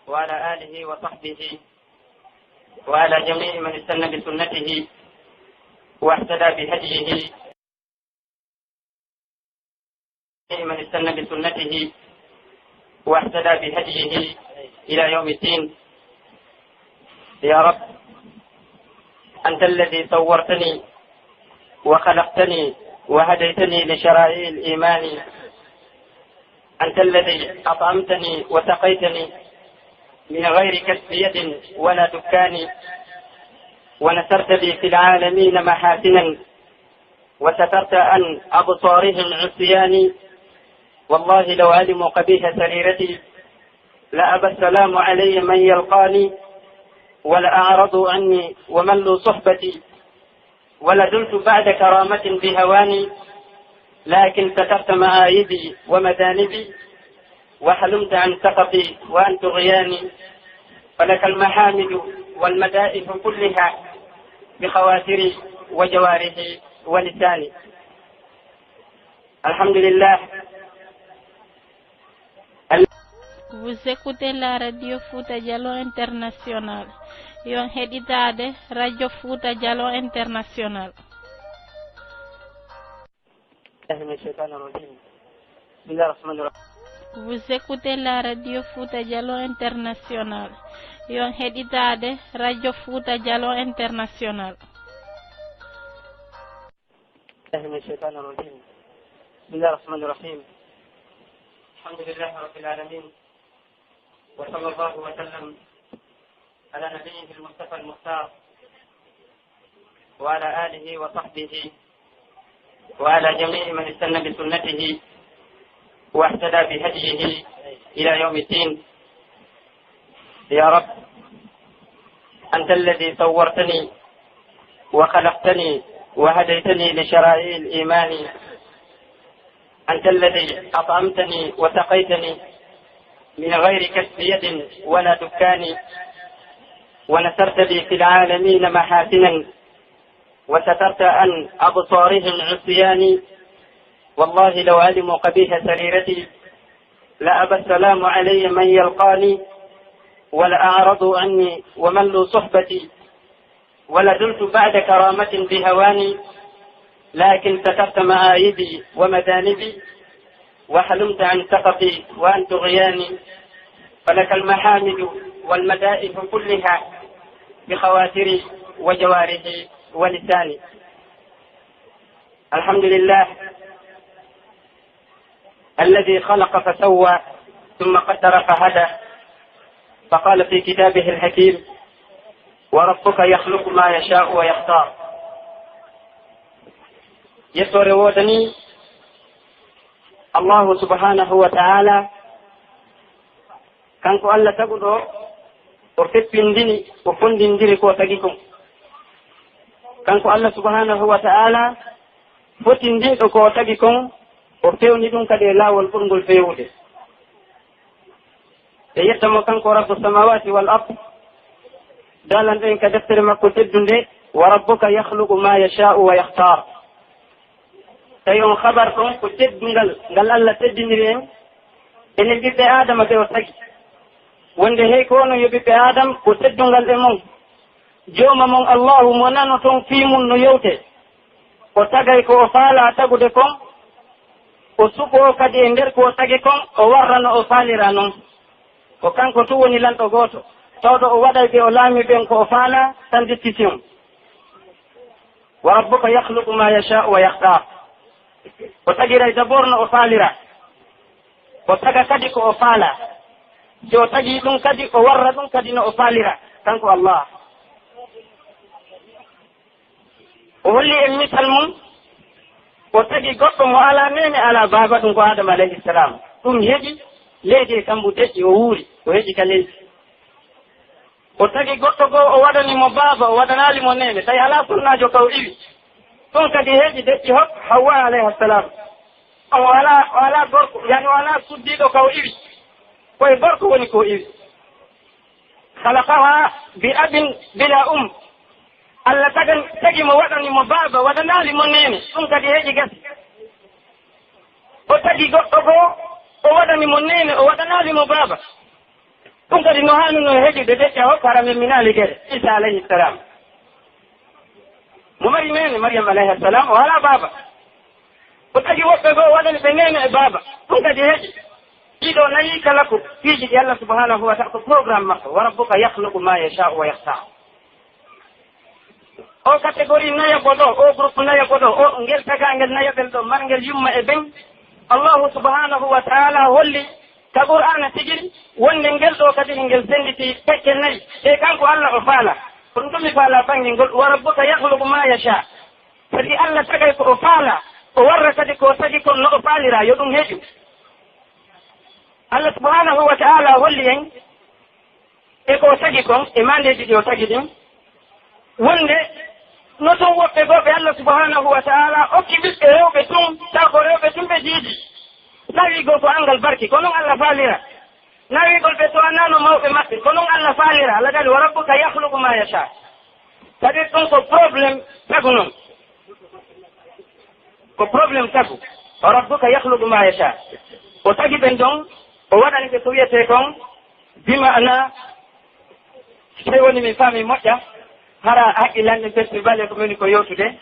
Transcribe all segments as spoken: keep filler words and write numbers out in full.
وعلى آله وصحبه وعلى جميع من استن بسنته واهتدى بهديه، من استن بسنته واهتدى بهديه إلى يوم الدين. يا رب، أنت الذي صورتني وخلقتني وهديتني لشرائع الإيمان. أنت الذي أطعمتني وسقيتني من غير كسب يد ولا دكان، ونثرت لي في العالمين محاسنا، وسترت عن أبصارهم عصياني. والله لو علموا قبيح سريرتي لأبى السلام علي من يلقاني، ولأعرضوا عني وملوا صحبتي، ولزلت بعد كرامة بهواني، لكن سترت معايبي ومذانبي، وحلمت عن سخطي وعن طغياني، فلك المحامد والمدائح كلها بخواطري وجوارحي ولساني. الحمد لله. Vous écoutez la radio Fouta Djallon International. Yo on heɗitaade radio Fouta Djallon International. بالله من الشيطان الرجيم. بسم الله الرحمن الرحيم. Vous écoutez la radio Fouta Djallon International. Yo on heɗitaade radio Fouta Djallon International. بالله من الشيطان الرجيم. بسم الله الرحمن الرحيم. الحمد لله رب العالمين. وصلى الله وسلم على نبيه المصطفى المختار وعلى آله وصحبه وعلى جميع من استن بسنته واهتدى بهديه إلى يوم الدين. يا رب، أنت الذي صورتني وخلقتني وهديتني لشرائع الإيمان. أنت الذي أطعمتني وسقيتني من غير كسب يد ولا دكان، ونثرت لي في العالمين محاسنا، وسترت عن أبصارهم عصياني. والله لو علموا قبيح سريرتي لأبى السلام علي من يلقاني، ولأعرضوا عني وملوا صحبتي، ولزلت بعد كرامة بهواني، لكن سترت معايبي ومذانبي، وحلمت عن سخطي وعن طغياني، فلك المحامد والمدائح كلها بخواطري وجوارحي ولساني. الحمد لله الذي خلق فسوى ثم قدر فهدى، فقال في كتابه الحكيم: "وربك يخلق ما يشاء ويختار". Yettoore woodanii Allahu subhanahu wa ta'ala, kanko Alla taguɗo, o feppindini, o fondindiri ko o tagi kon. Kanko Alla subhanahu wa ta'ala, fotindinɗo ko o tagi kon, o fewni ɗum kadi e laawol ɓurngol feewude. E yetta mo kanko Rabbu samawati wal ard, daalanɗo en ka deftere makko teddunde, "Wa rabbuka yakhluqu ma yasha'u wa yakhtar." Tawi on habar ɗon ko teddungal ngal Alla teddiniri en, enen ɓiɓɓe Aadama ɓe o tagi. Wonde hey ko onon yo ɓiɓɓe Aadama, ko teddungal e mon. Jooma mon Allahu mo nanoton fii mun no yewte. O tagay ko o faalaa tagude kon, o suɓoo kadi e nder ko o tagi kon, o warra no o faalira non. Ko kanko tun woni lanɗo gooto, tawɗo o waɗay ɓe o laami ɓen ko o faalaa, sans discussion. "Wa rabbuka yakhluqu ma yasha'u wa yakhtar." O tagiray d'abord no o faalira. O taga kadi ko o faalaa. Si o tagii ɗum kadi, o warra ɗum kadi no o faalira, kanko Allah. O holli en misal mum, o tagi goɗɗo mo alaa neene, alaa baaba, ɗum ko Aadama alayhi salam. Ɗum heƴi leydi e kambu deƴƴi, o wuuri, o heƴi ka leydi. O tagi goɗɗo goo, o waɗani mo baaba, o waɗanaali mo neene, tawi alaa sonnaajo ka o iwi. Ɗum kadi heƴi deƴƴi hok Hawwa alayha salam. O alaa, o alaa gorko, yani o alaa suddiiɗo ka o iwi. Ko e gorko woni ko o iwi. Khalaqaha bi abin bila um. Allah tagan, tagi mo, waɗani mo baaba, waɗanaali mo neene. Ɗum kadi heƴi gasi. O tagi goɗɗo goo, o waɗani mo neene, o waɗanaali mo baaba. Ɗum kadi no haanunoo heƴude, de ƴawo hara men minaali gere Iisa alayhi salam. Mo mari neene, Mariyam alayha salam, o alaa baaba. O tagi woɓɓe goo, o waɗani ɓe neene e baaba. Ɗum kadi heƴi. Ɗiɗo nayi kala ko piiji ɗi Allah subhanahu wa ta'ala, ko programme makko. "Wa rabbuka yakhluqu ma yasha'u wa yakhtar." O catégorie nayaɓo ɗo, o groupe nayaɓo ɗo, o ngel tagaangel nayaɓel ɗo, marngel yumma e ben, Allahu subhanahu wa ta'ala holli ka Qur'aana tigi wonde ngel ɗo kadi ngel sennditi pecce nayi. E kanko Allah o faala. Ko ɗum ɗum mi faala banngel ngol, "Wa rabbuka yakhluqu ma yasha." Kadi Allah tagay ko o faala, o warra kadi ko o tagi kon no o faalira, yo ɗum heƴu. Allah subhanahu wa ta'ala holli en e ko o tagi kon, e maandeeji ɗi o tagi ɗin, wonde no tun woɓɓe goo ɓe Allah subhanahu wa ta'ala okki ɓiɓɓe rewɓe tun, taw ko rewɓe tun ɓe jiidi. Nawi goo ko anngal barki, ko non Allah faalira. Nawigol ɓe towanaano mawɓe maɓɓe, ko non Allah faalira. Allah daali, "Wa rabbuka yakhluqu ma yasha." Kadi ɗum ko problème tagu non. Ko problème tagu. "Wa rabbuka yakhluqu ma yasha." O tagi ɓen ɗon, o waɗani ɓe ko wiyetee kon, bi ma'ana, si tawi woni mi faami moƴƴa, hara haqqillanɗe festival e ko woni ko yewtude.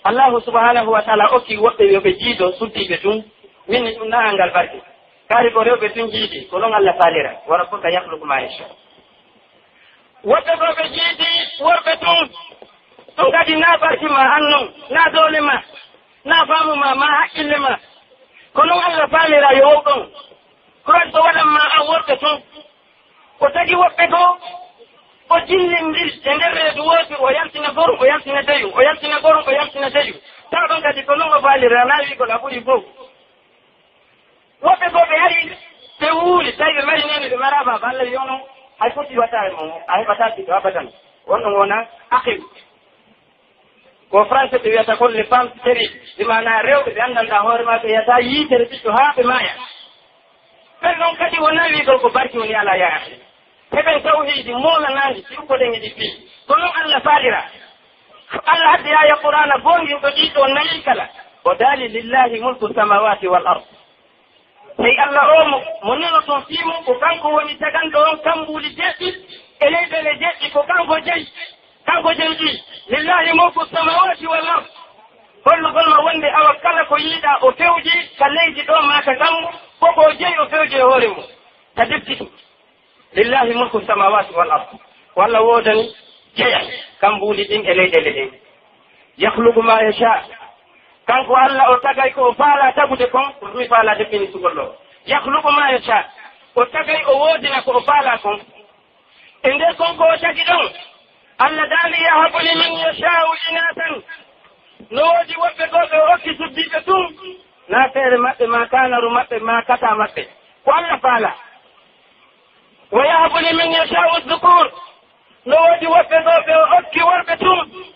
Allahu subhanahu wa ta'ala okki woɓɓe yo ɓe jiido suddiiɓe tun. Min ni ɗum na anngal barke. Kaari ko rewɓe tun jiidi, ko non Allah faalira. "Wa rabbuka yakhluqu ma yasha." Woɓɓe goo ɓe jiidi worɓe tun. Ɗum kadi na barki ma an non, na doole ma, na faamu ma, ma haqqille ma. Ko non Allah faalira yo wow ɗon. Ko waɗi ko waɗan ma an worɓe tun. O tagi woɓɓe goo, o jillindiri e nder reedu wootu, o yaltina gorum, o yaltina deyum, o yaltina gorum, o yaltina deyum. Taw ɗon kadi ko non o faalira, na wi'ugol a ɓuri fow. Woɓɓe goo ɓe ari, ɓe wuuri, tawi ɓe mari neene, ɓe maraa baaba. Allah wi'i onon, hay foti waɗataa e mon, a heɓataa ɓiɗɗo abadan. On ɗon wona aqim. Ko français ɓe wiyata kon les femmes stériles. Ɗi maanaa rewɓe ɓe anndanɗaa hoore maɓɓe, yiyata yiitere ɓiɗɗo haa ɓe maaya. Ɓen ɗon kadi wonaa wi'ugol ko barki woni alaa yaa akhi. Heɓen tawhiidi moolanaandi, si ukkoɗen e ɗi fii. Ko non Allah faalira. Allah addi aaya Qur'aana goonɗinɗo ɗii ɗoo nayi kala. O daali, "Lillahi mulku samawati wal ard." Tawi Allah o mo, mo nenoton fii mum, ko kanko woni taganɗo on kambuuli jeɗɗi e leyɗeele jeɗɗi, ko kanko jeyi. Kanko jeyi ɗi. "Lillahi mulku samawati wal ard." Hollugol ma wonde awa kala ko yiiɗaa o fewji ka leydi ɗoo maa ka kammu, ko ko o jeyi o fewji e hoore mum. Ka defti ɗum. "Lillahi mulku samawati wal ard." Ko Allah woodani jeyal kambuuli ɗin e leyɗeele ɗen. "Yakhluqu ma yasha." Kanko Allah o tagay ko o faalaa tagude kon, ko ɗum mi faalaa deɓɓinisugol ɗoo. "Yakhluqu ma yasha." O tagay o woodina ko o faalaa kon. E nder kon ko o tagi ɗon, Allah daali, "Yahabu liman yasha'u inathan." No woodi woɓɓe goo ɓe o okki suddiiɓe tun. Na feere maɓɓe, ma kaanaru maɓɓe, ma kata maɓɓe. Ko Allah faalaa. "Wa yahabu liman yasha'u dhukur." No woodi woɓɓe goo ɓe o okki worɓe tun.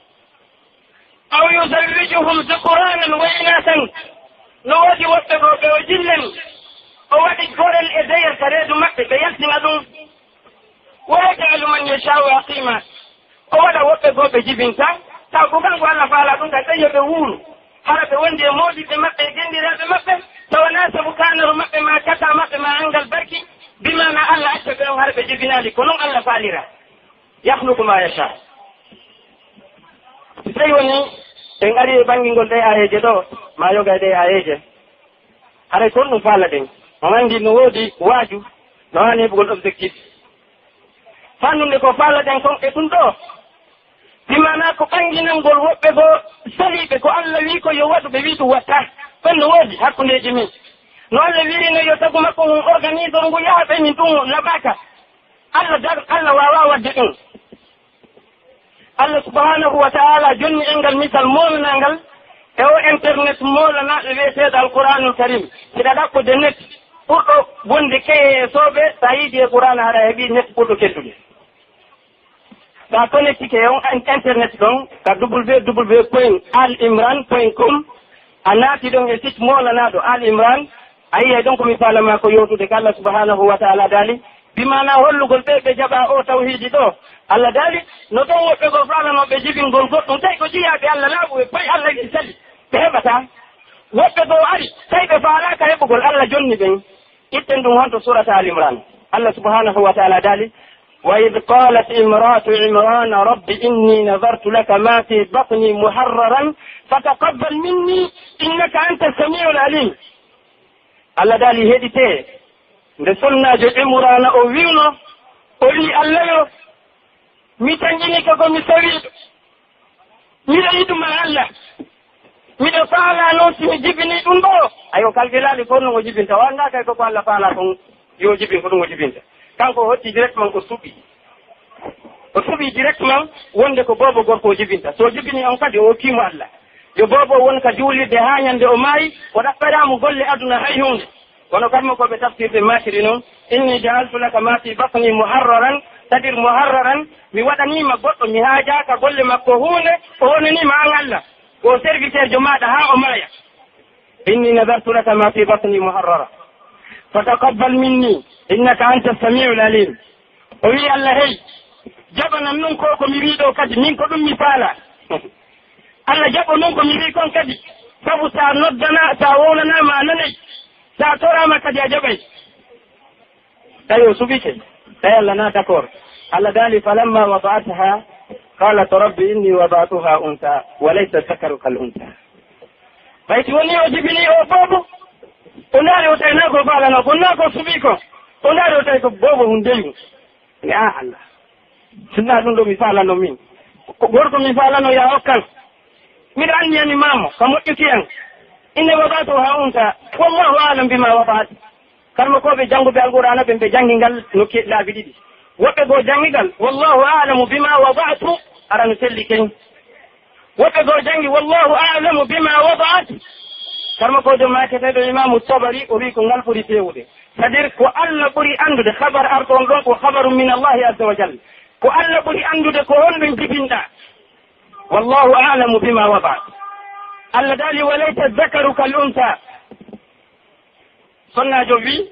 "Aw yuzawwijuhum dhukuranan wa inathan." No woodi woɓɓe goo ɓe o jillani. O waɗi gorel e deyel ka reedu maɓɓe, ɓe yaltina ɗum. "Wa yaj'alu man yasha'u aqima." O waɗa woɓɓe goo ɓe jibinta, taw ko kanko Allah faalaa ɗum, ka tawi yo ɓe wuuru. Hara ɓe wondi e moodiɓɓe maɓɓe e genndiraaɓe maɓɓe, tawa naa sabu kaanaru maɓɓe, maa kata maɓɓe, maa anngal barki, bi maana Allah acca ɓe on hara ɓe jibinaali, ko non Allah faalira. "Yakhluqu ma yasha." Si tawi woni en ari e ɓanngingol ɗee aayeeje ɗoo, maa yoga e ɗee aayeeje, haray kon ɗum faalaɗen. On anndi no woodi waaju, no haani heɓugol objectif. Fanndude ko faalaɗen kon e ɗum ɗoo, bi maanaa ko ɓannginangol woɓɓe goo saliiɓe ko Alla wi'i ko yo waɗu, ɓe wi'i ɗum waɗtaa. Ɗon no woodi hakkundeeji min. No Alla wi'iri no yo tagu makko ngun organisor ngu yaha ɓe min ɗum laɓaaka. Alla dar-, Alla waawaa waɗde ɗum. Alla subhanahu wa ta'ala jonni en ngal misal moolanaangal e o internet moolanaaɗo wi'eteeɗo Alqur'aanul Karim. Hiɗa ɗaɓɓude net ɓurɗo wonde keye e sooɓe, so a yiidi e Qur'aana haɗa heɓi net ɓurɗo keddude. So a connectike e on in-, internet ɗon ka W W W point al imran point com, a naati ɗon e site moolanaaɗo Al Imran, a yi'ay ɗon ko mi faalaa maa ko yewtude ka Alla subhanahu wa ta'ala daali, bi maanaa hollugol ɓe ɓe jaɓaa o tawhiidi ɗoo. Alla daali, no ton woɓɓe goo faalanoo ɓe jibingol goɗɗum, tawi ko jiyaaɓe Alla laaɓuɓe, fay Alla wi'i sali, ɓe heɓataa. Woɓɓe goo ari, tawi ɓe faalaaka heɓugol, Alla jonni ɓen. Itten ɗum honto suurata Al Imran. Allah subhanahu wa ta'ala daali, "وإذ قالت امرأة عمران رب إني نذرت لك ما في بطني محررا فتقبل مني إنك أنت السميع العليم." Allah daali, heɗitee, nde sonnaajo Imraana o wi'uno, o wi'i, "Allah yo, mi tanƴinike ko mi sowiiɗo. Miɗo yiɗu ma Allah. Miɗo faalaa non si mi jibinii ɗum ɗoo." Ayo, kalkilaaɗi fof no o jibinta. O anndaa kay ko, ko Allah faalaa kon yo o jibin, ko ɗum o jibinta. Kanko o hotti directement o suɓi. O suɓi directement wonde ko boobo gorko o jibinta. So o jibinii on kadi o okkii mo Allah. Yo boobo won ka juulirde haa ñande o maayi, o ɗaɓɓataa mo golle aduna hay huunde. Kono kammo ko ɓe tafsirde maakiri non, "إني جعلت لك ما في بطني محررا", c'est-à-dire muharraran, mi waɗanii ma goɗɗo, mi haajaaka golle makko huunde, o wonanii ma an Allah, ko serviteur jo maaɗa haa o maaya. "إني نذرت لك ما في بطني محررا فتقبل مني إنك أنت السميع العليم." O wi'i Allah, "Hey, jaɓanan non ko, ko mi wi'i ɗoo kadi, min ko ɗum mi faalaa." Allah jaɓo non ko mi wi'i kon kadi, sabu sa noddana, sa wowlanaama a nanay, sa toraama kadi a jaɓay. Tawi o suɓike, tawi Allah na d'accord. Allah daali, "فلما وضعتها قالت رب إني وضعتها أنثى وليس الذكر كالأنثى." Ɓay si woni o jibini o boobo, o ndaari o tawi na ko faalano, ko na ko suɓi ko, o ndaari o tawi ko boobo hun deyu. Mi, "Ah, Allah, sinna ɗum ɗo mi faalano min. Ko gorko mi faalano ya okkan. Miɗo anndi yani maamo, ka moƴƴuki an. إني وضعتها أنثى والله أعلم بما وضعت." Karmokooɓe jannguɓe Alqur'aana ɓen, ɓe janngi ngal nokki laabi ɗiɗi. Woɓɓe goo janngi ngal, "والله أعلم بما وضعت", ara no selli ken. Woɓɓe goo janngi, "والله أعلم بما وضعت." Karmokoojo maaketeeɗo Imaamu Tabari, o wi'i ko ngal ɓuri feewude. C'est-à-dire, ko Allah ɓuri anndude, khabar arɗo on ɗon ko خبر من الله عز وجل. Ko Allah ɓuri anndude ko honɗum jibinɗaa. "والله أعلم بما وضعت." Allah daali, "وليس الذكر كالأنثى." Sonnaajo wi'i,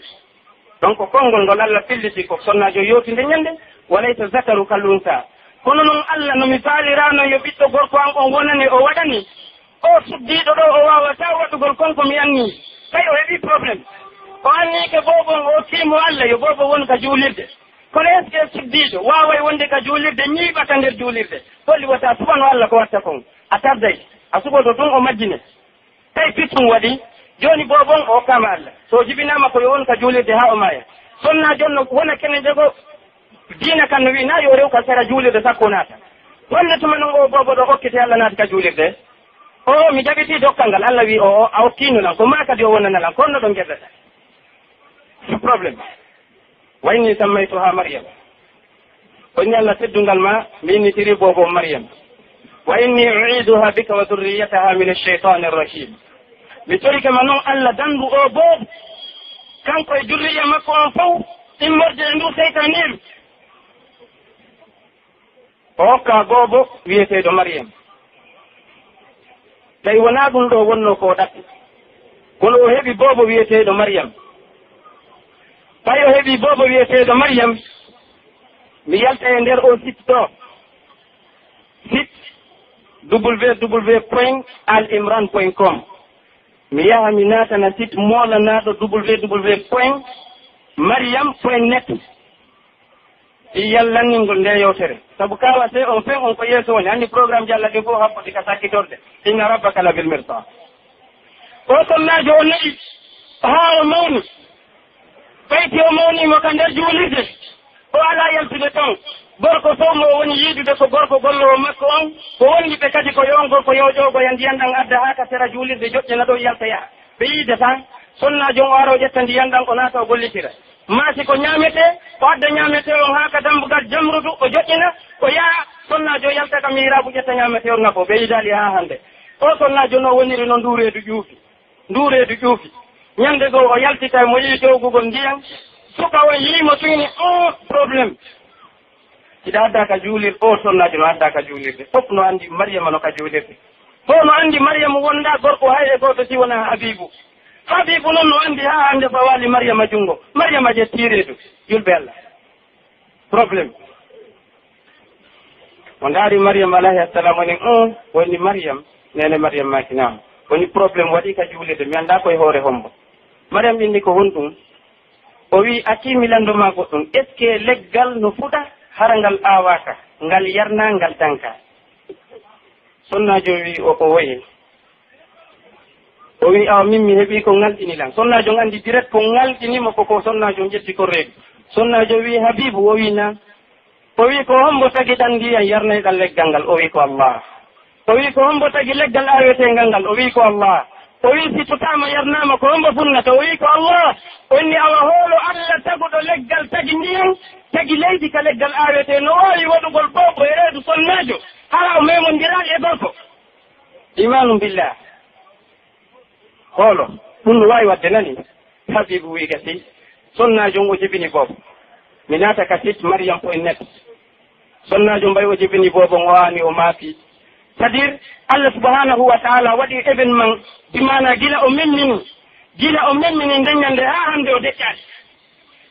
donc konngol ngol Allah filliti ko sonnaajo yewtinde ñande, "وليس الذكر كالأنثى." Kono non Allah, no mi faaliraano yo ɓiɗɗo gorko an on wonane, o waɗani. O suddiiɗo ɗo, o waawataa waɗugol kon ko mi annii. Tawi o heɓii problème. O annii ke boobo on, o okkii mo Allah, yo boobo won ka juulirde. Kono est-ce que suddiiɗo waaway wonde ka juulirde, ñiiɓa ka nder juulirde? Holli wata suɓano Allah ko watta kon. A tarday. A suɓoto tun o majjine. Tawi pittun waɗi, jooni boobo on o hokkaama Allah. So o jibinaama ko yo won ka juulirde haa o maaya. Sonnaajo on no wona kene njogo diina kan no wi'i, na yo rew ka sera juulirde sakko naata. Honno tuma non o boobo ɗo okkiti Allah naati ka juulirde? O, mi jaɓitii dokkal ngal. Allah wi'i, o, o, a okkiino lan. Ko maa kadi o wonana lan. Ko honno ɗon gerɗata? Problème. "وإني سميتها مريم." O inni Allah teddungal ma, mi innitiri boobo on Maryam. "وإني أعيذها بك وذريتها من الشيطان الرجيم." Mi torike ma non Allah dandu o boobo, kanko e durriya makko on fow, immorde e ndu seytaneeru. O hokka boobo wi'eteeɗo Maryam. Tawi wonaa ɗum ɗo wonnoo ko o ɗaɓɓi. Kono o heɓi boobo wi'eteeɗo Maryam. Tawi o heɓi boobo wi'eteeɗo Maryam, mi yalta e nder o site ɗo. Site www.alimran.com. Mi yaha mi naatana site moolanaaɗo www.maryam.net. Fii yallanningol nde yewtere. Sabu kaawa se on fen on ko yeeso woni. Anndi programme ji Allah ɗin fof haɓɓude ka sakkitorde. Inna rabbaka labil mirsad. O sonnaajo o nayi haa o mawni. Ɓayti o mawni mo ka nder juulirde. O alaa yaltude ton. Gorko fof mo o woni yiidude ko gorko golloowo makko on. Ko wondiɓe kadi ko yo on gorko yo ƴoogoya ndiyan ɗan adda haa ka sera juulirde joƴƴana ɗon yalta yaha. Ɓe yiida tan. Sonnaajo on o ara o ƴetta ndiyan ɗan o naata o gollitira. Maa si ko ñaametee, o adda ñaametee on haa ka dambugal jamrudu, o joƴƴina, o yaha, sonnaajo yalta ka miiraabu ƴetta ñaametee on nafo, ɓe yiidaali haa hannde. O sonnaajo no woniri no nduu reedu ƴuufi, nduu reedu ƴuufi. Ñande goo o yaltita mo yi'i dowgugol ndiyan, suka on yi'i mo tuyni, on problème. Hiɗa adda ka juulir, o sonnaajo no adda ka juulirde. Fof no anndi Mariyama no ka juulirde. Fof no anndi Mariyama wondaa gorko hay e gooto si wonaa Habiibu. Habiibu non no anndi haa hannde fawaali Mariyama junngo. Mariyama ƴettii reedu. Julɓe Allah. Problème. O ndaari Mariyama alayhi salam, woni, "Un," woni Mariyam, neene Mariyam maaki, "Naam." Woni, "Problème waɗi ka juulirde, mi anndaa ko e hoore hombo." Mariyam inni, "Ko honɗum?" O wi'i, "Aki, mi lanndo maa goɗɗum, est-ce que leggal no fuɗa hara ngal aawaaka, ngal yarnaa, ngal dankaa?" Sonnaajo wi'i, "O, o woye." O wi'i, "Awa, min mi heɓii ko ŋalɗini lan." Sonnaajo on anndi direct ko ŋalɗini mo, ko, ko sonnaajo on ƴetti ko reedu. Sonnaajo wi'i, "Habiibu?" O wi'i, "Naam." O wi'i, "Ko hombo tagi ɗan ndiyan yarnayɗan leggal ngal?" O wi'i, "Ko Allah." O wi'i, "Ko hombo tagi leggal aaweteengal ngal?" O wi'i, "Ko Allah." O wi'i, "Si tutaama yarnaama, ko hombo funnata?" O wi'i, "Ko Allah." O inni, "Awa hoolo Allah taguɗo leggal tagi ndiyan, tagi leydi ka leggal aawetee, no waawi waɗugol boobo e reedu sonnaajo, hara o memondiraali e gorko?" Imaanu billah. Hoolo, ɗum no waawi waɗde nani? Habiibu wi'i, "Gasi." Sonnaajo on o jibini boobo. Mi naata ka site Mariam point net. Sonnaajo mbay o jibini boobo on, o aani, o maafi. C'est-à-dire, Allah subhanahu wa ta'ala waɗi événement, bi maana gila o memmini, gila o memmini nden ñande haa hannde o deƴƴaali.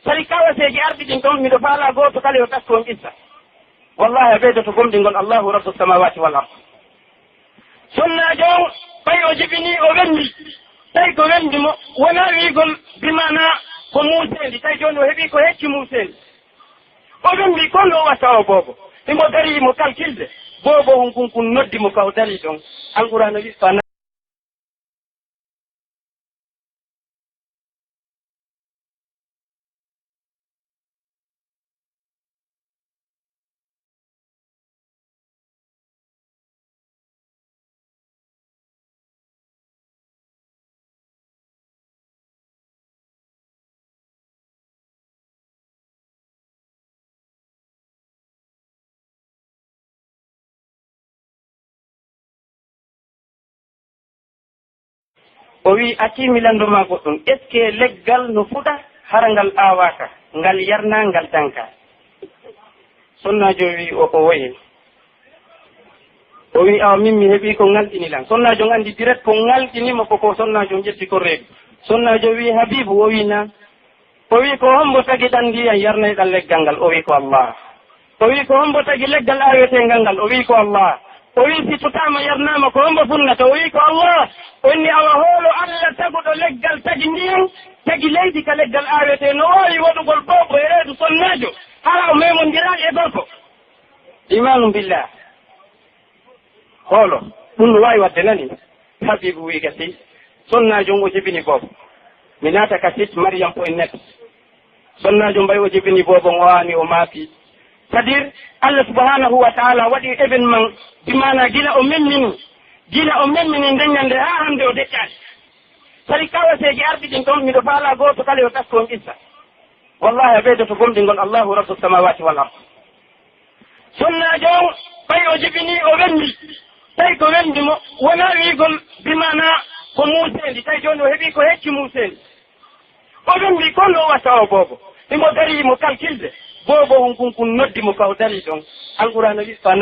Sari kawaseeji arɗi ɗin ɗon, miɗo faalaa gooto kala yo tasko on qissa. Wallahi, a ɓeydoto gomɗingol Allahu Rabbu samawati wal ard. Sonnaajo on, ɓay o jibini, o wembi. Tawi ko wembi mo, wonaa wi'ugol bi maana ko muuseendi. Tawi jooni o heɓii ko hecci muuseendi. O wembi, ko no o watta o boobo? Himo darii, himo kalkilde. Boobo on kun, kun noddi mo ka o darii ɗon. Alqur'aana wi'i, fa O wi'i, "Aki, mi lanndo maa goɗɗum, est-ce que leggal no fuɗa hara ngal aawaaka, ngal yarnaa, ngal dankaa?" Sonnaajo wi'i, "O, o woye." O wi'i, "Awa, min mi heɓii ko ŋalɗini lan." Sonnaajo on anndi direct ko ŋalɗini mo, ko, ko sonnaajo on ƴetti ko reedu. Sonnaajo wi'i, "Habiibu?" O wi'i, "Naam." O wi'i, "Ko hombo tagi ɗan ndiyan yarnayɗan leggal ngal?" O wi'i, "Ko Allah." O wi'i, "Ko hombo tagi leggal aaweteengal ngal?" O wi'i, "Ko Allah." O wi'i, "Si tutaama yarnaama, ko hombo funnata?" O wi'i, "Ko Allah." O inni, "Awa hoolo Allah taguɗo leggal tagi ndiyan, tagi leydi ka leggal aawetee, no waawi waɗugol boobo e reedu sonnaajo, hara o memondiraali e gorko?" Imaanu billah. Hoolo, ɗum no waawi waɗde nani? Habiibu wi'i, "Gasi." Sonnaajo on o jibini boobo. Mi naata ka site Mariam point net. Sonnaajo mbay o jibini boobo on, o aani, o maafi. C'est-à-dire, Allah subhanahu wa ta'ala waɗi événement, bi maana gila o memmini, gila o memmini nden ñande haa hannde o deƴƴaali. Sari kawaseeji arɗi ɗin ɗon, miɗo faalaa gooto kala yo tasko on qissa. Wallahi, a ɓeydoto gomɗingol Allahu Rabbu samawati wal ard. Sonnaajo on, ɓay o jibini, o wembi. Tawi ko wembi mo, wonaa wi'ugol bi maana ko muuseendi. Tawi jooni o heɓii ko hecci muuseendi. O wembi, ko no o watta o boobo? Himo darii, himo kalkilde. Boobo on kun, kun noddi mo ka o darii ɗon. Alqur'aana wi'i, fa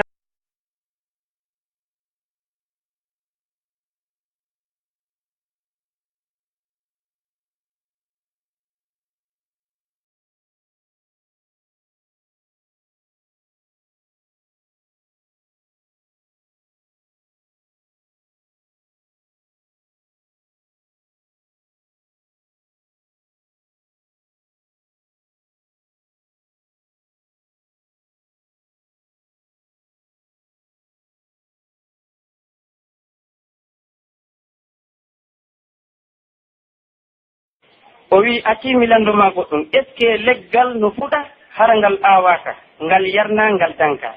O wi'i, "Aki, mi lanndo maa goɗɗum, est-ce que leggal no fuɗa hara ngal aawaaka, ngal yarnaa, ngal dankaa?"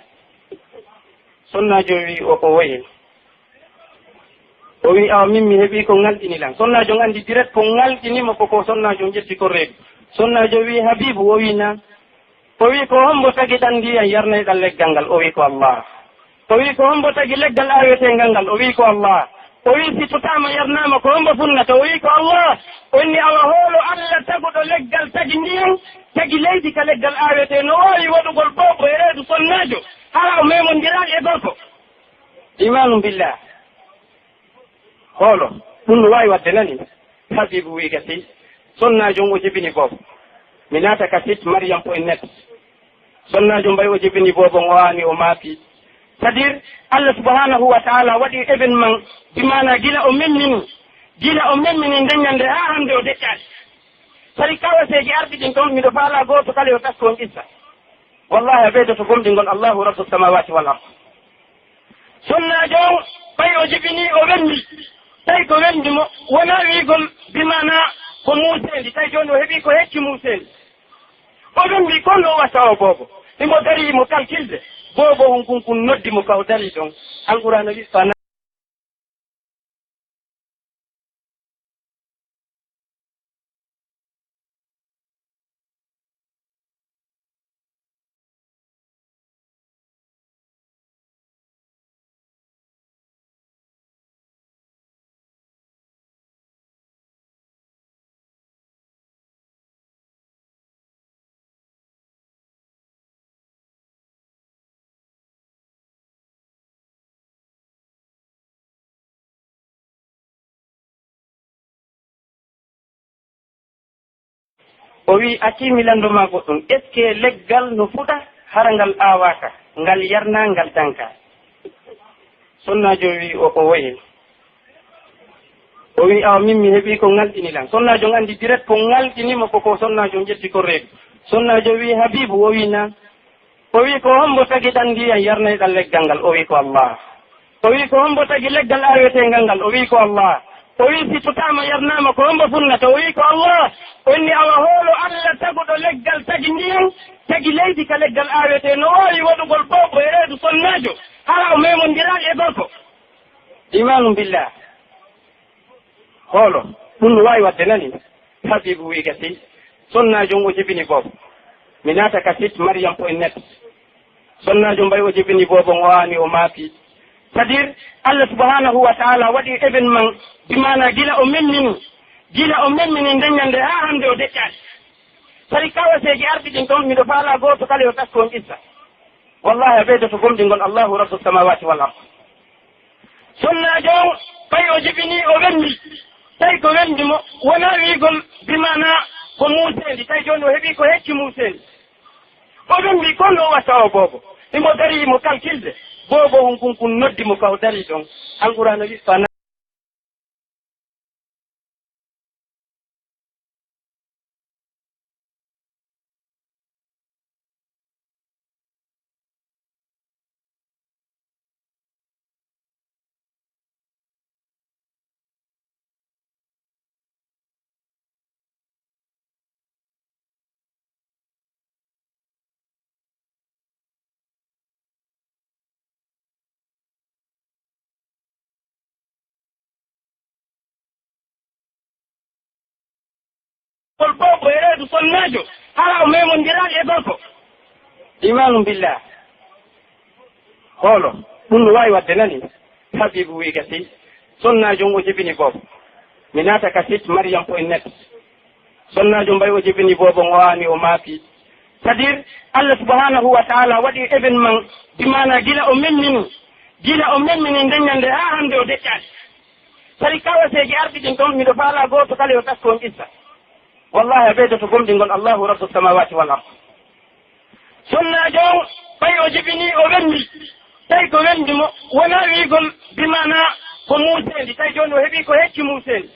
Sonnaajo wi'i, "O, o woye." O wi'i, "Awa, min mi heɓii ko ŋalɗini lan." Sonnaajo on anndi direct ko ŋalɗini mo, ko, ko sonnaajo on ƴetti ko reedu. Sonnaajo wi'i, "Habiibu?" O wi'i, "Naam." O wi'i, "Ko hombo tagi ɗan ndiyan yarnayɗan leggal ngal?" O wi'i, "Ko Allah." O wi'i, "Ko hombo tagi leggal aaweteengal ngal?" O wi'i, "Ko Allah." O wi'i, "Si tutaama yarnaama, ko hombo funnata?" O wi'i, "Ko Allah." O inni, "Awa hoolo Allah taguɗo leggal tagi ndiyan, tagi leydi ka leggal aawetee, no waawi waɗugol boobo e reedu sonnaajo, hara o memondiraali e gorko?" Imaanu billah. Hoolo, ɗum no waawi waɗde nani? Habiibu wi'i, "Gasi." Sonnaajo on o jibini boobo. Mi naata ka site Mariam point net. Sonnaajo mbay o jibini boobo on, o aani, o maafi. C'est-à-dire, Allah subhanahu wa ta'ala waɗi événement, bi maana gila o memmini, gila o memmini nden ñande haa hannde o deƴƴaali. Sari kawaseeji arɗi ɗin ɗon, miɗo faalaa gooto kala yo taskoo on qissa. Wallaahi, a ɓeydoto gomɗingol Allaahu Rabbu Samaawaati wal Ard. Sonnaajo on, ɓay o jibinii, o wembi. Tawi ko wembi mo, wonaa wi'ugol bi maanaa ko muuseendi. Tawi jooni o heɓii ko hecci muuseendi. O wembi, ko no o wasa o boobo. Himo darii, himo kalkilde. Boobo on kun, kun noddi mo ka o darii ɗon. Alqur'aana wi'i, fa O wi'i, "Acci mi lanndo maa goɗɗun, est-ce que leggal no fuɗa hara ngal aawaaka, ngal yarnaa, ngal dankaa?" Sonnaajo wi'i, "O, o woye." O wi'i, "Awa min mi heɓii ko ŋalɗini lan." Sonnaajo on anndi direct ko ŋalɗini mo ko, ko sonnaajo on ƴetti ko reedu. Sonnaajo wi'i, "Habiibu?" O wi'i, "Naa." O wi'i, "Ko hombo tagi ɗan ndiyan yarnayɗan leggal ngal?" O wi'i, "Ko Allah." O wi'i, "Ko hombo tagi leggal aaweteengal ngal?" O wi'i, "Ko Allah." O wi'i, "Si tutaama yarnaama, ko hombo funnata?" O wi'i, "Ko Allah." O inni, "Awa hoolo Allah taguɗo leggal tagi ndiyan, tagi leydi ka leggal aawetee, no waawi waɗugol boobo e reedu sonnaajo, hara o memondiraali e gorko?" Imaanun billah. Hoolo, ɗun no waawi waɗde nani? Habiibu wi'i, "Gasii." Sonnaajo on o jibini boobo. Mi naata ka site Mariam point net. Sonnaajo mbay o jibini boobo on, o aani, o maapi. C'est-à-dire, Allah subhanahu wa ta'ala waɗi événement, bi maanaa gila o memmini, gila o memmini nden ɲande haa hande o deƴƴaali. Sari kawaseeji arɗi ɗin ɗon, miɗo faalaa gooto kala yo taskoo on qissa. Wallaahi, a ɓeydoto gomɗingol Allaahu Rabbu Samaawaati wal Ard. Sonnaajo on, ɓay o jibinii, o wembi. Tawi ko wembi mo, wonaa wi'ugol bi maanaa ko muuseendi. Tawi jooni o heɓii ko hecci muuseendi. O wembi, ko no o wasa o boobo. Himo darii, himo kalkilde. Boobo on kun, kun noddi mo ka o darii ɗon. Alqur'aana wi'i, fa Hol boobo e reedu sonnaajo, hara o memondiraali e gorko? Imaanu billah. Hoolo, ɗun no waawi waɗde nani? Habiibu wi'i, "Gasii." Sonnaajo on o jibini boobo. Mi naata ka site Mariam point net. Sonnaajo mbay o jibini boobo on, o aani, o maapi. C'est-à-dire, Allah subhanahu wa ta'ala waɗi événement, bi maanaa gila o memmini, gila o memmini nden ɲande haa hande o deƴƴaali. Sari kawaseeji arɗi ɗin ɗon, miɗo faalaa gooto kala yo taskoo on qissa. Wallaahi, a ɓeydoto gomɗingol Allaahu Rabbu Samaawaati wal Ard. Sonnaajo on, ɓay o jibinii, o wembi. Tawi ko wembi mo, wonaa wi'ugol bi maanaa ko muuseendi. Tawi jooni o heɓii ko hecci muuseendi.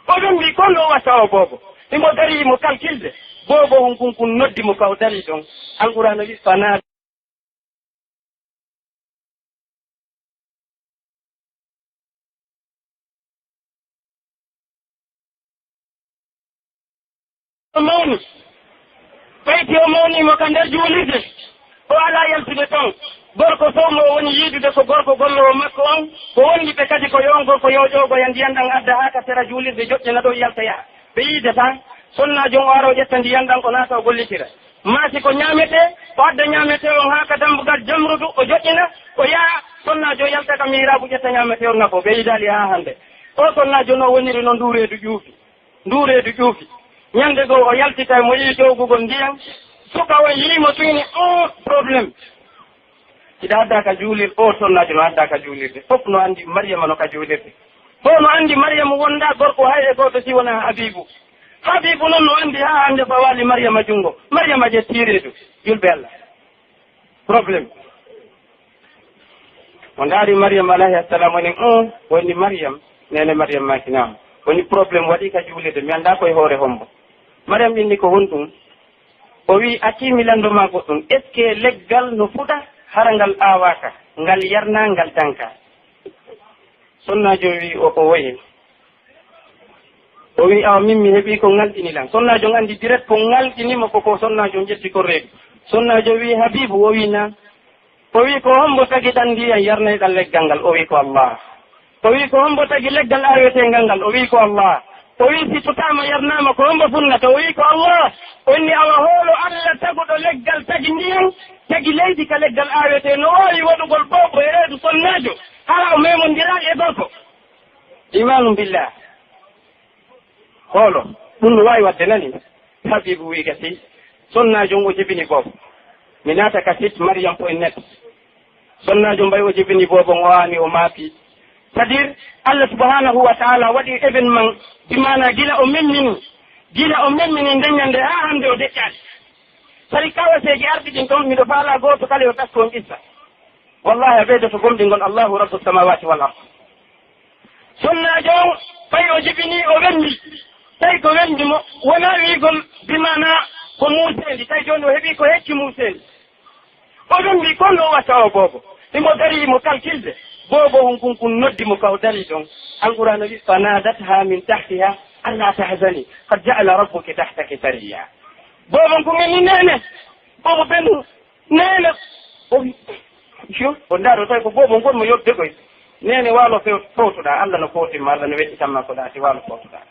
O wembi, ko no o wasa o boobo. Himo darii, himo kalkilde. Boobo on kun, kun noddi mo ka o darii ɗon. Alqur'aana wi'i, fa naada. O mawni. Ɓayti o mawnii mo ka nder juulirde. O alaa yaltude ton. Gorko fow mo o woni yiidude ko gorko golloowo makko on, ko wondiɓe kadi ko yo on gorko yoƴoogoya ndiyan ɗan adda haa ka sera juulirde, joƴƴina ɗon, yalta yaha. Ɓe yiida tan, sonnaajo on o ara o ƴetta ndiyan ɗan, o naata o gollitira. Maa si ko ɲaametee, o adda ɲaametee on haa ka dambugal jamrudu, o joƴƴina, o yaha, sonnaajo yalta ka miiraabu ƴetta ɲaametee on nafoo. Ɓe yiidaali haa hande. O sonnaajo no woniri no nduu reedu ƴuufi. Nduu reedu ƴuufi. Ɲande goo o yalti tawi mo yi'i dowgugol ndiyan. Suka on yi'i mo tun inni, "Oh, problème." Hiɗa adda ka juulirde, o sonnaajo no adda ka juulirde. Fof no anndi Mariyama no ka juulirde. Fof no anndi Mariyama wondaa gorko hay e gooto si wonaa Habiibu. Habiibu non no anndi haa hannde fawaali Mariyama junngo. Mariyama ƴettii reedu. Julɓe Allah. Problème. O ndaari Mariyama alayhi salaam, o inni, "Um, woni Mariyama, neene Mariyama maaki, naam. Woni problème waɗi ka juulirde, mi anndaa ko e hoore hombo." Mariam inni ko honɗun? O wi'i, "Acii mi lanndo maa goɗɗun. Est-ce que leggal no fuɗa hara ngal aawaaka, ngal yarnaa, ngal dankaa?" Sonnaajo wi'i, "O ko woye?" O wi'i, "Awa min mi heɓii ko ŋalɗini lan." Sonnaajo on anndi direct ko ŋalɗini mo ko, ko sonnaajo on ƴetti kon reedu. Sonnaajo wi'i, "Habiibu?" O wi'i, "Naam." O wi'i, "Ko hombo tagi ɗan ndiyan yarnayɗan leggal ngal?" O wi'i, "Ko Allah." O wi'i, "Ko hombo tagi leggal aaweteengal ngal?" O wi'i, "Ko Allah." O wi'i, "Si tutaama yarnaama, ko hombo funnata?" O wi'i, "Ko Allah." O inni, "Awa hoolo Allah taguɗo leggal tagi ndiyan, tagi leydi ka leggal aawetee, no waawi waɗugol boobo e reedu sonnaajo, hara o memondiraa e gorko?" Imaanu billah. Hoolo, ɗun no waawi waɗde nani? Habiibu wi'i, "Gasii." Sonnaajo on o jibini boobo. Mi naata ka site mariam point net. Sonnaajo mbay o jibini boobo on, o aani, o maapi. C'est-à-dire, Allah subhanahu wa ta'ala waɗi événement, bi maana gila o memmini, gila o memmini nden ɲande haa hande o deƴƴaali. Sari kawaseeji arɗi ɗin ɗon, miɗo faalaa gooto kala yo tasko on qissa. Wallahi, a ɓeydoto gomɗingol Allahu Rabbu samawati wal ard. Sonnaajo on, ɓay o jibinii, o wembi. Tawi ko wembi mo, wonaa wi'ugol bi maana ko muuseendi. Tawi jooni o heɓii ko hecci muuseendi. O wembi, ko no o watta o boobo. Himo darii, himo kalkilde. Boobo on kun, kun noddi mo ka o darii ɗon. Alqur'aana wi'i, "Fanadatha min tahtiha, alla tahzani, qad ja'ala rabbuki tahtaki sariyya." Boobo on kun inni, "Neene." Boobo ɓennu, "Neene." O wi, "Yo, o ndaaro tawi ko boobo ngol mo yodde koy. Neene, waalo few-, fowtoɗaa. Allah no fowtin ma, Allah no weɗɗitan ma ko ɗaati, waalo fowtoɗaa.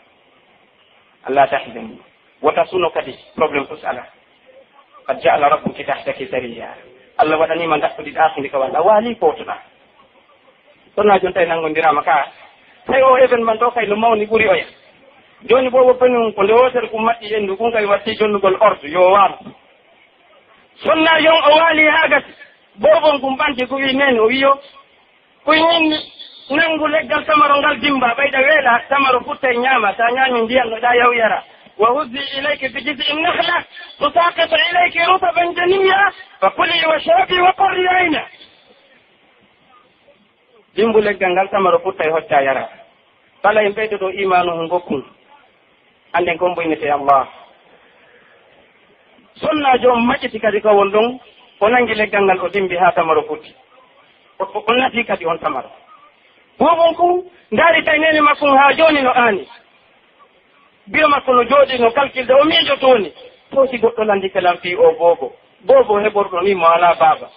Alla tahzani. Wota suno kadi, problème fus alaa. Qad ja'ala rabbuki tahtaki sariyya. Allah waɗanii ma ndaɓɓudi ɗaatundi ka walla. A waalii fowtoɗaa." Sonnaajo on tawi nanngondiraama ka. Tawi o événement ɗo kay no mawni ɓuri oya. Jooni boobo ɓennu on ko nde wootere kun maɓɓi enndu kun kay watti jonnugol ordre yo waalo. Sonnaajo on o waali haa gasi. Boobo on kun ɓanti ko wi'i, "Neene?" O wi'i, "Yo, ko inni nanngu leggal tamaro ngal dimmba, ɓayda weela, tamaro futta e ɲaama, sa ɲaami ndiyan no ɗa yaw yara. Wa huzzi ilayki bi jiz'i nakhla, tusaqit ilayki rutaban janiyya, fa kuli washrabi wa qarri ayna." Dimmbu leggal ngal, tamaro futta e hocca yara. Kala en ɓeydoto iimaanu on gokkun. Annden kon mbo innetee Allah. Sonnaajo on maƴƴiti kadi ka won ɗon, o nanngi leggal ngal, o dimmbi haa tamaro futti. O, o, o nati kadi on tamaro. Boobo on kun ndaari tawi neene makko on haa jooni no aani. Biyo makko no jooɗii, no kalkilde, o miijoto woni. Toosi goɗɗo lanndike lan fii oo boobo. Boobo heɓorɗo nii mo alaa baaba.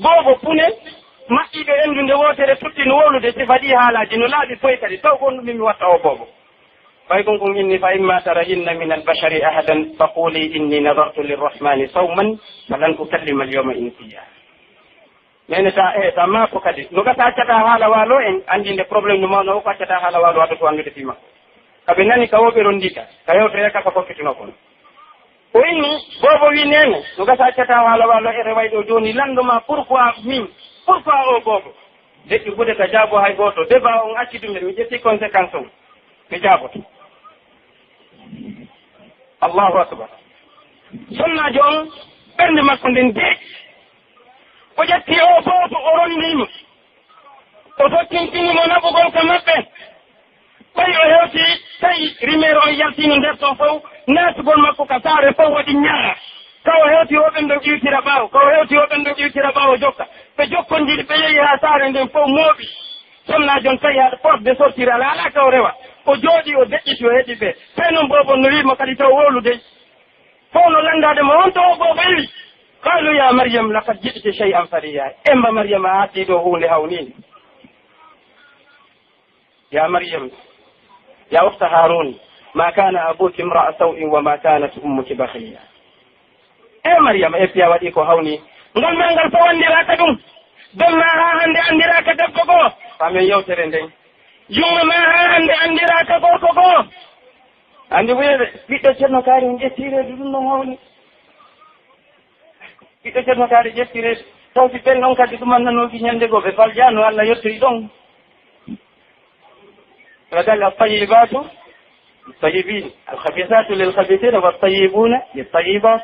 Boobo pune, maɓɓiiɓe enndu nde wootere, fuɗɗi no wowlude sifa ɗii haalaaji, no laaɓi foy kadi. Taw ko honɗun min mi watta oo boobo? Ɓay kon kon inni, "Fa imma tarayinna min al-bashari ahadan, fa quli inni nadartu lirrahmani sawman, falan ukallima al-yawma insiya." Neene, sa, eh, sa maako kadi. No gasa accata haala waalo en, anndi nde problème no mawno o, ko accata haala waalo waɗoto anndude fii makko. Ka ɓe nani ka wo ɓe ronndii ka, ka yewtoya ka ka fokkitunoo kon. O inni, boobo wi, "Neene, no gasa accata haala waalo en, reway ɗo jooni, lanndo ma pourquoi min? Pourquoi o boobo?" Deƴƴi gude ka jaabo hay gooto. Débat on acci ɗum, mi ƴetti conséquence on. Mi jaaboto. Allahu akbar. Sonnaajo on, ɓernde makko nden deeƴi. O ƴetti oo boobo, o ronndii mo. O fottintini mo naɓugol ka maɓɓe. Ɓay o hewti, tawi rimeere on yaltiino nder ton fow, naatugol makko ka saare fow waɗi ɲaara. Ka o hewti, o ɓen ɗon iwtira ɓaawo, ka o hewti, o ɓen ɗon iwtira ɓaawo jokka. Ɓe jokkondiri, ɓe yehi haa saare nden fow mooɓi. Sonnaajo on tawi haɗa porte de sortir alaa, alaa ka o rewa. O jooɗii, o deƴƴiti, o heɗi ɓe. Tawi non boobo on no wi'i mo kadi taw wowlude. Fow no lanndaade mo, "On to o boobo iwi?" Qaalu, "Ya Maryam, laqad ji'ti shay'an fariyya." Emba Maryama, a artii ɗoo huunde hawniinde. Ya Maryam, ya ukhta Harun, ma kana abuki imra'a saw'in wa ma kanat ummuki baghiyya. E Maryama, e piya waɗi ko hawni. Ngal ma ngal fow anndiraaka ɗum. Dom ma haa hannde anndiraaka debbo goo. Faamen yewtere nden. Jungo ma haa hannde anndiraaka gorko goo. Anndi wiyeede, ɓiɗɗo Ceerno Kaari, on ƴettireede ɗum no hawni. Ɓiɗɗo Ceerno Kaari ƴettireede. Taw si ɓen ɗon kadi ɗum annanooki ɲannde goo, ɓe faljaano, Alla yettoyi ɗon. Wa qala at-tayyibatu lit-tayyibin, al-khabithatu lil-khabithin, wat-tayyibuna lit-tayyibat.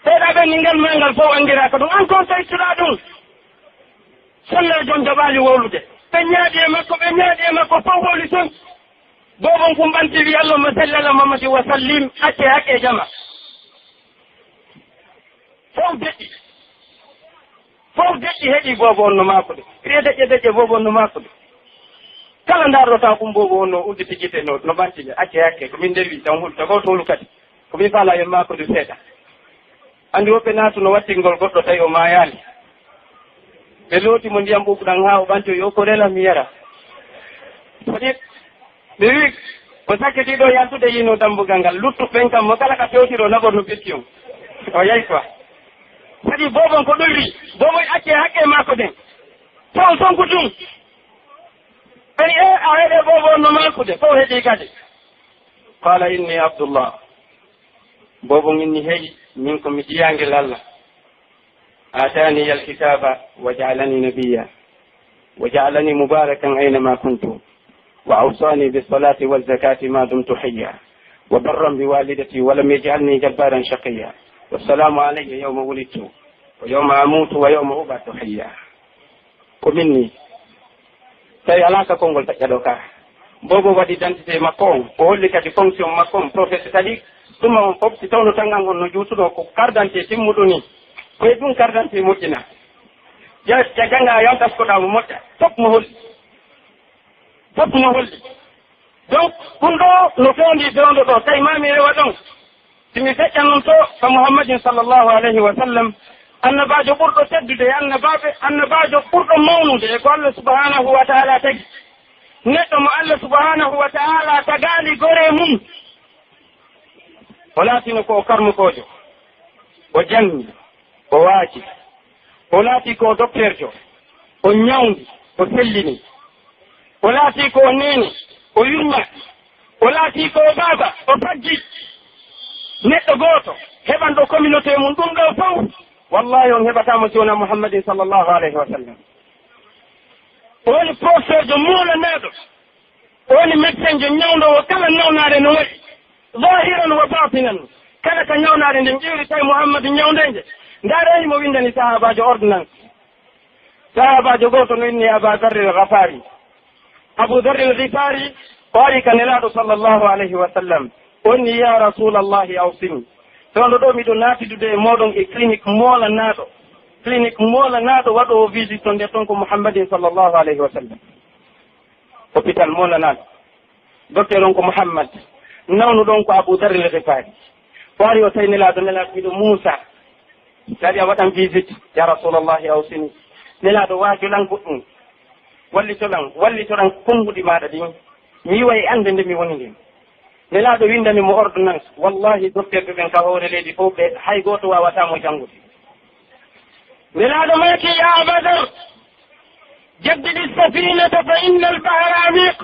Seeɗa ɓen ni ngal ma ngal fow anndiraaka ɗum, an kon so ittuɗaa ɗum. Sonnaajo on jaɓaali wowlude. Ɓe ɲaaɗi e makko, ɓe ɲaaɗi e makko, fow wowli ton. Boobon kun ɓanti wi, "Allahumma salli ala Muhammadin wa sallim, acce haqqe jama." Fow deƴƴi. Fow deƴƴi heɗii boobo on no maakude. Riye deƴƴe deƴƴe boobo on no maakude. Kala ndaarɗo taw kun boobo on no udditi gite no, no ɓanti ɓe, acce haqqe, ko min ndewi, taw hul, taw ko tolu kadi. Ko min faalaa yo maakude seeɗa. Anndi woɓɓe naatu no wattingol goɗɗo tawi o maayaali. Ɓe looti mo ndiyam ɓuuɓɗam haa o ɓanti, o yo ko rela mi yara. Fodit, ɓe wi, ko sakkitiiɗo yaltude yino dambugal ngal. Luttuɓe ɓen kam, mo kala ka fewtiro naɓor no ɓetti on. O yahi quoi. Kadi boobon ko ɗum wi, boobon acce haqqe maako den. Taw sonku tun. Ani, e, a heɗe boobon no maakude, fow heɗi kadi. Qala inni Abdullah. Boobon inni, hey, min ko mi jiyaangel Allah. آتاني الكتاب وجعلني نبيا وجعلني مباركا أينما كنت وأوصاني بالصلاة والزكاة ما دمت حيا وبرا بوالدتي ولم يجعلني جبارا شقيا والسلام علي يوم ولدت ويوم أموت ويوم أبعث حيا. Ko min nii. Tawi alaa ka konngol taƴƴa ɗoo ka. Boobo waɗi identité makko on, o holli kadi fonction makko on, prophète kadi, tuma on fof, si tawno tangan on no juutuɗo, ko carte d'identité timmuɗo nii. Ko e ɗum carte d'identité moƴƴina. Ja-, ja-, jannga a yaltas ko ɗaa mo moƴƴa, fof mo holli. Fof mo holli. Donc, ɗum ɗoo no fewndi fewndo ɗoo, tawi maa mi rewa ɗon. Si mi feƴƴan on to, ka Muhammadin sallallahu alayhi wa sallam, annabaajo ɓurɗo teddude e annabaaɓe, annabaajo ɓurɗo mawnude e ko Allah subhanahu wa ta'ala tagi. Neɗɗo mo Allah subhanahu wa ta'ala tagaali gore mum. O laatino ko o karmukoojo, o janngi, o waaji. O laati ko o dokteerjo, o ñawndi, o sellini. O laati ko o neene, o yurma. O laati ko o baaba, o faggi. Neɗɗo gooto, heɓanɗo communauté mum ɗum ɗoo fow. Wallahi on heɓataa mo si wonaa Muhammadin sallallahu alayhi wa sallam. O woni professeurjo moolanaaɗo. O woni médecin jo ñawndoowo kala nawnaare no waɗi, zahiran wa batinan. Kala ka nawnaare nden ƴeewri tawi Muhammadu ñawndayde. Ndaaree himo winndani sahaabaajo ordonnance. Sahaabaajo gooto no inni Aba Zarri al-Ghifari. Abu Zarri al-Ghifari, o ari ka Nelaaɗo sallallahu alayhi wa sallam. O inni, "Ya Rasulallahi, awsini." Fewndo ɗoo miɗo naatidude e mooɗon e clinique moolanaaɗo. Clinique moolanaaɗo waɗoowo visite ton nder ton ko Muhammadin sallallahu alayhi wa sallam. Hôpital moolanaaɗo. Docteur on ko Muhammad. Nawnuɗo on ko Abu Dharr al-Ghifari. O ari o tawi Nelaaɗo, Nelaaɗo, "Miɗo muusa. Kadi a waɗan visite, ya Rasulallahi, awsini." Nelaaɗo, "Waajo lan goɗɗum. Wallito lan, wallito lan konnguɗi maaɗa ɗin. Mi yiwa e annde nde mi woni nden." Nelaaɗo winndani mo ordonnance. Wallahi, docteur ɓe ɓen ka hoore leydi fof, ɓe hay gooto waawataa mo janngude. Nelaaɗo maaki, "Ya Aba Dharr, jaddidi safinata fa inna al-bahra amiq,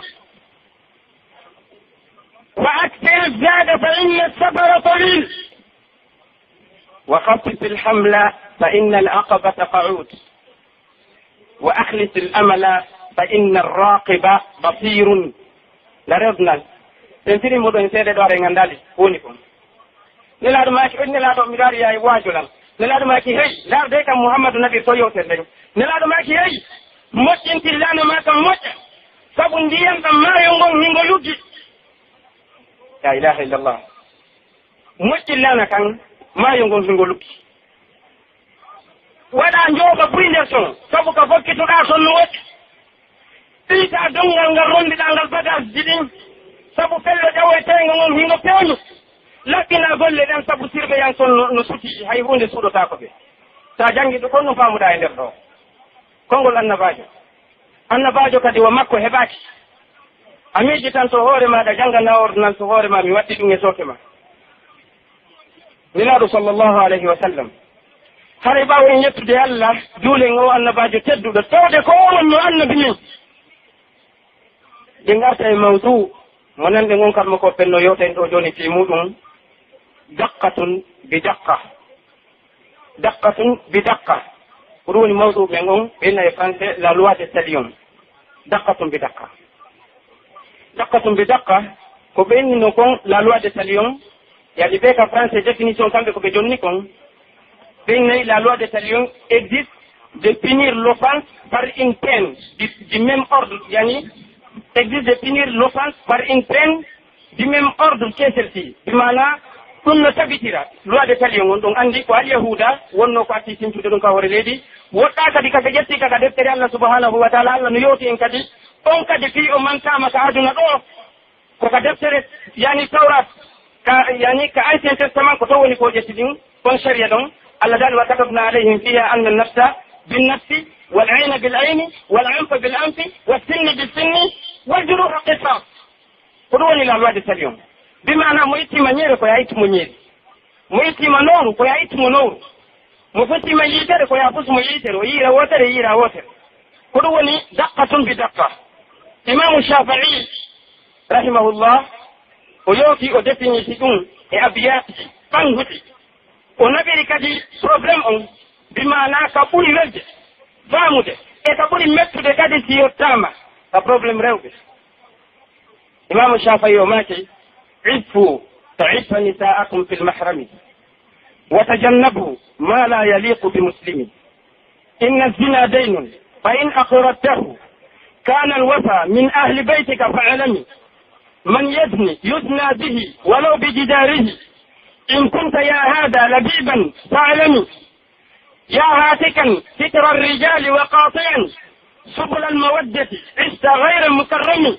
wa akthir az-zada fa inna as-safara tawil, wa khaffif al-hamla fa inna al-aqabata qa'ud, wa akhlis al-amala fa inna ar-raqiba basirun." La rewdnal. Sen firi mo ɗon seeɗa ɗo, aɗa nganndaali ko woni kon. Nelaaɗo maaki, on Nelaaɗo, miɗo ari yaay waajo lan. Nelaaɗo maaki, hey, ndaar de kam Muhammadu Nabi ko yewtere nden. Nelaaɗo maaki, hey, moƴƴintir laana maa kan moƴƴa. Sabu ndiyan ɗan maayo ngon hingo luggi. La ilaha illallah. Moƴƴin laana kan maayo ngon hingo luggi. Waɗa njooɓa buy nder ton, sabu ka fokkitoɗaa ton no woɗɗi. Ɓeytaa donngal ngal ronndiɗaa ngal bagaasji ɗin, sabu fello ƴawoyteengo ngon hino peeñi. Laɓɓinaa golle ɗen, sabu sirɓe yan ton no, no suti, hay huunde suuɗotaako ɓe. So a janngi ɗum, kon no faamuɗaa e nder ɗoo. Konngol annabaajo. Annabaajo kadi wa makko heɓaaki. A miijitanto hoore maaɗa, jannganaa ordonnance hoore maa, mi watti ɗum e sooke maa. Nelaaɗo sallallahu alayhi wa sallam. Haray ɓaawo en yettude Allah, juulen oo annabaajo tedduɗo, tawde ko o wonno annabi men. Ɗen arta e mawduu mo nanɗen on, karmo ko ɓen no yewten ɗoo jooni fii muuɗum, daqqatun bi daqqa. Daqqatun bi daqqa. Ko ɗum woni mawduu men on, ɓe inna e français, la loi de talion. Daqqatun bi daqqa. Daqqatun bi daqqa, ko ɓe innino kon la loi de talion, yani ɓe ka français définition kamɓe ko ɓe jonni kon. Ɓe innay la loi de talion existe de punir l'offense par une peine du, du même ordre, yani exige de punir l'offense par une peine du même ordre que celle-ci. Bi maanaa, ɗun no tabitira loi de talion on, ɗun anndi ko Alyahuuda wonnoo ko arti sintude ɗun ka hoore leydi. Woɗɗaa kadi ka ka ƴetti ka ka deftere Allah subhanahu wa ta'ala, Allah no yewti en kadi, on kadi fii o mantaama ka aduna ɗoo, ko ka deftere, yani Tawrat, ka, yani ka Ancien Testament, ko ton woni ko ƴetti ɗin, on sharia ɗon. Allah daali, "وكتبنا عليهم فيها أن النفس بالنفس والعين بالعين والأنف بالأنف والسن بالسن والجروح قصاص." Ko ɗun woni la loi de talion. Bi maanaa, mo ittiima ɲeere, ko yo a ittu mo ɲeere. Mo ittiima nowru, ko yo a ittu mo nowru. Mo fusiima yiitere, ko yo a fusu mo yiitere. O yiira wootere, yiira wootere. Ko ɗun woni دقة بذرة. Imaamu Shaafi'i, rahimahullah, o yewti, o définiti ɗun e abiyaati ɓannguɗi. O naɓiri kadi problème on, bi maanaa ka ɓuri welde faamude, e ka ɓuri mettude kadi si yottaama ka problème rewɓe. Imaamu Shaafi'i o maaki, "عفوا تعف نساءكم في المحرم، وتجنبوا ما لا يليق بمسلم. إن الزنا دين، فإن أقرضته كان الوفاء من أهل بيتك فاعلم. من يزن يزنى به ولو بجداره. إن كنت يا هذا لبيبا فاعلم. يا هاتكا ستر الرجال وقاطعا سبل المودة عشت غير مكرم.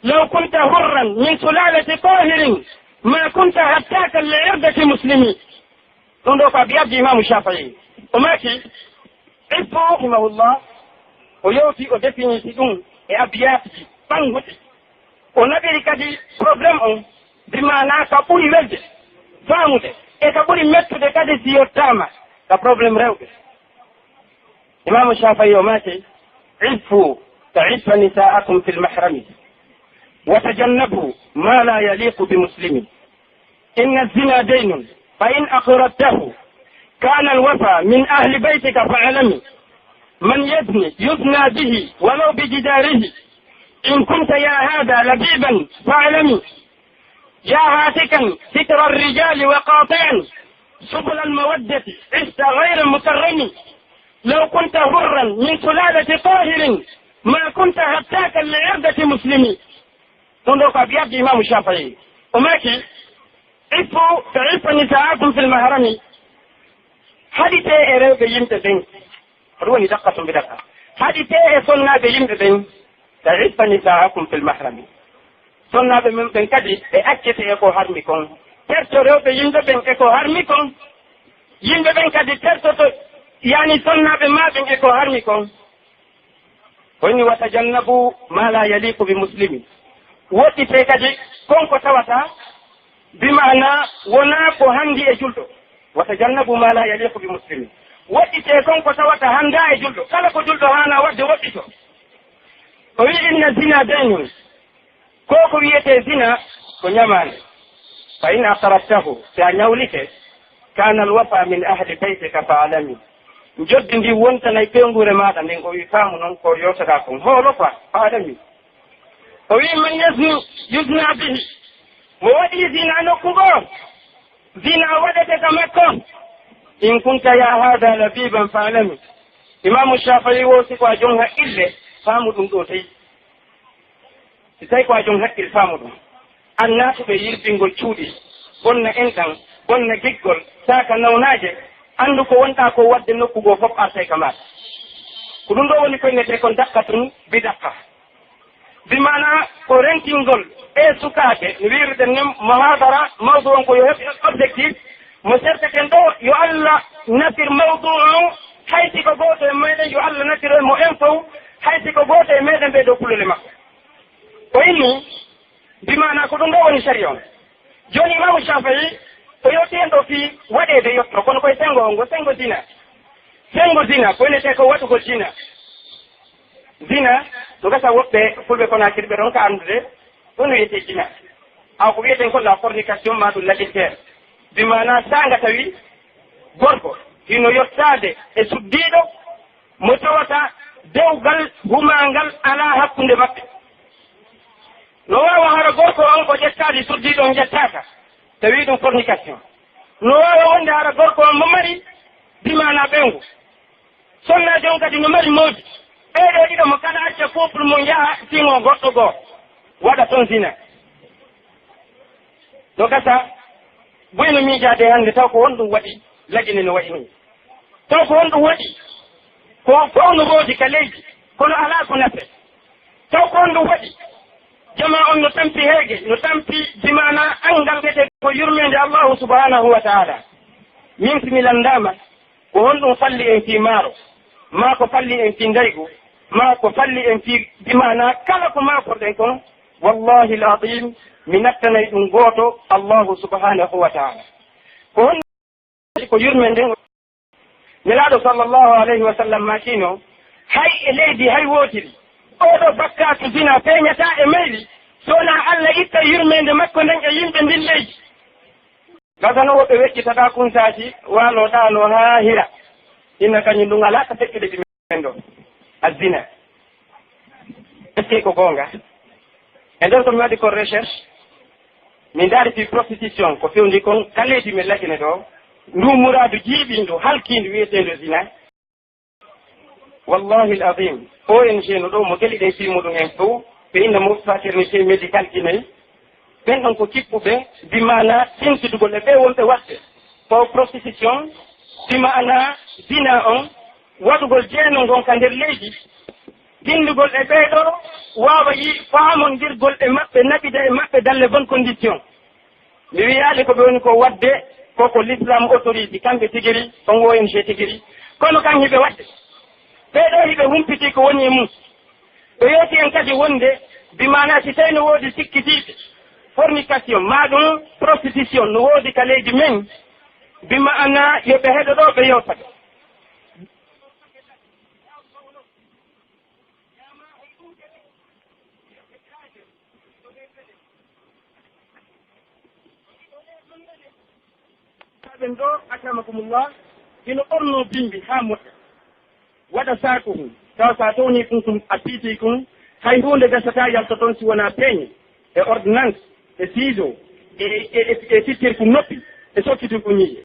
لو كنت حرا من سلالة طاهر ما كنت هتاكا لعرضة مسلم." Ɗun ɗoo ko abiyaaji Imaamu Shaafi'i. O maaki, Ibbo, rahimahullah, o yewti, o définiti ɗun e abiyaati ɓannguɗi. O naɓiri kadi problème on, bi maanaa ka ɓuri welde faamude, e ka ɓuri mettude kadi si yottaama ka problème rewɓe. Imaamu Shaafi'i o maaki, "عفوا تعف نساءكم في المحرم، وتجنبوا ما لا يليق بمسلم. إن الزنا دين، فإن أقرضته كان الوفاء من أهل بيتك فاعلم. من يزن يزنى به ولو بجداره. إن كنت يا هذا لبيبا فاعلم. يا هاتكا ستر الرجال وقاطعا سبل المودة عشت غير مكرم. لو كنت حرا من سلالة طاهر ما كنت هتاكا لعرضة مسلم." Ɗun ɗoo ko abiyaaji Imaamu Shaafi'i. O maaki, "عفوا تعف نساءكم في المحرم." Haɗitee e rewɓe yimɓe ɓen. Ko ɗun woni دقة بذرة. Haɗitee e sonnaaɓe yimɓe ɓen. تعف نساءكم في المحرم. Sonnaaɓe men ɓen kadi ɓe accete e ko harmi kon. Terto rewɓe yimɓe ɓen e ko harmi kon. Yimɓe ɓen kadi tertoto, yani, sonnaaɓe maa ɓen e ko harmi kon. O inni, "وتجنبوا ما لا يليق بمسلم." Woɗɗitee kadi kon ko tawata, bi maanaa, wonaa ko hanndi e julɗo. "وتجنبوا ما لا يليق بمسلم." Woɗɗitee kon ko tawata hanndaa e julɗo. Kala ko julɗo haanaa waɗde, woɗɗitoo. O wi'i, "إن الزنا دين." Ko ko wi'etee zina ko ɲamaande. "فإن أقرضته", si a ɲawlike, "كان الوفاء من أهل بيتك فاعلم." Njoddi ndin wontanay ɓeynguure maaɗa nden, o wi'i, "Faamu non ko yewtaɗaa kon. Hoolo quoi, faalami." O wi'i, "من يزن يزنى به." Mo waɗi zina nokku goo, zina waɗete ka makko. "إن كنت يا هذا لبيبا فاعلم." Imaamu Shaafi'i o, si ko a jon haqqille, faamu ɗun ɗoo tawi. Si tawii ko a jon haqqil, faamu ɗun. An naatuɓe yirbingol cuuɗi, bonna enɗan, bonna giggol, saaka nawnaaje, anndu ko wonɗaa ko waɗde nokku goo fof artay ka maaɗa. Ko ɗun ɗoo woni ko innetee kon دقة بذرة. Bi maanaa ko rentingol e sukaaɓe, no wi'irɗen nen muhaadara, mawdu on ko yo heɓ objectif, mo serteten ɗoo, yo Allah nafir mawdu on, hay si ko gooto e meɗen, yo Allah nafir mo en fow, hay si ko gooto e meɗen ɓee ɗoo kulole makko. O inni, bi maanaa ko ɗun ɗoo woni sariya on. Jooni Imaamu Shaafi'i, o yewti en ɗoo fii waɗeede yotto, kono koye senngo on, ngo senngo zina. Senngo zina, ko innetee ko waɗugol zina. Zina, no gasa woɓɓe Fulɓe Konaakiri ɓe ɗon ka anndude, ɗun no wi'etee zina. Awa ko wi'eten kon la fornication maa ɗun l'adultère. Bi maanaa saanga tawi gorko hino yottaade e suddiiɗo mo tawata dewgal humaangal alaa hakkunde maɓɓe. No waawa hara gorko on o ƴettaali, suddiiɗo on ƴettaaka, tawi ɗun fornication. No waawa wonde hara gorko on mo mari, bi maanaa ɓeyngu. Sonnaajo on kadi no mari moodi. Ɓee ɗoo ɗiɗo mo kala acca couple mum yaha siŋoo goɗɗo goo, waɗa ton zina. No gasa, buy no miijaade hannde taw ko honɗum waɗi Lagine no wayi nii. Taw ko honɗum waɗi? Ko fow no woodi ka leydi, kono alaa ko nafe. Taw ko honɗum waɗi? Jamaa on no tampi heege, no tampi bi maanaa anngal wi'etee ko yurmeende Allaahu subhaanahu wa ta'aalaa. Min si mi lanndaama, ko honɗum falli en fii maaro? Maa ko falli en fii ndaygu? Maa ko falli en fii bi maanaa kala ko maakorɗen kon? Wallaahi al-aziim, mi nattanay ɗum gooto, Allaahu subhaanahu wa ta'aalaa. Ko honɗum ko yurmeende nden? Nelaaɗo sallallahu alayhi wa sallam maakiino, hay e leydi hay wootiri, oo ɗoo bakkaatu zina feeñataa e mayri, so wonaa Alla itta yurmeende makko nden e yimɓe ndin leydi. Gasa no woɓɓe weƴƴitata kunsaaji, waaloo ɗaanoo haa hira. Inna kañum ɗum alaa ka feƴƴude ɗi men ɗoo. Azzina. Est-ce que ko goonga? E nder ko mi waɗi kon recherche, mi ndaari fii prostitution, ko fewndi kon ka leydi men Lagine ɗoo, nduu muraadu jiiɓiindu, halkiindu wi'eteendu zina. Wallahi al-azim, O N G no ɗoo mo geliɗen fii muɗum en fow, ɓe inna mo Fraternité Médicale Guinée, ɓen ɗon ko kippuɓe, bi maanaa tintidugol e ɓee wonɓe waɗde ko prostitution, bi maanaa zina on, waɗugol jeenu ngon ka nder leydi, tinndugol e ɓee ɗoo waawa yi faamondirgol e maɓɓe, naɓida e maɓɓe dans les bonnes conditions. Mi wiyaali ko ɓe woni ko waɗde, ko ko l'islam autorise, kamɓe tigiri, on O N G tigiri. Kono kan hiɓe waɗde. Ɓee ɗoo hiɓe humpiti ko woni e mum. Ɓe yooti en kadi wonde, bi maanaa si tawi no woodi sikkitiiɓe, fornication, maa ɗum prostitution, no woodi ka leydi men, bi maanaa yo ɓe heɗo ɗoo, ɓe yewta ɓe. Ɓen ɗoo, akramakumullah, hino ɓornoo bimbi haa moƴƴa. Waɗa saakuhun, tawa sa townii kun, kun a piitii kun, hay huunde gasataa yalta ton si wonaa peeñe, e ordonnance, e siiso, e, e, e, e sittirku noppi, e sokkitirku ñiiƴe.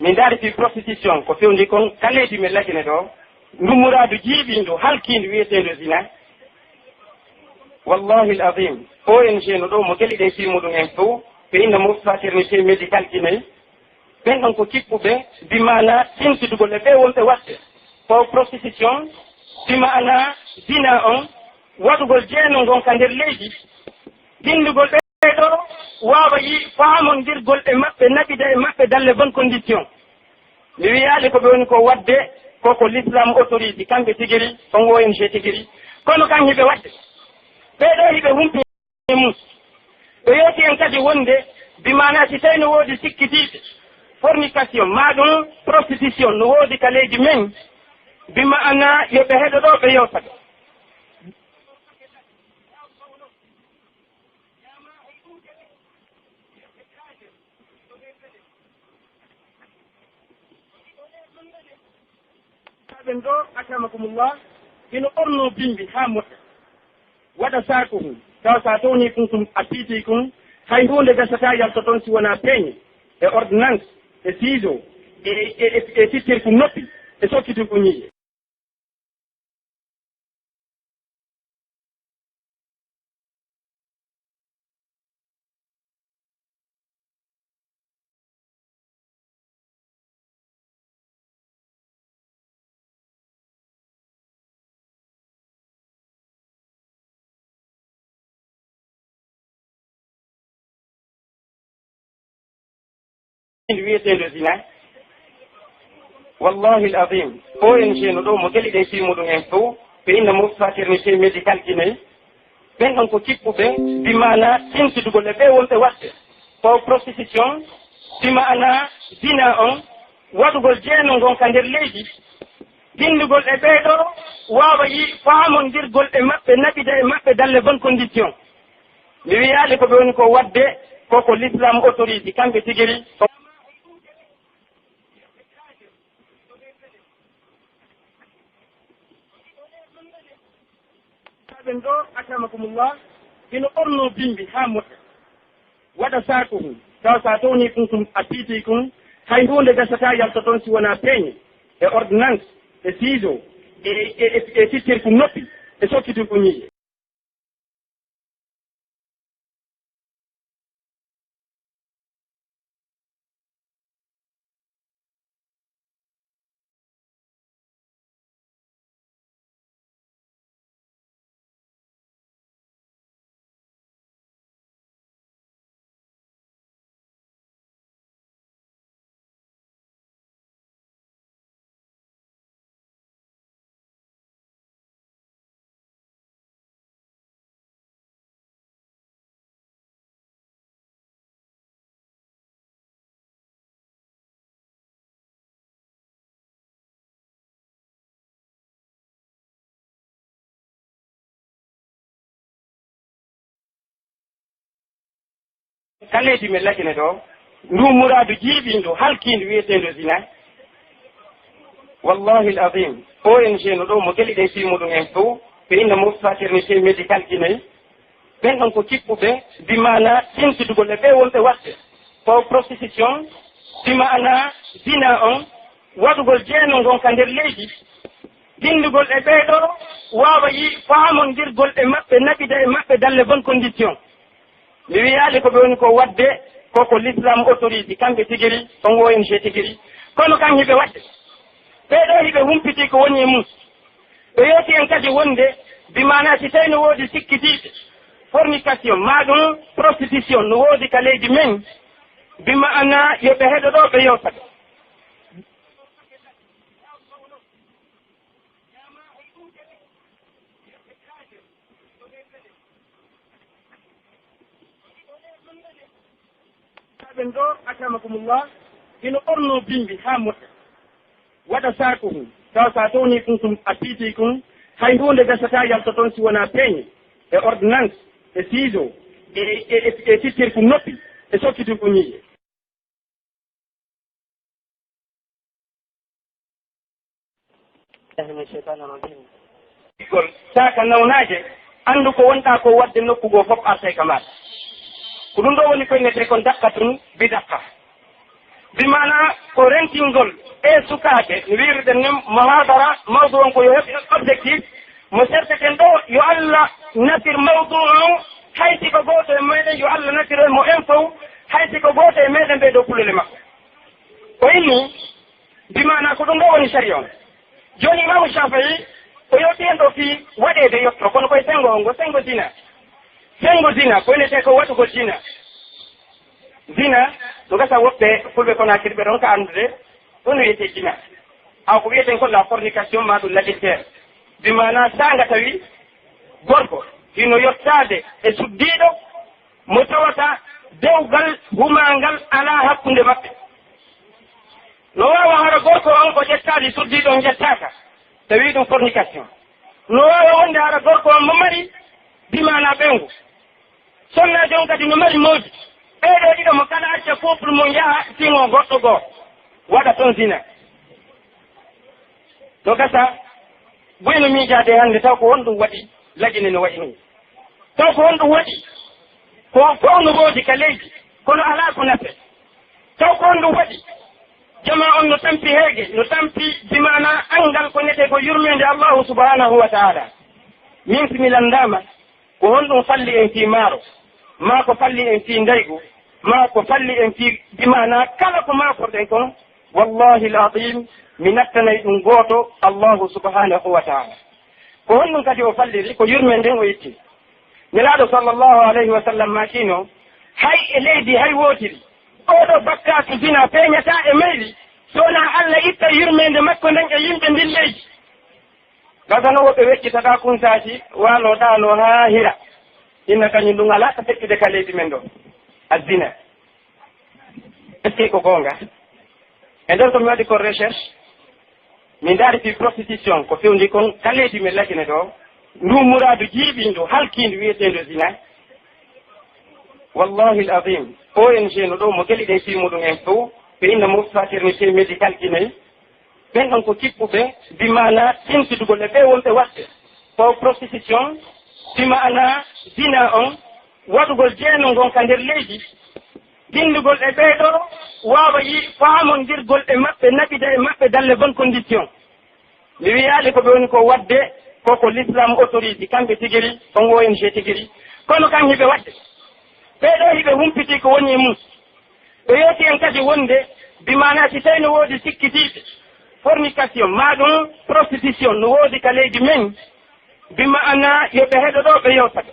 Min ndaari fii prostitution, ko fewndi kon ka leydi men Lagine ɗoo, ndu muraadu jiiɓiindu, halkiindu wi'eteendu zina. Wallahi al-azim, O N G no ɗoo mo geliɗen fii muɗum en fow, ɓe inna mo Fraternité Médicale Guinée, ɓen ɗon ko kippuɓe, bi maanaa tintidugol e ɓee wonɓe waɗde ko prostitution, bi maanaa zina on, waɗugol jeenu ngon ka nder leydi, tinndugol ɓee ɗoo waawa yi faamondirgol e maɓɓe, naɓida e maɓɓe dans les bonnes conditions. Mi wiyaali ko ɓe woni ko waɗde, ko ko l'islam autorise, kamɓe tigiri, on O N G tigiri. Kono kan hiɓe waɗde. Ɓee ɗoo hiɓe humpii e mum. Ɓe yooti en kadi wonde, bi maanaa si tawi no woodi sikkitiiɓe, fornication, maa ɗum prostitution, no woodi ka leydi men, bi maanaa yo ɓe heɗo ɗoo, ɓe yewta ɓe. Ɓen ɗoo, akramakumullah, hino ɓornoo bimbi haa moƴƴa. Waɗa saakuhun, tawa sa townii kun, kun a piitii kun, hay huunde gasataa yalta ton si wonaa peeñe, e ordonnance, e siiso, e, e, e, e sittirku noppi, e sokkitirku ñiiƴe. Wi'eteendu zina. Wallahi al-azim, O N G no ɗoo mo geliɗen fii muɗum en fow, ɓe inna mo Fraternité Médicale Guinée, Ɓen ɗon ko kippuɓe, bi maanaa tintidugol e ɓee wonɓe waɗde ko prostitution, bi maanaa zina on, waɗugol jeenu ngon ka nder leydi, dindugol e ɓee ɗoo, waawa yi faamondirgol e maɓɓe, naɓida e maɓɓe dans les bonnes conditions. Mi wiyaali ko ɓe woni ko waɗde, ko ko l'islam autorise kamɓe tigi ri. Ɓen ɗoo, akramakumullah, hino ɓornoo bimbi haa moƴƴa. Waɗa saakuhun, tawa sa townii kun, kun a piitii kun, hay huunde gasataa yalta ton si wonaa peeñe, e ordonnance, e siiso, e, e, e, e sittirku noppi, e sokkitirku ñiiƴe. Ka leydi men Lagine ɗoo, nduu muraadu jiiɓindu, halkiindu wi'eteendu zina. Wallahi al-azim, O N G no ɗoo mo geliɗen fii muɗum en fow, ɓe inna mo Fraternité Médicale Guinée, ɓen ɗon ko kippuɓe, bi maanaa tintidugol e ɓee wonɓe waɗde ko prostitution, bi maanaa zina on, waɗugol jeenu ngon ka nder leydi, dindugol e ɓee ɗoo, waawa yi faamondirgol e maɓɓe, naɓida e maɓɓe dans les bonnes conditions. Mi wiyaali ko ɓe woni ko waɗde, ko ko l'islam autorise kamɓe tigi ri, on O N G tigi ri. Kono kan hiɓe waɗde. Ɓee ɗoo hiɓe humpitii ko woni e mum. Ɓe yooti en kadi wonde, bi maanaa si tawi no woodi sikkitiiɓe, fornication, maa ɗum prostitution, no woodi ka leydi men, bi maanaa yo ɓe heɗo ɗoo, ɓe yewta ɓe. Ɓen ɗoo, akramakumullah, hino ɓornoo bimbi haa moƴƴa. Waɗa saakuhun, tawa sa townii kun, kun a piitii kun, hay huunde gasataa yalta ton si wonaa peeñe, e ordonnance, e siiso, e, e, e, e sittirku noppi, e sokkitirku ñiiƴe. Billahi min shaytani rajim. Gol, saaka nawnaaje, anndu ko wonɗaa ko waɗde nokku goo fof artay ka maaɗa. Ko ɗum ɗoo woni ko innetee kon daqqatun bi daqqa. Bi maanaa ko rentingol e sukaaɓe, no wi'irɗen nen muhadara, mawdu on ko yo heɓ objectif, mo serteten ɗoo, yo Allah nafir mawdu on, hay si ko gooto e meɗen, yo Allah nafir en mo en fow, hay si ko gooto e meɗen ɓee ɗoo kulole makko. O inni, bi maanaa ko ɗum ɗoo woni sariya on. Jooni Imaamu Shaafi'i, o yewti en ɗoo fii waɗeede yotto, kono koye senngo on, ngo senngo zina. Senngo zina, ko innetee ko waɗugol zina. Zina, no gasa woɓɓe fulɓe Konaakiri ɓe ɗon ka anndude, ɗum no wiyetee zina. Awa ko wiyeten ko la fornication maa ɗum l'adultère. Bi maanaa saanga tawi gorko hino yottaade e suddiiɗo mo tawata dewgal humaangal alaa hakkunde maɓɓe. No waawa hara gorko on o ƴettaali, suddiiɗo on ƴettaaka, tawi ɗum fornication. No waawa wonde hara gorko on mo mari, bi maanaa ɓeyngu. Sonnaajo on kadi no mari moodi. Ɓee ɗoo ɗiɗo mo kala acca couple mo yaha siŋo goɗɗo goo, waɗa ton zina. No gasa, buy no miijaade hannde taw ko honɗum waɗi Lagine no wayi nii. Taw ko honɗum waɗi? Ko fow no woodi ka leydi, kono alaa ko nafe. Taw ko honɗum waɗi? Jamaa on no tampi heege, no tampi bi maanaa anngal ko netee ko yurmeende Allahu subhanahu wa ta'ala. Min si mi lanndaama, ko honɗum falli en fii maaro, maa ko falli en fii ndaygu, maa ko falli en fii bi maanaa kala ko maakorɗen kon, wallahi al-azim, mi nattanay ɗum gooto, Allahu subhanahu wa ta'ala. Ko honɗum kadi o falliri? Ko yurmeende nden o itti. Nelaaɗo sallallahu alayhi wa sallam maakiino, hay e leydi hay wootiri, oo ɗoo bakkaatu zina feeñataa e mayri, so wonaa Alla itta yurmeende makko nden e yimɓe ndin leydi. Gasa no woɓɓe weccitaɗaa kunsaaji, waanoo ɗaanoo haa hira. Inna kañum ɗum alaa ka feccude ka leydi men ɗo. Azzina. Est-ce que ko goonga? E nder ko mi waɗi ko recherche, mi ndaari fii prostitution, ko fewndi kon ka leydi men Lagine ɗo, ndu muraadu jiiɓiindu, halkiindu wi'eteendu zina. Wallahi al-azim, O N G no ɗo mo geli ɗen fii muɗum en fow, ɓe inna mo fraternité médicale Guinée, ɓen ɗon ko kippuɓe, bi maana tintidugol e ɓe wonɓe waɗde ko prostitution, bi maana zina on, waɗugol jeenu ngon ka nder leydi, tinndugol e ɓee ɗoo, waawa yi faamondirgol e maɓɓe, naɓida e maɓɓe dans les bonnes conditions. Mi wiyaali ko ɓe woni ko waɗde, ko ko l'islam autorise, kamɓe tigiri, on O N G tigiri. Kono kan hiɓe waɗde. Ɓee ɗoo hiɓe humpiti ko woni e mum. Ɓe yooti en kadi wonde, bi maana si tawi no woodi sikkitiiɓe, fornication, maa ɗum prostitution, no woodi ka leydi men, bi maana yo ɓe heɗo ɗoo, ɓe yewta ɓe.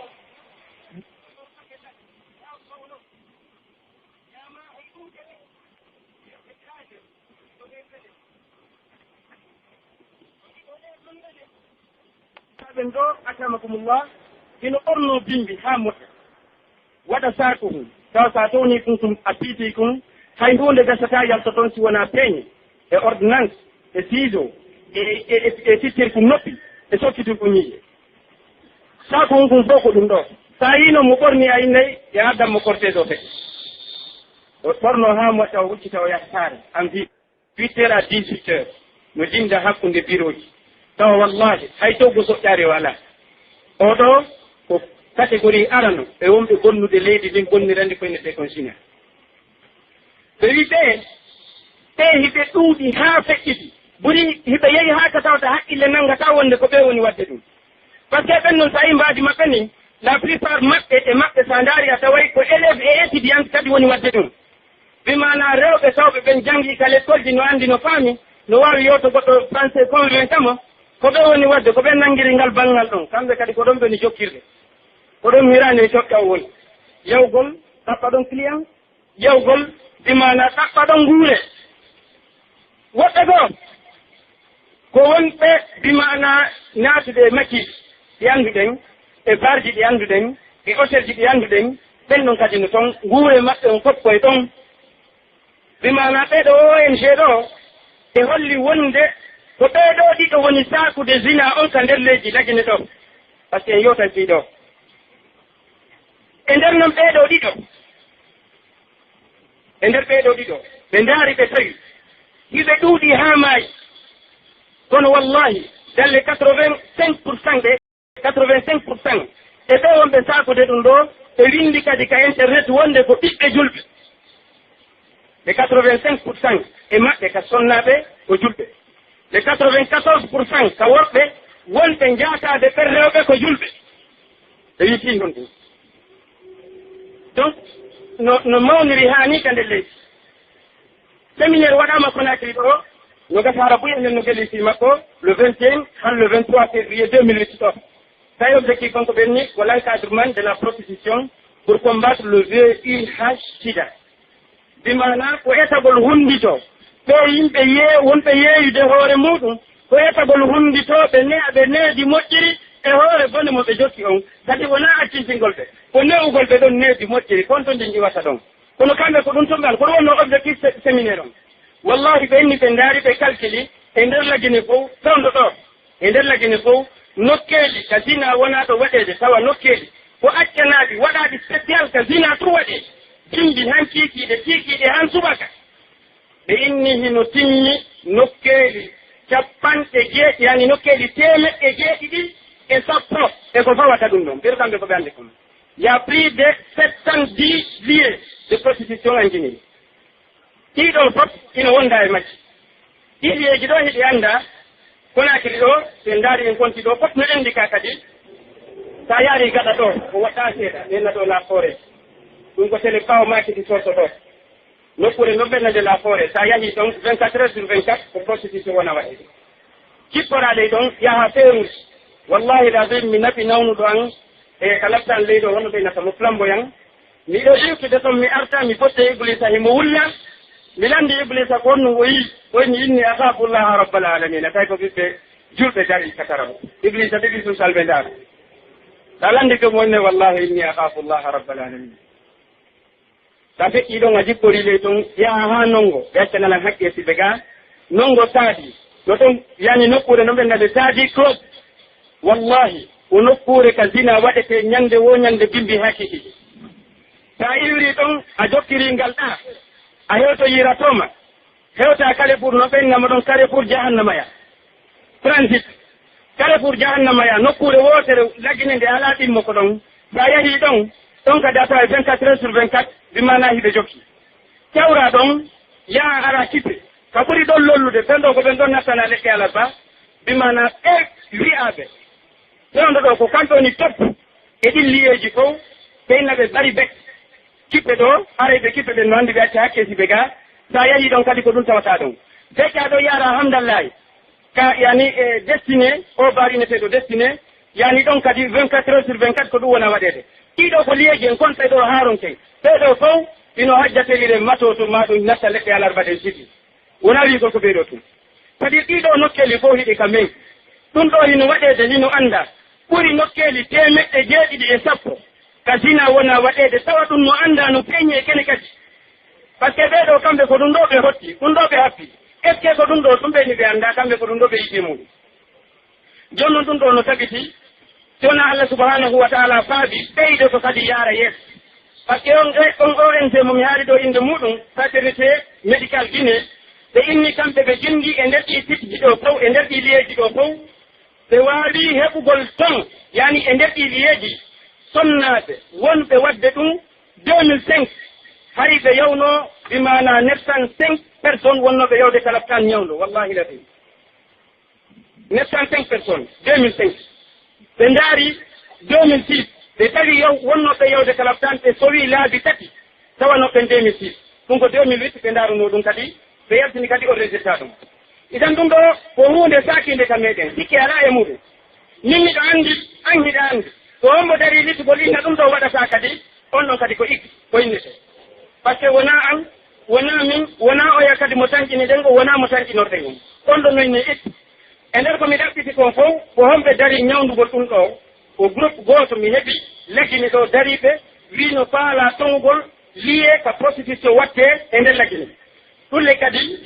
Ɓen ɗoo, akramakumullah, hino ɓornoo bimbi haa moƴƴa. Waɗa saaku hun, tawa sa townii kun, kun a piitii kun, hay huunde gasataa yalta ton si wonaa peeñe, e ordonnance, e ciseau, e, e, e, e sittirku noppi, e sokkitirku ñiiƴe. Saaku hun kun fow ko ɗum ɗoo. Sa yii non mo ɓornii a innay, e addan mo cortège o feƴƴa. O ɓornoo haa moƴƴa, o huccita, o yaha saare, an fii. Huit heures à dix-huit heures, no dinda hakkunde birooji. Tawa wallahi, hay toggo soƴƴaare o alaa. Oo ɗoo ko catégorie arano e wonɓe bonnude leydi ndin, bonnirande koye neɗɗo kon sina. Ɓe wi ɓee, ɓee hiɓe ɗuuɗi haa feƴƴiti. Ɓuri hiɓe yehi haa ka tawata haqqille nangataa wonde ko ɓee woni waɗde ɗum. Parce que ɓen non, so a yii mbaadi maɓɓe ni, la plupart maɓɓe e maɓɓe, so a ndaari, a taway ko élève et étudiante kadi woni waɗde ɗum. Bi maanaa rewɓe tawɓe ɓen janngii ka lekkolji, no anndi, no faami, no waawi yewto goɗɗo français convaincamment, ko ɓe woni waɗde, ko ɓe nanngiri ngal banngal ɗon. Kamɓe kadi ko ɗon ɓe woni jokkirde. Ko ɗon hiraande e coƴƴa o woni. Yawgol, ɗaɓɓa ɗon client, yawgol, bi maanaa ɗaɓɓa ɗon nguure. Woɓɓe goo, ko wonɓe bi maanaa naatude e makiiji ɗi annduɗen, e barji ɗi annduɗen, e hôtelji ɗi annduɗen, ɓen ɗon kadi no ton, nguure maɓɓe on fof koye ɗon. Bi maanaa ɓee ɗoo O N G ɗoo, ɓe holli wonde ko ɓee ɗoo ɗiɗo woni saakude zina on ka nder leydi Lagine ɗoo. Parce que en yewtan fii ɗoo. E nder non ɓee ɗoo ɗiɗo, E nder ɓee ɗoo ɗiɗo, ɓe ndaari, ɓe tawi hiɓe ɗuuɗi haa maayi. Kono wallahi, dalle quatre-vingt-cinq pour cent ɓe, quatre-vingt-cinq pour cent e ɓee wonɓe saakude ɗum ɗoo, ɓe winndi kadi ka internet wonde ko ɓiɓɓe julɓe. Ɓe quatre-vingt-cinq pour cent e maɓɓe ka sonnaaɓe ko julɓe. Les quatre-vingt-quatorze pour cent ka worɓe wonɓe jaataade ɓen rewɓe ko julɓe. Ɓe wi'i ɗum ɗum. Donc, no, no mawniri haa nii ka nder leydi. Séminaire waɗaama Conakry ɗoo, no gasa hara buy enen no geli fii makko, le vingt et un haa le vingt-trois février deux mille huit ɗoo. Tawi objectif kanko ɓen ni ko l'encadrement de la prostitution pour combattre le V I H sida. Bi maanaa ko etagol hunndito. Ɓee yimɓe yee-, wonɓe yeeyude hoore muuɗum, ko etagol hunnditooɓe ne-, ɓe needi moƴƴiri e hoore bone mo ɓe jokki on. Kadi wonaa accintingol ɓe, ko ne'ugol ɓe ɗon needi moƴƴiri, kon to ndi iwata ɗon. Kono kamɓe ko ɗum tumɓe an, ko ɗum wonnoo objectif se-, séminaire on. Wallahi, ɓe inni, ɓe ndaari, ɓe kalkili e nder Lagine fow, fewndo ɗoo. E nder Lagine fow, nokkeeli ka zina wonaa ɗo waɗeede, tawa nokkeeli ko accanaaɗi, waɗaaɗi spécial ka zina tun waɗee. Bimbi han kiikiiɗe, kiikiiɗe han subaka. Ɓe inni hino timmi nokkeeli capanɗe jeeɗi, yani nokkeeli teemeɗɗe jeeɗiɗi e sappo e ko fawata ɗum ɗon. Ɓeɗo kamɓe ko ɓe anndi kon. Il y a plus de sept cent dix lieux de prostitution en Guinée. Ɗii ɗoo fof ina wonda e majji. Ɗii lieuji ɗoo hiɗi anndaa, Conakry ɗoo, si en ndaari en konti ɗoo, fof no enndi ka kadi. So a yaarii gaɗa ɗoo, ko woɗɗaa seeɗa, ɓe enna ɗoo la forêt. Ɗum ko télé Pawo Makiti sorto ɗoo. Nokkuure non ɓe ennata la forêt. So a yahii ɗon vingt-quatre heures sur vingt-quatre, ko prostitution wona waɗeede. Kipporaa ley ɗon, yaha Férouz. Wallahi lazim, mi naɓi nawnuɗo an, e ka lattan ley ɗo, hono ɓe nata mo flamboyant. Miɗo iwtude ton, mi arta, mi fotte Iblisa, himo wulla. Mi lanndi Iblisa ko honno o yi'i. O inni, "Inni akhafu Allaha rabbal alamina." Tawi ko ɓiɓɓe julɓe darii ka sara mo. Iblisa tigi sun salɓe ndaara. Sa landi ɗum wonne, wallahi inni akhafu Allaha rabbal alamin. Sa feƴƴi ɗon a jipporii ley ton, yaha haa Nongo, ɓe accana lan haqqee si ɓe gaa. Nongo Saadi, no ton yani nokkuure no ɓe nande Saadi Club. Wallahi, ko nokkuure ka zina waɗetee ñande woo ñande bimbi haa kikiiɗe. Sa iwrii ɗon, a jokkirii ngal ɗaa, a hewtoyiratoo ma. Hewta Carrefour no ɓen ngam ɗon Carrefour jahannama ya. Transit. Carrefour jahannama ya, nokkuure wootere lagine nde alaa ɗimmo ko ɗon. Sa yahii ɗon, ɗon kadi a taway vingt-quatre heures sur vingt-quatre, bi maanaa hiɓe jokki. Cawra ɗon, yaha ara kipe. Ka ɓuri ɗon lollude, ɓen ɗon ko ɓen ɗon nattana leɗɗe alarba, bi maanaa ɓe wi'aaɓe. Fewndo ɗoo ko kamɓe woni top e ɗin liyeeji fow, ɓe inna ɓe bari bek. Kippe ɗoo, haray ɓe kippe ɓen no anndi ɓe acca hakke si ɓe gaa. Sa yahii ɗon kadi ko ɗum tawata ɗon. Feccaa ɗoo yaara Hamdallaay. Ka yani e Destiné, o baari ne feeɗo Destiné. Yani ɗon kadi vingt-quatre heures sur vingt-quatre ko ɗum wona waɗeede. Ɗii ɗoo ko liyeeji en kon ɓee ɗoo haaronke. Ɓee ɗoo fow, ino hajja telire mato to maa ɗum natta leɗɗe alarba ɗen siti. Wonaa wi'ugol ko ɓee ɗoo tun. Kadi ɗii ɗoo nokkeeli fow hiɗi ka men. Ɗum ɗoo hino waɗeede, hino anndaa. Ɓuri nokkeeli teemeɗɗe jeeɗiɗi e sappo. Ka zina wona waɗeede, tawa ɗum no anndaa, no feeñi e kene kadi. Parce que ɓee ɗoo kamɓe ko ɗum ɗoo ɓe hotti, ɗum ɗoo ɓe happi. Est-ce que ko ɗum ɗoo tun ɓe ni ɓe anndaa, kamɓe ko ɗum ɗoo ɓe yiɗi e muɗum? Jooni non ɗum ɗoo no tabiti, si wonaa Allah subhanahu wa ta'ala faabi, ɓeydoto kadi yaara yeeso. Parce que on, on O N G mo mi haali ɗoo innde muɗum, Fraternité Médicale Guinée, ɓe inni kamɓe ɓe jinndi e nder ɗii siteji ɗoo fow, e nder ɗii liyeeji ɗoo fow, ɓe waawi heɓugol ton, yani e nder ɗii liyeeji, sonnaaɓe wonɓe waɗde ɗum deux mille cinq, hari ɓe yawnoo, bi maanaa neuf cent cinq personnes wonnooɓe yawde ka laptaan ñawndo, wallahi ladim. Neuf cent cinq personnes, deux mille cinq. Ɓe ndaari deux mille six, ɓe tawi yaw-, wonnooɓe yawde ka laptaan, ɓe sowi laabi tati, tawanoo ɓen deux mille six. Ɗum ko deux mille huit ɓe ndaarunoo ɗum kadi, ɓe yaltini kadi on résultat ɗum. Idan ɗum ɗoo ko huunde saakiinde ka meɗen, sikke alaa e muɗum. Min miɗo anndi, an hiɗa anndi. Ko hombo darii litugol inna ɗum ɗoo waɗataa kadi, on ɗon kadi ko iggi, ko innetee. Parce que wonaa an, wonaa min, wonaa oya kadi mo tanƴini ɗen o, wonaa mo tanƴinorɗen on. On ɗon no inne iggi. E nder ko mi ɗaɓɓiti kon fow, ko homɓe darii ñawndugol ɗum ɗoo? Ko groupe gooto mi heɓi, Lagine ɗoo dariiɓe, wii no faalaa toŋugol liye ka prostitution waɗtee e nder Lagine. Ɗum le kadi,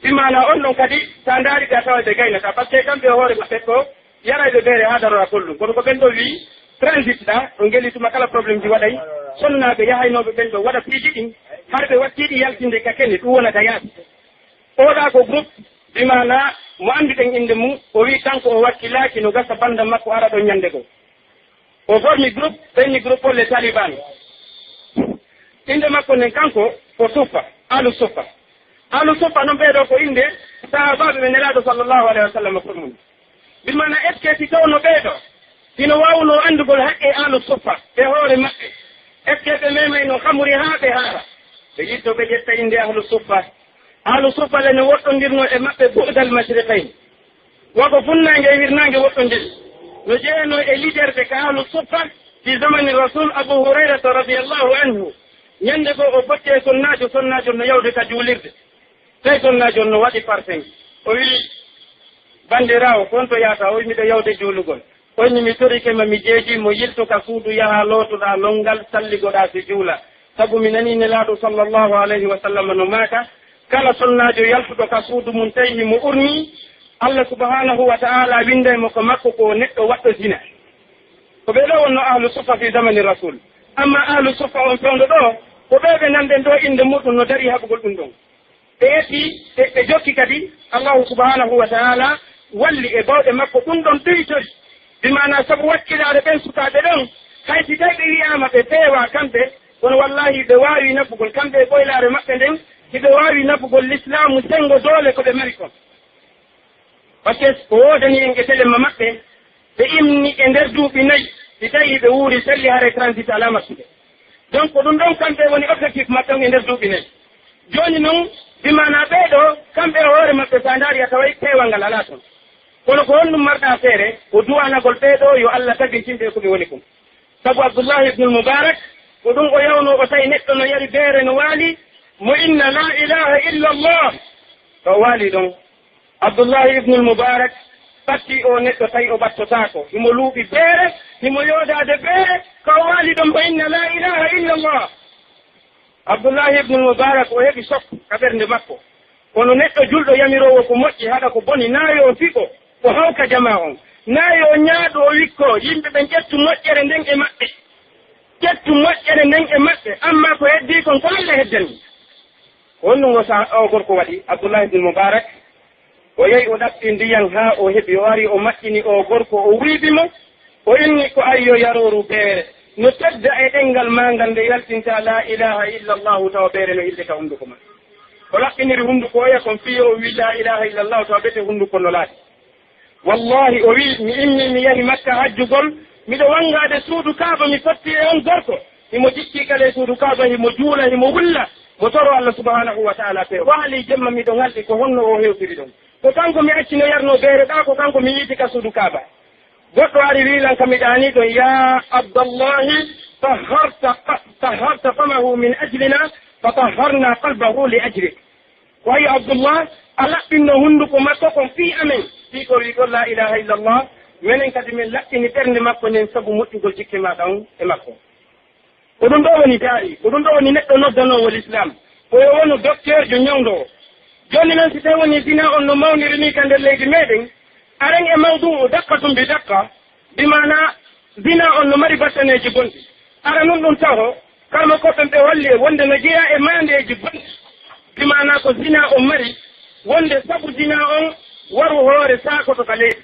bi maanaa on ɗon kadi, sa ndaari ɓe a taway ɓe gaynataa, parce que kamɓe e hoore maɓɓe ko yarayɓe beere haa darora gollum. Kono ko ɓen ɗoo wii, transit ɗaa, ɗo ngeli tuma kala problème ji waɗay, sonnaaɓe yahaynooɓe ɓen ɗoo waɗa piiji ɗin, har ɓe wattii ɗi yaltinde ka kene, ɗum wonata yaasi. Oɗaa ko groupe, bi maanaa mo annduɗen innde mum, o wii kanko o wakkilaaki no gasa bannda makko ara ɗon ñannde goo. O formi groupe, ɓenni groupe o les Talibans. Innde makko nden kanko ko Suffa, Alu Suffa. Alu Suffa non ɓee ɗoo ko innde sahaabaaɓe ɓe Nelaaɗo sallallahu alayhi wa sallam formini. Bi maanaa est-ce que si tawno ɓee ɗoo hino waawunoo anndugol haqqee Alu Suffa e hoore maɓɓe, est-ce que ɓe memayno kamuri haa ɓe haara? Ɓe yiddo ɓe ƴetta innde Ahlu Suffa. Ahlu Suffa le no woɗɗondirnoo e maɓɓe bu'dal mashriqayn. Wa ko funnaange e hirnaange woɗɗondiri. No jeyanoo e leader ɓe ka Ahlu Suffa fi zamani Rasul Abu Hurayrata radiyallahu anhu. Ñande goo o fotti e sonnaajo, sonnaajo no yawde ka juulirde. Tawi sonnaajo on no waɗi parfum. O wi'i, "Banndiraawo, ko honto yahata?" O wi'i, "Miɗo yawde juulugol." O inni, "Mi torike ma, mi jeejii mo, yiltu ka suudu, yaha lootoɗaa lonngal, salligoɗaa si juula. Sabu mi nanii Nelaaɗo sallallahu alayhi wa sallam no maaka, kala sonnaajo yaltuɗo ka suudu mun tawi himo urnii, Allah subhanahu wa ta'ala winnday mo ko makko ko neɗɗo waɗɗo zina." Ko ɓee ɗoo wonnoo Ahlu Suffa fi zamani Rasul. Amma Ahlu Suffa on fewndo ɗoo, ko ɓee ɓe nanɗen ɗoo innde muɗum no darii haɓugol ɗum ɗon. Ɓe ƴetti, ɓe, ɓe jokki kadi, Allahu subhanahu wa ta'ala walli e bawɗe makko, ɗum ɗon ɗuytori. Bi maanaa sabu wakkilaare ɓen sukaaɓe ɗon, hay si tawi ɓe wi'aama ɓe feewaa kamɓe, kono wallahi ɓe waawi nafugol kamɓe e ɓoylaare maɓɓe nden, hiɓe waawi nafugol lislaamu senngo doole ko ɓe mari kon. Parce que ko woodani en e telemma maɓɓe, ɓe imni e nder duuɓi nayi, si tawi ɓe wuuri selli haray transit alaa makkude. Donc, ko ɗum ɗon kamɓe woni objectif maɓɓe on e nder duuɓi nayi. Jooni non, bi maanaa ɓee ɗoo, kamɓe e hoore maɓɓe, so a ndaari a taway peewal ngal alaa ton. Kono ko honɗum marɗaa feere? Ko du'anagol ɓee ɗoo yo Allah tabintin ɓe ko ɓe woni kon. Sabu Abdullahi ibnul Mubarak, ko ɗum o yawnoo, o tawi neɗɗo no yari beere no waali, mo inna laa ilaaha illa Allah. Ɗo o waali ɗon, Abdullahi ibnul Mubarak, Ɓattii oo neɗɗo, tawi o ɓattotaako. Himo luuɓi beere, himo yoodaade beere, ka o waali ɗon mo inna laa ilaaha illallah. Abdullahi ibnul Mubarak, o heɓi sokko ka ɓernde makko. Kono neɗɗo julɗo yamiroowo ko moƴƴi, haɗa ko boni, naa yo o fiɓo, o hawka jamaa on. Naa yo o ñaaɗu, o wikkoo, yimɓe ɓen ƴettu moƴƴere nden e maɓɓe. Ƴettu moƴƴere nden e maɓɓe, ammaa ko heddii kon, ko Alla heddani. Ko honɗun oo sa-, oo gorko waɗi? Abdullahi ibnul Mubarak, o yahi o ɗaɓɓi ndiyan haa o heɓi, o ari o maƴƴini oo gorko, o wiibi mo, o inni ko ayyo yarooru beere. No tedda e ɗenngal maa ngal nde yaltinta laa ilaaha illa Allaahu tawa beere no hilde ka hunnduko maa. O laɓɓiniri hunnduko oya kon fii yo o wii laa ilaaha illa Allaahu tawa bete hunnduko no laaɓi. Wallaahi, o wi'i, mi immii mi yahi Makka hajjugol, miɗo wanngaade suudu Kaaba, mi fotti e on gorko. Himo jikkii kala e suudu Kaaba, himo juula, himo wulla, mo toroo Allah subhaanahu wa ta'aalaa. Pe waali jemma miɗo ŋalɗi, ko honno o hewtiri ɗon? Ko kanko mi acci no yarnoo beere ɗaa, ko kanko mi yiiti ka suudu Kaaba. Goɗɗo ari wi'i lan ka mi ɗaanii ɗon, yaa Abdallahi, tahharta, tahharta famahu min ajlina, fa tahharna qalbahu li ajlik. Ko wayi Abdullah, a laɓɓinno hunnduko makko kon fii amen, fii ko wi'ugol laa ilaaha illallah, menen kadi men laɓɓini ɓernde makko nden sabu moƴƴugol jikke maaɗa on e makko. Ko ɗun ɗoo woni da'i, ko ɗun ɗoo woni neɗɗo noddanoowo Lislaam, ko yo wonu dokteerjo ñawndoowo. Jooni non, si tawii wonii zinaa on no mawniri nii ka nder leydi meɗen, aren e mawdu'u dakka tumbi dakka, bi maanaa zinaa on no mari battaneeji bonɗi. Aranun ɗun taho, kalma ko ɓen ɓe holli e wonde no jeyaa e maandeeji bonɗi. Bi maanaa ko zinaa on mari, wonde sabu zinaa on waru hoore saakoto ka leydi.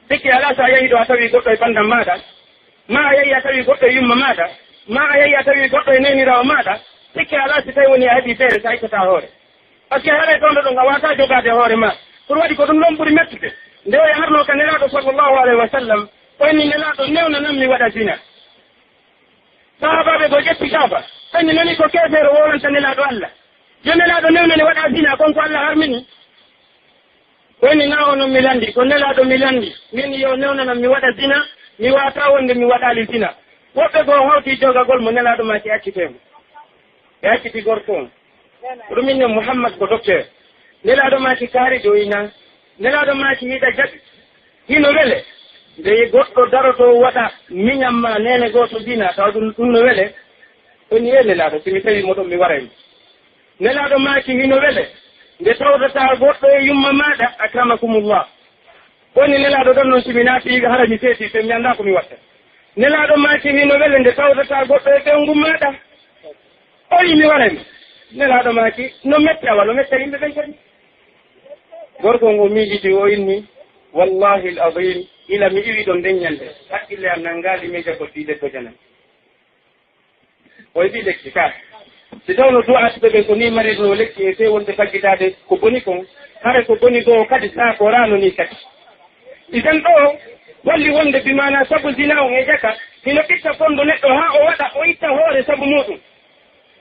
Sikke alaa, so a yahii ɗoo a tawii goɗɗo e banndam maaɗa, maa a yahii a tawii goɗɗo e yumma maaɗa, maa a yahii a tawii goɗɗo e neeniraawo maaɗa, sikke alaa, si tawii wonii a heɓii feere, so a ittotaa hoore. Parce que haray ɗon ɗon a waawataa jogaade hoore maa. Ɗun waɗi ko ɗun ɗon ɓuri mettude. Nde o yaharnoo ka Nelaaɗo sallallahu alayhi wa sallam, o inni Nelaaɗo, "Newnanan mi waɗa zina." Sahaabaaɓe goo ƴetti Kaaba, ɓen nani ko keefeero wowlanta Nelaaɗo Allah. Yo Nelaaɗo newnane waɗa zina, kon ko Allah harmini. O inni, "Naa onon mi lanndi, ko Nelaaɗo mi lanndi. Min yo newnanan mi waɗa zina, mi waawataa wonde mi waɗaali zina." Woɓɓe goo hawti jogagol mo, Nelaaɗo maaki accitee mo. Ɓe acciti gorko on. Ko ɗun inni Muhammad ko docteur. Nelaaɗo maaki kaari ɗoo ina. Nelaaɗo maaki hiɗa jaɓi. Hino wele. Nde goɗɗo darotoo waɗa miñan maa neene gooto zina, tawa ɗun, ɗun no wele. O inni, "Ee Nelaaɗo, si mi tawii mo ɗon, mi waray mo." Nelaaɗo maaki, "Hino wele. Nde tawdataa goɗɗo e yumma maaɗa, akramakumullah." O inni, "Nelaaɗo, ɗon non si mi naatii, hara mi seetii, mi anndaa ko mi watta." Nelaaɗo maaki, "Hino wele nde tawdataa goɗɗo e ɓeyngu maaɗa." O wi'i, "Mi waray mo." Nelaaɗo maaki, "No metti, awa, no metta yimɓe ɓen kadi." Gorko on o miijiti, o inni, "Wallahi al-azim, ila mi iwi ɗon nden ñande, hakkille an nanngaali miija ko fii debbo janani." O heɓi lekki ka. Si tawno du'aatuɓe ɓen ko nii marirnoo lekki e fee wonde faggitaade ko boni kon, hara ko boni goo kadi saakoraano nii kadi. Idan ɗoo holli wonde bi maanaa sabu zina on e ƴaka, hino ɓitta fondo neɗɗo haa o waɗa, o itta hoore sabu muuɗum.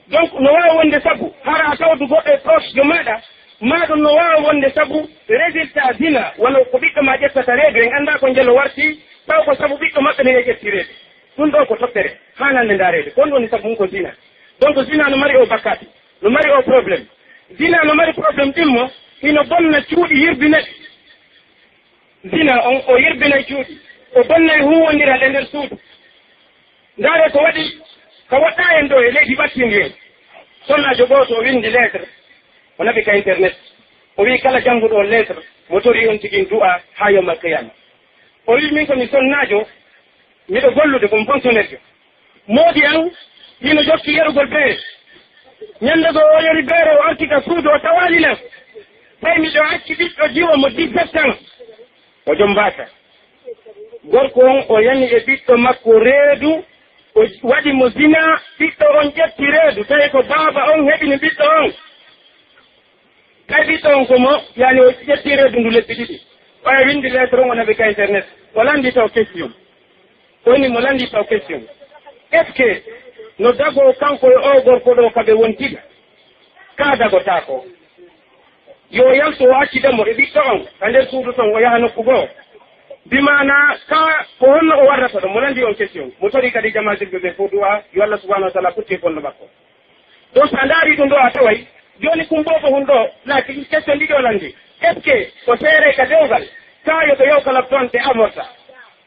Donc, no waawi wonde sabu hara a tawdu goɗɗo e proche jo maaɗa, maa ɗum no waawi wonde sabu résultat zina, wano ko ɓiɗɗo maa ƴettata reedu, en anndaa ko njelo warti, taw ko sabu ɓiɗɗo maɓɓe no yahi ƴetti reedu. Ɗum ɗoo ko toppere, haanande ndaareede. Ko ɗum woni sabu mum ko zina. Donc, zina no mari oo bakkaati, no mari oo problème. Zina no mari problème ɗimmo, hino bonna cuuɗi, yirbina ɗi. Zina on, o yirbinay cuuɗi, o bonnay huuwondiral e nder suudu. Ndaaree ko waɗi ka woɗɗaa en ɗoo e leydi ɓattiindi en. Sonnaajo gooto o winndi lettre, o naɓi ka internet. O wi'i kala jannguɗo on lettre, mo torii on tigi du'aa haa yawmal qiyaama. O wi'i, "Min ko mi sonnaajo, miɗo gollude, ko mi fonctionnaire jo." Moodi an hino jokki yarugol beere. Ñande goo o yari beere, o arti ka suudu, o tawaali lan. Tawi miɗo acci ɓiɗɗo jiwo mo dix-sept ans. O jombaaka. Gorko on o yani e ɓiɗɗo makko reedu, o waɗi mo zina, ɓiɗɗo on ƴetti reedu, tawi ko baaba on heɓini ɓiɗɗo on. Kay ɓiɗɗo on ko mo, yani o ƴetti reedu ndu lebbi ɗiɗi. Oya winndi lettre on, o naɓi ka internet. O lanndii taw question. O inni mo lanndii taw question. Est-ce que no dagoo kanko e oo gorko ɗoo ka ɓe wontiri? Kaa dagotaako. Yo o yaltu o accida mo e ɓiɗɗo on ka nder suudu ton, o yaha nokku goo. Bi maanaa ka ko honno o warrata ɗon? Mo lanndii on question. Mo torii kadi jamaa julɓe ɓe fof du'aa, yo Allah subhanahu wa ta'ala ɓuttu e fondo makko. Donc, so a ndaarii ɗum ɗoo, a taway jooni kum boobo hun ɗoo, laaki question ɗiɗi o lanndii. Est-ce que ko seere ka dewgal? Kaayo ɓe yaw kala ton ɓe aborta.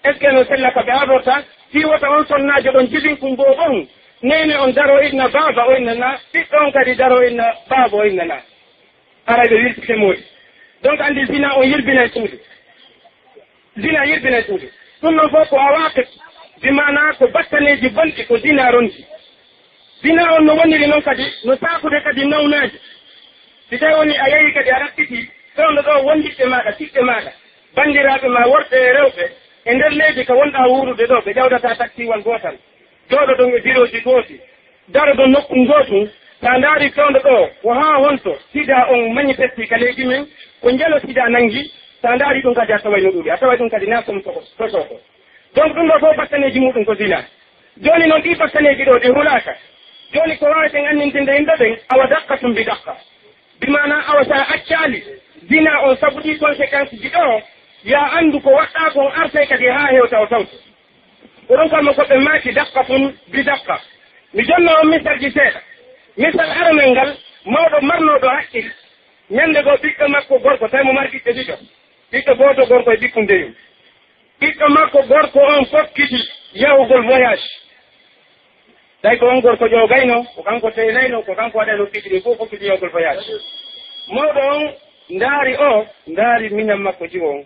Est-ce que no sella ka ɓe aborta? Fii wota on sonnaajo ɗon jibin kun boo on. Neene on daro inna baaba o inna na, ɓiɗɗo on kadi daro inna baaba o inna na. Aray ɓe wirtike moodi. Donc anndi zina on yirbinay suudu. Zina yirbinay suudu. Ɗum ɗon fof ko awaqib, bi maanaa ko bakkaneeji bonɗi ko zina ronki. Zina on no woniri non kadi, no saakude kadi nawnaaji. Si tawi woni a yehi kadi a raɓɓiti, fewndo ɗo wondiɓɓe maaɗa, ɓiɓɓe maaɗa, banndiraaɓe maa worɓe e rewɓe, e nder leydi ka wonɗaa wuurude ɗo, ɓe ƴawdataa taksiwal gootal, jooɗodon e birooji gooti, darodon nokku ngootu, so a ndaari fewndo ɗo, ko haa honto sida on manifesti ka leydi men, ko njelo sida nanngi, so a ndaari ɗum kadi a taway no ɗuuɗi, a taway ɗum kadi na somo soko, soko. Donc ɗum ɗo fof bakkaneeji muɗum ko zina. Jooni noon ɗii bakkaneeji ɗo ɗi hulaaka. Jooni ko waaweten anndintinde yimɓe ɓen, awa daqqa tun bi daqqa. Bi maanaa awa so a accaali zina on sabu ɗii conséquence ji ɗo, yo a anndu ko waɗɗaa kon artay kadi haa hewta o tawto. Ko ɗum kamma ko ɓe maaki daqqa tun bi daqqa. Mi jonna on misalji seeɗa. Misal aranal ngal, mawɗo marnooɗo hakkil, ñannde goo ɓiɗɗo makko gorko, tawi mo mari ɓiɓɓe ɗiɗo, ɓiɗɗo gooto gorko e ɓikkun deyum. Ɓiɗɗo makko gorko on fokkiti yahugol voyage. Tawi ko on gorko ƴoogayno, ko kanko teelaynoo, ko kanko waɗayno piiji ɗin fof, fokkiti yahugol voyage. Mawɗo on ndaari o, ndaari miñan makko jiwo on.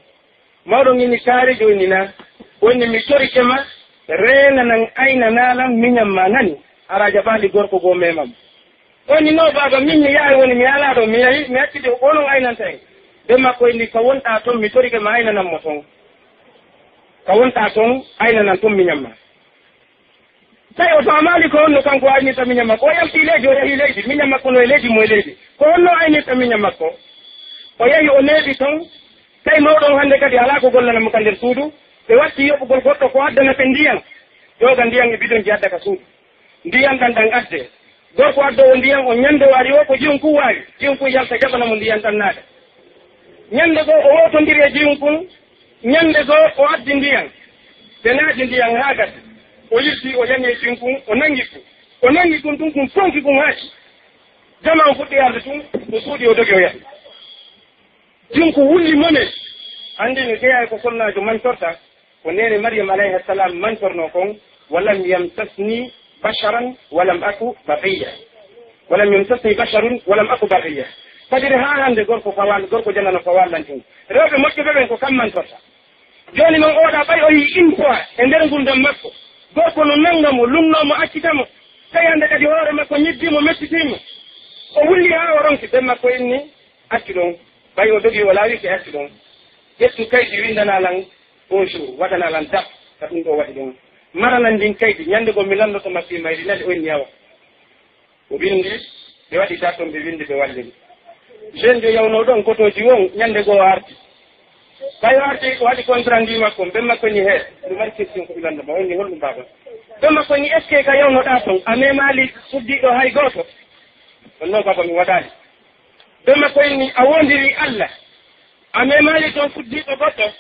Mawɗo on inni kaarijo, inni na, o inni mi torike ma, reenanan aynanaa lan miñan maa nani, araa jaɓaali gorko goo meemam. O inni no baaba, min mi yahay woni mi alaa ɗo, mi yahi, mi acciti ko onon aynanta en. Ɓe makko inni ka wonɗaa ton, mi torike ma aynanan mo ton. Ka wonɗaa ton, aynanan ton miñan maa. Tawi o faamaali ko honno kanko aynirta miñan makko. O yalti leydi, o yahi leydi, miñan makko no e leydi, mo e leydi. Ko honno o aynirta miñan makko? O yahi, o neeɓi ton. Tawi mawɗo on hannde kadi alaa ko gollana mo ka nder suudu. Ɓe watti yoɓugol goɗɗo ko addana ɓe ndiyan. Ƴooga ndiyan e bidonji adda ka suudu. Ndiyan ɗan ɗan adde. Gorko addoowo ndiyan on ñande o ari o ko jiyun kun waawi. Jiyun kun yalta jaɓana mo ndiyan ɗan naata. Ñande goo o wootondiri e jiyun kun. Ñande goo o addi ndiyan. Ɓe naati ndiyan haa gasi. O yilti o yani e jiyun kun o nangi kun. O nangi kun tun kun fonki kun haaci. Jama on fuɗɗi arde tun o suuɗi o dogi o yahi. Jiyun kun wulli mone. Anndi no jeyaa e ko sonnaajo mantorta. Ko neene Maryam alayha salam mantornoo kon, "Walam yamsasni basharan walam aku baghiya. Walam yamsasni basharun walam aku baghiya." Fajiri haa hannde gorko fawal, gorko janano fawal lan tun. Rewɓe moƴƴuɓe ɓen ko kam mantorta. Jooni non oɗa ɓay o yii une fois e nder ngurndan makko. Gorko no nannga mo, lunnoo mo, accita mo. Tawi hannde kadi hoore makko ñiddii mo, mettitii mo. O wulli haa o ronki, ɓen makko inni, "Accu ɗon." Ɓay o dogii o laawike, "Accu ɗon. Ƴettu kaydi winndanaa lan." Bonjour, waɗanaa lan date ka ɗum ɗoo waɗi ɗum. Maranan ndin kaydi, ñande goo mi lanndoto ma fii mayri nali, o inni awa. O winndi, ɓe waɗi date on, ɓe winndi, ɓe wallini. Jeune jo yawnoo ɗon, kotooji won, ñande goo o arti. Ɓay o arti, o waɗi contrat ndi makko, ɓen makko ni hee, ɗum mari question ko ɓe lanndo ma, o inni holɗum baaba. Ɓen makko ni est-ce que ka yawnoɗaa ton, a memaali suddiiɗo hay gooto? On no baaba mi waɗaali. Ɓen makko inni a woondiri Allah. A memaali ton suddiiɗo goɗɗo?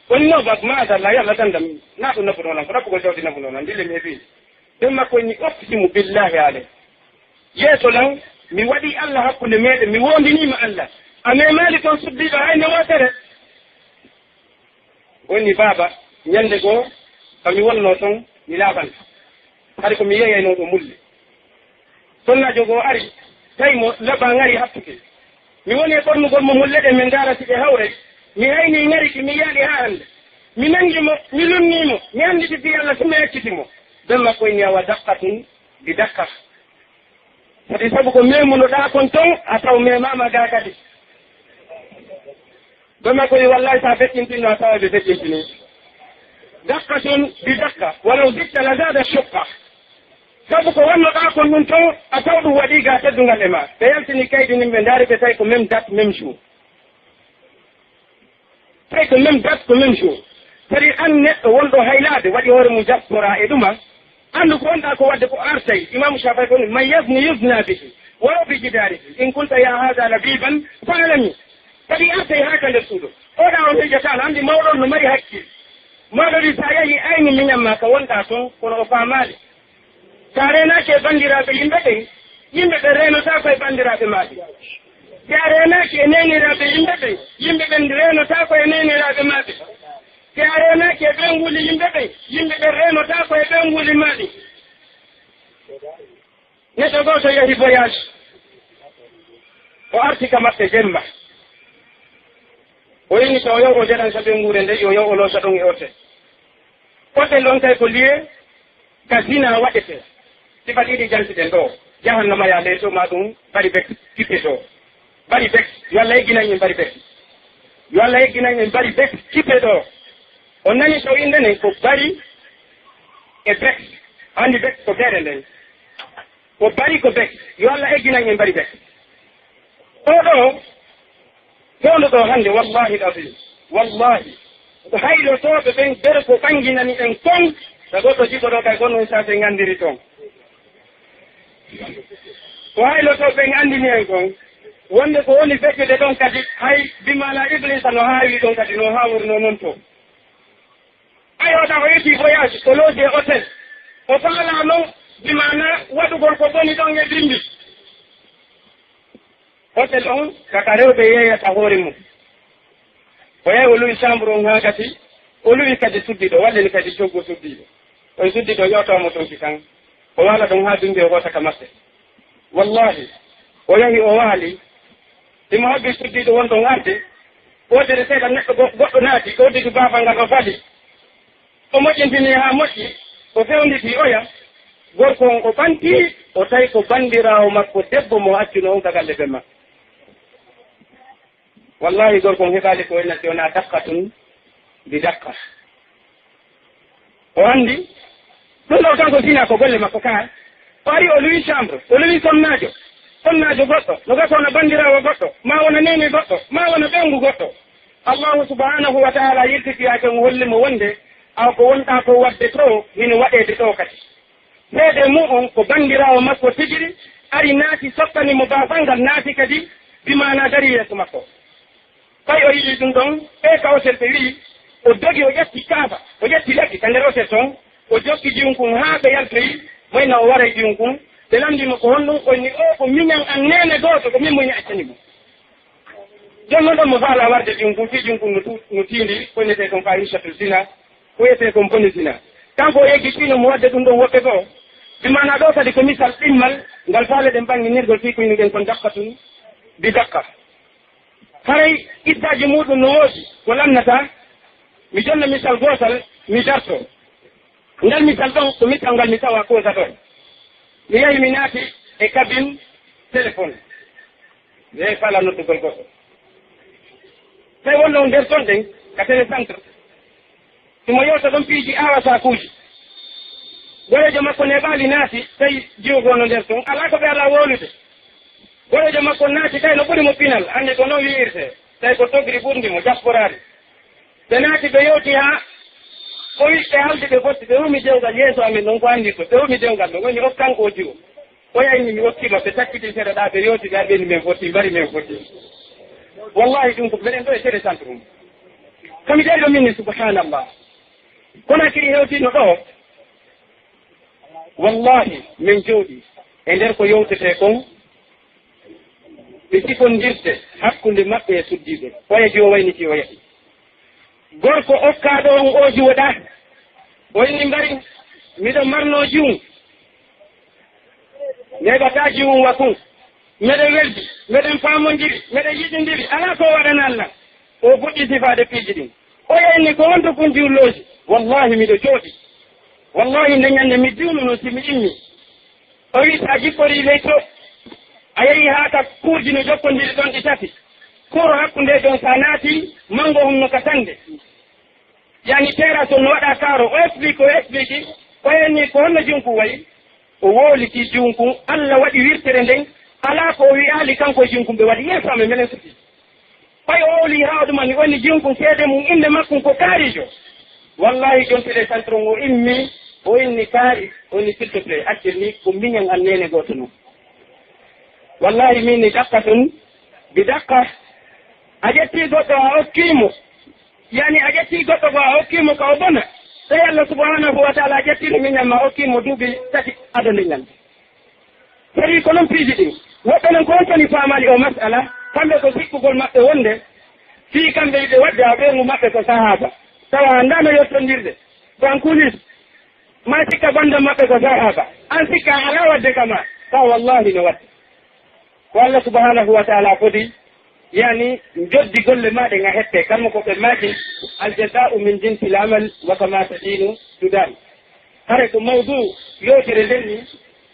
Woni no bak maadalla, yo Allah dandam. Naa ɗum nafuno lan, ko ɗaɓɓugol jawdi nafuno lan, ndille mi heɓi. Ɓen makko inni, uqsimu billahi alay. Yeeso lan, mi waɗi Allah hakkunde meɗen, mi woondiniima Allah. A memaali ton suddiiɗo hay nde wootere? Woni baaba, ñande goo, ka mi wonnoo ton, mi laaɓan. Hari ko mi yeeyaynoo ɗo mulle. Sonnaajo goo ari, tawi mo laba ŋari hattude. Mi woni e ɓornugol mo mulle ɗen, min ndaara si ɗe hawray. Mi haynii ŋari ki, mi yaali haa hannde. Mi nanngi mo, mi lunnii mo, mi annditi fii Allah, si mi acciti mo. Ɓen makko inni awa daqqatun bi daqqa. Sabi sabu ko memunoɗaa kon ton, a taw memaama gaa kadi. Ɓe makko yi, wallahi, sa feƴƴintinno, a tawa ɓe feƴƴintini. Daqqatun bi daqqa, walaw zidta la zada shuqqa. Sabu ko wannoɗaa kon ɗum ton, a taw ɗum waɗi ga teddungal e ma. Ɓe yaltini kaydi nin, ɓe ndaari, ɓe tawi ko même date, même jour. Tawi ko même date, ko même jour. Kadi an neɗɗo wonɗo haylaade, waɗi hoore mum diaspora e ɗuma, anndu ko wonɗaa ko waɗde ko artay. Imaamu Shafii ko ni, "Man yazni yuzna bihi, walaw bi jidaarihi. In kunta ya haada labiban, fa'lami." Kadi artay haa ka nder suudu. Oɗa on miijataa, no anndi mawɗo on no mari hakkil. Mawɗo wi, sa yahi ayni miñan ma ka wonɗaa ton, kono o faamaali. Sa reenaaki e banndiraaɓe yimɓe ɓen, yimɓe ɓe reenotaako e banndiraaɓe maa ɓen. Si a reenaaki e neeniraaɓe yimɓe ɓen, yimɓe ɓen reenotaako e neeniraaɓe maa ɓen. Si a reenaaki e ɓen wuli yimɓe ɓen, yimɓe ɓen reenotaako e ɓen wuli maa ɓen. Neɗɗo gooto yahi voyage, o arti ka maɓɓe jemma. O inni to o yahu o jaɗan ka ɓeynguure nden, yo yahu o loosa ɗon e hotel. Hotel on kay ko lieu ka zina waɗetee. Sifa ɗiɗi jantiɗen ɗoo. Jahannama yaa ley to, maa ɗum bari bek kippe to. Bari bek, yo Allah egginan en bari bek. Yo Allah egginan en bari bek kippe ɗoo. On nani to innde nden ko bari e bek. Anndi bek ko beere nden. Ko bari ko bek. Yo Allah egginan en bari bek. Ɗoo ɗoo, ɗoo ɗoo hannde, wallahi al-azim, wallahi, ko haylotooɓe ɓen bere ko ɓanginani en kon, so goɗɗo jiɗɗo ɗoo kay kono on saafe nganndiri ton. Ko haylotooɓe ɓen anndini en kon, wonde ko woni feccude ɗon kadi, hay bi maanaa Ibliisa no haawi ɗon kadi, no haawirnoo non to. Ayo, taw o yetti voyage, o looji e hôtel. O faalaa non, bi maanaa waɗugol ko boni ɗon e bimbi. Hôtel on, ka ka rewɓe yeeyata hoore mum. O yahi o luwi chambre on haa gasi, o luwi kadi suddiiɗo, wallini kadi coggu suddiiɗo. On suddiiɗo ƴoota mo ton kisan. O waala ɗon haa bimbi o hoota ka maɓɓe. Wallahi, o yahi o waali. Himo habbi suddiiɗo won ɗon arde. Woodere seeɗa neɗɗo go-, goɗɗo naati, o udditu baafal ngal o fali. O moƴƴintini haa moƴƴi, o fewnditi oya. Gorko on o ɓanti, o tawi ko banndiraawo makko debbo mo accuno on ka galle ben makko. Wallahi, gorko on heɓaali ko waɗi si wonaa daqqatun bi daqqa. O anndi, ɗum ɗoo kanko zina ko golle makko kaa. O ari o luwi chambre, o luwi sonnaajo. Sonnaajo goɗɗo, no gasa wona banndiraawo goɗɗo, maa wona neene goɗɗo, maa wona ɓeyngu goɗɗo. Allahu subhanahu wa ta'ala yiltitiyaake on holli mo wonde, awa ko wonɗaa ko waɗde to, hino waɗeede ɗoo kadi. Seede mu'un ko banndiraawo makko tigi ari naati sottani mo baafal ngal naati kadi, bi maanaa darii yeeso makko. Tawi o yi'ii ɗum ɗon, ɓee ka hôtel ɓe wi'i, o dogi, o ƴetti kaafa, o ƴetti lekki ka nder hôtel ton, o jokki jiwun kun haa ɓe yaltoyi, mo inna o waray jiwun kun, ɓe lanndii mo ko honɗum, o inni, "Oo ko miñan an neene gooto, ko min mo accani mo." Jooni non ɗon mo faalaa warde jiwun kun, fii jiwun kun no tu-, no tiindii, ko innetee kon faahishatul zina, ko wiyetee kon boni zina. Kanko o yeggitiino mo waɗde ɗum ɗon woɓɓe goo. Bi maanaa ɗoo kadi ko misal ɗimmal, ngal faaleɗen ɓannginirgol fii ko innuɗen kon daqqatun bi daqqa. Haray qissaaji muuɗum no woodi ko lannataa, mi jonna misal gootal, mi dartoo. Ngal misal ɗon, ko misal ngal mi tawaa Kosa ɗon. Mi yahi mi naati e cabine téléphone. Mi yahi faalaa noddugol goɗɗo. Tawi wonno nder ton ɗen, ka télécentre. Himo yewta ɗon piiji aawasaakuuji. Goreejo makko neeɓaali naati, tawi jiwo goo no nder ton. Alaa ko ɓe alaa wowlude. Goreejo makko naati, tawi no ɓuri mo pinal, anndi ko non wi'irtee. Tawi ko togri ɓurndi mo, jasporaari. Ɓe naati, ɓe yewti haa o wi-, ɓe haldi, ɓe fotti, ɓe humi dewgal yeeso amen non ko anndi ko. Ɓe humi dewgal ɗon, woni okkan ko o jiwo. O yahi ni mi okki ma, ɓe takkiti seeɗa ɗaa, ɓe yewti ɗaa, ɓe ni men fotti, mbari men fotti. Wallahi, ɗum ko mbeɗen ɗo e télécentre ɗum. Ko mi dari ɗo min ni, subhanallah. Kono kiri hewtino ɗo, wallahi, min jooɗi e nder ko yewtetee kon, ɓe sifondirde hakkunde maɓɓe e suddiiɓe. Oya ji o wayniti o yahi. Gorko okkaaɗo on oo jiwoɗaa. O inni mbari, miɗo marnoo jiwun. Neeɓataa jiwun wa kun. Meɗen weldi, meɗen faamondiri, meɗen yiɗindiri. Alaa ko waɗanaa lan. O fuɗɗi sifaade piiji ɗin. Oya inni ko honto kun jiwlooji? Wallahi miɗo jooɗi. Wallahi nde ñande mi jiwnuno si mi immi. O wi, "Si a jipporii ley to, a yehii haa ka kuurji no jokkondiri ɗon ɗi tati. Kuuru hakkunde ɗon, si a naatii, manngo honno ka sannde." Yani, terrasse on no waɗaa kaaro. O explique, o explique. O inni, "Ko honno junkun wayi?" O wooliti junkun. Alla waɗi wirtere nden. Alaa ko o wi'aali, kanko e junkun ɓe waɗi yeeso amen, menen suti. Ɓay o wowlii haa o ɗumani, o inni jiwun kun seede mun, innde makkun ko Kaarijo. Wallahi, jon télécentre on o immi, o inni Kaari, o inni, "S'il te plaît, accir ni, ko miñan an neene gooto non." Wallahi, min ni daqqa tun, bi daqqa. A ƴettii goɗɗo, a okkii mo. Yani, a ƴettii goɗɗo goo, a okkii mo ka o bona. Tawi Allah subhanahu wa ta'ala ƴettino miñan ma, okkii mo duuɓi tati adande ñande. Sari ko non piiji ɗin. Woɓɓe non ko on toni faamaali o mas'ala. Kamɓe ko sikkugol maɓɓe wonde fii kamɓe hiɓe waɗde a ɓeyngu maɓɓe ko sahaaba, tawa anndaano yottondirde, ko an kulis, maa sikka banndam maɓɓe ko sahaaba, an sikka a alaa waɗde ka maa, ka wallaahi no waɗde. Ko Allah subhanahu wa ta'ala fodi, yani, njoddi golle maa ɗen a hettee, kammo ko ɓe maaki, "Al jazaa'u min jinsil amal, wa kama tadinu tudan." Hare ko mawdu yewtere nden ni,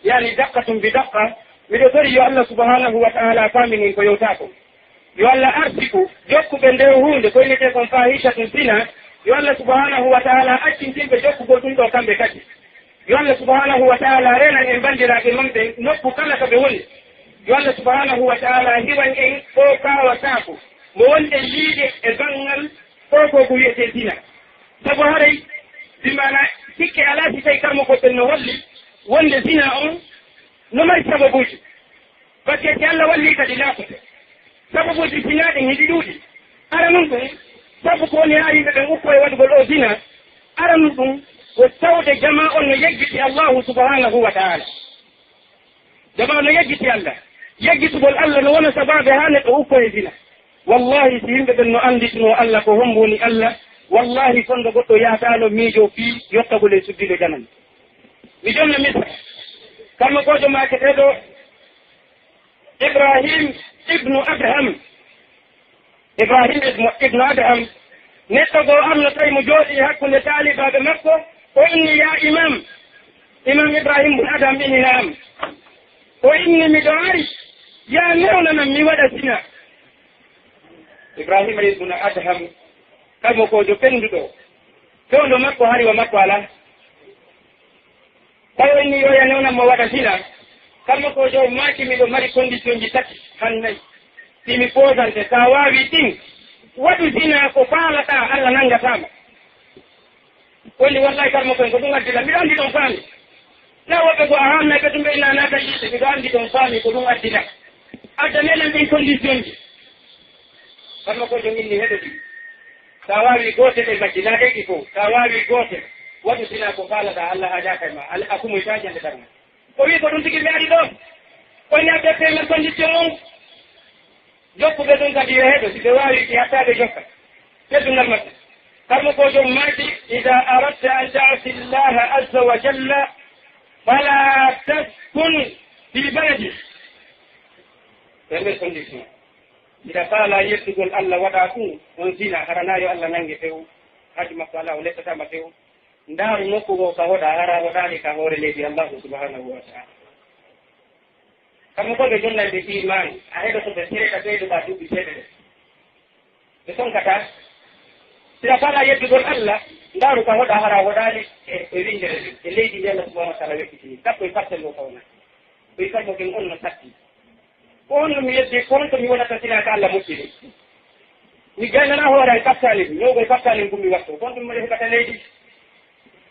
yani, daqqatun bi daqqa, miɗo tori yo Allah subhanahu wa ta'ala faaminin ko yewtaa kon. Yo Allah arsiku jokkuɓe nde huunde ko innetee kon fahishatun zina, yo Allah subhanahu wa ta'ala accintinɓe jokkugol ɗum ɗoo kamɓe kadi. Yo Allah subhanahu wa ta'ala renan en banndiraaɓe men ɓen nokku kala ka ɓe woni. Yo Allah subhanahu wa ta'ala hiwan en oo kaawasaaku mo wonɗen yiide e banngal oo ko ko wi'etee zina. Sabu haray, bi maana sikke alaa si tawi karmo ko ɓen no holli wonde zina on no mari sababuuji. Batte si Allah wallii kadi laaɓoto. Sababuuji zina ɗin hiɗi ɗuuɗi. Aranun ɗum, sabu ko woni haa yimɓe ɓen ukko e waɗugol oo zina. Aranun ɗum, ko tawde jamaa on no yeggiti Allahu subhanahu wa ta'ala. Jamaa on no yeggiti Allah. Yeggitugol Allah no wona sabaabe haa neɗɗo ukko e zina. Wallahi, si yimɓe ɓen no annditunoo Allah ko hombo woni Allah, wallahi, fondo goɗɗo yaataano miijoo fii yottagol e suddiiɗo janano. Mi jonna misal. Kamma koojo maaketeeɗo Ibrahim ibnu Adham. Ibrahim ibnu, ibnu Adham, neɗɗo goo arno tawi mo jooɗii hakkunde taalibaaɓe makko, o inni, "Yaa Imam." Imam Ibrahim ibnu Adham inni, "Naam." O inni, "Miɗo ari, yaa newnanan mi waɗa zina." Ibrahim ibnu Adham, kammo koojo pennduɗo, fewndo makko hari wa makko alaa. Tawi inni yo ya newnan mo waɗa zina, kammo ko joom maaki miɗo mari condition ji tati, han nayi. Si mi posante, sa waawi ɗin, waɗu zina ko faalaɗaa, Allah nanngataa ma. Woni wallahi karmo kon ko ɗum addi lan. Miɗo anndi ɗon faami. Na woɓɓe ko a haamnay ɓe ɗum ɓe inna naata yiite. Miɗo anndi ɗon faami ko ɗum addi lan. Addanee lan ɗin condition ji. Kamma ko joom inni heɗo ɗi. Sa waawi gootel e majji, na ɗeɗi fow. Sa waawi gootel, waɗu zina ko faalaɗaa, Allah haajaaka e ma. Al-, a kumoytaa jannde darma. O wi'i ko ɗum tigi mi ari ɗoo. O wi'i a ɓe payment condition on. Jokkuɓe ɗum kadi yo heɗo, si ɓe waawi ki hatta ɓe jokka. Teddungal maɓɓe. Kamma ko joom maaki, "Idaa aradta an ta'si Allaha azza wa jalla, fala taskun fi baladi." Payment condition. Hiɗa faalaa yettugol Allah waɗaa ɗum, on zina, hara na yo Allah nannge few, haaju makko alaa, o lettataa ma few. Ndaaru nokku goo ka hoɗaa, hara hoɗaali ka hoore leydi Allahu subhanahu wa ta'ala. Kamɓe ko ɓe jonnande iimaan, a heɗoto ɓe sere ka ɓeyduɗaa duuɓi seeɗa ɗen. Ɓe sonkataa. Hiɗa faalaa yettugol Allah, ndaaru ka hoɗaa, hara hoɗaali e, e winndere nden, e leydi ndi Allah subhanahu wa ta'ala weɗɗitini. Sappo e parcelle o fawna. Ɓe kamɓe ɓen on no satti. Ko honno mi yeddi, ko honto mi wonata sinaa ka Allah moƴƴiri? Mi gaynana hoore an kattaali, ñowgol kattaali ngun mi watto. Ko honto mi waɗi heɓata leydi?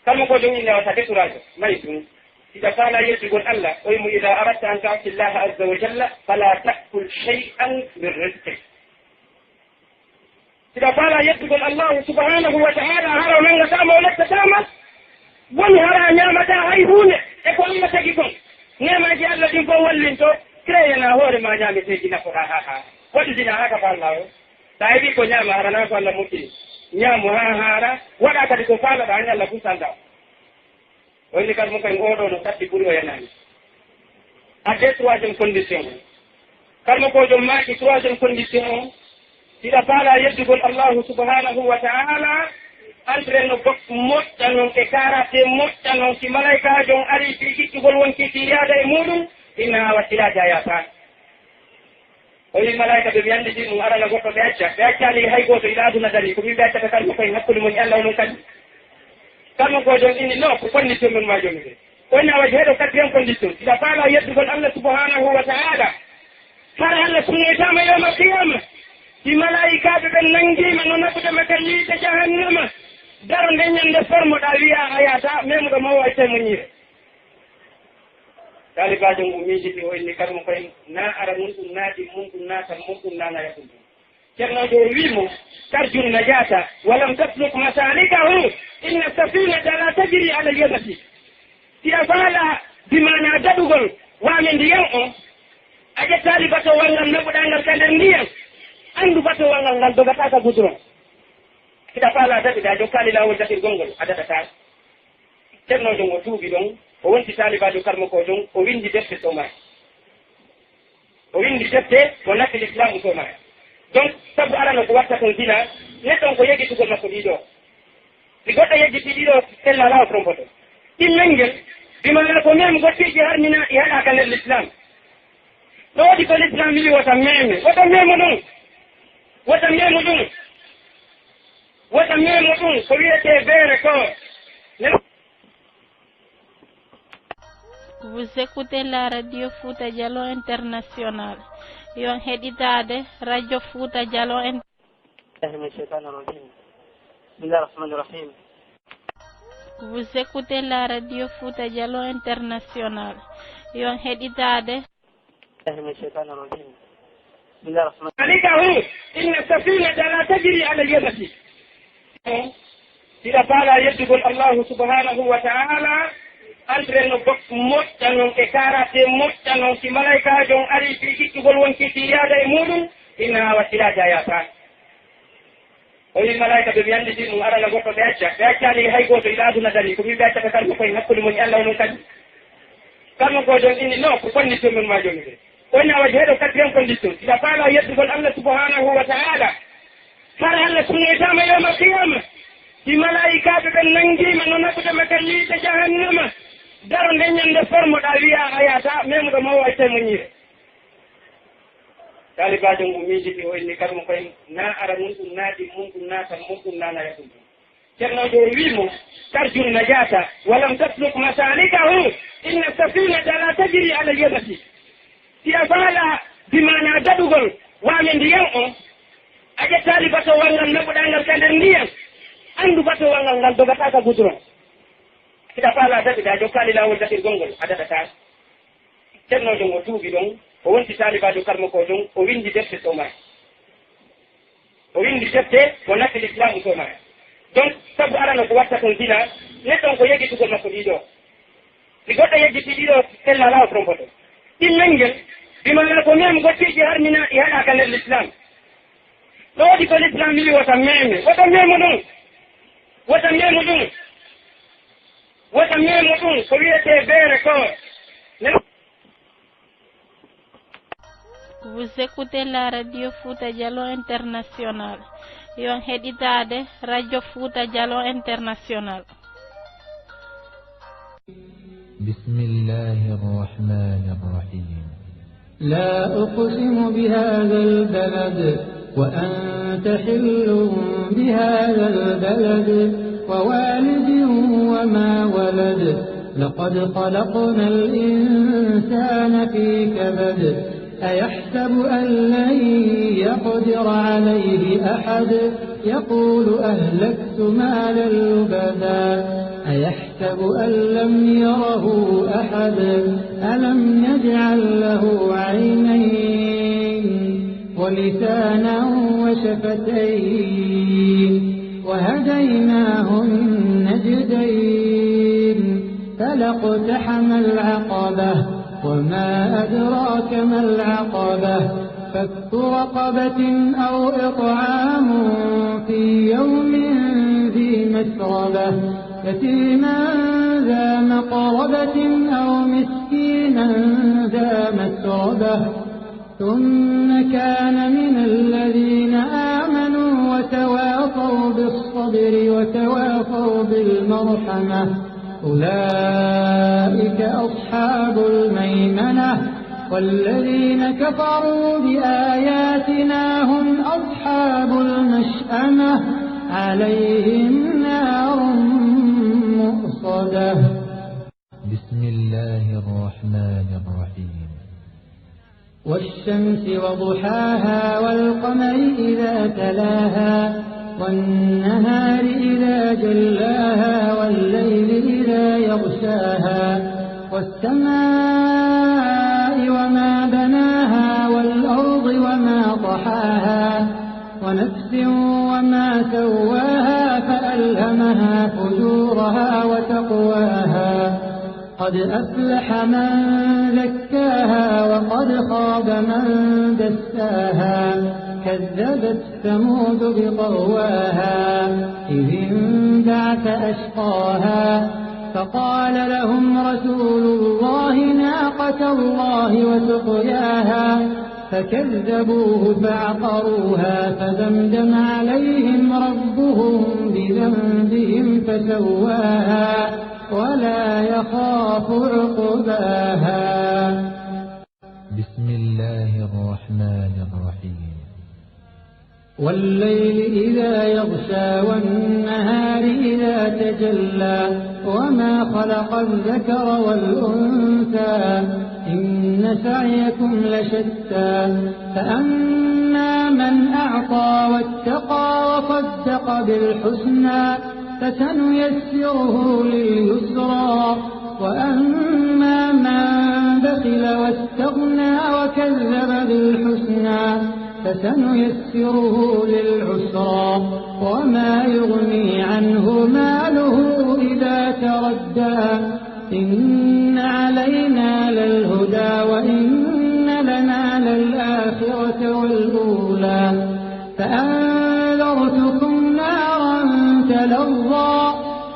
Kammo ko jom inne wata découragé, may ɗum. Hiɗa faalaa yeddugol Allah, oy mo, "Idaa aradta an ta'si Allaha azza wa jalla, fala ta'kul shay'an min rizqi." Hiɗa faalaa yettugol Allahu subhanahu wa ta'ala, hara o nanngataa ma, o lettataa ma, woni hara a ñaamataa hay huunde e ko Allah tagi kon. Neemaaji Allah ɗin fow wallinto, créé na hoore ma ñaameteeji nafoɗaa haa haara. Waɗu zina haa ka faallaa o. Sa heɓii ko ñaama, hara naa ko Allah moƴƴini. Ñaamu haa haara, waɗaa kadi ko faalaɗaa, hani Allah fuu saldaa. O inni karmo kay, "Ngoo ɗoo no satti ɓuri o yanaani." Adde troisième condition o. Karmo ko jom maaki troisième condition o. Hiɗa faalaa yeddugol Allahu subhanahu wa ta'ala, entraîne no boxe moƴƴa non e karaté moƴƴa non, si malaykaajo on arii fii ittugol won kii fii yaada e muuɗum, inna a wakkilaaji a yaafaani. O wi'i malaa'ika ɓe, mi anndi ɗum, arana goɗɗo ɓe acca. Ɓe accaali hay gooto, ila aduna darii. Ko min ɓe accata tan, ko koye hakkunde mon e Allah onon kadi. Kammo ko jom inni, no, ko condition men maa jom ɓe. O inni a waɗi heɗo quatrième condition. Hiɗa faalaa yeddugol Allah subhanahu wa ta'ala. Hara Allah sunnoytaama yawmal qiyama. Si malaa'ikaaɓe ɓen nanngiima no naɓude ma ka yiite jahannama. Daro nden ñande formoɗaa wi'a a yaata, memuɗo ma o accay mo ñiire. Taalibaajo ngu miijiti, o inni karmo koye, naa ara mun ɗum, naa ɗin mun ɗum, naa tan mun ɗum, naa naya ɗum ɗum. Ceernoojo o wi'i mo, "Tarjun najata, wa lam tasluk masalikahu, inna safinata la tajri ala al-yabasi." Si a faalaa, bi maanaa daɗugol waame ndiyan on, A ƴettaali batowal ngal naɓuɗaa ngal ka nder ndiyan, anndu batowal ngal, ngal dogataa ka goudron. Hiɗa faalaa daɗude, a jokkaali laawol daɗirgol ngol, a daɗataa. Ceernoojo ngo tuubi ɗon, o wonti taalibaajo karmokoojo on, o winndi defte soomaaki. O winndi defte ko nafi Lislaamu soomaaki. Donc, sabu arano ko watta kon zina, neɗɗo on ko yejjitugol makko ɗiɗo. Si goɗɗo yejjitii ɗiɗo, sella alaa o trompoto. Ɗimmel ngel, bi maanaa ko mem gottiiji harminaa ɗi haɗaaka nder Lislaam. Ɗo waɗi ko Lislaam wi'i wota meme, wota memu ɗum. Wota memu ɗum. Wota memu ɗum, ko wi'etee beere ko. Vous écoutez la radio Fouta Djallon International. Yo on heɗitaade radio Fouta Djallon International. بالله من الشيطان الرجيم. بسم الله الرحمن الرحيم. Vous écoutez la radio Fouta Djallon International. Yo on heɗitaade. بالله من الشيطان الرجيم. بسم الله الرحمن الرحيم. ذلك هو إن السفينة لا تجري على اليبس. Hiɗa faalaa yeddugol Allaahu subhaanahu wa ta'aalaa, entraînement moƴƴa non e karaté moƴƴa non, si malaykaajo on arii fii ittugol wonki fii yaada e muuɗum, inna wa silaaja yaataa. O wi'i malaa'ika ɓe, mi anndi ɗum arana goɗɗo ɓe acca. Ɓe accaali hay gooto, ila aduna darii. Ko min ɓe accata tan ko koye hakkunde mon e Allah onon kadi. Kamɓe ko jon inni, non, ko konnitto men ma joni ɓe. O inni, awa, heɗo quatrième condition. Hiɗa faalaa yeddugol Allah subhanahu wa ta'ala. Hara Allah sunnoytaama yawmal qiyama. Si malaa'ikaaɓe ɓen nanngiima no naɓude ma ka yiite jahannama. Daro nden ñande formoɗaa wi'a a yaata, memuɗo ma o accay mo ñiire. Taalibaajo ngu miijiti, o inni, "Karmo koy, naa ara mun ɗum, naa ɗin mun ɗum, naa tan mun ɗum, naa naya ɗum ɗum." Ceernoojo o wi'i mo, "Tarjun najata, wa lam tasluk masalikahu, inna safinata la tajri ala al-yabasi." Si a faalaa, bi maanaa daɗugol waame ndiyan on, a ƴettaali batowal ngal naɓuɗaa ngal ka nder ndiyan, anndu batowal ngal, ngal dogataa ka goudron. Hiɗa faalaa daɗude, a jokkaali laawol daɗirgol ngol, a daɗataa. Ceernoojo ngo tuubi ɗon, o wonti taalibaajo karmokoojo on, o winndi defte soomaaki. O winndi defte ko nafi Lislaamu soomaaki. Donc, sabu arano ko watta kon zina, neɗɗo on ko yejjitugol makko ɗiɗo. Si goɗɗo yejjitii ɗiɗo, sella alaa o trompoto. Ɗimmel ngel, bi maanaa ko mem gottiiji harminaa ɗi haɗaaka nder Lislaam. Ɗo waɗi ko Lislaam wi'i wota meme, wota memu ɗum, wota memu ɗum. Wota memu ɗum ko wi'etee beere ko. Vous écoutez la radio Fouta Djallon International. Yo on heɗitaade radio Fouta Djallon International. بسم الله الرحمن الرحيم. لا أقسم بهذا البلد وأنت حل بهذا البلد ووالد وما ولد. لقد خلقنا الإنسان في كبد. أيحسب أن لن يقدر عليه أحد. يقول أهلكت مالا لبدا. أيحسب أن لم يره أحد. ألم نجعل له عينين ولسانا وشفتين وهديناه النجدين. فلا اقتحم العقبة وما أدراك ما العقبة. فك رقبة أو إطعام في يوم ذي مسغبة. يتيما ذا مقربة أو مسكينا ذا مسغبة. ثم كان من الذين آمنوا وتواصوا بالصبر وتواصوا بالمرحمة. أولئك أصحاب الميمنة. والذين كفروا بآياتنا هم أصحاب المشأمة. عليهم نار مؤصدة. بسم الله الرحمن الرحيم. والشمس وضحاها والقمر إذا تلاها والنهار إذا جلاها والليل إذا يغشاها والسماء وما بناها والأرض وما طحاها ونفس وما سواها فألهمها فجورها وتقواها. قد أفلح من زكاها وقد خاب من دساها. كذبت ثمود بطغواها إذ انبعث أشقاها. فقال لهم رسول الله ناقة الله وسقياها. فكذبوه فعقروها فدمدم عليهم ربهم بذنبهم فسواها ولا يخاف عقباها. بسم الله الرحمن الرحيم. والليل إذا يغشى والنهار إذا تجلى وما خلق الذكر والأنثى إن سعيكم لشتى. فأما من أعطى واتقى وصدق بالحسنى فسنيسره لليسرى. وأما من بخل واستغنى وكذب بالحسنى فسنيسره للعسرى. وما يغني عنه ماله إذا تردى. إن علينا للهدى وإن لنا للآخرة والأولى. فأنذرتكم نارا تلظى.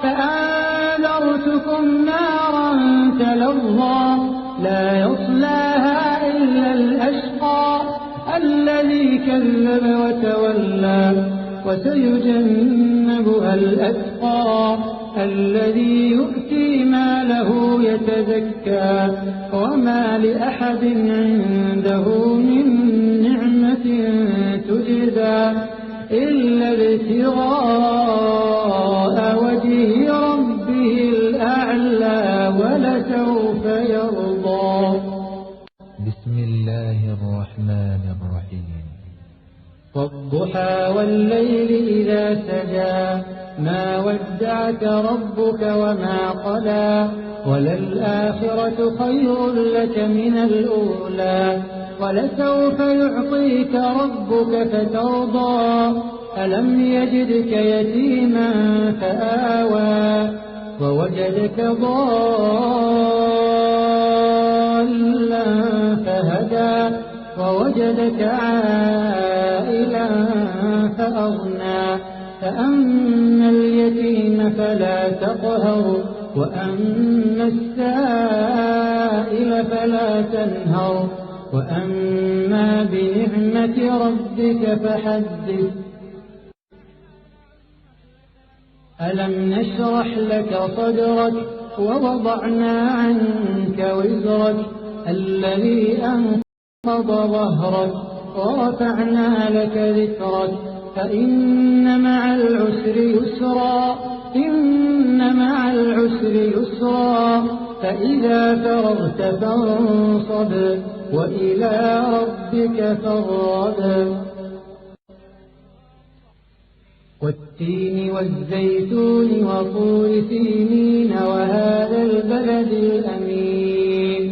فأنذرتكم نارا تلظى. لا يصلاها إلا الأشقى الذي كذب وتولى. وسيجنبها الأتقى الذي يؤتي ماله يتزكى. وما لأحد عنده من نعمة تجزى إلا ابتغاء وجه ربه الأعلى ولسوف يرضى. بسم الله الرحمن الرحيم. والضحى والليل إذا سجى. ما ودعك ربك وما قلى. وللآخرة خير لك من الأولى. ولسوف يعطيك ربك فترضى. ألم يجدك يتيما فآوى. ووجدك ضالا فهدى. ووجدك عائلا فأغنى. فأما اليتيم فلا تقهر. وأما السائل فلا تنهر. وأما بنعمة ربك فحدث. ألم نشرح لك صدرك ووضعنا عنك وزرك الذي أنقض ظهرك ورفعنا لك ذكرك. فإن مع العسر يسرا. إن مع العسر يسرا. فإذا فرغت فانصب. وإلى ربك فارغب. والتين والزيتون وطور سينين وهذا البلد الأمين.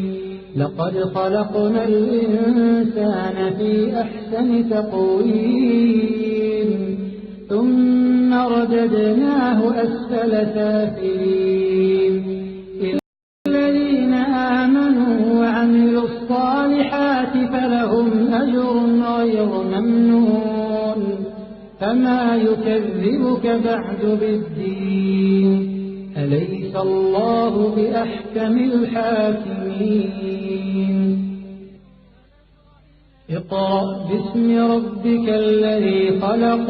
لقد خلقنا الإنسان في أحسن تقويم. ثم رددناه أسفل سافلين. الذين آمنوا وعملوا الصالحات فلهم أجر غير ممنون. فما يكذبك بعد بالدين. أليس الله بأحكم الحاكمين. اقرأ باسم ربك الذي خلق.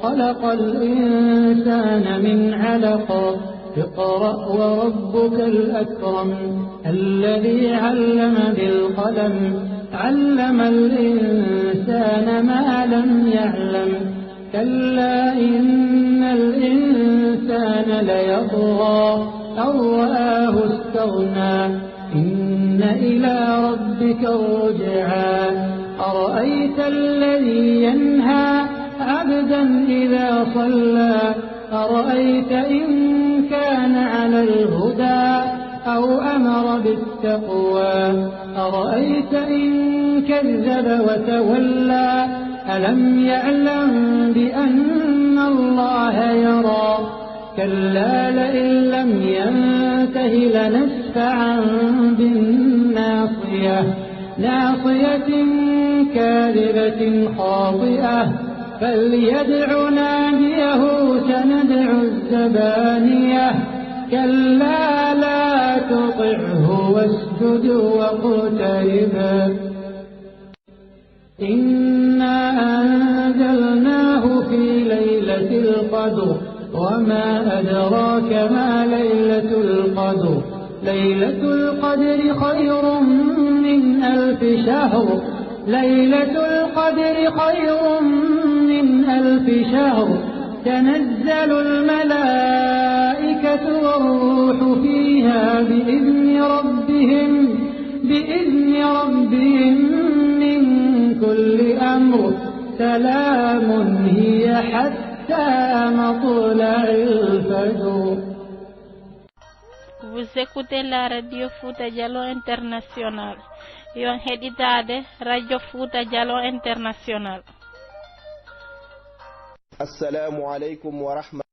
خلق الإنسان من علق. اقرأ وربك الأكرم. الذي علم بالقلم. علم الإنسان ما لم يعلم. كلا إن الإنسان ليطغى. أن رآه استغنى. إن إلى ربك الرجعى. أرأيت الذي ينهى عبدا إذا صلى. أرأيت إن كان على الهدى أو أمر بالتقوى. أرأيت إن كذب وتولى. ألم يعلم بأن الله يرى. كلا لئن لم ينته لنسفعا بالناصية، ناصية كاذبة خاطئة، فليدع ناديه سندع الزبانية، كلا لا تطعه واسجد واقترب. إنا أنزلناه في ليلة القدر، وما أدراك ما ليلة القدر، ليلة القدر خير من ألف شهر، ليلة القدر خير من ألف شهر، تنزل الملائكة والروح فيها بإذن ربهم بإذن ربهم من كل أمر، سلام هي حتى مطلع الفجر. Vous écoutez la radio Fouta Djalo International. Yo on heɗitaade radio Fouta Djalo International. Assalamu alaikum wa rahmatullahi.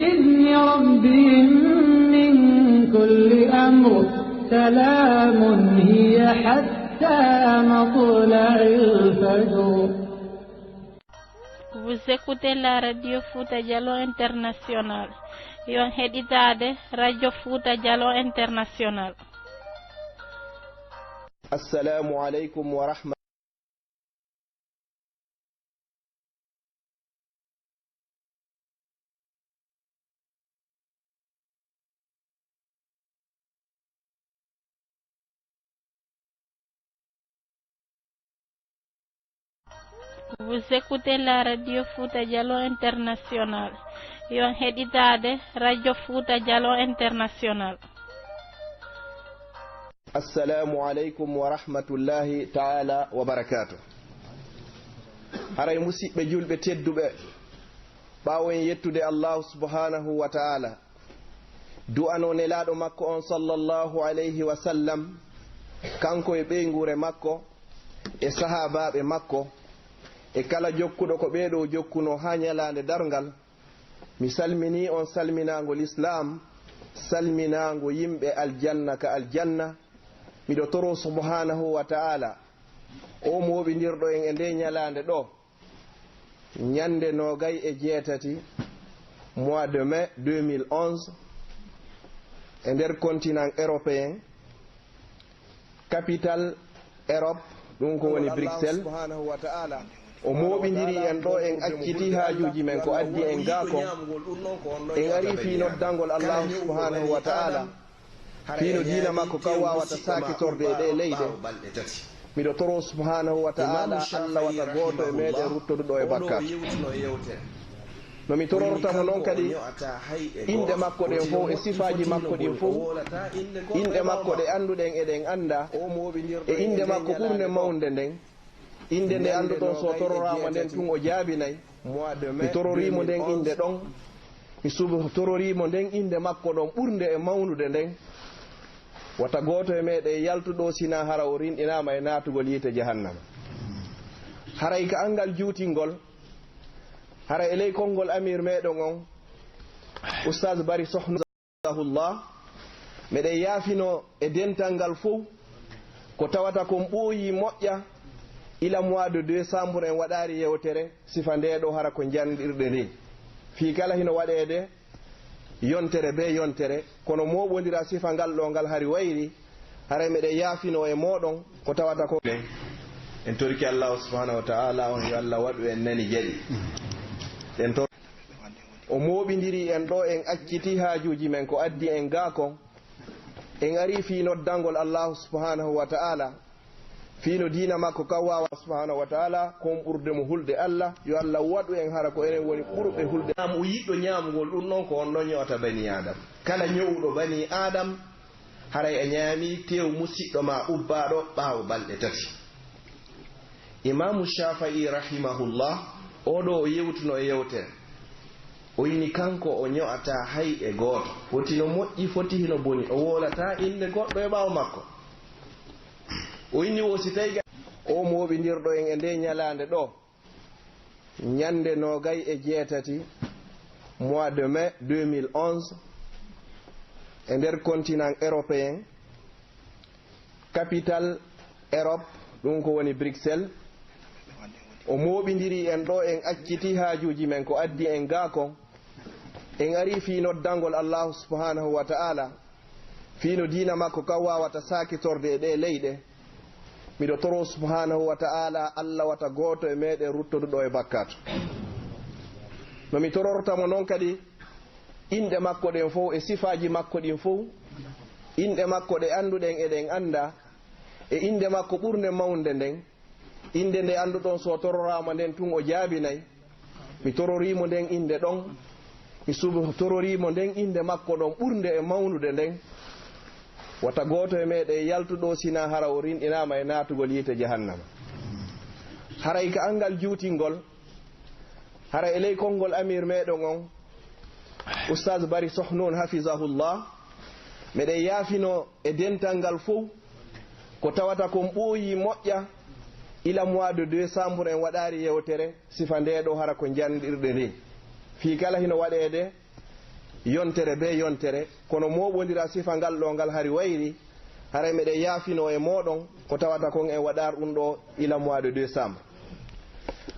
بإذن ربهم من كل أمر، سلام هي حتى مطلع الفجر. Vous écoutez la radio Fouta Djalo International. Yo on heɗitaade radio Fouta Djalo International. Assalamu alaikum wa rahmatullahi. Vous écoutez la radio Fouta Djalo International. Yo on heɗitaade radio Fouta Djalo International. Assalamu alaikum wa rahmatullahi ta'ala wa barakatuh. Haray musiɓɓe julɓe tedduɓe, ɓaawo en yettude Allahu subhanahu wa ta'ala, du'ano nelaaɗo makko on sallallahu alayhi wa sallam, kanko e ɓeynguure makko, e sahaabaaɓe makko, e kala jokkuɗo ko ɓee ɗoo jokkunoo haa ñalaande darngal, mi salminii on salminaango lislaam, salminaango yimɓe aljanna ka aljanna. Miɗo toroo subhanahu wa ta'ala, o mooɓindirɗo en e ndee ñalaande ɗoo, ñande noogay e jeetati mois de mai deux mille onze, e nder continent européen, capital Europe, ɗum ko woni Bruxelles, o mooɓindiri en ɗo, en acciti haajuuji men ko addi en gaa kon, en ari fii noddangol Allahu subhanahu wa ta'ala. Fii no diina makko kan waawata saakitorde e ɗee leyɗe. Miɗo toroo subhanahu wa ta'ala, Alla wata gooto e meɗen ruttoduɗo e bakkaatu. No mi tororta mo non kadi, inɗe makko ɗen fow e sifaaji makko ɗin fow, inɗe makko ɗe annduɗen eɗen annda, e inɗe makko ɓurnde mawnde nden, innde nde annduɗon so tororaama nden tun o jaabinay. Mi tororii mo nden innde ɗon, mi subo-, tororii mo nden innde makko ɗon ɓurnde e mawnude nden. Wata gooto e meɗen yaltu ɗoo sinaa hara o rinɗinaama e naatugol yiite jahannama. Haray ka anngal juutingol, hara e ley konngol amir meɗen on, Ustaz Bari Sohno, hafizahullah, meɗen yaafinoo e dental ngal fow, ko tawata kon ɓooyii moƴƴa, ila mois de décembre en waɗaali yewtere sifa ndee ɗoo, hara ko njanndirɗe ndee. Fii kala hino waɗeede yontere bee yontere, kono mooɓondira sifa ngal ɗoo ngal hari wayri, haray meɗen yaafinoo e mooɗon ko tawata ko. En torike Allahu subhanahu wa ta'ala on, yo Allah waɗu en nani jaɓi. En tor- O mooɓindiri en ɗo, en acciti haajuuji men ko addi en gaa kon. En arii fii noddangol Allahu subhanahu wa ta'ala, fii no diina makko kan waawa subhanahu wa ta'ala, kon ɓurde mo hulde Allah. Yo Allah waɗu en hara ko enen woni ɓurɓe hulde. Am o yiɗɗo ñaamugol ɗum ɗon, ko on ɗon ño'ata bani Adam. Kala ño'uɗo bani Adam, haray a ñaamii tew musiɗɗo maa ubbaaɗo ɓaawo balɗe tati. Imaamu Shaafa'i rahimahullah, oo ɗoo o yewtuno e yewtere. O inni kanko o ño'ataa hay e gooto. Foti no moƴƴi, foti hino boni. O woolataa innde goɗɗo e ɓaawo makko. O inni wo si tawi ga-, o mooɓindirɗo en e ndee ñalaande ɗoo, ñande noogay e jeetati mois de mai deux mille onze, e nder continent européen, capital Europe, ɗum ko woni Bruxelles. O mooɓindiri en ɗo, en acciti haajuuji men ko addi en gaa kon. En arii fii noddangol Allahu subhanahu wa ta'ala, fii no diina makko kan waawata saakitorde e ɗee leyɗe. Miɗo toroo subhanahu wa ta'ala, Allah wata gooto e meɗen ruttoduɗo e bakkaatu. No mi tororta mo non kadi, inɗe makko ɗen fow e sifaaji makko ɗin fow, inɗe makko ɗe annduɗen eɗen annda, e inɗe makko ɓurnde mawnde nden, innde nde annduɗon so tororaama nden tun o jaabinay. Mi tororii mo nden innde ɗon, mi subo-, tororii mo nden innde makko ɗon ɓurnde e mawnude nden. Wata gooto e meɗen yaltu ɗoo sinaa hara o rinɗinaama e naatugol yiite jahannama. Haray ka anngal juutingol, hara e ley konngol amir meɗen on, Ustaz Bari Sohnoun hafizahullah, meɗen yaafinoo e dental ngal fow, ko tawata kon ɓooyii moƴƴa, ila mois de décembre en waɗaali yewtere sifa ndee ɗoo, hara ko njanndirɗe ndee. Fii kala hino waɗeede yontere bee yontere, kono mooɓondira sifa ngal ɗoo ngal hari wayri, haray meɗen yaafinoo e mooɗon ko tawata kon en waɗaali ɗun ɗoo ila mois de décembre.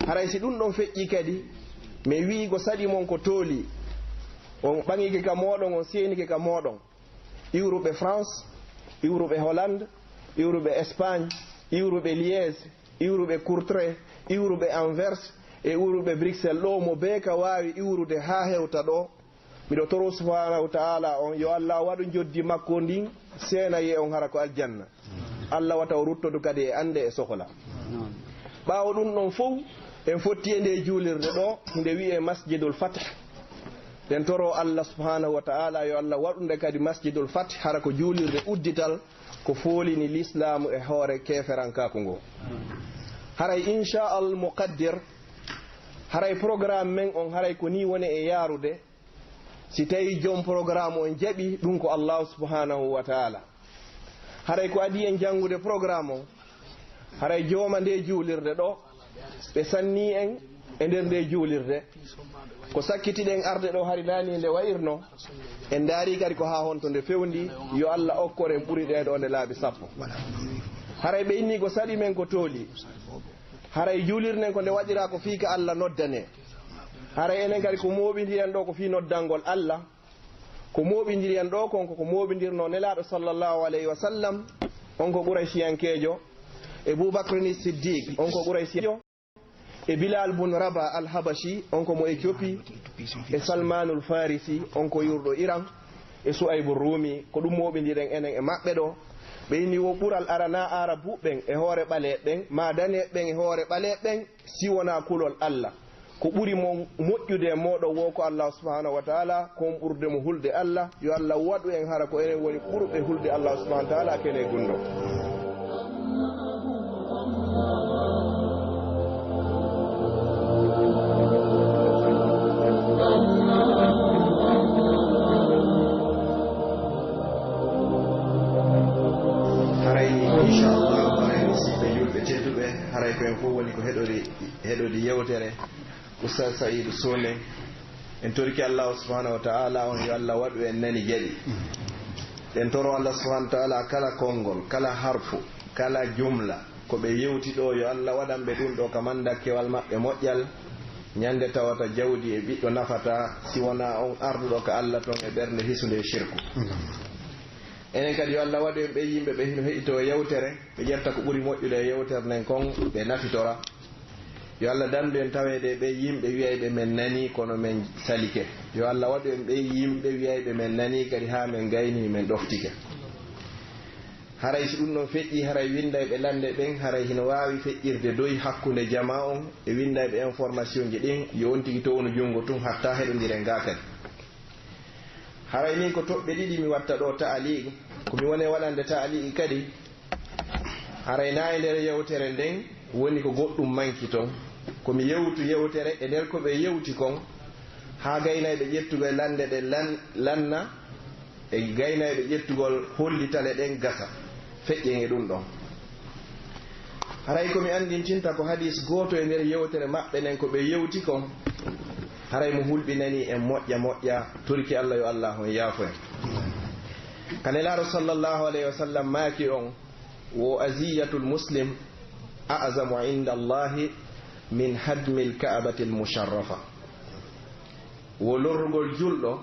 Haray si ɗun ɗon feƴƴii kadi, mi wi'i ko saɗi mon ko tooli, on ɓaŋike ka mooɗon, on seenike ka mooɗon. Iwruɓe France, iwruɓe Hollande, iwruɓe Espagne, iwruɓe Liège, iwruɓe Courtrai, iwruɓe Anvers, e iwruɓe Bruxelles ɗoo, mo bee ka waawi iwrude haa hewta ɗoo. Miɗo toroo Subhaanahu wa Ta'aalaa on, yo Alla waɗu njoddi makko ndin seenayee on hara ko aljanna. Alla wata o ruttodu kadi e annde e sokola. Ɓaawo ɗun ɗon fow, en fotti e ndee juulirde ɗoo, nde wi'ee Masjidul Fath. Ɗen toroo Alla Subhaanahu wa Ta'aalaa, yo Alla waɗu nde kadi Masjidul Fath, hara ko juulirde uddital, ko foolini lislaamu e hoore keeferankaaku ngoo. Haray, inshaa Al Muqaddir, haray programme men on, haray ko nii woni e yaarude, si tawii jom programme on jaɓii, ɗun ko Allaahu Subhaanahu wa Ta'aalaa. Haray ko adii en janngude programme on, haray jooma ndee juulirde ɗoo, ɓe sannii en e nder ndee juulirde. Ko sakkitiɗen arde ɗoo hari naanii nde wa'irnoo, en ndaarii kadi ko haa honto nde fewndii, yo Alla okkor en ɓuri ɗee ɗoo nde laabi sappo. Haray ɓe inni ko saɗi men ko tooli. Haray juulirden ko nde waɗiraa ko fii ka Alla noddanee. Haray enen kadi ko mooɓindiren ɗoo ko fii noddangol Alla. Ko mooɓindiren ɗoo kon ko ko mooɓindirnoo Nelaaɗo sallallaahu alayhi wa sallam, on ko Qurayshiyankeejo, e Buu Bakrin Siddiq, on ko Qurayshiyankeejo, e Bilaal bun Rabaa Al-Habashi, on ko mo Etiopi, e Salmaanul Farisi, on ko iwruɗo Iran, e Su'aybu Ruumi, ko ɗun mooɓindiren enen e maɓɓe ɗoo. Ɓe inni wo ɓural aranaa Aarabuuɓe ɓen e hoore ɓaleeɓe ɓen, maa daneeɓe ɓen e hoore ɓaleeɓe ɓen, si wonaa kulol Alla. Ko ɓuri mo moƴƴude e mooɗon woo ko Allaahu Subhaanahu wa Ta'aalaa, ko on ɓurduɗo mo hulde Alla. Yo Alla waɗu en hara ko enen woni ɓurɓe hulde Allaahu Subhaanahu wa Ta'aalaa kene e gunndoo. Haray, inshaa Allah, haray, musiɓɓe julɓe tedduɓe, haray ko en fow woni ko heɗori, heɗori yewtere Ustaz Sa'idu Sonen. En torike Allaahu Subhaanahu wa Ta'aalaa on, yo Alla waɗu en nani jaɓi. En toro Alla Subhaanahu wa Ta'aalaa kala konngol, kala harfu, kala jumla, ko ɓe yewti ɗoo, yo Alla waɗan ɓe ɗun ɗoo ka mandakkewal maɓɓe moƴƴal, ɲande tawata jawdi e ɓiɗɗo nafataa, si wonaa on arduɗo ka Alla ton e ɓernde hisunde e sirku. Enen kadi, yo Alla waɗu en ɓen yimɓe ɓe hino heɗitoo yewtere, ɓe ƴetta ko ɓuri moƴƴude e yewtere nden kon, ɓe nafitora. Yo Alla dandu en taweede e ɓen yimɓe wi'ayɓe men nanii, kono men salike. Yo Alla waɗu en ɓen yimɓe wi'ayɓe men nanii kadi haa men gaynii, men ɗoftike. Haray si ɗun ɗon feƴƴii, haray winndayɓe lannde ɓen, haray hino waawi feƴƴirde doy hakkunde jamaa on e winndayɓe informationji ɗin, yo on tigi townu junngo tun, hatta heɗondiren gaa kadi. Haray min ko toɓɓe ɗiɗi mi watta ɗoo ta'aliiqi. Ko mi woni e waɗande ta'aliiqi kadi, haray naa e nder yewtere nden woni ko goɗɗun manki ton. Ko mi yewtu yewtere e nder ko ɓe yewti kon, haa gaynayɓe ƴettugol lannde ɗen lan-, lanna, e gaynayɓe ƴettugol hollitale ɗen gasa. Feƴƴen e ɗun ɗon. Haray ko mi anndintinta ko hadiis gooto e nder yewtere maɓɓe nden ko ɓe yewti kon, haray mo hulɓinanii en moƴƴa moƴƴa, torike Alla yo Alla on yaafo en. Ka Nelaaɗo sallallaahu alayhi wa sallam maaki on, wo aziyatul muslim a'zamu inda Allahi min hadmil ka'batil musharrafa. Wo lorrugol julɗo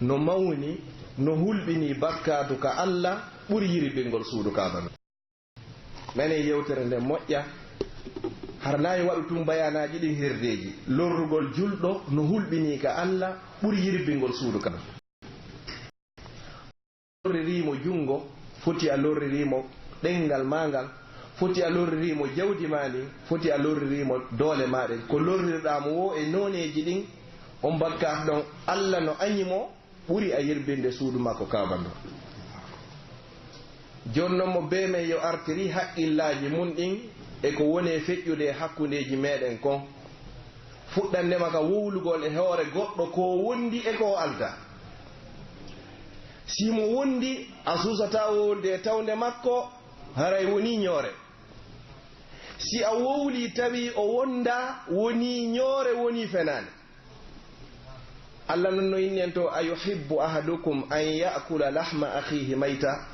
no mawni, no hulɓinii bakkaatu ka Alla ɓuri yirbingol suudu Kaaba ndun. Nane yewtere nden moƴƴa, hara naa e waɗu tun bayaanaaji ɗin herdeeji. Lorrugol julɗo no hulɓinii ka Alla ɓuri yirbingol suudu Kaaba. Lorririi mo junngo, foti a lorririi mo ɗemngal maa ngal, foti a lorririi mo jawdi maa ndin, foti a lorririi mo doole maa ɗen. Ko lorrirɗaa mo woo e nooneeji ɗin, on bakkaatu ɗon, Alla no aɲi mo, ɓuri a yirbinde suudu makko Kaaba ndun. Jooni non mo bee men yo artiri haqqillaaji mun ɗin e ko woni e feƴƴude e hakkundeeji meɗen kon, fuɗɗandema ka wowlugol e hoore goɗɗo ko wondi e ko aldaa. Si mo wondi, a suusataa wowlude e tawnde makko, haray wonii ɲoore. Si a wowlii tawi o wondaa, wonii ɲoore, wonii fenaande. Alla non no inni en to, "Ayuhibbu ahadukum an ya'kula lahma akhihi mayta?"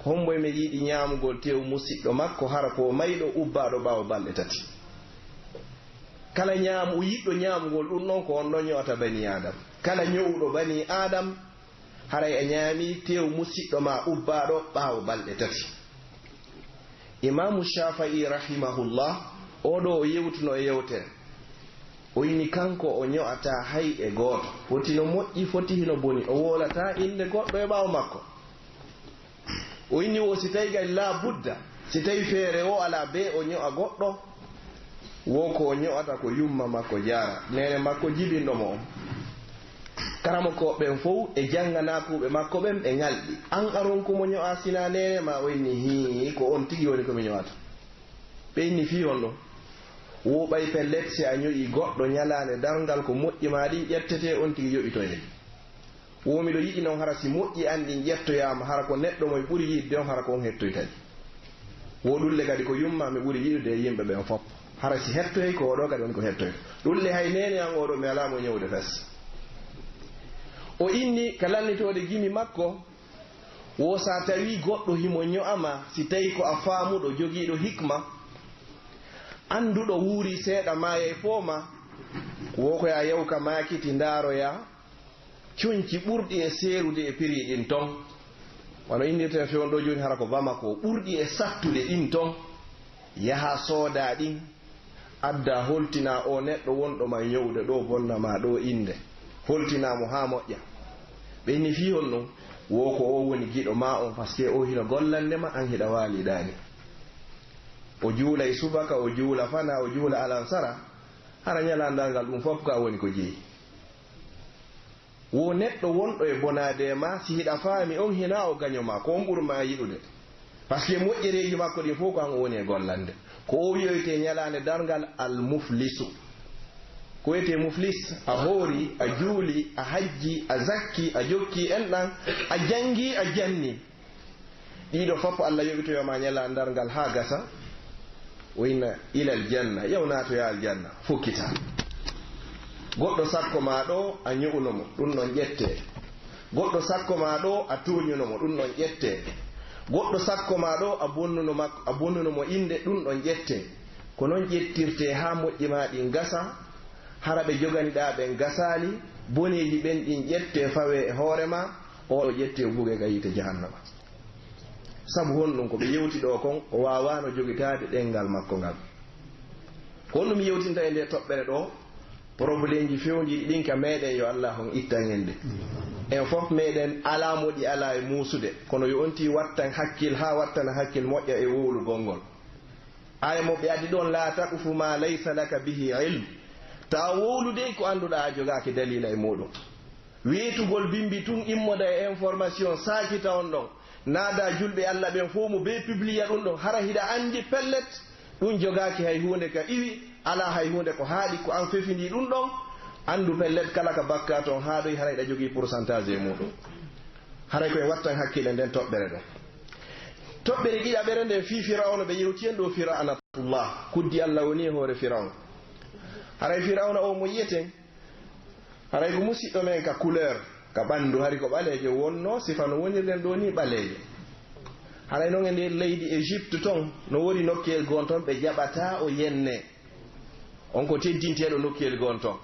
Hombo e men yiɗi ñaamugol tew musiɗɗo makko, hara ko mayɗo, ubbaaɗo ɓaawo balɗe tati? Kala ñaamu-, yiɗɗo ñaamugol ɗun ɗon, ko on ɗon ño'ata banii Aadam. Kala ño'uɗo banii Aadam, haray a ñaamii tew musiɗɗo maa ubbaaɗo ɓaawo balɗe tati. Imaamu Shaafa'i rahimahullah, oo ɗoo o yewtuno e yewtere. O inni kanko o ño'ataa hay e gooto. Foti no moƴƴi, foti hino boni. O woolataa innde goɗɗo e ɓaawo makko. O inni wo si tawi gay laa budda, si tawi feere o alaa bee o ño'a goɗɗo, wo ko o ño'ata ko yumma makko jaara, neene makko jibinɗo mo on. Karamokooɓe ɓen fow e jannganaakuuɓe makko ɓen ɓe ŋalɗi. An aron ko mo ño'a sinaa neene maa? O inni, hii, ko on tigi woni ko mi ño'ata. Ɓe inni fii honɗun? Wo ɓay pellet si a ño'ii goɗɗo ñalaande darngal ko moƴƴi maa ɗin ƴettetee on tigi yoɓitoyee. Wo miɗo yiɗi non hara si moƴƴi an ɗin ƴettoyaama, hara ko neɗɗo mo mi ɓuri yiɗde on, hara ko on hettoyta ɗi. Wo ɗun le kadi ko yumma mi ɓuri yiɗude e yimɓe ɓen fow. Hara si hettoyay ko oo ɗoo kadi woni ko hettoyta. Ɗun le hay neene an oo ɗoo mi alaa mo ño'ude fes. O inni ka lannitoode gimi makko, wo si tawii goɗɗo himo ño'a ma, si tawii ko a faamuɗo, jogiiɗo hikma, annduɗo wuuri seeɗa maayay foo ma, wo ko yaa yahu ka maakiti ndaaroyaa, conci ɓurɗi e seerude e prix ɗin ton, wano inndirten fewndo ɗoo jooni, hara ko Bamako, ɓurɗi e sattude ɗin ton, yaha soodaa ɗin, addaa holtinaa oo neɗɗo wonɗo ma e ño'ude ɗoo, bonna maa ɗoo innde, holtinaa mo haa moƴƴa. Ɓe inni fii honɗun? Wo ko oo woni giɗo maa on, parce que oo hino gollande ma, an hiɗa waaliɗaani. O juulay subaka, o juula fanaa, o juula alansara, hara ñalaande darngal ɗun fow ko an woni ko jeyi. Wo neɗɗo wonɗo e bonaade e maa, si hiɗa faami on hinaa o gaño maa, ko on ɓuri maa yiɗude. Parce que moƴƴereeji makko ɗin fow ko an o woni e gollande. Ko o wi'oytee ñalaande darngal al muflisu. Ko wi'etee muflis, a hoori, a juuli, a hajji, a zakki, a jokki enɗan, a janngi, a janni. Ɗiɗo fow Alla yoɓitoyo ma ñalaande darngal haa gasa. O inna ilal janna, yaw naatoyaa aljanna, fukkitaa. Goɗɗo sakko maa ɗoo, a ño'uno mo, ɗun ɗon ƴettee. Goɗɗo sakko maa ɗoo, a tooñuno mo, ɗun ɗon ƴettee. Goɗɗo sakko maa ɗoo, a bonnuno mak-, a bonnuno mo innde, ɗun ɗon ƴettee. Ko non ƴettirtee haa moƴƴi maa ɗin gasa, hara ɓe joganiɗaa ɓen gasaali, boneeji ɓen ɗin ƴettee fawee e hoore maa, oo ɗoo ƴettee o bugee ka yiite jahannama. Sabu honɗun? Ko ɓe yewti ɗoo kon, o waawaano jogitaade ɗemngal makko ngal. Ko honɗun mi yewtinta e ndee toɓɓere ɗoo? Probleemji fewndiiɗi ɗin ka meɗen, yo Allaahu on ittan en ɗi. En fow meɗen alaa mo ɗi alaa e muusude, kono yo on tigi wattan hakkil haa wattana hakkil moƴƴa e wowlugol ngol. Aaya mo ɓe addi ɗon, "Laa taqfu maa laysa laka bihi ilm." Taa wowlude ko annduɗaa a jogaaki daliila e muuɗum. Weetugol bimbi tun, immoda e information, saakita on ɗon, naada julɓe Alla ɓen fow mo bee publia ɗun ɗon, hara hiɗa anndi pellet, ɗun jogaaki hay huunde ka iwi, alaa hay huunde ko haaɗi, ko an fefindii ɗun ɗon, anndu pellet kala ka bakkaatu on haaɗoyi, hara hiɗa jogii pourcentage e muuɗum. Haray ko en wattan hakkile nden toɓɓere ɗon. Toɓɓere ɗiɗaɓere nden fii Firawna, ɓe yewti en ɗoo Firawna. Tullah, kuddi Alla woni e hoore Firawna. Haray Firawna o mo yi'eten, haray ko musiɗɗo men ka couleur, ka ɓanndu, hari ko ɓaleejo wonnoo, sifa no wonirɗen ɗoo nii ɓaleejo. Haray non e nder leydi Égypte ton, no woodi nokkuyel goo ton ɓe jaɓataa o yennee. On ko teddinteeɗo nokkuyel goo ton.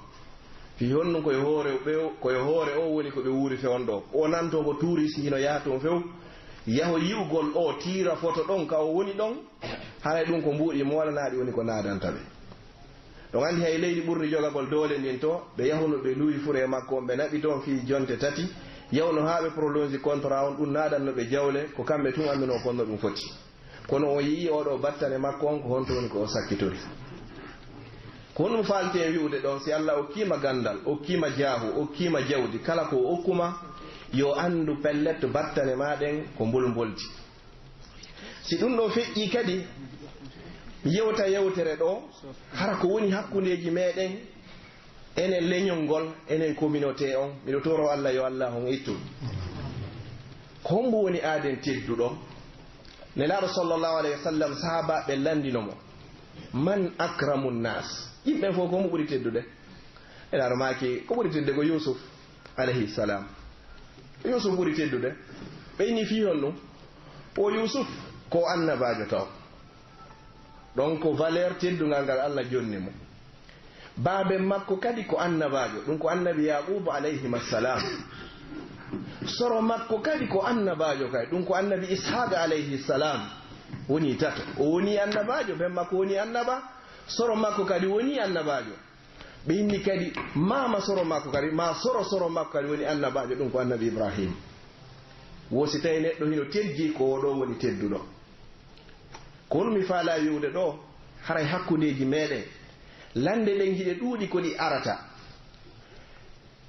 Fii honɗun? Ko e hoore ɓe, ko e hoore o woni ko ɓe wuuri fewndo. O nan ton ko touriste, hino yaha ton few. Yaho yi'ugol o, tiira foto ɗon ka o woni ɗon. Haray ɗun ko mbuuɗi moolanaaɗi woni ko naadanta ɓe. Ɗon anndi hay leydi ɓurndi jogagol doole ndin to, ɓe yahuno ɓe luuwi furee makko on, ɓe naɓi ton fii jonte tati. Yahuno haa ɓe prolonge contrat on, ɗun naadanno ɓe jawle, ko kamɓe tun annduno ko honno ɗun foti. Kono o yi'ii oo ɗoo battane makko on, ko honto woni ko o sakkitori. Ko honɗun faalten wi'ude ɗon? Si Alla okkii ma ganndal, okkii ma jaahu, okkii ma jawdi, kala ko o okku ma, yo anndu pellet battane maa ɗen ko mbolmboldi. Si ɗun ɗoo feƴƴii kadi, mi yewta yewtere ɗoo, hara ko woni hakkundeeji meɗen, enen leñol ngol, enen communauté on, miɗo toroo Alla yo Alla on ittu. Ko hombo woni aaden tedduɗo? Nelaaɗo sallallahu alayhi wa sallam, sahaabaaɓe lanndino mo, "Man akramu nnaas?" Yimɓe ɓen fow, ko hombo ɓuri teddude? Nelaaɗo maaki, "Ko ɓuri teddude ko Yuusuf." Alayhi salam. Yusuf ɓuri teddude. Ɓe inni fii honɗun? O Yusuf ko annabaajo taw. Ɗon ko valeur teddungal ngal Allah jonni mo. Baaben makko kadi ko annabaajo, ɗun ko annabi Yaqubu alayhima salam. Soro makko kadi ko annabaajo kay, ɗun ko annabi Ishaq alayhi salam. Woni tato. O woni annabaajo, ben makko woni annaba, soro makko kadi woni annabaajo. Ɓe inni kadi, maama soro makko kadi, maa soro soro makko kadi woni annabaajo, ɗun ko annabi Ibrahim. Wo si tawi neɗɗo hino teddii, ko oo ɗoo woni tedduɗo. Ko honɗun mi faalaa wi'ude ɗoo, haray hakkundeeji meɗen, lannde ɗen hiɗe ɗuuɗi ko ɗi arata.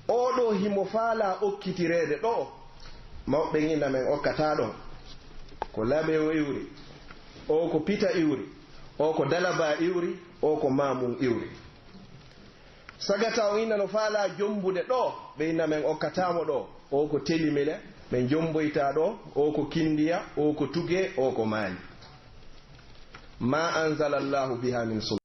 Oo ɗoo himo faalaa okkitireede ɗoo, mawɓe ɓen ina men okkataa ɗoo. Ko laɓe o iwri, oo ko pita iwri, oo ko dalaba iwri, oo ko maamun iwri. Sagata on ina no faalaa jombude ɗoo, ɓe ina men okkataa mo ɗoo. Oo ko telimile, ɓe jomboytaa ɗoo, oo ko kindiya, oo ko tugee, oo ko maali. Ma anzala Allahu biha min sultan.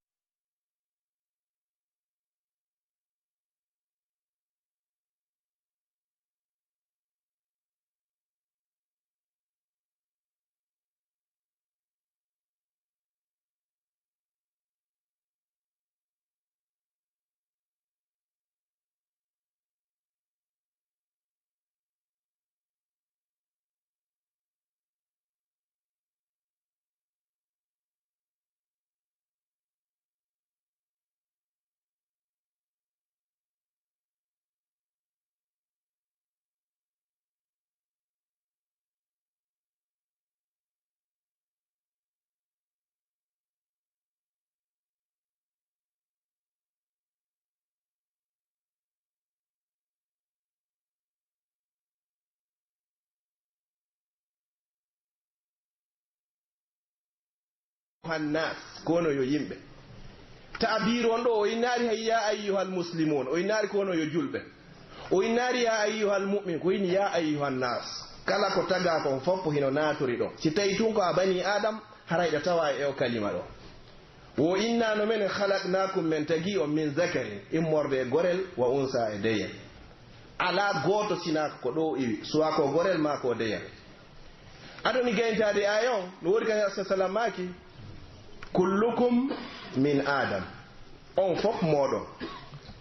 Hannas, ko no yo yimɓe. Ta'abiiru on ɗoo, o innaali hay yaa ayyuhal muslimuun, o innaali ko no yo julɓe. O innaali yaa ayyuhal mu'min, ko inni yaa ayyuhan nas. Kala ko tagaa kon fof hino naaturi ɗon. Si tawi tun ko a banii Aadam, haray ɗa tawaa e o kalima ɗoo. Wo inna no menen khalaqnaakum, men tagi on, min zakarin, immorde e gorel, wa unsa, e deyel. Alaa gooto sinaa ko ɗoo iwi, suwaa ko gorel maa ko deyel. Adoni gayntaade aaya on, no woodi ka Neɗɗo sallam maaki, kullukum min Adam. On fof mooɗon.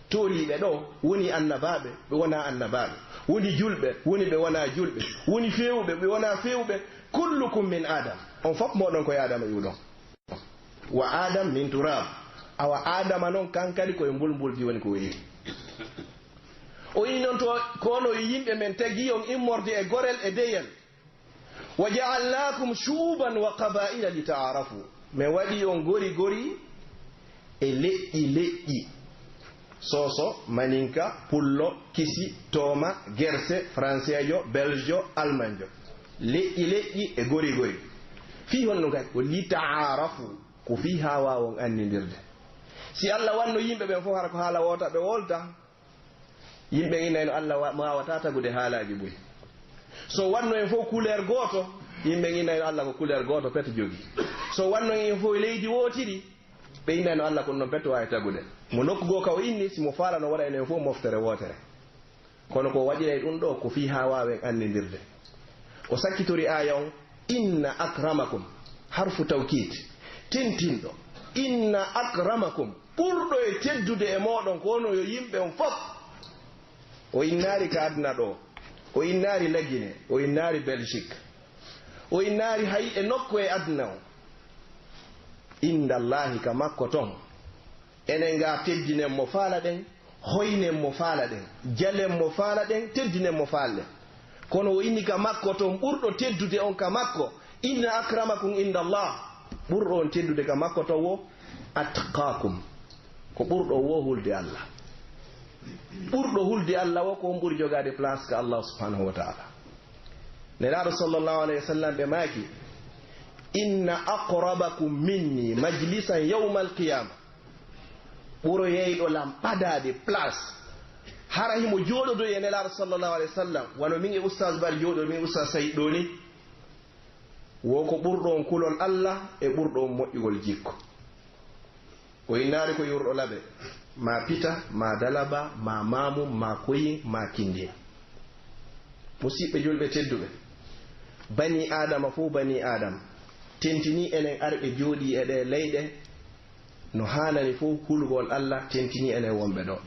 Tooliiɓe ɗoo woni annabaaɓe, ɓe wonaa annabaaɓe. Woni julɓe, woni ɓe wonaa julɓe. Woni feewuɓe, ɓe wonaa feewuɓe. Kullukum min Adam. On fof mooɗon ko e Aadama iwɗon. Wa Adam min turab. Awa Aadama non, kan kadi ko e mbulmbuldi woni ko o iwi. O inni non to, ko onon yimɓe men tagi on immorde e gorel e deyel. Wa ja'alnakum shu'uban wa qaba'ila li ta'arafu. Men waɗi on gori gori e leƴƴi leƴƴi. Soso, Maninka, Pullo, Kisi, Tooma, Gerse, Franseejo, Beljo, Almanjo. Leƴƴi leƴƴi e gori gori. Fii honno kadi? Ko li ta'arafu, ko fii haa waawon annindirde. Si Alla wanno yimɓe ɓen fof hara ko haala woota ɓe wolta, yimɓe ɓen innayno Alla wa-, waawataa tagude haalaaji buy. So wanno en fof couleur gooto, yimɓe ɓen innayno Alla ko couleur gooto pet jogii. So wanno en fof leydi wootiri, ɓe innayno Alla ko non pet waawi tagude. Mo nokku goo ka o inni, si mo faalano waɗa enen fof moftere wootere. Kono ko waɗiray ɗun ɗoo ko fii haa waawen annindirde. O sakkitori aaya on, inna akramakum, harfu tawkiid, tintinɗo, inna akramakum, ɓurɗo e teddude e mooɗon ko onon yo yimɓe on fof. O innaali ka aduna ɗoo, o innaali Lagine, o innaali Belgique, o innaali hay e nokku e aduna on. Inda Allahi, ka makko ton, enen ga teddinen mo faala ɗen, hoynen mo faala ɗen, jalen mo faala ɗen, teddinen mo faala ɗen. Kono o inni ka makko ton ɓurɗo teddude on ka makko, inna akramakum inda Allah, ɓurɗo on teddude ka makko ton wo, atqakum, ko ɓurɗo on wo hulde Allah. Ɓurɗo hulde Allah wo ko on ɓuri jogaade place ka Allah subhanahu wa ta'ala. Nelaaɗo sallallahu alayhi wa sallam ɓe maaki, inna aqrabakum minni majlisan yawmal qiyama. Ɓuroyayɗo lan ɓadaade place. Hara himo jooɗodoyi e Nelaaɗo sallallahu alayhi wa sallam, wano min e Ustaz Bar jooɗo, min e Ustaz Sayyid ɗoo ni. Wo ko ɓurɗo on kulol Allah e ɓurɗo on moƴƴugol jikku. O innaali ko yurɗo laɓe. maa pita, maa dalaba, maa maamum, maa koyin, maa kindin. Musiɓɓe julɓe tedduɓe, banii Aadama fow banii Aadama, tentinii enen arɓe jooɗii e ɗee leyɗe, no haanani fow hulugol Alla, tentinii enen wonɓe ɗoo.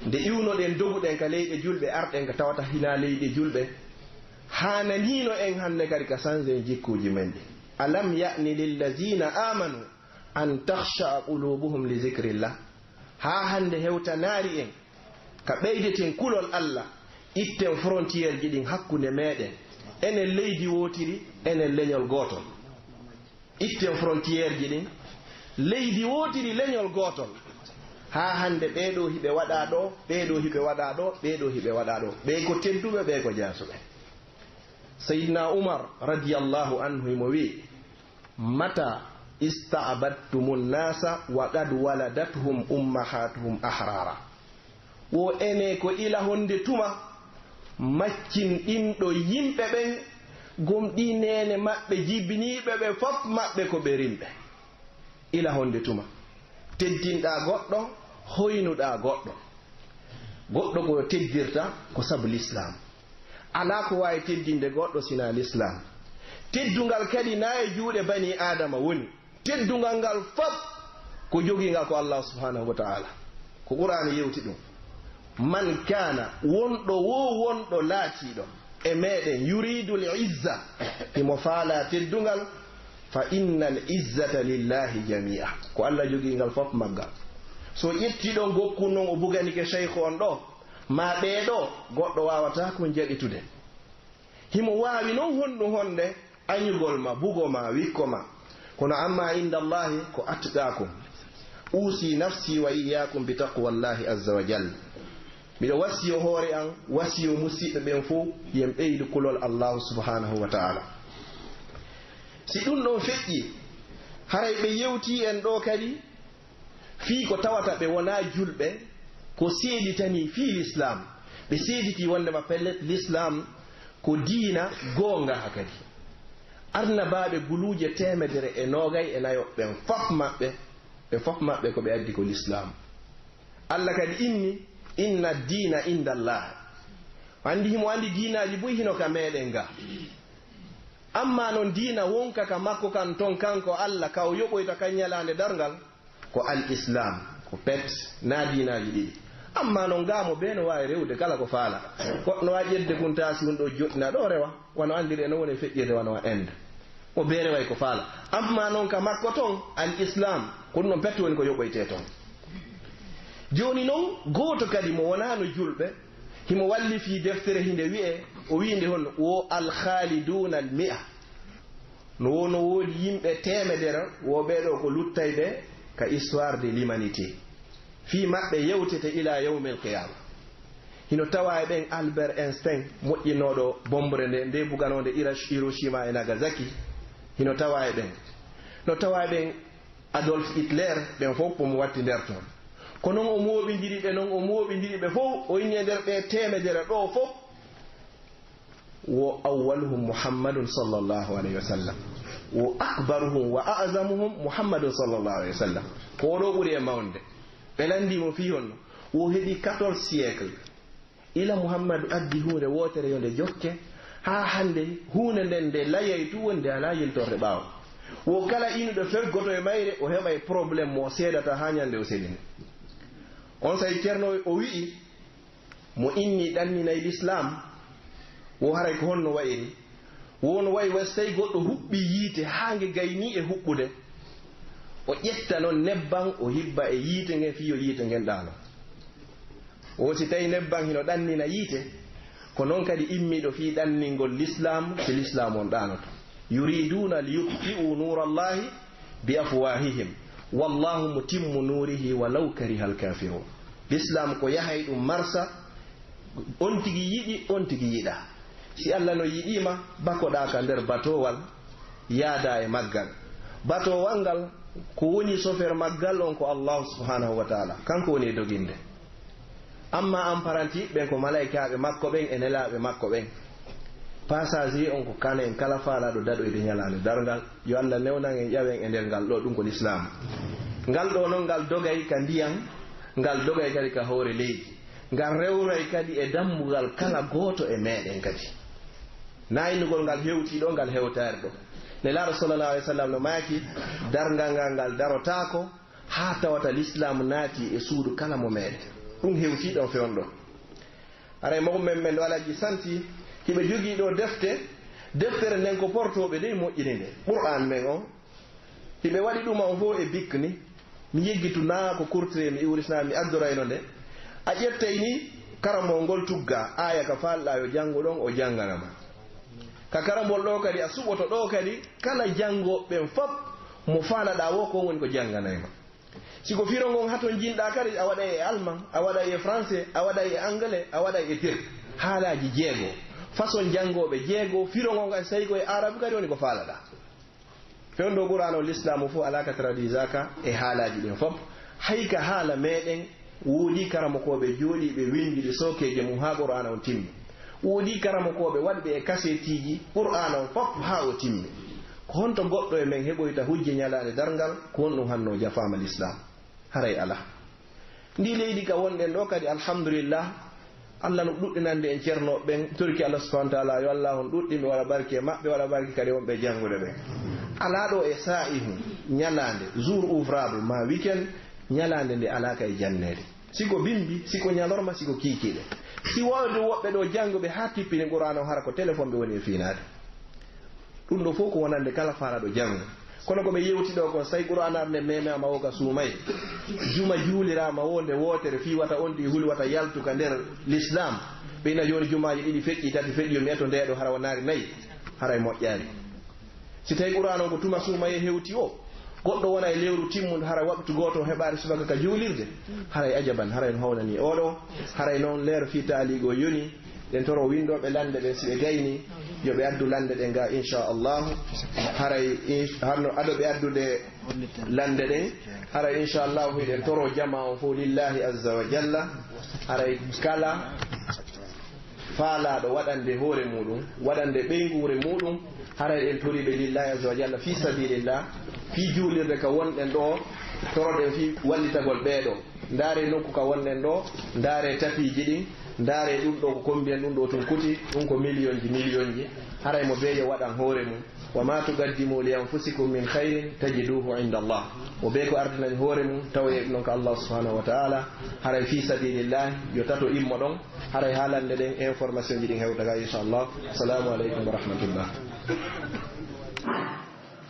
Nde iwnoɗen, doguɗen ka leyɗe julɓe, arɗen ka tawata hinaa leyɗe julɓe, haananiino en hannde kadi ka sanzen jikkuuji men ɗin. "Alam ya'ni lillazina amanu an takhsha'a qulubuhum li zikrillah." Haa hannde hewtanaari en ka ɓeydeten kulol Alla, itten frontièreji ɗin hakkunde meɗen, enen leydi wootiri, enen leñol gootol. Itten frontièreji ɗin, leydi wootiri, leñol gootol. Haa hannde ɓee ɗoo hiɓe waɗaa ɗoo, ɓee ɗoo hiɓe waɗaa ɗoo, ɓee ɗoo hiɓe waɗaa ɗoo. Ɓee ko tedduɓe, ɓee ko jaasuɓe. Sayyidina Umar radiyallahu anhu himo wi'i, "Mata ista'badtumun nasa wa qad waladathum ummahatuhum ahrara." Wo ene ko ila honde tuma maccinɗinɗo yimɓe ɓen, gomɗii neene maɓɓe jibiniiɓe ɓe fof maɓɓe ko ɓe rimɓe. Ila honde tuma teddinɗaa goɗɗo, hoynuɗaa goɗɗo? Goɗɗo ko teddirta ko sabu lislaam. Alaa ko waawi teddinde goɗɗo sinaa lislaam. Teddungal kadi naa e juuɗe banii Aadama woni. Teddungal ngal fof ko jogii ngal ko Allah subhanahu wa ta'ala. Ko Qur'aana yewti ɗum. "Man kaana", wonɗo wo wonɗo laatiiɗo e meɗen, "yuridul izza", himo faalaa teddungal, "fa innal izzata lillahi jami'a." Ko Allah jogii ngal fof maggal. So ƴetti ɗon gokkun non o buganike sheykh on ɗo, maa ɓee ɗo, goɗɗo waawataa kon jaɓitude. Himo waawi non honɗun honde añugol ma, bugo ma, wikko ma. Kono amma inda Allahi ko atqaakum. Uusi nafsi wa iyyaakum bi taqwallahi azza wa jalla. Miɗo wasiyo hoore an, wasiyo musiɓɓe ɓen fow, yen ɓeydu kulol Allahu subhanahu wa ta'ala. Si ɗun ɗon feƴƴi, haray ɓe yewtii en ɗoo kadi fii ko tawata ɓe wonaa julɓe, ko seeditanii fii lislaam. Ɓe seeditii wondema pellet lislaam ko diina goonga. Haa kadi, arnabaaɓe guluuje teemedere e noogay e nayo ɓen fof maɓɓe, ɓe fof maɓɓe ko ɓe addi ko lislaam. Alla kadi inni, "Inna diina inda Allah." Anndi, himo anndi diinaaji buy hino ka meɗen ga. Amma non diina wonka ka makko kan ton, kanko Alla, ka o yoɓoyta kan ñalaande darngal, ko al islam, ko pet, na diinaaji ɗiɗi. Amma non ga mo bee no waawi rewde kala ko faala. Goɗɗo no waawi ƴettude kun taasi hun ɗo joɗɗina ɗo rewa, wano anndiri en no woni feƴƴirde wano Inde. Mo bee reway ko faala. Amma non ka makko ton, al islam, ko ɗum non pet woni ko yoɓoytee ton. Jooni non, gooto kadi mo wonaano julɓe, himo wallifii deftere hinde wi'ee, o wi'i nde honno, wo al khaliduna al mi'a. No wo-, no woodi yimɓe teemedere, wo ɓee ɗoo ko luttayɓe ka histoire de l'humanité. Fii maɓɓe yewtete ila yawmil qiyama. Hino tawaa e ɓen Albert Einstein, moƴƴinooɗo bombure nde, nde buganoonde Hiro-, Hiroshima e Nagasaki. Hino tawaa e ɓen. No tawaa e ɓen Adolf Hitler, ɓen fof ko mo watti nder ton. Ko non o mooɓindiri ɓe, non o mooɓindiri ɓe fof, o inni e nder ɓe teemedere ɗoo fof, wo awwaluhum Muhammadun sallallahu alayhi wa sallam, wo akbaruhum wa a'zamuhum Muhammadun sallallahu alayhi wa sallam. Ko o ɗoo ɓuri e mawnde. Ɓe lanndii mo fii honno? Wo heɓi quatorze siècle. Ila Muhammadu addi huunde wootere yo nde jokke, haa hannde huunde nden nde layay tun woni nde alaa yiltorde ɓaawo. Wo kala inuɗo fergoto e mayre, o heɓay problème mo o seedata haa ñande o selini. Onsay Ceerno o wi'i, mo inni ɗanninay lislaam, wo haray ko honno wa'iri? Wo no wa'i wa si tawi goɗɗo huɓɓi yiite haa nge gaynii e huɓɓude, o ƴetta non nebban o hibba e yiite ngen fii yo yiite ngen ɗaano. Wo si tawi nebban hino ɗannina yiite, ko non kadi immiiɗo fii ɗanningol lislaam, si lislaam on ɗaanoto. Yuriduuna liyutfi'u nuurallahi bi afwaahihim, wallahu mutimmu nuurihi walaw karihal kaafiruun. Lislaam ko yahay ɗum marsa, on tigi yiɗi, on tigi yiɗaa. Si Alla no yiɗii ma, bakoɗaa ka nder batoowal, yaadaa e maggal. Batoowal ngal, ko woni sofeer maggal on ko Allaahu subhaanahu wa taala, kanko woni e doginde. Amma apprenti ɓen ko malaykaaɓe makko ɓen e nelaaɓe makko ɓen. Passager on ko kan en kala faalaaɗo daɗoyde ñalaande darngal. Yo Alla newnan en, ƴawen e nder ngal ɗoo, ɗum ko lislaam. Ngal ɗoo non, ngal dogay ka ndiyan, ngal dogay kadi ka hoore leydi, ngal rewray kadi e dammugal kala gooto e meɗen kadi. Naa innugol ngal hewtii ɗoo, ngal hewtaari ɗoo. Nelaaɗo sallallahu alaihi wasallam no maaki, darngal ngal, ngal darotaako haa tawata lislaamu naati e suudu kala mo meɗen. Ɗum hewtii ɗon fewndo. Haray mawɓe men, men ɗo Alhaji Santi, hiɓe jogii ɗoo defte, deftere nden ko portooɓe dey moƴƴini nde. Qur'aan men on, hiɓe waɗi ɗum on fof e bik ni. Mi yeggitu naa ko kurtire mi iwri, si naa mi addorayno nde. A ƴettay ni karamol ngol tugga, aaya ka faalɗaa yo janngu ɗon, o janngana ma. Ka karamol ɗoo kadi, a suɓoto ɗoo kadi, kala janngooɓe ɓen fop, mo faalaɗaa wo, ko woni ko jannganay ma. Si ko firo ngon hatonjinɗaa kadi, a waɗay e alman, a waɗay e français, a waɗay e anglais, a waɗay e turc. Haalaaji jeego, façon janngooɓe jeego, firo ngon kadi, si tawi ko e aarabu kadi woni ko faalaɗaa. Fewndo Qur'aana o lislaamu fof alaa ka traduisaaka e haalaaji ɗin fof. Hay ka haala meɗen, woodii karamokooɓe jooɗiiɓe winndi ɗi sookeeje mum haa Qur'aana on timmi. Woodii karamokooɓe waɗɓe e kaseetiiji Qur'aana on fof haa o timmi. Ko honto goɗɗo e men heɓoyta hujja ñalaande darngal? Ko honɗum hanno jafaama lislaam? Haray alaa. Ndii leydi ka wonɗen ɗoo kadi, alhamdulillah, Allah no ɗuɗɗinande en ceernooɓe ɓen, torki Allah subhanahu wa ta'ala, yo Allah on ɗuɗɗin ɓe, waɗa barke e maɓɓe, waɗa barke kadi wonɓe e janngude ɓen. Alaa ɗoo e saa'ihun, ñalaande, jour ouvrable, maa weekend, ñalaande nde alaa ka e janneede. Si ko bimbi, si ko ñalorma, si ko kiikiiɗe. Si wooɗi woɓɓe ɗoo jannguɓe haa tippini Qur'aana on, hara ko téléphone ɓe woni e fiinaade. Ɗum ɗoo fof ko wonande kala faalaɗo janngo. Kono ko ɓe yewti ɗoo kon, so tawi Qur'aana nden memaama wo ka suumayee, juma juuliraama wo nde wootere fii wata on ɗi huli wata yaltu ka nder lislaam. Ɓe ina jooni jumaaji ɗiɗi feƴƴi, tati feƴƴi, yo mi eto ndee ɗoo hara wonnaali nayi, haray moƴƴaali. Si tawi Qur'aana on ko tuma suumayee hewti o, goɗɗo wona e lewru timmundu, hara waqtu gooto o heɓaali subaka ka juulirde, haray ajaban, haray no hawnani oo ɗoo, haray noon leer fii taaliigo yoni, ɗen toro winndooɓe lannde ɓen, si ɓe gaynii, yo ɓe addu lannde ɗen ga, inchallahu. Haray, in-, hanno ado ɓe addude lannde ɗen, haray, inchallahu, hiɗen toro jamaa on fof lillahi azza wa jalla. Haray kala faalaaɗo waɗande hoore muuɗum, waɗande ɓeynguure muuɗum, haray en toriiɓe lillahi azza wa jalla, fii sabilillah, fii juulirde ka wonɗen ɗoo, toroɗen fii wallitagol ɓee ɗoo. Ndaaree nokku ka wonɗen ɗoo, ndaaree tapiiji ɗin, ndaaree ɗum ɗoo ko combien ɗum ɗoo tun kuti, ɗum ko miliyonji, miliyonji. Haray mo bee yo waɗan hoore mum. "Wa ma tuqaddimu li anfusikum min khairin tajiduhu inda Allah." Mo bee ko ardinani hoore mum, tawoyee ɗum ɗon ka Allah subhanahu wa ta'ala. Haray fii sabilillahi, yo tato immo ɗon. Haray haalande ɗen information ji ɗin hewta ga, inchallah. Assalamu aleykum wa rahmatullah.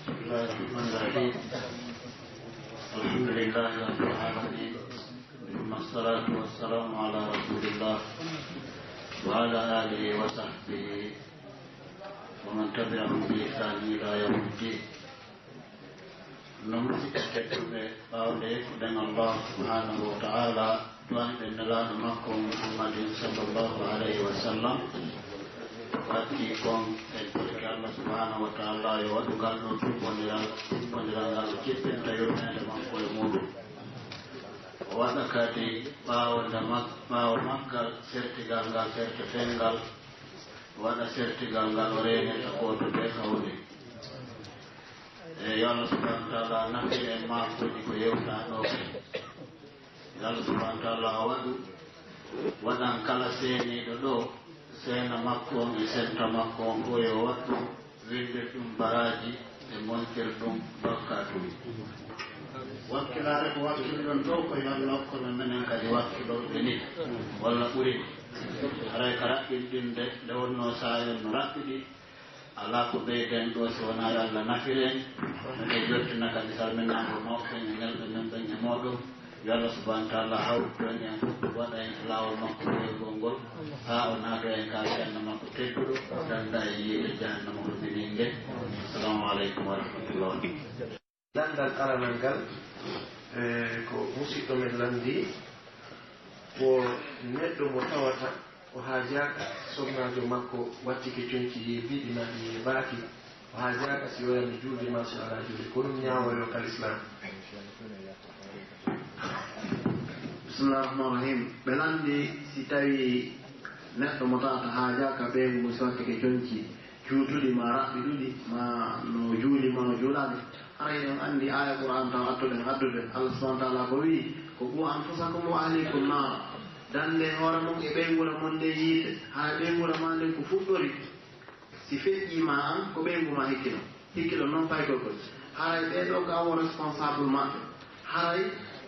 بسم الله الرحمن الرحيم. الحمد لله رب العالمين. ثم الصلاة والسلام على رسول الله وعلى آله وصحبه ومن تبعهم بإحسان إلى يوم الدين. No musiɗɓe tedduɓe, ɓaawo nde yettuɗen Allah subhanahu wa ta'ala, du'aniɗen Nelaaɗo makko Muhammadin sallallahu alayhi wa sallam, waɗti kon, en torike Allah subhanahu wa ta'ala yo waɗu ngal ɗoo tumbondiral, tumbondiral ngal jippinta yurmeende makko e muuɗum. O waɗa kadi ɓaawo nde mag-, ɓaawo maggal sertigal ngal, serte fengal, o waɗa sertigal ngal o reenirta gooto bee kawle. E yo Allah subhanahu wa ta'ala nafir en maakuuji ko yewtaa ɗoo. Yo Allah subhanahu wa ta'ala waɗu, waɗan kala seeniiɗo ɗoo, seena makko on e senta makko on fof yo waɗu winndira ɗum baraaji e montir ɗum barkaatuuji. Wakkilaare ko wakkilɗon ɗoo ko yo Allah okku men menen kadi wakkilorɓe ni, walla ɓuri ni. Haray ka raɓɓinɗinde nde wonnoo saa'i on no raɓɓiɗi, alaa ko ɓeyden ɗoo si wonaa yo Allah nafir en. Miɗen yettina kadi salminango mawɓe ɓen e nelɓe men ɓen e mooɗon. Yo Allah subhanahu wa ta'ala hawtu en, en fof waɗa en e laawol makko fewgol ngol, haa o naatoo en ka aljanna makko tedduɗo, o dannda e yiite jahannama hulɓiniinde. Assalamu aleykum wa rahmatullah. Lanndal aranal ngal, e, ko musiɗɗo men lanndi, ko neɗɗo mo tawata o haajaaka, sonnaajo makko wattike conci yeebiiɗi maa ɗi yeebaaki, o haajaaka si waɗani juulde maa si alaa juulde. Ko ɗum ñaawoore ka Lislaam. Bismillaahi Rahmaani Rahiim. Ɓe lanndi si tawii neɗɗo mo tawata haajaaka ɓeyngu mum si wattike conci juutuɗi maa raɓɓiɗuɗi, maa no juuli maa no juulaali, Haray en anndi aaya Qur'aan taw adduɗen, adduɗen. Allah subhanahu wa ta'ala ko wi'i, ko "Qu anfusakum wa ahlikum naara." Dande hoore mon e ɓeynguure mon nden yiite. Haray ɓeynguure maa nden ko fuɗɗori. Si feƴƴii ma an, ko ɓeyngu maa hikkino. Hikkino non fay koy koy. Haray ɓee ɗoo ka won responsable maɓɓe. Haray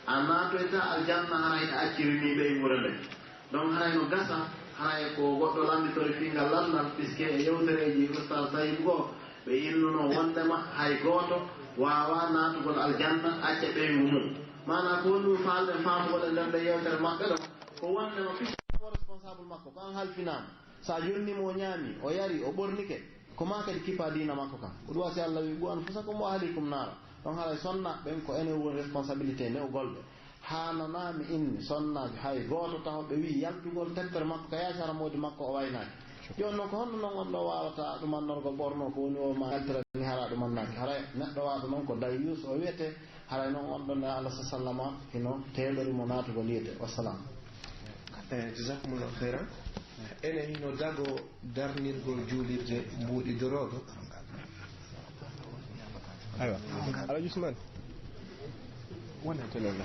a naatoyta aljanna haray a acciri ni ɓeynguure nden. Donc haray no gasa, haray ko goɗɗo lannditori fii ngal lanndal, puisque e yewtereeji Ustaz Tayyib goo, ɓe innuno wonndema hay gooto waawaa naatugol aljanna acca ɓeyngu mum. Maanaa ko honɗum faalɗen faamugol e nder nde yewtere maɓɓe ɗon, ko wonndema puisque ko responsable makko, ko an halfinaama. Sa jonni mo o ñaami, o yari, o ɓornike, ko maa kadi kippaa diina makko kan. Ko ɗum waɗi si Allah wi'i, "Qu anfusakum wa ahlikum naara." Ɗon haray sonnaaɓe ɓen ko enen woni responsabilité ne'ugol ɓe. Haananaa mi inni sonnaajo hay gooto taho ɓe wi'i yaltugol teppere makko ka yaasi hara moodi makko o waynaaki. Jooni non ko honno non on ɗo waawata ɗumannorgol ɓorno ko woni o ma yaltira ni hara ɗumannaaki? Haray neɗɗo waawata non ko dayyus o wi'ete. Haray non on ɗon e Allah sallama hino teeɗori mo naatugol yiite. Wassalam. Eh, jazakumullahu khairan. Ene hino dago darnirgol juulirde mbuuɗi dorooga. Aywa. Alhaji Usman. Wonante lalla.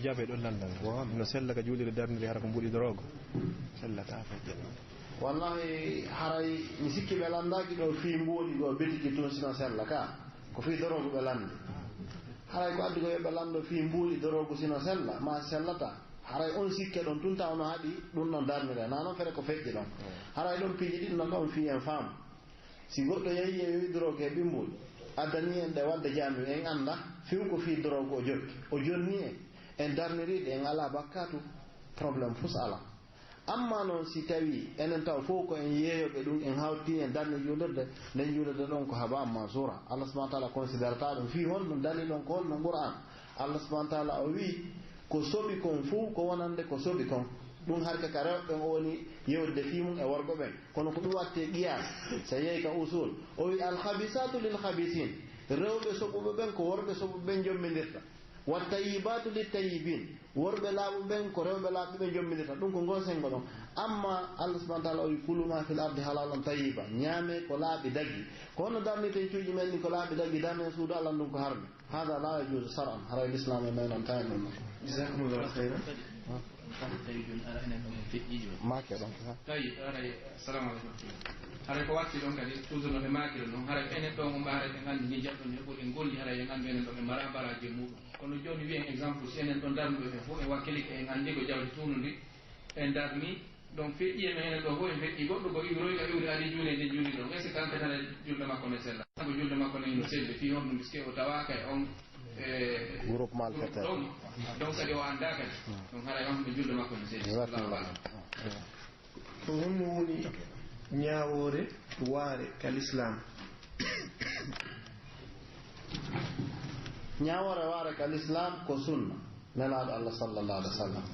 Jabe ɗon lalla. No sella ka juulirde darniri hara ko mbuuɗi dorooga. Sella ka fajjal. Wallahi, haray mi sikki ɓe lanndaaki ɗo fii mbuuɗi goo bitiki tun sino sella ka. Ko fii doroogu ɓe lanndi. Haray ko addi ko yo ɓe lanndo fii mbuuɗi doroogu sino sella, maa sellata. Haray on sikke ɗon tun taw no haɗi ɗun ɗon darnire. Naa non fere ko feƴƴi ɗon. Haray ɗon piiji ɗiɗi non ɗon fii en faamu. Si goɗɗo yehi yeyoyi doroogu e ɓimbuuɗi, addani en ɗe wadde jaami en annda, fiw ko fii doroogu o jokki. O jonni en, en darniri ɗe, en alaa bakkaatu, problème fus alaa. Amma non si tawi enen taw fof ko en yeeyoɓe ɗum, en hawti en darni juulirde, nden juulirde ɗon ko haba amma sura. Allah subhanahu wa ta'ala considerata ɗum. Fii honɗum dalil on ko honɗum Qur'an? Allah subhanahu wa ta'ala o wi'i, ko soɓi kon fof ko wonande ko soɓi kon. Ɗum harka ka rewɓe ɓen o woni yewtude fii mum e worɓe ɓen. Kono ko ɗum watte qiyas, so yehi ka usul. O wi'i, "Al khabisatu lil khabisin." Rewɓe soɓuɓe ɓen ko worɓe soɓuɓe ɓen jommindirta. "Wat tayyibatu lit tayyibin." Worɓe laaɓuɓe ɓen ko rewɓe laaɓuɓe ɓen jommindirta. Ɗum ko ngoo senngo ɗon. Amma Allah subhanahu wa ta'ala o wi'i, "Kulu ma fil ardi halalan tayyiba." Ñaamee ko laaɓi daggi. Ko honno darnirten cuuɗi men ɗin ko laaɓi daggi, darnen suudu Allah ndun ko harmi? Hada la yajuzu shar'an. Haray Lislaam e maynantaa en ɗum. Jazakumullahu khairan. Tawi jooni ara enen ɗon en feƴƴiijo. Maake ɗon, ha? Tawi, aray, assalamu aleykum. Haray ko watti ɗon kadi, toujours no ɓe maakiri ɗon. Haray enen ɗon on ɓe haray ɓe anndi ni jaɓɗo ni ɓuri en golli, haray en anndi enen ɗon en mara baraaji e muɗum. Kono jooni wiyen exemple, si enen ɗon darnuɓe ɓen fof en wakkilike en anndi ko jawdi tuunundi, en darni, donc feƴƴi e men enen ɗo fof en feƴƴi. Goɗɗo ko iwroy ka iwri ari juuli e nden juuli ɗon. Est-ce que kanko tan e julde makko ne sella? Kanko julde makko ne hino selli. Fii honɗum? Puisque o tawaaka e on, e, groupe malfaiteur. Donc, donc kadi o anndaa kadi. Donc haray on ko julde makko ne selli. Allahu a'lam. Ko honno woni ñaawoore waare ka Lislaam? Ñaawoore waare ka Lislaam ko sunna Nelaaɗo Allah sallallahu alaihi wasallam.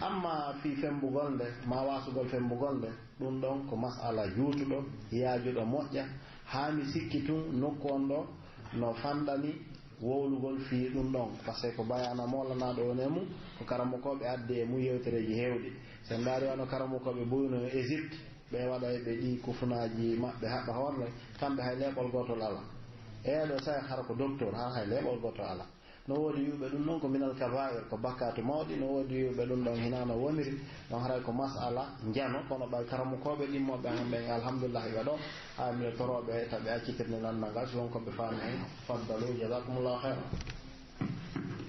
Amma fii fembugol nde, maa waasugol fembugol nde, ɗum ɗon ko mas'ala juutuɗo, yaajuɗo, moƴƴa, haa mi sikki tun nokku on ɗo no fanɗani wowlugol fii ɗum ɗon, par ce que ko bayaana moolanaaɗo woni e mum, ko karamokooɓe addi e mum yewtereeji heewɗi. Si en ndaari wano karamokooɓe buyno e Égypte, ɓe waɗa e ɓe ɗi kufunaaji maɓɓe haɓɓa hoorre, kamɓe hay leeɓol gootol alaa. E ɗo sa'i hara ko docteur, hara hay leeɓol gootol alaa. No woodi wi'uɓe ɗum ɗon ko minal kabaa'ir, ko bakkaatu mawɗi, no woodi wi'uɓe ɗum ɗon hinaa no woniri, ɗon haray ko mas'ala njano, kono ɓay karamokooɓe ɗimmooɓe an ɓen, alhamdulillah, iɓe ɗo, haa miɗo torooɓe ta ɓe accitirni lanndal ngal, si won ko ɓe faami hen, faddalu, jazakumullahu khairan.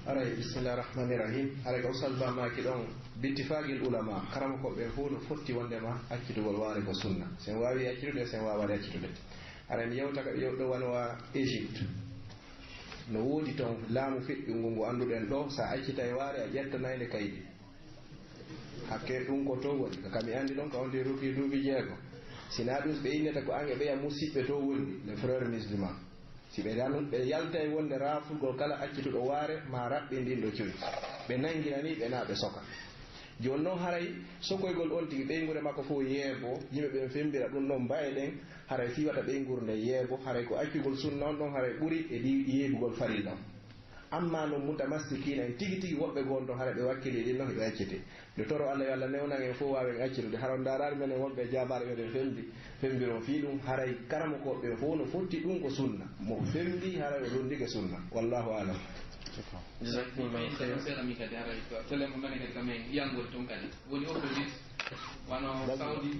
Aray, bismillah rahmani rahim. Aray, ko Ustaz Ba maaki ɗon, bittifaqil ulama, karamokooɓe fof no fotti wondema accitugol waare ko sunna. Si en waawi accitude, si en waawaade accitude. Aray, mi yewta ka ɓe yewɗo wano wa Égypte. No woodi ton laamu feƴƴungu ngu annduɗen ɗo, sa accitay waare a ƴettanay nde kaydi. Hakke ɗum ko to woni, ka mi anndi ɗon ka on de rokki duuɓi jeego. Sinaa ɗum ɓe innata ko an e ɓeya musiɓɓe to woni, les frères musulmans. Si ɓe yal-, ɓe yaltay wonde raafugol kala accituɗo waare, maa raɓɓinɗinɗo cuy. Ɓe nangirani ɓe naa ɓe soka. Jooni non haray sokoygol on tigi ɓeynguure makko fof yeebo, yimɓe ɓen fembira ɗum ɗon mbaye ɗen, haray fii wata ɓeynguure nden yeebo, haray ko accugol sunna on ɗon haray ɓuri e ɗi yeebugol farilla on. Ammaa non mutamassikiina en tigi tigi, woɓɓe goo ɗon, hara ɓe wakkilii ɗin non, hiɓe acciti. Nde toro Alla yo Alla newnan en fow waawen accitude. Hara on ndaaraali menen wonɓe e jaabaare ɓe ɗen fembi, fembiron fii ɗum, haray karamokooɓe ɓen fow no fotti ɗum ko sunna. Mo fembi, haray o londike sunna. Wallaahu a'lam. Jazakumullahu khairan. Seeɗa min kadi, haray ko tele mo menen kadi, kamen yangol tun kadi. Woni opposite, wano Saudi.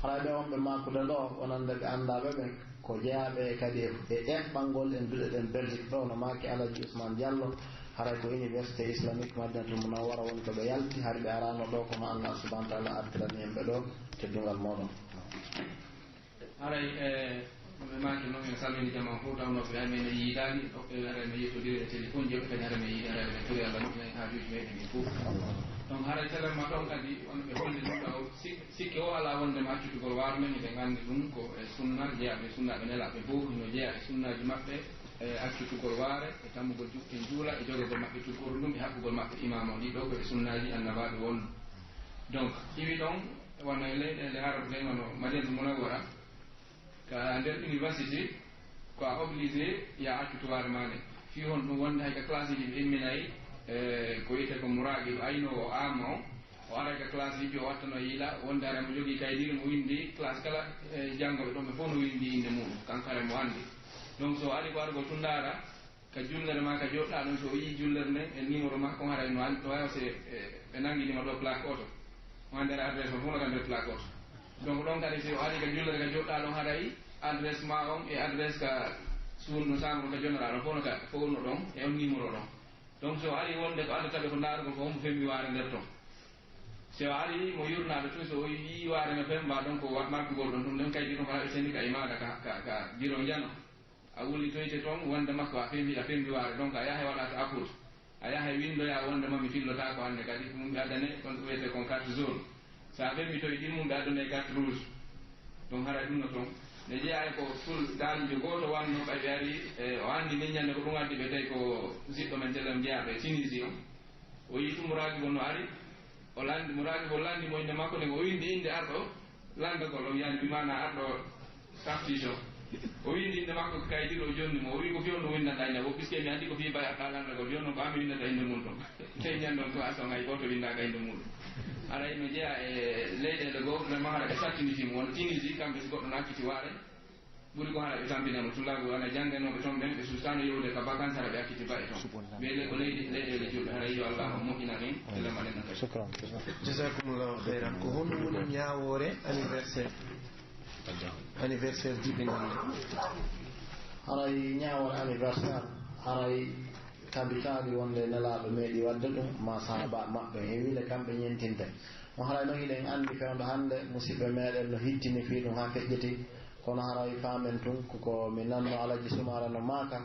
Haray ɓe wonɓe maakude ɗoo, wonande ɓe anndaaɓe ɓen, ko jeyaaɓe kadi e, e eɓɓangol en duɗe ɗen Belgique ɗoo, no maaki Alaji Ousmane Diallo, haray ko Université Islamique Madinatul Munawwara woni ko ɓe yalti, hari ɓe araano ɗoo, kono Allah subhanahu wa ta'ala artirani en ɓe ɗoo, teddungal mooɗon. Haray, e, ɓe maaki non, en salmini jamaa fow, tawnoo ɓe amen en yiidaani, ɗoɓɓe haray no yettodiri e téléphone ji, ɓe kadi haray no yiidaani, haray no tori Allah moƴƴina en haajuuji meɗen ɗin fow. Donc, haray télé ma ɗon kadi, wano ɓe holli ɗum ɗo, sik-, sikke o alaa wonde ma accitugol waare men, hiɗen anndi ɗum ko e sunna, jeyaaɓe e sunnaaɓe nelaaɓe fow, hino jeyaa e sunnaaji maɓɓe, e accitugol waare, e tammugol juɓɓe juula, e jogagol maɓɓe tuggordu ndun, e haɓɓugol maɓɓe imaama on, ɗii ɗoo ko e sunnaaji annabaaɓe wonno. Donc, iwi ɗon, wano e leyɗeele Arabu ɗen, wano Madinatul Munawwara, ka nder université, ko a obligé ya accu tubaare maa nden. Fii honɗun? Wonde hay ka classe ji ɓe imminay, e, ko wi'etee ko muraaqibu, aynoowo aama on, o aray ka classe ji, o wattano yiila, wonde haray mo jogii kaydiiri, mo winndi classe kala, e, janngooɓe ɗon ɓe fow no winndi innde muɗum, kanko haray mo anndi. Donc, so o ari ko argol tun ndaara, ka jullere maa ka joɗɗaa ɗon, so o yii jullere nden e numéro maa, on haray no an-, no waawi se, e, ɓe nanngini ma ɗo plaque oto. On anndi adresse on fow no ka nder plaque oto. Donc, ɗon kadi, si o ari ka jullere ka joɗɗaa ɗon, haray adresse maa on e adresse ka suudu no saama on ka joɗɗaa ɗon, fow no ka, fow no ɗon, e on numéro ɗon. Donc, si o ari wonde ko addata ɓe ko ndaarugol ko hombo femmi waare nder ton. Si o ari mo yurnaade tun, so o yii waare no femma, donc, wa-, markugol ɗon tun, nden kaydi ɗon ko haɗa sendi ka e maaɗa ka, ka, ka biro njano. A wullitoyte ton, wonde makko a fembi, a fembi waare, donc a yahay waɗa to appel. A yahay winndoya wonde ma mi fillotaako hannde kadi, ko ɗum ɓe addane, kon ɗum wiyetee kon carte jaune. So a femmitoy ɗin mum ɓe addane carte rouge. Donc haray ɗum no ton. Ne jeyaa e ko ful daalijo gooto wanno ɓay ɓe ari, e, o anndi nden ñande ko ɗum addi ɓe tawi ko jiɗɗo men telen jeyaaɓe Tunisie on. O yii ɗum muraaji gon no ari, O lanndi, muraaqibu on lanndi mo innde makko nden, o winndi innde arɗo lanndagol on, yani bi maanaa arɗo taftiish on. O winndi innde makko ka kaydi ɗoo, o jonni mo. O wi'i, "Ko fii honɗun winndanɗaa innde makko? Puisque mi anndi ko fii bay arɗaa lanndagol, jooni non ko an mi winndata innde mun ton." Tawi ñande on classe on hay gooto winndaaka innde muɗum. Haray no jeyaa e leyɗeele goo, vraiment hara ɓe sattini fii mun. Wano Tunisie, kamɓe si goɗɗo no acciti waare, ɓuri ko hara ɓe tampinano tullaagu ana jannganooɓe ton ɓen, ɓe suusaano yehude ka vacances, hara ɓe acciti ba'e ton. Subhanallah. Ɓe le ko leydi, leyɗeele julɓe, hara yo Allah on moƴƴinan en, e lemaɗen on kadi. Shukran. Jazakumullahu khairan. Ko honɗum woni ñaawoore anniversaire? Anniversaire jibinannde. Haray ñaawoore anniversaire, haray tabitaali wonde Nelaaɗo meeɗi waɗde ɗum, maa sahaaba maɓɓe, e wiide kamɓe ñentinte. Mo haray non hiɗen anndi fewndo hannde, musiɓɓe meɗen no hittini fii ɗum haa feƴƴiti. Kono haray faamen tun, ko, ko mi nanno Alaji Sumaara no maaka,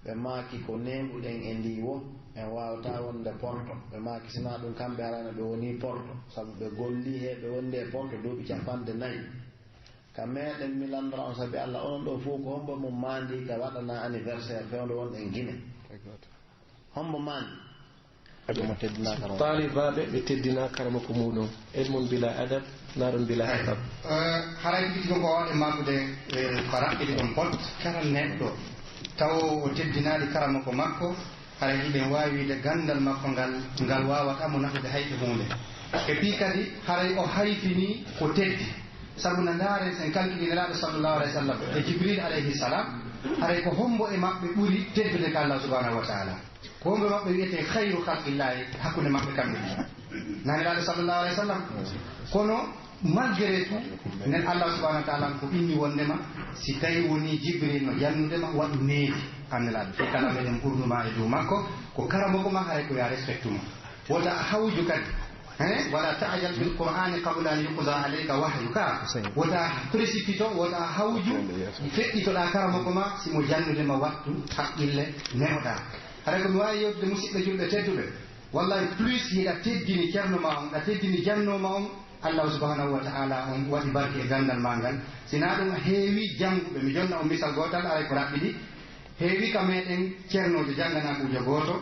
ɓe maaki ko neeɓuɗen e ndii wo, en waawataa wonde porto. Ɓe maaki sinaa ɗum kamɓe harayno ɓe wonii porto, sabu ɓe gollii he ɓe wondi e porto duuɓi capanɗe nayi. Ka meɗen mi lanndora on sabi Alla, onon ɗoo fow ko hombo mo maandii ka waɗanaa anniversaire fewndo wonɗen Gine? Hombo maandii? Ɓe mo teddinaa karamoko. Taalibaaɓe ɓe teddinaa karamoko muɗum. Ilmun bila adab, naarun bila asab. Eh, haray tigi tigi ko waawde maakude, eh, ko raɓɓiɗi ɗon pot. Kala neɗɗo taw o teddinaali karamoko makko, haray hiɗen waawi wiide ganndal makko ngal, ngal waawataa mo nafude hay e huunde. E fii kadi, haray o hayfinii ko teddi. Sabu na ndaaren, sen kalkili Nelaaɗo sallallahu alayhi wa sallam e Jibril alayhi salam, haray ko hombo e maɓɓe ɓuri teddude ka Allah subhanahu wa ta'ala? Ko hombo e maɓɓe wi'etee khayru khalqillahi hakkunde maɓɓe kamɓe ɗiɗo? Na Nelaaɗo sallallahu alayhi wa sallam. Kono malgré tout, nen Allah subhanahu wa ta'ala ko inni wondema si tawi woni Jibril no jannude ma, waɗu needi an Nelaaɗo. Fii kala meɗen ɓurnu ma e dow makko, ko karamoko ma, haray ko ya respectu mo. Wota a hawju kadi. Hein? Wala ta'jal bil Qur'ani qabla an yuqda alayka wahyuka. Wota précipito, wota hawju, feƴƴitoɗaa karamoko ma, si mo jannude ma wattu haqqille nehoɗaa. Haray ko mi waawi yewtude musiɓɓe julɓe tedduɓe. Wallahi, plus hiɗa teddini ceerno ma on, ɗa teddini jannoo ma on, Allah subhanahu wa ta'ala on waɗi barke e ganndal ma ngal. Sinaa ɗum a heewi jannguɓe, mi jonna on misal gootal, aray ko raɓɓiɗi. Heewi ka meɗen ceernoojo jannganakuujo gooto.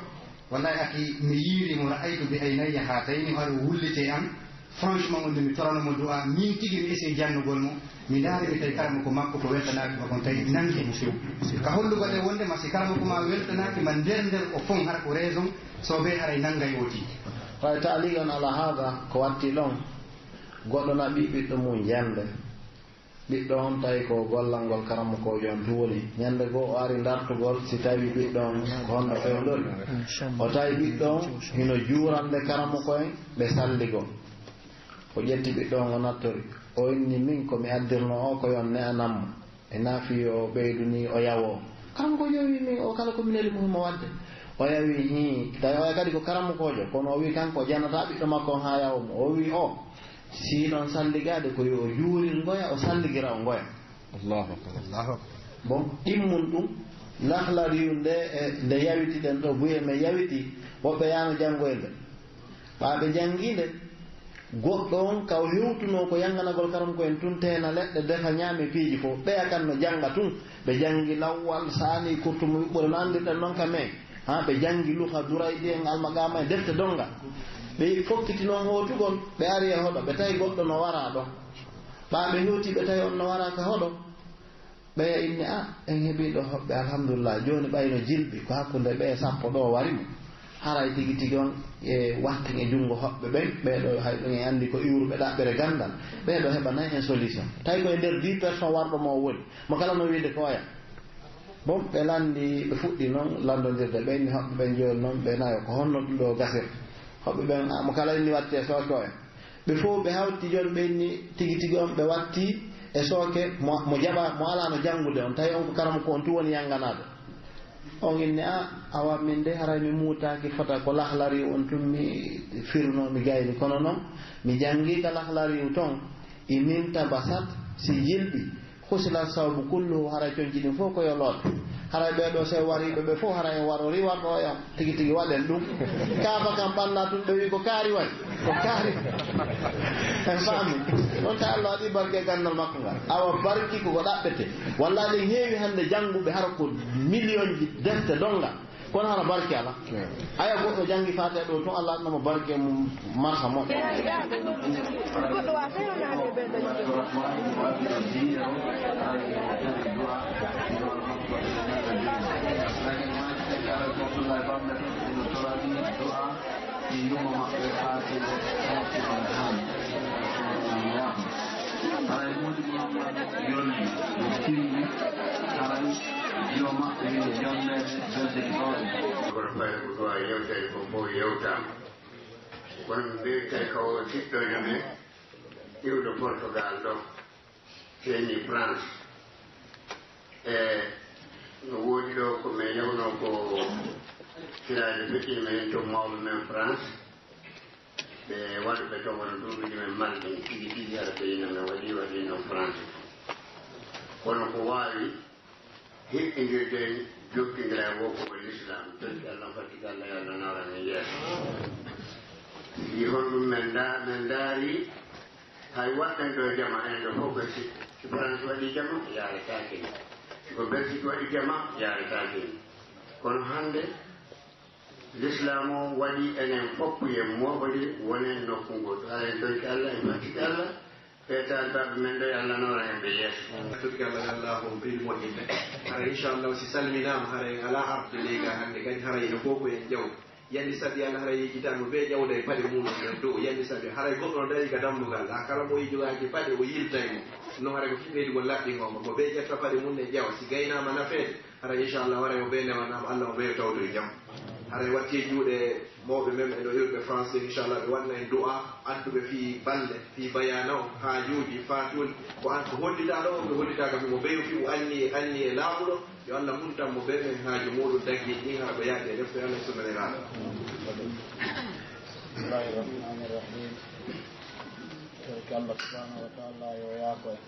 Wallahi, aki, mi yiiri mo, ra'aytu bi aynayya haatayni, o ari o wulliti e an. Franchement, wonde mi torano mo du'a, min tigi mi essaye jannugol mo, mi ndaari mi tawi karamoko makko ko weltanaaki ma kon, tawi nangi mo few. Ka hollugo ɗe wonde ma si karamoko ma weltanaaki ma nder nder o fon, hara ko raison, so be haray nangay o tigi. Ɓay taaligan ala haada, ko watti ɗon, goɗɗo naɓi ɓiɗɗo mum jannde. Ɓiɗɗo on tawi ko gollal ngol karamokoojo on tun woni. Ñande goo o ari dartugol si tawi ɓiɗɗo on ko honno fewndori. O tawi ɓiɗɗo on hino juurande karamoko en ɓe salligoo. O ƴetti ɓiɗɗo on o nattori. O inni min ko mi addirno o ko yo on ne'anan mo. E naafi o ɓeydu ni o yawoo. Karamokoojo o wi min o kala ko mi neli mo himo waɗde. O yawi hii. Tawi oya kadi ko karamokoojo kono o wi kanko o jannataa ɓiɗɗo makko on haa yawoo mo. O wi o. Si non salligaade ko yo o juurir ngoya, o salligira o ngoya. Allahu akbar. Allahu akbar. Bon, ɗimmun ɗum, Lahlariyu nde, e, nde yawitiɗen ɗo, buye men yawiti, woɓɓe yaano janngoyde. Ɓaa ɓe janngi nde, goɗɗo on ka o hewtunoo ko yannganagol karamoko en tun teena leɗɗe, defa ñaame piiji fof. Ɓeya kan no jannga tun, ɓe janngi lawwal, saani, kurtumo, yuɓɓure no anndirɗen non ka men. Haa ɓe janngi Luka Duraydi en, Almaqaama e defte donnga. Ɓe fokkiti non hootugol, ɓe ari e hoɗo, ɓe tawi goɗɗo no waraa ɗon. Ɓaa ɓe hewti, ɓe tawi on no waraa ka hoɗo. Ɓeya inni, "A, en heɓii ɗo hoɓɓe, alhamdulillah, jooni ɓay no jilɓi, ko hakkunde ɓee sappo ɗoo wari mo." Haray tigi tigi on e wattin e junngo hoɓɓe ɓen, ɓee ɗoo hay ɗum en anndi ko iwruɓe ɗaɓɓere ganndal, ɓee ɗoo heɓanay en solution. Tawi ko e nder dix personnes warɗo mo o woni, mo kala no wiide ko oya. Bon, ɓe lanndi, ɓe fuɗɗi non lanndondirde, ɓe inni hoɓɓe ɓen jooni non, ɓe nayo, ko honno ɗum ɗoo gasirta? Hoɓɓe ɓen, a, mo kala inni watti e sooke oya. Ɓe fow ɓe hawti jooni, ɓe inni tigi tigi on, ɓe watti e sooke mo, mo jaɓa, mo alaano janngude on, tawi on ko karamoko on tun woni yannganaade. On inni, "A, awa min de haray mi muutaaki fota ko Lahlari on tun mi firno, mi gayni, kono non mi janngii ka Lahlari ton, i min tabasat si jilɓi." Husila sawbu kulluhu, haray conci ɗin fof ko yo loote. Haray ɓee ɗoo, si en wariiɓe ɓe fof, haray en warorii warɗo e on. Tigi tigi waɗen ɗum. Kaafa kan ɓanna tun, ɓe wi'i ko kaari waɗi. Ko kaari. En faami. Ɗon tawi Allah waɗi barke e ganndal makko ngal. Awa barki ko ko ɗaɓɓete. Walla ɗen heewi hannde jannguɓe hara ko miliyonji defte donnga. Kono hara barke alaa. Aya goɗɗo janngi Faatiha ɗo tun, Allah waɗana mo barke mum marsa moƴƴo. Haray Moodi Muhammad yolli, o timmi, haray yo maɓɓe yo jonnde belɗe ɗiɗo. Kono fayda ko du'a yewtere ko fof yewtaama. Kono min mbiyetee ko siɗɗoojo men iwɗo Portugal ɗo, feeñi France. E no woodi ɗo ko min yawnoo ko firaaji feƴƴi men to mawɓe men France. Ɓe waɗuɓe ton wano duuɓi ɗi men mari ɗin tigi tigi, hara ɓe ina men waɗi waɗi no France. Kono ko waawi hiɓɓindirde en, jokkindira e woo ko ko Lislaam. Totti Allah, fatti Allah, yo Allah nawran en yeeso. Si honɗum men nda-, men ndaari, hay waɗɗen ɗo jama en ɗo fof ko si, si France waɗi jama, yaaretaake ni. Si ko Belgique waɗi jama, yaaretaake ni. Kono hannde, Lislaam o waɗi enen fof yen mooɓondir, wonen nokku ngootu. Hara en toyki Allah, en fattiki Allah, ɓee taalibaaɓe men ɗo, yo Allah nawran en ɓe yeeso. Toyki Allah, yo Allah on ɓeydu moƴƴinde. Hara inchallahu, si salminaama, hara en alaa arde ley ga hannde kadi, hara ina fof ko en ƴaw. Yandi sabi Allah, hara yejjitaama bee ƴawda e paɗe muɗum nder dow. Yandi sabi, haray goɗɗo no darii ka dambugal, a kala mo jogaaki paɗe, o yiltay mo. No hara ko fii ɓeydugol laɓɓingol mo. Mo bee ƴetta paɗe mum e ƴawa, si gaynaama nafeede. Hara inchallah, hara yo ɓe newanaama, Allah o ɓeyo tawtoy jam. Hara watti e juuɗe mawɓe men ɓe ɗo iwɓe France, inchallah, ɓe wanna en du'a, adduɓe fii balle, fii bayaana o, haajuuji, faatuuli. Ko an ko hollitaa ɗo, ɓe hollitaa kam mo ɓeyo fii o anni, anni e laaɓuɗo, yo Allah muntan mo ɓe men haaju muɗum daggi ɗin, hara ko yaadi e defte Allah e sunna Nelaaɗo. Bismillahir Rahmanir Rahim. Torki Allah subhanahu wa ta'ala yo yaafo en.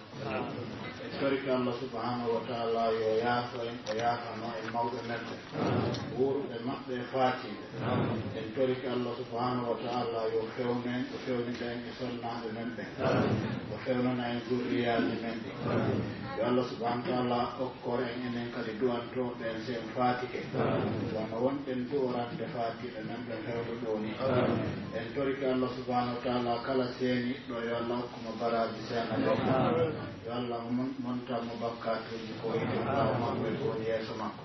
En torike Allah subhanahu wa ta'ala yo yaafo en, o yaafano en mawɓe men ɓen, wuuruɓe maɓɓe e faatiiɓe. En torike Allah subhanahu wa ta'ala yo fewnu en, o fewnida en e sonnaaɓe men ɓen, o fewnana en zurriyaaji men ɗin. Yo Allah subhanahu wa ta'ala okkor en enen kadi du'antooɓe en si en faatike. Wano Wonɗen du'orande faatiiɓe men ɓe fewndo ɗoo nii. En torike Allah subhanahu wa ta'ala kala seeniiɗo, yo Allah hokku mo baraaji seenaade. Yo Allah mon-, montan mo bakkaatuuji ko woni ɓaawo makko e ko woni yeeso makko.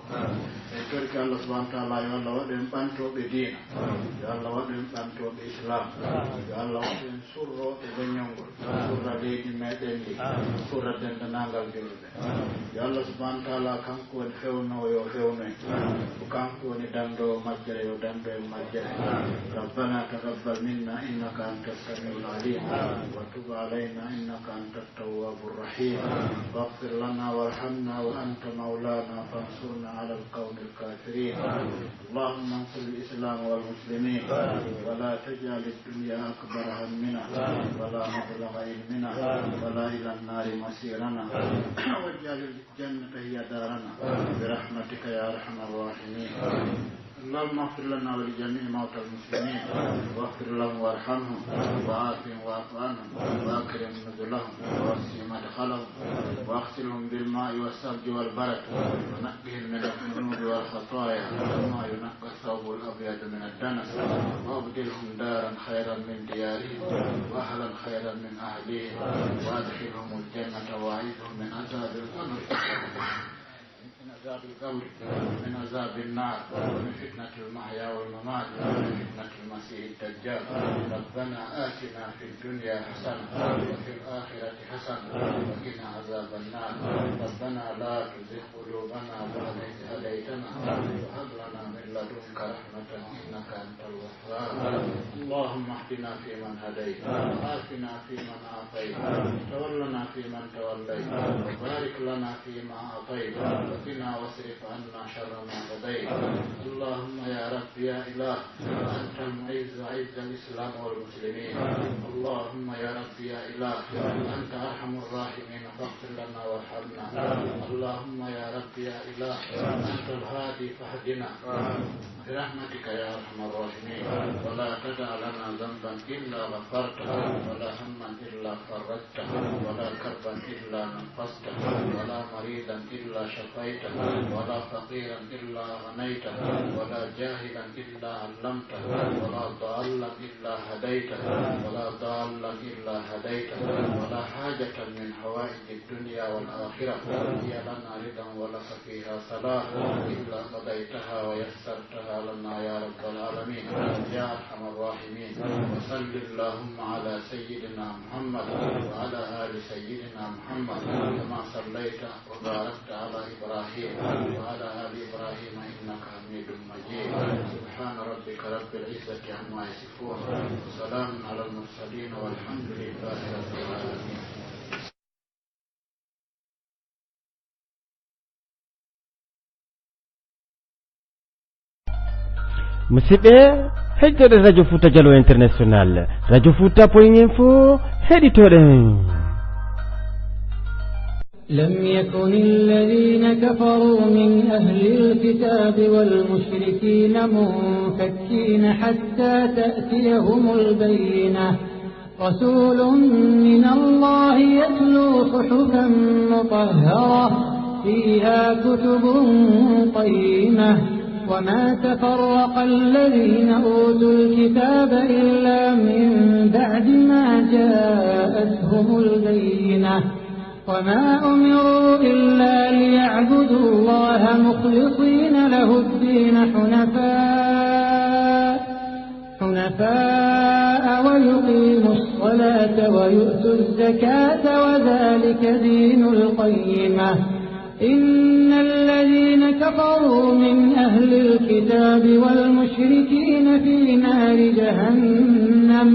En torike Allah subhanahu wa ta'ala, yo Allah waɗu en ɓantooɓe diina. Yo Allah waɗu en ɓantooɓe Islam. Yo Allah waɗu en surrooɓe leñol ngol. Surra leydi meɗen ndi. Surra denndaangal julɓe. Yo Allah subhanahu wa ta'ala, kanko woni fewnoowo, yo fewnu en. Ko kanko woni danndoowo majjere, yo danndo en majjere. ربنا تقبل منا إنك أنت السميع العليم وتب علينا إنك أنت التواب الرحيم. واغفر لنا وارحمنا وأنت مولانا فانصرنا على القوم الكافرين. اللهم انصر الإسلام والمسلمين ولا تجعل الدنيا أكبر همنا ولا مبلغ علمنا ولا إلى النار مصيرنا واجعل الجنة هي دارنا برحمتك يا أرحم الراحمين. اللهم اغفر لنا ولجميع موتى المسلمين واغفر لهم وارحمهم وعافهم واعف عنهم وأكرم نزلهم ووسع مدخلهم واغسلهم بالماء والثلج والبرد ونقهم من الذنوب والخطايا كما ينقى الثوب الأبيض من الدنس وأبدلهم دارا خيرا من ديارهم وأهلا خيرا من أهلهم وأدخلهم الجنة وأعذهم من عذاب القبر من عذاب القبر، من عذاب النار، ومن فتنة المحيا والممات، ومن فتنة المسيح الدجال. ربنا آتنا في الدنيا حسنة وفي الآخرة حسنة وقنا عذاب النار. ربنا لا تزغ قلوبنا بعد إذ هديتنا وهب لنا من لدنك رحمة إنك أنت الوهاب. اللهم اهدنا فيمن هديت، وعافنا فيمن عافيت، وتولنا فيمن توليت، وبارك لنا فيما أعطيت، وقنا واصرف عنا شر ما قضيت. اللهم يا رب يا إله، أنت المعز، أعز الإسلام والمسلمين. اللهم يا رب يا إله، أنت أرحم الراحمين، فاغفر لنا وارحمنا. اللهم يا رب يا إله، أنت الهادي فاهدنا. برحمتك يا أرحم الراحمين. ولا تدع لنا ذنبا إلا غفرته، ولا هما إلا فرجته، ولا كربا إلا نفسته، ولا مريضا إلا شفيته، ولا فقيرا إلا أغنيته، ولا جاهلا إلا علمته، ولا ضالا إلا هديته، ولا ضالا إلا هديته، ولا حاجة من حوائج الدنيا والآخرة هي لنا رضا ولك فيها صلاح إلا قضيتها ويسرتها لنا يا رب العالمين يا أرحم الراحمين. وصل اللهم على سيدنا محمد وعلى آل سيدنا محمد كما صليت وباركت على إبراهيم وعلى آل إبراهيم إنك حميد مجيد. سبحان ربك رب العزة عما يصفون. وسلام على المرسلين والحمد لله رب العالمين. Musidɓe, heɗitoɗen Radio Fuuta Jallo International, Radio Fuuta Point Info, heɗitoɗen. لم يكن الذين كفروا من أهل الكتاب والمشركين منفكين حتى تأتيهم البينة. رسول من الله يتلو صحفا مطهرة فيها كتب قيمة وما تفرق الذين أوتوا الكتاب إلا من بعد ما جاءتهم البينة وما أمروا إلا ليعبدوا الله مخلصين له الدين حنفاء حنفاء ويقيموا الصلاة ويؤتوا الزكاة وذلك دين القيمة. إن الذين كفروا من أهل الكتاب والمشركين في نار جهنم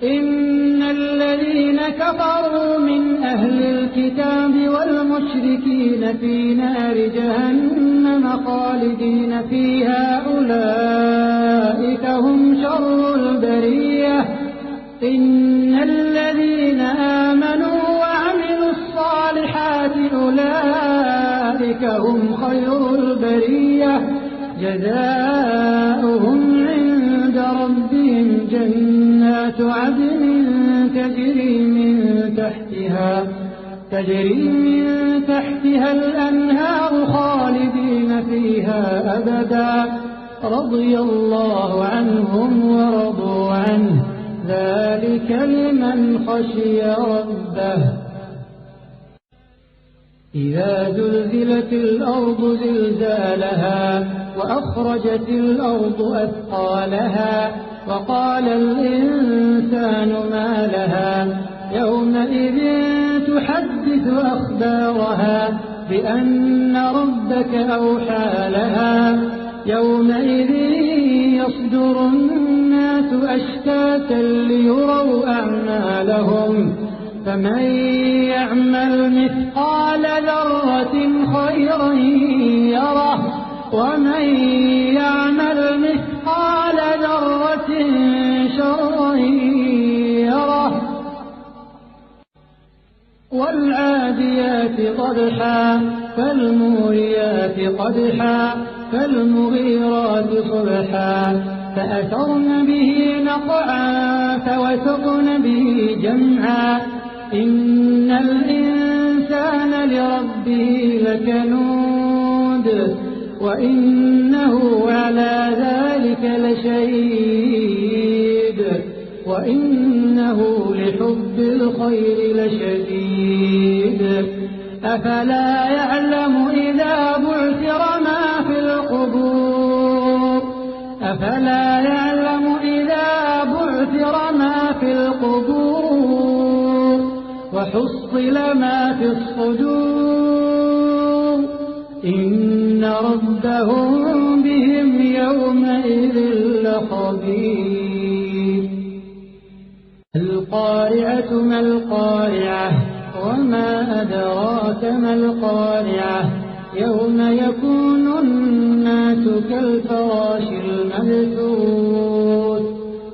إن الذين كفروا من أهل الكتاب والمشركين في نار جهنم خالدين فيها أولئك هم شر البرية. إن الذين آمنوا وعملوا الصالحات أولئك هم خير البرية. جزاؤهم عند ربهم جنات عدن تجري من تحتها تجري من تحتها الأنهار خالدين فيها أبدا، رضي الله عنهم ورضوا عنه، ذلك لمن خشي ربه. إذا زلزلت الأرض زلزالها، وأخرجت الأرض أثقالها، وقال الإنسان ما لها، يومئذ تحدث أخبارها، بأن ربك أوحى لها، يومئذ يصدر الناس أشتاتا ليروا أعمالهم، فمن يعمل مثقال ذرة خيرا يره، ومن يعمل مثقال ذرة شرا يره. والعاديات ضبحا، فالموريات قدحا، فالمغيرات صبحا، فأثرن به نقعا، فوسطن به جمعا. إن الإنسان لربه لكنود، وإنه على ذلك لشهيد، وإنه لحب الخير لشديد. أفلا يعلم إذا بعثر ما في القبور، أفلا يعلم إذا بعثر ما في القبور، وحصل ما في الصدور، إن ربهم بهم يومئذ لخبير. القارعة ما القارعة، وما أدراك ما القارعة، يوم يكون الناس كالفراش المبثوث،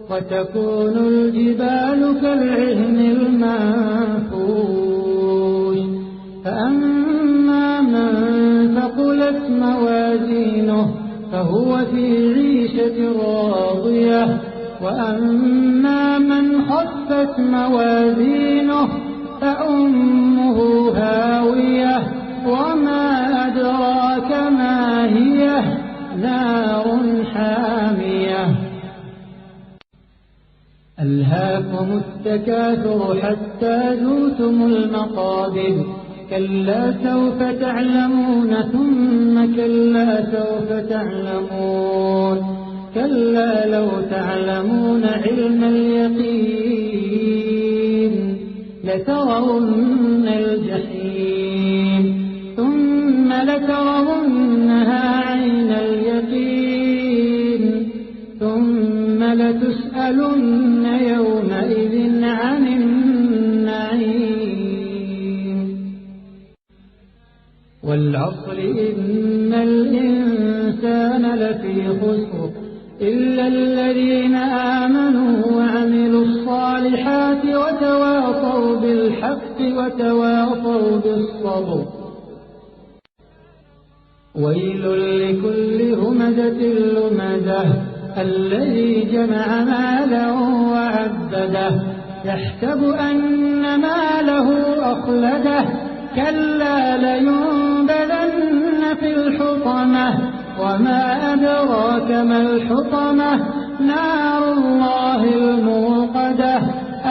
وتكون الجبال كالعهن المنفوش، فأما من ثقلت موازينه فهو في عيشة راضية، وأما من خفت موازينه فأمه هاوية، وما أدراك ما هي، نار حامية. ألهاكم التكاثر حتى زرتم المقابر، كلا سوف تعلمون ثم كلا سوف تعلمون، كلا لو تعلمون علم اليقين لترون الجحيم ثم لترونها عين اليقين ثم لتسألن يومئذ عن النعيم. والعصر إن الإنسان لفي خسر، إلا الذين آمنوا وعملوا الصالحات وتواصوا بالحق وتواصوا بالصبر. ويل لكل همزة لمزة، الذي جمع مالا وعدده، يحسب أن ماله أخلده، كلا لينبذن في الحطمة، وما أدراك ما الحطمة، نار الله الموقدة،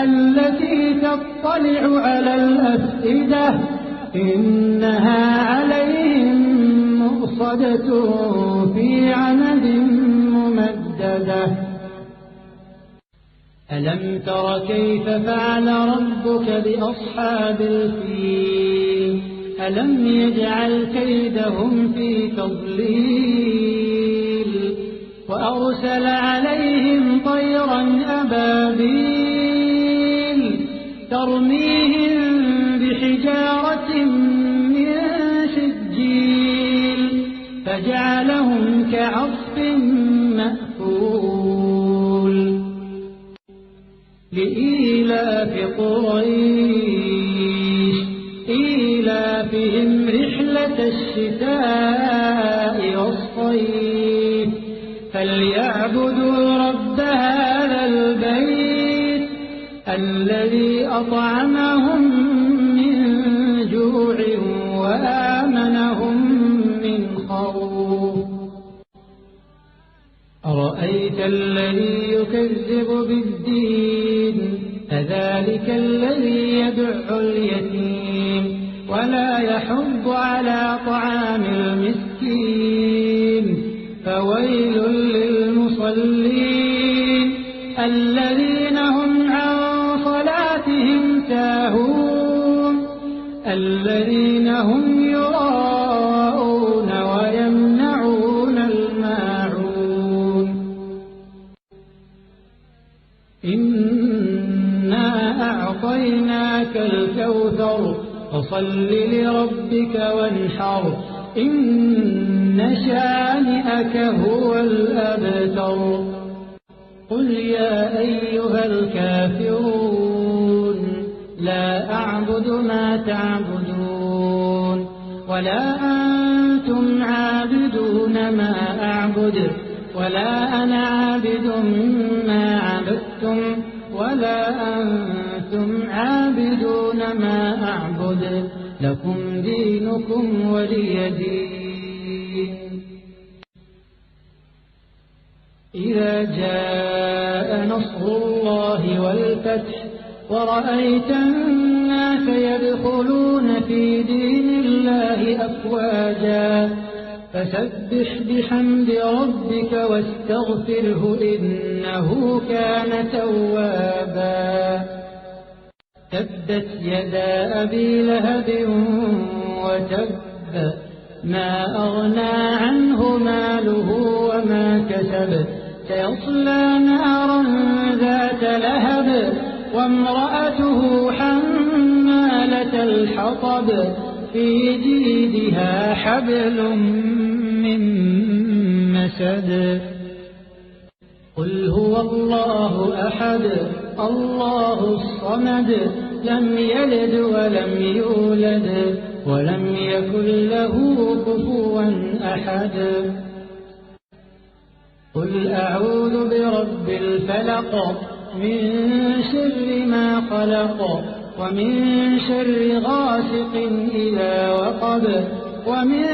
التي تطلع على الأفئدة، إنها عليهم مؤصدة في عمد ممددة. ألم تر كيف فعل ربك بأصحاب الفيل؟ ألم يجعل كيدهم في تضليل؟ وأرسل عليهم طيرا أبابيل ترميهم بحجارة من سجيل فجعلهم كعصف مأكول. لإيلاف قريش إيلافهم رحلة الشتاء والصيف فليعبدوا رب هذا البيت الذي أطعمهم من أرأيت الذي يكذب بالدين فذلك الذي يدع اليتيم ولا يحض على طعام المسكين فويل للمصلين الذين هم عن صلاتهم ساهون الذين هم يراءون ويمنعون الماعون إنا أعطيناك الكوثر فصل لربك وانحر إن شانئك هو الأبتر قل يا أيها الكافرون لا أعبد ما تعبدون ولا أنتم عابدون ما أعبد ولا أنا عابد ما عبدتم ولا أنتم عابدون ما أعبد لكم دينكم ولي دين إذا جاء نصر الله والفتح ورأيت الناس يدخلون في دين الله أفواجا فسبح بحمد ربك واستغفره إنه كان توابا تبت يدا أبي لهب وتب ما أغنى عنه ماله وما كسب سيصلى نارا ذات لهب وامرأته حمالة الحطب في جيدها حبل من مسد قل هو الله أحد الله الصمد لم يلد ولم يولد ولم يكن له كفوا أحد قل أعوذ برب الفلق من شر ما خلق ومن شر غاسق إذا وقب ومن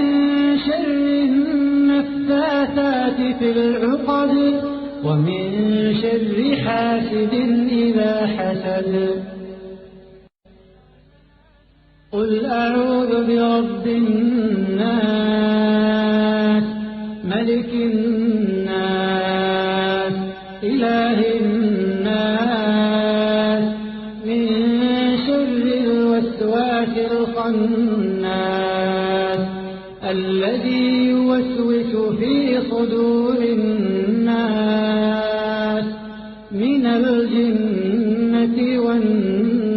شر النفاثات في العقد ومن شر حاسد إذا حسد قل أعوذ برب الناس ملك الناس إله الناس من شر الوسواس الخناس الذي يوسوس في صدور الناس من الجنة والناس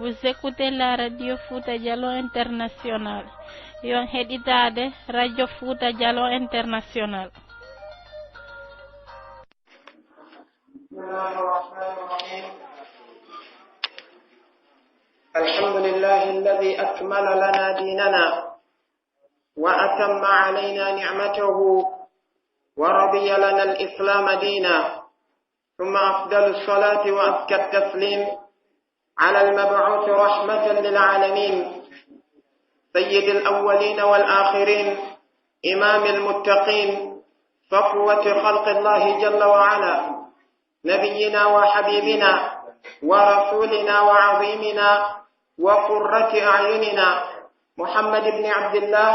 Vous écoutez la radio Fouta Djallon International. Yo on heɗitaade radio Fouta Djallon International. بسم الله الرحمن الرحيم. الحمد لله الذي أكمل لنا ديننا وأتم علينا نعمته ورضي لنا الإسلام دينا، ثم أفضل الصلاة وأزكى التسليم على المبعوث رحمة للعالمين سيد الأولين والآخرين إمام المتقين صفوة خلق الله جل وعلا نبينا وحبيبنا ورسولنا وعظيمنا وقرة أعيننا محمد بن عبد الله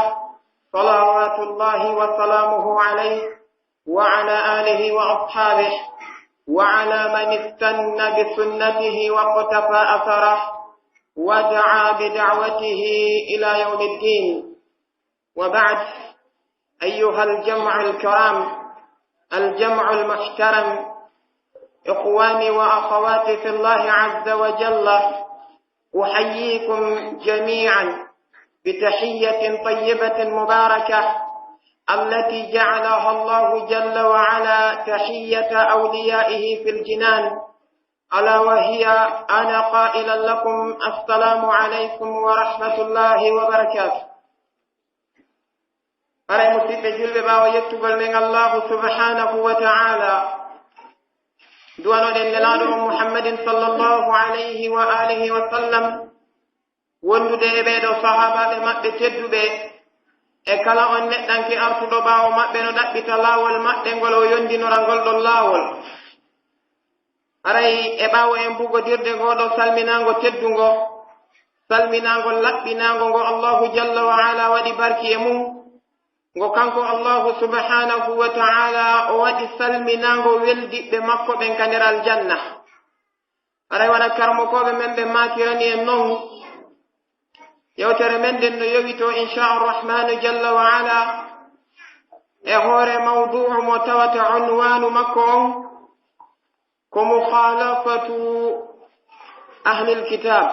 صلوات الله وسلامه عليه وعلى آله وأصحابه وعلى من استن بسنته واقتفى أثره ودعا بدعوته إلى يوم الدين. وبعد، أيها الجمع الكرام، الجمع المحترم، إخواني وأخواتي في الله عز وجل، أحييكم جميعا بتحية طيبة مباركة التي جعلها الله جل وعلا تحية أوليائه في الجنان، ألا وهي أنا قائلا لكم السلام عليكم ورحمة الله وبركاته. Haray, musiɓɓe julɓe, ɓaawo yettugol men Allaahu subhaanahu wa ta'aala, duwanoɗen Nelaaɗo on Muhammadin sallallahu alayhi wa aalihi wa sallam, wondude e ɓee ɗoo sahaabaaɓe maɓɓe tedduɓe, e Kala on neɗɗanke artuɗo ɓaawo maɓɓe no ɗaɓɓita laawol maɓɓe ngol, o yondinora ngol ɗon laawol. Haray e ɓaawo en bugodirde ngoo ɗoo salminaango teddungo, salminaango laɓɓinaango ngo Allaahu jalla wa ala waɗi barki e mum, ngo kanko Allaahu subhaanahu wa ta'ala o waɗi salminaango weldiɓɓe makko ɓen ka nder aljanna. Haray wano karamokooɓe men ɓe maakirani en non, yewtere men nden no yowitoo, inshaa Arrahmaanu jalla wa ala, e hoore mawduu'u mo tawata unwaanu makko on ko mukhaalafatu ahlil kitaab,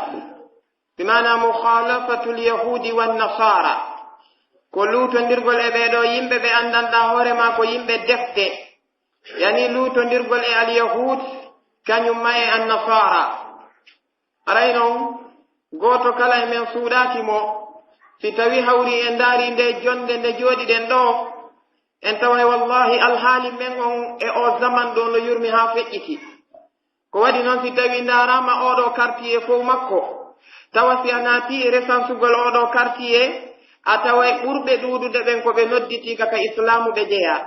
bi maanaa mukhaalafatul yahuudi wan nasaara, ko luutondirgol e ɓee ɗoo yimɓe ɓe anndanɗaa hoore maa ko yimɓe defte, yani luutondirgol e alyahuud, kañum ma e annasaara. Haray non, gooto kala e men suuɗaaki mo, si tawii hawri en ndaarii ndee jonnde nde jooɗiɗen ɗoo, en taway wallaahi alhaali men on e oo zaman ɗoo no yurmi haa feƴƴiti. Ko waɗi non, si tawii ndaaraama oo ɗoo kartiyee fow makko, tawa si a naatii e resansugol oo ɗoo kartiyee, a taway ɓurɓe ɗuuɗude ɓen ko ɓe nodditii ka, ka Islaamu ɓe jeyaa.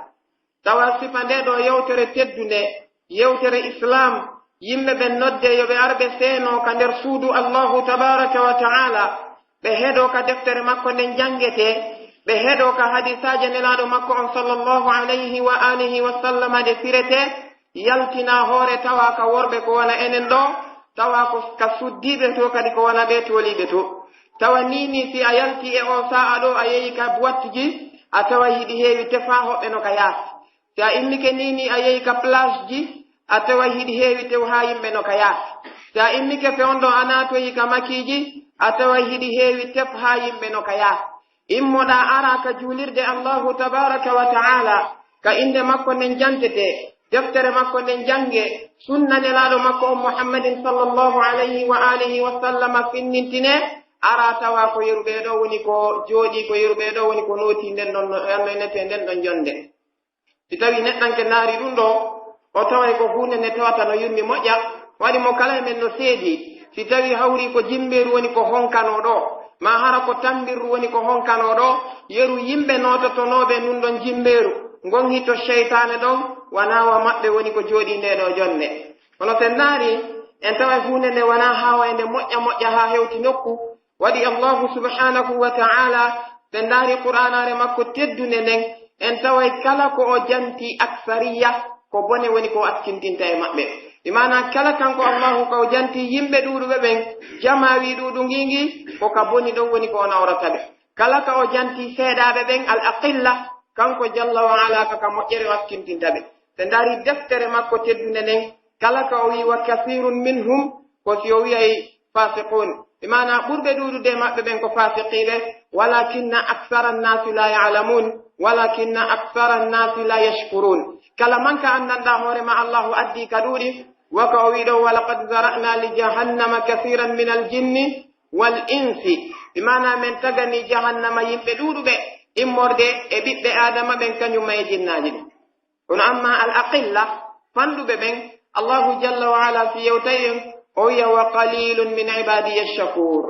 Tawa sifa ndee ɗoo yewtere teddunde, yewtere Islaam, yimɓe ɓen noddee yo ɓe ar ɓe seenoo ka nder suudu Allaahu tabaaraka wa ta'aala, ɓe heɗoo ka deftere makko nden janngetee, ɓe heɗoo ka hadiisaaje Nelaaɗo makko on sallallaahu alayhi wa aalihi wa sallama ɗe siretee, yaltinaa hoore tawaa ka worɓe ko wano enen ɗoo, tawaa ko ka suddiiɓe too kadi ko wano ɓee tooliiɓe too. Tawa nii nii si a yaltii e oo saa'a ɗoo a yehii ka buwattuji, a taway hiɗi heewi tefaahoɓɓe no ka yaasi. Si a immike nii nii a yehii ka plage ji, a taway hiɗi heewi tew haa yimɓe no ka yaasi. Si a immike fewndo a naatoyii ka makiiji, a taway hiɗi heewi tef haa yimɓe no ka yaasi. Immoɗaa araa ka juulirde Allaahu tabaaraka wa ta'aala, ka innde makko nden jantetee, deftere makko nden janngee, sunna Nelaaɗo makko on Muhammadin sallallaahu alayhi wa aalihi wa sallama finnintinee, araa tawaa ko yeru ɓee ɗoo woni ko jooɗii, ko yeru ɓee ɗoo woni ko nootii nden ɗon, no, no innetee nden ɗon jonnde. Si tawii neɗɗanke ndaari ɗun ɗoo, o taway ko huunde nde tawata no yurmi moƴƴa, waɗi mo kala e men no seedii. Si tawii hawrii ko jimbeeru woni ko honkanoo ɗoo, maa hara ko tammbirru woni ko honkanoo ɗoo, yeru yimɓe noototonooɓe ndun ɗon jimbeeru ngon hito seytaane ɗon, wanaa wa maɓɓe woni ko jooɗii ndee ɗoo jonnde. Kono si en ndaarii, en taway huunde nde wanaa haawaynde moƴƴa moƴƴa haa hewti nokku, Waɗi Allaahu subhaanahu wa ta'aala, si en ndaarii Qur'aanaare makko teddunde nden, en taway kala ko o jantii aksariya, ko bone woni ko o askintinta e maɓɓe. Bi maanaa kala kanko Allaahu ka o jantii yimɓe ɗuuɗuɓe ɓen, jamaawi ɗuuɗu ngii ngii, ko ka boni ɗon woni ko o nawrata ɓe. Kala ka o jantii seeɗaaɓe ɓen, al aqilla, kanko jalla wa ala ka ka moƴƴere o askintinta ɓe. Si en ndaarii deftere makko teddunde nden, kala ka o wi'i wa kasiirun minhum, ko si o wi'ay faasiquun. Bi maanaa ɓurɓe ɗuuɗude e maɓɓe ɓen ko faasiqiiɓe, walaakinna aksara annaasi laa ya'lamuun, walaakinna aksara annaasi laa yashkuruun. Kala man ka anndanɗaa hoore maa Allaahu addii ka ɗuuɗi, wa ka o wi'i ɗon, "Wa laqad zara'naa li jahannama kasiiran minal jinni wal insi." Bi maanaa men tagani jahannama yimɓe ɗuuɗuɓe, immorde e ɓiɓɓe Aadama ɓen, kañum ma e jinnaaji ɗin. Kono amma al aqilla, fanɗuɓe ɓen, Allahu jalla wa ala si yewtay en, o wi'a, "Wa qalilun min ibadiya shakur."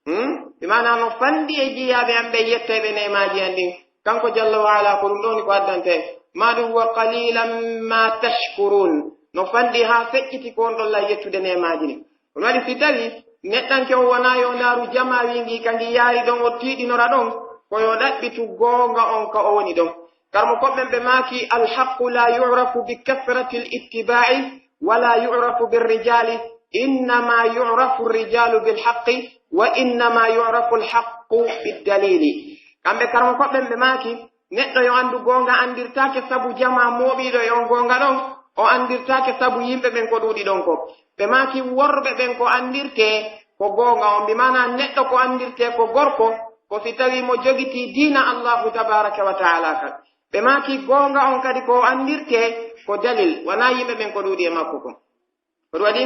Hmm? Bi maanaa no fanɗi e jiyaaɓe an ɓen yettayɓe neemaaji an ɗin. Kanko jalla wa ala ko ɗum ɗon ko addante en. Maa ɗum, "Wa qalilan ma tashkurun." No fanɗi haa feƴƴiti ko on ɗon la yettude neemaaji ɗin. Ɗun waɗi si tawi neɗɗanke on wonaa yo ndaaru jamaa wii ngii ka ngi yaari ɗon o tiiɗinora ɗon, ko yo ɗaɓɓitu goonga on ka o woni ɗon. Karmo koɓɓen ɓe maaki, "Alhaqqu la yu'rafu bi kasrati al-ittiba'i, wa la yu'rafu bir rijali, innama yu'rafu ar-rijalu bil haqqi, wa innama yu'rafu al-haqqu bid dalili." Kamɓe karmo koɓɓen ɓe maaki, neɗɗo yo anndu goonga anndirtaake sabu jamaa mooɓiiɗo e on goonga ɗon, o anndirtaake sabu yimɓe ɓen ko ɗuuɗi ɗon ko. Ɓe maaki worɓe ɓen ko anndirtee ko goonga on, bi maanaa neɗɗo ko anndirtee ko gorko, ko si tawii mo jogitii diina Allaahu tabaaraka wa ta'aalaa kan. Ɓe maaki goonga on kadi ko o anndirtee ko dalil, wanaa yimɓe ɓen ko ɗuuɗi e makko kon. Ko ɗum waɗi,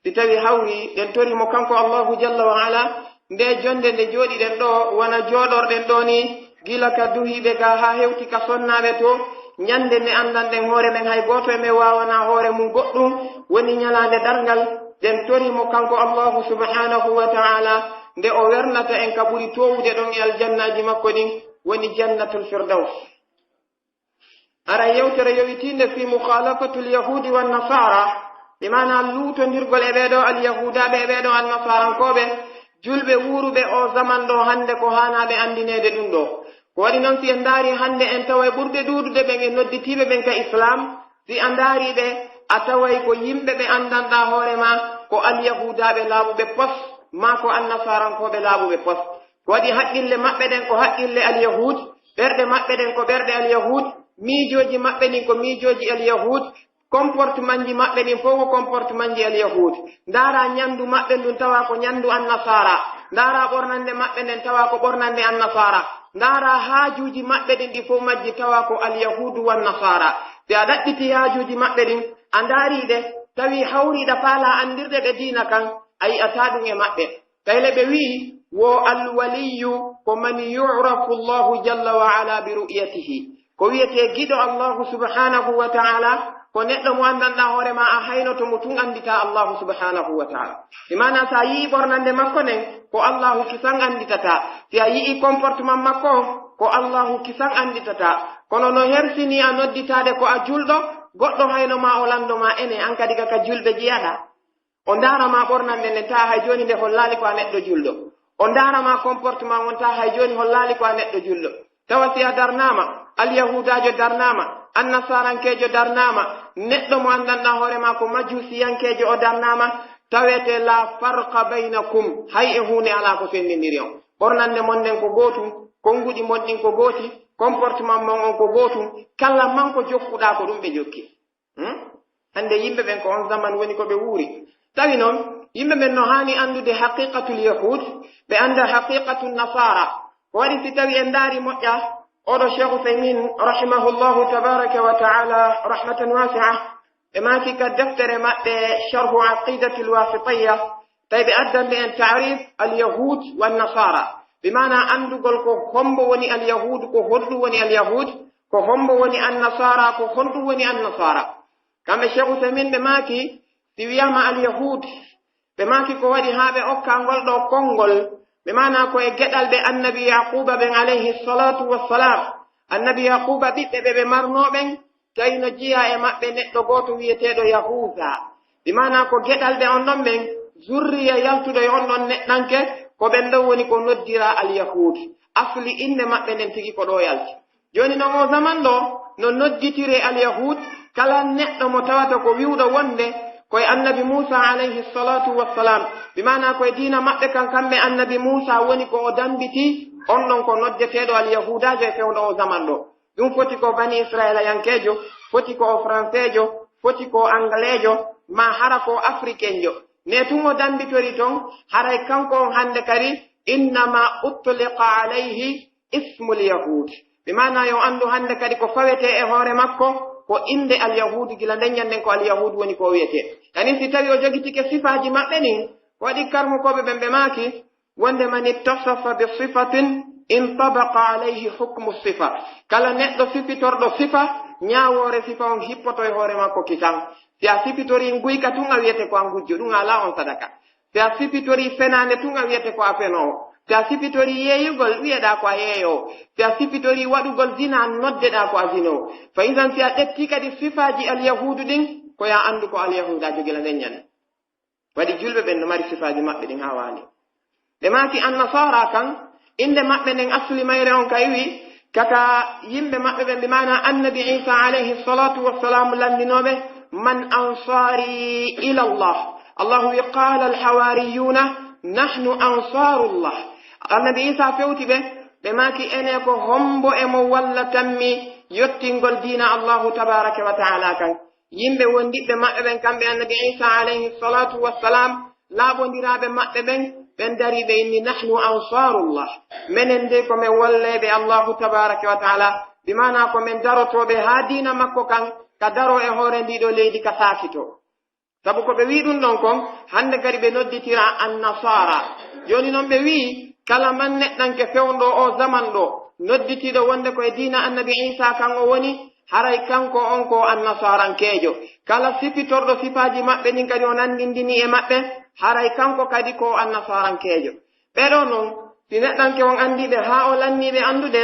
si tawii hawri, ɗen torii mo kanko Allaahu jalla wa ala, ndee jonnde nde jooɗiɗen ɗoo, wano jooɗorɗen ɗoo nii, gila ka duhiiɓe gaa haa hewti ka sonnaaɓe too, ñannde nde anndanɗen hoore men, hay gooto e men waawanaa hoore mum goɗɗum, woni ñalaande darngal, ɗen torii mo kanko Allaahu subhaanahu wa ta'aalaa, nde o wernata en ka ɓuri toowude ɗon e aljannaaji makko ɗin, woni Jannatul Firdaws. Aran yewtere yowitiinde fi mukhalafatul yahudi wan nasara, bi maana luutondirgol e ɓee ɗoo alyahuudaaɓe e ɓee ɗoo annasarankooɓe, julɓe wuuruɓe oo zaman ɗoo hannde ko haanaa ɓe anndineede ɗun ɗoo. Ko waɗi non si en ndaari hannde en taway ɓurɓe ɗuuɗude ɓen e nodditiiɓe ɓen ka Islaam, si a ndaari ɓe, a taway ko yimɓe ɓe anndanɗaa hoore maa ko alyahuudaaɓe laaɓuɓe pos, maa ko annasarankooɓe laaɓuɓe pos. Ko waɗi haqqille maɓɓe ɗen ko haqqille alyahuud, ɓerɗe maɓɓe ɗen ko ɓerɗe alyahuud, miijooji maɓɓe ɗin ko miijooji alyahuud, comportementji maɓɓe ɗin fow ko comportementji alyahuud. Ndaaraa ñanndu maɓɓe ndun tawaa ko ñanndu annasaara. Ndaaraa ɓornannde maɓɓe nden tawaa ko ɓornannde annasaara. Ndaaraa haajuuji maɓɓe ɗin ɗi fow majji tawaa ko alyahuudu wan nasaara. Si a ɗaɓɓitii haajuuji maɓɓe ɗin, a ndaarii ɗe, tawii hawriiɗa faalaa anndirde ɓe diina kan, a yi'ataa ɗun e maɓɓe. Tawi le ɓe wi'i, wo alwaliyyu ko man yu'rafu Allahu jalla wa ala bi ru'yatihi. Ko wi'etee giɗo Allahu subhanahu wa ta'ala, ko neɗɗo mo anndanɗaa hoore maa a haynoto mo tun annditaa Allahu subhanahu wa ta'ala. Bi maana si a yi'ii ɓornannde makko nden, ko Allahu kisan annditataa. Si a yi'ii comportement makko on, ko Allahu kisan annditataa. Kono no hersinii a nodditaade ko a julɗo, goɗɗo hayno maa o lanndo maa enen, an kadi ka, ka julɓe jeyaɗaa. O ndaara maa ɓornannde nden, tawa hay jooni nde hollaali ko a neɗɗo julɗo. O ndaara maa comportement on, tawa hay jooni hollaali ko a neɗɗo julɗo. Tawa si a darnaama, alyahuudaajo darnaama, annasarankeejo darnaama, neɗɗo mo anndanɗaa hoore maa ko majuusiyankeejo o darnaama, tawete la farqa baynakum, hay e huunde alaa ko senndindiri on. Ɓornannde mon nden ko gootum, konnguɗi mon ɗin ko gooti, comportement mon on ko gootum, kala man ko jokkuɗaa ko ɗum ɓe jokki. Hmm? Hannde yimɓe ɓen ko on zaman woni ko ɓe wuuri. Tawi non, yimɓe ɓen no haani anndude haqiqatul yahud, ɓe annda haqiqatul nasara. Ko waɗi si tawi en ndaari moƴƴa, oɗo Cheikh Uthaymin, rahimahullahu tabaraka wa ta'ala, rahmatan wasi'a, ɓe maaki ka deftere maɓɓe, Sharhu Aqidatul Wasitiyya, tawi ɓe addande en ta'rif al-yahud wan nasara. Bi maana anndugol ko hombo woni al-yahud, ko honɗum woni al-yahud, ko hombo woni an-nasara, ko honɗum woni an-nasara. Kamɓe Cheikh Uthaymin ɓe maaki, si wi'aama al-yahud, ɓe maaki ko waɗi haa ɓe okka ngol ɗoo konngol, ɓe maana ko e geɗalɓe annabi Yaquba ɓen alayhi salatu wassalam. Annabi Yaquba ɓiɓɓe ɓe ɓe marnoo ɓen, tawi no jeyaa e maɓɓe neɗɗo gooto wi'eteeɗo Yahuuza. Bi maana ko geɗalɓe on ɗon ɓen, zurriya yaltuɗo e on ɗon neɗɗanke, ko ɓen ɗon woni ko noddiraa al-Yahud. Asli innde maɓɓe nden tigi ko ɗoo yalti. Jooni non oo zaman ɗoo, no nodditiree al-Yahud, kala neɗɗo mo tawata ko wi'uɗo wonde ko e annabi Muusa alayhi salatu wassalam, bi maana ko e diina maɓɓe kan kamɓe annabi Muusa woni ko o dambitii, on ɗon ko noddeteeɗo al-Yahuudaajo e fewndo oo zaman ɗoo. Ɗum foti ko bani Isra'ilayankeejo, foti ko o Franseejo, foti ko o Angaleejo, maa hara ko o Afrikenjo. Ne tun o dambitori ton, haray kanko on hannde kadi, innama utliqa alayhi ismul Yahud. Bi maana yo anndu hannde kadi ko fawetee e hoore makko, ko innde al Yahuudu, gila nden ɲannden ko al Yahuudu woni ko o wi'etee. Kadi si tawi o jogitike sifaaji maɓɓe ɗin, ko waɗi karmukooɓe ɓen ɓe maaki, wonde man ittasafa bi sifatin intabaqa alayhi hukmu sifa. Kala neɗɗo sifitorɗo sifa, ɲaawoore sifa on hippoto e hoore makko kisan. Si a sifitorii nguyka tun a wi'ete ko a ngujjo, ɗum alaa on sadaka. Si a sifitorii fenaande tun a wi'ete ko a fenoowo. Si a sifitorii yeeyugol wi'eɗaa ko a yeeyoowo. Si a sifitorii waɗugol zina noddeɗaa ko a zinoowo. Fa idan si a ƴettii kadi sifaaji alyahuudu ɗin, ko yo a anndu ko alyahuuda jogila nden ɲande. Waɗi julɓe ɓen no mari sifaaji maɓɓe ɗin haa waali. Ɓe maaki annasaara kan, innde maɓɓe nden asli mayre on ka iwi, kaka yimɓe maɓɓe ɓen, bi maana annabi Iisa alayhi salatu wassalam lanndinooɓe, man ansaari ila Allah. Allahu wi, qaala alhawaariyuuna, nahnu ansaarullah. Annabi Iisa fewti ɓe, ɓe maaki ene ko hombo e mo walla tammi yottingol diina Allahu tabaaraka wa taala kan. Yimɓe wondiɓɓe maɓɓe ɓen, kamɓe annabi Iisa alayhi salatu wassalam, laaɓondiraaɓe maɓɓe ɓen, ɓen darii ɓe inni, nahnu ansaarullah. Menen dey ko men walleeɓe Allahu tabaaraka wa taala, bi maanaa ko men darotooɓe haa diina makko kan, ka daroo e hoore ndii ɗoo leydi ka saakitoo. Sabu ko ɓe wi'i ɗun ɗon kon, hande kadi ɓe nodditira annasaara. Jooni non ɓe wi'i, kala man neɗɗanke fewndo oo zaman ɗoo, nodditiiɗo wonde ko e diina annabi Iisaa kan o woni, haray kanko on ko annasaarankeejo. Kala sifitorɗo sifaaji maɓɓe ɗin kadi o nanndindini e maɓɓe, haray kanko kadi ko annasaarankeejo. Ɓee ɗoo non, si neɗɗanke on anndii ɓe haa o lannii ɓe anndude,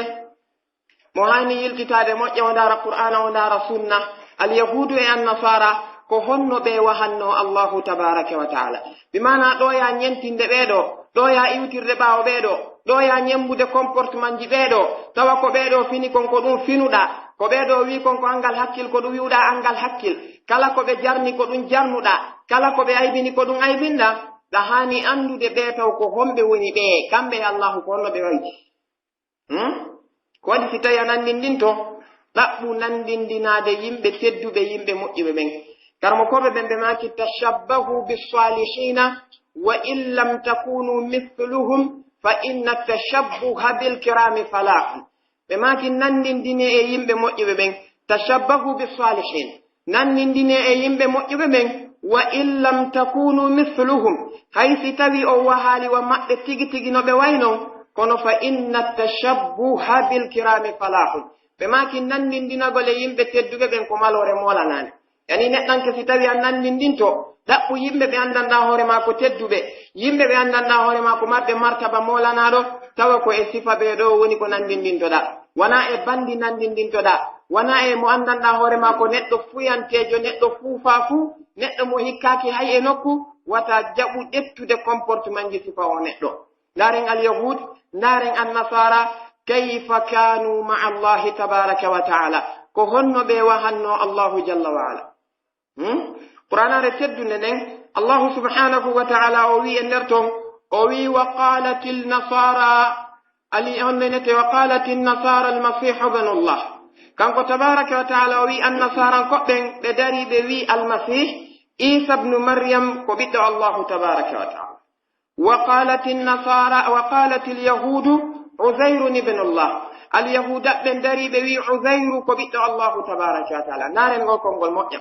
Mo haani yiltitaade moƴƴa, o ndaara Qur'aana, o ndaara Sunna. Alyahuudu e Annasaara, ko honno ɓe wahannoo Allaahu tabaaraka wa ta'aala? Bi maanaa ɗoya ñentinde ɓee ɗoo, ɗoya iwtirde ɓaawo ɓee ɗoo, ɗoya ñemmbude comportementji ɓee ɗoo, tawa ko ɓee ɗoo fini kon ko ɗun finuɗaa, ko ɓee ɗoo wi'i kon ko anngal hakkil, ko ɗun wi'uɗaa anngal hakkil. Kala ko ɓe jarni ko ɗun jarnuɗaa, kala ko ɓe aybini ko ɗun aybinɗaa. Ɗa haani anndude ɓee taw ko homɓe woni ɓee, kamɓe e Allaahu ko honno ɓe wayti. Hmm? Ko waɗi si tawi a nanndindinto, ɗaɓɓu nanndindinaade yimɓe tedduɓe, yimɓe moƴƴuɓe ɓen. Karamokooɓe ɓen ɓe maaki, "Tashabbahu bis-salihiina wa in lam takunu mithluhum, fa inna tashabbuha bil kiraami falahun." Ɓe maaki, "Nanndindinee e yimɓe moƴƴuɓe ɓen." Tashabbahu bis-salihiin. Nanndindinee e yimɓe moƴƴuɓe ɓen, "wa in lam takunu mithluhum." Hay si tawi on wahaali wa maɓɓe tigi tigi no ɓe wayno, kono "fa inna tashabbuha bil kiraami falahun." Ɓe maaki nanndindinagol e yimɓe tedduɓe ɓen ko maloore moolanaande. Yani neɗɗanke si tawi a nanndindinto, ɗaɓɓu yimɓe ɓe anndanɗaa hoore maa ko tedduɓe, yimɓe ɓe anndanɗaa hoore maa ko marɓe martaba moolanaaɗo, tawa ko e sifa ɓee ɗoo woni ko nanndindintoɗaa. Wanaa e banndi nanndindintoɗaa, wanaa e mo anndanɗaa hoore maa ko neɗɗo fuyanteejo, neɗɗo fuufaa fuu, neɗɗo mo hikkaaki hay e nokku, wata jaɓu ƴettude comportementji sifa oo neɗɗo. Ndaaren Alyahuud, ndaaren Annasaara, kayfa kaanu ma'a Allaahi tabaaraka wa ta'aala. Ko honno ɓe wahannoo Allaahu jalla wa ala? Hmm? Qur'aanaare teddunde nden, Allaahu subhaanahu wa ta'aala o wi'i e nder ton, o wi'i, "Wa qaalatil nasaara," ali, on nenete, "Wa qaalatin nasaara al-Masiihu ibnullah." Kanko tabaaraka wa ta'aala o wi'i, Annasaarankoɓe ɓen ɓe darii ɓe wi'i Almasiih Iisa ibnu Maryam ko ɓiɗɗo Allaahu tabaaraka wa ta'aala. "Wa qaalatin nasaara, wa qaalatil yahuudu Uzayrun ibnullah." Alyahuudaɓe ɓen darii ɓe wi'i Uzayru ko ɓiɗɗo Allaahu tabaaraka wa ta'aala. Ndaaren ngol konngol moƴƴa.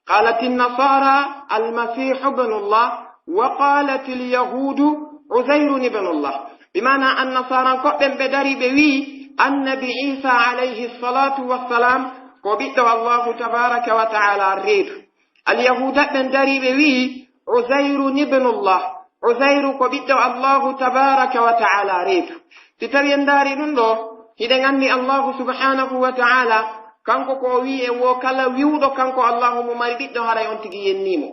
"Qaalatin nasaara Almasiihu ibnullah, wa qaalatil yahuudu Uzayrun ibnullah." Bi maanaa, Annasaarankoɓe ɓen ɓe darii ɓe wi'i Annabi Iisa alayhi salaatu wassalaam ko ɓiɗɗo Allaahu tabaaraka wa ta'aala reedu. Alyahuudaɓe ɓen darii ɓe wi'i, "Uzayrun ibnullah." Uzayru ko ɓiɗɗo Allaahu tabaaraka wa ta'aala reedu. Si tawii en ndaari ɗun ɗoo, hiɗen anndi Allaahu subhaanahu wa ta'aala, kanko ko o wi'i e woo kala wi'uɗo kanko Allaahu mo mari ɓiɗɗo, haray on tigi yennii mo.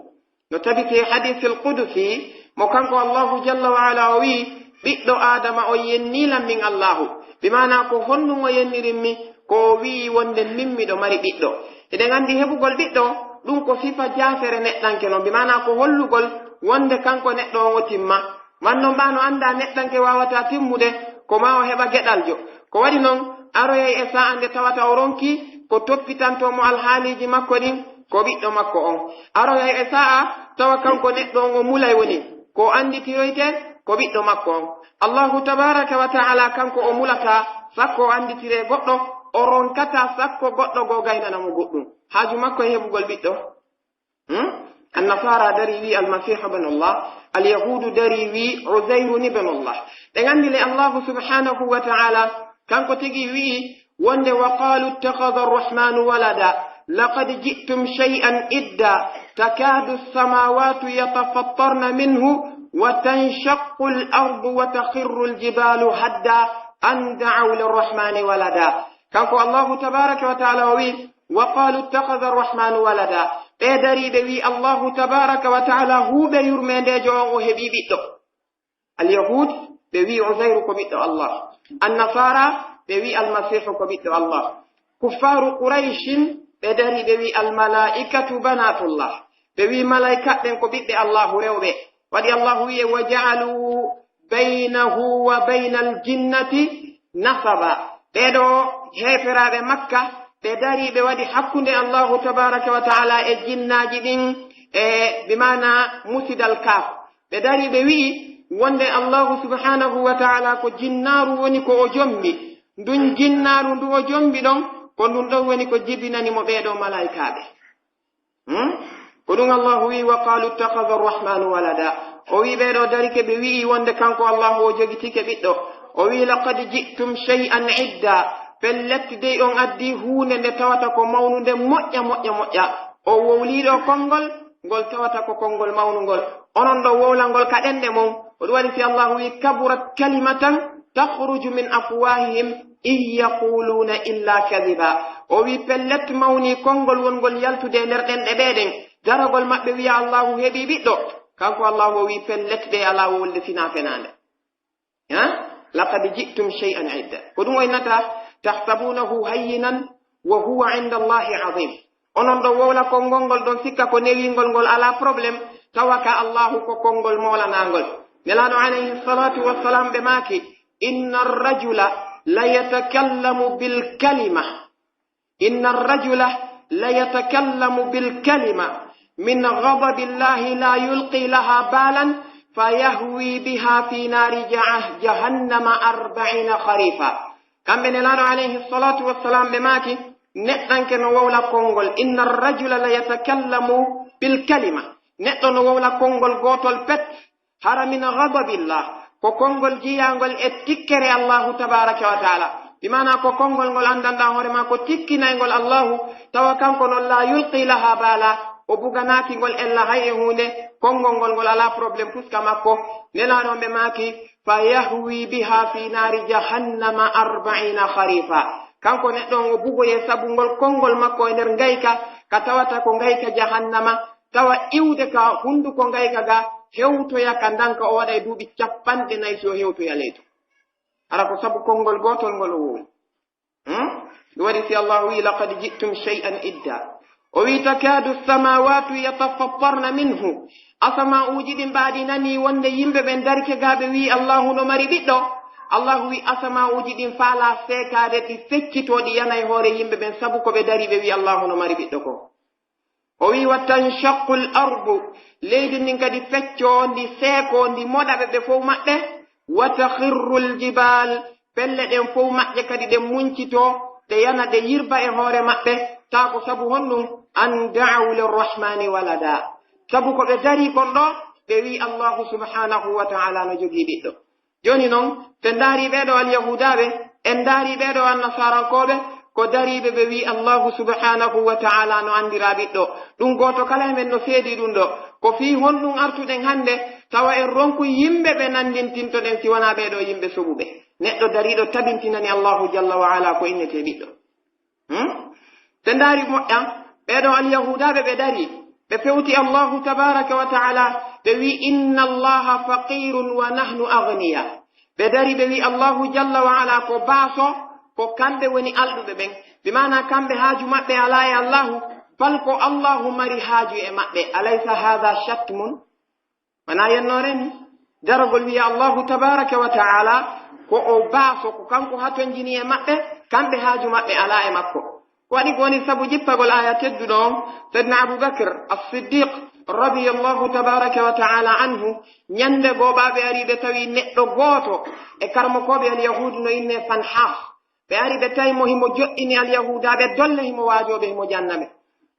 No tabiti e hadiisul qudusi, mo kanko Allaahu jalla wa ala o wi'i, "Ɓiɗɗo Aadama on yennii lan min Allaahu." Bi maanaa ko honɗun o yennirin mi? Ko o wi'i wonde min miɗo mari ɓiɗɗo. Hiɗen anndi heɓugol ɓiɗɗo, ɗun ko sifa jaasere neɗɗanke non. Bi maanaa ko hollugol wonde kanko neɗɗo on o timma. Man non ɓaa no anndaa neɗɗanke waawataa timmude, ko maa o heɓa geɗaljo. Ko waɗi non, aroyay e saa'a nde tawata o ronki ko toppitantoo mo alhaaliiji makko ɗin, ko ɓiɗɗo makko on. Aroyay e saa'a tawa kanko neɗɗo on o mulay woni ko annditiroyte ko ɓiɗɗo makko on. Allaahu tabaaraka wa ta'aala kanko o mulataa sakko o annditiree goɗɗo, o ronkataa sakko goɗɗo goo gaynana mo goɗɗun. Haaju makko e heɓugol ɓiɗɗo. Hmm? Annasaara darii wi'i Almasiihu ibnullah, Alyahuudu darii wi'i Uzayrun ibnullah. Ɓe anndi le Allaahu subhaanahu wa ta'aala kanko tigi wi'i wonde, "Wa qaalu ittakhadha arrahmaanu walada, laqad ji'tum shay'an idda, takaadu as-samaawaatu yatafattarna minhu, wa tanshaqqu al-ardu, wa takhirru al-jibaalu hadda, an da'aw lirrahmaani walada." Kanko Allaahu tabaaraka wa ta'aala o wi'i, "Wa qaalu ittakhadha arrahmaanu walada." Ɓe darii ɓe wi'i Allaahu tabaaraka wa ta'aala huuɓe yurmeendeejo on o heɓii ɓiɗɗo. Alyahuud, ɓe wi'i Uzayru ko ɓiɗɗo Allah. Annasaara, ɓe wi'i Almasiihu ko ɓiɗɗo Allah. Kuffaaru Qurayshin, ɓe darii ɓe wi'i Almalaa'ikatu banaatullah. Ɓe wi'i malaa'ikaaɓe ɓen ko ɓiɓɓe Allaahu rewɓe. Waɗi Allaahu wi'i, "Wa ja'alu baynahu wa baynal jinnati nasaba." Ɓee ɗoo heeferaaɓe Makka, ɓe darii ɓe waɗi hakkunde Allaahu tabaaraka wa ta'aala e jinnaaji ɗin, e bi maanaa musidal kaaf. Ɓe darii ɓe wi'i wonde Allaahu subhaanahu wa ta'aala ko jinnaaru woni ko o jombi. Ndun jinnaaru ndu o jombi ɗon, ko ndun ɗon woni ko jibinani mo ɓee ɗoo malaa'ikaaɓe. Hmm? Ko ɗun Allaahu wi'i, "Wa qaalu ittakhadha arrahmaanu walada." O wi'i ɓee ɗoo darike ɓe wi'i wonde kanko Allaahu o jogitike ɓiɗɗo. O wi'i, "Laqad ji'tum shay'an idda." Pellet dey on addii huunde nde tawata ko mawnunde moƴƴa, moƴƴa, moƴƴa. O wowlii ɗoo konngol, ngol tawata ko konngol mawnungol. Onon ɗoo wowlangol ka ɗenɗe mon. Ko ɗun waɗi si Allaahu wi'i, "Kaburat kalimatan takhruju min afwaahihim "In yaquluuna illa kadiba." O wi'i, "Pellet, mawnii konngol wonngol yaltude e nder ɗenɗe ɓee ɗen. Daragol maɓɓe wi'a Allaahu heɓii ɓiɗɗo." Kanko Allaahu o wi'i, "Pellet, ɗee alaa wolde sinaa fenaande." Ha? "Laqad ji'tum shay'an idda." Ko ɗum o innata, "Tahsabunahu hayyinan wa huwa inda Allahi azim." Onon ɗon wowla konngol ngol ɗon sikka ko newingol ngol alaa problème, tawa ka Allaahu ko konngol moolanaangol. Nelaaɗo alayhi salatu wassalam ɓe maaki, "Inna ar-rajula la yatakallamu bil kalima." "Inna ar-rajula la yatakallamu bil kalima min ghadabillahi la yulqi laha balan fa yahwi biha fi nari jah-, jahannama arba'ina kharifa." Kamɓe Nelaaɗo alayhi salatu wassalam ɓe maaki, neɗɗanke no wowla konngol, "Inna ar-rajula la yatakallamu bil kalima." Neɗɗo no wowla konngol gootol pet, hara min ghadabillah, ko konngol jiyaangol e tikkere Allahu tabaraka wa taala. Bi maana ko konngol ngol anndanɗaa hoore maa ko tikkinayngol Allahu, tawa kanko non la yulqi laha bala, o buganaaki ngol ella hay e huunde, konngol ngol ngol alaa problème fuska makko. Nelaaɗo on ɓe maaki, "Fa yahwi biha fi nari jahannama arba'ina kharifa." Kanko neɗɗo on o bugoye sabu ngol konngol makko e nder ngayka, ka tawata ko ngayka jahannama, tawa iwde ka hunduko ngayka ga hewtoya ka ndanka, o waɗa e duuɓi cappanɗe nayi si o hewtoya leydi. Hara ko sabu konngol gootol ngol o wowi. Hmm? Ɗum waɗi si Allahu wi'i, "Laqad ji'tum shay'an idda." O wi'i, "Takadu samawatu yatafattarna minhu." Asama'uuji ɗin ɓaaɗi nani wonde yimɓe ɓen darike gaa ɓe wi'i Allahu no mari ɓiɗɗo. Allahu wi'i asama'uuji ɗin faalaa seekaade, ɗi feccitoo, ɗi yana e hoore yimɓe ɓen sabu ko ɓe dari ɓe wi'i Allahu no mari ɓiɗɗo ko. O wi'i, "Wa tanshaqqu l-ardu." Leydi ndin kadi feccoo, ndi seekoo, ndi moɗa ɓe, ɓe fow maɓɓe. "Wa takhirru l-jibal." Pelle ɗen fow maɓɓe kadi ɗen muncitoo, ɗe yana, ɗe yirba e hoore maɓɓe. Taa ko sabu honɗum? "An da'aw lirrahmani walada." Sabu ko ɓe darii kon ɗoo, ɓe wi'i Allahu subhanahu wa ta'ala no jogii ɓiɗɗo. Jooni non, si en ndaarii ɓee ɗoo Alyahuudaaɓe, en ndaarii ɓee ɗoo Annasaarankooɓe, ko dariiɓe ɓe wi'i Allaahu subhaanahu wa ta'aalaa no anndiraa ɓiɗɗo. Ɗum gooto kala e men no seedii ɗum ɗoo. Ko fii honɗum artuɗen hannde, tawa en ronku yimɓe ɓe nanndintintoɗen si wanaa ɓee ɗoo yimɓe soɓuɓe? Neɗɗo dariiɗo tabintinani Allaahu jalla wa alaa ko innetee ɓiɗɗo. Hmm? Si en ndaarii moƴƴa, ɓee ɗoo Alyahuudaaɓe ɓe darii, ɓe fewti Allaahu tabaaraka wa ta'aalaa, ɓe wi'i, "Inna Allaaha faqiirun wa nahnu aghniyaa." Ɓe darii, ɓe wi'i, "Allaahu jalla wa alaa ko baaso, ko kamɓe woni alɗuɓe ɓen." Bi maanaa kamɓe haaju maɓɓe alaa e Allaahu, bal ko Allaahu mari haaju e maɓɓe. "Alaysa haadha shatmun?" Wanaa yennoore ni? Daragol wi'a Allaahu tabaaraka wa ta'aalaa ko o baaso, ko kanko hatonjini e maɓɓe, kamɓe haaju maɓɓe alaa e makko. Ko waɗi ko woni sabu jippagol aaya tedduɗo on, Sayyidina Abu Bakr As-Siddiq radiyallaahu tabaaraka wa ta'aalaa anhu, ɲande goo ɓaaɓe arii ɓe tawi neɗɗo gooto e karamokooɓe Alyahuudu no innee Fanhaas. Ɓe ari ɓe tawi mo himo joɗɗini Alyahuudaaɓe dolle, himo waajoo ɓe, himo janna ɓe.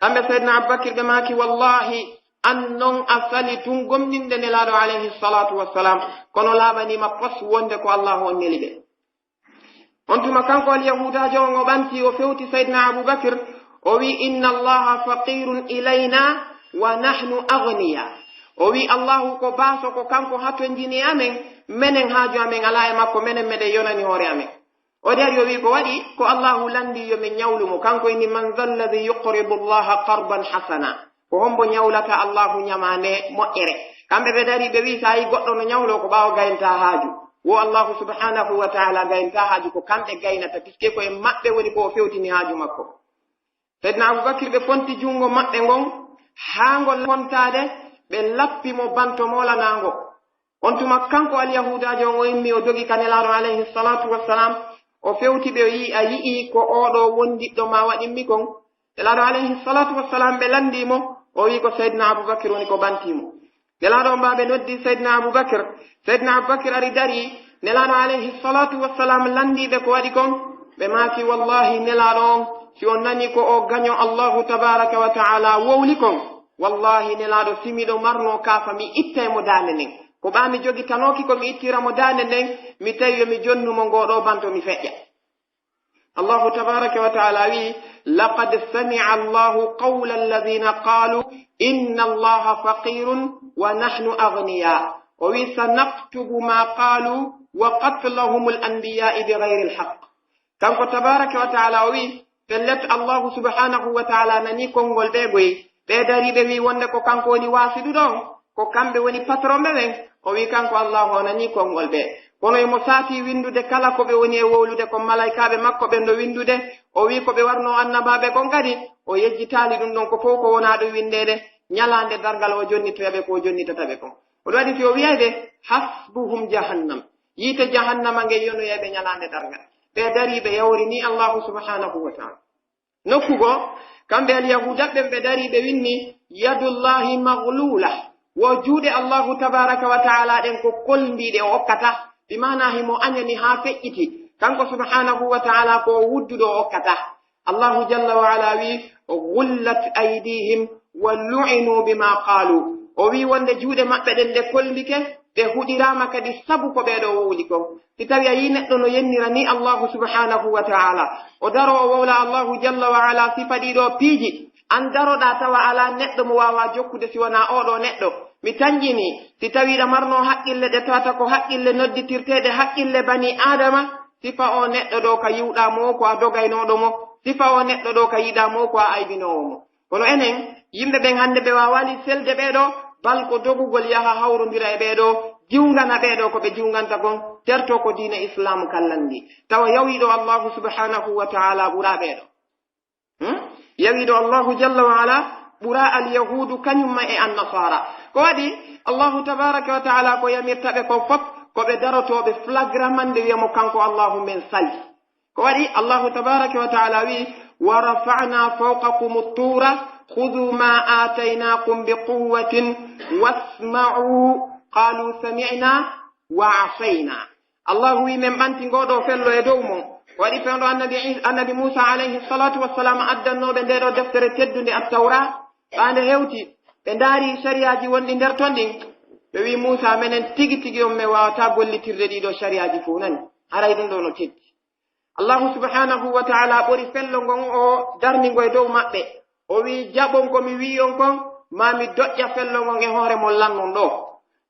Kamɓe Sayyidina Abubakir ɓe maaki, "Wallaahi, an non a sali tun gomɗinde Nelaaɗo alayhi salaatu wassalaam, kono laaɓanii ma pos wonde ko Allaahu on neli ɓe." On tuma kanko Alyahuudaajo on o ɓanti, o fewti Sayyidina Abubakir, o wi'i, "Inna Allaaha faqiirun ilaynaa wa nahnu aghniyaa." O wi'i, "Allaahu ko baaso, ko kanko hatonjini e amen, menen haaju amen alaa e makko, menen meɗen yonani hoore amen." O dari o wi'i ko waɗi, ko Allaahu lanndii yo min ɲawlu mo. Kanko inni, "Man zal ladhi yuqridu Allaha qardan hasana?" Ko hombo ɲawlata Allaahu ɲamaande moƴƴere? Kamɓe ɓe dari ɓe wi'i, "Sa yi goɗɗo no ɲawloo ko ɓaawo gayntaa haaju." Wo Allaahu subhaanahu wa ta'aalaa gayntaa haaju, ko kamɓe gaynata, puisque ko e maɓɓe woni ko o fewtini haaju makko. Sayyidina Abubakir ɓe fonti junngo maɓɓe ngon haa ngo fontaade, ɓe lappi mo banto moolanaango. On tuma kanko Alyahuudaajo on o immi o dogi ka Nelaaɗo alayhi salaatu wassalaam, o fewti ɓe o yi'i, "A yi'ii ko oo ɗoo wondiɗɗo maa waɗimmi kon?" Nelaaɗo alayhi salaatu wassalaam ɓe lanndii mo, o wi'i ko Sayyidina Abubakir woni ko ɓantii mo. Nelaaɗo on ɓe noddi Sayyidina Abubakir. Sayyidina Abubakir ari darii, Nelaaɗo alayhi salaatu wassalaam lanndii ɓe ko waɗi kon. Ɓe maaki, "Wallaahi Nelaaɗo on, si on nanii ko oo gaɲo Allaahu tabaaraka wa ta'aalaa wowli kon, wallaahi Nelaaɗo, si miɗo marnoo kaafa, mi ittay mo daande nden. Ko ɓaa mi jogitanooki ko mi ittira mo daande nden, mi tawi yo mi jonnu mo ngoo ɗoo banto mi feƴƴa." Allaahu tabaaraka wa ta'aalaa wi'i, "Laqad sami'a Allaahu qawla alladhiina qaaluu inna Allaaha faqiirun wa nahnu aghniyaa." O wi'i, "Sanaktubu maa qaaluu wa qatlahumul anbiyaa'a bighayril haqq." Kanko tabaaraka wa ta'ala o wi'i, pellet Allahu subhanahu wa ta'ala nanii konngol ɓee goy. Ɓee dariiɓe wi'i wonde ko kanko woni waasiɗuɗo on, ko kamɓe woni patronɓe ɓen. O wi'i kanko Allahu o nanii konngol ɓee. Kono himo saatii winndude kala ko ɓe woni e wowlude kon, malaykaaɓe makko ɓen no winndude. O wi'i ko ɓe warnoo annabaaɓe kon kadi, o yejjitaali ɗun ɗon, ko fow ko wonaa ɗun winndeede. Ɲalaande darngal o jonnitoya ɓe ko o jonnitata ɓe kon. O waɗi fii o wi'ay ɓe, hasbuhum jahannam. Yiite jahannama ngen yonoyay ɓe ɲalaande darngal. Ɓee darii ɓe yawrinii Allahu subhanahu wa ta'ala. Nokku goo, kamɓe Alyahuuda ɓen ɓe darii ɓe wi'i, yadullahi magluula. Wo juuɗe Allahu tabaaraka wa ta'ala ɗen ko kolmbiiɗe o okkataa. Bi maanaa himo aɲani haa feƴƴiti. Kanko subhanahu wa ta'ala ko o wudduɗo o okkataa. Allahu jalla wa ala wi'i, gullat aydihim wa lu'inu bima qaalu. O wi'i wonde juuɗe maɓɓe ɗen ɗe kolmbike, ɓe huɗiraama kadi sabu ko ɓee ɗoo wowli kon. Si tawii a yi'ii neɗɗo no yennira nii Allahu subhanahu wa ta'ala, o daroo o wowla Allahu jalla wa ala sifa ɗii ɗoo piiji, an daroɗaa tawa alaa neɗɗo mo waawaa jokkude si wanaa oo ɗoo neɗɗo. Mi tanƴinii, si tawii hiɗa marnoo haqqille ɗe tawata ko haqqille nodditirteeɗe haqqille banii Aadama, sifa oo neɗɗo ɗoo ka yi'uɗaa mo ko a dogaynooɗo mo, sifa oo neɗɗo ɗoo ka yi'uɗaa mo ko a aybinoowo mo. Kono enen, yimɓe ɓen hannde ɓe waawaali selde ɓee ɗoo, bal ko dogugol yaha hawrondira e ɓee ɗoo, jiwngana ɓee ɗoo ko ɓe jiwnganta kon, tertoo ko diina Islaamu kallan ndi. Tawa yawii ɗoo Allahu subhanahu wa ta'ala ɓuraa ɓee ɗoo. Hmm? Yawii ɗoo Allahu jalla wa ala ɓuraa Alyahuudu kaɲum ma e Annasaara. Ko waɗi Allahu tabaaraka wa ta'ala ko yamirta ɓe kon fow, ko ɓe darotooɓe flagrant nde wi'a mo kanko Allahu men sali. Ko waɗi Allahu tabaaraka wa ta'ala wi'i, wa rafa'na fawqakumu tuura, khudhu ma aataynaakum bi quwwatin wasma'u, qaalu sami'na wa asayna. Allahu wi'i men ɓanti ngoo ɗoo fello e dow mon. Ko waɗi fewndo annabi Iis-, annabi Muusa alayhi salatu wassalam addannooɓe ndee ɗoo deftere teddunde Attawra, ɓaa nde hewti, ɓe ndaari sariyaaji wonɗi nder ton ɗin. Ɓe wi'i Muusa, menen tigi tigi on men waawataa gollitirde ɗii ɗoo sariyaaji fow nani. Haray ɗun ɗoo no teddi. Allahu subhanahu wa ta'ala ɓori fello ngon o darni ngo e dow maɓɓe. O wi'i, jaɓon ko mi wi'i on kon, maa mi doƴƴa fello ngon e hoore mon lannon ɗoo.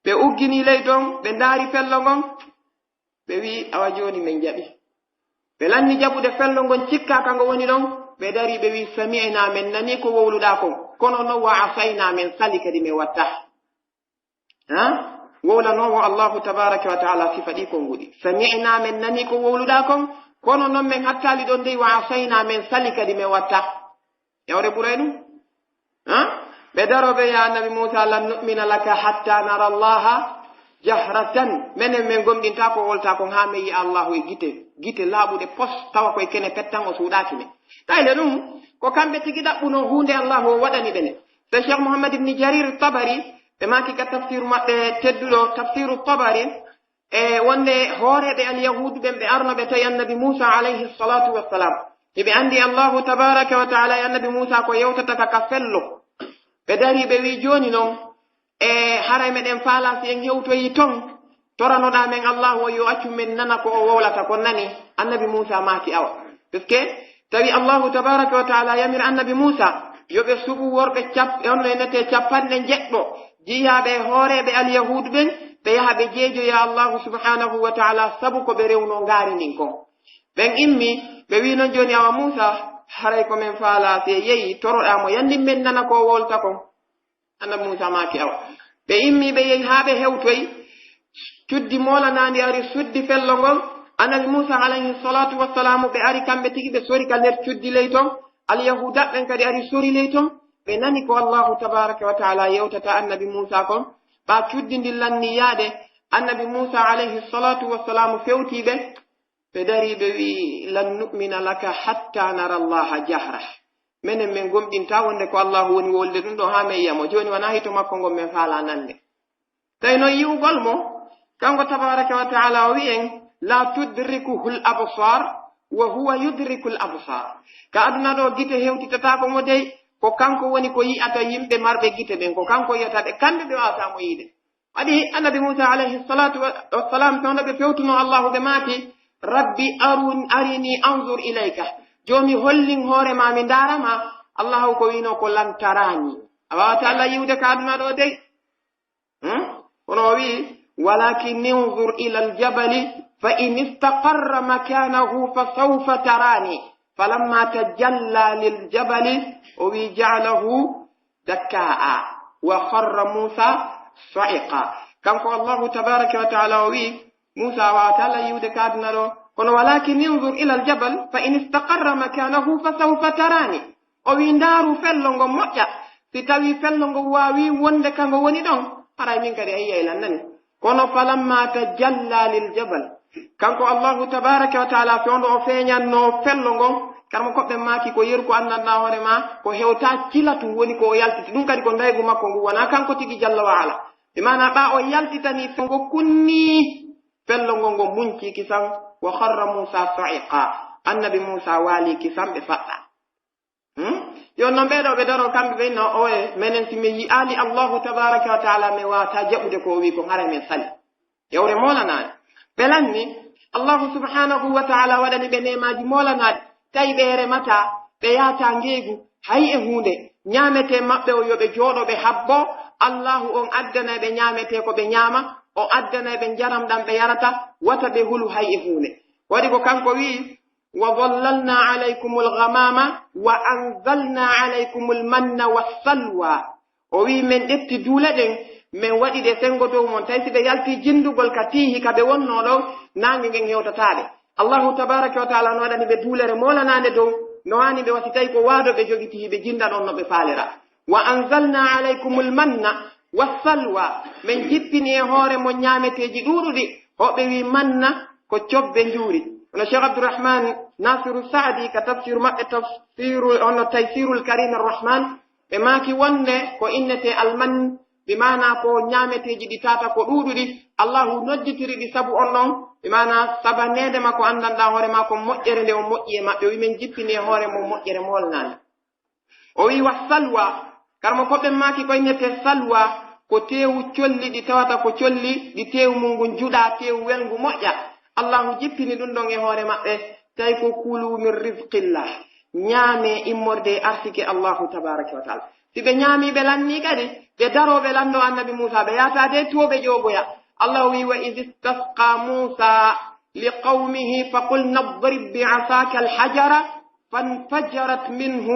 Ɓe ugginii ley ton, ɓe ndaari fello ngon, ɓe wi'i, awa jooni men jaɓii. Ɓe lanni jaɓude fello ngon, cikkaa ka ngo woni ɗon, ɓe darii ɓe wi'i, sami'naa, men nanii ko wowluɗaa kon, kono non wa asaynaa, men salii kadi men wattaa. Ha? Wowlanoowo Allahu tabaaraka wa ta'ala sifa ɗii konguɗi. Sami'naa, men nanii ko wowluɗaa kon, kono non men hattaali ɗon dey, wa asaynaa, men salii kadi men wattaa. Yawre ɓuray ɗun? Ha? Ɓe daroo ɓe, ya Annabi Muusa, lan nu'mina laka hatta nara Allaha jahratan. Menen men gomɗintaa ko wowluɗaa kon haa men yi'a Allahu e gite, gite laaɓuɗe pos, tawa koy kene pettan o suuɗaaki men. Tawi le ɗun, ko kamɓe tigi ɗaɓɓunoo huunde Allahu o waɗani ɓe nde. Sey Cheikh Muhammad ibn Jarir Tabari, ɓe maaki ka tafsiru maɓɓe tedduɗo, tafsiru Tabari, e wonde hooreeɓe Alyahuudu ɓen ɓe arno ɓe tawi Annabi Muusa alayhi salatu wassalam. Hiɓe anndi Allahu tabaaraka wa ta'ala e Annabi Muusa ko yewtata ka, ka fello. Ɓe darii ɓe wi'i, jooni non, e haray meɗen faalaa si en hewtoyii ton, toranoɗaa men Allahu on yo accu men nana ko o wowlata kon nani. Annabi Muusa maaki, awa. Parce que tawi Allahu tabaaraka wa ta'ala yamir Annabi Muusa yo ɓe suɓu worɓe cap-, on no innetee cappanɗe njeɗɗo, jiyaaɓe e hooreeɓe Alyahuudu ɓen, ɓe yaha ɓe jeejoya Allahu subhanahu wa ta'ala sabu ko ɓe rewnoo ngaari ndin kon. Ɓen immi, ɓe wi'i non jooni, awa Muusa, haray ko men faalaa si en yehi, toroɗaa mo, yanndin men nana ko o wowlata kon. Annabi Muusa maaki, awa. Ɓe immi, ɓe yehi haa ɓe hewtoyi. Cuddi moolanaandi ari suddi fello ngol. Annabi Muusa alayhi salatu wassalamu, ɓe ari kamɓe tigi, ɓe sori ka nder cuddi ley ton. Alyahuuda ɓen kadi ari sori ley ton. Ɓe nani ko Allahu tabaaraka wa ta'ala yewtata Annabi Muusa kon. Ɓaa cuddi ndin lanni yaade, Annabi Muusa alayhi salatu wassalamu fewtii ɓe. Ɓe darii ɓe wi'i, lan nu'mina laka hatta nara Allaha jahra. Menen men gomɗintaa wonde ko Allahu woni wowlude ɗun ɗoo haa men yi'a mo. Jooni wanaa hito makko ngon men faalaa nande. Tawi non yi'ugol mo, kanko tabaaraka wa ta'ala o wi'i en, la tudrikuhul absar wa huwa yudrikul absar. Ka aduna ɗoo gite hewtitataako mo dey, ko kanko woni ko yi'ata yimɓe marɓe gite ɓen, ko kanko yi'ata ɓe, kamɓe ɓe waawataa mo yi'ude. Waɗi Annabi Muusa alayhi salatu wa, wassalam, fewndo ɓe fewtunoo Allahu, ɓe maaki, rabbi arun-, arini anzur ilayka. Joomi, hollin hoore maa, mi ndaara ma. Allahu ko wi'unoo ko lan tarani. A waawataa Alla yi'ude ka aduna ɗoo dey. Hmm? Kono o wi'i, walakin inzur ilal jabali, فإن استقر مكانه فسوف تراني. فلما تجلى للجبل، o wi'i, جعله دكاء وخر موسى صعقا. Kanko Allahu tabaraka wa ta'ala o wi'i, Muusa waawataa lan yi'ude ka aduna ɗoo, kono ولكن انظر إلى الجبل فإن استقر مكانه فسوف تراني. O wi'i, ndaaru fello ngon moƴƴa. Si tawii fello ngon waawii wonde ka ngo woni ɗon, haray min kadi a yi'ay lan nani. Kono فلما تجلى للجبل. Kanko Allahu tabaraka wa ta'ala fewndo o feeñannoo fello ngon, karmo koɓɓe maaki ko yeru ko anndanɗaa hoore maa, ko hewtaa cilatun woni ko o yaltiti. Ɗun kadi ko ndaygu makko ngun, wonaa kanko tigi jalla wa ala. Bi maanaa ɓaa o yaltitanii fello ngon kunnii, fello ngon ngon muncii kisan, وخر موسى صعقا. Annabi Muusa waalii kisan ɓe faɗɗaa. Hmm? Yo non ɓee ɗoo ɓe daroo kamɓe ɓe no oye, menen si min yi'aali Allahu tabaraka wa ta'ala, men waawataa jaɓude ko o wi'i kon, haray men sali. Yewre moolanaande. Ɓe lanni, Allahu subhanahu wa ta'ala waɗani ɓe neemaaji moolanaaɗi, tawi ɓe remataa, ɓe yaataa ngeegu, hay e huunde. Ñaametee maɓɓe on yo ɓe jooɗo ɓe habbo, Allahu on addanay ɓe ñaametee ko ɓe ñaama, o addanay ɓe njaram ɗam ɓe yarata, wata ɓe hulu hay e huunde. Waɗi ko kanko wi'i, وظللنا عليكم الغمام وأنزلنا عليكم المن والسلوى. O wi'i, men ƴetti duule ɗen, men waɗi ɗe sengo dow mon. Tawi si ɓe yaltii jindugol ka tiihi ka ɓe wonnoo ɗon, naange ngen hewtataa ɓe. Allahu tabaraka wa ta'ala no waɗani ɓe duulere moolanaande dow, no haani ɓe wa si tawi ko waado ɓe jogitii, hiɓe jinda ɗon no ɓe faalira. وأنزلنا عليكم المن والسلوى. Men jippini e hoore mon ñaameteeji ɗuuɗuɗi. Hoɓe wi'i manna ko cobbe njuuri. Hono Cheikh Abdourahman Nasiru Saadi ka tafsiru maɓɓe, tafsiru, hono Taysirul Karim Arrahman, ɓe maaki wonde ko innetee alman, bi maanaa ko ñaameteeji ɗi tata ko ɗuuɗuɗi, Allahu nojjitiri ɗi sabu on ɗon, bi maanaa sabaneede ma ko anndanɗaa hoore maa kon moƴƴere nde on moƴƴi e maɓɓe. O wi'i men jippini e hoore mon moƴƴere moolanaande. O wi'i, wa salwa, karmo ko ɓen maaki ko innetee salwa, ko teewu colli ɗi tawata ko colli ɗi teewu mun ngun juɗaa, teewu welngu moƴƴa. Allahu jippini ɗun ɗon e hoore maɓɓe, tawi ko kulu min rizqillah, ñaamee immorde e arsike Allahu tabaraka wa taala. Si ɓe ñaamii, ɓe lannii kadi, ɓe daroo ɓe lanndoo Annabi Muusaa, ɓe yaataa de tuwo ɓe ƴoogoya. Allahu wi'i, wa iz istasqa Muusaa li qawmihi fa qulna idrib bi asaaka al hajara فانفجرت منه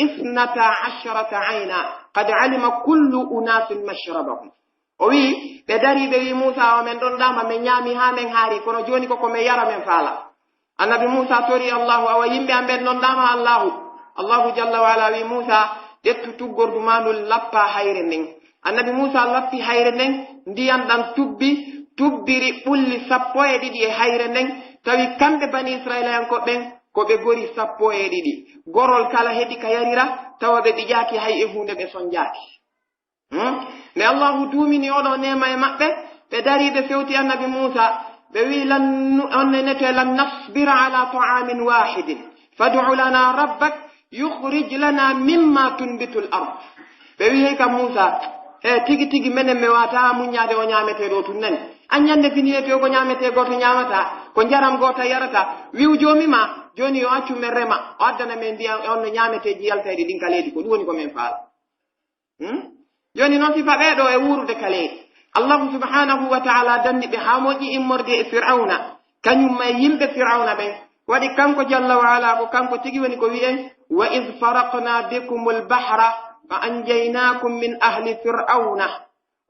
اثنتا عشرة عينا قد علم كل أناس مشربهم. O wi'i, ɓe darii, ɓe wi'i Muusaa, o men ɗonɗaama, men ñaamii haa men haari, kono jooni ko ko men yara men faala. Annabi Muusaa torii Allaahu, awa yimɓe am ɓen ɗonɗaama Allaahu. Allaahu jalla wa ala wi'i Muusaa, ƴettu tuggordu maa ndun, lappaa hayre nden. Annabi Muusaa lappi hayre nden, ndiyan ɗan tubbi, tubbiri ɓulli sappo e ɗiɗi e hayre nden, tawi kamɓe Banii Isra'iilayankooɓe ɓen, ko ɓe gori sappo e ɗiɗi. Gorol kala heɓi ka yarira, tawa ɓe ɓijaaki hay e huunde, ɓe sonjaaki. Hmm? Nde Allaahu duumini oo ɗoo neema e maɓɓe, ɓe darii, ɓe fewti Annabi Muusaa, ɓe wi'i, lan nu-, on nenete, lan nasbira ala ta'amin waahidin, fad'u lana rabbak yukhrij lana mimma tunbitul ard. Ɓe wi'i, hey kam Muusaa, he tigi tigi menen mi waawataa muññaade o ñaametee ɗoo tun nani. An ñande fini e ko ñaametee gooto ñaamataa, ko njaram gooto yarataa. Wi'u Joomi maa, jooni yo accu men rema, o addana men ndiyan e on no ñaameteeji yaltayɗi ɗin ka leydi, ko ɗun woni ko men faala. Hmm? Jooni non sifa ɓee ɗoo e wuurude ka leydi. Allahu subhanahu wa ta'ala danni ɓe haa moƴƴi immorde e Fir'awna, kañum e yimɓe Fir'awna ɓen. Waɗi kanko jalla wa ala ko kanko tigi woni ko wi'en, wa iz faraqna bikumul bahra fa anjaynakum min ahli Fir'awna.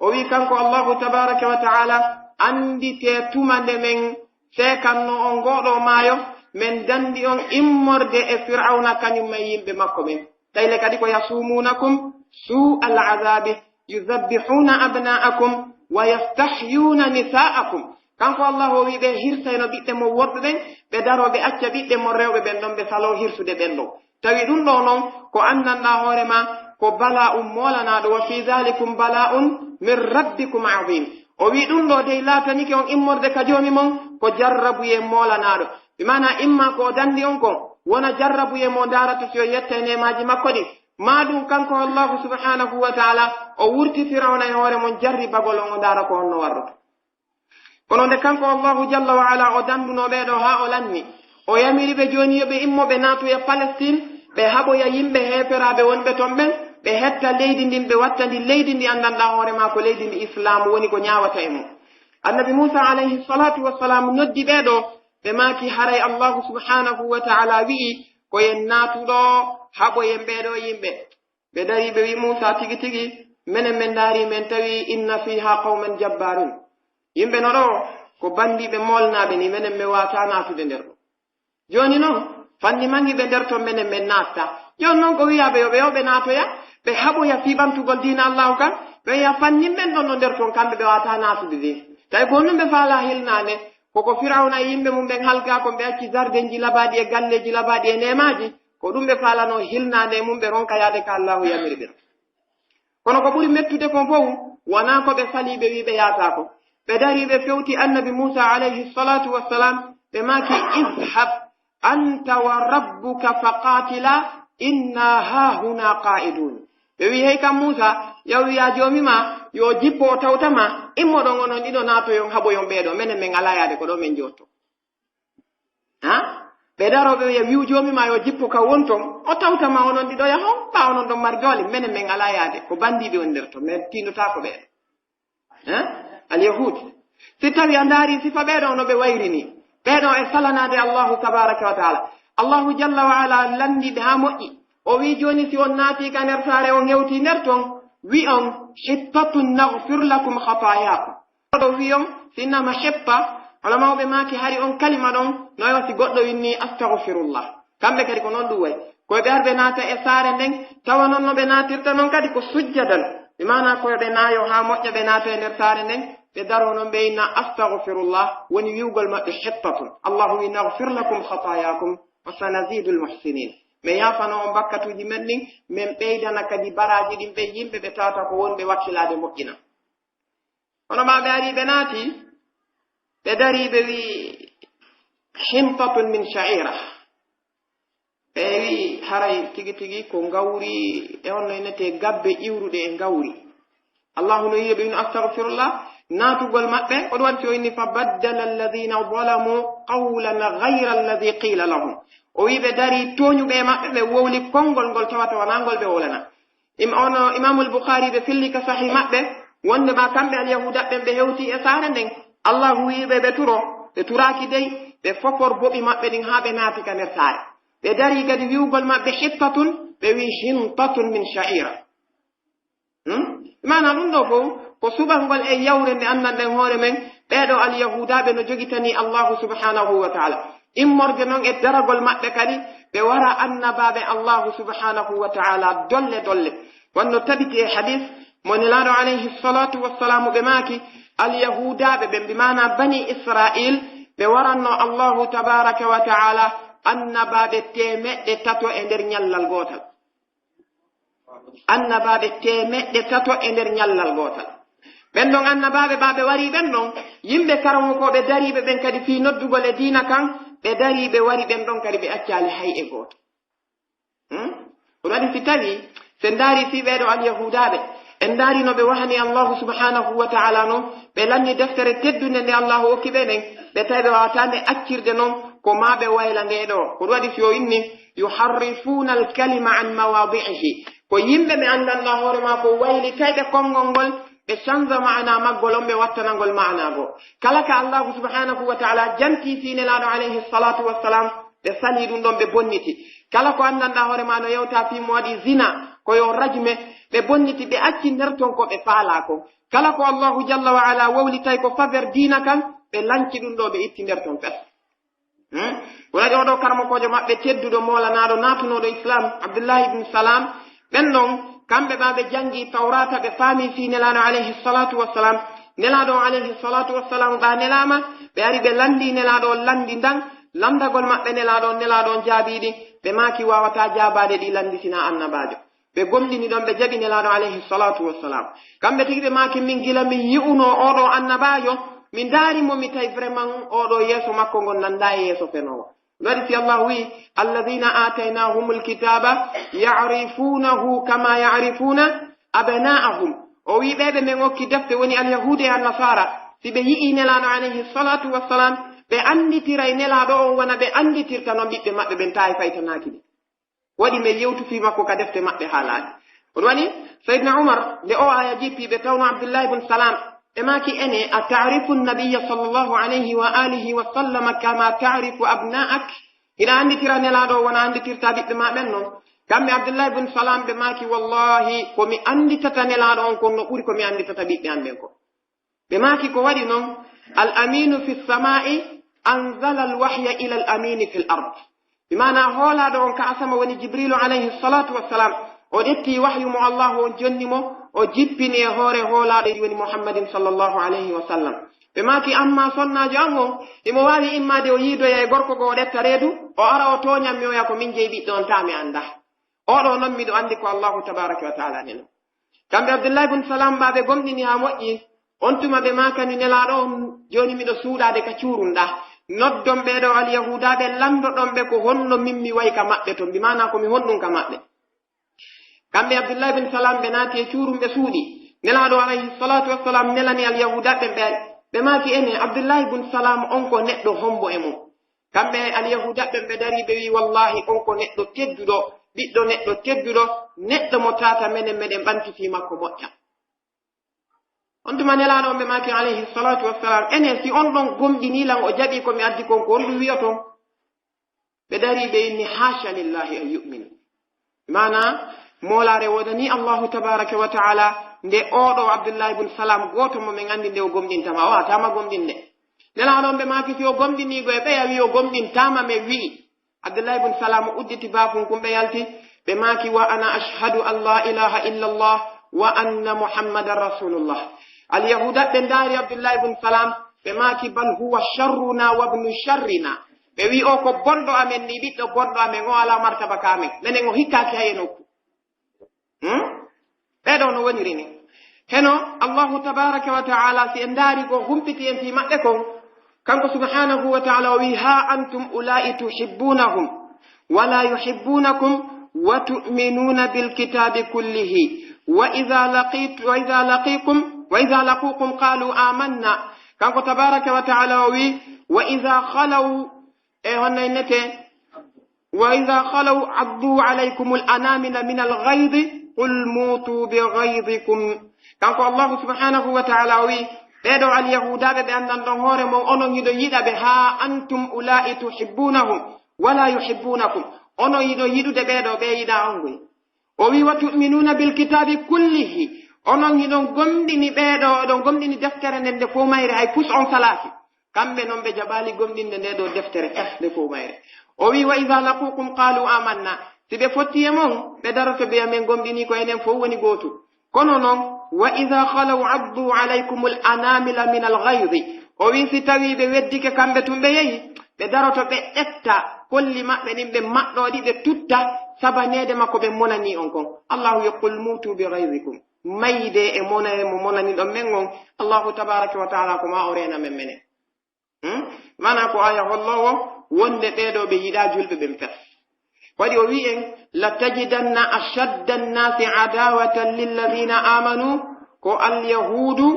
O wi'i kanko Allahu tabaraka wa ta'ala, annditee tuma nde men seekannoo on ngoo ɗoo maayo, men danndi on immorde e Fir'awna kañum e yimɓe makko ɓen. Tawi le kadi ko yasumunakum su'al azabi, yuzabbihuna abna'akum wa yastahyuna nisa'akum. Kanko Allahu o wi'i ɓe hirsayno ɓiɓɓe mon worɓe ɓen, ɓe daroo ɓe acca ɓiɓɓe mon rewɓe ɓen ɗon, ɓe saloo hirsude ɓen ɗon. Tawi ɗun ɗoo non ko anndanɗaa hoore maa ko bala'un moolanaaɗo, wa fii zaalikum bala'un min rabbikum azim. O wi'i ɗun ɗoo dey laatanike on immorde ka Joomi mon ko jarrabuyee moolanaaɗo. Bi maanaa imma ko o danndi on kon wona jarrabuyee mo ndaarata si o yettay neemaaji makko ɗin, maa ɗun kanko Allahu subhanahu wa ta'ala o wurti Fir'awna e hoore mon jarribagol on o ndaara ko honno warrata. Kono nde kanko Allahu jalla wa ala o danndunoo ɓee ɗoo haa o lanni, o yamiri ɓe jooni yo ɓe immo ɓe naatoya Palestine, ɓe haɓoya yimɓe heeferaaɓe wonɓe ton ɓen, ɓe hetta leydi ndin, ɓe watta ndi leydi ndi anndanɗaa hoore maa ko leydi ndi Islaamu woni ko ñaawata e mun. Annabi Muusa alayhi salaatu wa salaam noddi ɓee ɗoo, ɓe maaki haray Allaahu subhaanahu wa ta'aala wi'i ko yen naatu ɗoo, haɓoyen ɓee ɗoo yimɓe. Ɓe darii ɓe wi'i Muusa, tigi tigi, menen men ndaarii men tawi inna fiihaa qawman jabbaarin. Yimɓe no ɗoo ko banndiiɓe moolnaaɓe nii, menen men waawataa naatude nder ɗoo. Jooni non, fanni mangi ɓe nder ton menen men naattaa. Jooni non ko wi'aa ɓe yo ɓe, yo ɓe naatoya, ɓe haɓoya fii ɓantugol diina Allaahu kan, ɓe wi'a fanni men ɗon no nder ton kamɓe ɓe waawataa naatude de. Tawi ko honɗun ɓe faalaa hilnaande, ko ko Firawna e yimɓe mun ɓen halkaa kon ɓe acci zardenji labaaɗi e galleeji labaaɗi e neemaaji, ko ɗun ɓe faalanoo hilnaande e mun ɓe ronka yaade ka Allaahu yamiri ɓe non. Kono ko ɓuri mettude kon fow, wonaa ko ɓe salii ɓe wi'i ɓe yaataako. Ɓe darii ɓe fewti Annabi Muusa alayhi salaatu wa salaam, ɓe maaki, idhab anta wa rabbuka faqaatila inna haahuna qaa'iduun. Ɓe wi'i, hey kan Muusa, yahu wi'aa Joomi maa yo jippo o tawta ma, immoɗon onon ɗiɗo naatoyon haɓoyon ɓee ɗoo, menen men alaa yaade ko ɗoo men jooɗotoo. Ha? Ɓe daroo ɓe wi'a, wi'u Joomi maa yo jippo ka wonton, o tawta ma onon ɗiɗo yahon, ɓaa onon ɗon mari doole, menen men alaa yaade, ko banndiiɓe on nder ton, men tiindotaako ɓee ɗoo. Eh? Al-Yahud. Si tawi a ndaari sifa ɓee ɗoo no ɓe wayri nii, ɓee ɗoo e salanaade Allaahu tabaaraka wa ta'aala. Allaahu jalla wa ala lanndii ɓe haa moƴƴi. O wi'i, jooni si on naatii ka nder saare, on hewtii nder ton, wi'on, hittatun naghfir lakum khataayaakum. Ɗo wi'on, si innama hitta, ulamaaɓe maaki hari on kalima ɗon, no yo si goɗɗo inni astaghfirullah. Kamɓe kadi ko non ɗun wa'i. Ko ɓe ari ɓe naata e saare nden, tawa non no ɓe naatirta non kadi ko sujjadan. Bi maanaa ko ɓe naayo haa moƴƴa ɓe naata e nder saare nden, ɓe daroo non ɓe inna astaghfirullah, woni wi'ugol maɓɓe hittatun. Allahu wi'i, naghfir lakum khataayakum wa sanazidul muhsinin. Men yaafano on bakkatuuji men ɗin, men ɓeydana kadi baraaji ɗin ɓe yimɓe ɓe tawata ko wonɓe wakkilaade moƴƴina. Hono maa ɓe ari ɓe naati, ɓe darii ɓe wi'i, hintatun min sha'ira. Ɓe wi'i, haray tigi tigi ko ngawri e honno innetee gabbe iwruɗe e ngawri. Allahu no yi'i ɓe, wi'i, astaghfirullah, naatugol maɓɓe, ko ɗun waɗi si o inni, fa baddala alladhina zalamu qawlan ghayra alladhi qila lahum. O wi'i ɓe darii tooñuɓe e maɓɓe, ɓe wowli konngol ngol tawata wanaa ngol ɓe wowlana. Im-, ono Imaamul Bukhari ɓe filli ka Sahih maɓɓe, wonde ma kamɓe Alyahuuda ɓen ɓe hewti e saare nden. Allahu wi'i ɓe ɓe turo, ɓe turaaki dey, ɓe fofor boɓi maɓɓe ɗin haa ɓe naati ka nder saare. Ɓe darii kadi wi'ugol maɓɓe hittatun, ɓe wi'i hintatun min sha'ira. Hmm? Maana ɗun ɗoo fow, ko suɓangol e yawre nde anndanɗen hoore men, ɓee ɗoo Alyahuudaaɓe no jogitanii Allaahu subhaanahu wa ta'aala. Immorde non e daragol maɓɓe kadi, ɓe wara annabaaɓe Allaahu subhaanahu wa ta'aala dolle dolle. Wano tabiti e hadiis, mo Nelaaɗo alayhi salaatu wa salaamu ɓe maaki, Alyahuudaaɓe ɓen, bi maana Bani Israa'iil, ɓe waranno Allaahu tabaaraka wa ta'aala annabaaɓe teemeɗɗe tato e nder ñallal gootal. Annabaaɓe teemeɗɗe tato e nder ñallal gootal. Ɓen ɗon annabaaɓe ɓaa ɓe warii ɓen ɗon, yimɓe karamokooɓe dariiɓe ɓen kadi fii noddugol e diina kan, ɓe darii ɓe wari ɓen ɗon kadi ɓe accaali hay e gooto. Hmm? Ko ɗun waɗi si tawii, si en ndaarii fii ɓee ɗoo Alyahuudaaɓe, en ndaarii no ɓe wahani Allaahu subhaanahu wa ta'aalaa non, ɓe lanni deftere teddunde nde Allaahu okki ɓe nden, ɓe tawi ɓe waawataa nde accirde non, ko maa ɓe wayla ndee ɗoo. Ko ɗun waɗi si o inni, yuharrifuuna al-kalima an mawaadi'ihi. Ko yimɓe ɓe anndanɗaa hoore maa ko waylitayɓe konngol ngol, ɓe canza maanaa maggol on, ɓe wattana ngol maanaa goo. Kala ka Allaahu subhaanahu wa ta'aalaa jantii fii Nelaaɗo alayhi salaatu wa salaam, ɓe salii ɗun ɗon, ɓe bonniti. Kala ko anndanɗaa hoore maa no yewta fii mo waɗi zina, ko yo rajme, ɓe bonniti, ɓe acci nder ton ko ɓe faalaa kon. Kala ko Allaahu jalla wa ala wowlitay ko faveur diina kan, ɓe lanci ɗun ɗoo, ɓe itti nder ton fes. Hmm? Ko waɗi oo ɗoo karamokoojo maɓɓe tedduɗo, moolanaaɗo, naatunooɗo Islaam, Abdullaahi ibn Salaam, ɓen ɗon, kamɓe ɓaa ɓe janngii Tawraata, ɓe faamii fii Nelaaɗo alayhi salaatu wa salaam. Nelaaɗo on alayhi salaatu wa salaam ɓaa nelaama, ɓe ari ɓe lanndii Nelaaɗo on lanndi ndan, lanndagol maɓɓe Nelaaɗo on, Nelaaɗo on jaabii ɗi, ɓe maaki waawataa jaabaade ɗii lanndi sinaa annabaajo. Ɓe gomɗini ɗon, ɓe jaɓi Nelaaɗo alayhi salaatu wa salaam. Kamɓe tigi ɓe maaki, min gila min yi'unoo oo ɗoo annabaajo, mi ndaari mo, mi tawi vraiment oo ɗoo yeeso makko ngon nanndaa e yeeso fenoowo. Ɗun waɗi si Allaahu wi'i, "Alladhiina aataynaahumul kitaaba ya'rifuunahu kamaa ya'rifuuna abnaa'ahum." O wi'i, ɓee ɓe men okki defte, woni Alyahuudu e Annasaara, si ɓe yi'ii Nelaaɗo alayhi salaatu wa salaam, ɓe annditiray Nelaaɗo on wano ɓe annditirta non ɓiɓɓe maɓɓe ɓen, taa e faytanaaki ɓe. Waɗi men yewtu fii makko ka defte maɓɓe haalaade. Ko ɗun waɗi, Sayyidina Umar, nde oo aaya jippii, ɓe tawno Abdullaahi ibn Salaam, Ɓe maaki, ene, a ta'rifu nabiyya sallallahu alayhi wa alihi wa sallama kama ta'rifu abna'ak? Hiɗa annditira Nelaaɗo wona annditirta ɓiɓɓe ma ɓen non? Kamɓe Abdullahi bun Salam ɓe maaki, wallahi, ko mi annditata Nelaaɗo on kon no ɓuri ko mi annditata ɓiɓɓe an ɓen kon. Ɓe maaki, ko waɗi non? Al aminu fi sama'i anzala al wahya ila al amini fil ard. Bi maanaa, hoolaaɗo on ka asama woni Jibriilu alayhi salaatu wassalam. O ƴetti wahyu mo Allaahu on jonni mo, o jippini e hoore hoolaaɗo woni Muhammadin sallallahu alayhi wa sallam. Ɓe maaki, amma sonnaajo an on, himo waawi immaade o yiidoya e gorko goo o ƴetta reedu, o ara o tooñan mi oya ko min jeyi ɓiɗɗo on, taa mi anndaa. Oo ɗoo non miɗo anndi ko Allaahu tabaaraka wa ta'aala neli. Kamɓe Abdullahi bun Salam ɓaa ɓe gomɗini haa moƴƴi, on tuma ɓe maakani Nelaaɗo on, jooni miɗo suuɗaade ka cuurunɗaa. Noddon ɓee ɗoo Alyahuudaa ɓe, lanndoɗon ɓe ko honno min mi wayi ka maɓɓe ton, bi maanaa ko mi honɗun ka maɓɓe. Kamɓe Abdullahi bun Salam ɓe naati e cuurum ɓe suuɗi. Nelaaɗo alayhi salaatu wassalaam nelani Alyahuudaa ɓen ɓe, ɓe maaki ene, Abdullahi bun Salam on ko neɗɗo hombo e mun? Kamɓe Alyahuudaa ɓen ɓe darii ɓe wi'i, wallahi on ko neɗɗo tedduɗo, ɓiɗɗo neɗɗo tedduɗo, neɗɗo mo tata menen meɗen ɓanti fii makko moƴƴa. On tuma Nelaaɗo on ɓe maaki alayhi salaatu wassalaam, enen si on ɗon gomɗinii lan o jaɓii ko mi addi kon, ko honɗun wi'oton? Ɓe darii ɓe inni, haasha lillahi an yu'minu. Maanaa, moolaare wonanii Allaahu tabaaraka wa ta'aala, nde oo ɗoo Abdullahi bun Salam gooto mo men anndi nde o gomɗinta ma, o wawata ma gomɗinde. Nelaaɗo on ɓe maaki si o gomɗinii goo e ɓeya wi'i o gomɗintaa ma men wi'i. Abdullahi bun Salam udditi baafun kun ɓe yalti, ɓe maaki, wa ana ashhadu an la ilaha illa Allah wa anna Muhammadan rasulullah. Alyahuudaa ɓe ndaari Abdullahi bun Salam, ɓe maaki, bal huwa sharruna wa ibnu sharrina. Ɓe wi'i o ko bonɗo amen nii, ɓiɗɗo bonɗo amen, o alaa martaba ka amen. Menen o hikkaaki hay e nokku. Hmm? Ɓee ɗoo no woniri ni. Heno Allaahu tabaaraka wa ta'aala, si en ndaari ko humpiti en fii maɓɓe kon, kanko subhaanahu wa ta'aala o wi'i, haa antum ulaa'i tuhibbunahum wa la yuhibbunakum wa tu'minuna bil kitaabi kullihi wa idha laqit-, wa idha laqikum, wa idha laqukum qalu amanna. Kanko tabaaraka wa ta'aala o wi'i, wa idha khalaw E honno innete? Wa idha khalaw addu alaykumul anamila minal ghaydi qul mutu bi ghaydikum. Kanko Allahu subhanahu wa ta'ala o wi'i, ɓee ɗoo alyahuudaaɓe ɓe anndan ɗon hoore mon, onon hiɗon yiɗa ɓe, haa antum ula'i tuhibbunahum wa la yuhibbunakum. Onon hiɗon yiɗude ɓee ɗoo, ɓe yiɗaa on goy. O wi'i, wa tu'minuna bil kitabi kullihi. Onon hiɗon gomɗini ɓee ɗoo, oɗon gomɗini deftere nden nde fow mayre, hay pus on salaaki. Kamɓe non ɓe jaɓaali gomɗinde ndee ɗoo deftere fes nde fow mayre. O wi'i, wa idha laqukum qalu amanna. Si ɓe fotti e mon, ɓe daroto ɓe, amen gomɗinii ko enen fow woni gootu. Kono non, wa idha khalaw addu alaykumul anamila minal ghaydi. O wi'i, si tawii ɓe weddike kamɓe tun ɓe yehi, ɓe daroto ɓe ƴetta kolli maɓɓe ɗin, ɓe maɗɗoo ɗi, ɓe tutta sabaneede ma ko ɓe monanii on kon. Allahu wi'i, qul mutu bi ghaydikum. Mayde e mona-, mo monaniɗon men on. Allahu tabaraka wa taala ko ma o reena men menen. Hmm? Maanaa ko aya holloowo wonde ɓee ɗoo ɓe yiɗaa julɓe ɓen fes. Waɗi o wi'i en, la tajidanna ashadda annaasi adawatan lilladina amanu, ko alyahuudu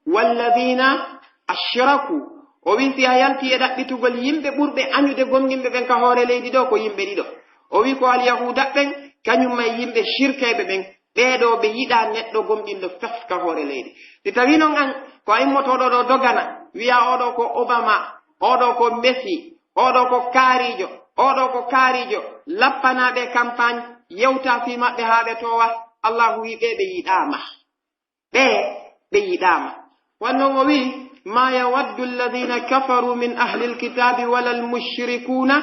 walladina ashraku. O wi'i si a yaltii e ɗaɓɓitugol yimɓe ɓurɓe añude gomɗinɓe ɓen ka hoore leydi ɗoo ko yimɓe ɗiɗo. O wi'i ko alyahuuda ɓen, kañum e yimɓe shirkayɓe ɓen. Ɓee ɗoo ɓe yiɗaa neɗɗo gomɗinɗo fes ka hoore leydi. Si tawii non an, ko a immotooɗo ɗoo dogana, wi'aa oo ɗoo ko Obama, oo ɗoo ko Messi, oo ɗoo ko kaariijo, oo ɗoo ko kaariijo, lappanaa ɓe campagne, yewtaa fii maɓɓe haa ɓe toowa, Allaahu wi'i ɓee ɓe yiɗaama. Ɓee ɓe yiɗaama. Wonnon o wi'i, ma yawaddu alladina kafaru min ahli alkitabi wala almushrikuna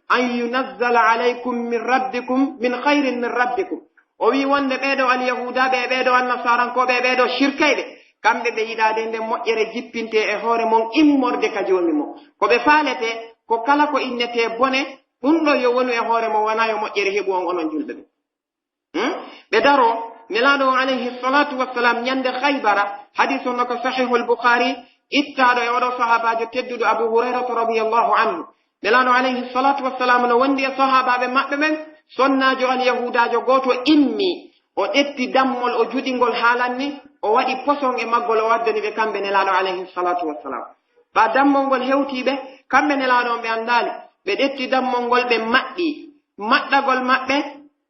an yunazzala alaykum min rabbikum min khayrin min rabbikum. O wi'i wonde ɓee ɗoo alyahuudaaɓe e ɓee ɗoo annasaarankooɓe e ɓee ɗoo shirkayɓe, kamɓe ɓe yiɗaade nde moƴƴere jippintee e hoore mon immorde ka Joomi mon. Ko ɓe faalete, ko kala ko innetee bone, ɗun ɗoo yo wonu e hoore mon, wanaa yo moƴƴere heɓu on, onon julɓe ɓen. Hmm? Ɓe daroo, Nelaaɗo on alayhi salatu wassalam, ñande Khaybara, hadiis on no ka Sahihul Bukhari, ittaaɗo e oo ɗoo sahaabaajo tedduɗo Abu Hurayrata radiyallahu anhu. Nelaaɗo alayhi salatu wassalam no wondi e sahaabaaɓe maɓɓe ɓen, sonnaajo alyahuudaajo gooto immii, o ƴetti dammol, o juɗi ngol haa lanni, o waɗi poson e maggol, o waddani ɓe kamɓe Nelaaɗo alayhi salatu wassalam. Ɓaa dammol ngol hewtii ɓe, kamɓe Nelaaɗo on ɓe anndaali, ɓe ƴetti dammol ngol ɓe maɓɓii. Maɓɓagol maɓɓe,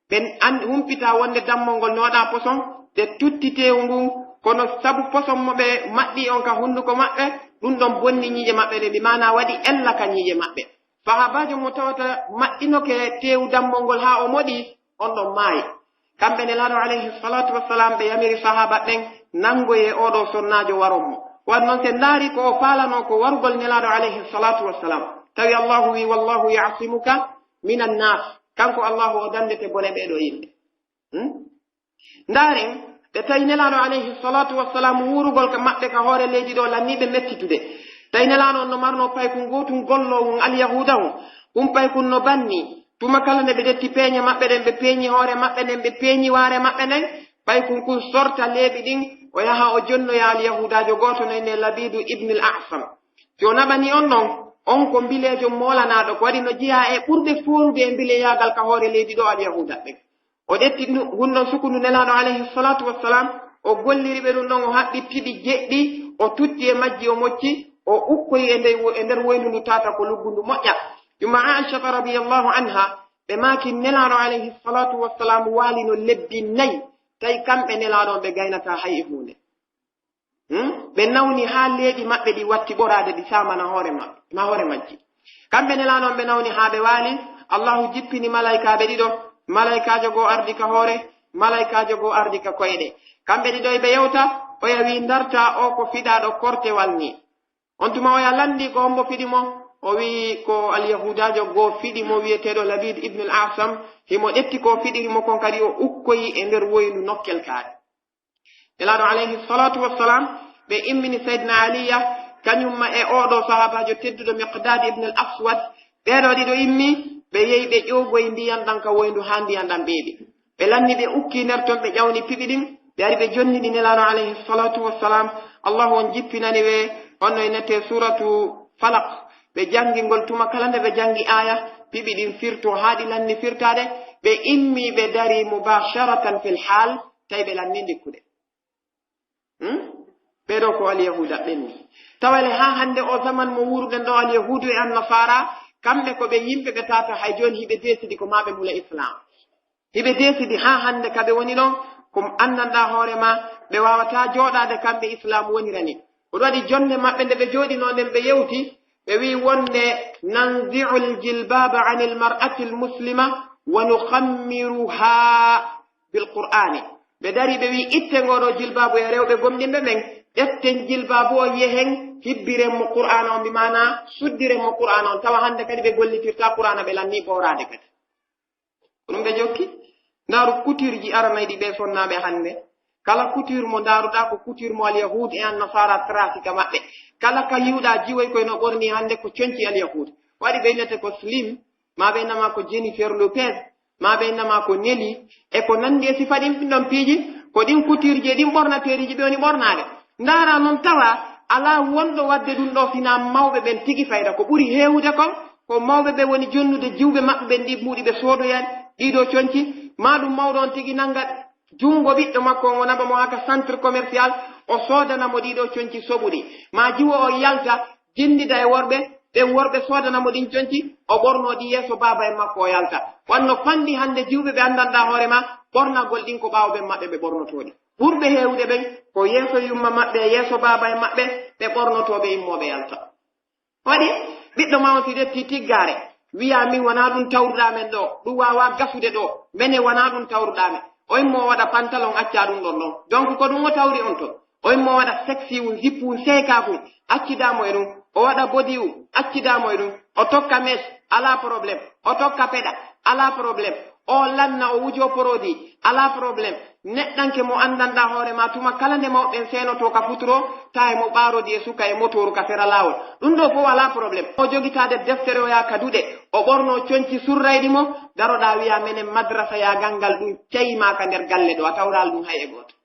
ɓe an-, humpitaa wonde dammol ngol no waɗaa poson, ɓe tutti teewu ngun, Kono sabu poson mo ɓe maɓɓi on ka hunduko maɓɓe, ɗun ɗon bonni ɲiiƴe maɓɓe ɗen, bi maanaa waɗi ella ka ɲiiƴe maɓɓe. Sahaabaajo mo tawata maɓɓinoke teewu dammol ngol haa o moɗi, on ɗon maayi. Kamɓe Nelaaɗo alayhi salaatu wassalaam ɓe yamiri sahaaba ɓen, "Nangoyee oo ɗoo sonnaajo waron mo." Ko waɗi non, si en ndaari ko o faalanoo ko warugol Nelaaɗo alayhi salaatu wassalaam, tawi Allaahu wi'i, "Wallaahu ya'simuka minan naas." Kanko Allaahu o dandete bone ɓee ɗoo yimɓe. Hmm? Ndaaren, ɓe tawi Nelaaɗo alayhi salaatu wassalaam wuurugol ka maɓɓe ka hoore leydi ɗoo lannii ɓe mettitude. Tawi Nelaaɗo on no marnoo paykun gootun golloowu Alyahuuda on. Kun paykun no banni. Tuma kala nde ɓe ƴetti peeɲe maɓɓe ɗen, ɓe peeɲi hoore maɓɓe nden, ɓe peeɲi waare maɓɓe nden, paykun kun sorta leeɓi ɗin, o yaha o jonnoya Alyahuudaajo gooto no innee Labiidu ibn al-A'sam. Si o naɓani on ɗon, on ko mbileejo moolanaaɗo, ko waɗi no jeyaa e ɓurɓe foorude e mbileyaagal ka hoore leydi ɗoo Alyahuuda ɓen. O ƴetti ndu-, ngun ɗon sukundu Nelaaɗo alayhi salaatu wassalaam, o golliri ɓe ɗun ɗon, o haɓɓi piɓi jeɗɗi, o tutti e majji, o mocci, o ukkoyi e nder wo-, e nder woyndu ndu tata ko luggundu moƴƴa. Yumma Aishata radiyallahu anha, ɓe maaki Nelaaɗo alayhi salaatu wassalaam waalino lebbi nayi, tawi kamɓe Nelaaɗo on ɓe gaynataa hay e huunde. Hmm? Ɓe nawni haa leeɓi maɓɓe ɗi watti ɓoraade, ɗi saamana hoore maɓɓe, ma hoore majji. Kamɓe Nelaaɗo on ɓe nawni haa ɓe waali, Allaahu jippini malaykaaɓe ɗiɗo, malaykaajo goo ardi ka hoore, malaykaajo goo ardi ka koyɗe. Kamɓe ɗiɗo e ɓe yewta, oya wi'i, "Ndartaa oo ko fiɗaaɗo kortewal nii." On tuma oya lanndii ko hombo fiɗi mo, o wi'i ko Alyahuudaajo goo fiɗi mo wi'eteeɗo Labiid ibn al-Asam, himo ƴetti ko fiɗiri mo kon kadi o ukkoyi e nder woyndu nokkel kaari. Nelaaɗo alayhi salaatu wassalaam, ɓe immini Sayyidina Aliya, kaɲumma e oo ɗoo sahaabaajo tedduɗo Miqdaad ibn al-Aswad, ɓee ɗoo ɗiɗo immi, ɓe yehi ɓe ƴoogoyi ndiyan ɗan ka woyndu haa ndiyan ɗan ɓeeɓi. Ɓe lanni ɓe ukki nder ton, ɓe ƴawni piɓi ɗin, ɓe ari ɓe jonnini Nelaaɗo alayhi salaatu wassalaam. Allahu on jippinani ɓe, on no innetee Suuratu Falaq. Ɓe janngi ngol tuma kala nde ɓe janngi aaya, piɓi ɗin firtoo haa ɗi lanni firtaade, ɓe immi ɓe darii mubaasharatan fil haal, tawi ɓe lanni ndikkude. Hmm? Ɓee ɗoo ko Alyahuuda ɓenni. Tawale haa hannde oo zaman mo wuuruɗen ɗoo, Alyahuudu e Annasaara, kamɓe ko ɓe yimɓe ɓe tata hay jooni hiɓe deesidi ko maa ɓe mula Islaam. Hiɓe deesidi haa hannde ka ɓe woni ɗon, ko anndanɗaa hoore maa, ɓe waawataa jooɗaade kamɓe Islaam wonira ni. Ko ɗum waɗi jonnde maɓɓe nde ɓe jooɗinoo nden ɓe yewti, ɓe wi'i wonde, "Nanzi'ul jilbaba anil mar'atil muslima wa nukhammiruha bil Qur'ani." Ɓe dari ɓe wi'i, "Itte ngoo ɗoo jilbaabu e rewɓe gomɗinɓe ɓen, ƴetten jilbaabu on yehen, hibbiren mo Qur'aana on, bi maanaa suddiren mo Qur'aana on." Tawa hannde kadi ɓe gollitirtaa Qur'aana, ɓe lannii ɓooraade kadi. Ko ɗum ɓe jokki. Ndaaru coutureji aranayɗi ɓee sonnaaɓe hannde. Kala couture mo ndaaruɗaa ko couture mo Alyahuud e Annasaara tracé ka maɓɓe. Kala ka yi'uɗaa jiwoy koy no ɓorni hannde ko conci Alyahuud. Waɗi ɓe innete ko Slim, maa ɓe innama ko Jennifer Lopez, maa ɓe innama ko Nelly, e ko nanndi e sifa ɗin ɗon piiji, ko ɗin coutureji e ɗin ɓornateeriiji ɓe woni ɓornaade. Ndaara non tawa alaa wonɗo waɗde ɗum ɗoo sinaa mawɓe ɓen tigi fayda. Ko ɓuri heewude kon, ko mawɓe ɓe woni jonnude jiwɓe maɓɓe ɓen ɗi mbuuɗi ɓe soodoya ɗii ɗoo conci, maa ɗum mawɗo on tigi nannga junngo ɓiɗɗo makko on, o naɓa mo haa ka centre commercial, o soodana mo ɗii ɗoo conci soɓuɗi. Maa jiwo on yalta, jinndida e worɓe, ɓen worɓe soodana mo ɗin conci, o ɓornoo ɗi yeeso baaba en makko o yalta. Wanno fanɗi hannde jiwɓe ɓe anndanɗaa hoore maa, ɓornagol ɗin ko ɓaawo ɓen maɓɓe ɓe ɓornotoo ɗi. Ɓurɓe heewude ɓen, ko yeeso yumma maɓɓe e yeeso baaba en maɓɓe, ɓe ɓornotoo ɓe immoo ɓe yalta. Waɗi, ɓiɗɗo maa on si ƴetti tiggaare, wi'a, "Min wanaa ɗum tawruɗaa men ɗoo, ɗum waawaa gasude ɗoo, mene wanaa ɗum tawruɗaa men." O immoo o waɗa pantalon accaa ɗum ɗon ɗon. Donc ko ɗum o tawri on ton. O immoo o waɗa sexy un, zippu un, seekaa kun, accidaa mo e ɗum. O waɗa body un, accidaa mo e ɗum. O tokka mèche, alaa problème. O tokka peɗa, alaa problème. O lanna, o wujoo produit, alaa problème. Neɗɗanke mo anndanɗaa hoore maa, tuma kala nde mawɓe ɓen seenotoo ka futuro, tawa e mo ɓaarodi e suka e motooru ka sera laawol. Ɗum ɗoo fow alaa problème. O jogitaade deftere, o yaha ka duɗe, o ɓornoo conci surrayɗi mo, daroɗaa wi'aa, "Menen madrasa yaagal ngal ɗum cayi maa ka nder galle ɗoo, a tawraali ɗum hay e gooto."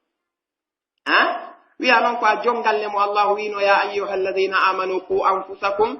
Ha? Wi'a non ko a jon galle mo Allahu wi'no, "Ya ayyuhalladhina amanu qu anfusakum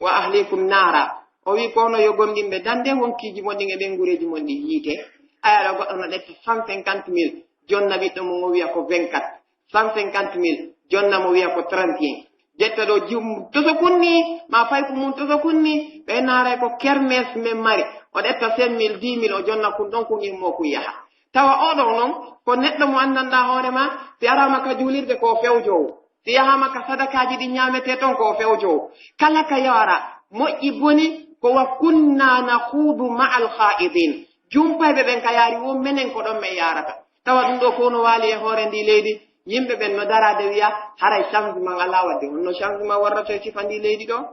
wa ahlikum nara." O wi'i, "Ko onon yo gomɗinɓe, dande wonkiiji mon ɗin e ɓeynguureeji mon ɗin yiite." Aya ɗo goɗɗo no ƴetta cent cinquante mille, jonna ɓiɗɗo mum o wi'a ko vingt-quatre. Cent cinquante mille, jonna mo wi'a ko trente et un. Ƴetta ɗo jum, toso kunni, ma fay ko mum toso kunni, ɓe naaray ko kermes men mari. O ƴetta cinq mille, dix mille, o jonna kun ɗon kun immo kun yaha. Tawa oo ɗoo non, ko neɗɗo mo anndanɗaa hoore maa, si araama ka juulirde ko o fewjoowo, si yahaama ka sadakaaji ɗin ñaametee ton ko o fewjoowo. Kala ka yara, moƴƴi boni, ko wa kunna nakhuudu ma'al khaa'idiin. Jumpayɓe ɓen ka yaari won menen ko ɗon men yarata. Tawa ɗum ɗoo fow no waali e hoore ndii leydi, yimɓe ɓen no daraade wiya, haray changement alaa waɗde. Honno changement warrata e sifa ndii leydi ɗoo?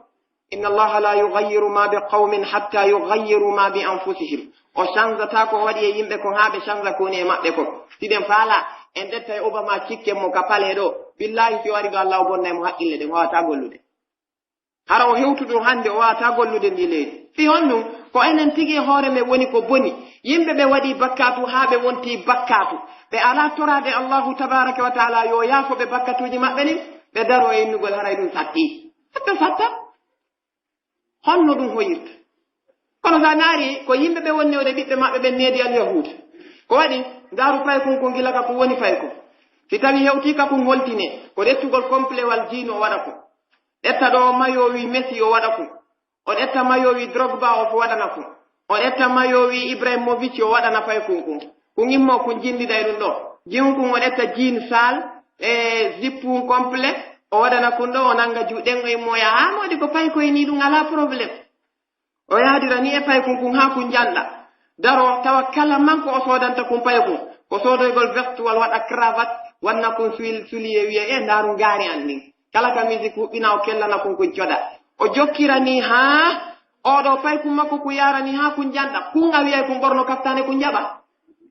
Inna Allaha la yughayyiru ma bi qawmin hatta yughayyiru ma bi anfusihim. O chanzata ko o waɗi e yimɓe kon haa ɓe chanza ko woni e maɓɓe kon. Si ɗen faala, en ƴetta e Obama cikken mo ka palais ɗoo. Billahi si o ari ɗoo Allah o bonnay mo haqqille ɗen, o waawataa gollude. Hara o hewtu ɗoo hannde, o waawataa gollude ndii leydi. Fii honɗun? Ko enen tigi e hoore men woni ko boni. Yimɓe ɓe waɗii bakkaatu haa ɓe wontii bakkaatu. Ɓe alaa toraade Allahu tabaaraka wa taala yo yaafo ɓe bakkatuuji maɓɓe ɗin, ɓe daroo e innugol haray ɗum sattii. Satta satta. Honno ɗum hoyirta? Kono so a naari ko yimɓe ɓe wonnewde ɓiɓɓe maɓɓe ɓen needi al yahuud. Ko waɗi? Ndaaru paykun kun gila ka kun woni paykun. Si tawi hewtii ka kun holtinee, ko ƴettugol komplewal jiinu o waɗa kun. Ƴetta ɗoo mayo wi Messi o waɗa kun. O ƴetta mayo wi Drogba o waɗana kun. O ƴetta mayo wi Ibrahimovic o waɗana paykun kun. Kun immoo kun jinndida e ɗum ɗoo. Jiwun kun o ƴetta jiin sal e zippun complet o waɗana kun ɗoo o nannga juuɗen o immoo yaha. Haa moodi ko paykoy nii ɗum alaa problème. O yaadira nii e paykun kun haa kun njanɗa. Daroo tawa kala man ko o soodanta kun paykun. Ko soodoygol veste walla waɗa cravate wanna kun suil suliye wiya e ndaaru ngaari an ndin. Kala ka musique huɓɓina o kellana kun kun coda. O jokkira nii haa oo ɗoo paykun makko kun yaara nii haa kun njanɗa. Kun a wiyay kun ɓorno kaftaane kun jaɓa.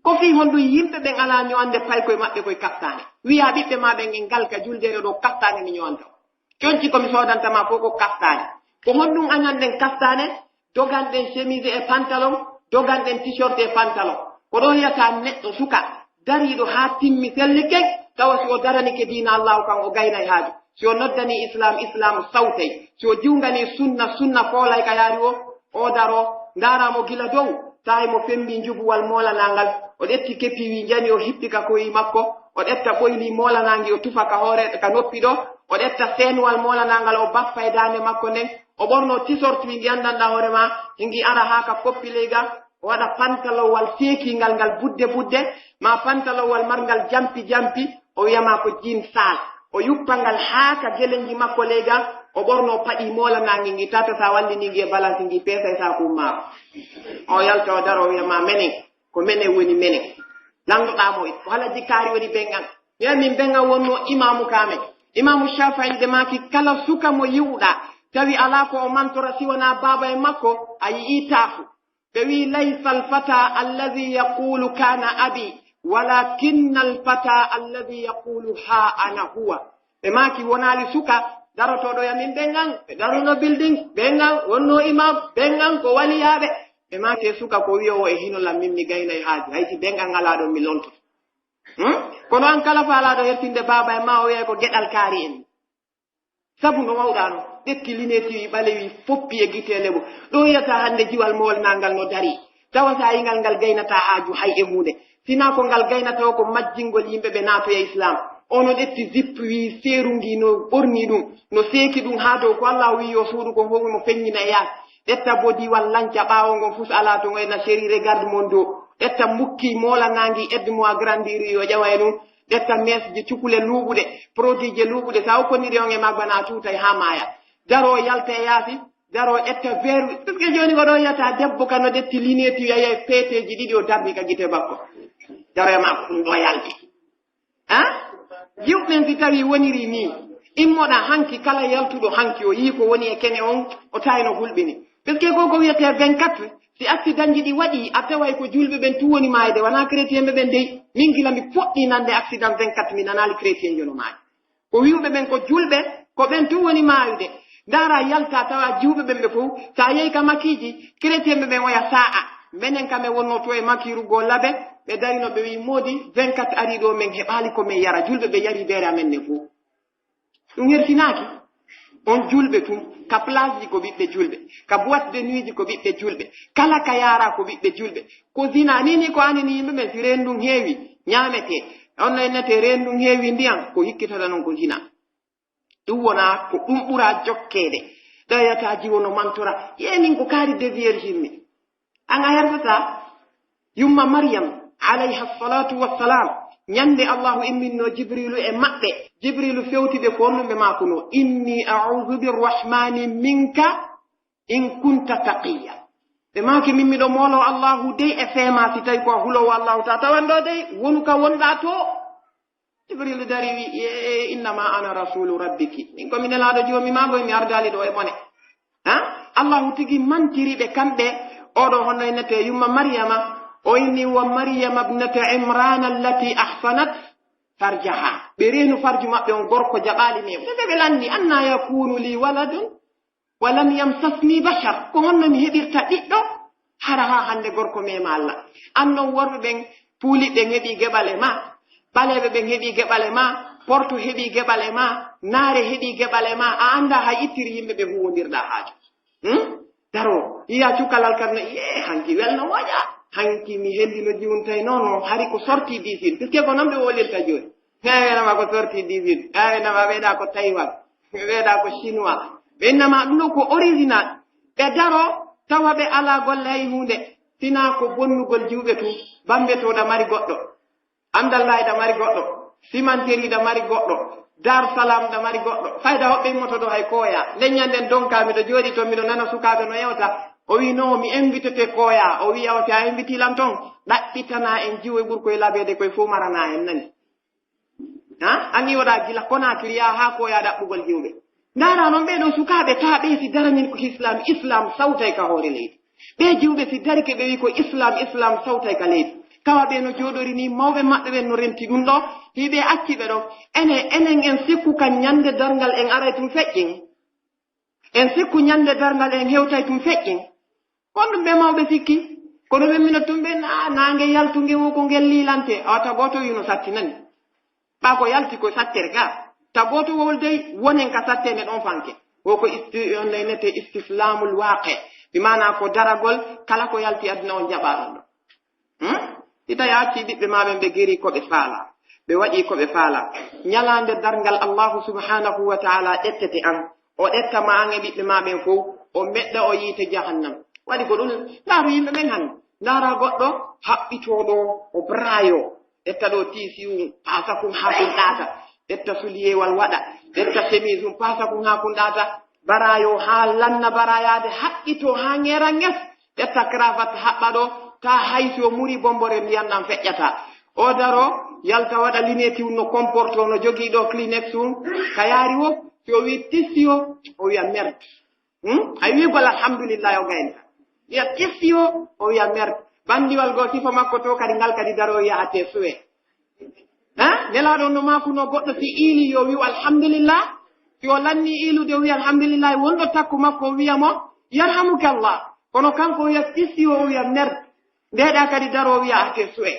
Ko fii honɗun yimɓe ɓen alaa ño'ande paykoy maɓɓe koy kaftaane? Wiyaa ɓiɓɓe maa ɓen en ngal ka juldeere ɗoo kaftaane mi ño'anta. Conci ko mi soodanta maa fow ko kaftaane. Ko honɗun añanɗen kaftaane? Doganɗen chemise e pantalon, doganɗen t-shirt e pantalon. Ko ɗoo yiyataa neɗɗo suka dariiɗo haa timmi selli ken, tawa si o daranike diina Allaahu kan o gaynay haaju. Si o noddanii Islaam, Islaamu sawtay. Si o jiwnganii sunna, sunna foolay ka yaari woo, o daroo, ndaaraa mo gila dow, tahay mo fembii njubuwal moolanaangal, o ƴetti kepiwi njani o hippi ka koyi makko, o ƴetta ɓoyli moolanaangi o tufa ka hoore, ka noppi ɗoo, o ƴetta seenuwal moolanaangal o baffa e daande makko nden, o ɓornoo t-shirt wi ngi anndanɗaa hoore maa, hingi ara haa ka koppi ley ga, o waɗa pantalowal seekiingal ngal budde budde, maa pantalowal marngal jampi jampi, o wiya maa ko jean sal. O yuppa ngal haa ka gelenji makko ley ga, o ɓornoo paɗi moolanaangi ngi, tata sa wallini ngi e balance ngi peesay saaku ummaako. O yalta o daro o wiya maa menen, ko menen woni menen. Lanɗoɗaa mo, ko Halajji Kaari woni Bengan. Wiya min Bengan wonnoo imaamu ka men. Imaamu Shaafi'i de maaki kala suka mo yi'uɗaa, tawi alaa ko o mantora si wonaa baaba e makko, a yi'ii taafu. Ɓe wi'i, "Laysa al-fata alladhi yaqulu kana abi, walakinna al-fata alladhi yaqulu ha ana huwa." Ɓe maaki, "Wonaali suka darotooɗo ya min Bengan, ɓe daruno building, Bengan wonno imam, Bengan ko waliyaaɓe." Ɓe maaki, "E suka ko wi'oowo e hino lan min mi gaynay haaju, hay si Bengan alaa ɗon mi lonto." Hmm? Kono an kala faalaaɗo hertinde baaba e maa o wi'ay ko geɗal kaari en. Sabu no wawɗaa no, ƴetti lineeti wi ɓalewi foppi e gite lebo. Ɗo yi'ata hannde jiwal moolnaangal no darii. Tawa sa yingal ngal gaynataa aaju hay e huunde. Sinaa ko ngal gaynata o ko majjingol yimɓe ɓe naatoya Islaam. O no ƴetti zip wi seeru ngi no ɓorni ɗum, no seeki ɗum haa dow ko Allah wi'i yo suuɗu kon fof mo feññina e yaasi. Ƴetta bodiwal lanca ɓaawo ngon fus alaa to ngoyna chéri regarde mon dos. Ƴetta mukki moolanaangi aide-moi à grandir yo ƴawa e ɗum. Ƴetta meesje cukule luuɓuɗe, produit je luuɓuɗe, sa okkondiri on e maggo na a tuutay haa maaya. Daroo yalta e yaasi, daroo ƴetta veeru. Est-ce que jooni ko ɗo yiyata debbo ka no ƴetti lineeti yaya peeteeji ɗiɗi o darri ka gite makko? Daroo e makko ɗum ɗo yalti. Hein? Jiwɓe ɓen si tawi woniri nii, immoɗa hanki kala yaltuɗo hanki o yii ko woni e kene on, o tawi no hulɓini. Parce que ko ko wiyetee vingt-quatre, si accident ji ɗi waɗi, a taway ko julɓe ɓen tun woni maayde, wanaa chrétien ɓe ɓen dey. Min gila mi fuɗɗi nande accident vingt-quatre, mi nanaali chrétien jo no maayi. Ko wi'uɓe ɓen ko julɓe, ko ɓen tun woni maayude. Ndaara yalta tawa jiwɓe ɓen ɓe fow, sa yehi ka makiiji, chrétien ɓe ɓen oya saa'a. Menen kam e wonno to e makiiru goo labe, ɓe darino ɓe wi'i moodi, vingt-quatre ari ɗo men heɓaali ko men yara, julɓe ɓe yari beere amen nden fow. Ɗum hertinaaki. On julɓe tun, ka place ji ko ɓiɓɓe julɓe, ka boîte de nuit ji ko ɓiɓɓe julɓe, kala ka yaara ko ɓiɓɓe julɓe. Ko zina, ni, ni ko anini yimɓe ɓen, si reen ndun heewi, ñaametee. On no innetee reen ndun heewi ndiyan, ko hikkitata non ko zina. Ɗum wona ko ɗum ɓura jokkeede. Ɗoyata jiwo no mantora. Yee min ko kaari de vierge mi. An a hersataa? Yumma Mariyam, alayha salatu wassalam, ñande Allahu imminno Jibrilu e maɓɓe, Jibrilu fewti ɓe ko honɗum ɓe maakuno, "Inni a'udhu birrahmani minka in kunta taqiyya." Ɓe maaki, "Min miɗo moolo Allahu dey e feema si tawi ko a huloowo Allahu ta, tawan ɗo dey, wonu ka wonɗaa to." Jibrilu dari wi, "E, e, innama ana rasulu rabbiki. Min ko mi nelaaɗo joomi maa, mi ardaali ɗo e bone." Ha? Allahu tigi mantiri ɓe kamɓe, oɗo hono innete yumma Maryama, o inni, "Wa Maryama ibnata Imran allati ahsanat farjaha." Ɓe reenu farju maɓɓe on, gorko jaɓaali newde. Ɓe lanni, "Anna yakunu li waladun wa lam yamsasni bashar." Ko honno mi heɓirta ɓiɗɗo? Hara haa hannde gorko mema Allah. An non worɓe ɓen, puuliɓe ɓen heɓi geɓal e ma, ɓaleeɓe ɓen heɓi geɓal e ma, porto heɓi geɓal e ma, naare heɓi geɓal e ma, a anndaa hay ittiri yimɓe ɓe huuwondirɗaa haaju. Hmm? Daro, yiya cukalal kan no, "Yee, hanki welno woƴa. Hanki mi hendi no jiwuntay noon, no hari ko sorti disin." Puisque ko noon ɓe wolirta jooni. Ɓe wiyanama ko sorti disin. Ɓe wiyanama ɓeyɗa ko Taiwan. Ɓeyɗa ko Chinois. Ɓe innama ɗum ɗo ko original. Ɓe daro, tawa ɓe alaa golle hay huunde. Sinaa ko bonnugol jiwɓe tun. Bambe to ɗa mari goɗɗo. Andal na ida mari goɗɗo, Simanteri ida mari goɗɗo, Dar Salam ida mari goɗɗo. Fayda hoɓɓe immoto ɗo hay koya. Nden ñanden donka miɗo jooɗi ton, miɗo nana sukaaɓe no yewta. O wi, "No, mi invitete koya." O wi, "Awa, si a inviti lan ton, ɗaɓɓitana en jiwo e ɓurkoy labeede koy fof marana en nani." Ha? An iwoɗa gila Conakry yaa haa koya ɗaɓɓugol jiwɓe. Ndaara non ɓee ɗoo sukaaɓe, taa ɓee si daranin ko Islam, Islam sawtay ka hoore leydi. Ɓee jiwɓe si darike ɓe wi ko Islam, Islam sawtay ka leydi. Tawa ɓe no jooɗori ni, mawɓe maɓɓe ɓen no renti ɗum ɗoo, hiɓe acci ɓe ɗoo. Enen, enen en sikku kan ñande darngal en aray tun feƴƴin. En sikku ñande darngal en hewtay tun feƴƴin. Kon ɗum ɓe mawɓe sikki. Kono ɓe mino tun ɓe na-, naange yaltunge wo ko ngel liilante. Awa ta gooto wi no sattinani. Ɓaa ko yalti ko sattere ga. Ta gooto wowol dey wonen ka sattene ɗon fanke. Wo ko isti-, on laynete istislamul waaqe. Bi maana ko daragol kala ko yalti aduna on jaɓaa ɗon ɗo. Hmm? Si tawi a accii ɓiɓɓe maa ɓen ɓe geri ko ɓe faala, ɓe waɗii ko ɓe faala. Ñalaande darngal Allahu subhanahu wa ta'ala ƴettete an. O ƴetta ma an e ɓiɓɓe maa ɓen fow. O meɗɗa o yiite jahannam. Waɗi ko ɗum, ndaaru yimɓe ɓen hannde. Ndaara goɗɗo haɓɓitooɗo o braayo. Ƴetta ɗo tiisi um, paasa kun haa kun ɗaata. Ƴetta suliyewal waɗa. Ƴetta chemise um, paasa kun haa kun ɗaata. Baraayo haa lanna baraayaade, haɓɓitoo haa ŋeera ŋes. Ƴetta cravate haɓɓa ɗo, taa hay si o muri bombore ndiyan ɗan feƴƴata. O daro, yalta waɗa lunette um no comporto, no jogii ɗo Kleenex um, ka yaari wo, si o wi tissio, o wiya merde. Hmm? A wi'ugol alhamdulillahi o gayna. Wiya tissio, o wiya merde. Bandiwal goo sifa makko to kadi ngal kadi daro wiya ate suwe. Ha? Nelaaɗo on no maakunoo goɗɗo si iili yo wi'u alhamdulillah. Si o lannii iilude o wi'a alhamdulillah, wonɗo takko makko o wi'a mo, "Yarhamukallah." Kono kanko o wi'a tissio, o wi'a merde. Ndeeɗaa kadi daro o wi'a ate suwe.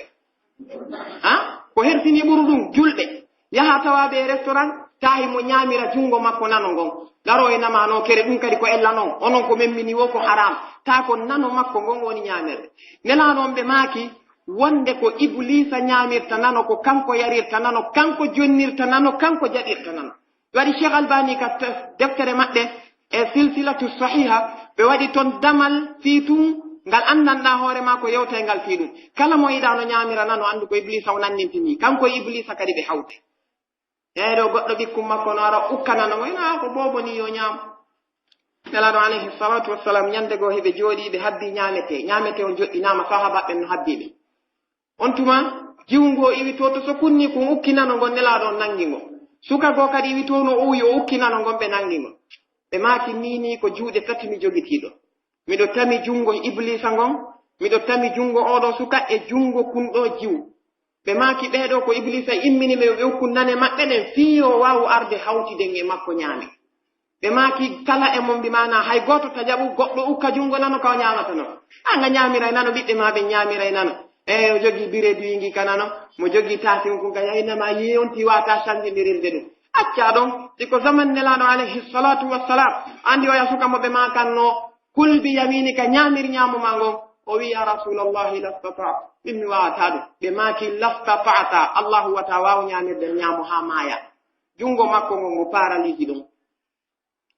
Ha? Ko hersini ɓuru ɗum, julɓe. Yaha tawa ɓe e restaurant, tahi mo ñaamira junngo makko nano ngon. Daro e nama no kere ɗum kadi ko ella non. Onon ko memmini wo ko haram. Ta ko nano makko ngon woni ñaamirde. Nelaaɗo on ɓe maaki, wonde ko Ibliisa ñaamirta nano, ko kanko yarirta nano, kanko jonnirta nano, kanko jaɓirta nano. Ɓe waɗi Cheikh Albani ka te-, deftere maɓɓe e Silsilatu Sahiha, ɓe waɗi ton damal fii tun, ngal anndanɗaa hoore maa ko yewtay ngal fii ɗum. Kala mo yiɗaa no ñaamira nano, anndu ko Ibliisa o nannintini. Kanko e Ibliisa kadi ɓe hawtay. Eey, ɗo goɗɗo ɓikkun makko no ara ukka nano mo, ina ko boobo ni yo ñaam. Nelaaɗo alayhi salatu wassalam, ñande goo hiɓe jooɗii, ɓe habbii ñaametee. Ñaametee on joɗɗinaama, sahaabaaɓe ɓen no habbii ɓe. On tuma, jiwu ngoo iwi to, to so kunni kun ukki nano ngon, Nelaaɗo on nangi ngo. Suka goo kadi iwi to no uwi, o ukki nano ngon, ɓe nangi ngo. Ɓe maaki, "Min nii ko juuɗe tati mi jogitii ɗo. Miɗo tami junngo Ibliisa ngon, miɗo tami junngo oo ɗoo suka e junngo kun ɗoo jiwu." Ɓe maaki, "Ɓee ɗoo ko Ibliisa immini ɓe, ɓe ukku nane maɓɓe ɗen, fii yo waawu arde hawtiden e makko ñaame." Ɓe maaki, "Kala e mon bi maana hay gooto ta jaɓu goɗɗo ukka junngo nano ka o ñaamata non. An a ñaamiray nano, ɓiɓɓe maa ɓen ñaamiray nano." Eey, o jogii bireedi wingi ka nano, mo jogii taasi kun ka yaynama yonti waata sanjindirirde ɗum. Accaa ɗon, si ko zaman Nelaaɗo alayhi salatu wassalam, anndi oya suka mo ɓe maakanno, "Kul bi yaminika, ñaamir ñaamo maa ngon." O wi'i, "Ya Rasulallahi, lastata'tu, min mi waawataa ɗum." Ɓe maaki, "Lastata'ta, Allahu wata waawu ñaamirde ñaamo haa maaya." Junngo makko ngon ngo paralisi ɗum.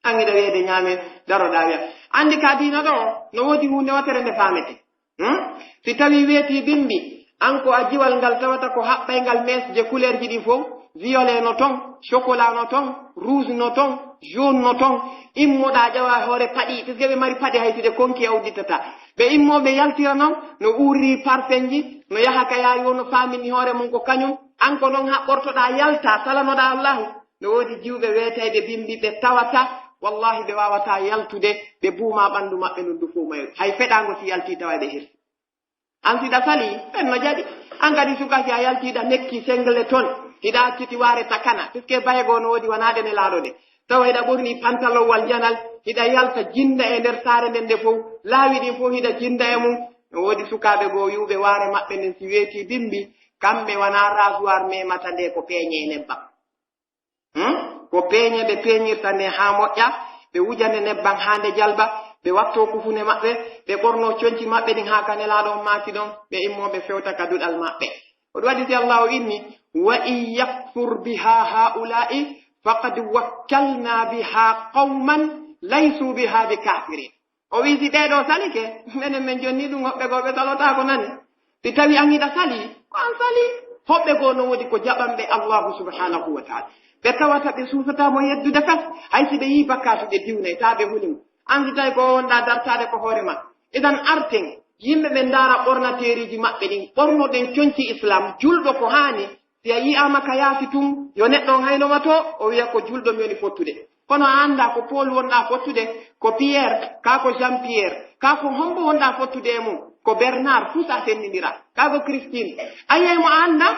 An hiɗa wi'ede ñaame, daroɗaa wi'a. Anndi ka diina ɗo, no woodi huunde wotere nde faamete. Hmm? Si tawii weetii bimbi, An ko a jiwal ngal tawata ko haɓɓayngal meesje couleurji ɗin fow, violet no ton, chocolat no ton, rouge no ton, jaune no ton, immoɗaa ƴawa hoore paɗi, puisque ɓe mari paɗi hay si ɗe konki a uddittataa. Ɓe immoo ɓe yaltira non, no uurri parfenji, no yaha ka yaawi woo no faamini hoore mun ko kañun, an ko non haɓɓortoɗaa yaltaa, salanoɗaa Allaahu. No woodi jiwɓe weetayɓe bimbi ɓe tawata, wallaahi ɓe waawataa yaltude, ɓe buumaa ɓanndu maɓɓe ndun du fow mayru. Hay feɗaango si yaltii tawa ɓe hirsi. An si ɗa salii, ɓen no jaɓi. An kadi suka si a yaltii ɗa nekki singlet ton, hiɗa acciti waare takana, puisque baye goo no woodi wanaa ɗe Nelaaɗo ɗe. Tawa hiɗa ɓornii pantalonwal njanal, hiɗa yalta jinda e nder saare nden nde fow, laawi ɗin fow hiɗa jinda e mun. No woodi sukaaɓe goo wi'uɓe waare maɓɓe nden si weetii bimbi, kamɓe wanaa rasoir memata nde ko peeñe e nebbam. Hmm? Ko peeñe ɓe peeñirta nde haa moƴƴa, ɓe wuja nde nebbam haa nde jalba, ɓe wattoo kufune maɓɓe, ɓe ɓornoo conci maɓɓe ɗin haa ka Nelaaɗo on maaki ɗon, ɓe immoo ɓe fewta ka duɗal maɓɓe. Ko ɗum waɗi si Allaahu inni, "Wa in yakfur biha haa'ulaa'i faqad wakkalna biha qawman laysu biha bi kaafiriin." O wi'i, "Si ɓee ɗoo salike, menen men jonni ɗum, hoɓɓe goo ɓe salotaako nani. Si tawi an hiɗa salii, ko an salii." Hoɓɓe goo no woodi ko jaɓanɓe Allaahu subhaanahu wa ta'aala. Ɓe tawata ɓe suusataa mo yeddude fes, hay si ɓe yi'i bakkaatu ɓe diwnay, taa ɓe huli mo. An si tawi ko wonɗaa dartaade ko hoore ma. Idan arten, yimɓe ɓen ndaara ɓornateeriiji maɓɓe ɗin, ɓornoɗen conci Islaam, julɗo ko haani, si a yi'aama ka yaasi tun, yo neɗɗo on hayno ma to, o wi'a ko julɗo mi woni fottude. Kono a anndaa ko Paul wonɗaa fottude, ko Pierre, kaa ko Jean Pierre, kaa ko hombo wonɗaa fottude e mun, ko Bernard, fuu si a senndindiraa, kaa ko Christine. A yi'ay mo a anndaa?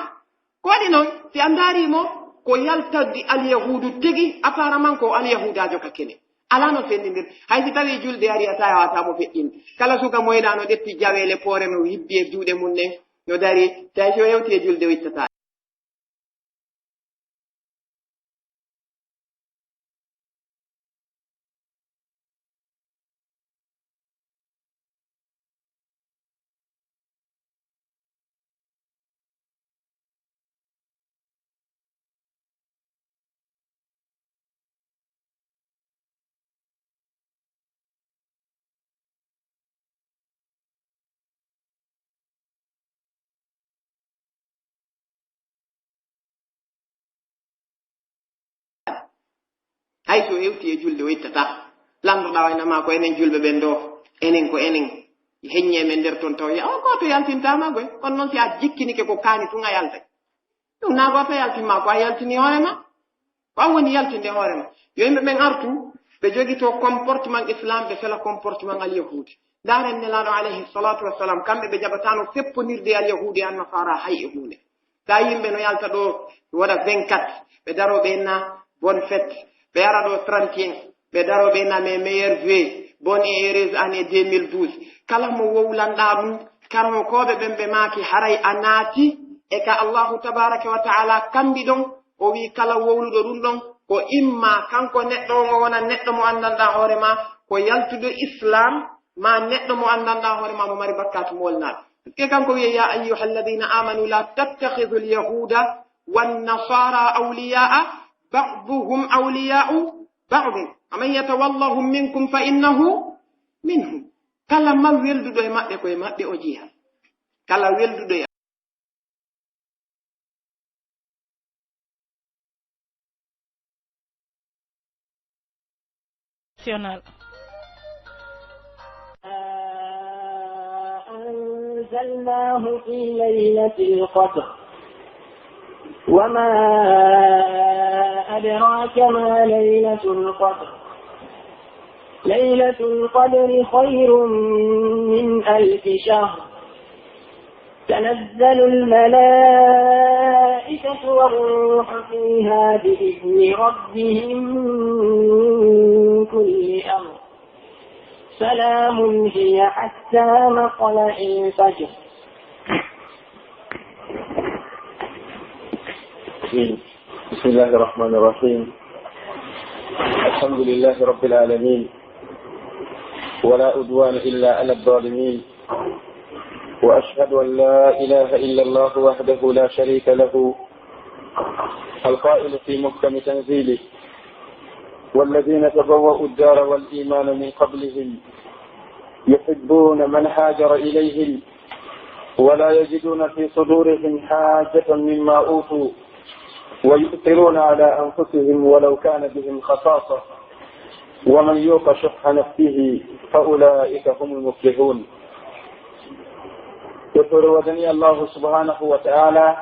Ko waɗi non, si a ndaarii mo, ko yaltorde Alyahuudu tigi, apparemment ko Alyahuudaajo ka kene. Alaa no senndindir. Hay si tawii julde arii a taawataa mo feƴƴinde. Kala suka moyɗaa no ƴetti jaweele poore no hibbi e juuɗe mun ɗen, no darii, tawi si o hewtii e julde o ittataa. Hay so hewtii e julde, o ittataa. Lanndorɗaa o inna maa ko enen julɓe ɓen ɗoo, enen ko enen. Heññii e men nder ton taw, o gooto yaltintaama goy. Kono non si a jikkinike ko kaani tun a yaltay. Ɗum naa gooto yaltin maa ko a yaltini hoore maa. Ko an woni yaltinde hoore maa. Yo yimɓe ɓen artu, ɓe jogitoo comportement islam, ɓe fela comportement alyahuudi. Ndaaren Nelaaɗo alayhi salatu wassalam, kamɓe ɓe jaɓataano feppondirde e alyahuudi e annasara hay e huunde. Taa yimɓe no yalta ɗoo, ɓe waɗa vingt-quatre, ɓe daroo ɓe inna bonne fête, ɓe ara ɗoo trente et un, ɓe daroo ɓe inna mes meilleurs vœux, bonne et heureuse année deux mille douze. Kala mo wowlanɗaa ɗum, karamokooɓe ɓen ɓe maaki haray a naati e ka Allahu tabaraka wa ta'ala kambi ɗon, o wi'i kala wowluɗo ɗum ɗon, ko imma kanko neɗɗo on o wona neɗɗo mo anndanɗaa hoore maa, ko yaltuɗo Islam, maa neɗɗo mo anndanɗaa hoore maa mo mari bakkaatu moolnaaɗo. Ke kanko wi'i, "يا أيها الذين آمنوا لا تتخذوا اليهود والنصارى أولياء بعضهم أولياء بعض ومن يتولهم منكم فإنه منهم." Kala ma welduɗo e maɓɓe, ko e maɓɓe o jeyaa. Kala welduɗo e National. أنزلناه في ليلة القدر. وما أدراك ما ليلة القدر. ليلة القدر خير من ألف شهر. تنزل الملائكة والروح فيها بإذن ربهم من كل أمر. سلام هي حتى مطلع الفجر. بسم الله الرحمن الرحيم. الحمد لله رب العالمين، ولا عدوان إلا على الظالمين، وأشهد أن لا إله إلا الله وحده لا شريك له، القائل في محكم تنزيله: "والذين تبوأوا الدار والإيمان من قبلهم يحبون من هاجر إليهم ولا يجدون في صدورهم حاجة مما أوتوا ويؤثرون على أنفسهم ولو كان بهم خصاصة ومن يوق شح نفسه فأولئك هم المفلحون. Yettooɗe woodanii Allaahu subhaanahu wa ta'aalaa,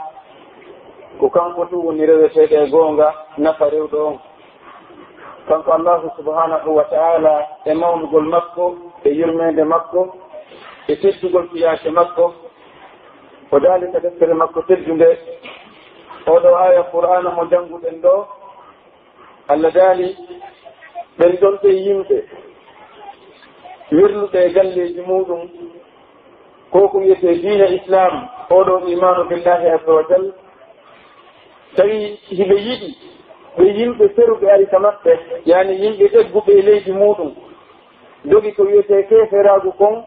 ko kanko tun woni reweteeɗo e goonga, nafa rewɗo on. Kanko Allaahu subhaanahu wa ta'aalaa, e mawnugol makko, e yurmeende makko, e teddugol fiyaake makko, o daali ka deftere makko teddunde. Oo ɗoo aaya Qur'aana mo jannguɗen ɗoo, Alla daali, ɓen ɗon ɓe yimɓe werluɓe e galleeji muuɗum, ko ko wiyetee diina Islaam, oo ɗoo iimaanu billaahi azza wa jal, tawi hiɓe yiɗi ɓe yimɓe feruɓe ari ka maɓɓe, yani yimɓe egguɓe e leydi muuɗum, dogi ko wiyetee keeferaagu kon,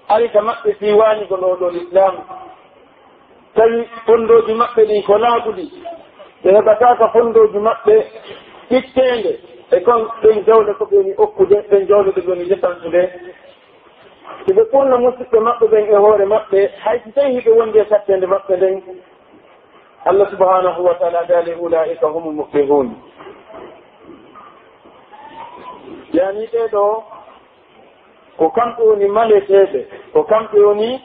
ari ka maɓɓe fii waanigol oo ɗoo Islaam. Tawi fonndooji maɓɓe ɗin ko laaɓuɗi, ɓe heɓataa ka fonndooji maɓɓe ɓitteende e kon ɗen jawle ko ɓe woni okkude, ɗen jawle ɗe ɓe woni desantude. Hiɓe ɓurna musiɓɓe maɓɓe ɓen e hoore maɓɓe, hay si tawii hiɓe wondi e satteende maɓɓe nden. Allah subhanahu wa ta'ala daali, "Ulaa'ika humul muflihun." Yani ɓee ɗoo, ko kamɓe woni maleteeɓe, ko kamɓe woni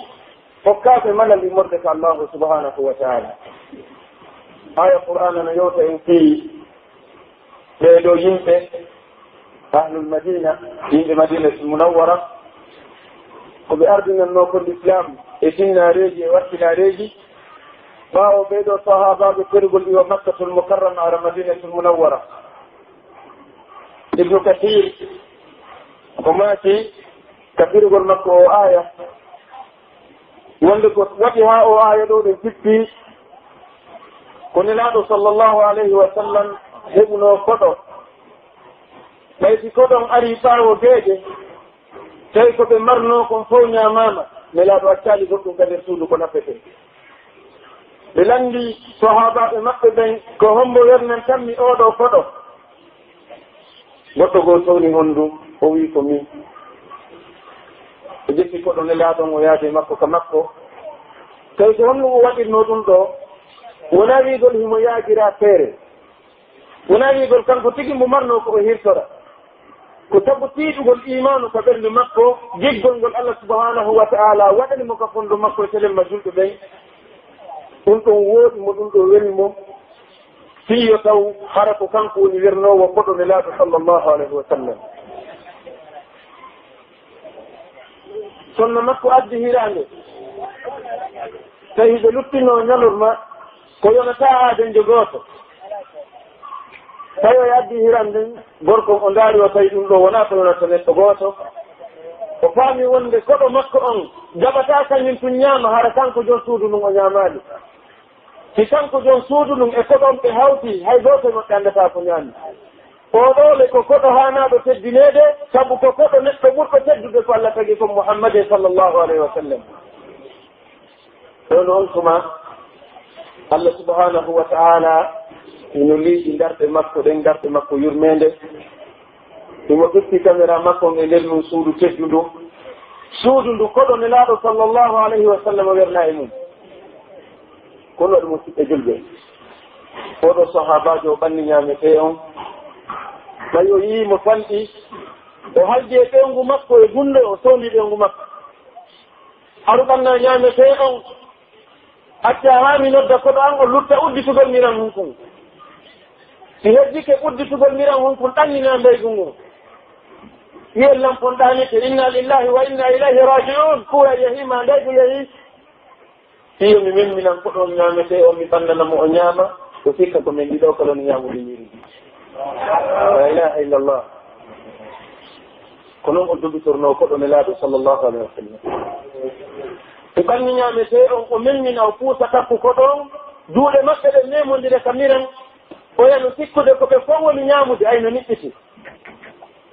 hokkaaɓe malal immorde ka Allahu subhanahu wa ta'ala. Aya Qur'aana no yewta en fii ɓee ɗoo yimɓe, ahlul Madina, yimɓe Madinatul Munawwara, ko ɓe ardinannoo kon Lislaam e tinnaareeji e wakkilaareeji, ɓaawo ɓee ɗoo sahaabaaɓe ferugol iwa Makkatul Mukarrama ara Madinatul Munawwara. Ibnu Kasiir, o maaki ka firugol makko oo aaya, wonde ko waɗi haa oo aaya ɗoo ɗen tippi, ko Nelaaɗo sallallahu alayhi wa sallam heɓunoo koɗo. Ɓay si koɗo on arii ɓaawo geeƴe, tawi ko ɓe marnoo kon fow ñaamaama, Nelaaɗo accaali goɗɗum ka nder suudu ko nafetee. Ɓe lanndii sahaabaaɓe maɓɓe ɓen, "Ko hommbo wernantammi oo ɗoo koɗo?" Goɗɗo goo towni honndu, o wi'i, "Ko min." O ƴetti koɗo Nelaaɗo on, o yaadi e makko ka makko. Tawi ko honno o waɗirnoo ɗum ɗoo? Wonaa wi'ugol himo yaajiraa feere. Wonaa wi'ugol kanko tigi mo marnoo ko o hirtora. Ko sabu tiiɗugol iimaanu ka ɓernde makko, giggol ngol Allah subhanahu wa ta'ala waɗani mo ka fondo makko e telemma julɓe ɓen. Ɗum ɗon wooɗi mo, ɗum ɗon weli mo. Fii yo taw hara ko kanko woni wernoowo koɗo Nelaaɗo sallallahu alayhi wa sallam. Sonno makko addi hiraande. Tawi ɓe luttinoo ñalorma ko yonata aadenjo gooto. Tawi o addi hiraande nden, gorko o ndaari o tawi ɗum ɗoo wonaa ko yonata neɗɗo gooto. O faami wonde koɗo makko on jaɓataa kañum tun ñaama hara kanko jon suudu ndun o ñaamaali. Si kanko jon suudu ndun e koɗo on ɓe hawti, hay gooto e maɓɓe anndataa ko ñaami. Oo ɗoo le ko koɗo haanaaɗo teddineede, sabu ko koɗo neɗɗo ɓurɗo teddude ko Allah tagi kon Muhammadin sallallahu alayhi wa sallam. Ɗon on tuma, Allah subhanahu wa ta'ala hino liiƴi darɗe makko ɗen, darɗe makko yurmeende. Himo ƴetti kamera makko on e nder ndun suudu teddundu. Suudu ndu koɗo Nelaaɗo sallallahu alayhi wa sallam wernaa e mun. Ko ɗum waɗi, musiɓɓe julɓe, oo ɗoo sahaabaajo o ɓanni ñaametee on. Tawi o yi'i mo fanɗi, o haldi e ɓeyngu makko e gunndoo, o soondi ɓeyngu makko. Haru ɓanna ñaametee on, acca haa mi nodda koɗo an, o lutta udditugol miran hun kun. Si heddike udditugol miran hun kun, ɗannina mbaygu ngun. Wi'en lampon ɗaanike, "Inna lillahi wa inna ilayhi raji'un." Kuuray yehii ma mbaygu yehii. Iyo, mi memminan koɗo on ñaametee on, mi ɓannana mo o ñaama, o sikka ko men ɗiɗo kala no ñaamude ñiiri. La ilaha illallah. Ko non o dogitornoo koɗo Nelaaɗo sallallahu alayhi wa sallam. Ɓe ɓanni ñaametee on, o memmina, o puusa takku koɗo on, juuɗe maɓɓe ɗen memondire ka miran, o yano sikkude ko ɓe fow woni ñaamude, ay no niɓɓiti.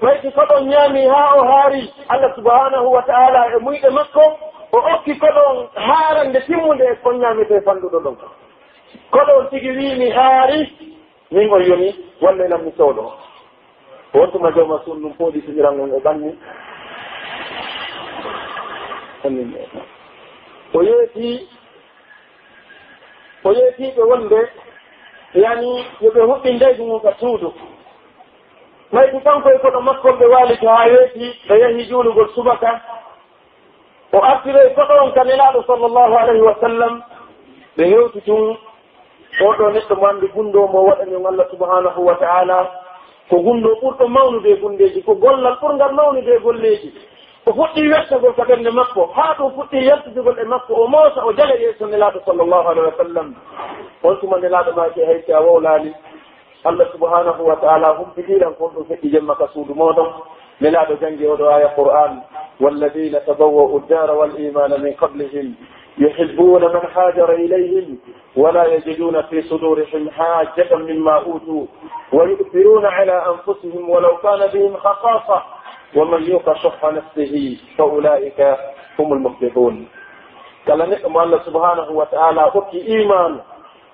Ɓay si koɗo on ñaami haa o haari, Allah subhanahu wa ta'ala e muyɗe makko, o okki koɗo on haarande timmunde e on ñaametee fanɗuɗo ɗon. Koɗo on tigi wi'i, "Mi haari, min on yoni, wallenan mi soodo." On tuma jawma suudu ndun fooɗi suñiran on o ɓanni. O yeetii, o yeetii ɓe wonde, yani, yo ɓe huɓɓin ndeygu ngun ka suudu. Ɓayri kanko e koɗo makko ɓe waaliti haa weeti, ɓe yahi juulugol subaka. O artiroyi koɗo on ka Nelaaɗo sallallahu alayhi wa sallam, ɓe hewti tun. Oo ɗoo neɗɗo mo anndi gunndoo mo waɗani on Allah subhanahu wa ta'ala, ko gunndoo ɓurɗo mawnude e gunndeeji, ko gollal ɓurngal mawnude e golleeji. O fuɗɗii wettagol ka ɓernde makko, haa ɗum fuɗɗii yaltugol e makko, o moosa, o jala yeeso Nelaaɗo sallallahu alayhi wa sallam. On tuma Nelaaɗo maaki, hay si a wowlaali, Allah subhanahu wa ta'ala humpitiran kon ɗum feƴƴi jemma ka suudu mooɗon. Nelaaɗo janngi oo ɗoo aaya Qur'aan: والذين تبوأوا الدار والإيمان من قبلهم يحبون من هاجر إليهم ولا يجدون في صدورهم حاجة مما أوتوا ويؤثرون على أنفسهم ولو كان بهم خصاصة ومن يوق شح نفسه فأولئك هم المفلحون. Kala neɗɗo mo Allah subhanahu wa ta'ala hokki iimaanu,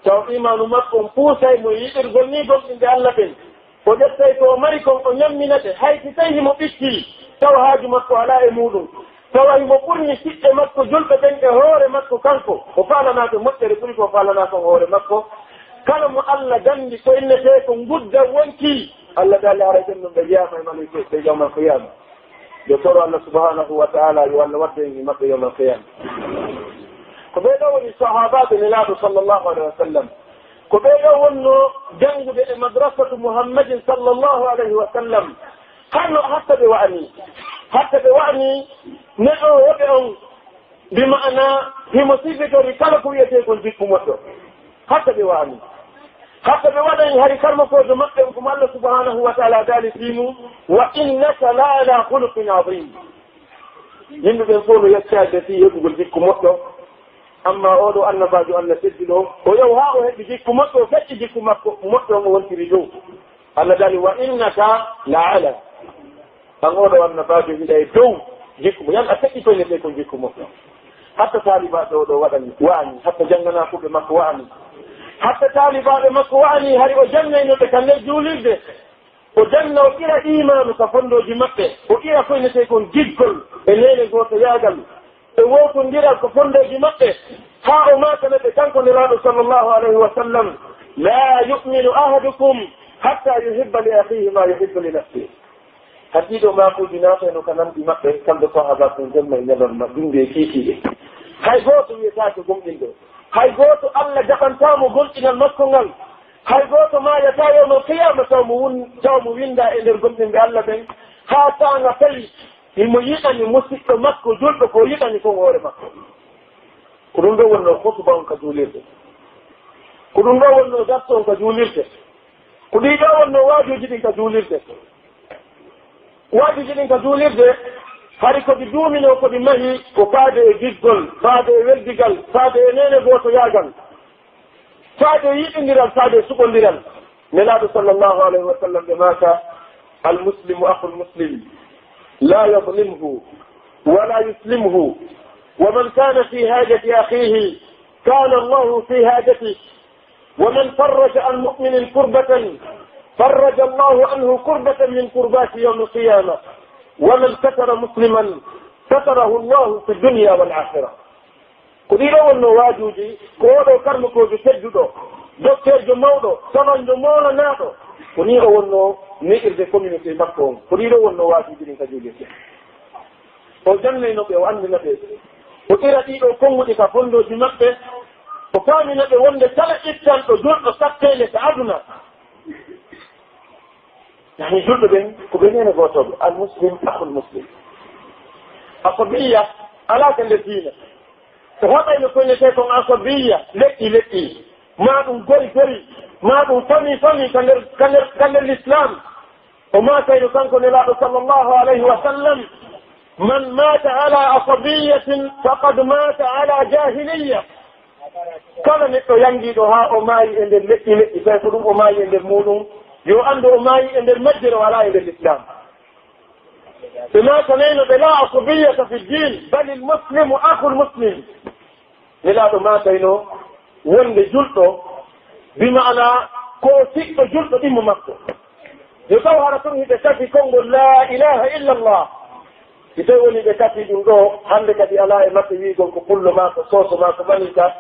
taw iimaanu makko on puusay mo yiɗirgol nii gomɗinɓe Allah ɓen, o ƴettay ko o mari kon, o ñamminate, hay si tawii himo ɓiccii, tawa haaju makko alaa e muuɗum, tawa himo ɓurni siɓɓe makko julɓe ɓen e hoore makko kanko, o faalanaaka moƴƴere ɓuri ko o faalanaa kon hoore makko. Kala mo Allah danndi ko innetee ko ngudda wonkii, Allah daali haray ɓen ɗon ɓe jeyaama e malaykaaɓe yawmal qiyaama. Yo toro Allah subhanahu wa ta'ala yo Allah waddu en e maɓɓe yawmal qiyaama. Ko ɓee ɗoo woni sahaabaaɓe Nelaaɗo sallallahu alayhi wa sallam. Ko ɓee ɗoo wonnoo janngude e madrasatu Muhammadin sallallahu alayhi wa sallam. Hanno hatta ɓe wa'anii. Hatta ɓe wa'anii neɗɗo woɓe on, bi ma'ana himo sifitori kala ko wi'etee kon jikku moƴƴo. Hatta ɓe wa'anii. Hatta ɓe waɗay hari karmokoojo maɓɓe on, ko mo Allah subhanahu wa ta'ala daali fii mun: "Wa innaka la ala khuluqin azim." Yimɓe ɓen fow no yaccaade fii heɓugol jikku moƴƴo. Amma oo ɗoo annabaajo Allah tedduɗo, o yahi haa o heɓi jikku moƴƴo, o feƴƴi jikku makko moƴƴo on, o wontiri dow. Allah daali: "Wa innaka la ala." An oo ɗoo annabaajo, hiɗa e dow jikku mo, yan a feƴƴi ko innetee kon jikku moƴƴo. Hatta taalibaaɓe oo ɗoo waɗani, wa'ani, hatta jannganaakuɓe makko wa'ani. Hatta taalibaaɓe makko wa'ani, hari o janngayno ɓe ka nder juulirde. O janna, o ira iimaanu ka fonndooji maɓɓe, o ira ko innetee kon giggol e neene gootoyaagal, e wootondiral ko fonndooji maɓɓe, haa o maakana ɓe kanko Nelaaɗo sallallahu alayhi wa sallam: "La yu'minu ahadukum hatta yuhibba li akhihi ma yuhibbu li nafsihi." Haqiiqo maakuuji naatayno ka nanndi maɓɓe, kamɓe sahaabaaɓe ɓen, jemma e ñalorma, dunnde e kiikiiɗe. Hay gooto wi'etaake gomɗinɗo. Hay gooto Allah jaɓantaa mo gomɗinal makko ngal. Hay gooto maayataa yawmal qiyaama taw mo wun-, taw mo winndaa e nder gomɗinɓe Allah ɓen, haa taanga tawi himo yiɗani musiɗɗo makko julɗo ko o yiɗani kon hoore makko. Ko ɗum ɗoo wonnoo khutba on ka juulirde. Ko ɗum ɗoo wonnoo darsu on ka juulirde. Ko ɗii ɗoo wonnoo waajuuji ɗin ka juulirde. Waajuuji ɗin ka juulirde, hari ko ɗi duuminoo, ko ɗi mahi, ko faade e giggol, faade e weldigal, faade e neene gootoyaagal, faade e yiɗindiral, faade e suɓondiral. Nelaaɗo sallallahu alayhi wa sallam ɓe maaka: "Al muslimu akhul muslim, la yadlimhu, wa la yuslimhu, wa man kana fi hajati akhihi, kana Allahu fi hajatihi." ومن فرج عن مؤمن كربة فرج الله عنه كربة من كربات يوم القيامة ومن ستر مسلما ستره الله في الدنيا والآخرة. Ko ɗii ɗoo wonnoo waajuuji, ko oo ɗoo karmokoojo tedduɗo, dokteerjo mawɗo, sawanjo moolanaaɗo, ko nii o wonnoo ne'irde communauté makko on. Ko ɗii ɗoo wonnoo waajuuji ɗin ka juulirde. O jannayno ɓe, o anndina ɓe, o ira ɗii ɗoo konnguɗi ka fonndooji maɓɓe, o faamina ɓe wonnde kala ittanɗo julɗo satteende ka aduna, yani julɓe ɓen ko ɓe neene gootooɓe, al muslim akhul muslim. Asabiyya alaa ka nder diina. Ko haɗayno ko innetee kon asabiyya, leƴƴi leƴƴi, maa ɗum gori gori, maa ɗum famille famille ka nder, ka nder, ka nder l'islam. O maakayno kanko Nelaaɗo sallallahu alayhi wa sallam: "Man maata ala asabiyatin faqad maata ala jahiliya." Kala neɗɗo yangiiɗo haa o maayi e nder leƴƴi leƴƴi, tawi ko ɗum o maayi e nder muuɗum, yo anndu o maayi e nder majjere, o alaa e nder l'islam. Ɓe maakanayno ɓe: "La asabiyata fi ddin, bal al muslimu akhul muslim." Nelaaɗo maakayno wonde julɗo, bi ma'ana ko o siɗɗo julɗo ɗimmo makko. Yo taw hara tun hiɓe tafi konngol laa ilaaha illallah. Si tawii wonii ɓe kasii ɗum ɗoo, hannde kadi alaa e maɓɓe wi'ugol ko pullo maa ko sooso maa ko maninka,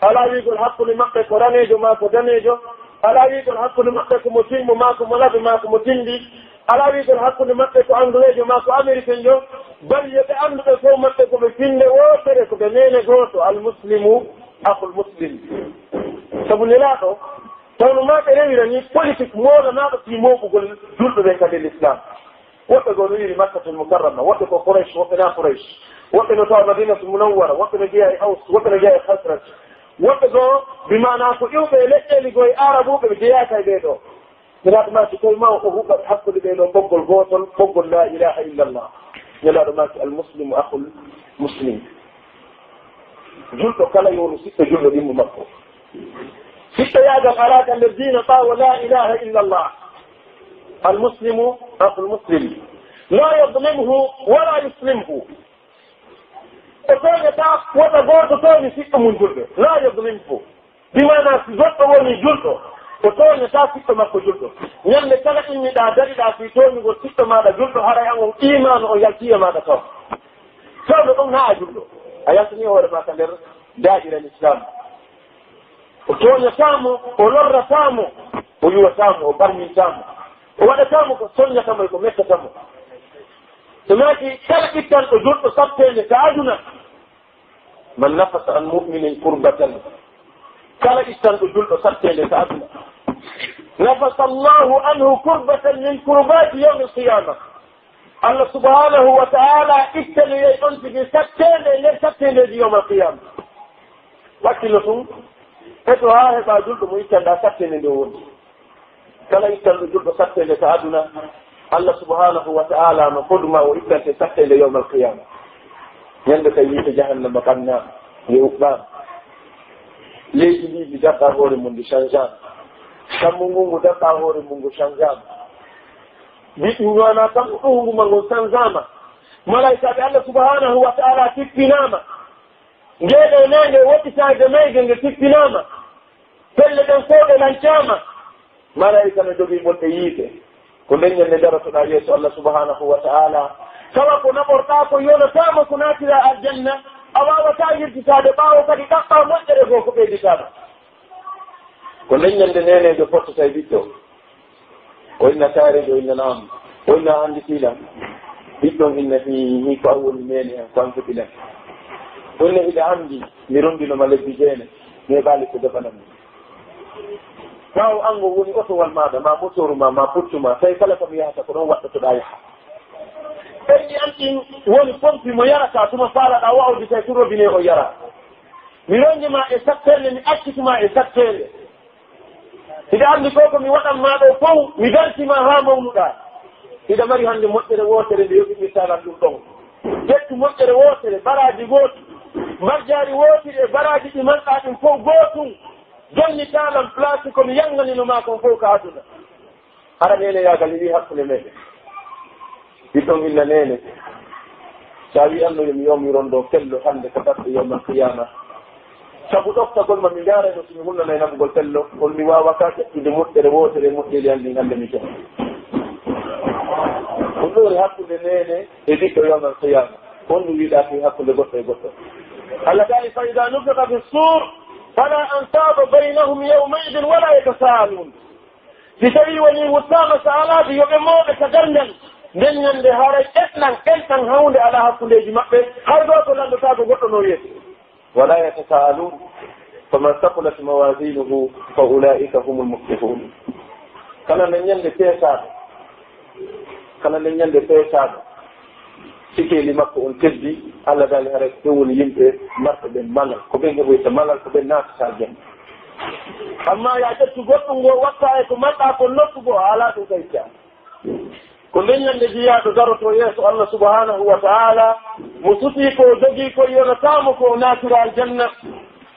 alaa wi'ugol hakkunde maɓɓe ko raneejo maa ko daneejo, alaa wi'ugol hakkunde maɓɓe ko mo timmo maa ko mo laɓi maa ko mo timbi, alaa wi'ugol hakkunde maɓɓe ko angleejo maa ko amerikenjo, bari yo ɓe anndu ɓe fow maɓɓe ko ɓe finnde wootere, ko ɓe neene gooto, al muslimu akhul muslim. Sabu Nelaaɗo, tawno maa ɓe rewira nii politik moolanaaɗo fii mooɓugol julɓe ɓen ka nder Lislaam. Woɓɓe goo no wi'iri Makkatul Mukarrama, woɓɓe ko Quraysh, woɓɓe naa Quraysh. Woɓɓe no tawa Madinatul Munawwara, woɓɓe no jeyaa e Aws, woɓɓe no jeyaa e Khazraj. Woɓɓe goo, bi maanaa ko iwɓe e leƴƴeeli goo e Aarabuuɓe, ɓe jeyaaka e ɓee ɗoo. Nelaaɗo maaki, tawi maa o huɓɓat hakkunde ɓee ɗoo ɓoggol gootol, ɓoggol laa ilaaha illallah. Nelaaɗo maaki, al muslimu akhul muslim. Julɗo kala yo wonu siɗɗo julɗo ɗimmo makko. Siɗɗoyaagal alaa ka nder diina ɓaawo laa ilaaha illallah. Al muslimu akhul muslim. Laa yadlimuhu wa laa yuslimhu. O tooñataa, wota gooto tooñu siɗɗo mum julɗo. Laa yadlimuhu. Bi maanaa, si goɗɗo wonii julɗo, o tooñataa siɗɗo makko julɗo. Ñannde kala immiɗaa, dariɗaa fii tooñugol siɗɗo maaɗa julɗo, haray an on iimaanu on yaltii e maaɗa taw. Tawde ɗum naa a julɗo. A yaltanii hoore maa ka nder daa'ira Lislaam. O tooñataa mo, o lorrataa mo, o yuwataa mo, o barmintaa mo. O waɗataa mo ko soñata mo e ko mettata mo. Ɓe maaki, kala ittanɗo julɗo satteende ka aduna, man nafasa an mu'minin kurbatan, kala ittanɗo julɗo satteende ka aduna, nafasa Allahu anhu kurbatan min kurbati yawmil qiyama. Allah subhanahu wa ta'ala ittanoyay on tigi satteende e nder satteendeeji yawmal qiyama. Wakkilo tun, eto haa heɓa julɗo mo ittanɗa satteende nde woni. Kala ittanɗo julɗo satteende ka aduna, Allah subhanahu wa ta'ala no fodu ma o ittante satteende yawmal qiyama. Ñande tawi yiite jahannama ɓannaama, nge huɓɓaama. Leydi ndi ndi darɗa hoore mum ndi changeama. Kammu ngu ngu darɗa hoore mum ngu changeama. Bi-, maanaa kammu ɗuhungu ma ngun changeama. Malaykaaɓe Allah subhanahu wa ta'ala tippinaama. Ngee ɗoo naange woɗɗitaade mayde nge tippinaama. Pelle ɗen fow ɗe lancaama. Malaa'ika no jogii ɓolle yiite. Ko nden ñande darotoɗaa yeeso Allah subhanahu wa ta'ala. Tawa ko naɓorɗaa ko yonataama ko naatiraa aljanna. A waawataa yiltitaade ɓaawo kadi ɗaɓɓaa moƴƴere goo ko ɓeyditaama. Ko nden ñande neeneejo fottata e ɓiɗɗo. O inna taariiɗo, o inna naam. O inna a anndi fiilan. Ɓiɗɗon inna hii, hii ko an woni neene an, ko an heɓi lan. O inna hiɗa anndi mi ronndino ma lebbi jeene, mi heɓaali ko defanan mi. Ɓaawo an ngon woni otowal maaɗa, maa motooru maa, maa puccu maa, tawi kala ko mi yahata ko ɗon waɗɗotoɗaa yaha. Ɓerɗi an ɗin woni pompi mo yarataa, tuma faalaɗaa wa'ude tawi tun robinee o yaraa. Mi ronngi ma e satteende, mi acciti ma e satteende. Hiɗa anndi ko ko mi waɗan maa ɗoo fow, mi darti ma haa mawnuɗaa. Hiɗa mari hannde moƴƴere wootere nde yoɓitirtaa lan ɗum ɗon. Ƴettu moƴƴere wootere, baraaji gooti, mbarjaari wootiri e baraaji ɗi marɗaa ɗin fow gootun. Jonnitaa lan place ko mi yanganino maa kon fow ka aduna. Hara neeneyaagal hiɗi hakkunde meɗen. Ɓiɗɗon inna neene, si a wi'anno yo mi yoomiron ɗoo kello hannde ka darɗe yawmal qiyaama. Sabu ɗoftagol ma mi ndaarayno si mi hunnanay naɓugol kello, on mi waawataa ƴettude moƴƴere wootere e moƴƴeeli an ɗin hannde mi keɓa. Ko ɗoori hakkunde neene e ɓiɗɗo yawmal qiyaama. On ɗum wiɗaa fii hakkunde goɗɗo e goɗɗo. Allah taali, فإذا نفخ في الصور فلا أنساب بينهم يومئذ ولا يتساءلون. Si tawii wonii wuttaama sa'alaaɓe yo ɓe mooɓe ka darngal, nden ñande haray enɗan, enɗan hawnde alaa hakkundeeji maɓɓe, hay gooto lanndotaako goɗɗo no wiyete. ولا يتساءلون. فمن ثقلت موازينه فأولئك هم المفلحون. Kala nden ñande peesaaɗo, kala nden ñande peesaaɗo, sikeeli makko on teddi, Allah daali haray ko ɓen woni yimɓe marɓe ɓen malal, ko ɓen heɓoyta malal, ko ɓen naatata aljanna. Amma yaa ƴettu goɗɗum ngoo watta e ko marɗaa kon nokku goo, a alaa ɗum kay. Ko nden ñande jiyaaɗo darotoo yeeso Allah subhanahu wa ta'ala, mo sutii ko o jogii ko yonataa mo ko o naatira aljanna.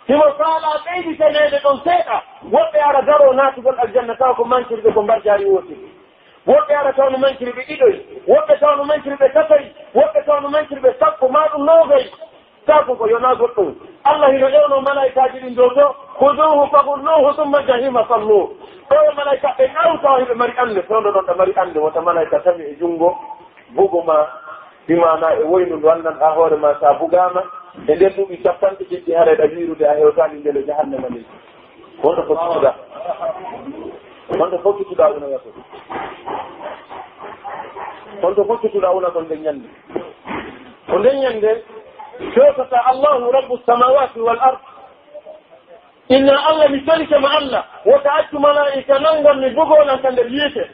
Himo faalaa ɓeyditaneede ɗon seeɗa, woɓɓe ara daroo naatugol aljanna tawa ko mankirɓe ko mbarjaari wootiri. Woɓɓe ara tawa no mankiri ɓe ɗiɗoy, woɓɓe tawa no mankiri ɓe tatoy, woɓɓe tawa no mankiri ɓe sappo, maa ɗum noogay. Taa ko ko yonaa goɗɗum. Allah hino ewnoo malaa'ikaaji ɗin dow to, "Khuzuhu faghulluhu thumma jahima salluh." Ɗoo yo malaa'ika ɓe ƴaw tawa hiɓe mari annde, fewndo ɗon ɗa mari annde, wota malaa'ika tawi e junngo, bugo ma, Bi maanaa e woyndu ndu anndanɗaa hoore maa, so a bugaama, e nder duuɓi cappanɗe jeɗɗi, haray ɗa wiirude a hewtaali ndelo jahannama nden. Honto fokkituɗaa? Honto fokkituɗaa una yato? Honto fokkituɗaa una kon nden ñannde? Ko nden ñannde fewtata Allahu Rabbu samawati wal ard. Inna Allah, mi torike ma Allah, wota accu malaa'ika nanngam mi bugoo lan ka nder yiite.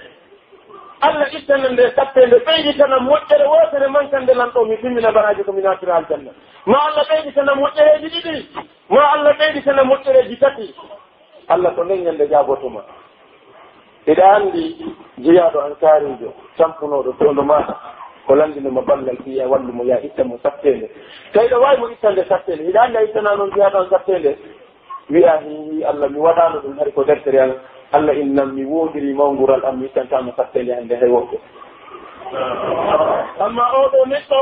Allah ittana nde sattee nde, ɓeyditana moƴƴere wootere man kan nde lan ɗoo, mi timmina baraaji ko mi naatira aljanna. Ma Allah ɓeyditana moƴƴereeji ɗiɗi, ma Allah ɓeyditana moƴƴereeji tati. Allah ko nden ñannde jaabotoo ma. Hiɗa anndi jiyaaɗo ansaariijo tampunooɗo fewndo maaɗa, ko lanndino ma ballal fii a wallu mo, yaa itta mo satteende. Tawi hiɗa waawi mo ittande satteende, hiɗa anndi a ittanaa non jiyaaɗo an satteende? Wi'a, hii, Allah, mi waɗaano ɗum, hari ko deftere an. Allah innan, mi woondirii mawngural an, mi ittantaa mo satteende hannde hay woɓɓe. Ammaa oo ɗoo neɗɗo,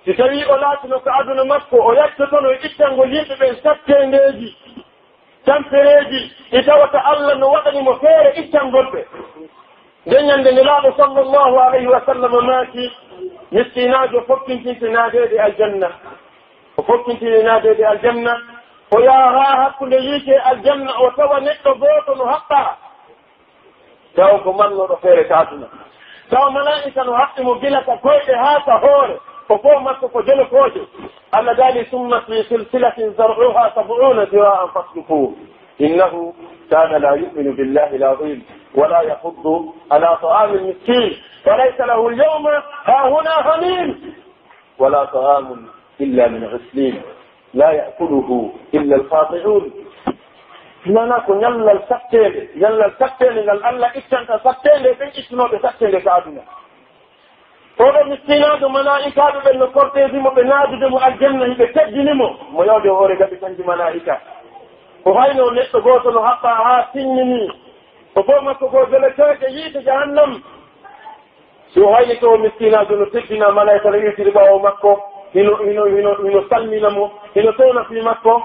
si tawii o laatino ka aduna makko, o yaccotono e ittangol yimɓe ɓen satteendeeji, tampereeji, ɗi tawata Allah no waɗani mo feere ittangol ɓe. Nden ñande Nelaaɗo sallallahu alayhi wa sallam maaki, miskinaajo fokkintinte naadeede aljanna. O fokkintini naadeede aljanna, o yaha haa hakkunde yiite e aljanna, o tawa neɗɗo gooto no haɓɓaa. Taw ko marlooɗo feere ka aduna. Taw malaa'ika no haɓɓi mo gila ka koyɗe haa ka hoore, o fow makko ko jolokooje. Allah daali, "Summa fi silsilatin zar'uha sab'una zira'an faslukuhu. Innahu kana la yu'minu billahi al-azim, wa la yahuddu ala ta'amil miskin, fa laysa lahu al-yawma hahuna hamim." Wala ta'amun illa min ghislin, la ya'kuluhu illa al-khati'un. Maanaa ko ñallal satteende, ñallal satteende ngal Allah ittanta satteende ɓen ittunooɓe satteende ka aduna. Oo ɗoo miskinaajo, malaa'ikaaɓe ɓen no korteesi mo, ɓe naadude mo aljanna, hiɓe teddini mo, mo yawde hoore gaɓi kanji malaa'ika. O hayno neɗɗo gooto no haɓɓaa haa timminii, o fow makko ko joletoyde yiite jahannam. Si o hayni to o miskinaajo no teddina, malaa'ika no iwtiri ɓaawo makko, hino, hino, hino, hino salmina mo, hino towna fii makko.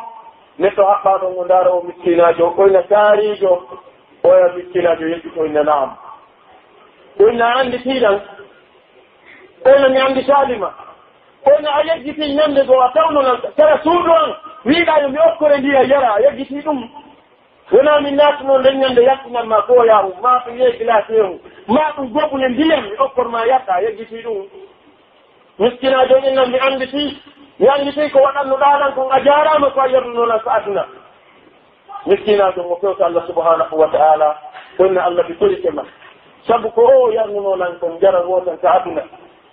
Neɗɗo haɓɓaa ɗon, o ndaara o miskinaajo, o inna taariijo, oya miskinaajo yejjito, o inna, "Na'am." O inna, "A annditii lan?" O inna, "Mi annditaali ma." O inna, "A yejjitii ñande goo, a tawno lan sera suudu an, wi'uɗaa yo mi okkore ndiyan yara, a yejjitii ɗum?" Wonaa min naatuno nden ñande yaltinan ma kooyaahu, maa ɗum yehi gilaaseehu, maa ɗum gobule ndiyan, mi okkor ma yarɗa, a yejjitii ɗum? Miskinaajo innan, mi annditii, mi annditii ko waɗannoɗaa lan kon, a jaaraama ko a yarnuno lan ka aduna. Miskinaajo mo fewta Allah subhanahu wa ta'ala, o inna, "Allah, mi torike ma. Sabu ko o yarnuno lan kon, jara wootan ka aduna."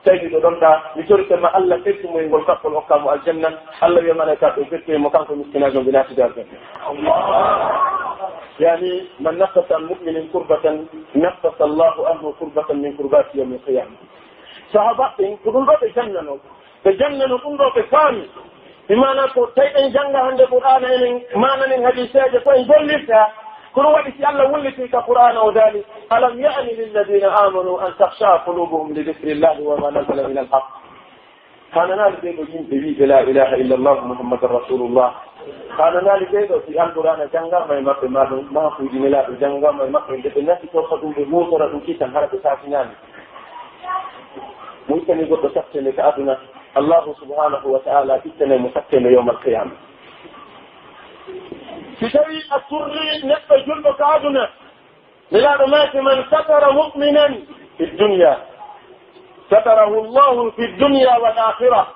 Tawi miɗo ɗon ɗa, mi torike ma Allah, firtu mo e ngol kappol, okka mo aljanna. Allah wi'a malaa'ikaaɓe, firtu mo kanko miskinaajo, ɓe naatida aljanna. Yani, man naffasa an mu'minin kurbatan, naffasa Allahu anhu kurbatan min kurbati yawmil qiyama. Sahaaba ɓen, ko ɗum ɗo ɓe jannganoo. Ɓe jannganoo ɗum ɗo, ɓe faami. Bi maanaa ko tawi en jannga hannde Qur'aana, enen maananen hadiiseeje ko en gollirta. Ko ɗum waɗi si Allah wullitii ka Qur'aana o daali, "Alam ya'ni lilladina amanu an takhsha'a qulubuhum li dhikrillahi wa ma nazala min al-haq." Hananaali ɓee ɗoo yimɓe wi'uɓe la ilaha illallah Muhammadan Rasulullah. Hananaali ɓee ɗoo si Alqur'aana janngaama e maɓɓe, maa ɗum maafuuji Nelaaɗo janngaama e maɓɓe, nde ɓe nafitorta ɗum, ɓe huutora ɗum kisan, hara ɓe saakinaali. Mo ittani goɗɗo sattende ka aduna, Allahu subhanahu wa ta'ala ittanay mo sattende yawmal qiyama. Si tawi a surri neɗɗo julɗo ka aduna, Nelaaɗo maaki, "Man satara mu'minan fi dunya, satarahu Allahu fi dunya wal akhirah."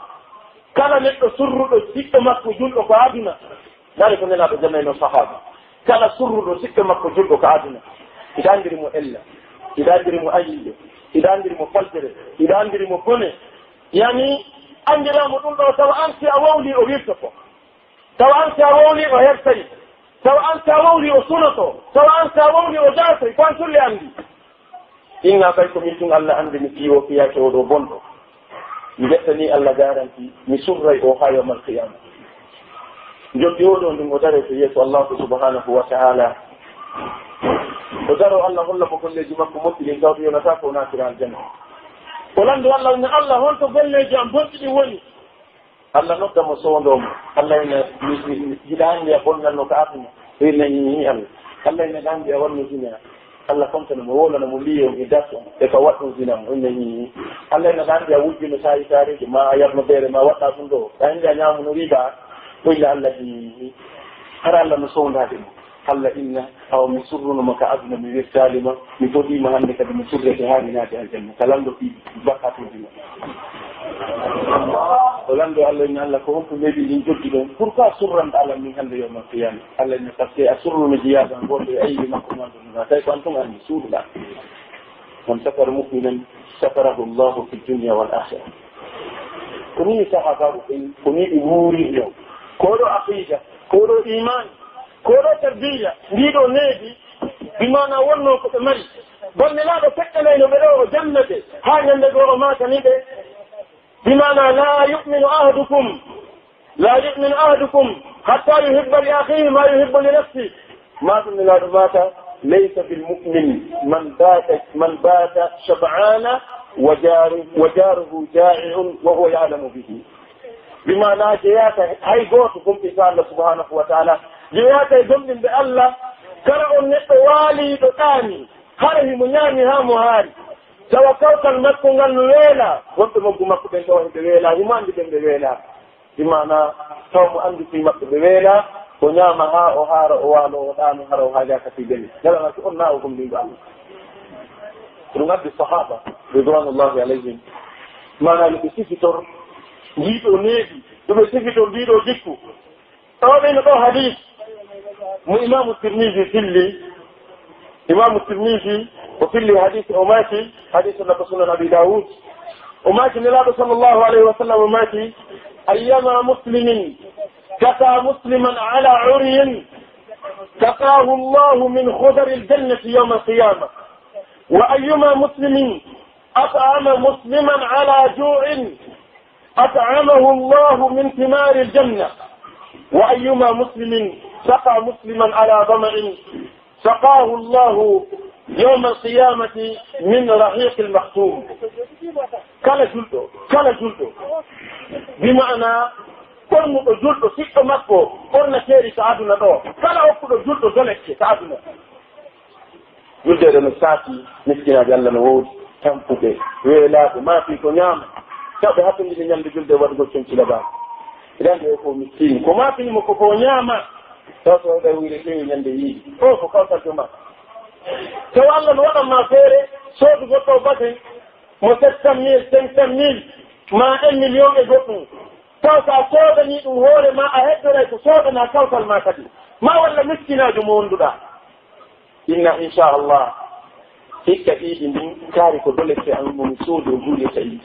Kala neɗɗo surruɗo siɗɗo makko julɗo ko aduna, Ndaari ko Nelaaɗo jamayno sahaaba. Kala surruɗo siɗɗo makko julɗo ka aduna, hiɗa anndiri mo ella, hiɗa anndiri mo ayiiɓe, hiɗa anndiri mo faltere, hiɗa anndiri mo bone. Yani, anndiraa mo ɗum ɗo, tawa an si a wawlii o wirtoto. Tawa an si a wawlii o hertoy. Tawa an si a wawlii o sunoto. Tawa an si a wawlii o jaatoy. Ko an culli anndi. Inna kay ko min tun Allah anndi mi fii o fiyaake oo ɗoo bonɗo. Mi ƴettanii Allah garanti, mi surray o haa yawmal qiyama. Joddi oo ɗoo ndun o darete yeeso Allahu subhanahu wa ta'ala. O daroo Allah holla mo golleeji makko moƴƴi ɗin, tawde yonataa ko o naatira aljanna. O lanndoo Allah, o inna Allah, "Honto golleeji an bonɗi ɗin woni?" Allah nodda mo, sowndoo mo. Allah ina, mi, mi, mi, hiɗa anndi a bonnanno ka aduna. O ina, "Hii, hii, Allah." Allah ina, "Hiɗa anndi a wanno zina." Allah kontono mo, wowlano mo liye on e das on, e ka waɗɗun zina on, o inna hihi. Allah ina ɗan anndi a wujjuno saa'i saareejo, ma a yarno beere, ma waɗɗa ɗun ɗoo, a hindi a ñaamuno riba, o inna Allah hihi. Hara Allah no sowndaade mo. Allah inna, awa mi surruno ma ka aduna, mi wirtaali ma, mi fodii ma hannde kadi mi surrete haa mi naati aljanna. Ka lanndo fii bakkatuuji ma. O lanndo Allah inna Allah ko honɗun heɓi ɗin joddi ɗon. Pourquoi surranɗa Allah min hannde yawmal qiyama? Allah inna parce que a surruno jiyaaɗo an gooto e ayɓe makko mo annduɗaa, tawi ko an tun anndi, suuɗuɗaa. Man satara mu'minan satarahu Allahu fi dunya wal akhirah. Ko nii sahaabaaɓe ɓen, ko nii ɓe wuurirnoo. Ko ɗoo aqiida, ko ɗoo iimaan, ko ɗoo tarbiyya, ndii ɗoo needi, bi maanaa wonnoo ko ɓe mari. Bon, Nelaaɗo feƴƴanayno ɓe ɗoo, o jannete, haa ñande goo o maakani ɓe. Bi maanaa, "Laa yu'minu ahadukum, laa yu'minu ahadukum hatta yuhibba li akhihi ma yuhibbu li nafsihi." Maaki Nelaaɗo maaka, "Laysa bil mu'min man bata, man bata shab'ana wa jaru-, wa jaruhu ja'i'un wa huwa ya'lamu bihi." Bi maanaa, jeyaaka hay gooto gomɗinɗo Allah subhanahu wa ta'ala, jeyaaka e gomɗinɓe Allah, kala on neɗɗo waaliiɗo ɗaani, hara himo ñaami haa mo haari. Tawa kawtal makko ngal no weelaa, wonɓe maggu makko ɓen tawa hiɓe weelaa, himo anndi ɓen ɓe weelaa. Bi maanaa, tawa mo anndi fii maɓɓe ɓe weelaa, o ñaama haa o haara, o waaloo, o ɗaanoo, hara o haajaaka fii ɓen. Nelaaɗo maaki on naa o gomɗinɗo Allah. Ko ɗun addi sahaaba, ridwanullahi alayhim, maanaa yo ɓe sifitor ndii ɗoo needi, yo ɓe sifitor ndii ɗoo jikku. Ɗoo ɓe no ɗoo hadis mo Imaamu Tirmisi filli. Imaamu Tirmisi o filli hadis, o maaki, hadis no ko Sunan Abi Dawud. O maaki, Nelaaɗo sallallahu alayhi wa sallam o maaki, "Ayyama muslimin kasa musliman ala uryin, kasaahu Allahu min khudari al-jannati yawma al-qiyamah. Wa ayyuma muslimin at'ama musliman ala ju'in, at'amahu Allahu min thimari al-jannah. Wa ayyuma muslimin saqa musliman ala dhama'in, saqahu Allahu yawma al-qiyamati min rahiqi al-makhtum." Kala julɗo, kala julɗo, bi maanaa ɓornuɗo julɗo siɗɗo makko ɓornateeri ka aduna ɗoo, kala okkuɗo julɗo dolekke ka aduna. Juldeede no saati, miskinaaɓe Allah no woodi, tampuɓe, weelaaɓe, maa fii ko ñaama. Taw ɓe hattondini ñande julde waɗugol conci labaaɗo. Hiɗa anndi o ko miskiin. Ko maa fii mo ko ko ñaama. Taw so ɓe wuyre feewi ñande yiiɗi. O ko kawtal to ma. Taw Allah no waɗan maa feere, soodugol ɗoo basen mo sept cent mille, cinq cent mille, maa un million e goɗɗum. Taw so a soodanii ɗum hoore maa, a heddoray ko soodanaa kawtal maa kadi. Maa walla miskinaajo mo wonduɗaa. Inna, inchallah, hikka iidi ndin, kaari ko dolette an mo mi soodi o juulirta iidi.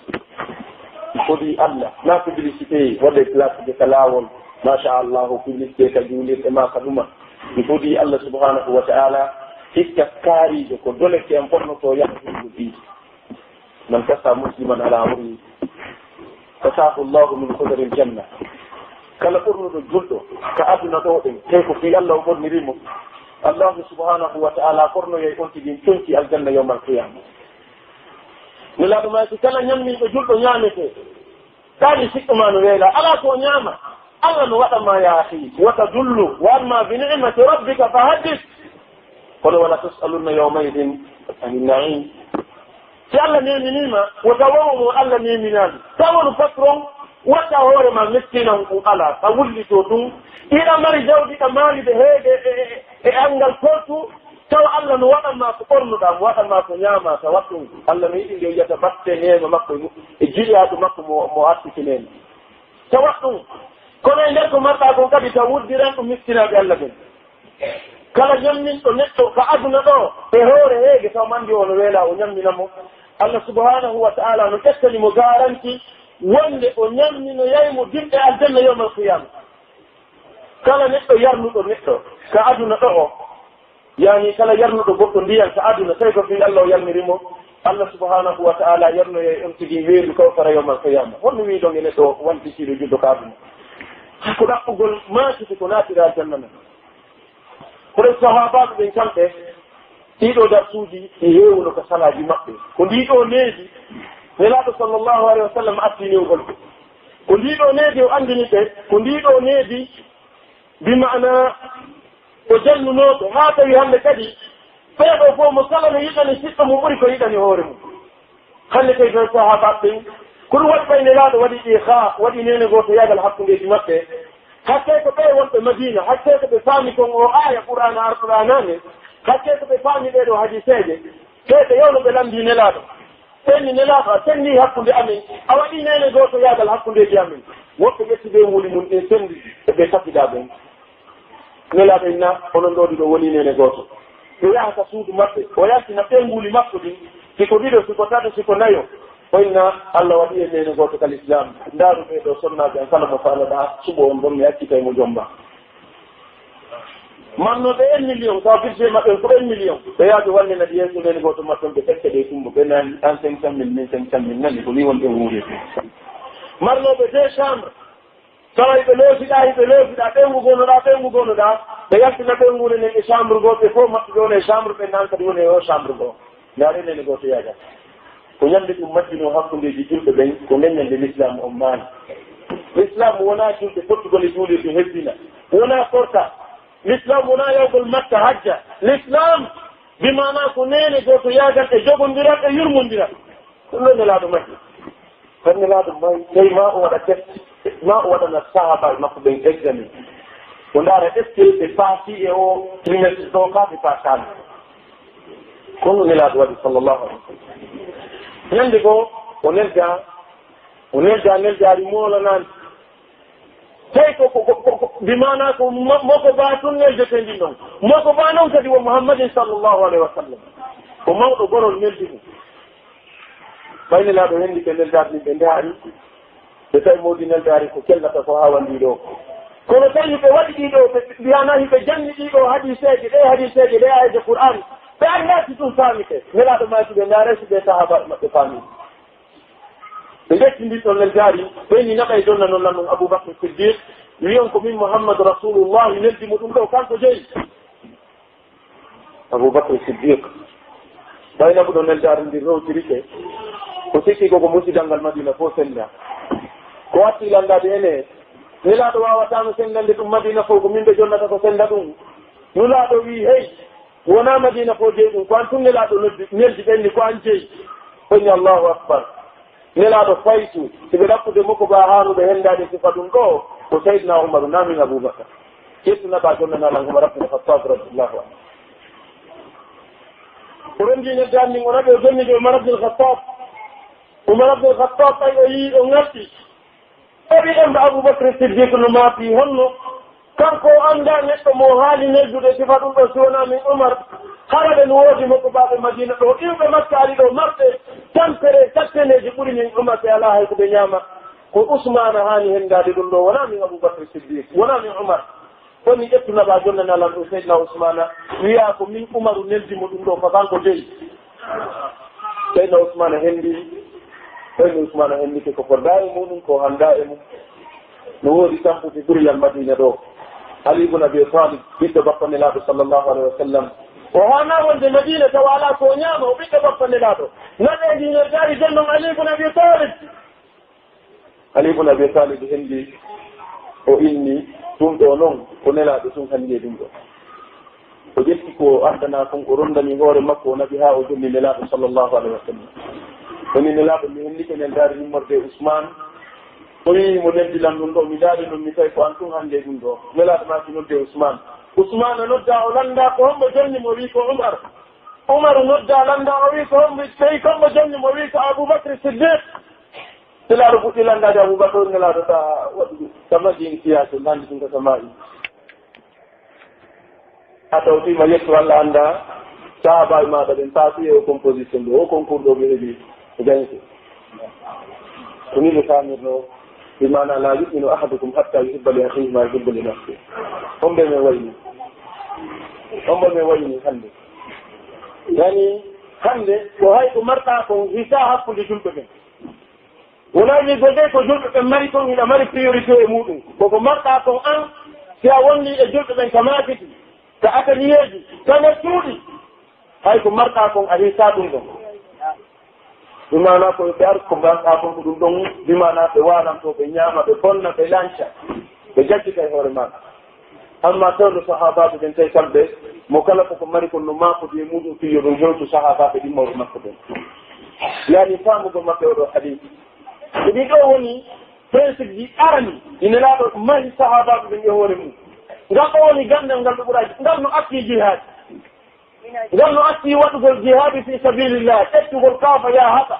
Mi fodii Allah, na publicité, waɗe place de ka laawol, machallah, publicité ka juulirɗe ma ka ɗuma. Mi fodii Allah subhanahu wa ta'ala, hikka kaariijo ko dolette an fonnotoo yaha juulirde iidi. Man kasa musliman ala wajhihi, kasaahu Allahu min khudari al-janna. Kala ɓornuɗo julɗo ka aduna ɗoo ɗen, tawi ko fii Allah o ɓorniri mo, Allahu subhanahu wa ta'ala ɓornoyay on tigi conci aljanna yawmal qiyama. Nelaaɗo maaki, kala ñamminɗo julɗo ñaametee, Tawi siɗɗo maa no weelaa, alaa ko o ñaama. Allah no waɗa ma, ya akhi, wa tadullu, wa amma bi ni'mati rabbika fa haddith. Kono wala tus'alunna yawma idhin ani na'im. Si Allah neeminii ma, wota wowo mo Allah neeminaali. Taw wonu patron, watta hoore ma miskinan ko alaa, a wullitoo ɗum. Hiɗa mari jawdi, ɗa maali de heede e, e, e anngal portu, Taw Allah no waɗan maa ko ɓornuɗaa, mo waɗan maa ko ñaamaa, tawa ɗum Allah no yiɗi nde o yiyata batte neema makko e mu-, e jiyaadu makko mo, mo artiki neema. Tawa ɗum, kono e nder ko marɗaa kon kadi, taw uddiran ɗum miskinaaɓe Allah ɓen. Kala ñamminɗo neɗɗo ka aduna ɗoo, e hoore heege, taw mandi o no weelaa, o ñammina mo. Allah subhanahu wa ta'ala no ƴettani mo garanti wonde o ñamminoyay mo dimɗe aljanna yawmal qiyama. Kala neɗɗo yarnuɗo neɗɗo ka aduna ɗoo, Yaani kala yarnuɗo goɗɗo ndiyan ka aduna, tawi ko fii Allah o yarniri mo, Allah subhanahu wa ta'ala yarnoyay on tigi weendu kawsara yawmal qiyama. Honno wi'uɗon e neɗɗo wantitiiɗo julɗo ka aduna? Ko ɗaɓɓugol maakiti ko naatira aljanna men. Kono sahaabaaɓe ɓen kamɓe, ɗiɗo darsuuji ɗi heewuno ka salaaji maɓɓe. Ko ndi ɗoo needi, Nelaaɗo sallallahu alaihi wa sallam atti newgol ɓe. Ko ndi ɗoo needi o anndini ɓe, ko ndi ɗoo needi Bi ma'ana, o jannunoo ɓe, haa tawi hannde kadi, Ɓee ɗoo fof mo kala no yiɗani siɗɗo mum ɓuri ko yiɗani hoore mum. Hannde kay jon sahaabaaɓe ɓen, ko ɗum waɗi ɓay Nelaaɗo waɗi ɗi haa waɗi neene gooto yaagal hakkundeeji maɓɓe. Hakkee ko ɓee wonɓe Madiina, hakkee ko ɓe faami kon oo aaya Qur'aana arɗo ɗaa naane, hakkee ko ɓe faami ɗee ɗoo hadiiseeje, tee ɓe yewno ɓe lanndii Nelaaɗo. Ɓen ni Nelaaɗo a senndii hakkunde amen, a waɗii neene gooto yaagal hakkundeeji amen. Woɓɓe ƴetti ɓe wuli mum ɗin senndi, e ɓe kafidaa ɓen. Nelaaɗo inna, onon ɗoo ɗiɗo wonii neene gooto. Ɓe yaha ka suudu maɓɓe, o yaltina ɓeynguuli makko ɗin, si ko ɗiɗo, si ko tato, si ko nayo. O inna, Alla waɗi en neene gooto ka lislaam. Ndaaru ɓee ɗoo sonnaaɓe an, kala mo faalaɗaa suɓo on ɗon, mi accitay mo jomba. Marnooɓe un million, tawa budget maɓɓe ko un million. Ɓe yaha ɓe wallina ɗi yeeso neene gooto maɓɓe on, ɓe ƴetta ɗe tumbo, ɓe nani, an cinq cent mille, min cinq cent mille, nani ko ni wonɓe wuurede. Marnooɓe deux chambres, tawa hiɓe lootiɗaa, hiɓe lootiɗaa, ɓeyngu gonoɗaa, ɓeyngu gonoɗaa, ɓe yaltina ɓeynguure nden e chambre goo, ɓe fof maɓɓe ɗon e chambre, ɓe nan kadi woni e o chambre goo. Ndaaree neene gooto yaaga. Ko ñande ɗum majjinoo hakkundeeji julɓe ɓen, ko nden ñande Lislaam on maani. Lislaam wonaa julɓe pottugol e juulirde hebbina, wonaa korka. Lislaam wonaa yahgol Makka hajja. Lislaam bi maanaa ko neene gooto yaagal e jogondiral e yurmondiral. Ɗum ɗon Nelaaɗo majji. Tan Nelaaɗo may, tawi maa o waɗa test, maa o waɗana sahaabaaɓe makko ɓen examen. O ndaara est-ce que ɓe paasii e o trimestre ɗoo kaa ɓe paasaali. Ko ɗum Nelaaɗo waɗi, sallallahu alaihi wa sallam. Ñande goo, o neldaa, o neldaa, neldaari moolanaandi. Tawi ko, ko, ko, ko, ko, bi maanaa ko mo-, moko baa tun neldetee ndin ɗon. Moko baa non kadi wo Muhammadin sallallahu alaihi wa sallam. Ko mawɗo gorol neldi ɗum. Ɓay Nelaaɗo henndi ɓe neldaari ɗin, ɓe ndaari. Ɓe tawi mawdi neldaari ko kellata ko haawandii ɗoo. Kono tawi ɓe waɗi ɗii ɗoo, ɓe mbiyanaa hiɓe janni ɗii ɗoo hadiiseeje, ɗee hadiiseeje, ɗee aayeeje Qur'aani. Ɓe anndaa si ɗum faamike. Nelaaɗo maaki ɓe ndaaree si ɓee sahaabaaɓe maɓɓe faamii. Ɓe ƴetti ndin ɗon neldaari, ɓe ni naɓa e jonna non lan ɗum Abubakr Siddiq, wi'on ko min Muhammadu Rasulullahi neldi mo ɗum ɗoo, kanko jeyi. Abubakr Siddiq, ɓay naɓuɗo neldaari ndin rowtirike, o sikki ko ko musidal ngal Madina fof sennda. Ko watti lanndaade ene, Nelaaɗo waawataano senndande ɗum Madina fof, ko min ɓe jonnata ko sennda ɗum. Nulaaɗo wi'i, hey, wonaa Madina fof jeyi ɗum, ko an tun Nelaaɗo noddi, neldi ɓen ni ko an jeyi. O inni, Allahu Akbar. Nelaaɗo faytu, si ɓe ɗaɓɓude mo ko ba haanuɓe henndaade sifa ɗum ɗoo, ko Seydina Umaru, naa min Abubakar. Ƴettu naɓa jonnanaa lan Umar ibn Khattab radiyallahu anhu. O renndii neldaari ndin, o naɓi, o jonniti Umar ibn Khattab. Umar ibn Khattab, ɓay o yi'i, o ŋatti. Tawi en ba Abubakr Siddiq no maapi honno? Kanko o anndaa neɗɗo mo haani neldude sifa ɗum ɗoo si wonaa min Umar. Hara ɓe no woodi mokkobaaɓe Madiina ɗoo, iwɓe Makka ari ɗoo, marɓe tampere, satteneeji ɓuri min Umar, ɓe alaa hay ko ɓe ñaama. Ko Usmaana haani henndaade ɗum ɗoo, wonaa min Abubakr Siddiq, wonaa min Umar. Woni ƴettu naɓa jonnanaa lan ɗum Seydina Usmaana, wi'a ko min Umaru neldi mo ɗum ɗoo, ko kanko jeyi. Seydina Usmaana henndi, Seydina Usmaana henndike ko foddaa e muɗum, ko hanndaa e mum. No woodi tampude ɓurilal Madiina ɗoo. Ali ibn Abi Talib, ɓiɗɗo bappa Nelaaɗo sallallahu alaihi wa sallam. O haanaa wonde Madiina tawa alaa ko o ñaama, o ɓiɗɗo bappa Nelaaɗo. Naɓe ndi neldaari jonnon Ali ibn Abi Talib. Ali ibn Abi Talib henndi, o inni, ɗum ɗoo non, ko Nelaaɗo tun hanndi e ɗum ɗoo. O ƴetti ko o addanaa kon, o ronndani hoore makko, o naɓi haa o jonni Nelaaɗo sallallahu alaihi wa sallam. O inni, Nelaaɗo, mi henndike neldaari immorde e Usmaan. O wi'i mo neldi lan ɗum ɗoo, mi ndaari non, mi tawi ko an tun hanndi e ɗum ɗoo. Nelaaɗo maaki nodde Usmaan. Usmaana noddaa, o lanndaa ko hombo jonni mo, wi'i ko Umar. Umaru noddaa, lanndaa, o wi'i ko hombo, tawi ko hombo jonni mo, wi'i ko Abubakr Siddiq. Nelaaɗo fuɗɗi lanndaade Abubakar, Nelaaɗo ta waɗude ka Madiina siyaasa, lanndi ɗum ka sama'i. A tawti ma yettu Alla annda sahaabaaɓe maaɗa ɓen paasi e o composition ɗo, o concours ɗo ɓe heɓi e gañete. Ko ni ɓe faamirnoo, bi maana, "Laa yu'minu ahadukum hatta yuhibba li akhihi ma yuhibbu li nafsihi." Hombo men wayni? Hombo men wayni hannde? Yani, hannde ko hay ko marɗaa kon hisaa hakkunde julɓe ɓen. Wonaa wi'ugol de ko julɓe ɓen mari kon, hiɗa mari priorité e muɗum. Ko ko marɗaa kon an, si a wonni e julɓe ɓen ka maakiti, ka atelier ji, ka nder cuuɗi, hay ko marɗaa kon a hiisaa ɗum ɗon. Ɗum maanaa ko ɓe ar-, ko marɗaa kon ko ɗum ɗon, ɗum maanaa ɓe waalanto, ɓe ñaama, ɓe bonna, ɓe lanca, ɓe jajjita e hoore maɓɓe. Ammaa tawde sahaabaaɓe ɓen, tawi kamɓe, mo kala ko ko mari kon no maakodi e muuɗum fii yo ɗum hewtu sahaabaaɓe ɗin mawɓe makko ɓen. Yaani faamugol maɓɓe oo ɗoo hadiisi. E ɗii ɗoo woni principe ji arani ɗi Nelaaɗo mari sahaabaaɓe ɓen e hoore mum. Ngal ɗoo woni ganndal ngal ɓe ɓuraaji. Ngal no attii jihaadi. Ngal no attii waɗugol jihaadi fii sabiilillah, ƴettugol kaafa yaa haɓa.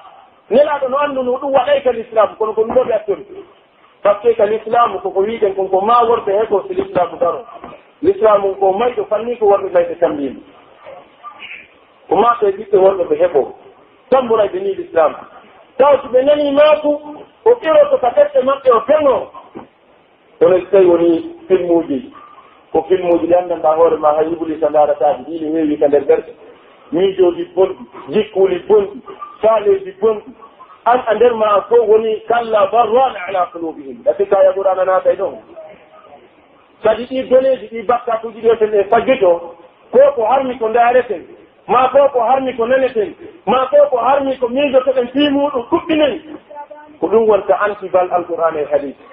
Nelaaɗo no anndunoo ɗum waɗay ka lislaamu, kono ko ɗum ɗoo ɓe attori. Parce que ka lislaamu ko ko wi'eten kon ko maa worɓe heɓoo si lislaamu daroo. Lislaamu ko mayɗo fanni ko worɓe mayɓe tambiima. Ko maa ɓe ɓiɓɓe worɓe ɓe heɓoo. Tamboray ɓe nii lislaamu. Taw si ɓe nanii maaku, o ɓiroto ka ɓerɗe maɓɓe o feŋoo. Kono si tawi wonii filmuuji, ko filmuuji ɗi anndanɗaa hoore maa, hay Ibuliisa ndaarataa ɗi, ɗi ne heewi ka nder ɓerɗe. Miijooji bonɗi, jikkuuli bonɗi, faaleeji bonɗi. An a nder maa an fof woni kalla barrana ala qulubihim. Ɗa sikkaa ya Qur'aana naatay ɗon. Kadi ɗii doneeji, ɗii bakkaatuuji ɗi eten e fajjito, ko ko harmi ko ndaareten. Maa ko ko harmi ko naneten, maa ko ko harmi ko miijotoɗen fii muuɗum ɗuɗɗinen. Ko ɗum wonta antibal Alqur'aana e hadiisi.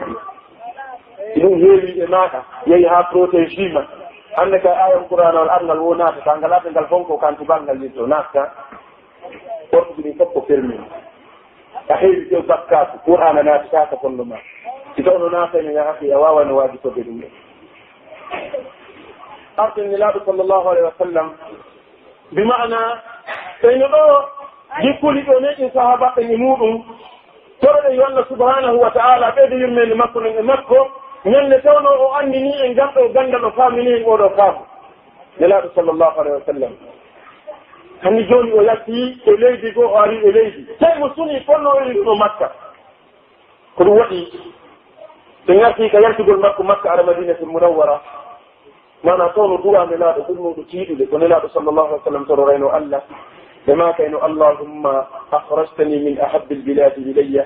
Ɗum heewi e maaɗa, yehi haa protégé ma. Hannde kay aaya Alqur'aana on arngal wo naatata, ngal arde ngal fonko ko antibal ngal yirto, naatata. Porte ɗin fof ko fermé. A heewi tew bakkaatu, Qur'aana naatata ka fondo ma. Si tawno naatayno yaa akhi, a waawano waajitorde ɗum ɗon. Arten Nelaaɗo sallallahu alayhi wa sallam, bi ma'ana, ɓeyno ɗoo jikkuli ɗoo neɗɗin sahaaba ɓen e muuɗum, toroɗen yo Allah subhanahu wa ta'ala ɓeydo yurmeende makko nden e makko, ñande tawno o anndini en ngal ɗoo ganndal, o faamini en oo ɗoo faamu. Nelaaɗo sallallahu alayhi wa sallam, hanni jooni o yalti e leydi goo, o ari e leydi. Tawi mo suni fonnoo iri ɗo Makka. Ko ɗum waɗi, ɓe ngarti ka yaltugol makko Makka ara Madinatul Munawwara. Maanaa, tawno du'aa Nelaaɗo ɓurnooɗo tiiɗude, ko Nelaaɗo sallallahu alaihi wa sallam tororayno Allah. Ɓe maakayno, "Allahumma akhrajtani min ahabbil biladi ilayya,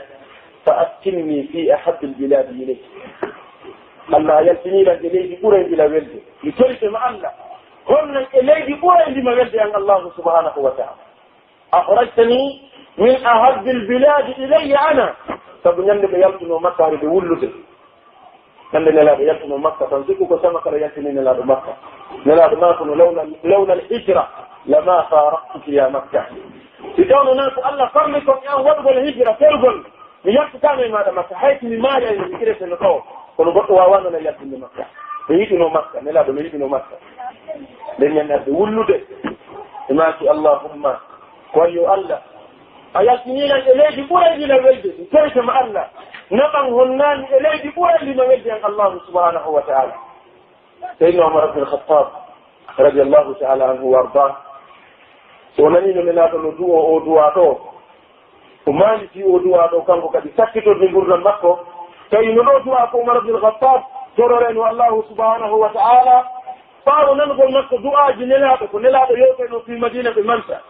fa askinni fi ahabbil biladi ilayk." Allah, a yaltinii lan e leydi ɓurayndi la welde. Mi torike ma Allah, hol lan e leydi ɓurayndi ma welde an Allahu subhanahu wa ta'ala. "Akhrajtani min ahabbil biladi ilayya ana." Sabu ñande ɓe yaltunoo Makka, hari ɓe wullude. Ñande Nelaaɗo yaltunoo Makka, tan sikku ko sama kala yaltini Nelaaɗo Makka. Nelaaɗo maaki no, "Lawla, lawla al-hijra lama faraktuki ya Makka." Si tawno naa ko Allah farli kon e an waɗugol hijra, ferugol, mi yaltataano e maaɗa Makka, hay si mi maayay, mi irete no ɗoo. Kono goɗɗo waawaano lan yaltinde Makka. Ɓe yiɗunoo Makka, Nelaaɗo no yiɗunoo Makka. Nden ñande ɓe wullude, ɓe maaki, "Allahumma," ko yo Allah, a yaltinii lan e leydi ɓurayndi lan welde, mi torike ma Allah, naɓan honnaani e leydi ɓurayndi ma welde an Allahu subhanahu wa ta'ala. Sayyidina Umar ibn Khattab, radiyallahu ta'ala anhu wa ardah, so o nanii no Nelaaɗo no du'oo oo du'aa ɗoo, o maanditi oo du'aa ɗoo, kanko kadi sakkitordi ngurndan makko. Tawi no ɗoo du'aa ko Umar ibn Khattab tororayno Allahu subhanahu wa ta'ala, ɓaawo nanugol makko du'aaji Nelaaɗo, ko Nelaaɗo yewtayno fii Madiina ɓe manta.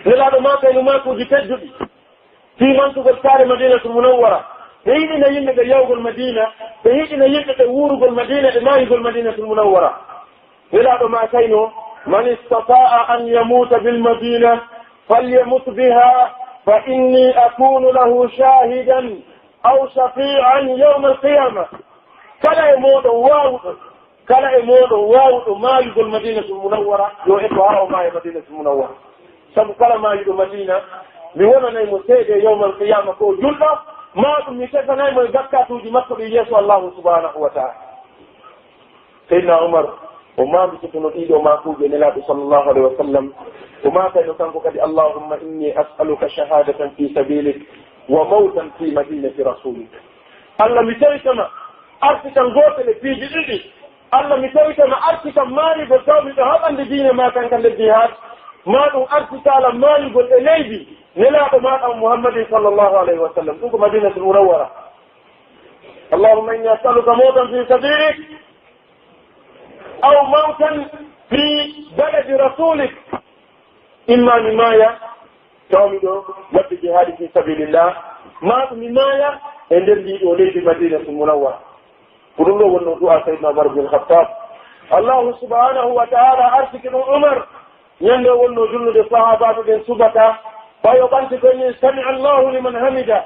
Nelaaɗo maakayno maakuuji tedduɗi fii mantugol saare Madiinatul Munawwara. Ɓe yiɗina yimɓe ɓe yawgol Madiina, ɓe yiɗina yimɓe ɓe wuurugol Madiina e maayugol Madiinatul Munawwara. Nelaaɗo maakayno, "Man istata'a an yamuta bil Madina, falyamut biha, fa inni akunu lahu shahidan aw shafi'an yawmal qiyama." Kala e mooɗon waawuɗo Kala e mooɗon waawuɗo maayugol Madiinatul Munawwara, yo eto haa o maaya Madiinatul Munawwara. Sabu kala maayuɗo Madiina, mi wonanay mo seede yawmal qiyaama ko o julɗo, maa ɗum mi tefanay mo e bakkaatuuji makko ɗin yeeso Allaahu subhaanahu wa ta'aala. Seydina Umar, o maanditotono ɗii ɗoo maakuuji e Nelaaɗo sallallaahu alayhi wa sallam, o maakayno kanko kadi, "Allahumma inni as'aluka shahadatan fi sabilik wa mawtan fi madinati rasulik." Allah, mi tawitama arsikan gootel e piiji ɗiɗi. Allah, mi tawitama arsikan maayugol taw miɗo haɓande diine maa kan ka nder jihaad, maa ɗum arsikaa lan maayugol e leydi Nelaaɗo maaɗa on Muhammadin sallallahu alayhi wa sallam. Ɗum ko Madinatul Munawwara. Allahumma inni as'aluka mawtan fi sabilik aw mawtan fi baladi rasulik. Imma mi maaya, taw miɗo waɗde jihaadi fi sabilillah, maa mi maaya e nder ndii ɗoo leydi Madinatul Munawwara. Ko ɗum ɗoo wonnoo du'aa Sayyidina Umar bin Khattab. Allahu subhanahu wa ta'ala arsiki ɗum Umar. Ñande o wonnoo julnude sahaabaaɓe ɓen subaka, ɓay o ɓanti ko inni, "Sami Allahu liman hamida."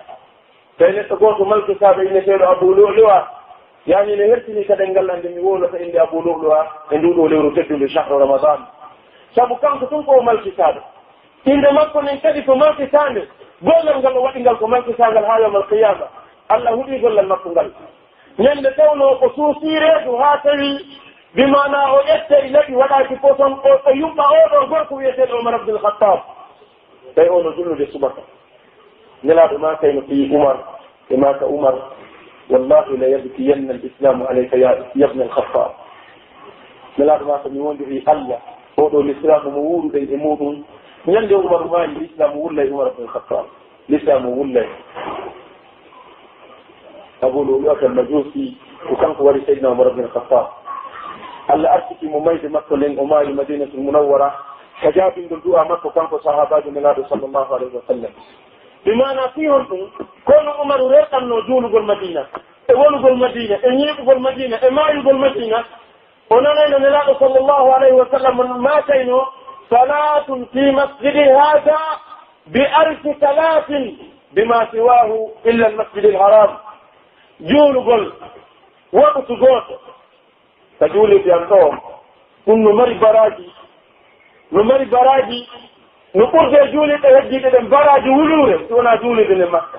Tawi neɗɗo gooto malkisaaɓe inneteeɗo Abu Lu'lu'a, Yaani, ne hertini ka ɗenngal an nde mi wowlata innde Abu Lu'lu'a e nduu ɗoo lewru teddundu, shahru Ramadan. Sabu kanko tun ko o malkisaaɗo. Innde makko nden kadi ko malkisaande. Gollal ngal o waɗi ngal ko malkisaangal haa yawmal qiyaama. Alla huɗii gollal makko ngal. Ñande tawnoo ko suusii reedu haa tawi, bi maanaa o ƴettay laɓi waɗaaki poson, o, o yumɓa oo ɗoo gorko wi'eteeɗo Umar Abdul Khattab. Tawi oo no julnude subaka. Nelaaɗo maakayno fii Umar, ɓe maaka Umar, "Wallahi la yabkiyanna al-Islamu alayka ya, ya ibna al-Khattab." Nelaaɗo maaka, "Mi wondirii Alla, oo ɗoo Lislaamu mo wuuruɗen e muuɗum, ñande Umar maayi, Lislaamu wullay Umar ibn al-Khattab. Lislaamu wullay." Abu Lu'lu'at al-Majusi, ko kanko wari Seydina Umar ibn al-Khattab. Alla arsiki mo mayde makko nden, o maayi Madinatul Munawwara, ka jaabingol du'a makko kanko sahaabaajo Nelaaɗo sallallahu alayhi wa sallam. Bi maanaa fii honɗum? Kono Umaru rerɗannoo juulugol Madiina, e wonugol Madiina, e ñiiɓugol Madiina, e maayugol Madiina. O nanayno Nelaaɗo sallallahu alayhi wa sallam maakayno, "Salaatun fi masjidi haada bi alfi salaatin bima siwaahu illa al-masjid al-haram." Juulugol waqtu gooto ka juulirde an ɗoo, ɗum no mari baraaji, no mari baraaji, no ɓurde e juulirɗe heddiiɗe ɗen baraaji wuluure, si wonaa juulirde nden Makka.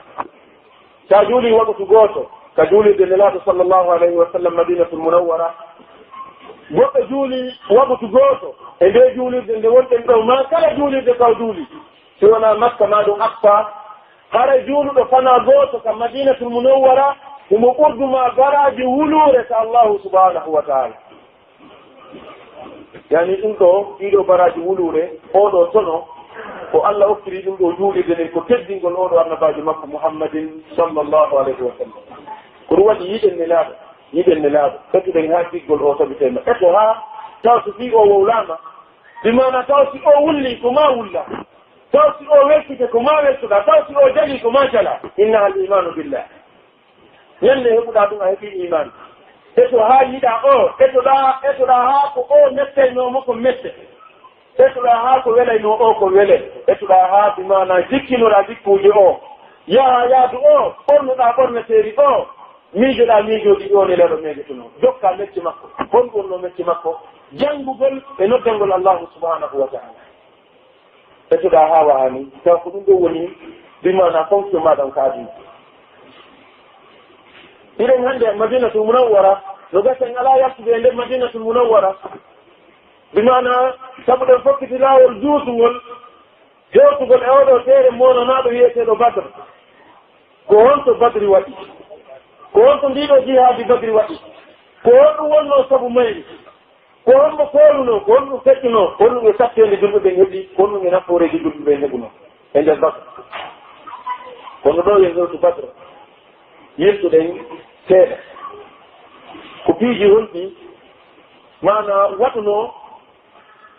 Sa juulii waqtu gooto ka juulirde Nelaaɗo sallallahu alayhi wa sallam Madinatul Munawwara, goɗɗo juulii waqtu gooto e ndee juulirde nde wonɗen ɗoo, maa kala juulirde ka o juulii, si wonaa Makka maa ɗum Aqsa, haray juuluɗo fanaa gooto ka Madinatul Munawwara, himo ɓurdu maa baraaji wuluure ka Allahu subhanahu wa ta'ala. Yaani ɗum ɗoo, ɗii ɗoo baraaji wuluure, oo ɗoo tono, ko Alla okkiri ɗum ɗoo juulirde nden, ko teddingol oo ɗoo annabaajo makko Muhammadin sallallahu alayhi wa sallam. Ko ɗum waɗi yiɗen Nelaaɗo, yiɗen Nelaaɗo, etoɗen haa giggol oo tabitee ma. Eto haa taw so fii oo wowlaama, bi maanaa taw si oo wullii, ko maa wulla. Taw si oo weltike, ko maa weltoɗaa. Taw si oo jalii, ko maa jalaa. Innaha al-imaanu billah. Ñande heɓuɗaa ɗum, a heɓii iimaan. Eto haa yiɗaa oo, etoɗaa, etoɗaa haa ko oo metteynoo mo ko mette. Etoɗaa haa ko welaynoo oo ko wele. Etoɗaa haa bi maanaa jikkinoɗaa jikkuuje oo. Yaha yaadu oo, ɓornoɗaa ɓorneteeri oo. Miijoɗaa miijooji ɗi oo Nelaaɗo meejotonoo. Jokkaa mecce makko. Honɗum wonnoo mecce makko? Janngugol e noddangol Allaahu subhaanahu wa ta'aala. Etoɗaa haa wa'ani, taw ko ɗum ɗoo woni bi maanaa fonction maaɗa on ka aduna. Hiɗen hannde Madinatul Munawwara, no gasa en alaa yaltude e nder Madinatul Munawwara. Bi maanaa, sabu ɗen fokkiti laawol juutungol, hewtugol e oo ɗoo teere moonanaaɗo wi'eteeɗo Badr. Ko honto Badri waɗi? Ko honto ndii ɗoo jihaadi Badri waɗi? Ko honɗum wonnoo sabu mayri? Ko honɗum koolunoo? Ko honɗum feƴƴunoo? Ko honɗum e satteende julɓe ɓen heɓi? Ko honɗum e nafooreeji julɓe ɓen heɓunoo e nder Badr? Kono ɗoo yo hewtu Badr, yiltuɗen seeɗa. Ko piiji honɗi maanaa waɗunoo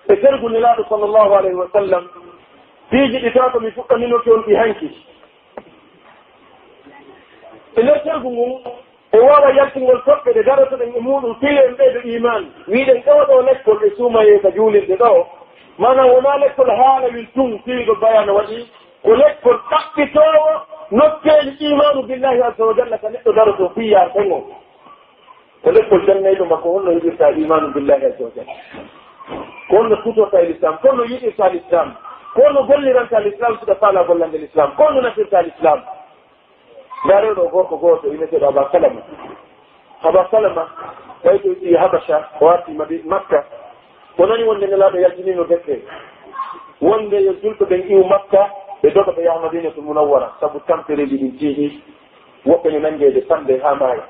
e tergu Nelaaɗo sallallahu alayhi wa sallam? Piiji ɗi tawa ko mi fuɗɗaninoke on ɗi hanki. E nder tergu ngun, e waawa yaltingol toɓɓe ɗe darotoɗen e muuɗum, fii yo en ɓeydo iimaan. Wi'ɗen ɗoo ɗoo lekkol e suumayee ka juulirde ɗoo, maanaa wonaa lekkol haalawil tun, fii ɗo bayaana waɗi, ko lekkol ɗaɓɓitoowo nokkeeli iimaanu billahi azza wa jalla ka neɗɗo darotoo fii yaarten on. Ko lekkol jannayɗo ma ko honno yiɗirta iimaanu billahi azza wa jalla. Ko honno tutorta e l'islam, ko honno yiɗirta l'islam, ko honno golliranta l'islam, si ɗa faalaa gollande l'islam, ko honno nafirta l'islam. Ndaaree ɗoo gorko gooto, inneteeɗo Aba Salama. Aba Salama, ɓay ko itti Habasha, o arti Madi-, Makka. O nani wonde Nelaaɗo yaltiniino defte. Wonde yo julɓe ɓen iwu Makka, ɓe doga ɓe yaha Madinatul Munawwara, sabu tampereeji ɗin tiiɗi. Woɓɓe no nanngeede pande haa maaya.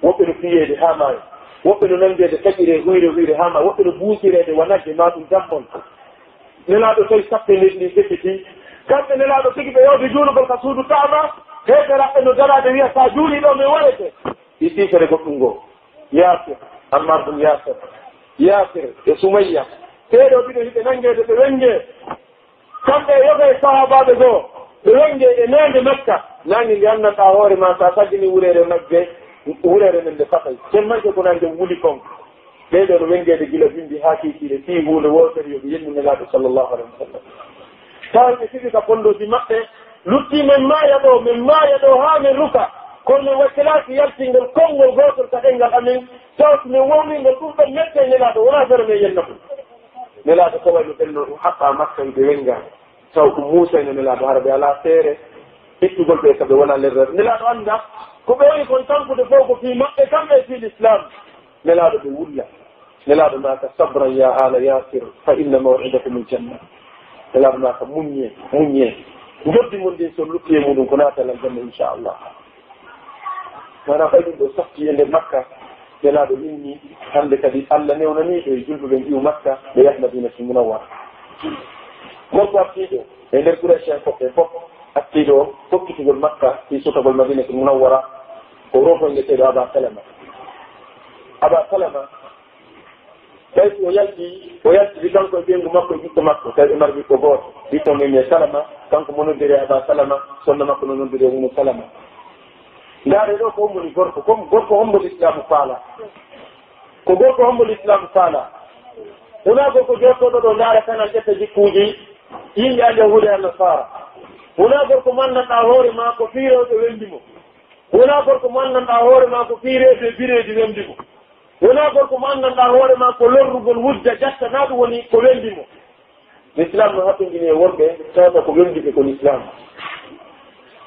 Woɓɓe no fiyeede haa maaya. Woɓɓe no nanngeede taƴiree huyre huyre haa maaya. Woɓɓe no buusireede wa nagge maa ɗum dammol. Nelaaɗo tawi sappe leydi ndin heɓɓitii. Kamɓe Nelaaɗo tigi ɓe yawti juulugol ka suudu Kaaba. Heeferaaɓe no daraade wi'a, "Sa juulii ɗoo, men warete." Ɗi siifere goɗɗum ngoo. Yaasir, Ammaar bun Yaasir. Yaasir e Sumayya. Ɓee ɗoo ɗiɗo hiɓe nanngeede ɓe wenngee. Kamɓe e yoga e sahaabaaɓe goo. Ɓe wenngee e naange Makka. Naange nge anndanɗaa hoore maa, sa saggini wureere magge, wureere nden nde fatay. Sen manke ko naange wuli kon. Ɓee ɗoo no wenngeede gila bimbi haa kiikiiɗe, fii huunde wootere yo ɓe yennu Nelaaɗo sallallahu alaihi wa sallam. Tawi ɓe tigi ka ponndooji maɓɓe, luttii men maaya ɗoo, men maaya ɗoo haa men ruka. Kono men wakkilaaku yaltingol konngol gootol ka ɗenngal amen, tawa si men wowlii ngol, ɗum ɗon mettay Nelaaɗo, wonaa fere men yennata. Nelaaɗo ko wayno ɓen no haɓɓaa Makka, hiɓe wenngaa. Taw ko Muusa e Nelaaɗo, hara ɓe alaa feere ittugol ɓe ka ɓe wona lerrere. Nelaaɗo annda ko ɓe woni kon tankude fow ko fii maɓɓe kamɓe e fii Lislaam. Nelaaɗo ɓe wulla. Nelaaɗo maaka, "Sabran ya ala Yasir, fa inna maw'idakumul janna." Nelaaɗo maaka, "Muññee, muññee. Njoddi mon ndin so lutti e muɗum ko naatal aljanna, inchallah." Maanaam, ɓay ɗum ɗo safti e nder Makka, Nelaaɗo inni, hannde kadi Allah newnanii ɓe julɓe ɓen iwu Makka, ɓe yaha Madinatul Munawwara. Gorko artiiɗo e nder Quraysh en fof, ɓe fof artiiɗo on hokkitugol Makka, fii sutagol Madinatul Munawwara, ko roofongeteeɗo Aba Salama. Aba Salama, tawi si o yalti, o yalti kanko e ɓeyngu makko e ɓiɗɗo makko, tawi ɓe mari ɓiɗɗo gooto. Ɓiɗɗo on innee Salama, kanko mo noddiree Aba Salama, sonna makko no noddiree Ummu Salama. Ndaaree ɗoo, ko hombo woni gorko, ko gorko hombo Lislaamu faalaa? Ko gorko hombo Lislaamu faalaa? Wonaa gorko jottooɗo ɗoo ndaara kanal, ƴetta jikkuuji yimɓe Alyahuuda e Nasaara. Wonaa gorko mo anndanɗaa hoore maa ko fii rewɓe wembi mo. Wonaa gorko mo anndanɗaa hoore maa ko fii reedu e bireedi wembi mo. Wonaa gorko mo anndanɗaa hoore maa ko lorrugol wujja jatta, naa ɗum woni ko wembi mo. Lislaam no haɓɓindini e worɓe, tawata ko wembi ɓe ko Lislaam.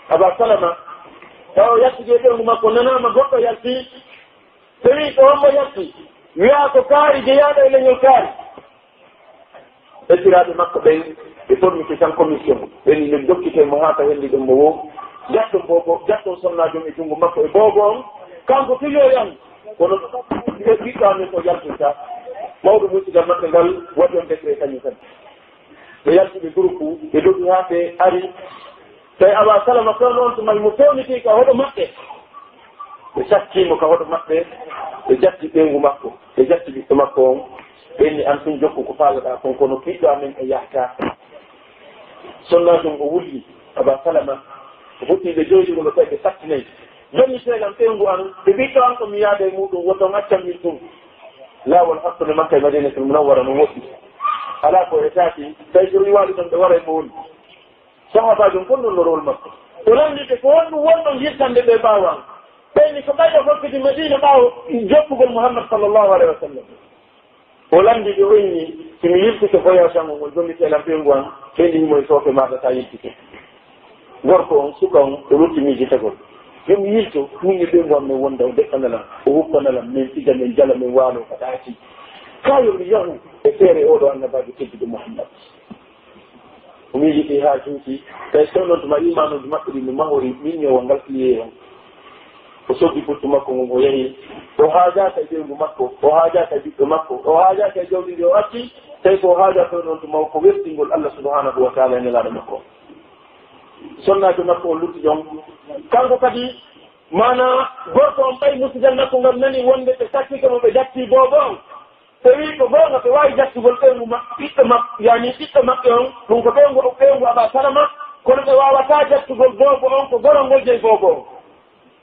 Aba Salama, tawa o yaltidi e ɓeyngu makko, nanaama goɗɗo yalti, ɓe wi'i, "Ko hombo yalti?" Wi'a, "Ko kaari jeyaaɗo e leñol kaari." Esiraaɓe makko ɓen, ɓe formike tan commission. Ɓen min dokkite mo haa ka henndi ɗon mo wo. Jatton boobo, jatton sonnaajo on e junngo makko e boobo on. Kanko toujours yahu. Kono ɓiɗɗo amen o yaltinta. Mawɗo musigal maɓɓe ngal waɗi on décret kañum kadi. Ɓe yalti ɓe groupe, ɓe dogi haa ɓe ari. Tawi Aba Salama fewndo on tuma himo fewnitii ka hoɗo maɓɓe. Ɓe sakkii mo ka hoɗo maɓɓe, ɓe jatti ɓeyngu makko, ɓe jatti ɓiɗɗo makko on. Ɓe inni, "An tun jokku ko faalaɗaa kon, kono ɓiɗɗo amen o yahata." Sonnaajo on o wulli, Aba Salama, o fotti ɓe joyɗi, kono tawi ɓe sattinay. "Jonni seelan ɓeyngu an, ɓe ɓiɗɗo an ko mi yaada e muɗum, woto on accan min tun. Laawol hakkunde Makka e Madinatul Munawwara no woɗɗi. Alaa ko etaaki, tawi so riiwaali ɗon ɓe waray mo woni." Sahaabaajo on kon non lorowol makko. O lanndike ko honɗum wonɗon hirtande ɓe ɓaawo an? Ɓe inni ko ɓayɗo fokkiti Madiina ɓaawo jokkugol Muhammad sallallahu alaihi wa sallam. O lanndike, o inni, "Si mi yiltike voyage an on, on jonnitee lan ɓeyngu an, ɓe inni himo e sooke maaɗa si a yiltike." Gorko on, suka on, o rutti miijitagol. "Yo mi yilto, min e ɓeyngu an men wonda, o deƴƴana lan, o huppana lan, men fija, men jala, men waalo ka ɗaati. Kaa yo mi yahu e feere oo ɗoo annabaajo tedduɗo Muhammad." O miijitii haa juuti, tawi so non tuma iimaanuuji maɓɓe ɗin no mahori, min ñowa ngal fiyee on. O soggi puccu makko ngun, o yahi. O haajaaka e ɓeyngu makko, o haajaaka e ɓiɓɓe makko, o haajaaka e jawdi ndi o acci, tawi ko o haajaa ɗon non tuma ko weltingol Allah subhanahu wa taala e Nelaaɗo makko. Sonnaajo makko on lutti ɗon. Kanko kadi, maanaa gorko on ɓay musidal makko ngal nani wonde ɓe sakkike mo, ɓe jattii boobo on. Ɓe wi'i ko goonga, ɓe waawi jattugol ɓeyngu ma-, ɓiɗɗo ma-, yani ɓiɗɗo maɓɓe on, ɗum ko ɓeyngu, ɓeyngu Aba Salama, kono ɓe waawataa jattugol boobo on, ko gorol ngol jeyi boobo on.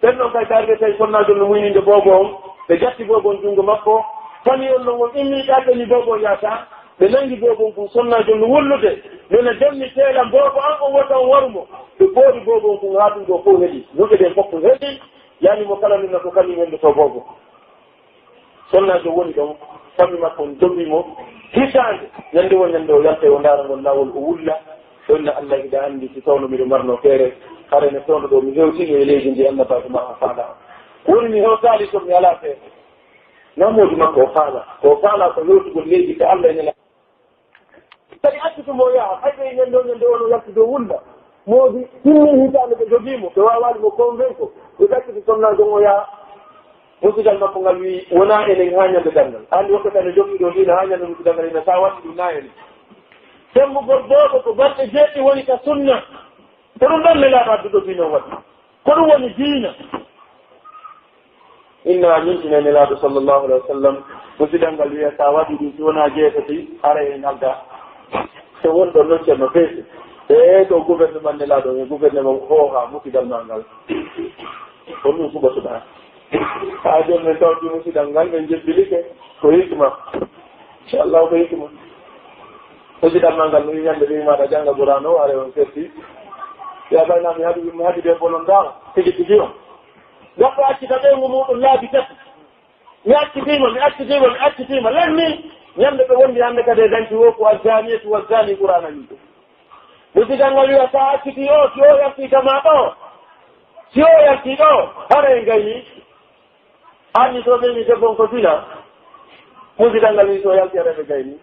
Ɓen non kay, taarde tawi sonnaajo no muyninde boobo on, ɓe jatti boobo on junngo makko, fami on non on immii ɗaɓɓe ni boobo on yaata, ɓe nangi boobo on kun sonnaajo no wullude, no na jonni teelan boobo an on wota on waru mo. Ɓe ɓoori boobo on kun haa ɗum ɗoo fow heɗi, duɗe ɗen fof kun heɗi, yani mo kala nuna ko kañum wonde to boobo. Sonnaajo woni ɗon, fammi makko on dogi mo. Hitaande, ñande woo ñande o yalta o ndaara ngol laawol, o wulla. O inna, "Allah, hiɗa anndi si tawno miɗo marnoo feere, hara ene fewndo ɗoo mi hewtino e leydi ndi annabaajo maa o faalaa." Woni mi hewtaali toon, mi alaa feere. Naa moodi makko o faalaa. Ko o faalaa ko hewtugol leydi ka Allah e Nelaaɗo. Kadi accutu mo o yaha, hay ɓe ñande o ñande o no yaltude o wulla. Moodi timmi hitaande ɓe jogii mo, ɓe waawaali mo convaincre, ɓe ɗacciti sonnaajo on o yaha. Musidal makko ngal wi'i, "Wonaa enen haa ñande darngal." Anndi woɓɓe tan e jogii ɗo diina haa ñande musidal ngal ina, "Sa waɗi ɗum naa enen." Sembugol boobo ko balɗe jeeɗiɗi woni ka sunna. Ko ɗum ɗon Nelaaɗo adduɗo diina o waɗi. Ko ɗum woni diina. Inna a ñintinay Nelaaɗo sallallahu alaihi wa sallam, musidal ngal wi'a, "Sa waɗi ɗum, si wonaa jeetati, haray en aldaa." So won ɗon non Ceerno Peese, e ɗo gouvernement Nelaaɗo, e gouvernement hooha musidal maa ngal. Ko ɗum suɓotoɗaa. Haa jooni men tawti musidal ngal, men jebbilike ko hikma. Inchallah ko hikma. Musidal maa ngal, mi ñande ɓe maaɗa jannga Qur'aan o, haray on setti. Ya bayna mi haɗi, mi haɗi ɓe bolon daawa, tigi tigi on. Goɗɗo accita ɓeyngu muuɗum laabi tati. Mi accitiima, mi accitiima, mi accitiima. Lanni, ñande ɓe wondi hande kadi e danki woo ko "Azzaaniyatu wazzaanii", Qur'aana wi'i. Musigal ngal wi'a, "Sa accitii oo, si oo yaltii kama ɗoo, si oo yaltii ɗoo, haray en gaynii." Anni to ɓe wi'i debbo on ko zina, musigal ngal wi'i so yalti aɗa ɓe gayni.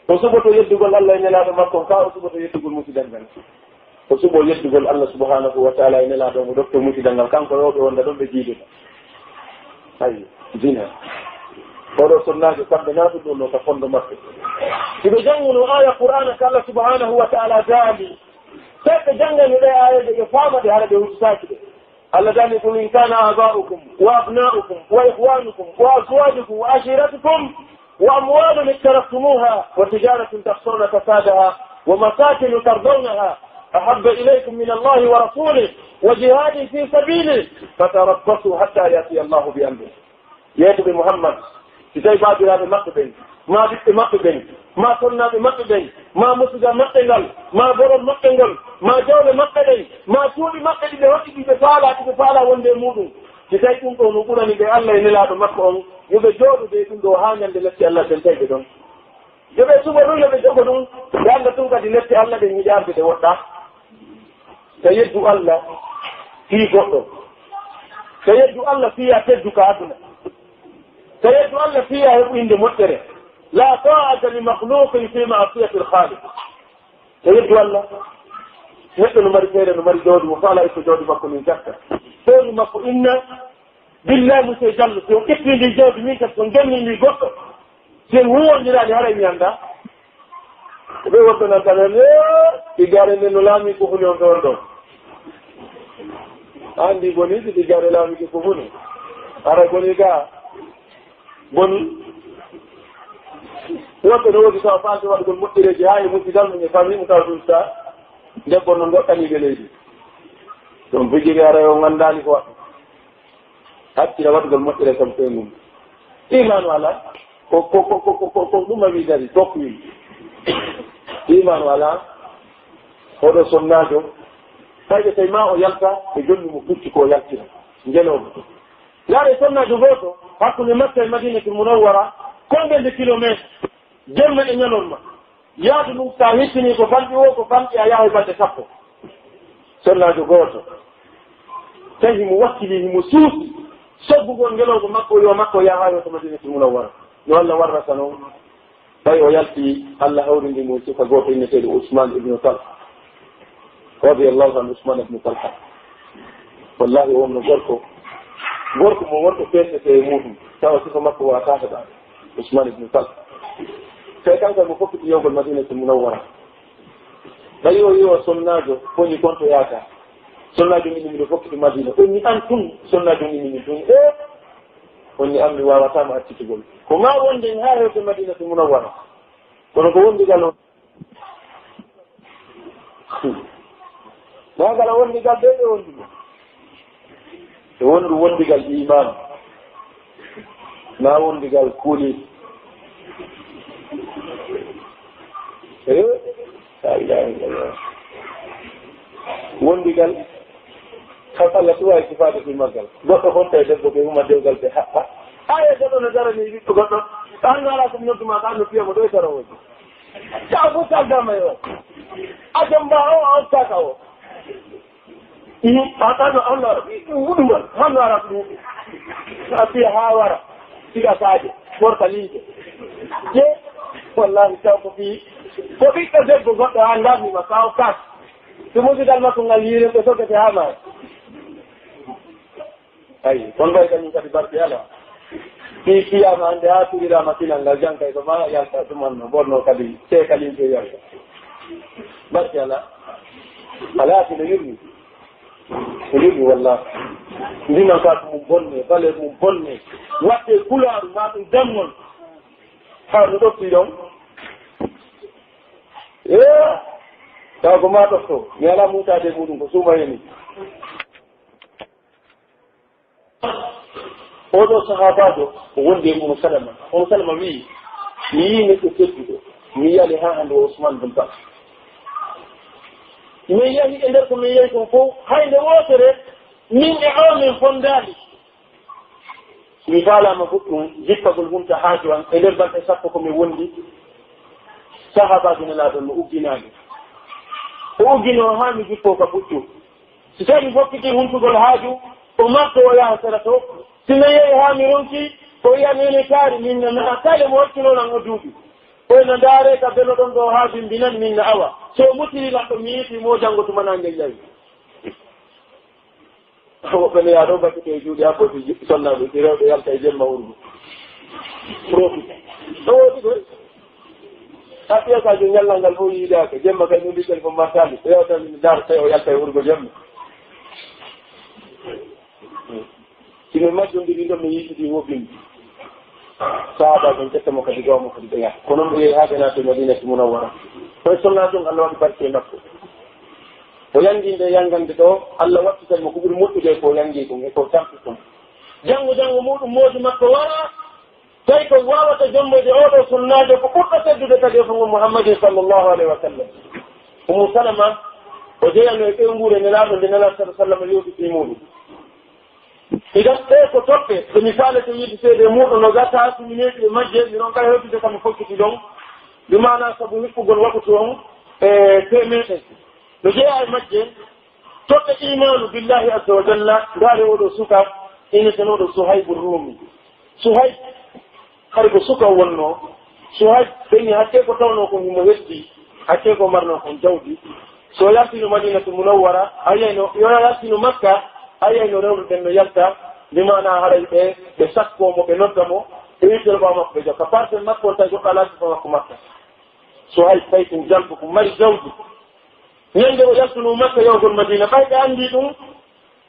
O suɓoto yeddugol Allah e Nelaaɗo makko on, kaa o suɓoto yeddugol musigal ngal? O suɓo yeddugol Allah subhanahu wa ta'ala e Nelaaɗo on, o ɗofto musigal ngal, kanko e o ɓe wonda ɗon ɓe jiiduɗo. Ayi, zina. Oɗo sonnaajo kamɓe naatuɗo no ka fondo maɓɓe. Si ɓe jannguno aya Qur'aana ka Allah subhanahu wa ta'ala daali, sey ɓe janngani ɗe ayaje, ɓe faama ɗe, hara ɓe huccitaaki ɗe. Allah daali, "Qul in kana aba'ukum wa abna'ukum wa ikhwanukum wa azwajukum wa ashiratukum wa amwalun iqtaraftumuha wa tijaratun takhshawna kasadaha wa masakinu tardawnaha ahabba ilaykum min Allahi wa rasulihi wa jihadin fi sabilihi fatarabbasu hatta ya'tiya Allahu bi amrihi." Yeetuɓe Muhammad, si tawi baabiraaɓe maɓɓe ɓen, maa ɓiɓɓe maɓɓe ɓen, maa sonnaaɓe maɓɓe ɓen, maa musigal maɓɓe ngal, maa borom maɓɓe ngol, maa jawle maɓɓe ɗen, maa cuuɗi maɓɓe ɗi ɓe hoɗi, ɗi ɓe faalaa, ɗi ɓe faalaa wonde e muuɗum, si tawi ɗum ɗoo no ɓurani ɓe Allah e Nelaaɗo makko on, yo ɓe jooɗo e ɗum ɗoo haa ñande lepte Allah ɗen tawi ɓe ɗon. Yo ɓe suɓo ɗum, yo ɓe jogo ɗum, ɓe annda tun kadi lepte Allah ɗen hiɗaande ɗe woɗɗaa. Ka yeddu Allah fii goɗɗo. Ka yeddu Allah fii a teddu ka aduna. Ka yeddu Allah fii a heɓu innde moƴƴere. La ta'ata li makhluqin fi ma'siyatil khaliq. Ka yeddu Allah, neɗɗo no mari feere, no mari jawdi, mo faalaa ko jawdi makko ndin sakka. Feere makko inna, billahi, monsieur Diallo, si on ƴetti ndi jawdi min kadi, si on jonni ndi goɗɗo, si en huuwondiraali, haray mi anndaa. Ko ɓe woɓɓe nan tan en, "Ee, tiggaare nden no laamii ko huli on ɗon ɗon." Anndi boni, si tiggaare laamii ko huli. Haray boni ka, boni. Woɓɓe no woodi tawa faalde waɗugol moƴƴereeji haa e musidal mum e famille mum tawa ɗum sa debbo no ngoɗɗanii ɓe leydi. Ɗum fijiri haray on anndaali ko waɗɗa. Hakkila waɗugol moƴƴere kam koye mum. Iman wala. Ko, ko, ko ɗum a wi dari, tokk wi. Iman wala. Oɗo sonnaajo. Tawi tawi ma o yalta e jonni mo pucci ko o yaltira. Ngelooba. Ndaare sonnaajo gooto, hakkunde Makka e Madinatul Munawwara, combien de kilomètres? Jemma e ñalorma. Yaadu ndun, sa hittini ko fanɗi o, ko fanɗi a yahay balɗe sappo. Sonnaajo gooto. Tawi himo wakkili, himo suusi. Soggugol ngelooba makko, yo makko yaha yo to Madinatul Munawwara. Yo Allah warrata non. Tawi o yalti, Allah hawrindi mo e suka gooto inneteeɗo Usman ibnu Talha. Radiyallahu anhu, Usman ibnu Talha. Wallahi, o wonno gorko. Gorko mo wonɗo feesete e muɗum. Tawa sifa makko wata heɓa. Usman ibn Talha. Tawi kanko mo fokkiti yawgol Madinatul Munawwara. Tawi o yiwa sonnaajo, koni konto yaata. Sonnaajo min miɗo fokkiti Madina. Onni an tun, sonnaajo min min tun. E onni an mi wawata mo accitugol. Ko ma wonde en haa hewte Madinatul Munawwara. Kono ko wondigal on. Maa kala wondigal ɓe ɓe wondude. E wondu wondigal iman. Maa wondigal kuuli. Eh, la ilaha illallah. Wondigal. Kam Allah tuwa e sifaade ɗum maggal. Goɗɗo fotta e debbo ɓe huma dewgal ɓe haɓɓa. Haa e goɗɗo no darani ɓiɗɗo goɗɗo. An no alaa ko mi noddu ma, ka an no piya mo ɗo e tarawooji. Taw fof tagdama e o. A jomba o, a ottaka o. Ii, a tano Allah, ɗum wuɗugol, hanno ara ɗum. A fiya haa wara, siga saaje, porta liije. Je, wallahi, taw ko fii, ko ɓiɗɗo debbo goɗɗo haa ndarni ma, ka o kas. So musidal makko ngal yiire, ko sokete haa maaya. Ayi, on mbayi kañum kadi barke alaa. Fii fiyaama hannde haa turiraama kinal ngal, jankay ko maa yalta ɗumanno, bonno kadi seekalinte yalta. Barke alaa. Alaa, si no yurmi. No yurmi, wallahi. Ndinan ka ko mum bonne, valeur mum bonne. Waɗde kulaaru maa ɗum damngol. Haa no ɗofti ɗon. Ee, taw ko maa ɗofto. Mi alaa mutaade e muɗum, ko suuma heni. Oɗo sahaabaajo o wondi e Ummu Salama. Ummu Salama wi'i, mi yi'i neɗɗo tedduɗo, mi yali haa hannde o Usmaan bun Talha. Min yahi e nder ko min yahi kon fof, hay nde wootere, min e o min fonndaali. Mi faalaama goɗɗum, jippagol hunta haaju an. E nder balɗe sappo ko mi wondi, sahaabaajo Nelaaɗo no ugginaade. O ugginoo haa mi jippoo ka puccu. Si tawi mi fokkiti huntugol haaju, o marto o yaha sera to. Si mi yehi haa mi ronki, o wi'a, "Neene kaari, min nana kala mo wakkiloo lan o duuɓi." O no ndaaree ka belo ɗon ɗo haa bimbinan, min na awa. So o mutiri lan ɗo, mi yiiti mo janngo tuma naange yawi. Woɓɓe no yaha ɗo battete e juuɗe an, ɓoyde sonnaaɓe, si rewɓe yalta e jemma hurgo. Profite. No woodi koy. A ɓiya ka jo ñallal ngal fof yiidaaka. Jemma kay no mbiɗen ko martaali. Rewɓe tan ndaar tawi o yalta e hurgo jemma. Si min majjondiri ɗon, min yiɗi ɗi wobbin. Sahaaba ɓen ƴetta mo kadi, ɗo mo kadi ɓe yaha. Ko non ɓe yehi haa ɓe naati Madinatu Munawwara. Koye sonna ɗum, Allah waɗi barke e makko. O yangi nde yangande ɗo, Allah wattitan mo ko ɓuri moƴƴude e ko o yangi ɗum, e ko tampi ɗum. Janngo, janngo muɗum moodi makko wara, tawi ko waawata jomboyde oo ɗoo sunnaajo ko ɓurɗo teddude kadi e ko Muhammadin sallallahu alaihi wa sallam. Ummu Salama, o jeyano e ɓeynguure Nelaaɗo nde Nelaaɗo sallallahu alaihi wa sallam yewtiti e muɗum. Idan ɗee ko toɓɓe, ɗe mi faalete yewtiteede e muɗum no gasa, so mi neeɓi e majje, mi ronka hewtude kam mi fokkiti ɗon, bi maanaa sabu hiɓɓugol waɗutu on e teemeɗe. No jeyaa e majje, toɓɓe iimaanu billahi azza wa jalla, ndaare oo ɗoo suka, innetenooɗo Suhaybu Ruumi. Suhayb, hari ko suka wonnoo. Suhayb ɓenni hakkee ko tawnoo kon himo heddi, hakkee ko marnoo kon jawdi. So yaltino Madinatu Munawwara, a yiyayno, yo yaltino Makka, a yiyayno rewɓe ɓen no yalta, bi maanaa haray ɓe, ɓe sakkoo mo, ɓe nodda mo, ɓe wittira ɓaawo makko, ɓe jokka. Parcelle makko on tawi goɗɗo alaa sifa makko Makka. Suhayb tawi ɗum jalko, ko mari jawdi. Ñande o yaltunoo Makka yahugol Madina, ɓay ɓe anndii ɗum,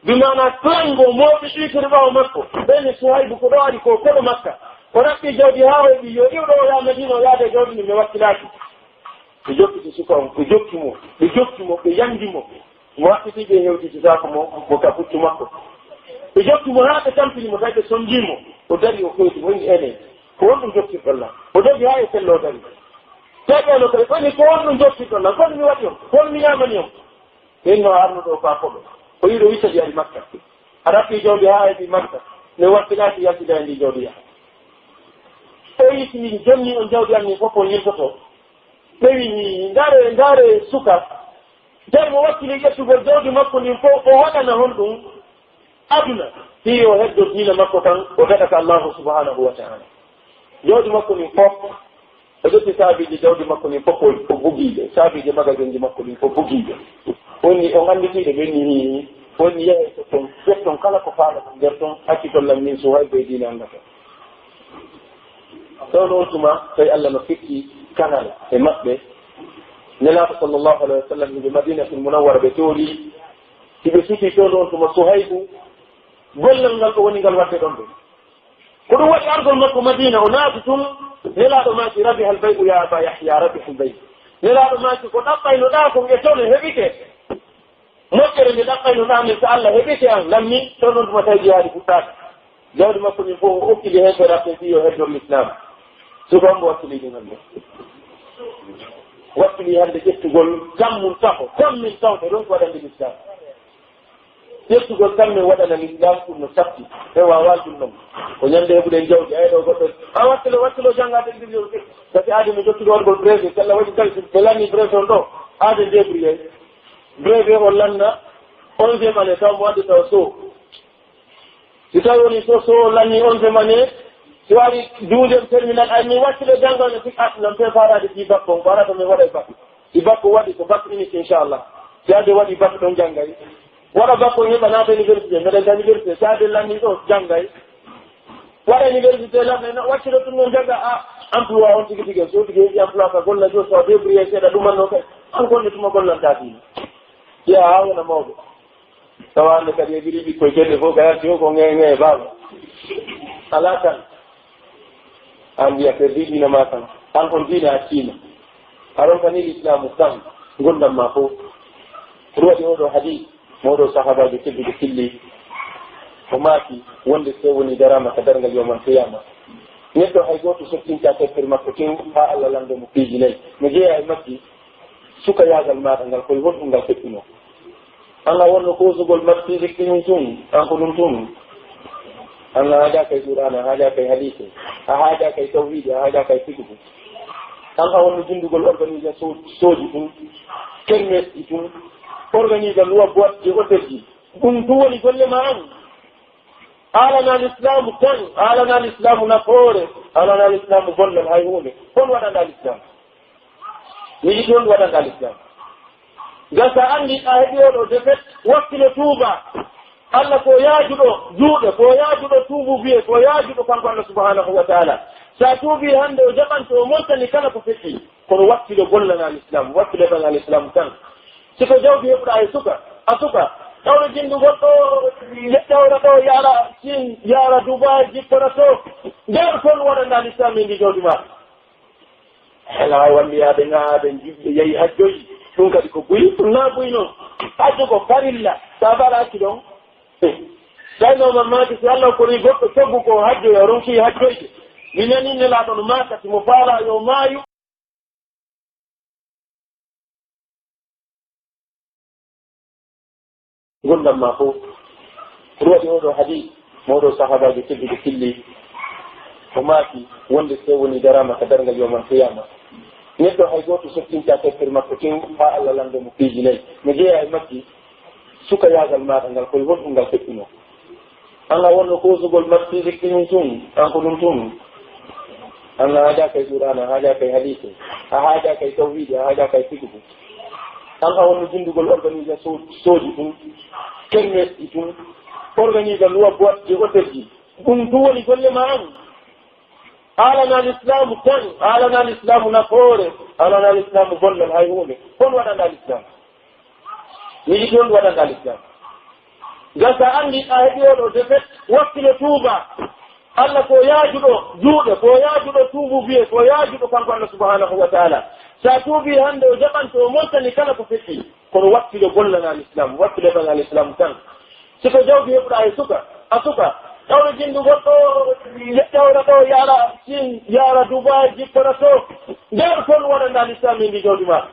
bi maanaa torango mawɓe ɗiitiri ɓaawo makko. Ɓen e Suhaybu ko ɗo ari ko koɗo Makka. O raɓɓi jawdi haa o heɓi yo iwɗo o yaha Madina o yaada e jawdi ndin mi wakkilaaki. Ɓe jokkiti suka on, ɓe jokki mo, ɓe jokki mo, ɓe yandi mo. Mo waɗɗiti ɓe hewtititaako mo, mo ka puccu makko. Ɓe jokki mo haa ɓe tampini mo, tawi ɓe sondii mo. O dari o koyti mo, inni ene. Ko honɗum jokkiɗon lan? O dogi haa e sello o dari. Tawi ɓe no kadi, koni ko honɗum jokkiɗon lan? Kono mi waɗi on? Kono mi ñaamani on? Ɓen no arno ɗo faa koɗo. O yiɗo wicca ɗi ari Makka. A raɓɓi jawdi haa heɓi Makka. Ne wakkilaki yaltida e ndi jawdi yaha. Ɓeyi si min jonni on jawdi an ni fof on yiltoto. Ɓeyi ni ndaare, ndaare suka. Tawi mo wakkili ƴettugol jawdi makko ndin fof o waɗana honɗum? Aduna. Fii yo heddo diina makko kan, o daɗata Allahu subhanahu wa ta'ala. Jawdi makko ndin fof, o ƴetti saabiiji jawdi makko ndin fof, o, o bugii ɗe. Saabiiji magasinji makko ɗin fof bugii ɗe. Woni on annditiiɗo ɓen ni, woni yehe to ton, ƴetton kala ko faalaton nder ton, accitollan min Suhaybu e diina an ka. Ɗon on tuma, tawi Allah no fekki kanal e maɓɓe. Nelaaɗo sallallahu alaihi wa sallam, himɓe Madinatul Munawwara ɓe tooli, si ɓe sutii ɗon on tuma Suhaybu, gollal ngal ko woni ngal waɗde ɗon ɗon. Ko ɗum waɗi argol makko Madina, o naati tun, Nelaaɗo maaki, "Rabiha al-bay'u ya Aba Yahya, rabiha al-bay'u." Nelaaɗo maaki, "Ko ɗaɓɓaynoɗaa kon e tone heɓike. Moƴƴere nde ɗaɓɓaynoɗaa min, so Allah heɓike an, lammi, ɗon on tuma tawi jihaadi fuɗɗaaka." Jawdi makko ndin fof o okkili hen ko raɓɓe fii yo heddor Lislaam. Suka on mo wakkili ɗum hannde. Wakkili hannde ƴettugol kammun taho, kammin taho, ko ɗum ko waɗande Lislaam. Ƴettugol tan min waɗana min ɗan ɗum no satti. Ɓe waawaa ɗum ɗon. Ko ñande heɓuɗen jawdi, ay ɗo goɗɗo. A wattilo, wattilo janngaade ɗum yo. Kasi aade mi jottude waɗugol brevet, kala waɗi tawi ɓe lanni brevet on ɗo. Aade débrouillé. Brevet on lanna, onzième année, taw mo waɗde taw so. Si tawi woni so, so lanni onzième année, si wari douzième terminal, ay mi wattilo janngal no sik at, nan pe faaraade fii bakko, on ɓarata min waɗa e bakko. Si bakko waɗi, ko bak unique, inchallah. Si aade waɗi bak ɗon janngay. Waɗa bak on heɓa naata université, meɗen ka université. Si aade lanni ɗo janngay. Waɗa université lanni, na waccito tun non jannga a emploi on tigi tigi. So tigi heɓi emploi ka golla jo, so débrouillé seeɗa ɗuman non kay. An golle tuma gollanta tigi. Yaa haa wona mawɗo. Tawa hannde kadi e ɓiri ɓikkoy gelle fof ka yalti o ko ŋeeŋe e baaba. Alaa tan. An mbiya perdi diina ma kan. An on diina accima. Aɗon kani Islaamu tan. Ngurndan ma fof. Ko ɗum waɗi oɗo hadis, mo oɗo sahaabaajo tedduɗo filli. O maaki, wonde so woni daraama ka darngal yawmal qiyaama. Neɗɗo hay gooto sottinta teppere makko tew haa Allah lanndo mo piiji nayi. No jeyaa e majji, sukayaagal maaɗa ngal, koye honɗum ngal feƴƴunoo? An a wonno koosugol mattiiji ɗin tun, kanko ɗum tun. An a haajaaka e Qur'aana, a haajaaka e hadiisi, a haajaaka e tawhiidi, a haajaaka e fiqhu. An a wonno jinndugol organisation soodi tun, kermesji tun, organiser luwa boîte de hôtelji. Ɗum tun woni golle ma an. Haalanaa lislaamu tan, haalanaa lislaamu nafoore, haalanaa lislaamu gollal hay huunde. Hon waɗanɗaa lislaamu? Mi yiɗi hon waɗanɗaa lislaamu? Ngam so a anndi a heɓi oo ɗoo defet, wakkilo tuuba. Alla ko yaajuɗo juuɗe, ko yaajuɗo tuubu biyee, ko yaajuɗo kanko Alla subhanahu wa taala. So a tuubii hannde, o jaɓanto, o montani kala ko feƴƴi. Kono wakkilo gollanaa lislaamu, wakkilo heɓanaa lislaamu tan. Si ko jawdi heɓuɗaa e suka, a suka, tawno jinndu goɗɗo, tawno ɗo yaara Siin, yaara Dubaay, jippora to. Nder kon waɗanaa lislaamu e ndi jawdi maa. Hela wambiyaade ŋaaɓe jiɓɓe yahi hajjoyi. Ɗum kadi ko buy, ɗum naa buy non. Hajju ko farilla, so a falaaki ɗon. Tawi no mamaki si Allah kori goɗɗo coggu ko hajjoya, o ronki hajjoyde. Mi nani Nelaaɗo no maaka, si mo faalaa yo maayu. Ngurndan maa fof. Ko ɗum waɗi oo ɗoo hadis, mo oo ɗoo sahaabaajo tedduɗo filli, o maaki wonde si woni daraama ka darngal yawmal qiyaama, neɗɗo hay gooto sottintaa teppere makko tew haa Allah lanndo mo piiji nayi. No jeyaa e majji, sukayaagal maaɗa ngal, koye honɗum ngal feƴƴunoo? An a wonno koosugol mattiiji kinin tun, an ko ɗum tun. An a haajaaka e Qur'aana, a haajaaka e hadiise, a haajaaka e tawhiidi, a haajaaka e fiqhu. An a wonno jinndugol organisation soodi tun, kermesji tun, organiser luwa boîte de hôtelji. Ɗum tun woni golle ma an. Haalanaa lislaamu tan, haalanaa lislaamu nafoore, haalanaa lislaamu gollal hay huunde. Hon waɗanɗaa lislaamu? Mi yiɗi hon waɗanɗaa lislaamu? Ngam so a anndi a heɓi oo ɗoo defet, wakkilo tuuba. Alla ko yaajuɗo juuɗe, ko yaajuɗo tuubu biyee, ko yaajuɗo kanko Alla subhanahu wa taala. So a tuubii hannde, o jaɓanto, o montani kala ko feƴƴi. Kono wakkilo gollanaa lislaamu, wakkilo heɓanaa lislaamu tan. Si ko jawdi heɓuɗaa e suka, a suka, tawno jinndu goɗɗo, tawno ɗo yaara Siin, yaara Dubaay, jippora to. Nder kon waɗanɗaa lislaamu e ndi jawdi maa.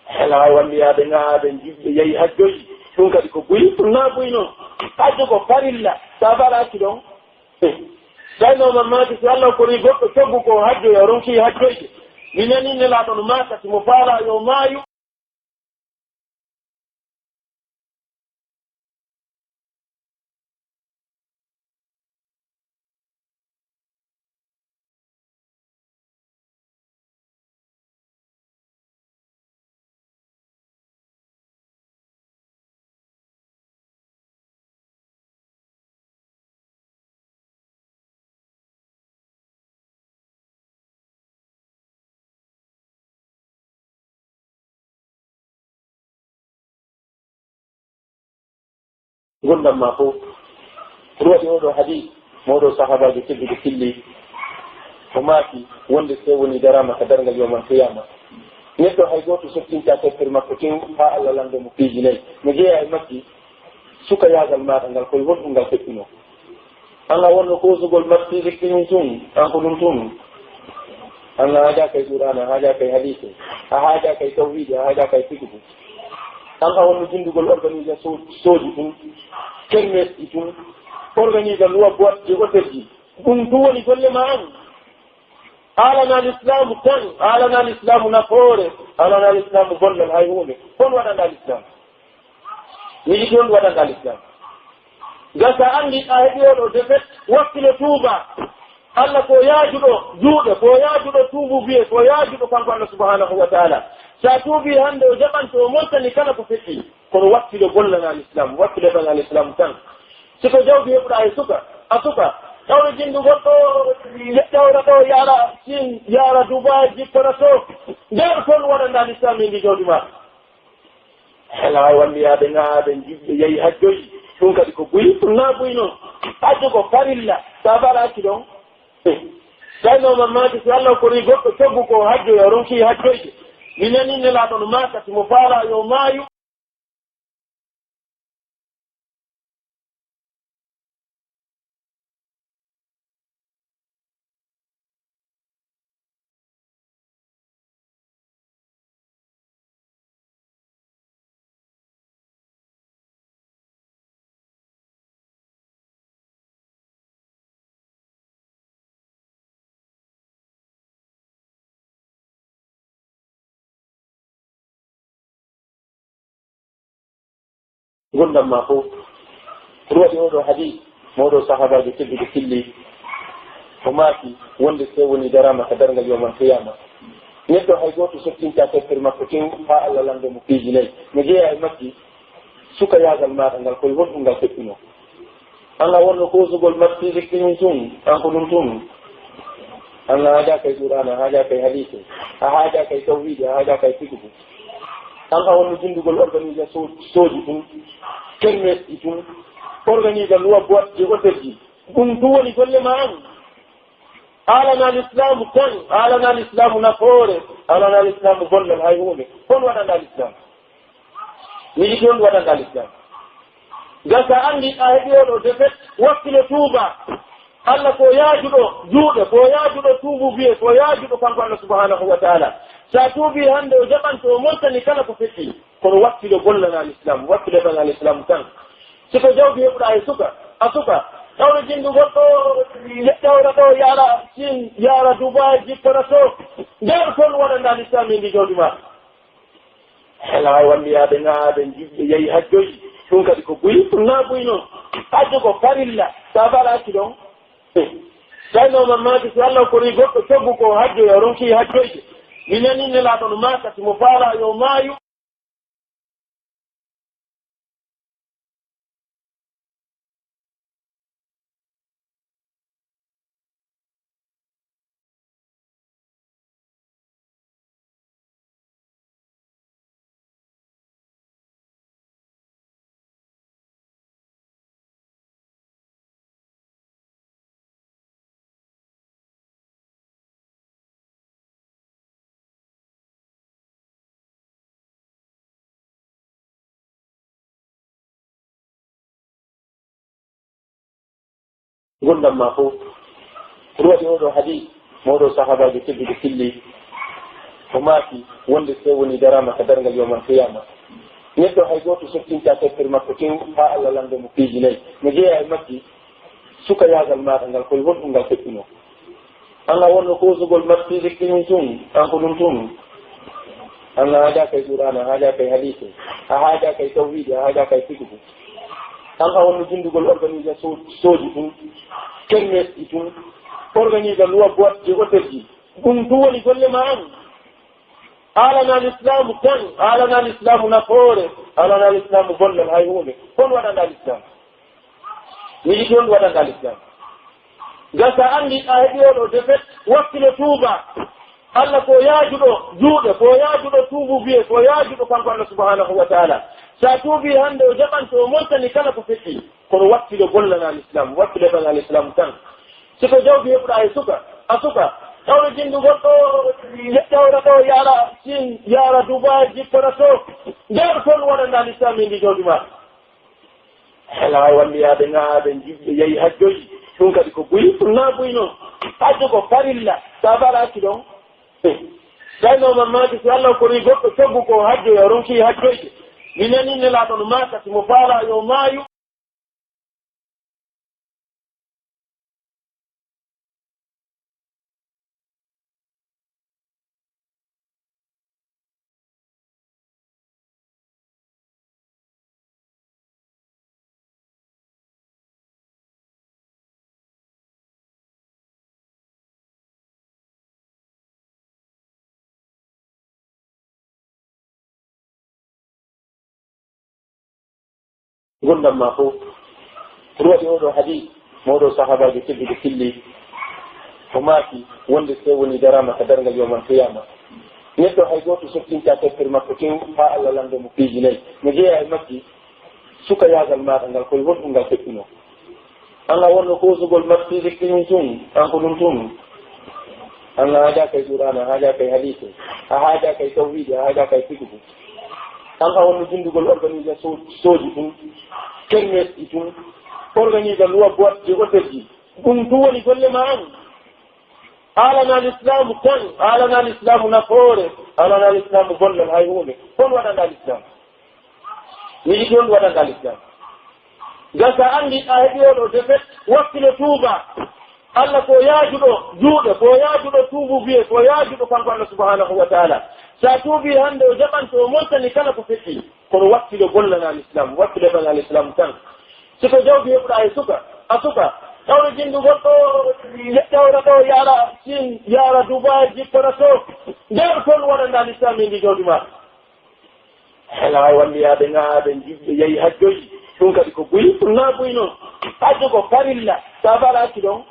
Hela wambiyaade ŋaaɓe jiɓɓe yahi hajjoyi. Ɗum kadi ko buy, ɗum naa buy non. Hajju ko farilla, so a falaaki ɗon. Tawi no mamaki si Allah kori goɗɗo coggu ko hajjoya, o ronki hajjoyde. Mi nani Nelaaɗo no maaka, si mo faalaa yo maayu. Ngurndan maa fof. Ko ɗum waɗi oo ɗoo hadis, mo oo ɗoo sahaabaajo tedduɗo filli, o maaki wonde si woni daraama ka darngal yawmal qiyaama, neɗɗo hay gooto sottintaa teppere makko tew haa Allah lanndo mo piiji nayi. No jeyaa e majji, sukayaagal maaɗa ngal, koye honɗum ngal feƴƴunoo? An a wonno koosugol mattiiji kinin tun, an ko ɗum tun. An a haajaaka e Qur'aana, a haajaaka e hadiise, a haajaaka e tawhiidi, a haajaaka e fiqhu. An a wonno jinndugol organisation soodi tun, kermesji tun, organiser luwa boîte de hôtelji. Ɗum tun woni golle ma an. Haalanaa lislaamu tan, haalanaa lislaamu nafoore, haalanaa lislaamu gollal hay huunde. Hon waɗanɗaa lislaamu? Mi yiɗi hon waɗanɗaa lislaamu? Ngam so a anndi a heɓi oo ɗoo defet, wakkilo tuuba. Alla ko yaajuɗo juuɗe, ko yaajuɗo tuubu biyee, ko yaajuɗo kanko Alla subhanahu wa taala. So a tuubii hannde, o jaɓanto, o montani kala ko feƴƴi. Kono wakkilo gollanaa lislaamu, wakkilo heɓanaa lislaamu tan. Si ko jawdi heɓuɗaa e suka, a suka, tawno jinndu goɗɗo, tawno ɗo yaara Siin, yaara Dubaay, jippora to. Nder kon waɗanɗaa lislaamu e ndi jawdi maa. Hela wambiyaade ŋaaɓe jiɓɓe yahi hajjoyi. Ɗum kadi ko buy, ɗum naa buy non. Hajju ko farilla, so a falaaki ɗon. Tawi no mamaki si Allah kori goɗɗo coggu ko hajjoya, o ronki hajjoyde. Mi nani Nelaaɗo no maaka, si mo faalaa yo maayu. Ngurndan maa fow. Ko ɗum waɗi oo ɗoo hadiis, mo oo ɗoo sahaabaajo tedduɗo filli, o maaki wonde si tawii wonii daraama ka darngal yawmal qiyaama, neɗɗo hay gooto sottintaa tampere makko tew haa Alla lanndoo mo piiji nay. No jeyaa e majji, sukayaagal maaɗa ngal, ko e honɗum ngal feƴƴunoo? An a wonno koosugol mattiiɗe kiñi tun, an ko ɗum tun. An a haajaaka e Qur'aana, a haajaaka e hadiise, a haajaaka e tawhiidi, a haajaaka e fiqhu. An a wonno jindugol organisation sooji tun, kermesji tun, organiser loi boîte de hôtelji. Ɗum tun woni golle maa an. Haalanaa lislaamu tan, haalanaa lislaamu nafoore, haalanaa lislaamu gollal hay huunde. Hon waɗanɗaa lislaamu? Mi yiɗi on waɗanɗaa lislaamu. Ngam so a anndi a heɓii oo ɗoo defet, wakkilo tuubaa. Alla ko yaajuɗo juuɗe, ko yaajuɗo tuubuubuyee, ko yaajuɗo kanko Alla subhaanahu wa taala. So a tuubii hannde, o jaɓan to o montani kala ko feƴƴi. Kono wakkilo gollanaa lislaamu, wakkilo ɓanaa lislaamu tan. Si ko jawdi heɓuɗaa e suka, a suka, tawde jindugol ɗoo, ƴawra ɗoo, yaara Siin, yaara Dubaay, jippora to. Nder kon waɗanɗaa lislaamu e ndi jawdi maa. Hela walliyaaɓe ŋaaɓe juɓɓe yahi hajjoyi, ɗum kadi ko buy, ɗum naa buy non. Hajju ko farilla, so a faalaaki ɗon. Tawi no man maaki, si Alla korii goɗɗo coggu ko hajjoya, o ronki hajjoyde. Mi nanii Nelaaɗo no maaka, si mo faalaa yo maayu. Ngurndan maa fow. Ko ɗum waɗi oo ɗoo hadiis, mo oo ɗoo sahaabaajo tedduɗo filli, o maaki wonde si tawii wonii daraama ka darngal yawmal qiyaama, neɗɗo hay gooto sottintaa tampere makko tew haa Alla lanndoo mo piiji nay. No jeyaa e majji, sukayaagal maaɗa ngal, ko e honɗum ngal feƴƴunoo? An a wonno koosugol mattiiɗe kiñi tun, an ko ɗum tun. An a haajaaka e Qur'aana, a haajaaka e hadiise, a haajaaka e tawhiidi, a haajaaka e fiqhu. An a wonno jindugol organisation sooji tun, kermesji tun, organiser loi boîte de hôtelji. Ɗum tun woni golle maa an. Haalanaa lislaamu tan, haalanaa lislaamu nafoore, haalanaa lislaamu gollal hay huunde. Hon waɗanɗaa lislaamu? Mi yiɗi on waɗanɗaa lislaamu. Ngam so a anndi a heɓii oo ɗoo defet, wakkilo tuubaa. Alla ko yaajuɗo juuɗe, ko yaajuɗo tuubuubuyee, ko yaajuɗo kanko Alla subhaanahu wa taala. So a tuubii hannde, o jaɓan to o montani kala ko feƴƴi. Kono wakkilo gollanaa lislaamu, wakkilo ɓanaa lislaamu tan. Si ko jawdi heɓuɗaa e suka, a suka, tawde jindugol ɗoo, ƴawra ɗoo, yaara Siin, yaara Dubaay, jippora to. Nder kon waɗanɗaa lislaamu e ndi jawdi maa. Hela walliyaaɓe ŋaaɓe juɓɓe yahi hajjoyi, ɗum kadi ko buy, ɗum naa buy non. Hajju ko farilla, so a faalaaki ɗon. Tawi no man maaki, si Alla korii goɗɗo coggu ko hajjoya, o ronki hajjoyde. Mi nanii Nelaaɗo no maaka, si mo faalaa yo maayu. Ngurndan maa fow. Ko ɗum waɗi oo ɗoo hadiis, mo oo ɗoo sahaabaajo tedduɗo filli, o maaki wonde si tawii wonii daraama ka darngal yawmal qiyaama, neɗɗo hay gooto sottintaa tampere makko tew haa Alla lanndoo mo piiji nay. No jeyaa e majji, sukayaagal maaɗa ngal, ko e honɗum ngal feƴƴunoo? An a wonno koosugol mattiiɗe kiñi tun, an ko ɗum tun. An a haajaaka e Qur'aana, a haajaaka e hadiise, a haajaaka e tawhiidi, a haajaaka e fiqhu. An a wonno jindugol organisation sooji tun, kermesji tun, organiser loi boîte de hôtelji. Ɗum tun woni golle maa an. Haalanaa lislaamu tan, haalanaa lislaamu nafoore, haalanaa lislaamu gollal hay huunde. Hon waɗanɗaa lislaamu? Mi yiɗi on waɗanɗaa lislaamu. Ngam so a anndi a heɓii oo ɗoo defet, wakkilo tuubaa. Alla ko yaajuɗo juuɗe, ko yaajuɗo tuubuubuyee, ko yaajuɗo kanko Alla subhaanahu wa taala. Si a tuubii hannde, o jaɓan to o montani kala ko feƴƴi. Kono wakkilo gollanaa Lislaam, wakkilo heɓanaa Lislaam tan. Si ko jawdi heɓuɗaa e suka, a suka, tawde jinndugol ɗo, yettawra ɗo, yaara Siin, yaara Dubaay, jippora to. Nder kon waɗanɗaa Lislaam e ndi jawdi maa. Hela walliyaade ŋaaɓe, jiɓɓe, yahi hajjoyi. Ɗum kadi ko buy, ɗum naa buy non. Hajju ko farilla, so a faala accu ɗon.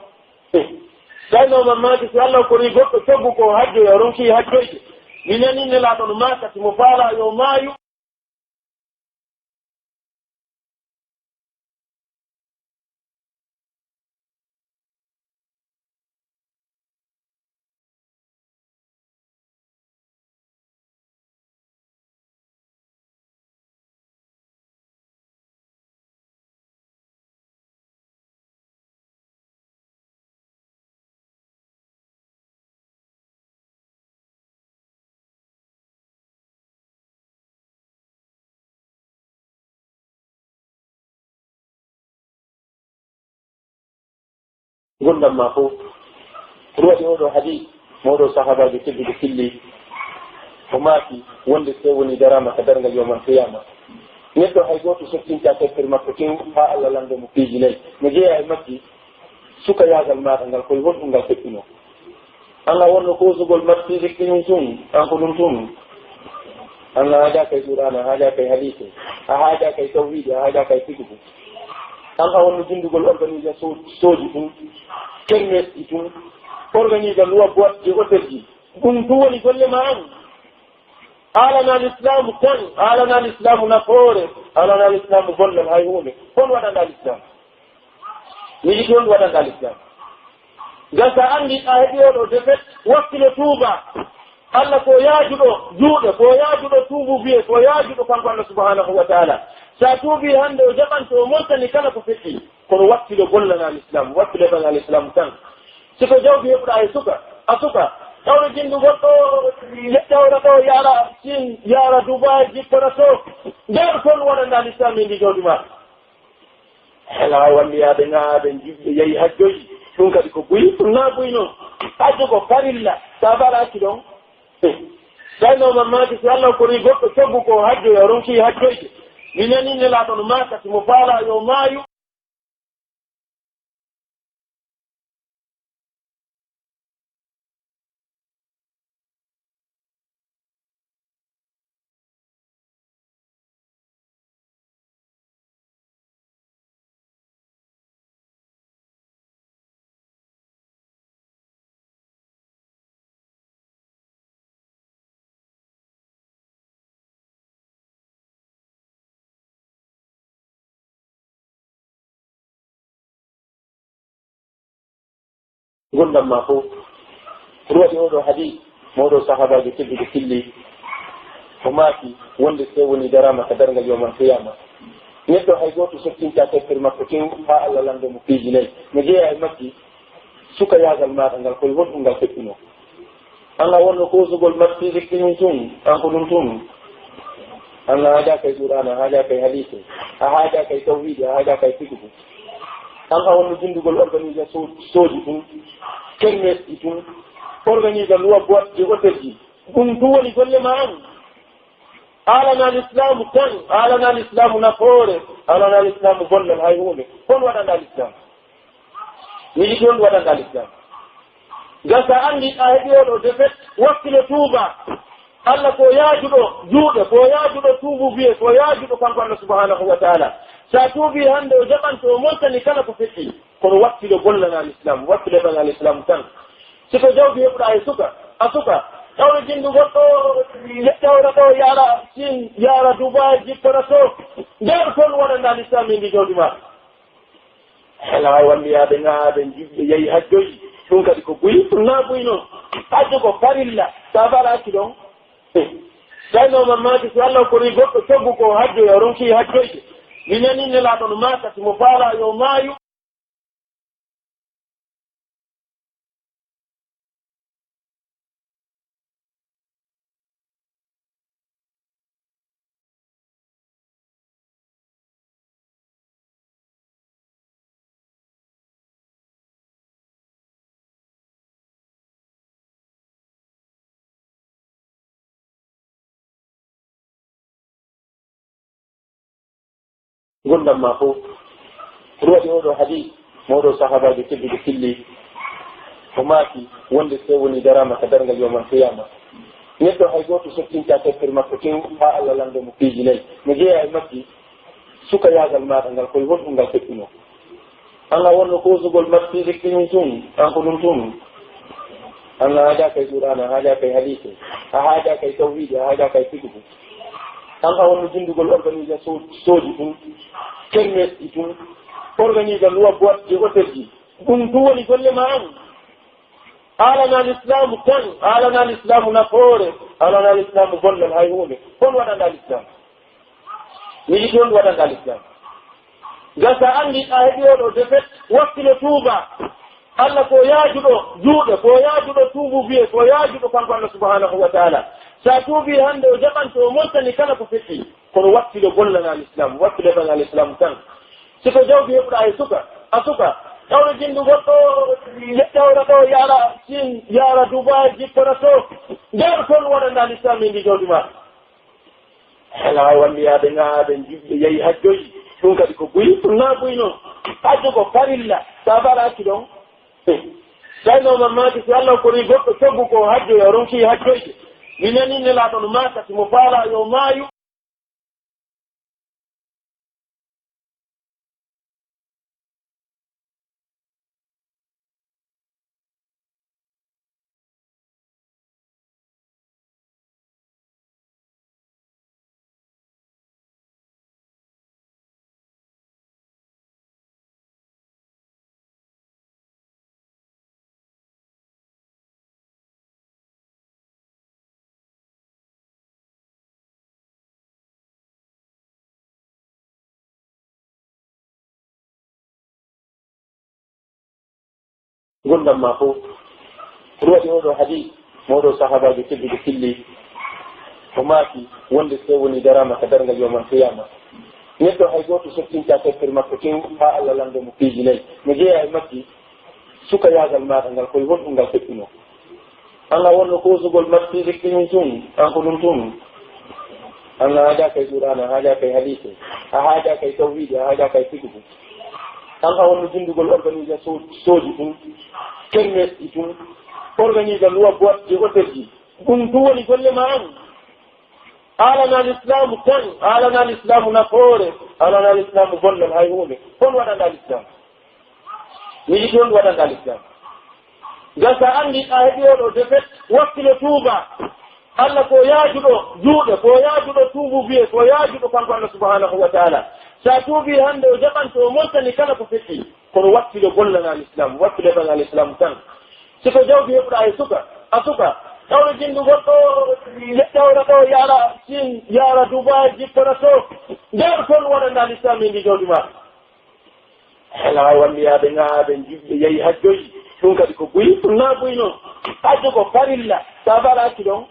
Tawi no mamaki si Allah kori goɗɗo coggu ko hajjoya, ronki hajjoyde. Mi nani Nelaaɗo no maaka, si mo faala yo maayu. Ngurndan maa fow. Ko waɗi oo ɗoo hadiis, mo oo ɗoo sahaabaajo tedduɗo filli, o maaki wonde si woni daraama ka darngal yawmal qiyaama, neɗɗo hay gooto sottintaa teppere makko tew haa Allah lanndoo mo piiji nay. No jeyaa e majji, sukayaagal maaɗa ngal, ko e honɗum ngal feƴƴunoo? An a wonno koosugol mattiiji ɗin tun, an ko ɗum tun. An a haajaaka e Qur'aana, a haajaaka e hadiise, a haajaaka e tawhiidi, a haajaaka e fiqhu. An a wonno jinndugol organisation sooji tun, kermesji tun, organiser loi boîte de hôtelji. Ɗum tun woni golle maa an. Haalanaa Lislaamu tan, haalanaa Lislaamu nafoore, haalanaa Lislaamu gollal hay huunde. Hon waɗanɗaa Lislaamu? Miɗi toon waɗanɗaa Lislaamu. Ngam so a anndi a heɓi oo ɗoo defet, wakkilo tuuba. Allah ko yaajuɗo juuɗe, ko yaajuɗo tuubuubiyee, ko yaajuɗo kanko Allah subhanahu wa ta'ala. So a tuubii hannde, o jaɓan to o montani kala ko feƴƴi. Kono wakkilo gollanaa Lislaamu, wakkilo heɓanaa Lislaamu tan. Si ko jawdi heɓuɗaa e suka, a suka, tawde jinndugol ɗo, yettawra ɗo, yaara Siin, yaara Dubaay, jippora to. Nder kon waɗanɗaa Lislaamu e ndi jawdi maa. Hela walliyaade ŋaaɓe, jiɓɓe, yahi hajjoyi. Ɗum kadi ko buy, ɗum naa buy non. Hajju ko farilla, so a faala accu ɗon. Tawi no mamaki si Allah kori goɗɗo coggu ko hajjoya, ronki hajjoyde. Mi nani Nelaaɗo no maaka, si mo faala yo maayu. Ngurndan maa fow. Ko waɗi oo ɗoo hadiis, mo oo ɗoo sahaabaajo tedduɗo filli, o maaki wonde si woni daraama ka darngal yawmal qiyaama, neɗɗo hay gooto sottintaa teppere makko tew haa Allah lanndoo mo piiji nay. No jeyaa e majji, sukayaagal maaɗa ngal, ko e honɗum ngal feƴƴunoo? An a wonno koosugol mattiiji ɗin tun, an ko ɗum tun. An a haajaaka e Qur'aana, a haajaaka e hadiise, a haajaaka e tawhiidi, a haajaaka e fiqhu. An a wonno jinndugol organisation sooji tun, kermesji tun, organiser loi boîte de hôtelji. Ɗum tun woni golle maa an. Haalanaa Lislaamu tan, haalanaa Lislaamu nafoore, haalanaa Lislaamu gollal hay huunde. Hon waɗanɗaa Lislaamu? Miɗi toon waɗanɗaa Lislaamu. Ngam so a anndi a heɓi oo ɗoo defet, wakkilo tuuba. Allah ko yaajuɗo juuɗe, ko yaajuɗo tuubuubiyee, ko yaajuɗo kanko Allah subhanahu wa ta'ala. So a tuubii hannde, o jaɓan to o montani kala ko feƴƴi. Kono wakkilo gollanaa Lislaamu, wakkilo heɓanaa Lislaamu tan. Si ko jawdi heɓuɗaa e suka, a suka, tawde jinndugol ɗo, yettawra ɗo, yaara Siin, yaara Dubaay, jippora to. Nder kon waɗanɗaa Lislaamu e ndi jawdi maa. Hela walliyaade ŋaaɓe, jiɓɓe, yahi hajjoyi. Ɗum kadi ko buy, ɗum naa buy non. Hajju ko farilla, so a faala accu ɗon. Tawi no mamaki si Allah kori goɗɗo coggu ko hajjoya, ronki hajjoyde. Mi nani Nelaaɗo no maaka, si mo faala yo maayu. Ngurndan maa fow. Ko waɗi oo ɗoo hadiis, mo oo ɗoo sahaabaajo tedduɗo filli, o maaki wonde si tawii wonii daraama ka darngal yawmal qiyaama, neɗɗo hay gooto sottintaa tampere makko tew haa Alla lanndoo mo piiji nay. No jeyaa e majji, sukayaagal maaɗa ngal, ko e honɗun ngal feƴƴunoo? An a wonno koosugol match physique ɗin tun, an ko ɗun tun. An a haajaaka e Qur'aana, a haajaaka e hadiise, a haajaaka e tawhiidi, a haajaaka e fiqhu. An a wonno jinndugol organisation sooji tun, kermesji tun, organiser luwa boîte de hôtel ji. Ɗun tun woni golle maa an. Haalanaa lislaamu tan, haalanaa lislaamu nafoore, haalanaa lislaamu gollal hay huunde. Hon waɗanɗaa lislaamu? Mi yiɗi on waɗanɗaa lislaamu. Ngam si a anndi a heɓii oo ɗoo defet, wakkilo tuubaa. Alla ko yaajuɗo juuɗe, ko yaajuɗo tuubuubiyee, ko yaajuɗo kanko Alla subhaanahu wa taala. Si a tuubii hannde, o jaɓan to o montani kala ko feƴƴi. Kono wakkilo gollanaa lislaamu, wakkilo heɓanaa lislaamu tan. Si ko jawdi heɓuɗaa e suka, a suka, tawre jinndu goɗɗo, tawra ɗoo, yaara Siin, yaara Dubaay, jippora to. Nder ton waɗanɗaa lislaamu e ndi jawdi maa. Hela walliyaaɓe ŋaaɓe juɓɓe yahi hajjoyi. Ɗun kadi ko buy, ɗun naa buy non. Hajju ko farilla. Sa baraaki ɗon. Tawi no mamaki si Alla korii goɗɗo coggu ko hajjoya, o ronki hajjoyde. Mi nanii Nelaaɗo no maaka si mo faalaa yo maayu. Ngurndan maa fow. Ko waɗi oo ɗoo hadiis, mo oo ɗoo sahaabaajo tedduɗo filli, o maaki wonde si tawii wonii daraama ka darngal yawmal qiyaama, neɗɗo hay gooto sottintaa tampere makko tew haa Alla lanndoo mo piiji nay. No jeyaa e majji, sukayaagal maaɗa ngal, ko e honɗun ngal feƴƴunoo? An a wonno koosugol match physique ɗin tun, an ko ɗun tun. An a haajaaka e Qur'aana, a haajaaka e hadiise, a haajaaka e tawhiidi, a haajaaka e fiqhu. An a wonno jinndugol organisation sooji tun, kermesji tun, organiser luwa boîte de hôtel ji. Ɗun tun woni golle maa an. Haalanaa lislaamu tan, haalanaa lislaamu nafoore, haalanaa lislaamu gollal hay huunde. Hon waɗanɗaa lislaamu? Mi yiɗi on waɗanɗaa lislaamu. Ngam si a anndi a heɓii oo ɗoo defet, wakkilo tuubaa. Alla ko yaajuɗo juuɗe, ko yaajuɗo tuubuubiyee, ko yaajuɗo kanko Alla subhaanahu wa taala. Si a tuubii hannde, o jaɓan to o montani kala ko feƴƴi. Kono wakkilo gollanaa lislaamu, wakkilo heɓanaa lislaamu tan. Si ko jawdi heɓuɗaa e suka, a suka, tawre jinndu goɗɗo, tawra ɗoo, yaara Siin, yaara Dubaay, jippora to. Nder ton waɗanɗaa lislaamu e ndi jawdi maa. Hela walliyaaɓe ŋaaɓe juɓɓe yahi hajjoyi. Ɗun kadi ko buy, ɗun naa buy non. Hajju ko farilla. Sa baraaki ɗon.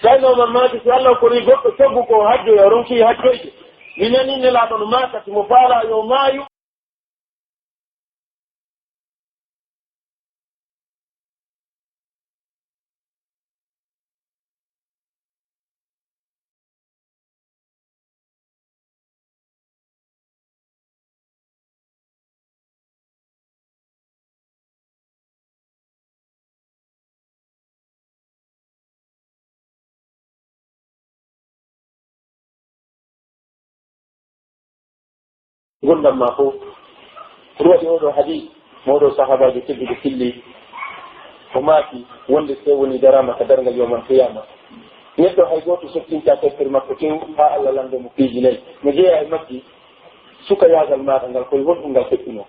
Tawi no mamaki si Alla korii goɗɗo coggu ko hajjoya, o ronki hajjoyde. Mi nanii Nelaaɗo no maaka si mo faalaa yo maayu. Ngurndan maa fow. Ko waɗi oo ɗoo hadiis, mo oo ɗoo sahaabaajo tedduɗo filli, o maaki wonde si tawii wonii daraama ka darngal yawmal qiyaama, neɗɗo hay gooto sottintaa tampere makko tew haa Alla lanndoo mo piiji nay. No jeyaa e majji, sukayaagal maaɗa ngal, ko e honɗun ngal feƴƴunoo?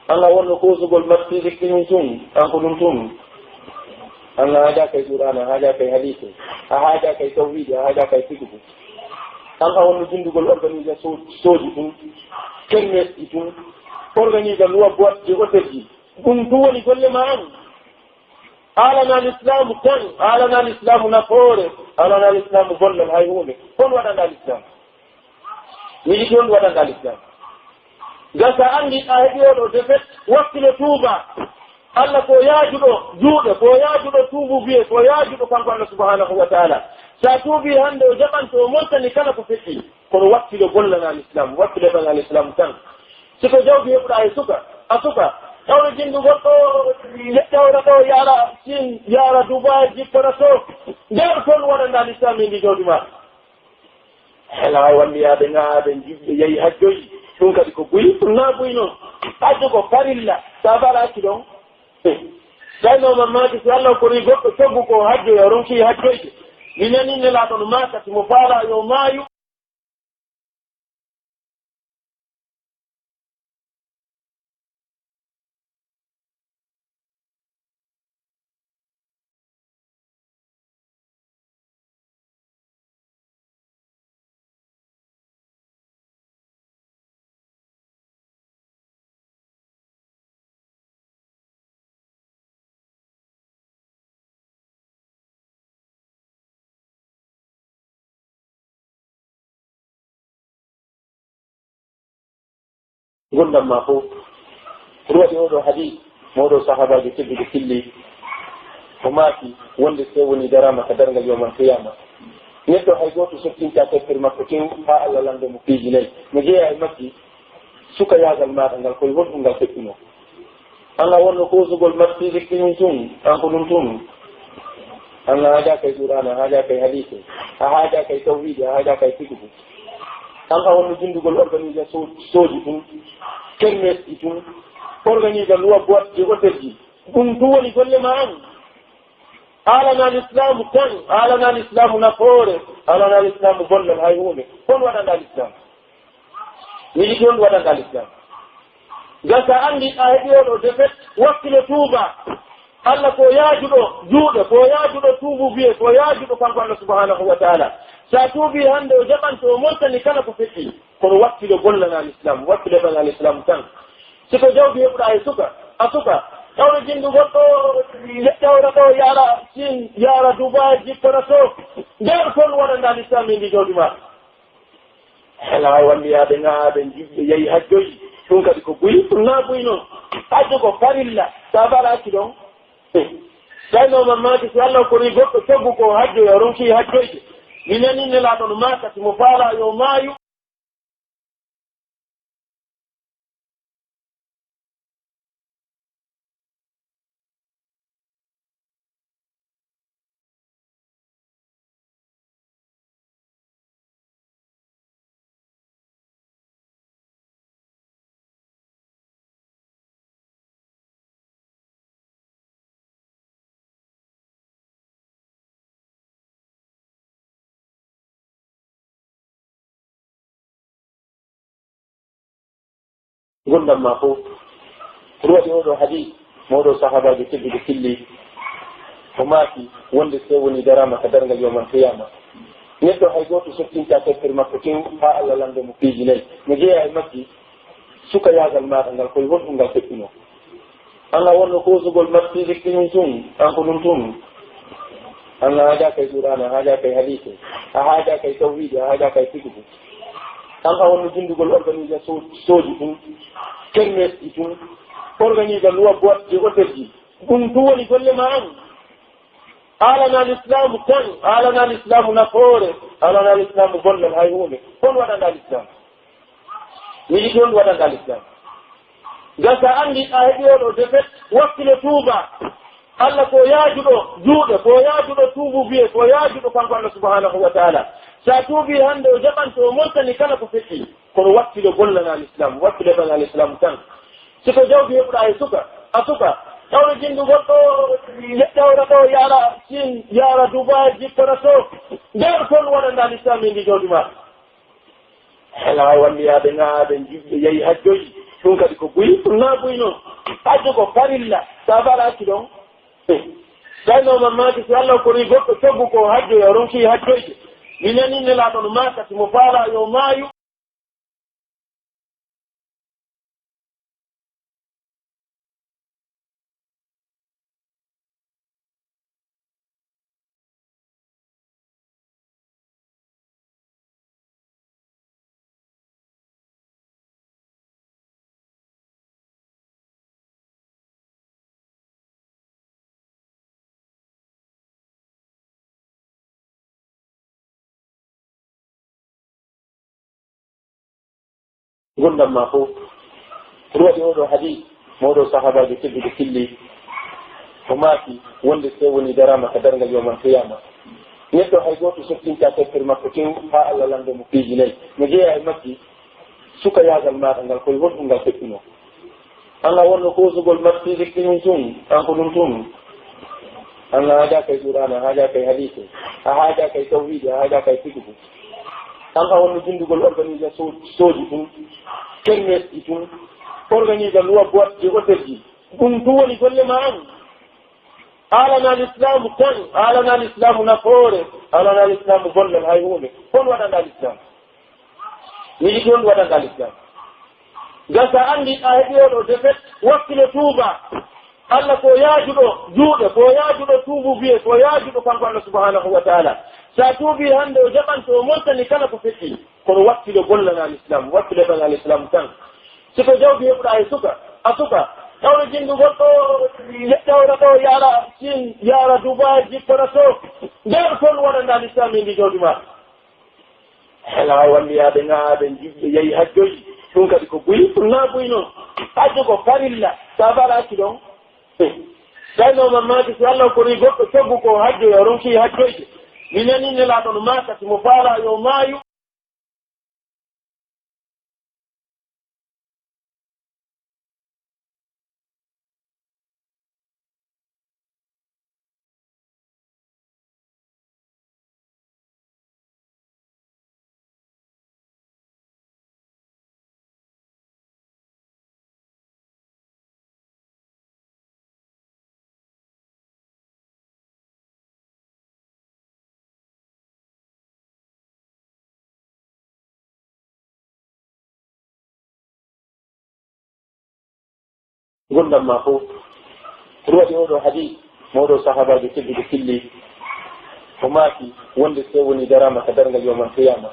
An a wonno koosugol match physique ɗin tun, an ko ɗun tun. An a haajaaka e Qur'aana, a haajaaka e hadiise, a haajaaka e tawhiidi, a haajaaka e fiqhu. An a wonno jinndugol organisation sooji tun, kermesji tun, organiser luwa boîte de hôtel ji. Ɗun tun woni golle maa an. Haalanaa lislaamu tan, haalanaa lislaamu nafoore, haalanaa lislaamu gollal hay huunde. Hon waɗanɗaa lislaamu? Mi yiɗi on waɗanɗaa lislaamu. Ngam si a anndi a heɓii oo ɗoo defet, wakkilo tuubaa. Alla ko yaajuɗo juuɗe, ko yaajuɗo tuubuubiyee, ko yaajuɗo kanko Alla subhaanahu wa taala. Si a tuubii hannde, o jaɓan to o montani kala ko feƴƴi. Kono wattilo gollana Lislaam, wattilo heɓana Lislaam tan. Si ko jawdi heɓuɗaa e suka, a suka, tawde jinndu goɗɗo, tawra ɗo, yaara Siin, yaara Dubaay, jippora to, nder ton waɗanɗaa Lislaam e ndi jawdi maa. Hela wanndiyaade ŋaaɓe, jiɓɓe, yahi hajjoyi, ɗum kadi ko buy, ɗum naa buy non. Hajju ko farilla, sa falaaki ɗon. Tawi no mamaki si Allah kori goɗɗo coggu ko hajjoya, ronki hajjoyde. Mi nani Nelaaɗo no maaka, si mo faalaa yo maayu. Ngurndan maa fow. Ko ɗum waɗi oo ɗoo hadiis, mo oo ɗoo sahaabaajo tedduɗo filli, o maaki wonde si woni daraama ka darngal yawmal qiyaama, neɗɗo hay gooto sottintaa tampere makko tew haa Allah lanndoo mo piiji nay. No jeyaa e majji, sukayaagal maaɗa ngal, ko e honɗum ngal feƴƴunoo? An a wonno koosugol mattiiji ɗin tun, an ko ɗum tun. An a haajaaka e Qur'aana, a haajaaka e hadiise, a haajaaka e tawhiidi, a haajaaka e fiqhu. An a wonno jinndugol organiser so-, sooji tun, kermesji tun, organiser luwa boîte de hôtel ji. Ɗum tun woni golle maa an. Haalanaa Lislaamu tan, haalanaa Lislaamu nafoore, haalanaa Lislaamu gollal hay huunde. Hon waɗanɗaa Lislaamu? Miɗo ɗon waɗanɗaa Lislaamu. Ngam sa anndi a heɓi oo ɗoo defet, wakkilo tuuba. Allah ko yaajuɗo juuɗe, ko yaajuɗo tuubu biye, ko yaajuɗo kanko Allah subhanahu wa ta'ala. Sa tuubi hannde o jaɓan to o montani kala ko feƴƴi. Kono wakkilo gollana Lislaamu, wakkilo heɓana Lislaamu tan. Si ko jawdi heɓuɗaa e suka, a suka, tawde jinndu goɗɗo, tawra ɗo, yaara Siin, yaara Dubaay, jippora to, nder ton waɗanɗaa Lislaamu e ndi jawdi maa. Hela wanndiyaade ŋaaɓe, jiɓɓe, yahi hajjoyi, ɗum kadi ko buy, ɗum naa buy non. Hajju ko farilla, sa falaaki ɗon. Tawi no mamaki si Allah kori goɗɗo coggu ko hajjoya, ronki hajjoyde. Mi nani Nelaaɗo no maaka, si mo faalaa yo maayu. Ngurndan maa fow. Ko ɗum waɗi oo ɗoo hadiis, mo oo ɗoo sahaabaajo tedduɗo filli, o maaki wonde si woni daraama ka darngal yawmal qiyaama, neɗɗo hay gooto sottintaa tampere makko tew haa Allah lanndoo mo piiji nay. No jeyaa e majji, sukayaagal maaɗa ngal, ko e honɗum ngal feƴƴunoo? An a wonno koosugol mattiiji ɗin tun, an ko ɗum tun. An a haajaaka e Qur'aana, a haajaaka e hadiise, a haajaaka e tawhiidi, a haajaaka e fiqhu. An a wonno jinndugol organiser so-, sooji tun, kermesji tun, organiser luwa boîte de hôtel ji. Ɗum tun woni golle maa an. Haalanaa Lislaamu tan, haalanaa Lislaamu nafoore, haalanaa Lislaamu gollal hay huunde. Hon waɗanɗaa Lislaamu? Miɗo ɗon waɗanɗaa Lislaamu. Ngam sa anndi a heɓi oo ɗoo defet, wakkilo tuuba. Allah ko yaajuɗo juuɗe, ko yaajuɗo tuubu biye, ko yaajuɗo kanko Allah subhanahu wa ta'ala. Sa tuubi hannde o jaɓan to o montani kala ko feƴƴi. Kono wakkilo gollana Lislaamu, wakkilo heɓana Lislaamu tan. Si ko jawdi heɓuɗaa e suka, a suka, tawde jinndu goɗɗo, tawra ɗo, yaara Siin, yaara Dubaay, jippora to, nder ton waɗanɗaa Lislaamu e ndi jawdi maa. Hela wanndiyaade ŋaaɓe, jiɓɓe, yahi hajjoyi, ɗum kadi ko buy, ɗum naa buy non. Hajju ko farilla, sa falaaki ɗon. Tawi no mamaki si Allah kori goɗɗo coggu ko hajjoya, ronki hajjoyde. Mi nani Nelaaɗo no maaka, si mo faalaa yo maayu. Gurdam maa fow. Ko waɗi oo ɗoo hadiis, mo oo ɗoo sahaabaajo tedduɗo filli, o maaki wonde si tawii wonii daraama ka darngal yawmal qiyaama, neɗɗo hay gooto sottintaa tampere makko tew haa Alla lanndoo mo piiji nay. No jeyaa e majji, sukayaagal maaɗa ngal, ko e honɗum ngal feƴƴunoo? An a wonno koosugol mat physique ɗin tun, an ko ɗum tun. An a haajaaka e Qur'aana, a haajaaka e hadiise, a haajaaka e tawhiidi, a haajaaka e fiqhu. An a wonno binndugol organisation sooji tun, kermesji tun, organiser loi boîte de hôtel ji. Ɗum tun woni golle maa an. A alanaa lislaamu tan, a alanaa lislaamu nafoore, a alanaa lislaamu gollal hay huunde. Hol waɗanɗaa lislaamu? Miɗo yiɗi on waɗanɗaa lislaam. Gasa anndi a heɓi oo ɗoo defet, wakkilo tuuba. Alla ko yaajuɗo juuɗe, ko yaajuɗo tuubuubiyee, ko yaajuɗo kanko Alla subhaanahu wa taala. Sa tuubii hannde o jaɓanto, o montani kala ko feƴƴi. Kono wakkilo gollanaa lislaam, wakkilo heɓanaa lislaam tan. Si ko jawdi heɓuɗaa e suka, a suka, tawre jindu goɗɗo, yeƴƴawra ɗoo, yaara Siin, yaara Dubaay, jippora to. Nder kon waɗanɗaa lislaam e ndi jawdi maa. Hela walliyaade ŋaaɓe, jiɓɓe, yahi hajjoyi. Ɗum kadi ko buy, ɗum naa buy non. Hajju ko farilla. Sa bala accu ɗon. Tawi no man maaki, si Alla korii goɗɗo coggu ko hajjoya, o ronki hajjoyde. Mi nanii Nelaaɗo no maaka, si mo faalaa yo maayu. Ngurndan maa fow. Ko ɗum waɗi oo ɗoo hadiis, mo oo ɗoo sahaabaajo tedduɗo filli, o maaki wonde si tawii wonii daraama ka darngal yawmal qiyaama,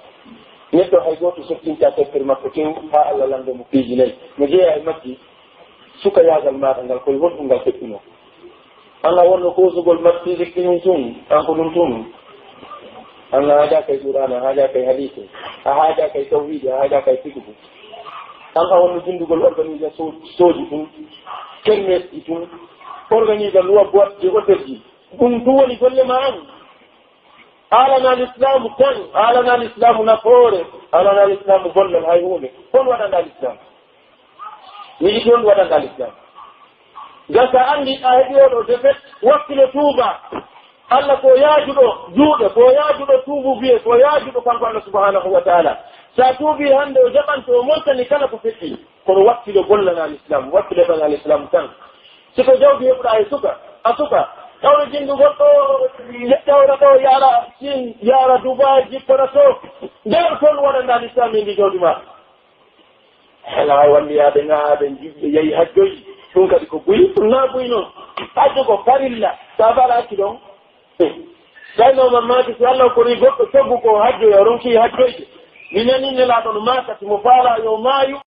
neɗɗo hay gooto sottintaa tampere makko tew haa Alla lanndoo mo piiji nay. No jeyaa e majji, sukayaagal maaɗa ngal, ko e honɗum ngal feƴƴunoo? An a wonno koosugol mat physique ɗin tun, an ko ɗum tun. An a haajaaka e Qur'aana, a haajaaka e hadiise, a haajaaka e tawhiidi, a haajaaka e fiqhu. An a wonno binndugol organisation sooji tun, kermesji tun, organiser loi boîte de hôtel ji. Ɗum tun woni golle maa an. A alanaa lislaamu tan, a alanaa lislaamu nafoore, a alanaa lislaamu gollal hay huunde. Hol waɗanɗaa lislaamu? Miɗo yiɗi on waɗanɗaa lislaam. Gasa anndi a heɓi oo ɗoo defet, wakkilo tuuba. Alla ko yaajuɗo juuɗe, ko yaajuɗo tuubuubiyee, ko yaajuɗo kanko Alla subhaanahu wa taala. Sa tuubii hannde o jaɓanto, o montani kala ko feƴƴi. Kono wakkilo gollanaa lislaam, wakkilo heɓanaa lislaam tan. Si ko jawdi heɓuɗaa e suka, a suka, tawre jindu goɗɗo, yeƴƴawra ɗoo, yaara Siin, yaara Dubaay, jippora to. Nder kon waɗanɗaa lislaam e ndi jawdi maa. Hela walliyaade ŋaaɓe, jiɓɓe, yahi hajjoyi. Ɗum kadi ko buy, ɗum naa buy non. Hajju ko farilla. Sa bala accu ɗon. Tawi no man maaki, si Alla korii goɗɗo coggu ko hajjoya, o ronki hajjoyde. Mi nanii Nelaaɗo no maaka, si mo faalaa yo maayu.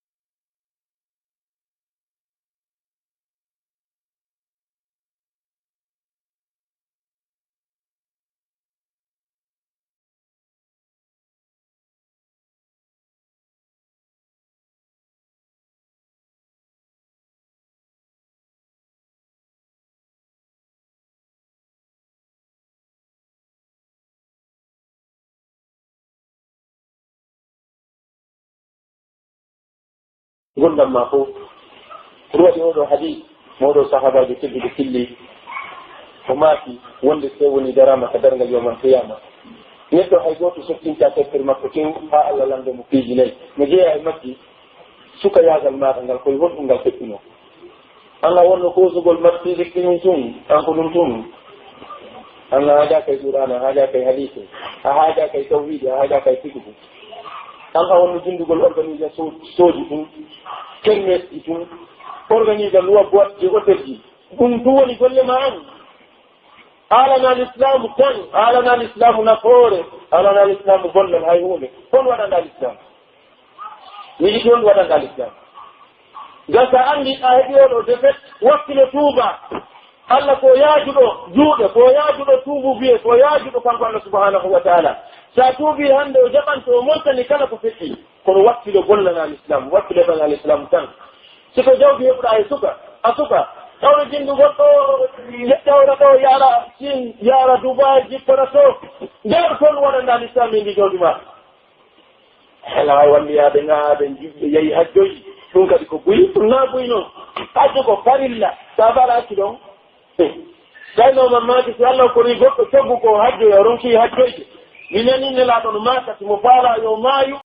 Ngurndan maa fow. Ko ɗum waɗi oo ɗoo hadiis, mo oo ɗoo sahaabaajo tedduɗo filli, o maaki wonde si tawii wonii daraama ka darngal yawmal qiyaama, neɗɗo hay gooto sottintaa tampere makko tew haa Alla lanndoo mo piiji nay. No jeyaa e majji, sukayaagal maaɗa ngal, ko e honɗum ngal feƴƴunoo? An a wonno koosugol mat physique ɗin tun, an ko ɗum tun. An a haajaaka e Qur'aana, a haajaaka e hadiise, a haajaaka e tawhiidi, a haajaaka e fiqhu. An a wonno binndugol organisation sooji tun, kermesji tun, organiser loi boîte de hôtel ji. Ɗum tun woni golle maa an. A alanaa lislaamu tan, a alanaa lislaamu nafoore, a alanaa lislaamu gollal hay huunde. Hol waɗanɗaa lislaam? Miɗo yiɗi on waɗanɗaa lislaam. Gasa anndi a heɓi oo ɗoo defet, wakkilo tuuba. Alla ko yaajuɗo juuɗe, ko yaajuɗo tuubuubiyee, ko yaajuɗo kanko Alla subhaanahu wa taala. Si a tuubii hannde, o jaɓan to o montani kala ko feƴƴi. Kono wakkilo bonnanaa Lislaam, wakkilo heɓanaa Lislaam tan. Si ko jawdi heɓuɗaa e suka, a suka, tawde jinndugol ɗo, ƴawra ɗo, yaara Siin, yaara Dubaay, jippana to. Nder kon waɗanɗaa Lislaam e ndi jawdi maa. Hela hay walliyaaɓe ŋaaɓe, jiɓɓe, yahi hajjoyi. Ɗum kadi ko buy, ɗum naa buy non. Hajjo ko farilla. Sa bara accu ɗon. Tawi no mamaki si Allah kori goɗɗo coggu ko hajjoya, ronki hajjoyde. Mi nani Nelaaɗo no maaka, si mo faala yo maayu.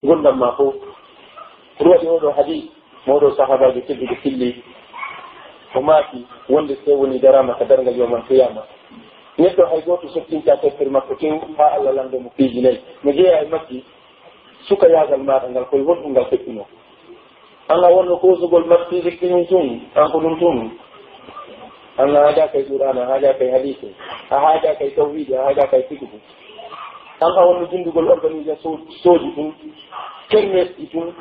Ngurndan maa fow. Ko ɗum waɗi oo ɗoo hadiis, mo oo ɗoo sahaabaajo tedduɗo filli, o maaki wonde si woni daraama ka darngal yawmal qiyaama, neɗɗo hay gooto sottintaa tampere makko tew haa Allah lanndoo mo piiji nayi. No jeyaa e majji, sukayaagal maaɗa ngal, ko e honɗum ngal feƴƴunoo? An a wonno koosugol marsiide kiñi tun, an ko ɗum tun. An a haajaaka e Qur'aana, a haajaaka e hadiise, a haajaaka e tawhiidi, a haajaaka e fiqhu. An a wonno jinndugol organiser so-, sooji tun, kermesji tun,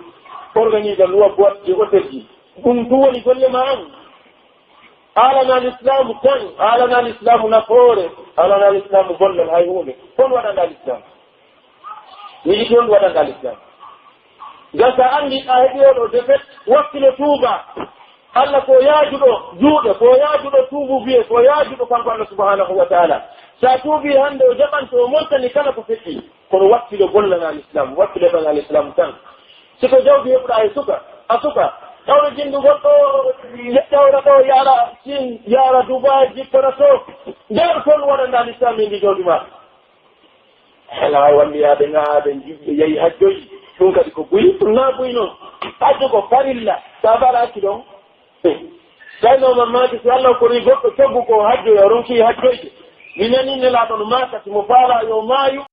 organiser luwa boîte de hôtelji. Ɗum tun woni golle maa an. Haalanaa Lislaamu tan, haalanaa Lislaamu nafoore, haalanaa Lislaamu gollal hay huunde. Kon waɗanɗaa Lislaamu. Mi yiɗi on waɗanɗaa Lislaamu. Ngam sa anndi a heɓi oo ɗoo defet, wakkilo tuuba. Allah ko yaajuɗo juuɗe, ko yaajuɗo tuububuye, ko yaajuɗo kanko Allah subhanahu wa ta'ala. Sa tuubii hannde, o jaɓan to o montani kala ko feƴƴi. Kono wakkilo bonnanaa Lislaamu, wakkilo heɓanaa Lislaamu tan. Si ko jawdi heɓuɗaa e suka, a suka, tawde jinndugol ɗo, ƴawra ɗo, yaara Siin, yaara Dubaay, jippana to. Nder kon waɗanɗaa Lislaamu e ndi jawdi maa. Hela hay walliyaaɓe ŋaaɓe, jiɓɓe, yahi hajjoyi. Ɗum kadi ko buy, ɗum naa buy non. Hajjo ko farilla. Sa bara accu ɗon. Tawi no mamaki si Allah kori goɗɗo coggu ko hajjoya, ronki hajjoyde. Mi nani Nelaaɗo no maaka, si mo faala yo maayu.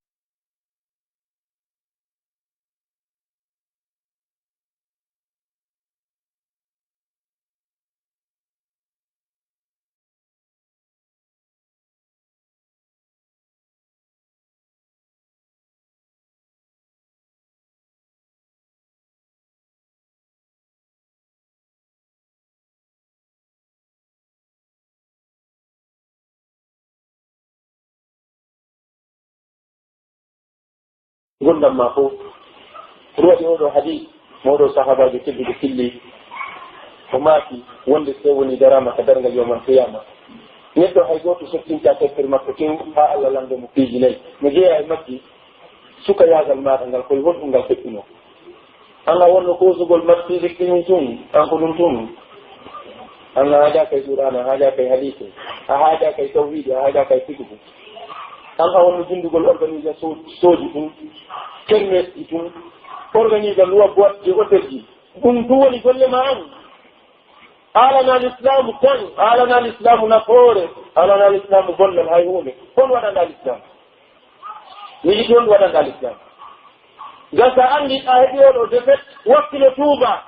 Ngurndan maa fow. Ko ɗum waɗi oo ɗoo hadiis, mo oo ɗoo sahaabaajo tedduɗo filli, o maaki wonde si woni daraama ka darngal yawmal qiyaama, neɗɗo hay gooto sottintaa tampere makko tew haa Allah lanndoo mo piiji nayi. No jeyaa e majji, sukayaagal maaɗa ngal, ko e honɗum ngal feƴƴunoo? An a wonno koosugol marsiide kiñi tun, an ko ɗum tun. An a haajaaka e Qur'aana, a haajaaka e hadiise, a haajaaka e tawhiidi, a haajaaka e fiqhu. An a wonno jinndugol organiser so-, sooji tun, kermesji tun, organiser luwa boîte de hôtelji. Ɗum tun woni golle maa an. Haalanaa Lislaamu tan, haalanaa Lislaamu nafoore, haalanaa Lislaamu gollal hay huunde. Kon waɗanɗaa Lislaamu. Mi yiɗi on waɗanɗaa Lislaamu. Ngam sa anndi a heɓi oo ɗoo defet, wakkilo tuuba.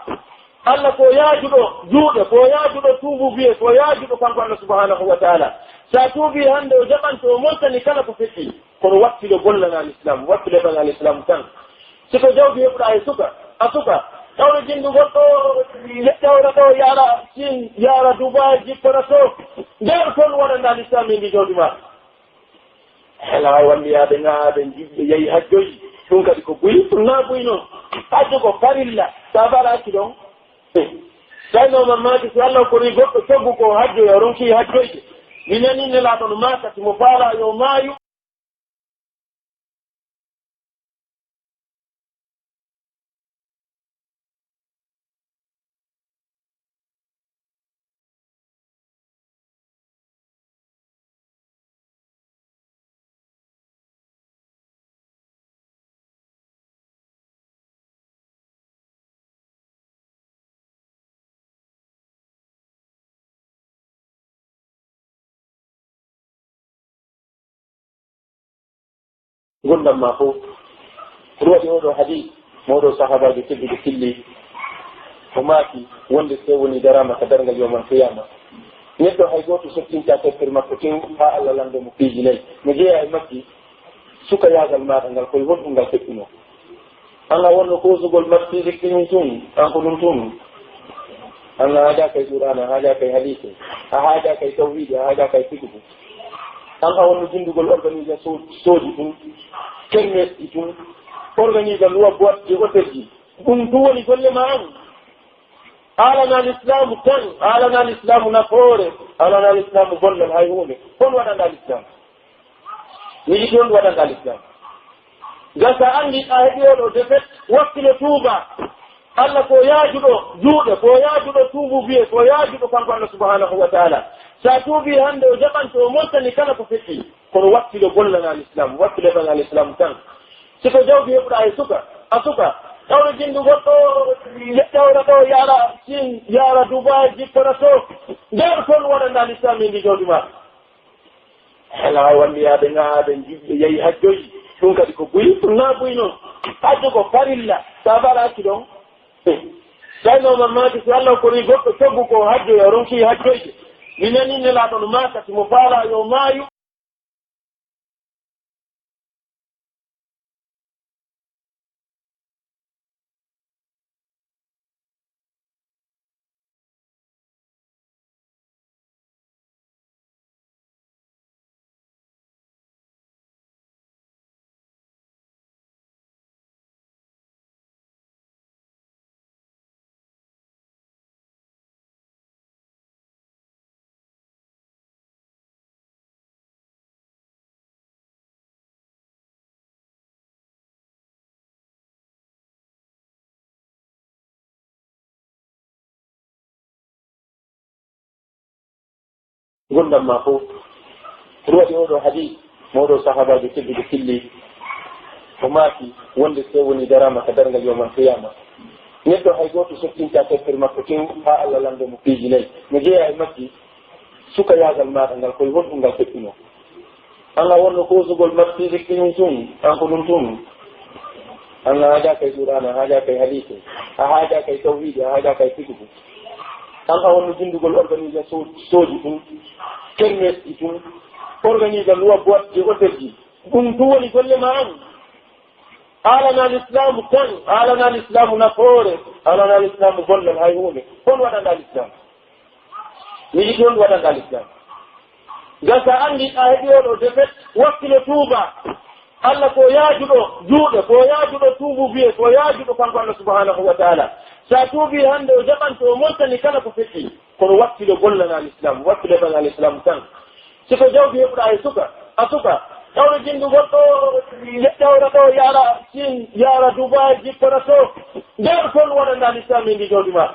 Allah ko yaajuɗo juuɗe, ko yaajuɗo tuububuye, ko yaajuɗo kanko Allah subhanahu wa ta'ala. Sa tuubii hannde, o jaɓan to o montani kala ko feƴƴi. Kono wakkilo bonnanaa Lislaamu, wakkilo heɓanaa Lislaamu tan. Si ko jawdi heɓuɗaa e suka, a suka, tawde jinndugol ɗo, ƴawra ɗo, yaara Siin, yaara Dubaay, jippana to. Nder kon waɗanɗaa Lislaamu e ndi jawdi maa. Hela hay walliyaaɓe ŋaaɓe, jiɓɓe, yahi hajjoyi. Ɗum kadi ko buy, ɗum naa buy non. Hajjo ko farilla. Sa bara accu ɗon. Tawi no mamaki si Allah kori goɗɗo coggu ko hajjoya, ronki hajjoyde. Mi nani Nelaaɗo no maaka, si mo faala yo maayu. Ngurndan maa fow. Ko ɗum waɗi oo ɗoo hadiis, mo oo ɗoo sahaabaajo tedduɗo filli, o maaki wonde si tawii wonii daraama ka darngal yawmal qiyaama, neɗɗo hay gooto sottintaa tampere makko tew haa Alla lanndoo mo piiji nay. No jeyaa e majji, sukayaagal maaɗa ngal, ko e honɗum ngal feƴƴunoo? An a wonno koosugol match physique ɗin tun, an ko ɗum tun. An a haajaaka e Qur'aana, a haajaaka e hadiise, a haajaaka e tawhiidi, a haajaaka e fiqhu. An a wonno jinndugol organisation sooji ɗin, kermesji ɗin, organiser luwa boîte de hôtel ji. Ɗum tun woni golle maa an. Haalanaa lislaamu tan, haalanaa lislaamu nafoore, haalanaa lislaamu gollal hay huunde. Hon waɗanɗaa lislaamu? Mi yiɗi on waɗanɗaa lislaamu. Ngam si a anndi a heɓi oo ɗoo defet, wakkilo tuuba. Alla ko yaajuɗo juuɗe, ko yaajuɗo tuubu biye, ko yaajuɗo kanko Alla subhanahu wa taala. Si a tuubii hannde, o jaɓanto, o montani kala ko feƴƴi. Kono wakkilo gollanaa lislaamu, wakkilo heɓanaa lislaamu tan. Si ko jawdi heɓuɗaa e suka, a suka, tawre jinndu goɗɗo, tawra ɗoo, yaara Siin, yaara Dubaay, jippora to. Nder ton waɗanɗaa lislaamu e ndi jawdi maa. Hela walliyaaɓe ŋaaɓe jiɓɓe yahi hajjoyi. Ɗum kadi ko buy, ɗum naa buy non. Hajju ko farilla. Sa bara acci ɗon. Tawi no man maaki si Allah kori goɗɗo coggu ko hajjoya, ronki hajjoyde. Mi nani Nelaaɗo no maaka si mo faalaa yo maayu. Ngurndan maa fow. Ko ɗum waɗi oo ɗoo hadiis, mo oo ɗoo sahaabaajo tedduɗo filli, o maaki wonde si tawii wonii daraama ka darngal yawmal qiyaama, neɗɗo hay gooto sottintaa tampere makko tew haa Allah lanndoo mo piiji nay. No jeyaa e majji, sukayaagal maaɗa ngal, ko e honɗum ngal feƴƴunoo? An a wonno koosugol match physique ɗin tun, an ko ɗum tun. An a haajaaka e Qur'aana, a haajaaka e hadiise, a haajaaka e tawhiidi, a haajaaka e fiqhu. An a wonno jinndugol organisation sooji ɗin, kermesji ɗin, organiser luwa boîte de hôtel ji. Ɗum tun woni golle maa an. Haalanaa lislaamu tan, haalanaa lislaamu nafoore, haalanaa lislaamu gollal hay huunde. Hon waɗanɗaa lislaamu? Mi yiɗi on waɗanɗaa lislaamu. Ngam si a anndi a heɓi oo ɗoo defet, wakkilo tuuba. Allah ko yaajuɗo juuɗe, ko yaajuɗo tuubu biye, ko yaajuɗo kanko Allah subhanahu wa taala. Si a tuubii hannde, o jaɓanto, o montani kala ko feƴƴi. Kono wakkilo gollanaa lislaamu, wakkilo heɓanaa lislaamu tan. Si ko jawdi heɓuɗaa e suka, a suka, tawre jinndu goɗɗo, tawra ɗoo, yaara Siin, yaara Dubaay, jippora to. Nder ton waɗanɗaa lislaamu e ndi jawdi maa.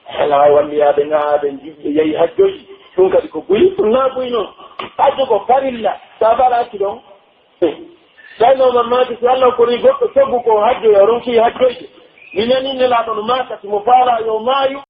Hela walliyaaɓe ŋaaɓe jiɓɓe yahi hajjoyi. Ɗum kadi ko buy, ɗum naa buy non. Hajju ko farilla. Sa bara acci ɗon. Tawi no man maaki si Allah kori goɗɗo coggu ko hajjoya, ronki hajjoyde. Mi nani Nelaaɗo no maaka si mo faalaa yo maayu.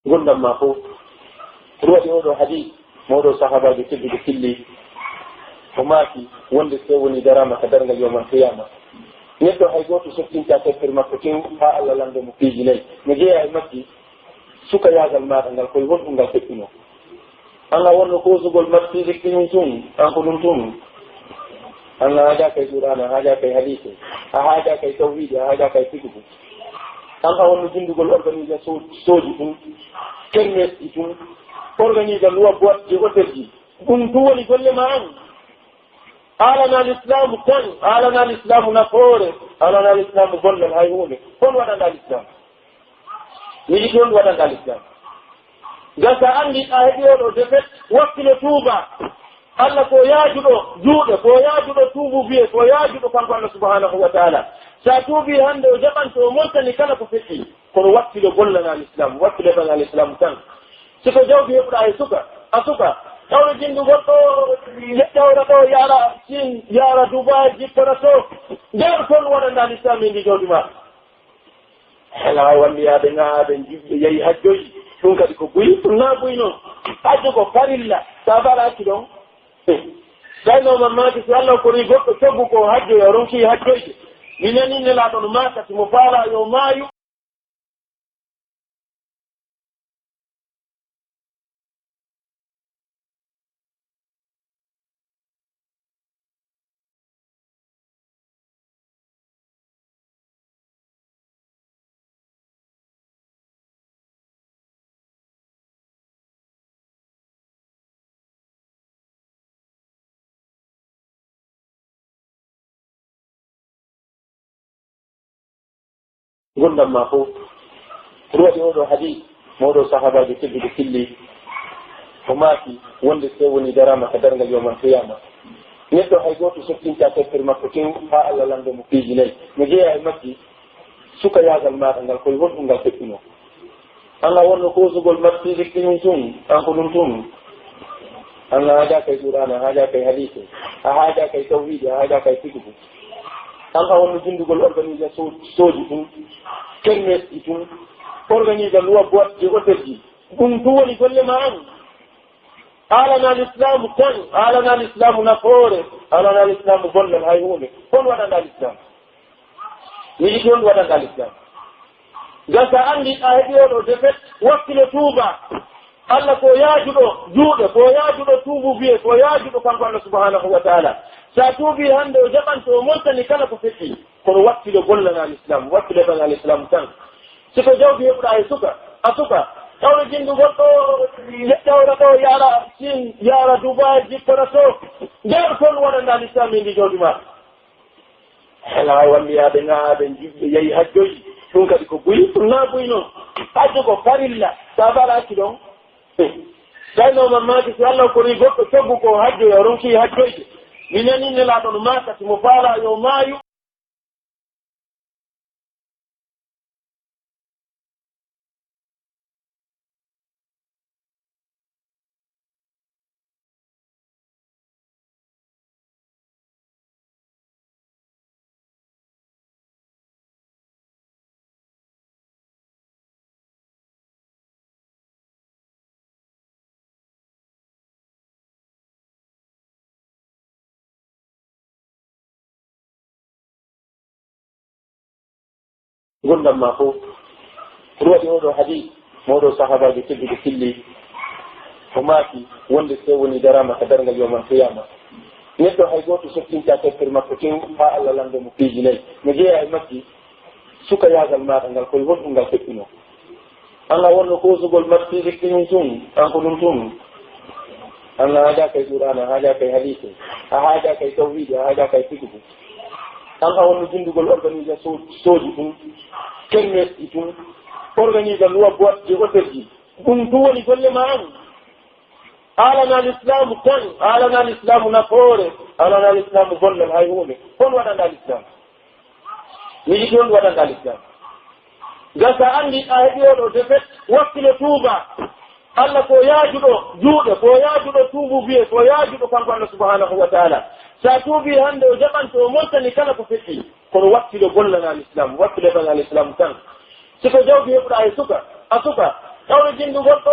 Ngurndan maa fow. Ko ɗum waɗi oo ɗoo hadiis, mo oo ɗoo sahaabaajo tedduɗo filli, o maaki wonde si tawii wonii daraama ka darngal yawmal qiyaama, neɗɗo hay gooto sottintaa tampere makko tew haa Allah lanndoo mo piiji nay. No jeyaa e majji, sukayaagal maaɗa ngal, ko e honɗum ngal feƴƴunoo? An a wonno koosugol match physique ɗin tun, an ko ɗum tun. An a haajaaka e Qur'aana, a haajaaka e hadiise, a haajaaka e tawhiidi, a haajaaka e fiqhu. An a wonno jinndugol organisation sooji ɗin, kermesji ɗin, organiser luwa boîte de hôtel ji. Ɗum tun woni golle maa an. Haalanaa lislaamu tan, haalanaa lislaamu nafoore, haalanaa lislaamu gollal hay huunde. Hon waɗanɗaa lislaamu? Mi yiɗi on waɗanɗaa lislaamu. Ngam si a anndi a heɓi oo ɗoo defet, wakkilo tuuba. Allah ko yaajuɗo juuɗe, ko yaajuɗo tuubu biye, ko yaajuɗo kanko Allah subhanahu wa taala. Si a tuubii hannde, o jaɓan to o montani kala ko feƴƴi. Kono wakkilo gollana Lislaamu, wakkilo heɓana Lislaamu tan. Si ko jawdi heɓuɗaa e suka, a suka, tawno jinndu goɗɗo, ƴeƴƴawra ɗo, yaara Siin, yaara Dubaay, jippana to. Nder kon waɗanɗaa Lislaamu e ndi jawdi maa. Hela walliyaade ŋaaɓe, jiɓɓe, yahi hajjoyi. Ɗum kadi ko buy, ɗum naa buy non. Hajjo ko farilla, so a faala accu ɗon. Tawi no mamaki si Allah korii goɗɗo coggu ko hajjoya, o ronki hajjoyde. Mi nanii Nelaaɗo no maaka, si mo faalaa yo maayu. Ngurndan maa fow. Ko ɗum waɗi oo ɗoo hadiis mo oo ɗoo sahaabaajo tedduɗo filli, o maaki wonde si woni daraama ka darngal yawmal qiyaama, neɗɗo hay gooto sottintaa teppere makko tew haa Allah lanndoo mo piiji nay. No jeyaa e majji, sukayaagal maaɗa ngal, ko e honɗum ngal feƴƴunoo? An a wonno koosugol marsirik ɗin tun, an ko ɗum tun. An a haajaaka e Qur'aana, a haajaaka e hadiise, a haajaaka e tawhiidi, a haajaaka e fiqhu. An a wonno jindugol organisation sooji tun, kermesji tun, organiser loi boîte de hôtelji. Ɗum tun woni golle ma an. Aalana Lislaamu tan, aalana Lislaamu nafoore, aalana Lislaamu gollal hay huunde. Hon waɗanɗaa Lislaamu? Miɗi ɗon waɗanɗaa Lislaamu. Ngam so a anndi a heɓi oo ɗoo defet, wakkilo tuuba. Allah ko yaajuɗo juuɗe, ko yaajuɗo tuubu biye, ko yaajuɗo kanko Allah subhanahu wa ta'ala. So a tuubii hannde, o jaɓan to o montani kala ko feƴƴi. Kono wakkilo gollana Lislaamu, wakkilo heɓana Lislaamu tan. Si ko jawdi heɓuɗaa e suka, a suka, tawno jinndu goɗɗo, ƴeƴƴawra ɗo, yaara Siin, yaara Dubaay, jippana to. Nder kon waɗanɗaa Lislaamu e ndi jawdi maa. Hela walliyaade ŋaaɓe, jiɓɓe, yahi hajjoyi. Ɗum kadi ko buy, ɗum naa buy non. Hajjo ko farilla, so a faala accu ɗon. Tawi no mamaki si Allah korii goɗɗo coggu ko hajjoya, o ronki hajjoyde. Mi nanii Nelaaɗo no maaka, si mo faalaa yo maayu. Ngurndan maa fow. Ko ɗum waɗi oo ɗoo hadiis mo oo ɗoo sahaabaajo tedduɗo filli, o maaki wonde si woni daraama ka darngal yawmal qiyaama, neɗɗo hay gooto sottintaa teppere makko tew haa Allah lanndoo mo piiji nay. No jeyaa e majji, sukayaagal maaɗa ngal, ko e honɗum ngal feƴƴunoo? An a wonno koosugol marsirik ɗin tun, an ko ɗum tun. An a haajaaka e Qur'aana, a haajaaka e hadiise, a haajaaka e tawhiidi, a haajaaka e fiqhu. An a wonno jindugol organisation sooji tun, kermesji tun, organiser loi boîte de hôtelji. Ɗum tun woni golle ma an. Aalana Lislaamu tan, aalana Lislaamu nafoore, aalana Lislaamu gollal hay huunde. Hon waɗanɗaa Lislaamu? Miɗi ɗon waɗanɗaa Lislaamu. Ngam so a anndi a heɓi oo ɗoo defet, wakkilo tuuba. Allah ko yaajuɗo juuɗe, ko yaajuɗo tuubu biye, ko yaajuɗo kanko Allah subhanahu wa ta'ala. So a tuubii hannde, o jaɓan to o montani kala ko feƴƴi. Kono wakkilo gollana Lislaamu, wakkilo heɓana Lislaamu tan. Si ko jawdi heɓuɗaa e suka, a suka, tawno jinndu goɗɗo,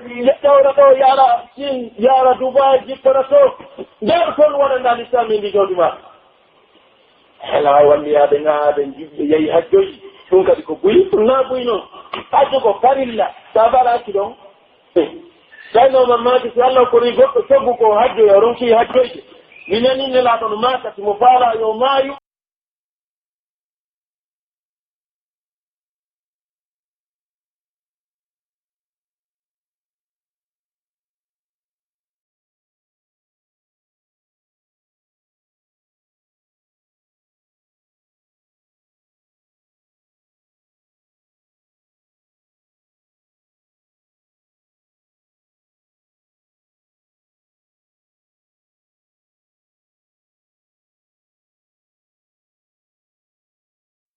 ƴeƴƴawra ɗo, yaara Siin, yaara Dubaay, jippana to. Nder kon waɗanɗaa Lislaamu e ndi jawdi maa. Hela walliyaade ŋaaɓe, jiɓɓe, yahi hajjoyi. Ɗum kadi ko buy, ɗum naa buy non. Hajjo ko farilla, so a faala accu ɗon. Tawi no mamaki si Allah korii goɗɗo coggu ko hajjoya, o ronki hajjoyde. Mi nanii Nelaaɗo no maaka, si mo faalaa yo maayu.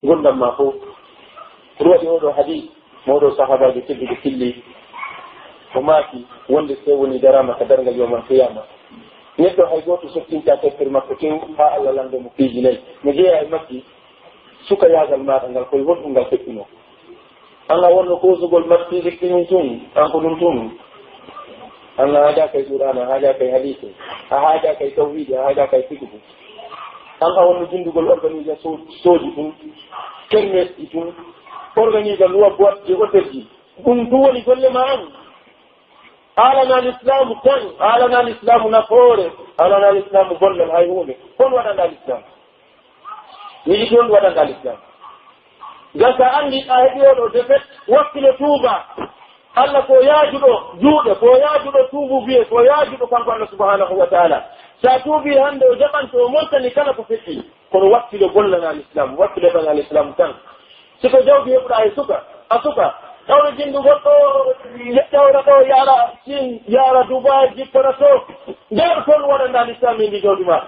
Ngurndan maa fow. Ko ɗum waɗi oo ɗoo hadiis, mo oo ɗoo sahaabaajo tedduɗo filli, o maaki wonde si tawii wonii daraama ka darngal yawmal qiyaama, neɗɗo hay gooto sottintaa tampere makko tew haa Alla lanndoo mo piiji nay. No jeyaa e majji, sukayaagal maaɗa ngal, ko e honɗum ngal feƴƴunoo? An a wonno koosugol mat piiji kiñun tun, an ko ɗum tun. An a haajaaka e Qur'aana, a haajaaka e hadiise, a haajaaka e tawhiidi, a haajaaka e fiqhu. An a wonno jinndugol organisation sooji tun, kermesji tun, organise loi boîte de hôtelji. Ɗum tun woni golle maa an. A alanaa lislaamu tan, a alanaa lislaamu nafoore, a alanaa lislaamu gollal hay huunde. Honɗum waɗanɗaa lislaamu? Miiji honɗum waɗanɗaa lislaamu? Ngam si a anndii a heɓii oo ɗoo defet, wakkilo tuubaa. Alla ko yaajuɗo juuɗe, ko yaajuɗo tuubuubiyee, ko yaajuɗo kanko Alla subhaanahu wa taala. Si a tuubii hannde, o jaɓante, o montani kala ko feƴƴi. Kono wakkilo gollanaa lislaamu, wakkilo ɓaŋaa lislaamu tan. Si ko jawdi heɓuɗaa e suka, a suka, tawde jinndugol ɗoo, ƴawra ɗoo, yaara Siin, yaara Dubaay, jippora to. Nder honɗum waɗanɗaa lislaamu e ndii jawdi maa?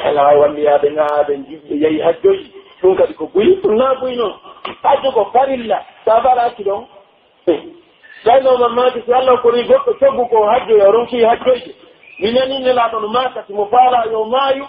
Alaa, walliyaade ŋaaɓe, jiɓɓe, yahi hajjoyi. Ɗum kadi ko buy, ɗum naa buy non. Hajju ko farilla, so a faalaaki ɗon. Tawi no mammaaki si Alla okkorii goɗɗo coggu ko hajjoya, o ronki hajjoyde. Mi nanii Nelaaɗo no maaka si mo faalaa yo maayu.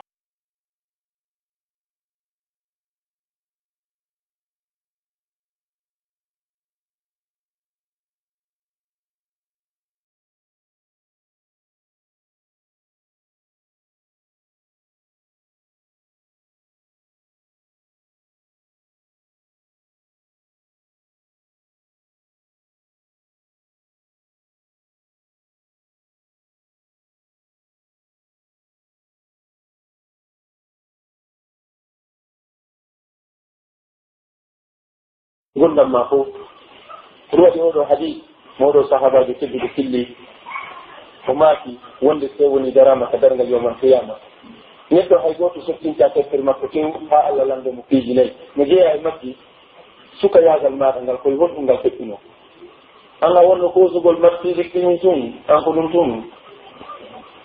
Ngurndan maa fow. Ko ɗum waɗi oo ɗoo hadiis, mo oo ɗoo sahaabaajo tedduɗo filli, o maaki wonde si tawii wonii daraama ka darngal yawmal qiyaama, neɗɗo hay gooto sottintaa tampere makko tew haa Alla lanndoo mo piiji nay. No jeyaa e majji, sukayaagal maaɗa ngal, ko e honɗum ngal feƴƴunoo? An a wonno koosugol mat piiji kiñun tun, an ko ɗum tun.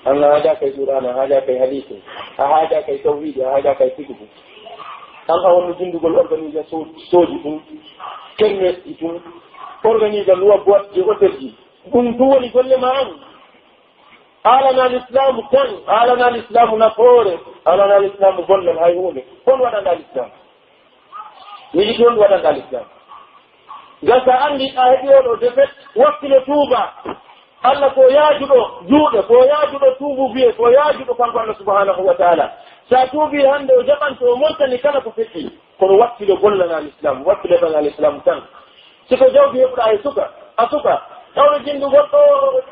An a haajaaka e Qur'aana, a haajaaka e hadiise, a haajaaka e tawhiidi, a haajaaka e fiqhu. An a wonno jinndugol organisation sooji tun, kermesji tun, organise loi boîte de hôtelji. Ɗum tun woni golle maa an. A alanaa lislaamu tan, a alanaa lislaamu nafoore, a alanaa lislaamu gollal hay huunde. Honɗum waɗanɗaa lislaamu? Miiji honɗum waɗanɗaa lislaamu? Ngam si a anndii a heɓii oo ɗoo defet, wakkilo tuubaa. Alla ko yaajuɗo juuɗe, ko yaajuɗo tuubuubiyee, ko yaajuɗo kanko Alla subhaanahu wa taala. Si a tuubii hannde, o jaɓante, o montani kala ko feƴƴi. Kono wakkilo gollanaa lislaamu, wakkilo ɓaŋaa lislaamu tan. Si ko jawdi heɓuɗaa e suka, a suka, tawde jinndugol ɗoo,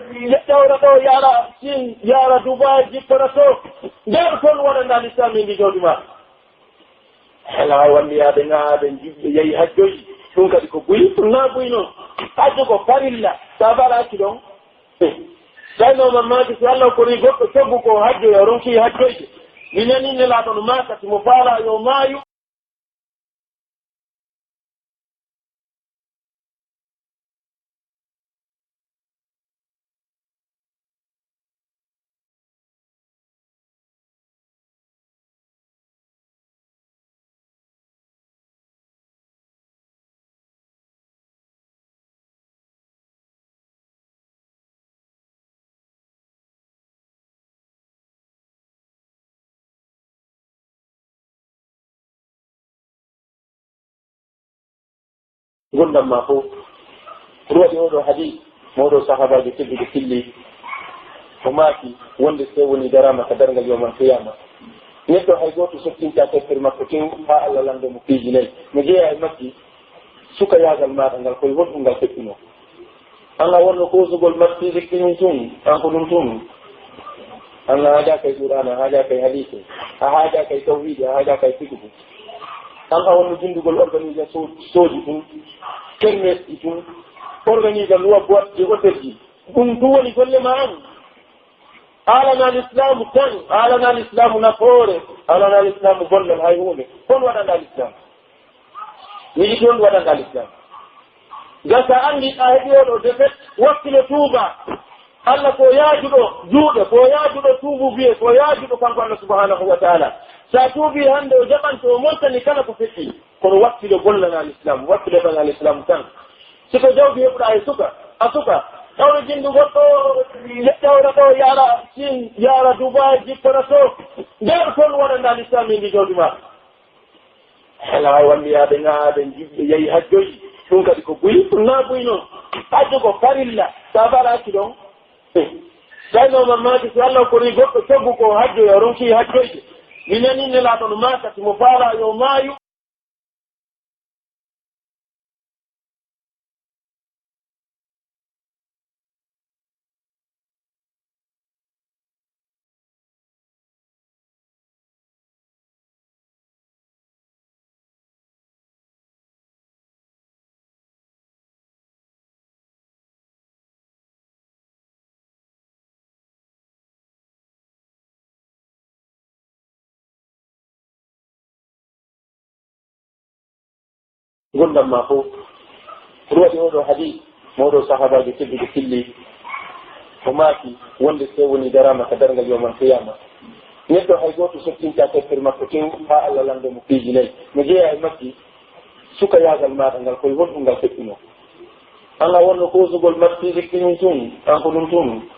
ƴawra ɗoo, yaara Siin, yaara Dubaay, jippora to. Nder honɗum waɗanɗaa lislaamu e ndii jawdi maa? Alaa, walliyaade ŋaaɓe, jiɓɓe, yahi hajjoyi. Ɗum kadi ko buy, ɗum naa buy non. Hajju ko farilla, so a faalaaki ɗon. Tawi no mammaaki si Alla okkorii goɗɗo coggu ko hajjoya, o ronki hajjoyde. Mi nanii Nelaaɗo no maaka si mo faalaa yo maayu. Ngurndan maa fow. Ko ɗum waɗi oo ɗoo hadiis, mo oo ɗoo sahaabaajo tedduɗo filli, o maaki wonde si tawii wonii daraama ka darngal yawmal qiyaama, neɗɗo hay gooto sottintaa tampere makko tew haa Alla lanndoo mo piiji nay. No jeyaa e majji, sukayaagal maaɗa ngal, ko e honɗum ngal feƴƴunoo? An a wonno koosugol mat piiji kiñun tun, an ko ɗum tun. An a haajaaka e Qur'aana, a haajaaka e hadiise, a haajaaka e tawhiidi, a haajaaka e fiqhu. An a wonno jinndugol organisation sooji tun, kermesji tun, organise loi boîte de hôtelji. Ɗum tun woni golle maa an. A alanaa lislaamu tan, a alanaa lislaamu nafoore, a alanaa lislaamu gollal hay huunde. Honɗum waɗanɗaa lislaamu? Miiji honɗum waɗanɗaa lislaamu? Ngam si a anndii a heɓii oo ɗoo defet, wakkilo tuubaa. Alla ko yaajuɗo juuɗe, ko yaajuɗo tuubuubiyee, ko yaajuɗo kanko Alla subhaanahu wa taala. Si a tuubii hannde, o jaɓan to o montani kala ko feƴƴi. Kono wakkilo gollanaa Lislaamu, wakkilo heɓanaa Lislaamu tan. Si ko jawdi heɓuɗaa e suka, a suka, tawde jinndu goɗɗo, ƴettawra ɗo, yaara Siin, yaara Dubaay, jippora to. Nder kon waɗanɗaa Lislaamu e ndi jawdi maa. Hela waɗi yaade ŋaaɓe, jiɓɓe, yahi hajjoyi. Ɗum kadi ko buy, ɗum naa buy non. Hajju ko farilla, sa baraaki ɗon. Tawi no mamaki si Allah kori goɗɗo coggu ko hajjoya, o ronki hajjoyde. Mi nani Nelaaɗo no maaka, si mo faalaa yo maayu. Ngurndan maa fow. Ko ɗum waɗi oo ɗoo hadiis mo oo ɗoo sahaabaajo tedduɗo filli, o maaki wonde si woni daraama ka darngal yawmal qiyaama, neɗɗo hay gooto sottintaa teppere makko tew haa Allah lanndoo mo piiji nay. No jeyaa e majji sukayaagal maaɗa ngal, ko e honɗum ngal feƴƴunoo? An a wonno koosugol marsiidi kini tun, an ko ɗum tun.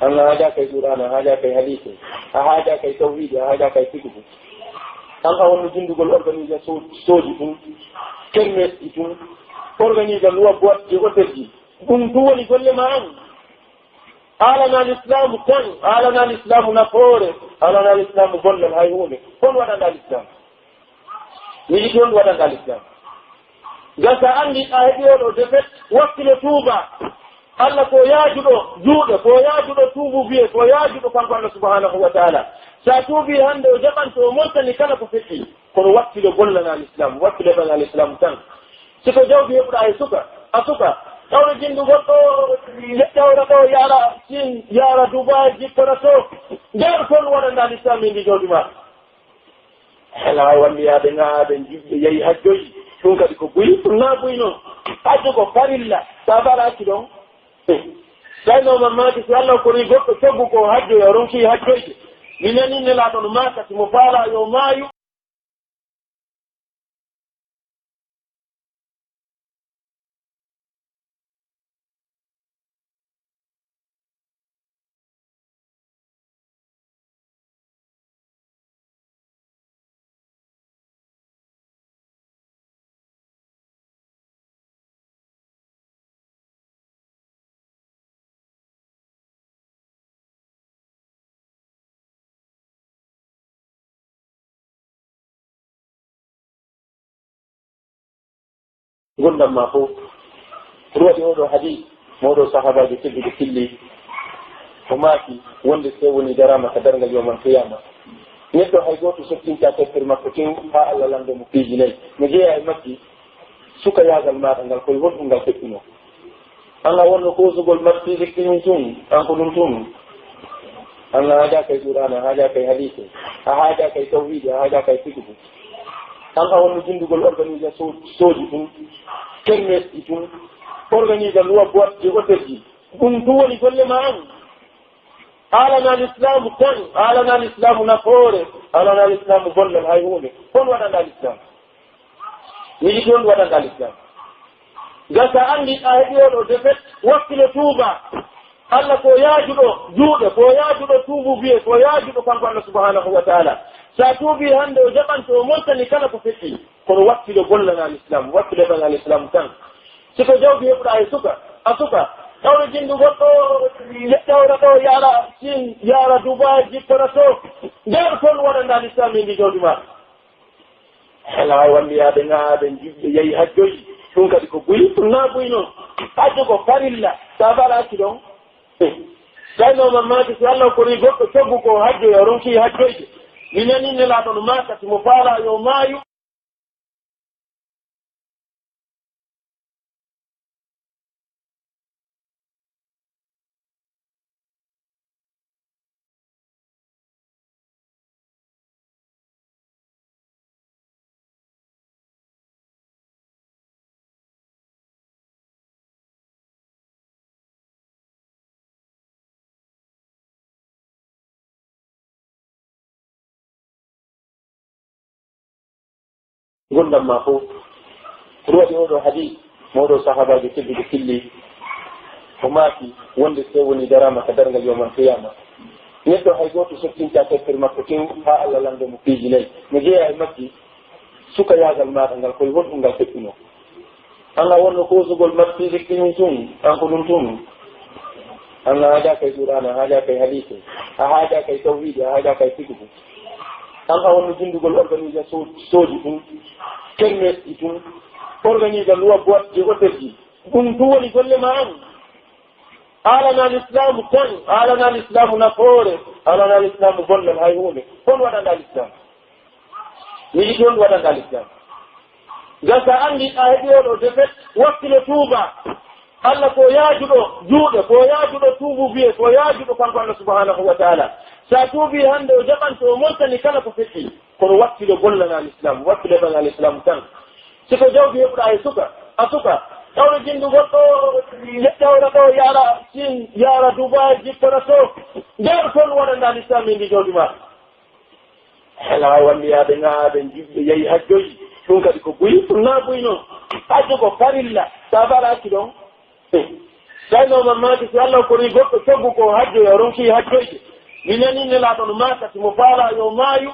An a haajaaka e Qur'aana, a haajaaka e hadiise, a haajaaka e tawhiidi, a haajaaka e fiqhu. An a wonno jindugol organisation sooji tun, kermesji tun, organisa luwa boîte de hôtel ji. Ɗum tun woni golle maa an. Haalanaa Lislaamu tan, haalanaa Lislaamu nafoore, haalanaa Lislaamu gollal hay huunde. Hon waɗanɗaa Lislaamu? Miɗi ɗon waɗanɗaa Lislaamu. Ngam sa anndi a heɓi oo ɗoo defet, wakkilo tuuba. Allah ko yaajuɗo juuɗe, ko yaajuɗo tuubu biye, ko yaajuɗo kanko Allah subhanahu wa ta'ala. Sa tuubi hannde o jaɓan to o montani kala ko feƴƴi. Kono wakkilo gollanaa Lislaamu, wakkilo heɓanaa Lislaamu tan. Si ko jawdi heɓuɗaa e suka, a suka, tawde jinndu goɗɗo, ƴettawra ɗo, yaara Siin, yaara Dubaay, jippora to. Nder kon waɗanɗaa Lislaamu e ndi jawdi maa. Hela waɗi yaade ŋaaɓe, jiɓɓe, yahi hajjoyi. Ɗum kadi ko buy, ɗum naa buy non. Hajju ko farilla, sa baraaki ɗon. Tawi no mamaki si Allah kori goɗɗo coggu ko hajjoya, o ronki hajjoyde. Mi nani Nelaaɗo no maaka, si mo faalaa yo maayu. Ngurndan maa fow. Ko ɗum waɗi oo ɗoo hadiis mo oo ɗoo sahaabaajo tedduɗo filli, o maaki wonde si woni daraama ka darngal yawmal qiyaama, neɗɗo hay gooto sottintaa teppere makko tew haa Allah lanndoo mo piiji nay. No jeyaa e majji sukayaagal maaɗa ngal, ko e honɗum ngal feƴƴunoo? An a wonno koosugol marsiidi kini tun, an ko ɗum tun. An a haajaaka e Qur'aana, a haajaaka e hadiise, a haajaaka e tawhiidi, a haajaaka e fiqhu. An a wonno jindugol organisation sooji tun, kermesji tun, organisa luwa boîte de hôtel ji. Ɗum tun woni golle maa an. Haalanaa Lislaamu tan, haalanaa Lislaamu nafoore, haalanaa Lislaamu gollal hay huunde. Hon waɗanɗaa Lislaamu? Miɗi ɗon waɗanɗaa Lislaamu. Ngam sa anndi a heɓi oo ɗoo defet, wakkilo tuuba. Allah ko yaajuɗo juuɗe, ko yaajuɗo tuubu biye, ko yaajuɗo kanko Allah subhanahu wa ta'ala. Sa tuubi hannde o jaɓan to o montani kala ko feƴƴi. Kono wakkilo gollanaa Lislaamu, wakkilo heɓanaa Lislaamu tan. Si ko jawdi heɓuɗaa e suka, a suka, tawde jinndu goɗɗo, ƴettawra ɗo, yaara Siin, yaara Dubaay, jippora to. Nder kon waɗanɗaa Lislaamu e ndi jawdi maa. Hela waɗi yaade ŋaaɓe, jiɓɓe, yahi hajjoyi. Ɗum kadi ko buy, ɗum naa buy non. Hajju ko farilla, sa baraaki ɗon. Tawi no mamaki si Allah kori goɗɗo coggu ko hajjoya, o ronki hajjoyde. Mi nani Nelaaɗo no maaka, si mo faalaa yo maayu. Ngurndan maa fow. Ko ɗum waɗi oo ɗoo hadiis, mo oo ɗoo sahaabaajo tedduɗo filli, o maaki wonde si tawii wonii daraama ka darngal yawmal qiyaama, neɗɗo hay gooto sottintaa tampere makko tew haa Alla lanndoo mo piiji nay. No jeyaa e majji, sukayaagal maaɗa ngal, ko e honɗum ngal feƴƴunoo? An a wonno koosugol mat physique ɗin tun, an ko ɗum tun. An a haajaaka e Qur'aana, a haajaaka e hadiise, a haajaaka e tawhiidi, a haajaaka e fiqhu. An a wonno jinndugol organisation sooji tun, kermesji tun, organiser loi boîte de hôtel ji. Ɗum tun woni golle ma an. Haalanaa lislaamu tan, haalanaa lislaamu nafoore, haalanaa lislaamu bonnal hay huunde. Hon waɗanɗaa lislaamu? Mi yiɗi on waɗanɗaa lislaamu. Ngam so a anndi a heɓii oo ɗoo defet, wakkilo tuubaa. Alla ko yaajuɗo juuɗe, ko yaajuɗo tuubuubiyee, ko yaajuɗo kanko Alla subhaanahu wa taala. So a tuubii hannde, o jaɓan to o montani kala ko feƴƴi. Kono wakkilo gollanaa lislaamu, wakkilo ɓaŋaa lislaamu tan. Si ko jawdi heɓuɗaa e suka, a suka, ƴawra jinndu goɗɗo, ƴawra ɗoo, yaara Siin, yaara Dubaay, jippora to. Njaru ton waɗanɗaa lislaamu e ndi jawdi maa. Hela walliyaade ŋaaɓe, jiɓɓe, yahi hajjoyi. Ɗum kadi ko buy, ɗum naa buy non. Hajju ko farilla. Sa baraaki ɗon. Tawi no mamaki si Allah korii goɗɗo coggu ko hajjoya, o ronki hajjoyde. Mi nanii Nelaaɗo no maaka, si mo faalaa yo maayu.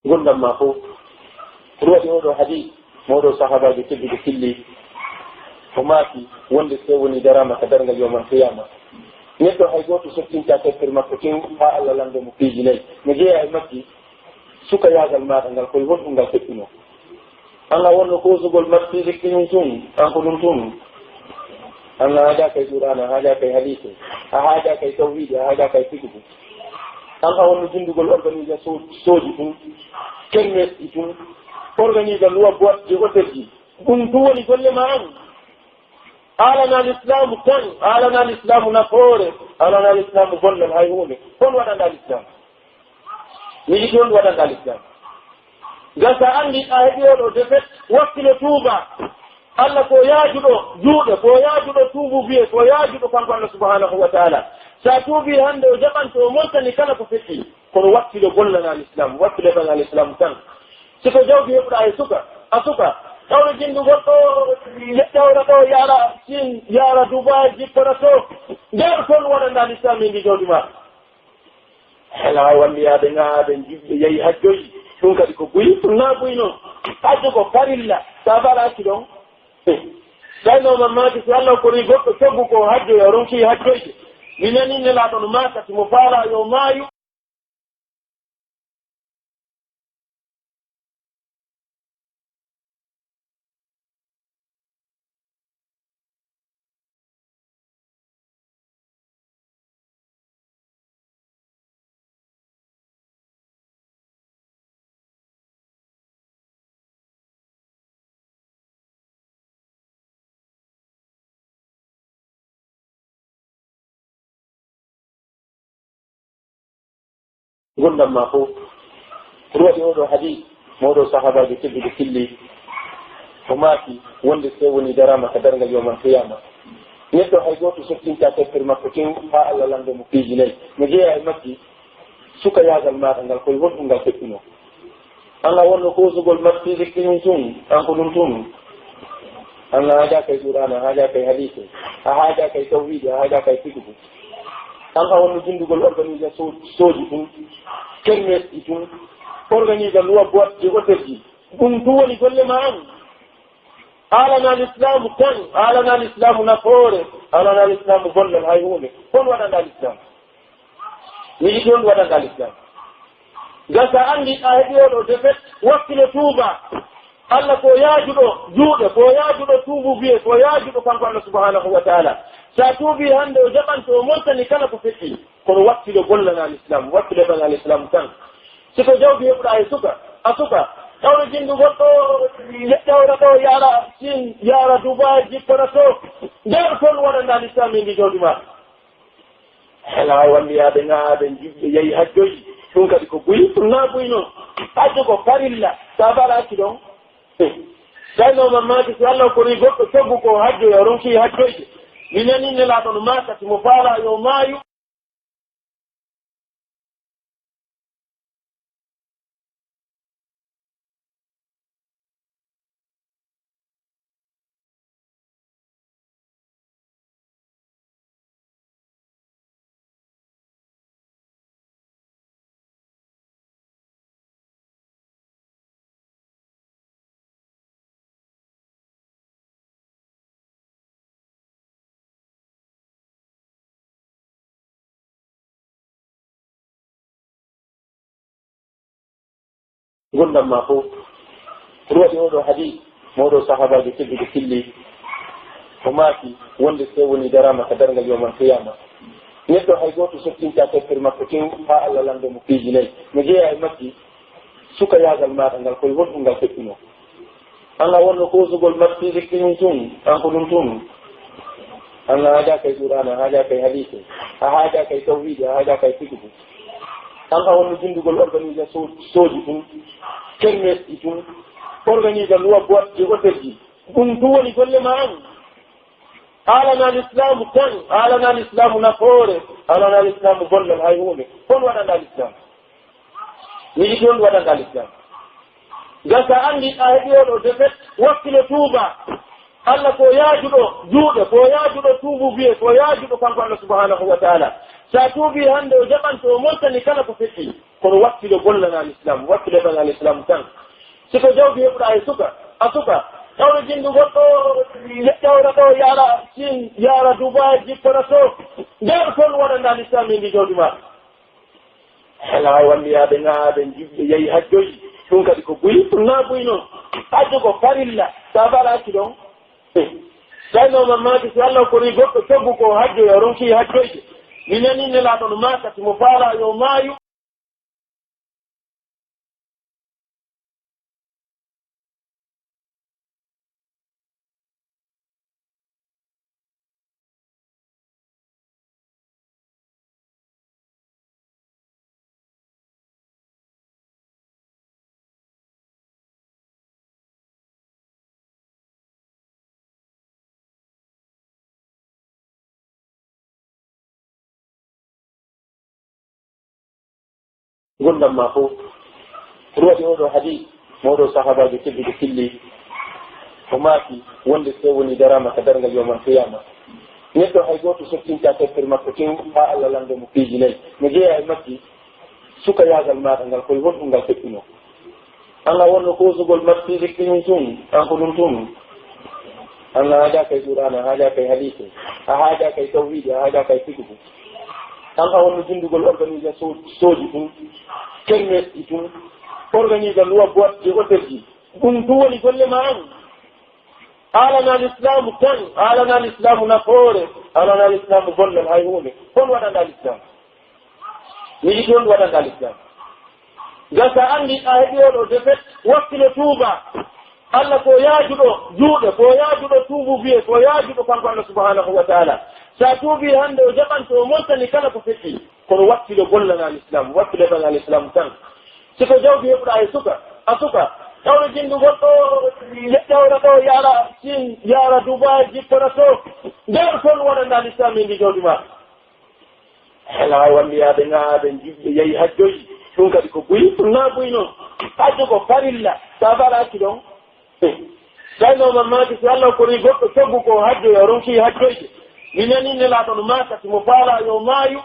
Ngurndan maa fow. Ko ɗum waɗi oo ɗoo hadiis, mo oo ɗoo sahaabaajo tedduɗo filli, o maaki wonde si tawii wonii daraama ka darngal yawmal qiyaama, neɗɗo hay gooto sottintaa tampere makko tew haa Alla lanndoo mo piiji nay. No jeyaa e majji, sukayaagal maaɗa ngal, ko e honɗum ngal feƴƴunoo? An a wonno koosugol mat physique ɗin tun, an ko ɗum tun. An a haajaaka e Qur'aana, a haajaaka e hadiise, a haajaaka e tawhiidi, a haajaaka e fiqhu. An a wonno jinndugol organisation sooji tun, kermesji tun, organiser loi boîte de hôtel ji. Ɗum tun woni golle ma an. Haalanaa lislaamu tan, haalanaa lislaamu nafoore, haalanaa lislaamu bonnal hay huunde. Hon waɗanɗaa lislaamu? Mi yiɗi on waɗanɗaa lislaamu. Ngam so a anndi a heɓii oo ɗoo defet, wakkilo tuubaa. Alla ko yaajuɗo juuɗe, ko yaajuɗo tuubuubiyee, ko yaajuɗo kanko Alla subhaanahu wa taala. So a tuubii hannde, o jaɓan to o montani kala ko feƴƴi. Kono wakkilo gollanaa lislaamu, wakkilo ɓaŋaa lislaamu tan. Si ko jawdi heɓuɗaa e suka, a suka, ƴawra jinndu goɗɗo, ƴawra ɗoo, yaara Siin, yaara Dubaay, jippora to. Njaru ton waɗanɗaa lislaamu e ndi jawdi maa. Hela walliyaade ŋaaɓe, jiɓɓe, yahi hajjoyi. Ɗum kadi ko buy, ɗum naa buy non. Hajju ko farilla. Sa baraaki ɗon. Tawi no mamaki si Allah korii goɗɗo coggu ko hajjoya, o ronki hajjoyde. Mi nanii Nelaaɗo no maaka, si mo faalaa yo maayu. Ngurndan maa fow. Ko ɗum waɗi oo ɗoo hadiis, mo oo ɗoo sahaabaajo tedduɗo filli, o maaki wonde si tawii wonii daraama ka darngal yawmal qiyaama, neɗɗo hay gooto sottintaa tampere makko tew haa Alla lanndoo mo piiji nay. No jeyaa e majji, sukayaagal maaɗa ngal, ko e honɗum ngal feƴƴunoo? An a wonno koosugol mat physique ɗin tun, an ko ɗum tun. An a haajaaka e Qur'aana, a haajaaka e hadiise, a haajaaka e tawhiidi, a haajaaka e fiqhu. An a wonno jinndugol organisation sooji tun, kermesji tun, organiser loi boîte de hôtel ji. Ɗum tun woni golle ma an. Haalanaa lislaamu tan, haalanaa lislaamu nafoore, haalanaa lislaamu bonnal hay huunde. Hon waɗanɗaa lislaamu? Mi yiɗi on waɗanɗaa lislaamu. Ngam so a anndi a heɓii oo ɗoo defet, wakkilo tuubaa. Alla ko yaajuɗo juuɗe, ko yaajuɗo tuubuubiyee, ko yaajuɗo kanko Alla subhaanahu wa taala. So a tuubii hannde, o jaɓan to o montani kala ko feƴƴi. Kono wattilo gollana Lislaam, wattilo heɓana Lislaam tan. Si ko jawdi heɓuɗaa e suka, a suka, tawno jinndu goɗɗo, ƴewra ɗo, yaara Siin, yaara Dubaay, jippana to. Nder kon waɗanɗaa Lislaam e ndi jawdi maa. Hela walliyaaɓe, ŋaaɓe, jiɓɓe, yahi hajjoyi. Ɗum kadi ko buy, ɗum naa buy non. Hajjo ko farilla, sa bala acci ɗon. Tawi no mamaki si Allah kori goɗɗo coggu ko hajjoya, ronki hajjoyde. Mi nani Nelaaɗo no maaka, si mo faala yo maayu. Ngurndan maa fow. Ko ɗum waɗi oo ɗoo hadiis, mo oo ɗoo sahaabaajo tedduɗo filli, o maaki wonde si woni daraama ka darngal yawmal qiyaama, neɗɗo hay gooto sottintaa tampere makko tew haa Allah lanndoo mo piiji nay. No jeyaa e majji sukayaagal maaɗa ngal, ko e honɗum ngal feƴƴunoo? An a wonno koosugol marsiide kiñi tun, an ko ɗum tun. An a haajaaka e Qur'aana, a haajaaka e hadiise, a haajaaka e tawhiidi, a haajaaka e fiqhu. An a wonno binndugol organisation sooji tun, kermesji tun, organisa luwa boîte de hôtel ji. Ɗum tun woni golle ma an. Haalana Lislaamu tan, haalana Lislaamu nafoore, haalana Lislaamu gollal hay huunde. Kon waɗanɗaa Lislaamu. Mi yiɗi on waɗanɗaa Lislaamu. Ngam sa anndi a heɓi oo ɗoo defet, wakkilo tuuba. Allah ko yaajuɗo juuɗe, ko yaajuɗo tuubu biye, ko yaajuɗo kanko Allah subhanahu wa ta'ala. Sa tuubi hannde o jaɓan to o montani kala ko feƴƴi. Kono wakkilo gollana Lislaamu, wakkilo heɓana Lislaamu tan. Si ko jawdi heɓuɗaa e suka, a suka, tawno jinndu goɗɗo, ƴewra ɗo, yaara Siin, yaara Dubaay, jippana to. Nder kon waɗanɗaa Lislaamu e ndi jawdi maa. Hela walliyaaɓe, ŋaaɓe, jiɓɓe, yahi hajjoyi. Ɗum kadi ko buy, ɗum naa buy non. Hajjo ko farilla, sa bala acci ɗon. Tawi no mamaki si Allah kori goɗɗo coggu ko hajjoya, ronki hajjoyde. Mi nani Nelaaɗo no maaka, si mo faala yo maayu. Ngurndan maa fow. Ko ɗum waɗi oo ɗoo hadiis, mo oo ɗoo sahaabaajo tedduɗo filli, o maaki wonde si woni daraama ka darngal yawmal qiyaama, neɗɗo hay gooto sottintaa tampere makko tew haa Allah lanndoo mo piiji nay. No jeyaa e majji sukayaagal maaɗa ngal, ko e honɗum ngal feƴƴunoo? An a wonno koosugol marsiide kiñi tun, an ko ɗum tun. An a haajaaka e Qur'aana, a haajaaka e hadiise, a haajaaka e tawhiidi, a haajaaka e fiqhu. An a wonno binndugol organisation sooji tun, kermesji tun, organisa luwa boîte de hôtel ji. Ɗum tun woni golle ma an. Haalana Lislaamu tan, haalana Lislaamu nafoore, haalana Lislaamu gollal hay huunde. Kon waɗanɗaa Lislaamu. Mi yiɗi on waɗanɗaa Lislaamu. Ngam sa anndi a heɓi oo ɗoo defet, wakkilo tuuba. Allah ko yaajuɗo juuɗe, ko yaajuɗo tuubu biye, ko yaajuɗo kanko Allah subhanahu wa ta'ala. Sa tuubi hannde o jaɓan to o montani kala ko feƴƴi. Kono wakkilo gollana Lislaamu, wakkilo heɓana Lislaamu tan. Si ko jawdi heɓuɗaa e suka, a suka, tawno jinndu goɗɗo, ƴewra ɗo, yaara Siin, yaara Dubaay, jippana to. Nder kon waɗanɗaa Lislaamu e ndi jawdi maa. Hela walliyaaɓe, ŋaaɓe, jiɓɓe, yahi hajjoyi. Ɗum kadi ko buy, ɗum naa buy non. Hajjo ko farilla, sa bala acci ɗon. Tawi no mamaki si Allah kori goɗɗo coggu ko hajjoya, ronki hajjoyde. Mi nani Nelaaɗo no maaka, si mo faala yo maayu.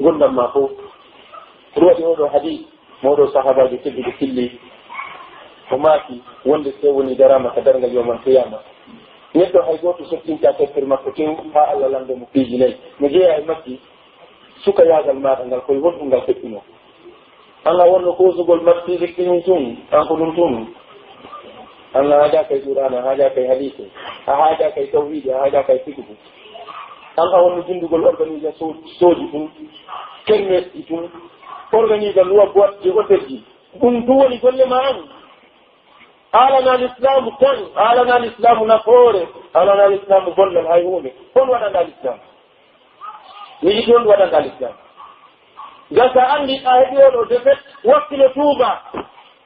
Ngurndan maa fow. Ko ɗum waɗi oo ɗoo hadiis, mo oo ɗoo sahaabaajo tedduɗo filli, o maaki wonde si tawii wonii daraama ka darngal yawmal qiyaama, neɗɗo hay gooto sottintaa tampere makko tew haa Alla lanndoo mo piiji nay. No jeyaa e majji, sukayaagal maaɗa ngal, ko e honɗum ngal feƴƴunoo? An a wonno koosugol martiiji ɗin tun, an ko ɗum tun. An a haajaaka e Qur'aana, a haajaaka e hadiise, a haajaaka e tawhiidi, a haajaaka e fiqhu. An a wonno jinndugol organisation sooji ɗin, kermesji ɗin, organiser loi boîte de hôtel ji. Ɗum tun woni golle maa an. Haalanaa lislaamu tan, haalanaa lislaamu nafoore, haalanaa lislaamu gollal hay huunde. Hon waɗanɗaa lislaamu? Mi yiɗi on waɗanɗaa lislaamu. Ngam si a anndi a heɓi oo ɗoo defet, wakkilo tuuba.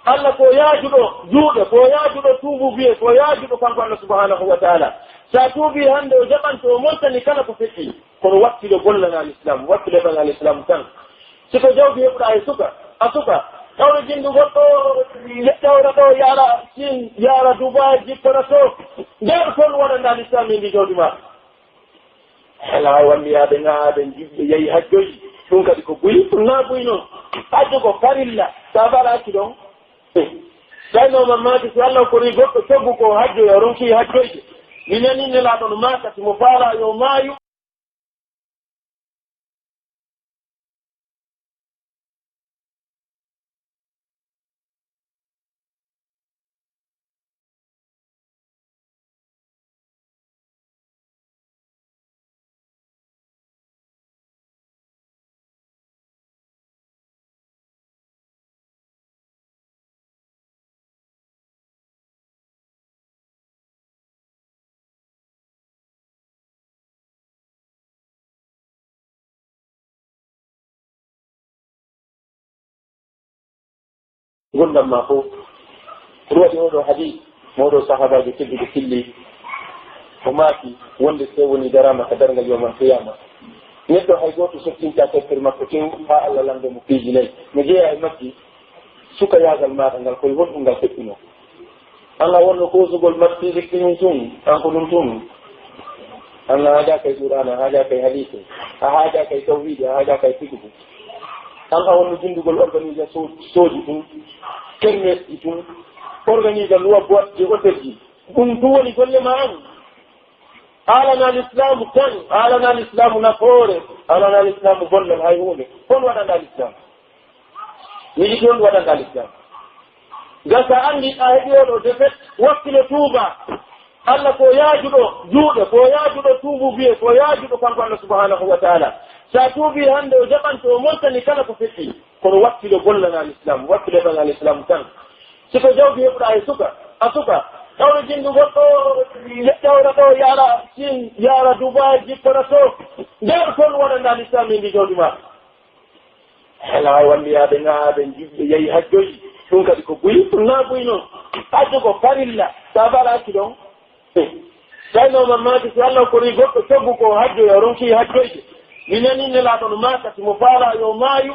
Alla ko yaajuɗo juuɗe, ko yaajuɗo tuubuubiyee, ko yaajuɗo kanko Alla subhaanahu wa taala. Si a tuubii hannde, o jaɓan to o montani kala ko feƴƴi. Kono wakkilo gollanaa lislaamu, wakkilo heɓanaa lislaamu tan. Si ko jawdi heɓuɗaa e suka, a suka, tawre jinndugol ɗoo, tawra ɗoo, yaara Siin, yaara Dubaay, jippora to. Nder ton waɗanɗaa lislaamu e ndi jawdi maa. Hela walliyaaɓe ŋaaɓe jiɓɓe yahi hajjoyi. Ɗum kadi ko buy, ɗum naa buy non. Hajju ko farilla. Sa baraaki ɗon. Tawi no mamaki si Alla korii goɗɗo coggu ko hajjoya, ronki hajjoyde. Mi nani Nelaaɗo no maaka si mo faalaa yo maayu. Ngurndan maa fow. Ko ɗum waɗi oo ɗoo hadiis, mo oo ɗoo sahaabaajo tedduɗo filli, o maaki wonde si tawii wonii daraama ka darngal yawmal qiyaama, neɗɗo hay gooto sottintaa tampere makko tew haa Alla lanndoo mo piiji nay. No jeyaa e majji, sukayaagal maaɗa ngal, ko e honɗum ngal feƴƴunoo? An a wonno koosugol martiiji ɗin tun, an ko ɗum tun. An a haajaaka e Qur'aana, a haajaaka e hadiise, a haajaaka e tawhiidi, a haajaaka e fiqhu. An a wonno jinndugol organisation sooji ɗin, kermesji ɗin, organiser loi boîte de hôtel ji. Ɗum tun woni golle maa an. Haalanaa lislaamu tan, haalanaa lislaamu nafoore, haalanaa lislaamu gollal hay huunde. Hon waɗanɗaa lislaamu? Mi yiɗi on waɗanɗaa lislaamu. Ngam si a anndi a heɓi oo ɗoo defet, wakkilo tuuba. Alla ko yaajuɗo juuɗe, ko yaajuɗo tuubuubiyee, ko yaajuɗo kanko Alla subhaanahu wa taala. Si a tuubii hannde, o jaɓan to o montani kala ko feƴƴi. Kono wakkilo gollanaa lislaamu, wakkilo heɓanaa lislaamu tan. Si ko jawdi heɓuɗaa e suka, a suka, tawre jinndugol ɗoo, tawra ɗoo, yaara Siin, yaara Dubaay, jippora to. Nder ton waɗanɗaa lislaamu e ndi jawdi maa. Hela walliyaaɓe ŋaaɓe jiɓɓe yahi hajjoyi. Ɗum kadi ko buy, ɗum naa buy non. Hajju ko farilla. Sa baraaki ɗon. Tawi no mamaki si Alla korii goɗɗo coggu ko hajjoya, ronki hajjoyde. Mi nani Nelaaɗo no maaka si mo faalaa yo maayu.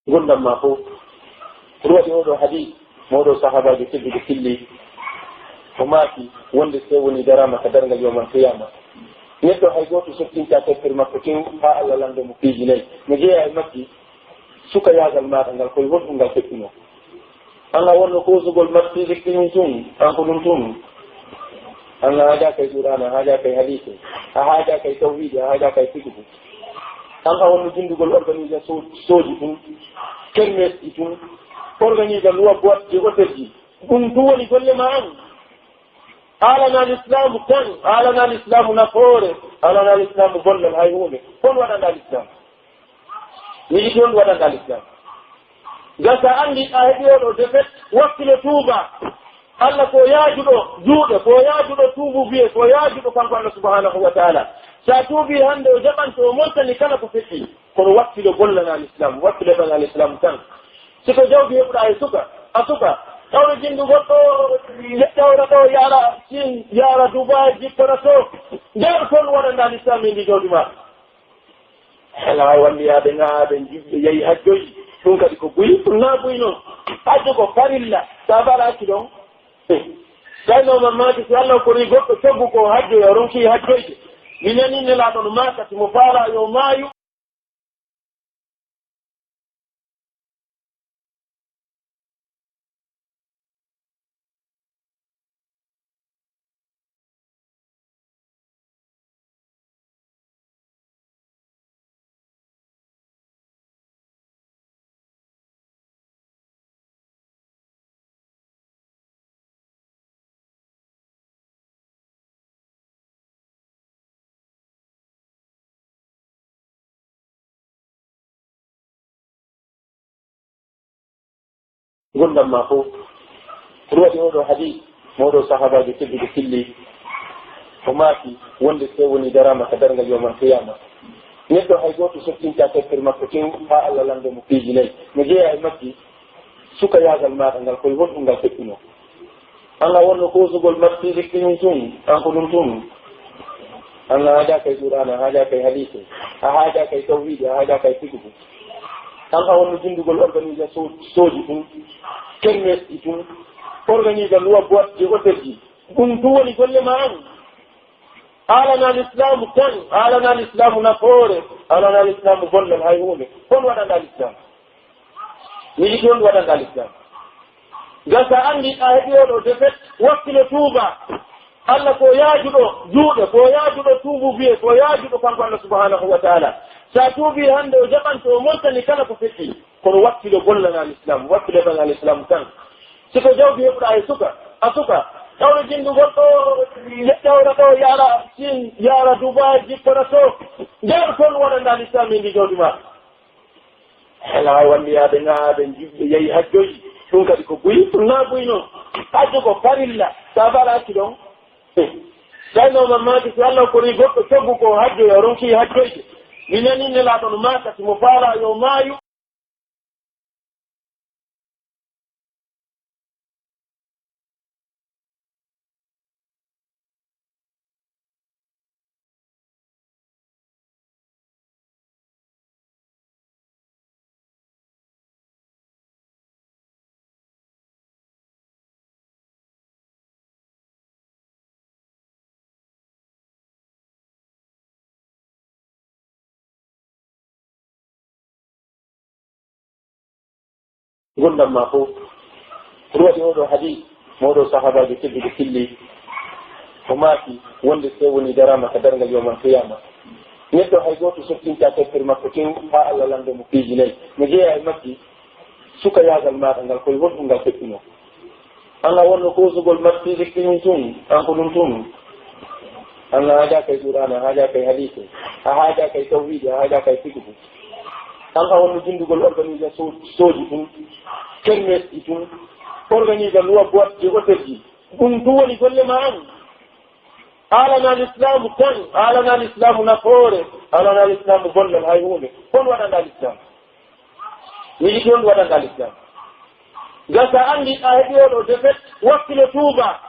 Ngurndan maa fow. Ko ɗum waɗi oo ɗoo hadiis, mo oo ɗoo sahaabaajo tedduɗo filli, o maaki wonde si tawii wonii daraama ka darngal yawmal qiyaama, neɗɗo hay gooto sottintaa tampere makko tew haa Alla lanndoo mo piiji nay. No jeyaa e majji, sukayaagal maaɗa ngal, ko e honɗum ngal feƴƴunoo? An a wonno koosugol martiiji ɗin tun, an ko ɗum tun. An a haajaaka e Qur'aana, a haajaaka e hadiise, a haajaaka e tawhiidi, a haajaaka e fiqhu. An a wonno jinndugol organisation sooji ɗin, kermesji ɗin, organiser loi boîte de hôtel ji. Ɗum tun woni golle maa an. Haalanaa lislaamu tan, haalanaa lislaamu nafoore, haalanaa lislaamu gollal hay huunde. Hon waɗanɗaa lislaamu? Mi yiɗi on waɗanɗaa lislaamu. Ngam si a anndi a heɓi oo ɗoo defet, wakkilo tuuba. Alla ko yaajuɗo juuɗe, ko yaajuɗo tuubuubiyee, ko yaajuɗo kanko Alla subhaanahu wa taala. Si a tuubii hannde, o jaɓan to o montani kala ko feƴƴi. Kono wakkilo gollanaa Lislaam, wakkilo heɓanaa Lislaam tan. Si ko jawdi heɓuɗaa e suka, a suka, tawde jinndugol ɗo, ƴawra ɗo, yaara Siin, yaara Dubaay, jippora to, njaar toon waɗanɗaa Lislaam e ndi jawdi maa. Hela waɗi yaade ŋaaɓe, jiɓɓe, yahi hajjoyi. Ɗum kadi ko buy, ɗum naa buy non. Hajjo ko farilla, sa baraaki ɗon. Tawi no mamaki si Allah kori goɗɗo coggu ko hajjoya, o ronki hajjoyde. Mi nani Nelaaɗo no maaka, si mo faalaa yo maayu. Ngurndan maa fow. Ko ɗum waɗi oo ɗoo hadiis, mo oo ɗoo sahaabaajo tedduɗo filli, o maaki wonde si woni daraama ka darngal yawmal qiyaama, neɗɗo hay gooto sottintaa tampere makko tew haa Allah lanndoo mo piiji nay. No jeyaa e majji sukayaagal maaɗa ngal, ko e honɗum ngal feƴƴunoo? An a wonno koosugol mattiiji ɗin tun, an ko ɗum tun. An a haajaaka e Qur'aana, a haajaaka e hadiise, a haajaaka e tawhiidi, a haajaaka e fiqhu. An a wonno jinndugol organisation sooji tun, kermesji tun, organiser loi boîte de hôtelji. Ɗum tun woni golle maa an. Haalanaa Lislaamu tan, haalanaa Lislaamu nafoore, haalanaa Lislaamu gollal hay huunde. Kon waɗanɗaa Lislaamu. Mi yiɗi on waɗanɗaa Lislaamu. Ngam sa anndi a heɓi oo ɗoo defet, wakkilo tuuba. Allah ko yaajuɗo juuɗe, ko yaajuɗo tuubu biye, ko yaajuɗo kanko Allah subhanahu wa ta'ala. Sa tuubi hannde o jaɓanto o montani kala ko feƴƴi. Kono wakkilo gollanaa Lislaamu, wakkilo heɓanaa Lislaamu tan. Si ko jawdi heɓuɗaa e suka, a suka, tawde jinndugol ɗo, ƴawra ɗo, yaara Siin, yaara Dubaay, jippora to, njaar toon waɗanɗaa Lislaamu e ndi jawdi maa. Hela waɗi yaade ŋaaɓe, jiɓɓe, yahi hajjoyi. Ɗum kadi ko buy, ɗum naa buy non. Hajjo ko farilla, sa baraaki ɗon. Tawi no mamaki si Allah kori goɗɗo coggu ko hajjoya, o ronki hajjoyde. Mi nani Nelaaɗo no maaka, si mo faalaa yo maayu. Ngurndan maa fow. Ko ɗum waɗi oo ɗoo hadiis, mo oo ɗoo sahaabaajo tedduɗo filli, o maaki wonde si woni daraama ka darngal yawmal qiyaama, neɗɗo hay gooto sottintaa tampere makko tew haa Allah lanndoo mo piiji nay. No jeyaa e majji sukayaagal maaɗa ngal, ko e honɗum ngal feƴƴunoo? An a wonno koosugol mattiiji ɗin tun, an ko ɗum tun. An a haajaaka e Qur'aana, a haajaaka e hadiise, a haajaaka e tawhiidi, a haajaaka e fiqhu. An a wonno jinndugol organisation sooji tun, kermesji tun, organiser loi boîte de hôtelji. Ɗum tun woni golle maa an. Haalanaa Lislaamu tan, haalanaa Lislaamu nafoore, haalanaa Lislaamu gollal hay huunde. Kon waɗanɗaa Lislaamu. Mi yiɗi on waɗanɗaa Lislaamu. Ngam sa anndi a heɓi oo ɗoo defet, wakkilo tuuba.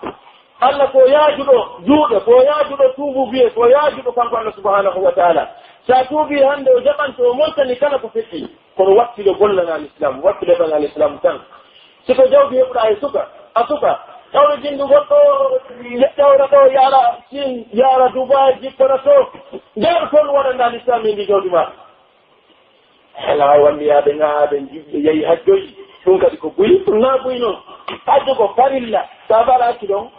Allah ko yaajuɗo juuɗe, ko yaajuɗo tuubu biye, ko yaajuɗo kanko Allah subhanahu wa ta'ala. Sa tuubi hannde o jaɓanto o montani kala ko feƴƴi. Kono wakkilo gollanaa Lislaamu, wakkilo heɓanaa Lislaamu tan. Si ko jawdi heɓuɗaa e suka, a suka, tawde jinndugol ɗo, ƴawra ɗo, yaara Siin, yaara Dubaay, jippora to, njaar toon waɗanɗaa Lislaamu e ndi jawdi maa. Hela waɗi yaade ŋaaɓe, jiɓɓe, yahi hajjoyi. Ɗum kadi ko buy, ɗum naa buy non. Hajjo ko farilla, sa baraaki ɗon.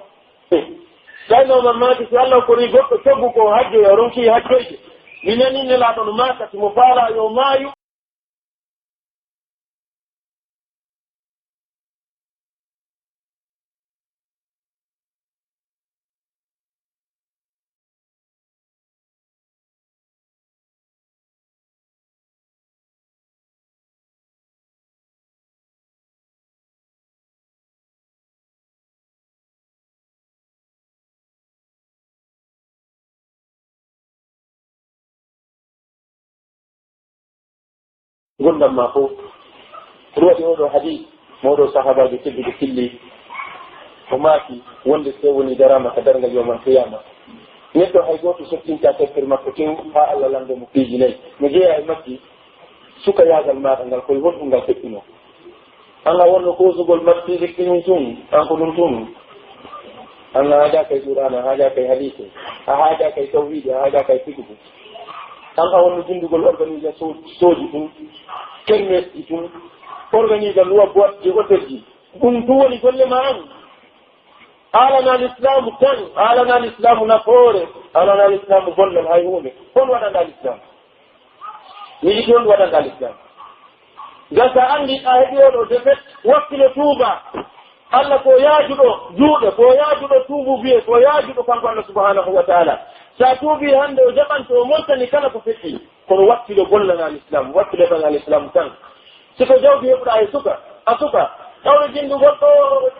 Tawi no mamaki si Allah kori goɗɗo coggu ko hajjoya, o ronki hajjoyde. Mi nani Nelaaɗo no maaka, si mo faalaa yo maayu. Ngurndan maa fow. Ko ɗum waɗi oo ɗoo hadiis, mo oo ɗoo sahaabaajo tedduɗo filli, o maaki wonde si tawii wonii daraama ka darngal yawmal qiyaama, neɗɗo hay gooto sottintaa tampere makko tew haa Alla lanndoo mo piiji nay. No jeyaa e majji, sukayaagal maaɗa ngal, ko e honɗum ngal feƴƴunoo? An a wonno koosugol mat physique ɗin tun, an ko ɗum tun. An a haajaaka e Qur'aana, a haajaaka e hadiise, a haajaaka e tawhiidi, a haajaaka e fiqhu. An a wonno jinndugol organisation sooji ɗin, kermesji ɗin, organiser loi boîte de hôtel ji. Ɗum tun woni golle maa an. Haalanaa lislaamu tan, haalanaa lislaamu nafoore, haalanaa lislaamu gollal hay huunde. Hon waɗanɗaa lislaamu? Mi yiɗi on waɗanɗaa lislaamu. Ngam si a anndi a heɓii oo ɗoo defet, wakkilo tuubaa. Alla ko yaajuɗo juuɗe, ko yaajuɗo tuubuubuyee, ko yaajuɗo kanko Alla subhaanahu wa taala. Si a tuubii hannde, o jaɓan to o montani kala ko feƴƴi. Kono wakkilo gollanaa lislaamu, wakkilo heɓanaa lislaamu tan. Si ko jawdi heɓuɗaa e suka, a suka, tawre jinndugol ɗoo,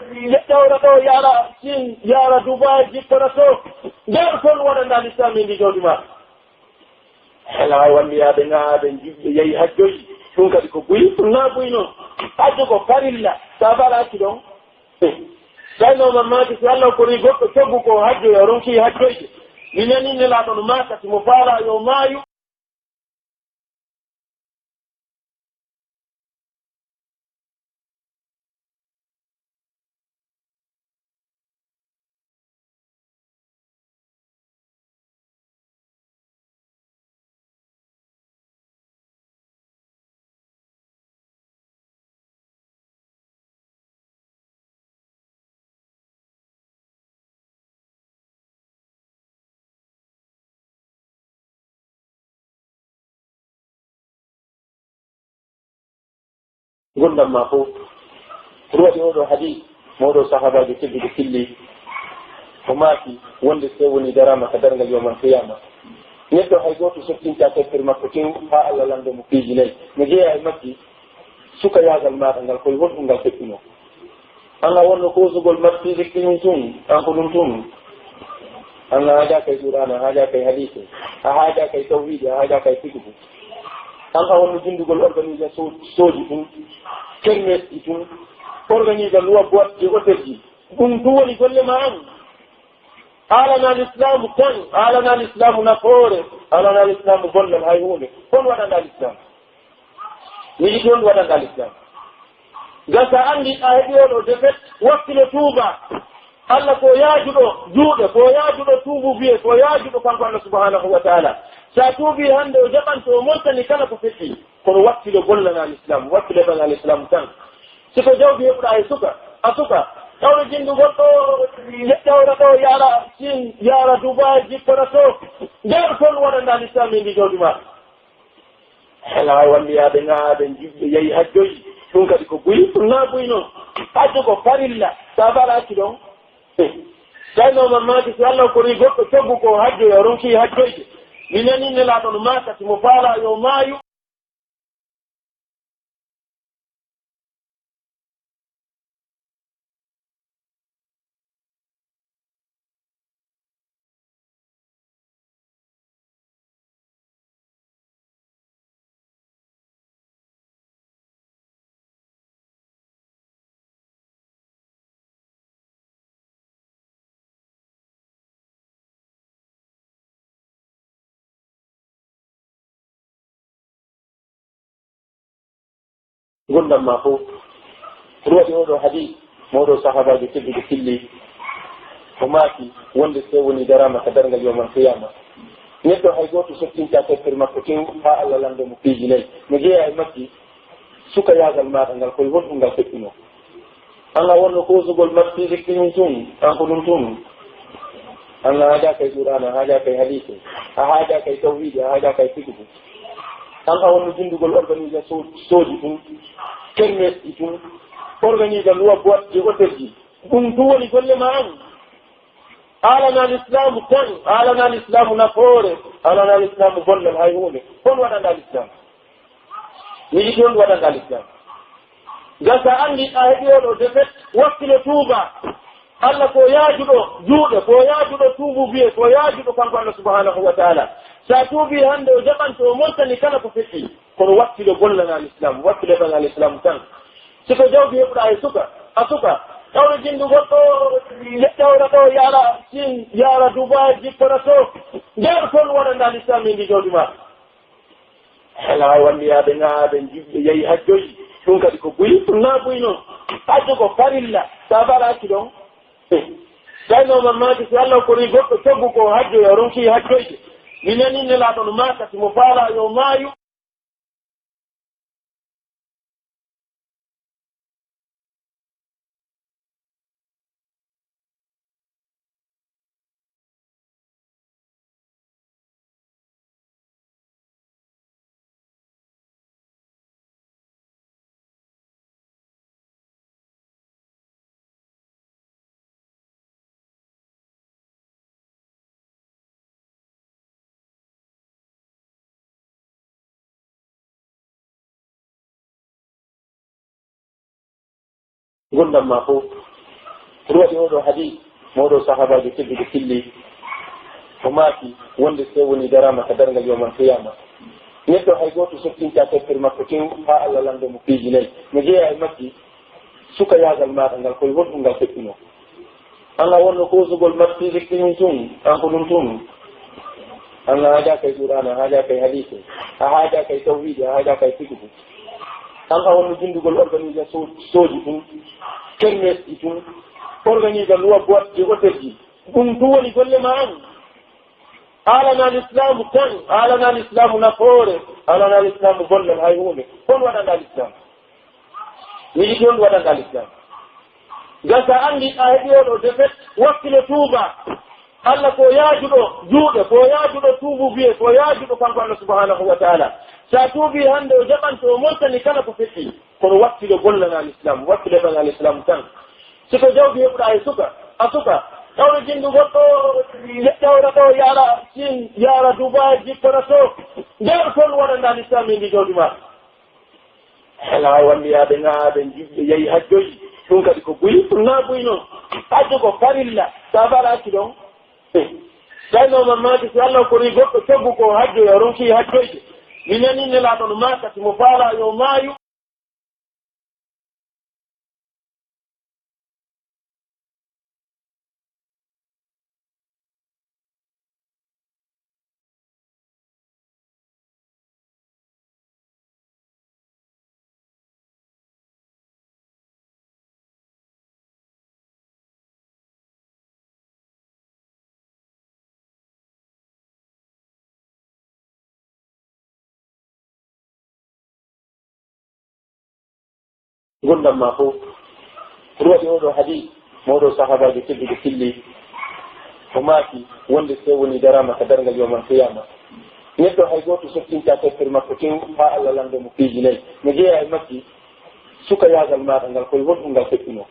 tawra ɗoo, yaara Siin, yaara Dubaay, jippora to. Nder ton waɗanɗaa lislaamu e ndi jawdi maa. Hela wanndiyaade ŋaaɗe, jiɗɗo yahi hajjoyi. Ɗum kadi ko buy, ɗum naa buy non. Hajju ko farilla, so a faalaaki ɗon. Tawi no mammaaki si Alla okkorii goɗɗo coggu ko hajjoya, o ronki hajjoyde. Mi nanii Nelaaɗo no maaka, si mo faalaa yo maayu. Ngurndan maa fow. Ko ɗum waɗi oo ɗoo hadiis, mo oo ɗoo sahaabaajo tedduɗo filli, o maaki wonde si tawii wonii daraama ka darngal yawmal qiyaama, neɗɗo hay gooto sottintaa tampere makko tew haa Alla lanndoo mo piiji nay. No jeyaa e majji, sukayaagal maaɗa ngal, ko e honɗum ngal feƴƴunoo? An a wonno koosugol mat physique ɗin tun, an ko ɗum tun. An a haajaaka e Qur'aana, a haajaaka e hadiise, a haajaaka e tawhiidi, a haajaaka e fiqhu. An a wonno jinndugol organisation sooji ɗin, kermesji ɗin, organiser loi boîte de hôtel ji. Ɗum tun woni golle maa an. Haalanaa lislaamu tan, haalanaa lislaamu nafoore, haalanaa lislaamu gollal hay huunde. Hon waɗanɗaa lislaamu? Mi yiɗi on waɗanɗaa lislaamu. Ngam si a anndi a heɓii oo ɗoo defet, wakkilo tuubaa. Alla ko yaajuɗo juuɗe, ko yaajuɗo tuubuubuyee, ko yaajuɗo kanko Alla subhaanahu wa taala. Si a tuubii hannde, o jaɓan to o montani kala ko feƴƴi. Kono wakkilo gollanaa lislaamu, wakkilo heɓanaa lislaamu tan. Si ko jawdi heɓuɗaa e suka, a suka, tawre jinndugol ɗoo, tawra ɗoo, yaara Siin, yaara Dubaay, jippora to. Nder ton waɗanɗaa lislaamu e ndi jawdi maa. Hela wanndiyaade ŋaaɗe, jiɗɗo yahi hajjoyi. Ɗum kadi ko buy, ɗum naa buy non. Hajju ko farilla, so a faalaaki ɗon. Tawi no mammaaki si Alla okkorii goɗɗo coggu ko hajjoya, o ronki hajjoyde. Mi nanii Nelaaɗo no maaka, si mo faalaa yo maayu. Ngurndan maa fow. Ko ɗum waɗi oo ɗoo hadiis, mo oo ɗoo sahaabaajo tedduɗo filli, o maaki wonde si tawii wonii daraama ka darngal yawmal qiyaama, neɗɗo hay gooto sottintaa tampere makko tew haa Alla lanndoo mo piiji nay. No jeyaa e majji, sukayaagal maaɗa ngal, ko e honɗum ngal feƴƴunoo? An a wonno koosugol mat physique ɗin tun, an ko ɗum tun. An a haajaaka e Qur'aana, a haajaaka e hadiise, a haajaaka e tawhiidi, a haajaaka e fiqhu. An a wonno jinndugol organisation sooji ɗin, kermesji ɗin, organiser loi boîte de hôtel ji. Ɗum tun woni golle maa an. Haalanaa lislaamu tan, haalanaa lislaamu nafoore, haalanaa lislaamu gollal hay huunde. Hon waɗanɗaa lislaamu? Mi yiɗi on waɗanɗaa lislaamu. Ngam si a anndi a heɓii oo ɗoo defet, wakkilo tuubaa. Alla ko yaajuɗo juuɗe, ko yaajuɗo tuubuubuyee, ko yaajuɗo kanko Alla subhaanahu wa taala. Si a tuubii hannde, o jaɓan to o montani kala ko feƴƴi. Kono wakkilo gollanaa Lislaamu, wakkilo heɓanaa Lislaamu tan. Si ko jawdi heɓuɗaa e suka, a suka, tawre jindu goɗɗo, tawra ɗo, yaara Siin, yaara Dubaay, jippora to, nder ton waɗanɗaa Lislaamu e ndi jawdi maa. Hela wanndiyaade ŋaaɓe, jiɓɓe, yahi hajjoyi, ɗum kadi ko buy, ɗum naa buy non. Hajjo ko farilla, sa baraaki ɗon. Tawi no mamaki si Allah ko ri goɗɗo coggu ko hajjoya, ronki hajjoyde. Mi nani Nelaaɗo no maaka, si mo faalaa yo maayu. Ngurndan maa fow. Ko ɗum waɗi oo ɗoo hadiis mo oo ɗoo sahaabaajo tedduɗo filli, o maaki wonde si woni daraama ka darngal yawmal qiyaama, neɗɗo hay gooto sottintaa tampere makko tew haa Allah lanndoo mo piiji nay. No jeyaa e majji sukayaagal maaɗa ngal, ko e honɗum ngal feƴƴunoo? An a wonno koosugol mat physique ɗin tun, an ko ɗum tun. An a haajaaka e Qur'aana, a haajaaka e hadiise, a haajaaka e tawhiidi, a haajaaka e fiqhu. An a wonno jindugol organisation sooji tun, kermesji tun, organiser loi boîte de hôtel ji. Ɗum tun woni golle ma an. Haalanaa Lislaamu tan, haalanaa Lislaamu nafoore, haalanaa Lislaamu gollal hay huunde. Hon waɗanɗaa Lislaamu? Miɗi ɗon waɗanɗaa Lislaamu. Gasa anndi a heɓi oo ɗoo defet, wakkilo tuuba. Allah ko yaajuɗo juuɗe, ko yaajuɗo tuubu biye, ko yaajuɗo kanko Allah subhanahu wa ta'ala. Sa tuubi hannde o jaɓanto o montani kala ko feƴƴi. Kono wakkilo gollanaa Lislaamu, wakkilo heɓanaa Lislaamu tan. Si ko jawdi heɓuɗaa e suka, a suka, tawre jindu goɗɗo, tawra ɗo, yaara Siin, yaara Dubaay, jippora to, nder ton waɗanɗaa Lislaamu e ndi jawdi maa. Hela wanndiyaade ŋaaɓe, jiɓɓe, yahi hajjoyi, ɗum kadi ko buy, ɗum naa buy non. Hajjo ko farilla, sa baraaki ɗon. Tawi no mamaki si Allah ko ri goɗɗo coggu ko hajjoya, ronki hajjoyde. Mi nani Nelaaɗo no maaka, si mo faalaa yo maayu. Ngurndan maa fow. Ko ɗum waɗi oo ɗoo hadiis mo oo ɗoo sahaabaajo tedduɗo filli, o maaki wonde si woni daraama ka darngal yawmal qiyaama, neɗɗo hay gooto sottintaa tampere makko tew haa Allah lanndoo mo piiji nay. No jeyaa e majji sukayaagal maaɗa ngal, ko e honɗum ngal feƴƴunoo?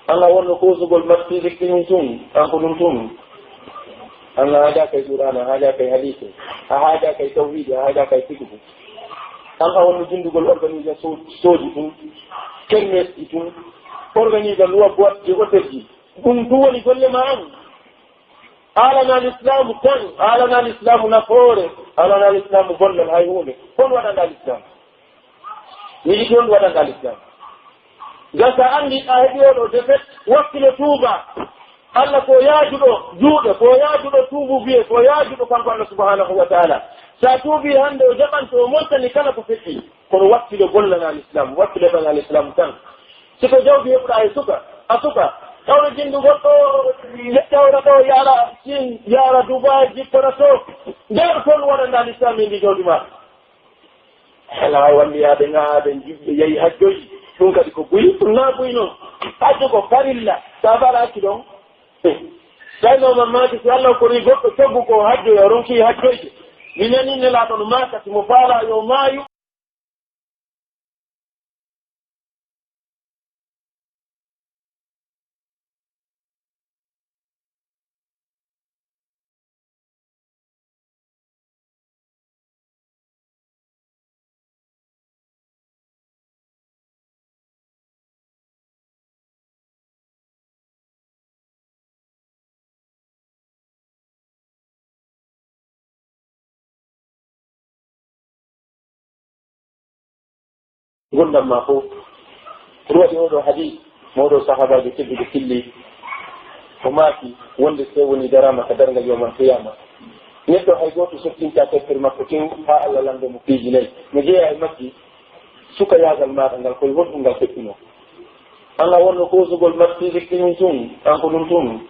An a wonno koosugol mat physique ɗin tun, an ko ɗum tun. An a haajaaka e Qur'aana, a haajaaka e hadiise, a haajaaka e tawhiidi, a haajaaka e fiqhu. An a wonno jindugol organisation sooji tun, kermesji tun, organiser loi boîte de hôtel ji. Ɗum tun woni golle ma an. Haalanaa Lislaamu tan, haalanaa Lislaamu nafoore, haalanaa Lislaamu gollal hay huunde. Hon waɗanɗaa Lislaamu? Miɗi ɗon waɗanɗaa Lislaamu. Gasa anndi a heɓi oo ɗoo defet, wakkilo tuuba. Allah ko yaajuɗo juuɗe, ko yaajuɗo tuubu biye, ko yaajuɗo kanko Allah subhanahu wa ta'ala. Sa tuubi hannde o jaɓanto o montani kala ko feƴƴi. Kono wakkilo gollanaa Lislaamu, wakkilo heɓanaa Lislaamu tan. Si ko jawdi heɓuɗaa e suka, a suka, tawre jindu goɗɗo, tawra ɗo, yaara Siin, yaara Dubaay, jippora to, nder ton waɗanɗaa Lislaamu e ndi jawdi maa. Hela wanndiyaade ŋaaɓe, jiɓɓe, yahi hajjoyi, ɗum kadi ko buy, ɗum naa buy non. Hajjo ko farilla, sa baraaki ɗon. Tawi no mamaki si Allah ko ri goɗɗo coggu ko hajjoya, ronki hajjoyde. Mi nani Nelaaɗo no maaka, si mo faalaa yo maayu. Ngurndan maa fow. Ko waɗi oo ɗoo hadiis, mo oo ɗoo sahaabaajo tedduɗo filli, o maaki wonde si tawii wonii daraama ka darngal yawmal qiyaama, neɗɗo hay gooto sottintaa tampere makko tew haa Alla lanndoo mo piiji nay. No jeyaa e majji, sukayaagal maaɗa ngal, ko e honɗun ngal feƴƴunoo? An a wonno koosugol match physique ɗin tun, an ko ɗun tun.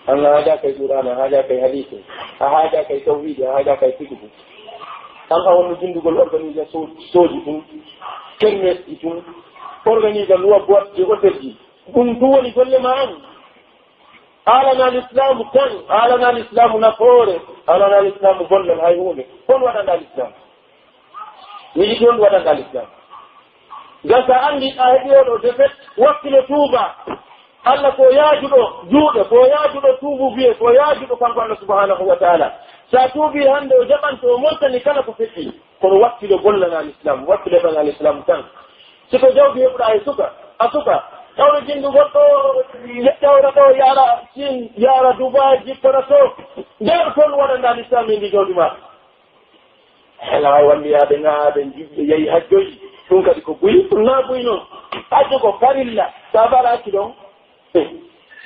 An a haajaaka e Qur'aana, a haajaaka e hadiise, a haajaaka e tawhiidi, a haajaaka e fiqhu. An a wonno jinndugol organisation sooji ɗin, kermesji ɗin, organiser loi boîte de hôtel ji. Ɗun tun woni golle maa an. A alanaa lislaamu tan, a alanaa lislaamu nafoore, a alanaa lislaamu gollal hay huunde. Hon waɗanɗaa lislaamu? Miɗo yiɗi on waɗanɗaa lislaamu. Ngam si a anndii a heɓii oo ɗoo defet, wakkilo tuubaa. Alla ko yaajuɗo juuɗe, ko yaajuɗo tuubu biyee, ko yaajuɗo kanko Alla subhaanahu wa taala. Si a tuubii hannde, o jaɓante, o montani kala ko feƴƴi. Kono wakkilo gollanaa lislaamu, wakkilo heɓanaa lislaamu tan. Si ko jawdi heɓuɗaa e suka, a suka, tawde jinndu goɗɗo, ƴe-, ƴawra ɗoo, yaara Siin, yaara Dubaay, jippora to. Nder kon waɗanɗaa lislaamu e ndi jawdi maa. Hela walliyaaɓe ŋaaɓe, jiɓɓe, yahi hajjoyi. Ɗun kadi ko buy, ɗun naa buy non. Hajju ko farilla. Sa baraaki ɗon.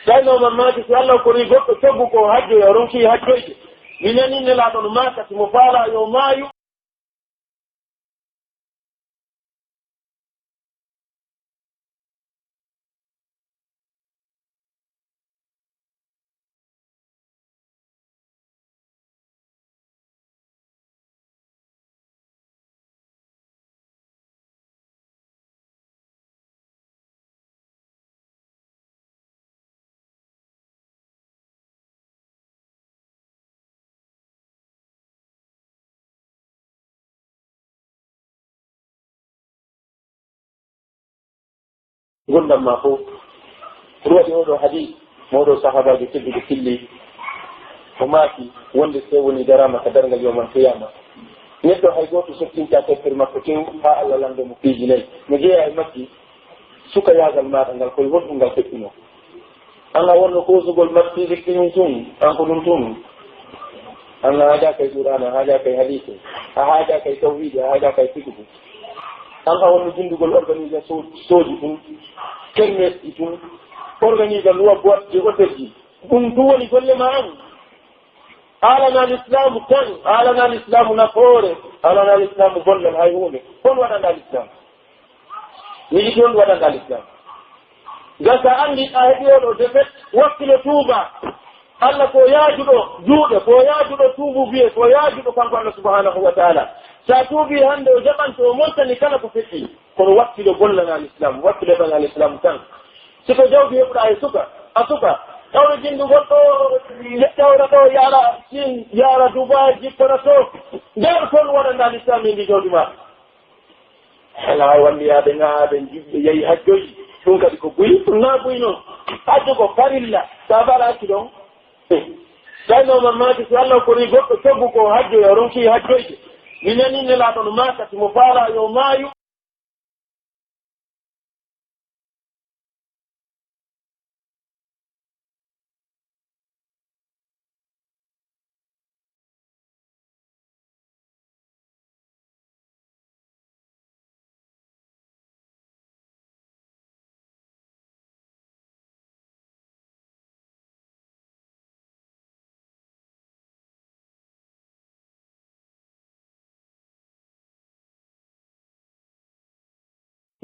Tawi no man maaki, si Alla korii goɗɗo coggu ko hajjoya, o ronki hajjoyde. Mi nanii Nelaaɗo no maaka, si mo faalaa yo maayu. Ngurndan maa fow. Ko waɗi oo ɗoo hadiis, mo oo ɗoo sahaabaajo tedduɗo filli, o maaki wonde si tawii wonii daraama ka darngal yawmal qiyaama, neɗɗo hay gooto sottintaa tampere makko tew haa Alla lanndoo mo piiji nay. No jeyaa e majji, sukayaagal maaɗa ngal, ko e honɗun ngal feƴƴunoo? An a wonno koosugol match physique ɗin tun, an ko ɗun tun. An a haajaaka e Qur'aana, a haajaaka e hadiise, a haajaaka e tawhiidi, a haajaaka e fiqhu. An a wonno jinndugol organisation sooji ɗin, kermesji ɗin, organiser loi boîte de hôtel ji. Ɗun tun woni golle maa an. A alanaa lislaamu tan, a alanaa lislaamu nafoore, a alanaa lislaamu gollal hay huunde. Hon waɗanɗaa lislaamu? Miɗo yiɗi on waɗanɗaa lislaamu. Ngam si a anndii a heɓii oo ɗoo defet, wakkilo tuubaa. Alla ko yaajuɗo juuɗe, ko yaajuɗo tuubu biyee, ko yaajuɗo kanko Alla subhaanahu wa taala. Si a tuubii hannde, o jaɓante, o montani kala ko feƴƴi. Kono wakkilo gollanaa lislaamu, wakkilo heɓanaa lislaamu tan. Si ko jawdi heɓuɗaa e suka, a suka, tawde jinndu goɗɗo, ƴawra ɗoo, yaara Siin, yaara Dubaay, jippora to. Nder kon waɗanɗaa lislaamu e ndi jawdi maa. Hela walliyaaɓe ŋaaɓe, jiɓɓe, yahi hajjoyi. Ɗun kadi ko buy, ɗun naa buy non. Hajju ko farilla. Sa baraaki ɗon. Tawi no man maaki, si Alla korii goɗɗo coggu ko hajjoya, o ronki hajjoyde. Mi nanii Nelaaɗo no maaka, si mo faalaa yo maayu.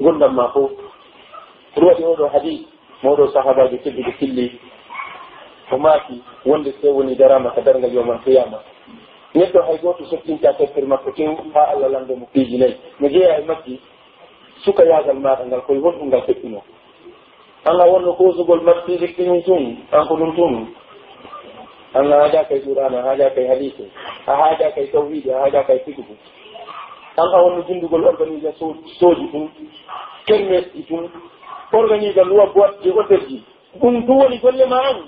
Ngurndan maa fow. Ko waɗi oo ɗoo hadiis, mo oo ɗoo sahaabaajo tedduɗo filli, o maaki wonde si tawii wonii daraama ka darngal yawmal qiyaama, neɗɗo hay gooto sottintaa tampere makko tew haa Alla lanndoo mo piiji nay. No jeyaa e majji, sukayaagal maaɗa ngal, ko e honɗun ngal feƴƴunoo? An a wonno koosugol match physique ɗin tun, an ko ɗun tun. An a haajaaka e Qur'aana, a haajaaka e hadiise, a haajaaka e tawhiidi, a haajaaka e fiqhu. An a wonno jinndugol organisation sooji ɗin, kermesji ɗin, organiser loi boîte de hôtel ji. Ɗun tun woni golle maa an.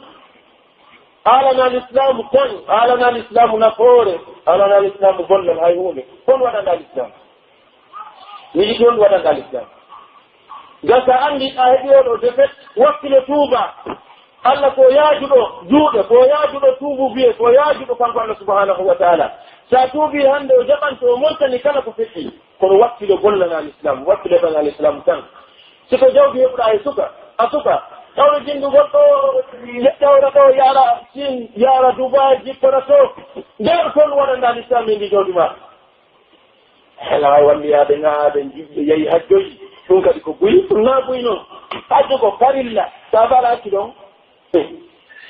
A alanaa lislaamu tan, a alanaa lislaamu nafoore, a alanaa lislaamu gollal hay huunde. Hon waɗanɗaa lislaamu? Miɗo yiɗi on waɗanɗaa lislaamu. Ngam si a anndii a heɓii oo ɗoo defet, wakkilo tuubaa. Alla ko yaajuɗo juuɗe, ko yaajuɗo tuubu biyee, ko yaajuɗo kanko Alla subhaanahu wa taala. Si a tuubii hannde, o jaɓante, o montani kala ko feƴƴi. Kono wakkilo Gollana Lislaam, wattu leɓana Lislaam tan. Si ko jawdi heɓuɗaa e suka, a suka, tawde jinndugol ɗo, ƴettawra ɗo, yaara Siin, yaara Dubaay, jippata to. Nder kon waɗanɗaa Lislaam e ndi jawdi maa. Hela wanndiyaade ŋaaɗe, jiɗɗo yahi hajjoyi. Ɗum kadi ko buy, ɗum naa buy noon. Hajju ko farilla, so a faalaaki ɗon.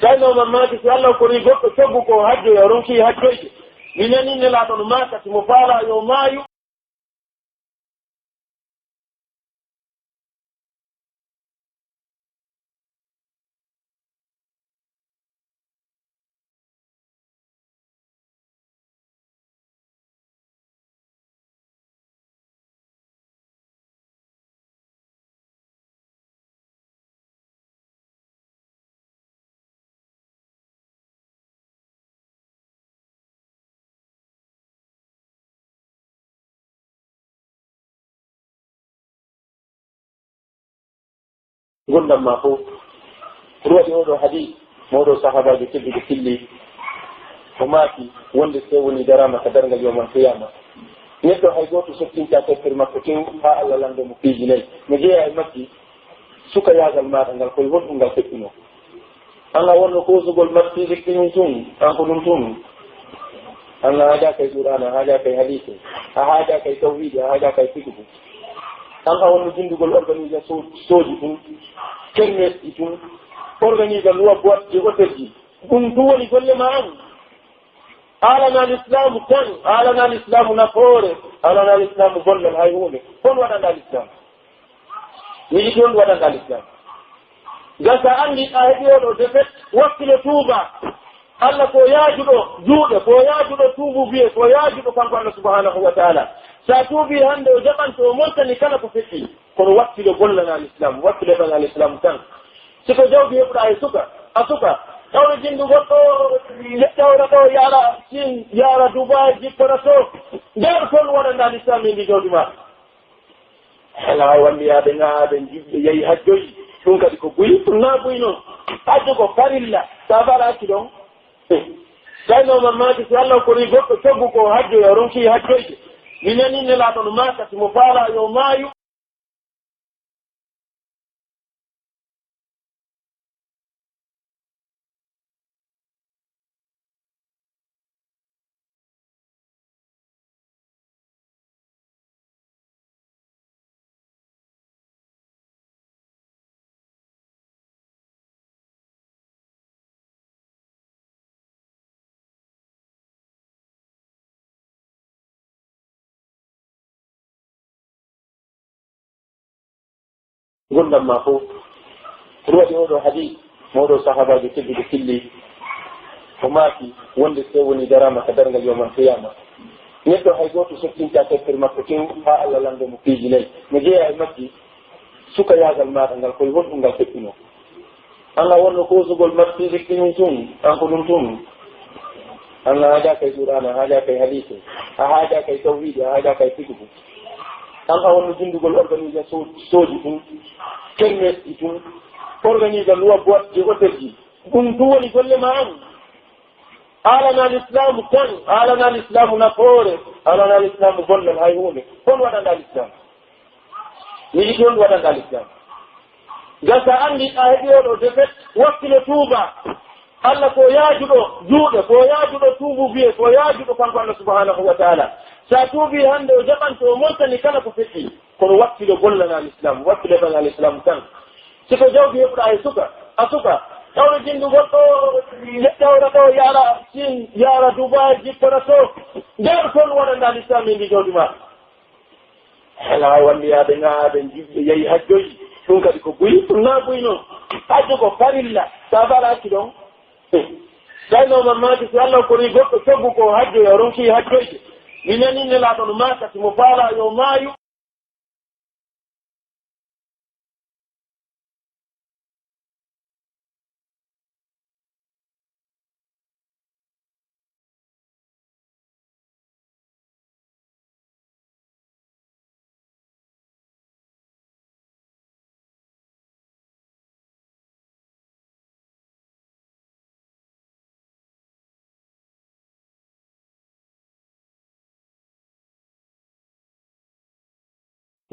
Tawi no mammaaki si Allah kori goɗɗo coggu ko hajjoya, o ronki hajjoyde. Mi nanii Nelaaɗo no maaka, si mo faalaa yo maayu. Ngurndan maa fof. Ko ɗum waɗi oo ɗoo hadiis, mo oo ɗoo sahaabaajo tedduɗo filli, o maaki wonde si woni daraama ka darngal yawmal qiyaama, neɗɗo hay gooto sottintaa tampere makko tew haa Allah lanndoo mo piiji nayi. No jeyaa e majji, sukayaagal maaɗa ngal, ko e honɗum ngal feƴƴunoo? An a wonno koosugol mat physique ɗin tun, an ko ɗum tun. An a haajaaka e Qur'aana, a haajaaka e hadiise, a haajaaka e tawhiidi, a haajaaka e fiqhu. An a wonno jinndugol organisation sooji tun, kermesji tun, organiser loi boîte de hôtel ji. Ɗum tun woni golle maa an. Haalanaa Lislaamu tan, haalanaa Lislaamu nafoore, haalanaa Lislaamu gollal hay huunde. Hon waɗanɗaa Lislaamu? Miɗi toon waɗanɗaa Lislaamu. Ngam so a anndi a heɓi oo ɗoo defet, wakkilo tuuba. Allah ko yaajuɗo juuɗe, ko yaajuɗo tuubu biye, ko yaajuɗo kanko Allah subhanahu wa ta'ala. So a tuubii hannde o jaɓanto o montani kala ko feƴƴi. Kono wakkilo gollanaa Lislaamu, wakkilo heɓanaa Lislaamu tan. Si ko jawdi heɓuɗaa e suka, a suka, tawde jinndugol ɗo, ƴettawra ɗo, yaara Siin, yaara Dubaay, jippata to. Nder kon waɗanɗaa Lislaamu e ndi jawdi maa. Hela wanndiyaade ŋaaɗe, jiɗɗo yahi hajjoyi. Ɗum kadi ko buy, ɗum naa buy noon. Hajju ko farilla, so a faalaaki ɗon. Tawi no mammaaki si Allah kori goɗɗo coggu ko hajjoya, o ronki hajjoyde. Mi nanii Nelaaɗo no maaka si mo faalaa yo maayu. Ngurndan maa fof. Ko ɗum waɗi oo ɗoo hadiis, mo oo ɗoo sahaabaajo tedduɗo filli, o maaki wonde si woni daraama ka darngal yawmal qiyaama, neɗɗo hay gooto sottintaa tampere makko tew haa Allah lanndoo mo piiji nayi. No jeyaa e majji, sukayaagal maaɗa ngal, ko e honɗum ngal feƴƴunoo? An a wonno koosugol mat physique ɗin tun, an ko ɗum tun. An a haajaaka e Qur'aana, a haajaaka e hadiise, a haajaaka e tawhiidi, a haajaaka e fiqhu. An a wonno jinndugol organisation sooji tun, kermesji tun, organiser loi boîte de hôtel ji. Ɗum tun woni golle maa an. Haalanaa Lislaamu tan, haalanaa Lislaamu nafoore, haalanaa Lislaamu gollal hay huunde. Hon waɗanɗaa Lislaamu? Miɗi toon waɗanɗaa Lislaamu. Ngam so a anndi a heɓi oo ɗoo defet, wakkilo tuuba. Allah ko yaajuɗo juuɗe, ko yaajuɗo tuubu biye, ko yaajuɗo kanko Allah subhanahu wa ta'ala. So a tuubii hannde o jaɓanto o montani kala ko feƴƴi. Kono wakkilo gollanaa Lislaamu, wakkilo heɓanaa Lislaamu tan. Si ko jawdi heɓuɗaa e suka, a suka, tawde jinndugol ɗo, ƴettawra ɗo, yaara Siin, yaara Dubaay, jippata to. Nder kon waɗanɗaa Lislaamu e ndi jawdi maa. Hela wanndiyaade ŋaaɗe, jiɗɗo yahi hajjoyi. Ɗum kadi ko buy, ɗum naa buy noon. Hajju ko farilla, so a faalaaki ɗon. Tawi no mammaaki si Allah kori goɗɗo coggu ko hajjoya, o ronki hajjoyde. Mi nanii Nelaaɗo no maaka si mo faalaa yo maayu.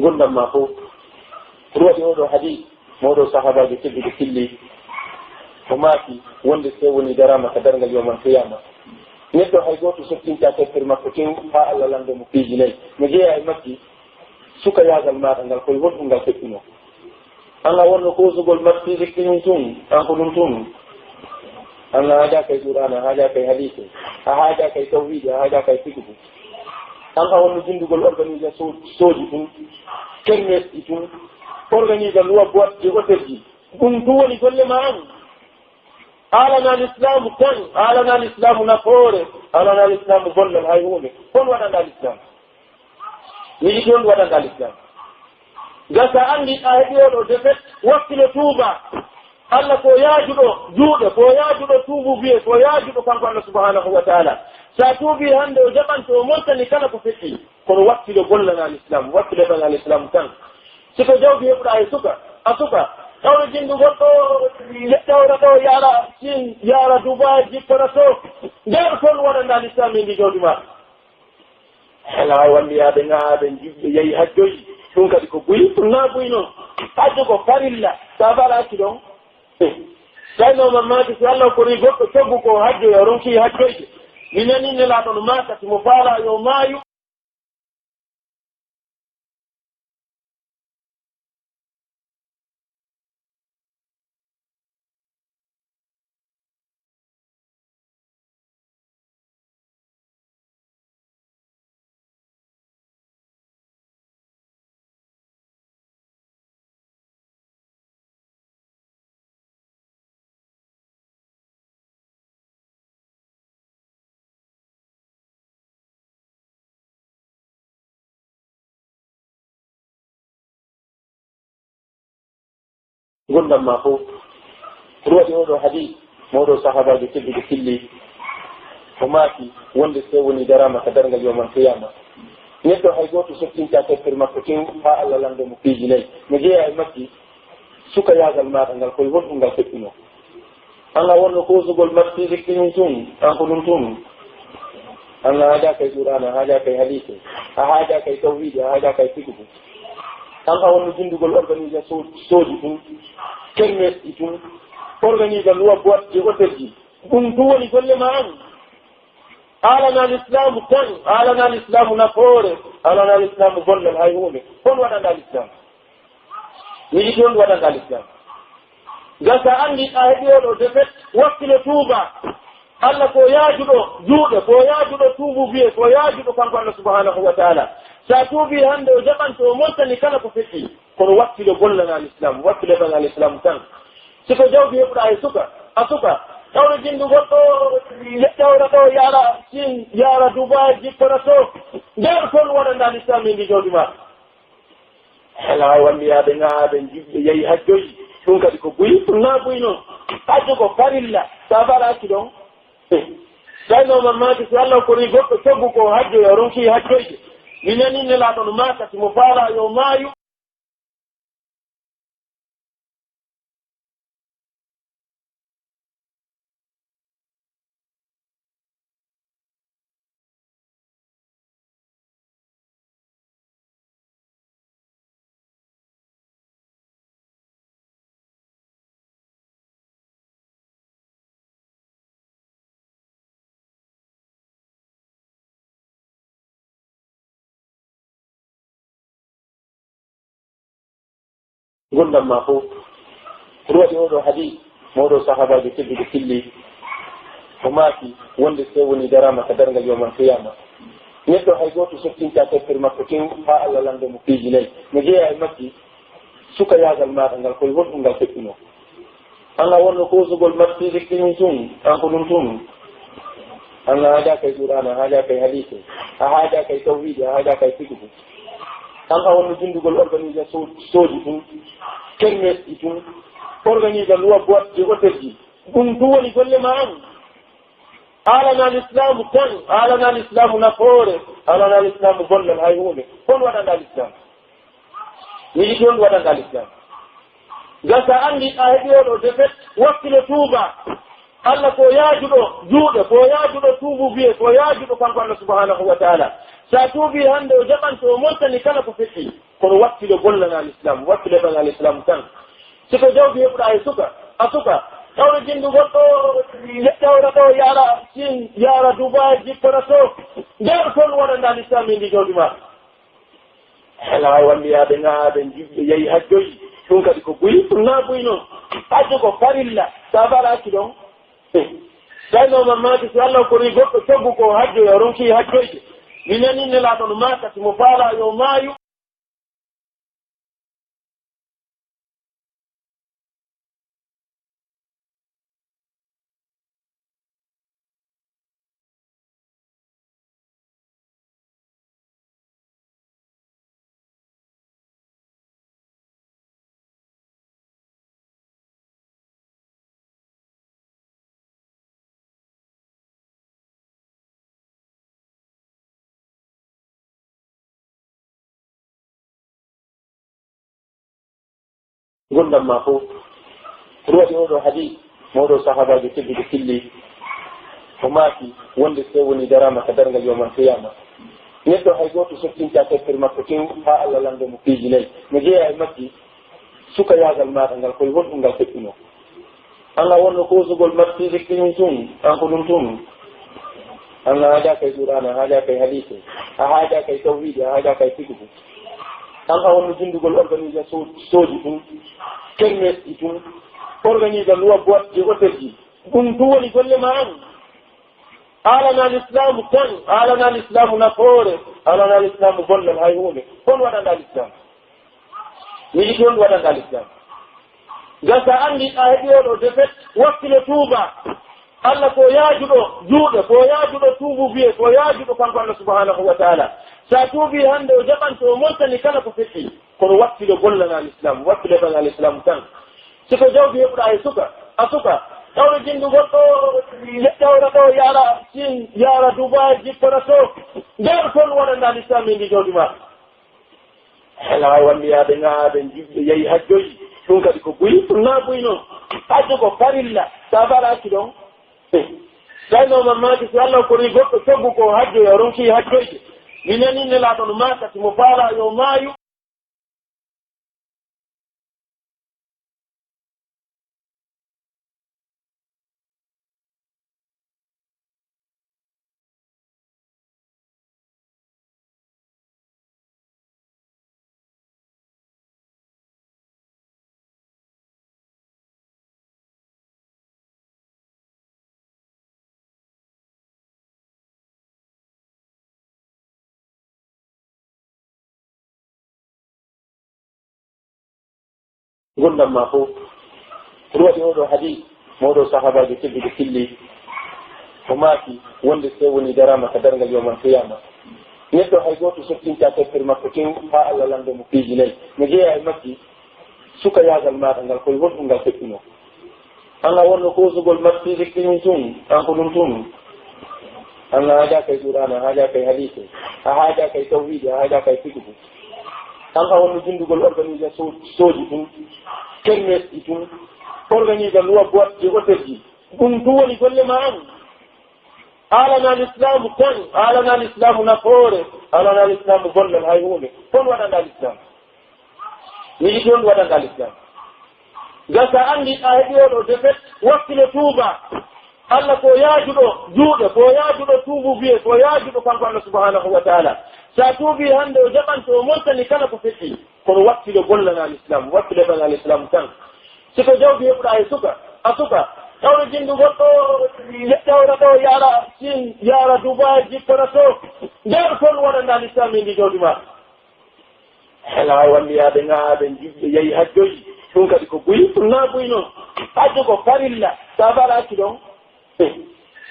Gulɗam maa fow. Ko ɗum waɗi oo ɗoo hadiis, mo oo ɗoo sahaabaajo tedduɗo filli, o maaki wonde si tawii wonii daraama ka darngal yawmal qiyaama, neɗɗo hay gooto sottintaa tampere makko tew haa Alla lanndoo mo piiji nay. No jeyaa e majji, sukayaagal maaɗa ngal, ko e honɗum ngal feƴƴunoo? An a wonno koosugol match physique ɗin tun, an ko ɗum tun. An a haajaaka e Qur'aana, a haajaaka e hadiise, a haajaaka e tawhiidi, a haajaaka e fiqhu. An a wonno jinndugol organisation sooji tun, kermesji tun, organiser luwa boîte de hôtel ji. Ɗum tun woni golle maa an. A alanaa lislaamu tan, a alanaa lislaamu nafoore, a alanaa lislaamu gollal hay huunde. Hon waɗanɗaa lislaamu? Mi yiɗi on waɗanɗaa lislaamu. Ngam si a anndi a heɓii oo ɗoo defet, wakkilo tuubaa. Alla ko yaajuɗo juuɗe, ko yaajuɗo tuubuubiyee, ko yaajuɗo kanko Alla subhaanahu wa taala. Si a tuubii hannde, o jaɓan to o montani kala ko feƴƴi. Kono wakkilo gollanaa lislaamu, wakkilo heɓanaa lislaamu tan. Si ko jawdi heɓuɗaa e suka, a suka, tawre jinndugol ɗoo, tawra ɗoo, yaara Siin, yaara Dubaay, jippora to. Nder kon waɗanɗaa lislaamu e ndi jawdi maa. Hela wanndiyaade ŋaaɓe juɓɓe yahi hajjoyi. Ɗum kadi ko buy, ɗum naa buy non. Hajjo ko farilla. Sa falaaki ɗon. Tawi no mamaki si Allah kori goɗɗo coggu ko hajjoya, ronki hajjoyde. Mi nani Nelaaɗo no maaka si mo faalaa yo maayu. Ngurndan maa fow. Ko ɗum waɗi oo ɗoo hadiis, mo oo ɗoo sahaabaajo tedduɗo filli, o maaki wonde si tawii wonii daraama ka darngal yawmal qiyaama, neɗɗo hay gooto sottintaa tampere makko tew haa Allah lanndoo mo piiji nay. No jeyaa e majji, sukayaagal maaɗa ngal, ko e honɗum ngal feƴƴunoo? An a wonno koosugol match physique ɗin tun, an ko ɗum tun. An a haajaaka e Qur'aana, a haajaaka e hadiise, a haajaaka e tawhiidi, a haajaaka e fiqhu. An a wonno jinndugol organisation sooji tun, kermesji tun, organiser luwa boîte de hôtel ji. Ɗum tun woni golle maa an. A alanaa lislaamu tan, a alanaa lislaamu nafoore, a alanaa lislaamu gollal hay huunde. Hon waɗanɗaa lislaamu? Mi yiɗi on waɗanɗaa lislaamu. Ngam si a anndi a heɓii oo ɗoo defet, wakkilo tuubaa. Allah ko yaajuɗo juuɗe, ko yaajuɗo tuubuubiyee, ko yaajuɗo kanko Allah subhaanahu wa taala. Si a tuubii hannde, o jaɓan to o montani kala ko feƴƴi. Kono wakkilo gollanaa lislaamu, wakkilo heɓanaa lislaamu tan. Si ko jawdi heɓuɗaa e suka, a suka, tawre jinndugol ɗoo, tawra ɗoo, yaara Siin, yaara Dubaay, jippora to. Nder kon waɗanɗaa lislaamu e ndi jawdi maa. Hela wanndiyaade ŋaaɓe juɓɓe yahi hajjoyi. Ɗum kadi ko buy, ɗum naa buy non. Hajjo ko farilla. Sa falaaki ɗon. Tawi no mamaki si Allah kori goɗɗo coggu ko hajjoya, ronki hajjoyde. Mi nani Nelaaɗo no maaka si mo faalaa yo maayu. Ngurndan maa fow. Ko ɗum waɗi oo ɗoo hadiis, mo oo ɗoo sahaabaajo tedduɗo filli, o maaki wonde si tawii wonii daraama ka darngal yawmal qiyaama, neɗɗo hay gooto sottintaa tampere makko tew haa Allah lanndoo mo piiji nay. No jeyaa e majji, sukayaagal maaɗa ngal, ko e honɗum ngal feƴƴunoo? An a wonno koosugol match physique ɗin tun, an ko ɗum tun. An a haajaaka e Qur'aana, a haajaaka e hadiise, a haajaaka e tawhiidi, a haajaaka e fiqhu. An a wonno jinndugol organisation sooji tun, kermesji tun, organiser luwa boîte de hôtel ji. Ɗum tun woni golle maa an. A alanaa lislaamu tan, a alanaa lislaamu nafoore, a alanaa lislaamu gollal hay huunde. Hon waɗanɗaa lislaamu? Mi yiɗi on waɗanɗaa lislaamu. Ngam si a anndi a heɓii oo ɗoo defet, wakkilo tuubaa. Allah ko yaajuɗo juuɗe, ko yaajuɗo tuubuubiyee, ko yaajuɗo kanko Allah subhaanahu wa taala. Sa tuubii hannde, o jaɓan to o montani kala ko feƴƴi. Kono wakkilo gollana Lislaam, wakkilo heɓana Lislaam tan. Si ko jawdi heɓuɗaa e suka, a suka, tawde jinndu goɗɗo, ƴettawra ɗo, yaara Siin, yaara Dubaay, jippora to. Nder kon waɗanɗaa Lislaam e ndi jawdi maa. Hela hay wannde yaade ŋaaɓe, jiɓɓe yahi hajjoyi. Ɗum kadi ko buy, ɗum naa buy non. Hajju ko farilla, sa baraaki ɗon. Tawi no mamaki si Allah kori goɗɗo coggu ko hajjoya, ronki hajjoyde. Mi nani Nelaaɗo no maaka, si mo faalaa yo maayu. Ngurndan maa fow. Ko ɗum waɗi oo ɗoo hadiis mo oo ɗoo sahaabaajo tedduɗo filli, o maaki wonde si tawii wonii daraama ka darngal yawmal qiyaama, neɗɗo hay gooto sottintaa tampere makko tew haa Allah lanndoo mo piiji nay. No jeyaa e majji sukayaagal maaɗa ngal, ko e honɗum ngal feƴƴunoo? An a wonno koosugol mattiiji kiñi tun, an ko ɗum tun. An a haajaaka e Qur'aana, a haajaaka e hadiise, a haajaaka e tawhiidi, a haajaaka e fiqhu. An a wonno jindugol organisation sooji tun, kermesji tun, organiser loi boîte de hôtel ji. Ɗum tun woni golle maa an. Haalanaa Lislaamu tan, haalanaa Lislaamu nafoore, haalanaa Lislaamu gollal hay huunde. Kon waɗanɗaa Lislaamu. Mi yiɗi on waɗanɗaa Lislaamu. Ngam sa anndi a heɓi oo ɗoo defet, wakkilo tuuba. Allah ko yaajuɗo juuɗe, ko yaajuɗo tuubu biye, ko yaajuɗo kanko Allah subhanahu wa ta'ala. Sa tuubii hannde o jaɓan to o montani kala ko feƴƴi. Kono wakkilo gollana Lislaamu, wakkilo heɓana Lislaamu tan. Si ko jawdi heɓuɗaa e suka, a suka, tawde jinndu goɗɗo, ƴettawra ɗo, yaara Siin, yaara Dubaay, jippora to. Nder kon waɗanɗaa Lislaamu e ndi jawdi maa. Hela hay wannde yaade ŋaaɓe, jiɓɓe yahi hajjoyi. Ɗum kadi ko buy, ɗum naa buy non. Hajju ko farilla, sa baraaki ɗon. Tawi no mamaki si Allah kori goɗɗo coggu ko hajjoya, ronki hajjoyde. Mi nani Nelaaɗo no maaka, si mo faalaa yo maayu. Ngurndan maa fow. Ko ɗum waɗi oo ɗoo hadiis mo oo ɗoo sahaabaajo tedduɗo filli, o maaki wonde si tawii wonii daraama ka darngal yawmal qiyaama, neɗɗo hay gooto sottintaa tampere makko tew haa Allah lanndoo mo piiji nay. No jeyaa e majji sukayaagal maaɗa ngal, ko e honɗum ngal feƴƴunoo? An a wonno koosugol mattiiji kiñi tun, an ko ɗum tun. An a haajaaka e Qur'aana, a haajaaka e hadiise, a haajaaka e tawhiidi, a haajaaka e fiqhu. An a wonno jindugol organisation sooji tun, kermesji tun, organiser loi boîte de hôtel ji. Ɗum tun woni golle maa an. Haalanaa Lislaamu tan, haalanaa Lislaamu nafoore, haalanaa Lislaamu gollal hay huunde. Kon waɗanɗaa Lislaamu. Mi yiɗi on waɗanɗaa Lislaamu. Ngam sa anndi a heɓi oo ɗoo defet, wakkilo tuuba. Allah ko yaajuɗo juuɗe, ko yaajuɗo tuubu biye, ko yaajuɗo kanko Allah subhanahu wa ta'ala. Sa tuubii hannde o jaɓan to o montani kala ko feƴƴi. Kono wakkilo gollana Lislaamu, wakkilo heɓana Lislaamu tan. Si ko jawdi heɓuɗaa e suka, a suka, tawde jinndu goɗɗo, ƴettawra ɗo, yaara Siin, yaara Dubaay, jippora to. Nder kon waɗanɗaa Lislaamu e ndi jawdi maa. Hela hay wannde yaade ŋaaɓe, jiɓɓe yahi hajjoyi. Ɗum kadi ko buy, ɗum naa buy non. Hajju ko farilla, sa baraaki ɗon.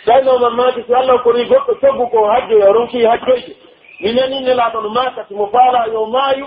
Tawi no mamaki si Allah kori goɗɗo coggu ko hajjoya, ronki hajjoyde. Mi nani Nelaaɗo no maaka, si mo faalaa yo maayu.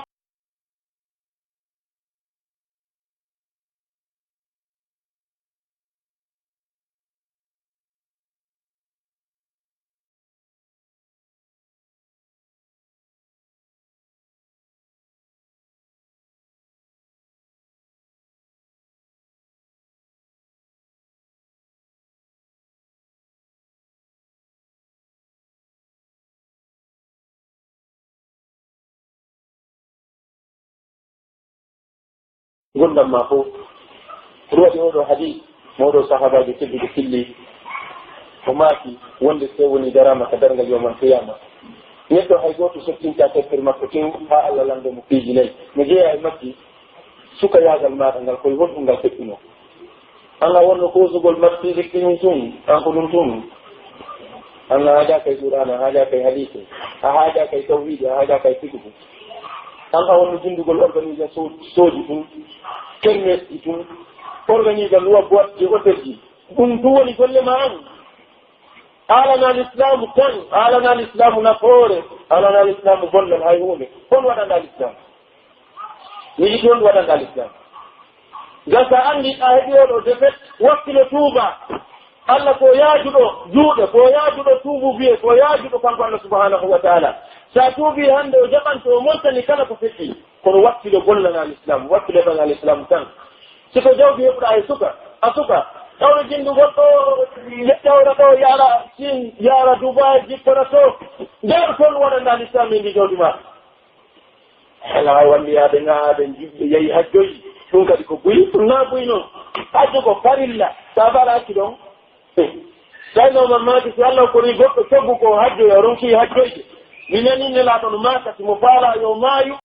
Ngurndan maa fow. Ko ɗum waɗi oo ɗoo hadiis mo oo ɗoo sahaabaajo tedduɗo filli, o maaki wonde si tawii wonii daraama ka darngal yawmal qiyaama, neɗɗo hay gooto sottintaa tampere makko tew haa Alla lanndoo mo piiji nay. No jeyaa e majji, sukayaagal maaɗa ngal, ko e honɗum ngal feƴƴunoo? An a wonno koosugol mattiiɗe kiñi tun, an ko ɗum tun. An a haajaaka e Qur'aana, a haajaaka e hadiise, a haajaaka e tawhiidi, a haajaaka e fiqhu. An a wonno jindugol organisation sooji tun, kermesji tun, organiser loi boîte de hôtel ji. Ɗum tun woni golle maa an. Haalanaa lislaamu tan, haalanaa lislaamu nafoore, haalanaa lislaamu gollal hay huunde. Hon waɗanɗaa lislaamu? Miɗo yiɗi on waɗanɗaa lislaamu. Ngam si a anndii a heɓii oo ɗoo defet, wakkilo tuubaa. Alla ko yaajuɗo juuɗe, ko yaajuɗo tuubuubiyee, ko yaajuɗo kanko Alla subhaanahu wa taala. Si a tuubii hannde, o jaɓante, o montani kala ko feƴƴi. Kono wakkilo gollanaa lislaamu, wakkilo heɓanaa lislaamu tan. Si ko jawdi heɓuɗaa e suka, a suka, tawde jinndu goɗɗo, ƴe-, ƴawra ɗoo, yaara Siin, yaara Dubaay, jippora to. Nder kon waɗanɗaa lislaamu e ndi jawdi maa. Alaa walliyaade ŋaaɓe, jiɓɓe, yahi hajjoyi. Ɗum kadi ko buy, ɗum naa buy non. Hajju ko farilla. Sa fara accu ɗon. Tawi no man maaki, si Alla korii goɗɗo coggu ko hajjoya, ronki hajjoyde. Mi nanii Nelaaɗo no maaka, si mo faalaa yo maayu.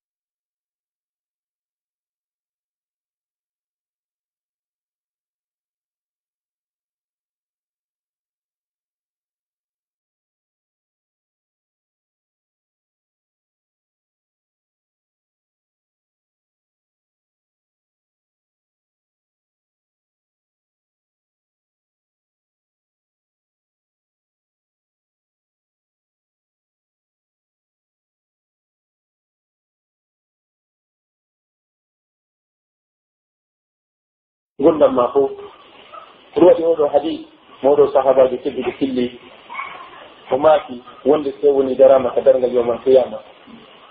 Ngurndan maa fow. Ko ɗum waɗi oo ɗoo hadiis mo oo ɗoo sahaabaajo tedduɗo filli, o maaki wonde si tawii wonii daraama ka darngal yawmal qiyaama,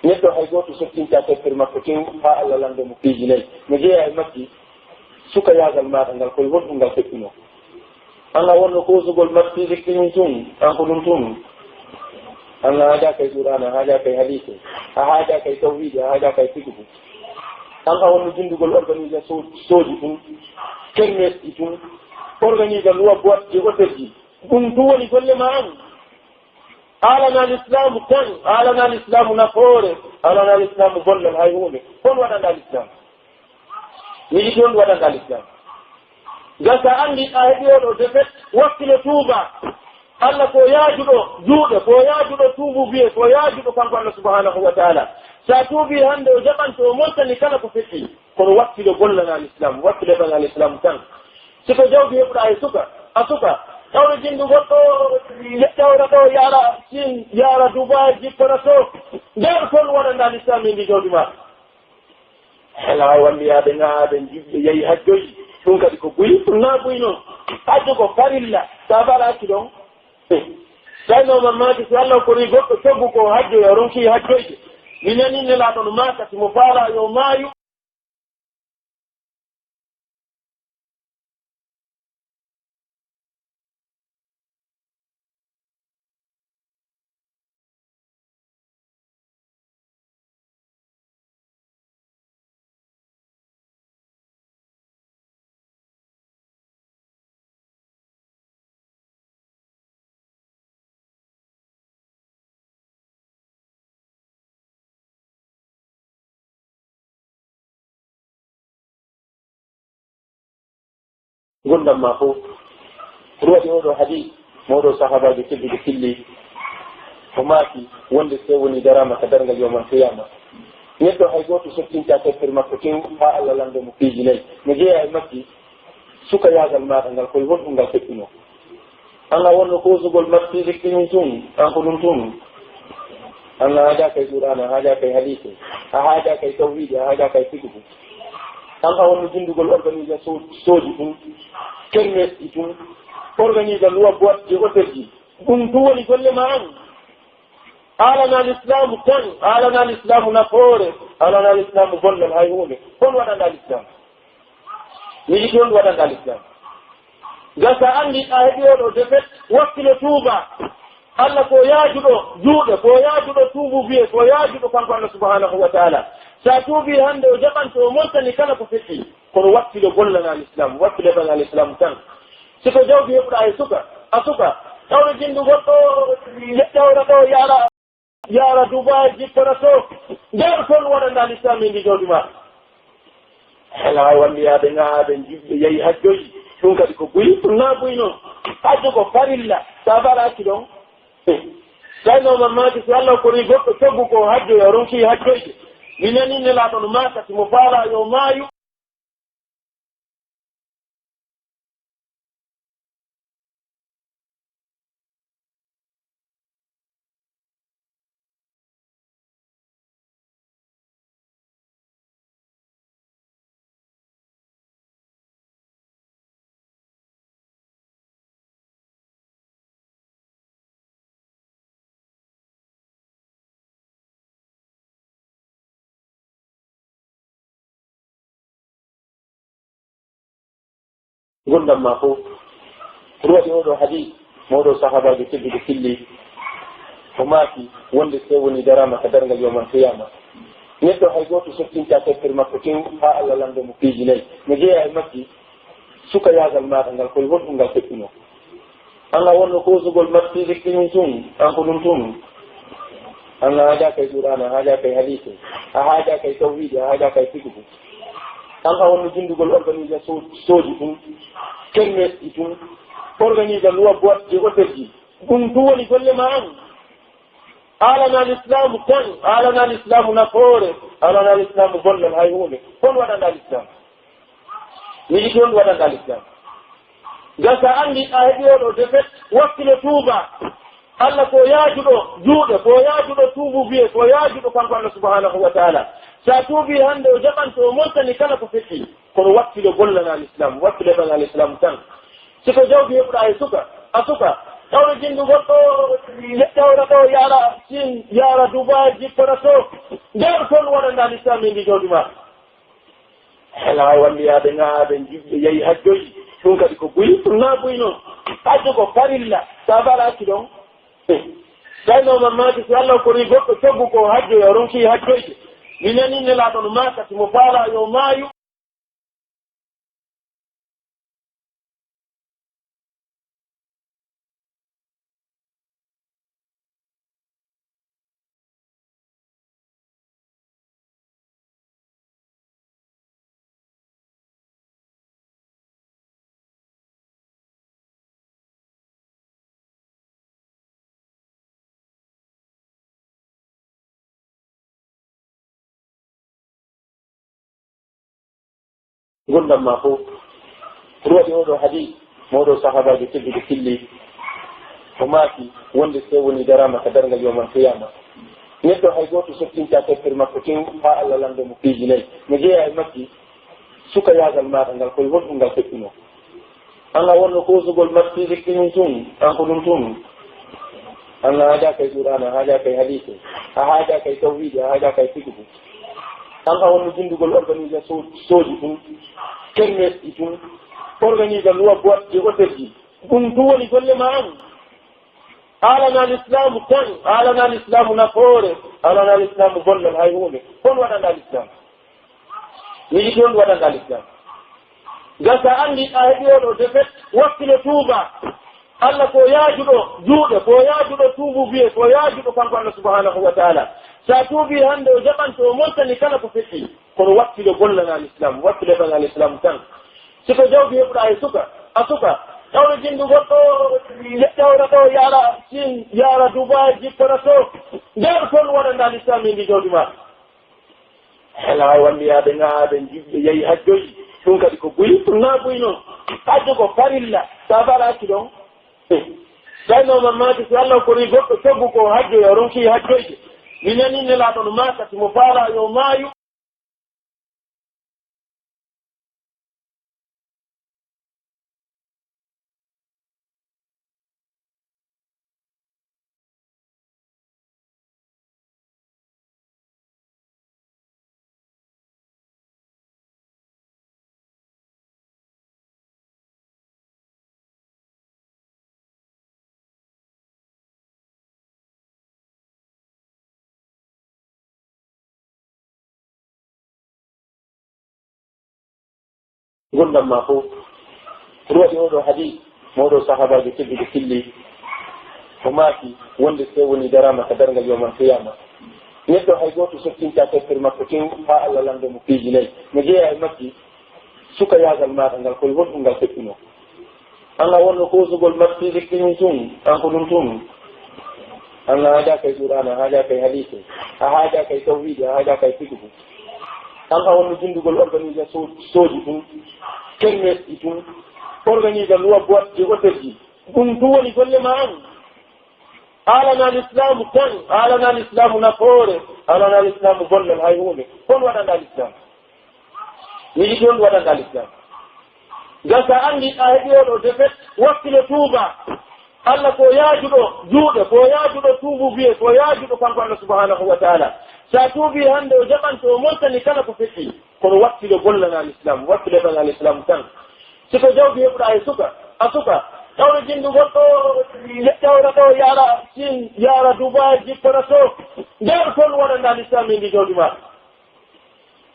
neɗɗo hay gooto sottintaa tampere makko tew haa Alla lanndoo mo piiji nay. No jeyaa e majji, sukayaagal maaɗa ngal, ko e honɗum ngal feƴƴunoo? An a wonno koosugol mattiiɗe kiñi tun, an ko ɗum tun. An a haajaaka e Qur'aana, a haajaaka e hadiise, a haajaaka e tawhiidi, a haajaaka e fiqhu. An a wonno jindugol organisation sooji tun, kermesji tun, organiser loi boîte de hôtel ji. Ɗum tun woni golle maa an. Haalanaa lislaamu tan, haalanaa lislaamu nafoore, haalanaa lislaamu gollal hay huunde. Hon waɗanɗaa lislaamu? Miɗo yiɗi on waɗanɗaa lislaamu. Ngam si a anndii a heɓii oo ɗoo defet, wakkilo tuubaa. Alla ko yaajuɗo juuɗe, ko yaajuɗo tuubuubiyee, ko yaajuɗo kanko Alla subhaanahu wa taala. Si a tuubii hannde, o jaɓante, o montani kala ko feƴƴi. Kono wakkilo gollanaa lislaamu, wakkilo heɓanaa lislaamu tan. Si ko jawdi heɓuɗaa e suka, a suka, tawde jinndu goɗɗo, ƴe-, ƴawra ɗoo, yaara Siin, yaara Dubaay, jippora to. Nder kon waɗanɗaa lislaamu e ndi jawdi maa. Alaa walliyaade ŋaaɓe, jiɓɓe, yahi hajjoyi. Ɗum kadi ko buy, ɗum naa buy non. Hajju ko farilla. Sa fara accu ɗon. Tawi no man maaki, si Alla korii goɗɗo coggu ko hajjoya, ronki hajjoyde. Mi nanii Nelaaɗo no maaka, si mo faalaa yo maayu. Ngurndan maa fow. Ko ɗum waɗi oo ɗoo hadiis mo oo ɗoo sahaabaajo tedduɗo filli, o maaki wonde si tawii wonii daraama ka darngal yawmal qiyaama, neɗɗo hay gooto sottintaa tampere makko tew haa Alla lanndoo mo piiji nay. No jeyaa e majji, sukayaagal maaɗa ngal, ko e honɗum ngal feƴƴunoo? An a wonno koosugol mattiiɗe kiñi tun, an ko ɗum tun. An a haajaaka e Qur'aana, a haajaaka e hadiise, a haajaaka e tawhiidi, a haajaaka e fiqhu. An a wonno jindugol organisation sooji tun, kermesji tun, organiser loi boîte de hôtel ji. Ɗum tun woni golle maa an. Haalanaa lislaamu tan, haalanaa lislaamu nafoore, haalanaa lislaamu gollal hay huunde. Hon waɗanɗaa lislaamu? Miɗo yiɗi on waɗanɗaa lislaamu. Ngam si a anndii a heɓii oo ɗoo defet, wakkilo tuubaa. Alla ko yaajuɗo juuɗe, ko yaajuɗo tuubuubiyee, ko yaajuɗo kanko Alla subhaanahu wa taala. Si a tuubii hannde, o jaɓan to o montani kala ko feƴƴi. Kono wakkilo gollanaa Lislaamu, wakkilo heɓanaa Lislaamu tan. Si ko jawdi heɓuɗaa e suka, a suka, tawde jinndu goɗɗo, ƴawra ɗo, yaara, yaara Dubai, jippora to. Nder ton waɗanɗaa Lislaamu e ndi jawdi maa. Hela wanndiyaade ŋaaɓe juɓɓe yahi hajjoyi. Ɗum kadi ko buy, ɗum naa buy non. Hajju ko farilla, so a falaaki ɗon. Tawi no mamaki si Allah kori goɗɗo coggu ko hajjoya, o ronki hajjoyde. Mi nani Nelaaɗo no maaka, si mo faalaa yo maayu. Ngurndan maa fow. Ko ɗum waɗi oo ɗoo hadiis, mo oo ɗoo sahaabaajo tedduɗo filli, o maaki wonde si woni daraama ka darngal yawmal qiyaama, neɗɗo hay gooto sottintaa tampere makko tew haa Allah lanndoo mo piiji nay. No jeyaa e majji sukayaagal maaɗa ngal, ko e honɗum ngal feƴƴunoo? An a wonno koosugol mattiiji ɗin tun, an ko ɗum tun. An a haajaaka e Qur'aana, a haajaaka e hadiise, a haajaaka e tawhiidi, a haajaaka e fiqhu. An a wonno jinndugol organisation sooji tun, kermesji tun, organisa luwa boîte de hôtel ji. Ɗum tun woni golle maa an. Haalanaa Lislaamu tan, haalanaa Lislaamu nafoore, haalanaa Lislaamu gollal hay huunde. Hon waɗanɗaa Lislaamu? Miɗi toon waɗanɗaa Lislaamu. Gasa anndi a heɓi oo ɗoo defet, wakkilo tuuba. Allah ko yaajuɗo juuɗe, ko yaajuɗo tuubu biye, ko yaajuɗo kanko Allah subhanahu wa ta'ala. Sa tuubi hannde o jaɓan to o montani kala ko feƴƴi. Kono wakkilo gollanaa Lislaamu, wakkilo heɓanaa Lislaamu tan. Si ko jawdi heɓuɗaa e suka, a suka, tawde jinndu goɗɗo, ƴawra ɗo, yaara Siin, yaara Dubai, jippora to. Nder ton waɗanɗaa Lislaamu e ndi jawdi maa. Hela wanndiyaade ŋaaɓe juɓɓe yahi hajjoyi. Ɗum kadi ko buy, ɗum naa buy non. Hajju ko farilla, sa falaaki ɗon. Tawi no mamaki si Allah kori goɗɗo coggu ko hajjoya, o ronki hajjoyde. Mi nani Nelaaɗo no maaka, si mo faalaa yo maayu. Ngurndan maa fow. Ko ɗum waɗi oo ɗoo hadiis, mo oo ɗoo sahaabaajo tedduɗo filli, o maaki wonde si woni daraama ka darngal yawmal qiyaama, neɗɗo hay gooto sottintaa tampere makko tew haa Allah lanndoo mo piiji nay. No jeyaa e majji sukayaagal maaɗa ngal, ko e honɗum ngal feƴƴunoo? An a wonno koosugol mattiiji ɗin tun, an ko ɗum tun. An a haajaaka e Qur'aana, a haajaaka e hadiise, a haajaaka e tawhiidi, a haajaaka e fiqhu. An a wonno jinndugol organisation sooji tun, kermesji tun, organisa luwa boîte de hôtel ji. Ɗum tun woni golle maa an. Haalanaa Lislaamu tan, haalanaa Lislaamu nafoore, haalanaa Lislaamu gollal hay huunde. Hon waɗanɗaa Lislaamu? Miɗi toon waɗanɗaa Lislaamu. Gasa anndi a heɓi oo ɗoo defet, wakkilo tuuba. Allah ko yaajuɗo juuɗe, ko yaajuɗo tuubu biye, ko yaajuɗo kanko Allah subhanahu wa ta'ala. Sa tuubi hannde o jaɓan to o montani kala ko feƴƴi. Kono wakkilo gollanaa Lislaamu, wakkilo heɓanaa Lislaamu tan. Si ko jawdi heɓuɗaa e suka, a suka, tawde jinndu goɗɗo, ƴawra ɗo, yaara Siin, yaara Dubai, jippora to. Nder ton waɗanɗaa Lislaamu e ndi jawdi maa. Hela wanndiyaade ŋaaɓe juɓɓe yahi hajjoyi. Ɗum kadi ko buy, ɗum naa buy non. Hajju ko farilla, sa falaaki ɗon. Tawi no mamaki si Allah kori goɗɗo coggu ko hajjoya, o ronki hajjoyde. Mi nani Nelaaɗo no maaka, si mo faalaa yo maayu. Ngurndan maa fow. Ko ɗum waɗi oo ɗoo hadiis, mo oo ɗoo sahaabaajo tedduɗo filli, o maaki wonde si tawii wonii daraama ka darngal yawmal qiyaama, neɗɗo hay gooto sottintaa tampere makko tew haa Alla lanndoo mo piiji nay. No jeyaa e majji, sukayaagal maaɗa ngal, ko e honɗum ngal feƴƴunoo? An a wonno koosugol mattiiɗe kiñi tun, an ko ɗum tun. An a haajaaka e Qur'aana, a haajaaka e hadiise, a haajaaka e tawhiidi, a haajaaka e fiqhu. An a wonno jindugol organisation sooji tun, kermesji tun, organise loi boîte de hôtelji. Ɗum tun woni golle maa an. Haalanaa lislaamu tan, haalanaa lislaamu nafoore, haalanaa lislaamu bonnal hay huunde. Ko honɗum waɗanɗaa lislaamu? Mi yiɗi ko honɗum waɗanɗaa lislaamu. Ngam si a anndi a heɓii oo ɗoo defet, wakkilo tuubaa. Alla ko yaajuɗo juuɗe, ko yaajuɗo tuubuubuyee, ko yaajuɗo kanko Alla subhaanahu wa ta'aalaa. Si a tuubii hannde, o jaɓante, o montani kala ko feƴƴi. Kono wakkilo gollanaa lislaamu, wakkilo tan lislaamu tan. Si ko jawdi heɓuɗaa e suka, a suka, tawde jindugol ɗoo, ƴawra ɗoo, yaara Siin, yaara Dubaay, jippora to. Nder kon waɗanɗaa lislaamu e ndi jawdi maa.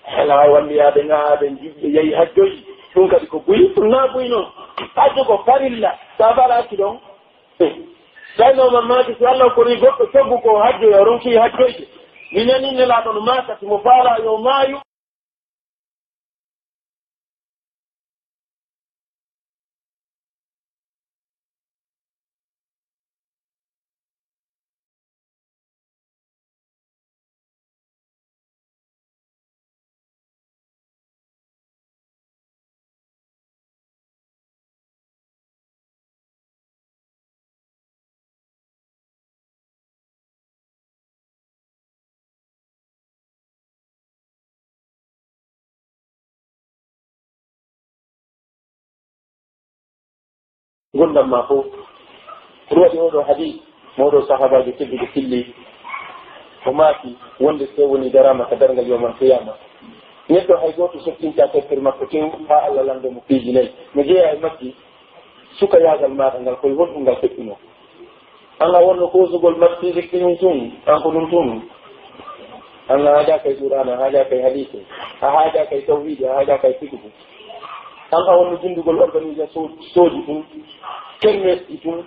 Hela walliyaade ŋaaɓe, jiɓɓe, yahi hajjoyi. Ɗum kadi ko buy, ɗum naa buy non. Hajju ko farilla, so a falaaki ɗon. Tawi no man maaki, si Alla okkorii goɗɗo coggu ko hajjoya, o ronki hajjoyde. Mi nanii Nelaaɗo no maaka, si mo faalaa yo maayu. Ngurndan maa fow. Ko ɗum waɗi oo ɗoo hadiis, mo oo ɗoo sahaabaajo tedduɗo filli, o maaki wonde si tawii wonii daraama ka darngal yawmal qiyaama, neɗɗo hay gooto sottintaa tampere makko tew haa Alla lanndoo mo piiji nay. No jeyaa e majji, sukayaagal maaɗa ngal, ko e honɗum ngal feƴƴunoo? An a wonno koosugol mattiiɗe kiñi tun, an ko ɗum tun. An a haajaaka e Qur'aana, a haajaaka e hadiise, a haajaaka e tawhiidi, a haajaaka e fiqhu. An a wonno jindugol organisation sooji tun, kermesji tun,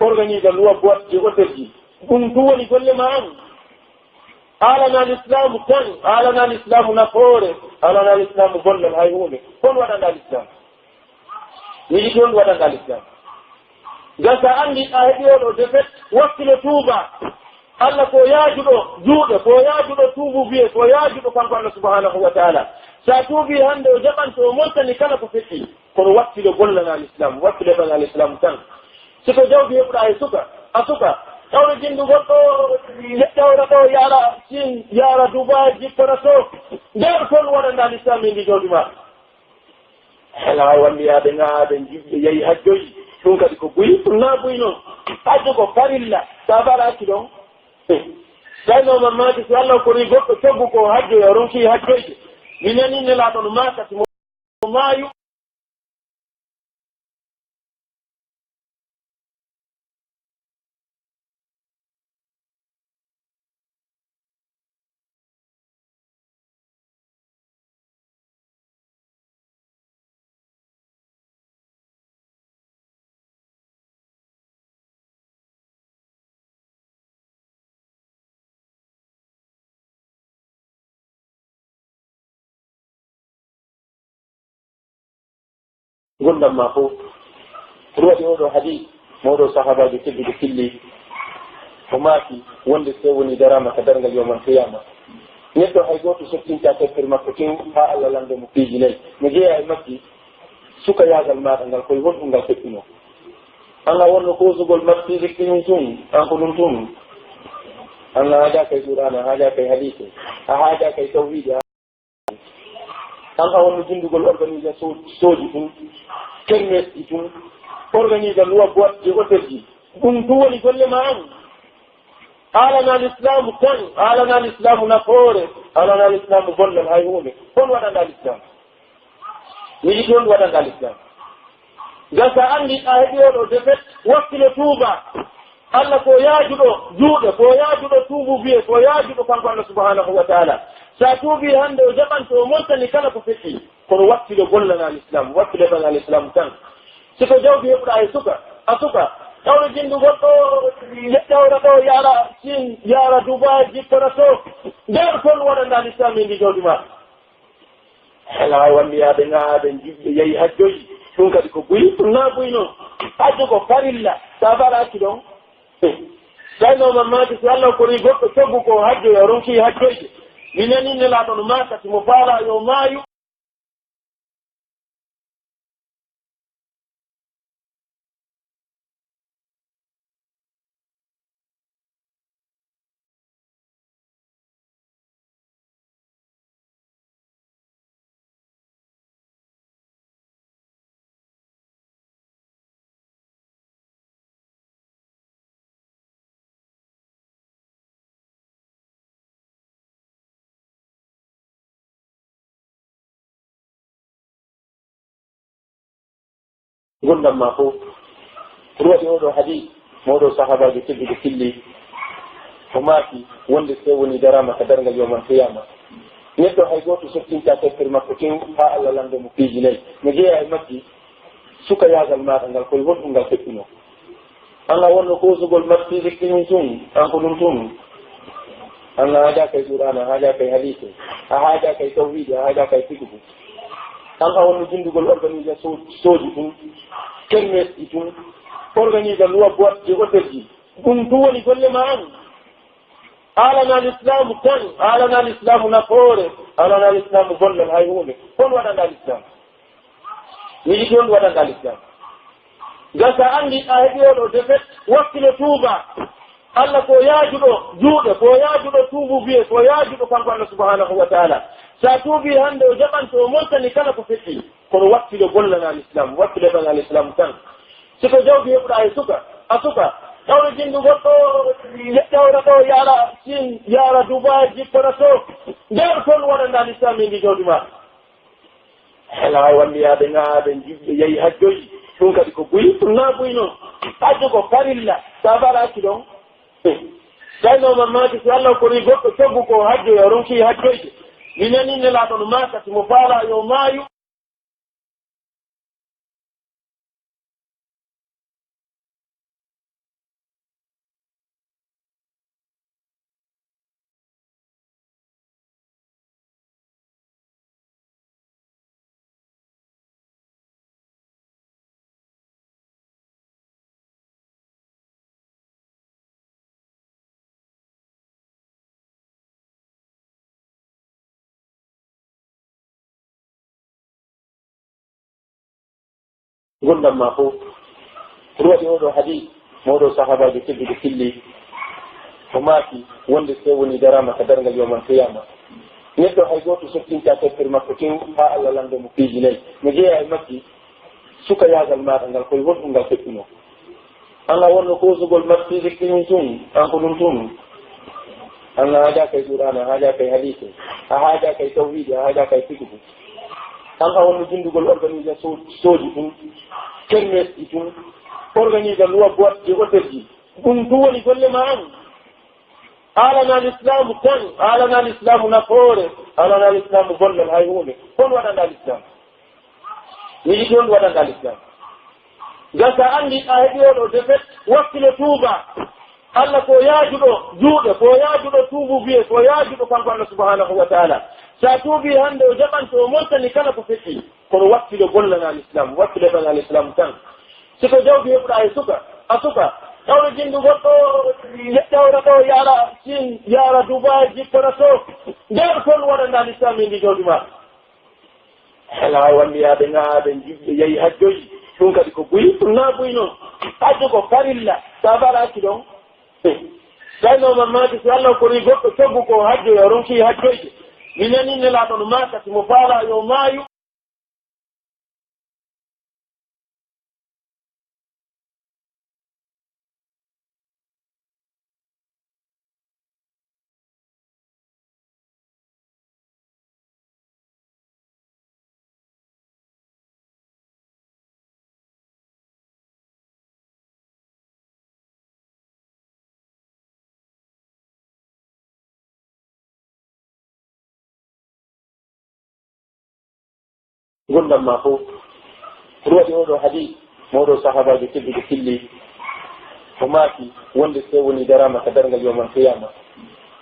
organise loi boîte de hôtelji. Ɗum tun woni golle maa an. Haalanaa lislaamu tan, haalanaa lislaamu nafoore, haalanaa lislaamu bonnal hay huunde. Ko honɗum waɗanɗaa lislaamu? Mi yiɗi ko honɗum waɗanɗaa lislaamu. Ngam si a anndi a heɓii oo ɗoo defet, wakkilo tuubaa. Alla ko yaajuɗo juuɗe, ko yaajuɗo tuubuubuyee, ko yaajuɗo kanko Alla subhaanahu wa ta'aalaa. Si a tuubii hannde, o jaɓante, o montani kala ko feƴƴi. Kono wakkilo gollanaa lislaamu, wakkilo tan lislaamu tan. Si ko jawdi heɓuɗaa e suka, a suka, tawde jindugol ɗoo, ƴawra ɗoo, yaara Siin, yaara Dubaay, jippora to. Nder kon waɗanɗaa lislaamu e ndi jawdi maa. Hela walliyaade ŋaaɓe, jiɓɓe, yahi hajjoyi. Ɗum kadi ko buy, ɗum naa buy non. Hajju ko farilla, so a falaaki ɗon. Tawi no man maaki, si Alla okkorii goɗɗo coggu ko hajjoya, o ronki hajjoyde. Mi nanii Nelaaɗo no maaka, si mo maayu. Ngurndan maa fow. Ko ɗum waɗi oo ɗoo hadiis, mo oo ɗoo sahaabaajo tedduɗo filli, o maaki wonde si tawii wonii daraama ka darngal yawmal qiyaama, neɗɗo hay gooto sottintaa tampere makko tew haa Alla lanndoo mo piiji nay. No jeyaa e majji, sukayaagal maaɗa ngal, ko e honɗum ngal feƴƴunoo? An a wonno koosugol mattiiɗe kiñi tun, an ko ɗum tun. An a haajaaka e Qur'aana, a haajaaka e hadiise, a haajaaka e tawhiidi, a An a wonno jindugol organisation sooji tun, kermesji tun, organise loi boîte de hôtelji. Ɗum tun woni golle maa an. Haalanaa lislaamu tan, haalanaa lislaamu nafoore, haalanaa lislaamu bonnal hay huunde. Ko honɗum waɗanɗaa lislaamu? Mi yiɗi ko honɗum waɗanɗaa lislaamu. Ngam si a anndi a heɓii oo ɗoo defet, wakkilo tuubaa. Alla ko yaajuɗo juuɗe, ko yaajuɗo tuubuubuyee, ko yaajuɗo kanko Alla subhaanahu wa ta'aalaa. Si a tuubii hannde, o jaɓante, o montani kala ko feƴƴi. Kono wakkilo gollanaa Lislaam, wakkilo heɓanaa Lislaam tan. Si ko jawdi heɓuɗaa e suka, a suka, tawde jinndu goɗɗo, ƴawra ɗo, yaara Siin, yaara Dubaay, jippora to. Nder kon waɗanɗaa Lislaam e ndi jawdi maa. Hela wanndiyaade ŋaaɗe, jiɗde, yahi hajjoyi. Ɗum kadi ko buy, ɗum naa buy non. Hajju ko farilla, so a faalaaki ɗon. Tawi no mammaaki si Allah korii goɗɗo coggu ko hajjoya, o ronki hajjoyde. Mi nanii Nelaaɗo no maaka, si mo faalaa yo maayu. Ngurndan maa fow. Ko ɗum waɗi oo ɗoo hadiis, mo oo ɗoo sahaabaajo tedduɗo filli, o maaki wonde si woni daraama ka darngal yawmal qiyaama, neɗɗo hay gooto sottintaa tampere makko tew haa Allah lanndoo mo piiji nayi. No jeyaa e majji, sukayaagal maaɗa ngal, ko e honɗum ngal feƴƴunoo? An a wonno koosugol mattiiji ɗin tun, an ko ɗum tun. An a haajaaka e Qur'aana, a haajaaka e hadiise, a haajaaka e tawhiidi, a haajaaka e fiqhu. An a wonno jinndugol organiser so-, sooji tun, kermesji tun, organiser luwa boîte de hôtel ji. Ɗum tun woni golle maa an. Haalanaa Lislaamu tan, haalanaa Lislaamu nafoore, haalanaa Lislaamu gollal hay huunde. Hol waɗanɗaa Lislaamu? Mi yiɗi on waɗanɗaa Lislaamu. Ngam so a anndi a heɓi oo ɗoo defet, wakkilo tuuba. Allah ko yaajuɗo juuɗe, ko yaajuɗo tuubu biye, ko yaajuɗo kanko Allah subhanahu wa ta'ala. So a tuubii hannde o jaɓanto o montani kala ko feƴƴi. Kono wakkilo gollanaa Lislaamu, wakkilo heɓanaa Lislaamu tan. Si ko jawdi heɓuɗaa e suka, a suka, tawde jinndu goɗɗo, ƴawra ɗo, yaara Siin, yaara Dubaay, jippora to. Nder kon waɗanɗaa Lislaamu e ndi jawdi maa. Hela wanndiyaade ŋaaɗe, jiɗde, yahi hajjoyi. Ɗum kadi ko buy, ɗum naa buy non. Hajju ko farilla, so a faalaaki ɗon. Tawi no mammaaki si Allah korii goɗɗo coggu ko hajjoya, o ronki hajjoyde. Mi nanii Nelaaɗo no maaka, si mo faalaa yo maayu. Ngurndan maa fow. Ko ɗum waɗi oo ɗoo hadiis, mo oo ɗoo sahaabaajo tedduɗo filli, o maaki wonde si woni daraama ka darngal yawmal qiyaama, neɗɗo hay gooto sottintaa tampere makko tew haa Allah lanndoo mo piiji nayi. No jeyaa e majji, sukayaagal maaɗa ngal, ko e honɗum ngal feƴƴunoo? An a wonno koosugol mattiiji ɗin tun, an ko ɗum tun. An a haajaaka e Qur'aana, a haajaaka e hadiise, a haajaaka e tawhiidi, a haajaaka e fiqhu. An a wonno jinndugol organiser so-, sooji tun, kermesji tun, organiser luwa boîte de hôtel ji. Ɗum tun woni golle maa an. Haalanaa Lislaamu tan, haalanaa Lislaamu nafoore, haalanaa Lislaamu gollal hay huunde. Hol waɗanɗaa Lislaamu? Mi yiɗi on waɗanɗaa Lislaamu. Ngam so a anndi a heɓi oo ɗoo defet, wakkilo tuuba. Allah ko yaajuɗo juuɗe, ko yaajuɗo tuubu biye, ko yaajuɗo kanko Allah subhanahu wa ta'ala. So a tuubii hannde o jaɓanto o montani kala ko feƴƴi. Kono wakkilo gollanaa Lislaamu, wakkilo heɓanaa Lislaamu tan. Si ko jawdi heɓuɗaa e suka, a suka, tawde jinndu goɗɗo, ƴawra ɗo, yaara Siin, yaara Dubaay, jippora to. Nder kon waɗanɗaa Lislaamu e ndi jawdi maa. Hela wanndiyaade ŋaaɗe, jiɗde, yahi hajjoyi. Ɗum kadi ko buy, ɗum naa buy non. Hajju ko farilla, so a faalaaki ɗon. Tawi no mammaaki si Allah korii goɗɗo coggu ko hajjoya, o ronki hajjoyde. Mi nanii Nelaaɗo no maaka, si mo faalaa yo maayu. Gurdam maa fof. Ko waɗi oo ɗoo hadiis, mo oo ɗoo sahaabaajo tedduɗo filli, o maaki wonde si tawii wonii daraama ka darngal yawmal qiyaama,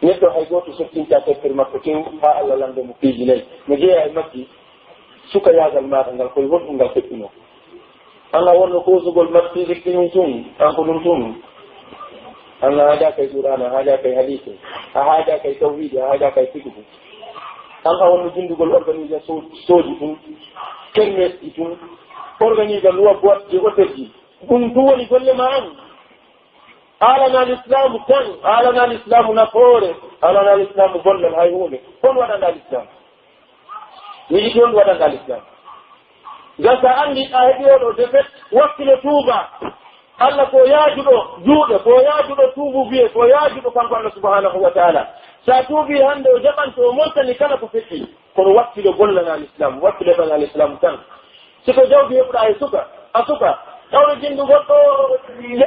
neɗɗo hay gooto sottintaa tampere makko tew haa Alla lanndoo mo piiji nay. No jeyaa e majji, sukayaagal maaɗa ngal, ko e honɗum ngal feƴƴunoo? An a wonno koosugol mat physique ɗin tun, an ko ɗum tun. An a haajaaka e Qur'aana, a haajaaka e hadiise, a haajaaka e tawhiidi, a haajaaka e fiqhu. An a wonno jindugol organisation sooji tun, kermesji tun, organiser loi boîte de hôtel ji. Ɗum tun woni golle ma an. Alana lislaamu tan, alana lislaamu nafoore, alana lislaamu bonnal hay huunde. Hon waɗanɗaa lislaamu? Miɗi toon waɗanɗaa lislaam. Ngam so a anndi a heɓi oo ɗoo defet, wakkilo tuuba. Alla ko yaajuɗo juuɗe, ko yaajuɗo tuubu biye, ko yaajuɗo kanko Alla subhanahu wa taala. So a tuubii hannde, o jaɓanto, o montani kala ko feƴƴi. Kono wakkilo gollanaa lislaam, wakkilo heɓanaa lislaam tan. Si ko jawdi heɓuɗaa e suka, a suka, tawde jinndu goɗɗo,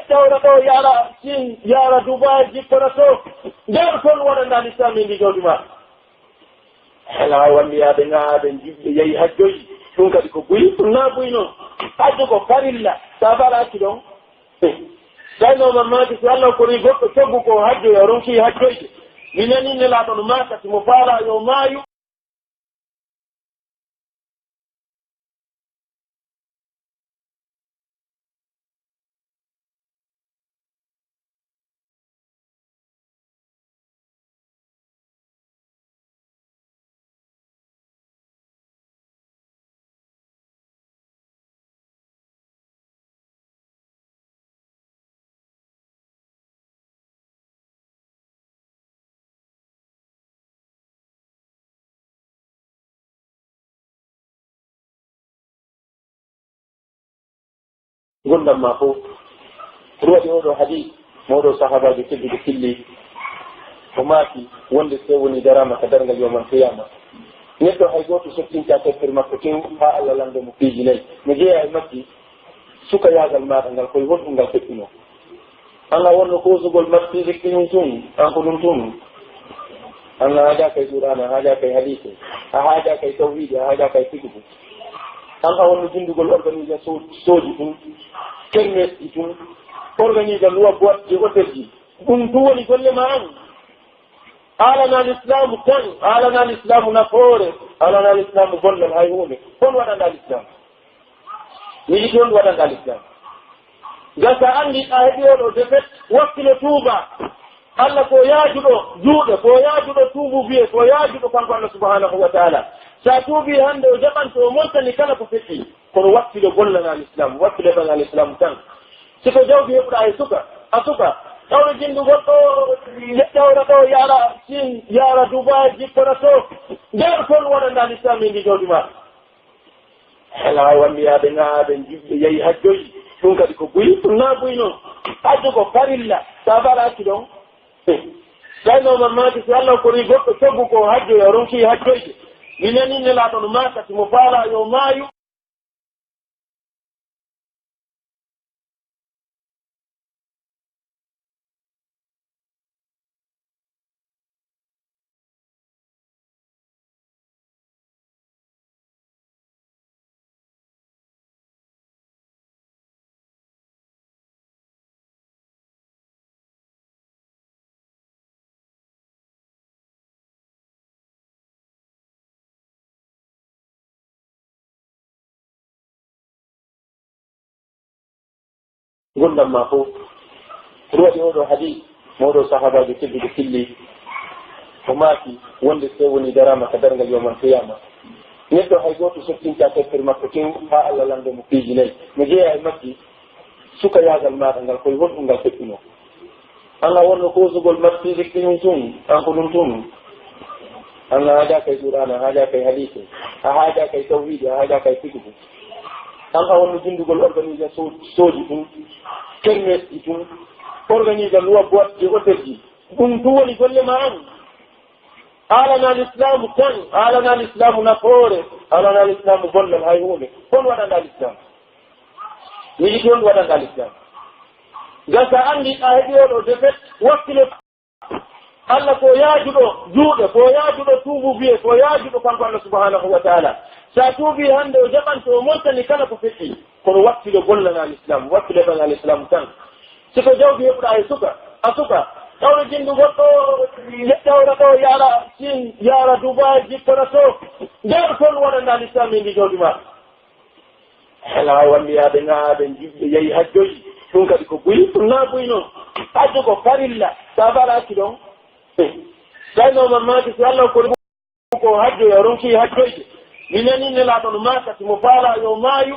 ƴawra ɗoo, yaara Siin, yaara Dubaay, jippora to. Nder kon waɗanɗaa lislaam e ndi jawdi maa. Hela wanndiyaade ŋaaɓe, jiɓɓe, yahi hajjoyi. Ɗum kadi ko buy, ɗum naa buy non. Hajju ko farilla. Sa fala accu ɗon. Tawi no mamaki si Allah kori goɗɗo coggu ko hajjoya, o ronki hajjoyde. Mi nani Nelaaɗo no maaka si mo faala yo maayu. Ngurndan maa fof. Ko ɗum waɗi oo ɗoo hadiis, mo oo ɗoo sahaabaajo tedduɗo filli, o maaki wonde si tawii wonii daraama ka darngal yawmal qiyaama, neɗɗo hay gooto sottintaa tampere makko tew haa Allah lanndoo mo piiji nay. No jeyaa e majji, sukayaagal maaɗa ngal, ko e honɗum ngal feƴƴunoo? An a wonno koosugol mat physique ɗin tun, an ko ɗum tun. An a haajaaka e Qur'aana, a haajaaka e hadiise, a haajaaka e tawhiidi, a haajaaka e fiqhu. An a wonno jindugol organisation sooji tun, kermesji tun, organiser loi boîte de hôtel ji. Ɗum tun woni golle ma an. Alana lislaamu tan, alana lislaamu nafoore, alana lislaamu bonnal hay huunde. Hon waɗanɗaa lislaamu? Miɗi toon waɗanɗaa lislaamu. Ngam so a anndi a heɓi oo ɗoo defet, wakkilo tuuba. Alla ko yaajuɗo juuɗe, ko yaajuɗo tuubu biye, ko yaajuɗo kanko Alla subhanahu wa taala. So a tuubii hannde, o jaɓanto, o montani kala ko feƴƴi. Kono wakkilo gollanaa lislaam, wakkilo heɓanaa lislaam tan. Si ko jawdi heɓuɗaa e suka, a suka, tawde jinndu goɗɗo, ƴawra ɗoo, yaara Siin, yaara Dubaay, jippora to. Nder kon waɗanɗaa lislaam e ndi jawdi maa. Hela wanndiyaade ŋaaɓe, jiɓɓe, yahi hajjoyi. Ɗum kadi ko buy, ɗum naa buy non. Hajju ko farilla. Sa fala accu ɗon. Tawi no mamaki si Allah kori goɗɗo coggu ko hajjoya, o ronki hajjoyde. Mi nani Nelaaɗo no maaka si mo faala yo maayu. Ngurndan maa fof. Ko ɗum waɗi oo ɗoo hadiis, mo oo ɗoo sahaabaajo tedduɗo filli, o maaki wonde si tawii wonii daraama ka darngal yawmal qiyaama, neɗɗo hay gooto sottintaa tampere makko tew haa Allah lanndoo mo piiji nay. No jeyaa e majji, sukayaagal maaɗa ngal, ko e honɗum ngal feƴƴunoo? An a wonno koosugol mat physique ɗin tun, an ko ɗum tun. An a haajaaka e Qur'aana, a haajaaka e hadiise, a haajaaka e tawhiidi, a haajaaka e fiqhu. An a wonno jindugol organisation sooji tun, kermesji tun, organiser loi boîte de hôtel ji. Ɗum tun woni golle ma an. Alana lislaamu tan, alana lislaamu nafoore, alana lislaamu bonnal hay huunde. Hon waɗanɗaa lislaamu? Miɗi toon waɗanɗaa lislaam. Ngam so a anndi a heɓi oo ɗoo defet, wakkilo. Alla ko yaajuɗo juuɗe, ko yaajuɗo tuubu biye, ko yaajuɗo kanko Alla subhanahu wa taala. Si a tuubii hannde, o jaɓan to o montani kala ko feƴƴi. Kono wakkilo gollana Lislaam, wakkilo ɓaŋa Lislaam tan. Si ko jawdi heɓuɗaa e suka, a suka, tawde jinndu goɗɗo, ƴettawra ɗo, yaara Siin, yaara Dubaay, jippora to. Nder kon waɗanɗaa Lislaam e ndi jawdi maa. Hela wanndiyaade ŋaaɓe jiɓɓe yahi hajjoyi. Ɗum kadi ko buy, ɗum naa buy non. Hajju ko farilla, so a faalaaki ɗon. Tawi no man maaki si Allah ko ko hajjoya, ronki hajjoyde. Mi nani Nelaaɗo no maaka, si mo faalaa yo maayu.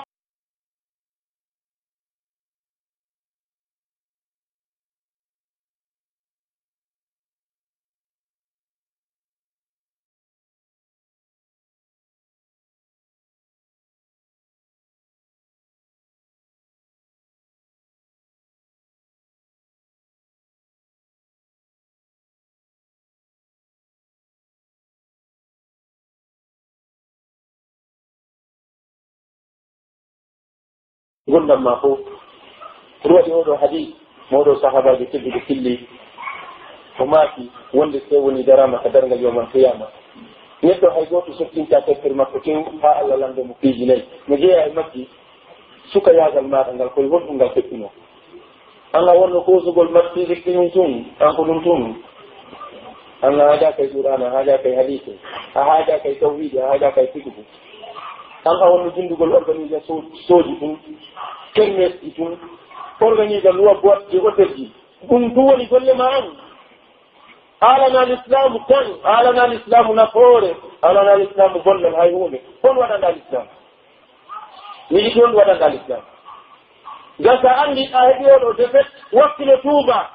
Ngurndan maa fow. Ko ɗum waɗi oo ɗoo hadiis, mo oo ɗoo sahaabaajo tedduɗo filli, o maaki wonde si woni daraama ka darngal yawmal qiyaama, neɗɗo hay gooto sottintaa tampere makko tew haa Allah lanndoo mo piiji nayi. No jeyaa e majji, sukayaagal maaɗa ngal, ko e honɗum ngal feƴƴunoo? An a wonno koosugol mattiiji ɗin tun, an ko ɗum tun. An a haajaaka e Qur'aana, a haajaaka e hadiise, a haajaaka e tawhiidi, a haajaaka e fiqhu. An a wonno jinndugol organiser so-, sooji tun, kermesji tun, organiser loi boîte de hôtel ji. Ɗum tun woni golle maa an. Haalanaa Lislaamu tan, haalanaa Lislaamu nafoore, haalanaa Lislaamu gollal hay huunde. Hon waɗanɗaa Lislaamu? Mi yiɗi hon waɗanɗaa Lislaamu? Ngam so a anndi a heɓi oo ɗoo defet, wakkilo tuuba.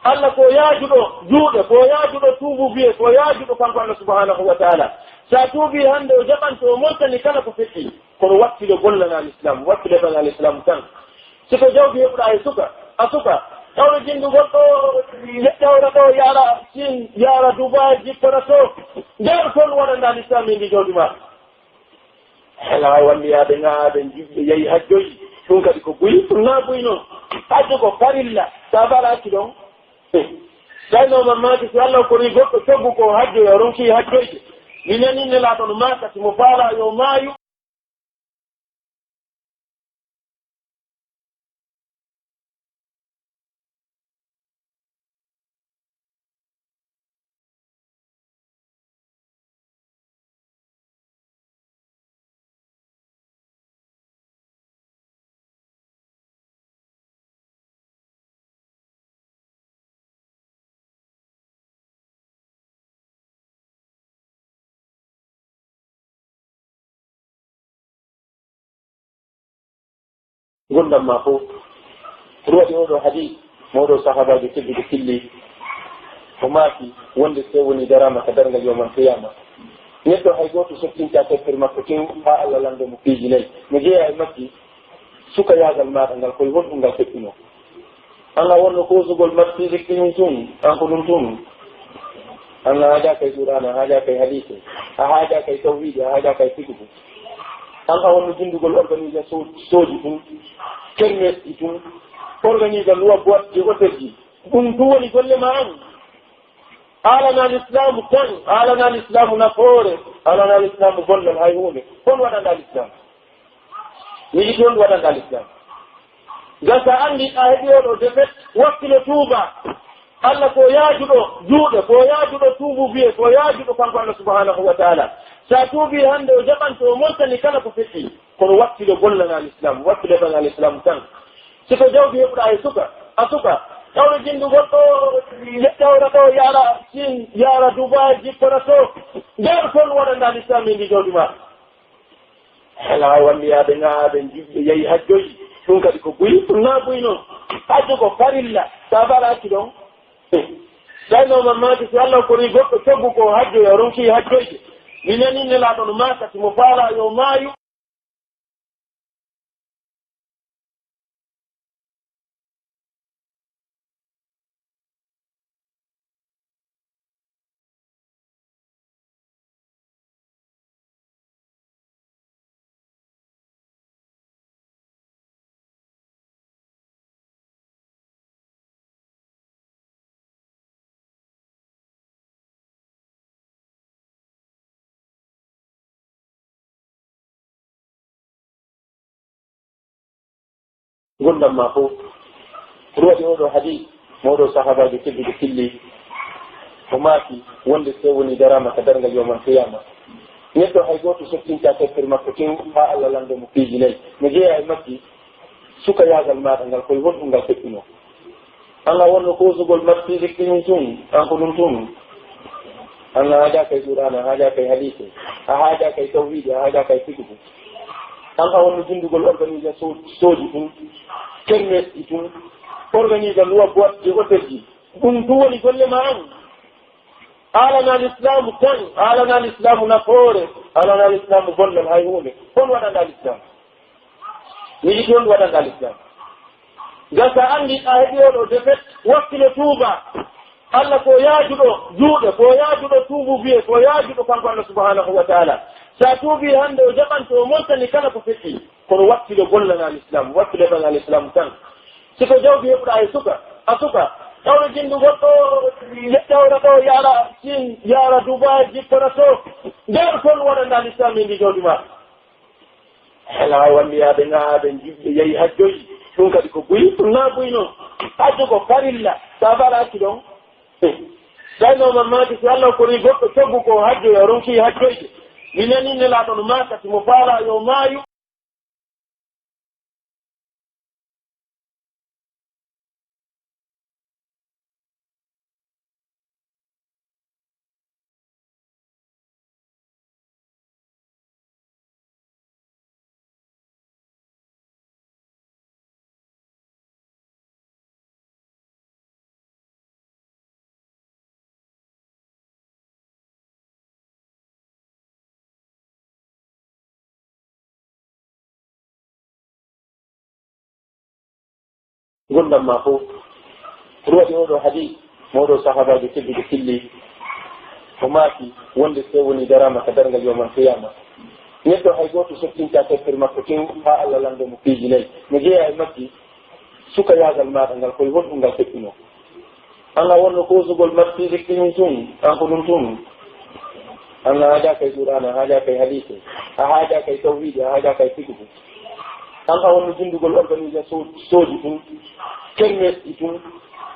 Allah ko yaajuɗo juuɗe, ko yaajuɗo tuubu biye, ko yaajuɗo kanko Allah subhanahu wa ta'ala. So a tuubii hannde, o jaɓan to o montani kala ko feƴƴi. Kono wakkilo gollana Lislaam, wakkilo ɓaŋa Lislaam tan. Si ko jawdi heɓuɗaa e suka, a suka, tawde jinndu goɗɗo, ƴettawra ɗo, yaara Siin, yaara Dubaay, jippora to. Nder kon waɗanɗaa Lislaam e ndi jawdi maa. Hela wanndiyaade ŋaaɓe jiɓɓe yahi hajjoyi. Ɗum kadi ko buy, ɗum naa buy non. Hajju ko farilla, so a faalaaki ɗon. Tawi no man maaki si Allah ko ni goɗɗo coggu ko hajjoya, ronki hajjoyde. Mi nani Nelaaɗo no maaka, si mo faalaa yo maayu. Ngurndan maa fow. Ko ɗum waɗi oo ɗoo hadiis, mo oo ɗoo sahaabaajo tedduɗo filli, o maaki wonde si woni daraama ka darngal yawmal qiyaama, neɗɗo hay gooto sottintaa tampere makko tew haa Allah lanndoo mo piiji nayi. No jeyaa e majji, sukayaagal maaɗa ngal, ko e honɗum ngal feƴƴunoo? An a wonno koosugol mattiiji ɗin tun, an ko ɗum tun. An a haajaaka e Qur'aana, a haajaaka e hadiise, a haajaaka e tawhiidi, a haajaaka e fiqhu. An a wonno jinndugol organiser so-, sooji tun, kermesji tun, organiser loi boîte de hôtel ji. Ɗum tun woni golle maa an. Haalanaa Lislaamu tan, haalanaa Lislaamu nafoore, haalanaa Lislaamu gollal hay huunde. Hon waɗanɗaa Lislaamu? Mi yiɗi hon waɗanɗaa Lislaamu? Ngam so a anndi a heɓi oo ɗoo defet, wakkilo tuuba. Allah ko yaajuɗo juuɗe, ko yaajuɗo tuubu biye, ko yaajuɗo kanko Allah subhanahu wa ta'ala. So a tuubii hannde, o jaɓan to o montani kala ko feƴƴi. Kono wakkilo gollana Lislaam, wakkilo ɓaŋa Lislaam tan. Si ko jawdi heɓuɗaa e suka, a suka, tawde jinndu goɗɗo, ƴettawra ɗo, yaara Siin, yaara Dubaay, jippora to. Nder kon waɗanɗaa Lislaam e ndi jawdi maa. Hela wanndiyaade ŋaaɓe jiɓɓe yahi hajjoyi. Ɗum kadi ko buy, ɗum naa buy non. Hajju ko farilla, so a faalaaki ɗon. Tawi no man maaki si Allah ko ni goɗɗo coggu ko hajjoya, ronki hajjoyde. Mi nani Nelaaɗo no maaka, si mo faalaa yo maayu. Gulɗam maa fow. Ko ɗum waɗi oo ɗoo hadiis, mo oo ɗoo sahaabaajo tedduɗo filli, o maaki wonde si tawii wonii daraama ka darngal yawmal qiyaama, neɗɗo hay gooto sottintaa tampere makko tew haa Alla lanndoo mo piiji nay. No jeyaa e majji, sukayaagal maaɗa ngal, ko e honɗum ngal feƴƴunoo? An a wonno koosugol match physique ɗin tun, an ko ɗum tun. An a haajaaka e Qur'aana, a haajaaka e hadiise, a haajaaka e tawhiidi, a haajaaka e fiqhu. An a wonno jinndugol organisation sooji tun, kermesji tun, organiser loi boîte de hôtel ji. Ɗum tun woni golle maa an. A alanaa lislaamu tan, a alanaa lislaamu nafoore, a alanaa lislaamu gollal hay huunde. Hon waɗanɗaa lislaamu? Mi yiɗi on waɗanɗaa lislaamu. Ngam si a anndi a heɓii oo ɗoo defet, wakkilo tuubaa. Alla ko yaajuɗo juuɗe, ko yaajuɗo tuubuubuyee, ko yaajuɗo kanko Alla subhaanahu wa taala. Si a tuubii hannde, o jaɓan to o montani kala ko feƴƴi. Kono wakkilo gollanaa lislaamu, wakkilo heɓanaa lislaamu tan. Si ko jawdi heɓuɗaa e suka, a suka, tawre jinndugol ɗoo, ƴawra ɗoo, yaara Siin, yaara Dubaay, jippora to. Nder ton waɗanɗaa lislaamu e ndi jawdi maa. Hela wanndiyaade ŋaaɓe jiɓɓe yahi hajjoyi. Ɗum kadi ko buy, ɗum naa buy non. Hajjo ko farilla. Sa baraaki ɗon. Tawi no mamaki si Allah kori goɗɗo coggu ko hajjoya, ronki hajjoyde. Mi nani Nelaaɗo no maaka si mo faalaa yo maayu. Ngurndan maa fow. Ko ɗum waɗi oo ɗoo hadiis, mo oo ɗoo sahaabaajo tedduɗo filli, o maaki wonde si tawii wonii daraama ka darngal yawmal qiyaama, neɗɗo hay gooto sottintaa tampere makko tew haa Allah lanndoo mo piiji nay. No jeyaa e majji, sukayaagal maaɗa ngal, ko e honɗum ngal feƴƴunoo? An a wonno koosugol match physique ɗin tun, an ko ɗum tun. An a haajaaka e Qur'aana, a haajaaka e hadiise, a haajaaka e tawhiidi, a haajaaka e fiqhu. An a wonno jinndugol organisation sooji tun, kermesji tun,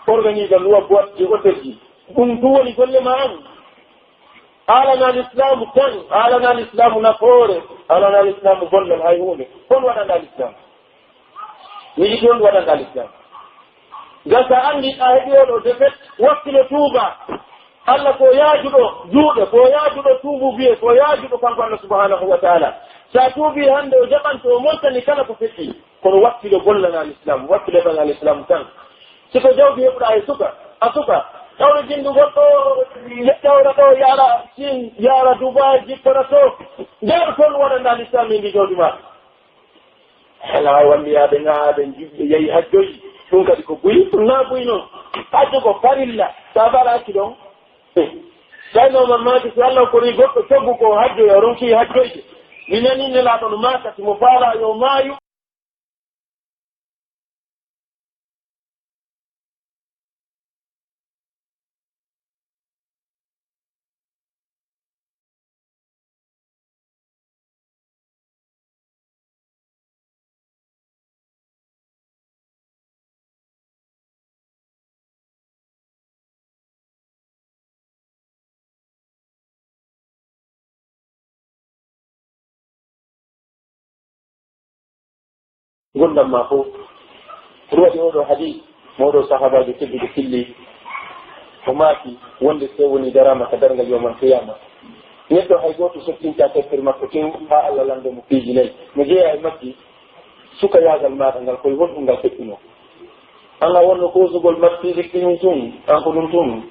organiser loi boîte de hôtel ji. Ɗum tun woni golle maa an. A alanaa lislaamu tan, a alanaa lislaamu nafoore, a alanaa lislaamu gollal hay huunde. Hon waɗanɗaa lislaamu? Mi yiɗi on waɗanɗaa lislaamu. Ngam si a anndi a heɓii oo ɗoo defet, wakkilo tuubaa. Allah ko yaajuɗo juuɗe, ko yaajuɗo tuubuubuyee, ko yaajuɗo kanko Allah subhaanahu wa taala. Si a tuubii hannde, o jaɓan to o montani kala ko feƴƴi. Kono wakkilo gollanaa lislaamu, wakkilo heɓanaa lislaamu tan. Si ko jawdi heɓuɗaa e suka, a suka, tawre jinndugol ɗoo, ƴawra ɗoo, yaara Siin, yaara Dubaay, jippora to. Nder ton waɗanɗaa lislaamu e ndi jawdi maa. Hela wanndiyaade ŋaaɓe jiɓɓe yahi hajjoyi. Ɗum kadi ko buy, ɗum naa buy non. Hajjo ko farilla. Sa baraaki ɗon. Tawi no mamaki si Allah kori goɗɗo coggu ko hajjoya, ronki hajjoyde. Mi nani Nelaaɗo no maaka si mo faalaa yo maayu. Ngurndan maa fow. Ko ɗum waɗi oo ɗoo hadiis, mo oo ɗoo sahaabaajo tedduɗo filli, o maaki wonde si tawii wonii daraama ka darngal yawmal qiyaama, neɗɗo hay gooto sottintaa tampere makko tew haa Allah lanndoo mo piiji nay. No jeyaa e majji, sukayaagal maaɗa ngal, ko e honɗum ngal feƴƴunoo? An a wonno koosugol match physique ɗin tun, an ko ɗum tun.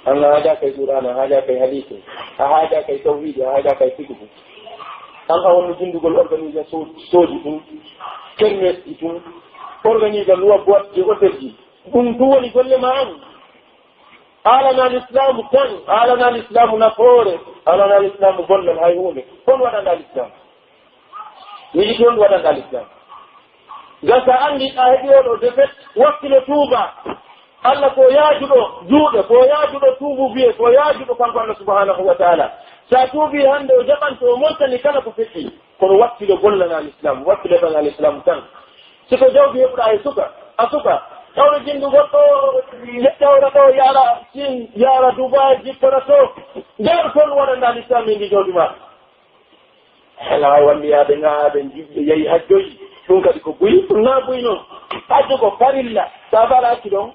An a haajaaka e Qur'aana, a haajaaka e hadiise, a haajaaka e tawhiidi, a haajaaka e fiqhu. An a wonno jinndugol organisation sooji tun, kermesji tun, organiser loi boîte de hôtel ji. Ɗum tun woni golle maa an. A alanaa lislaamu tan, a alanaa lislaamu nafoore, a alanaa lislaamu gollal hay huunde. Hon waɗanɗaa lislaamu? Mi yiɗi on waɗanɗaa lislaamu. Ngam si a anndi a heɓii oo ɗoo defet, wakkilo tuubaa. Allah ko yaajuɗo juuɗe, ko yaajuɗo tuubuubuyee, ko yaajuɗo kanko Allah subhaanahu wa taala. Si a tuubii hannde, o jaɓan to o montani kala ko feƴƴi. Kono wakkilo gollanaa lislaamu, wakkilo heɓanaa lislaamu tan. Si ko jawdi heɓuɗaa e suka, a suka, tawde jinndugol ɗo, ƴettawra ɗo, yaara Siin, yaara Dubaay, jippora to, nder ton waɗanɗaa lislaam e ndi jawdi maa. Hela wambiyaade ŋaaɓe jiɓɓe yahi hajjoyi, ɗum kadi ko buy, ɗum naa buy noon. Hajju ko farilla, so a falaaki ɗon.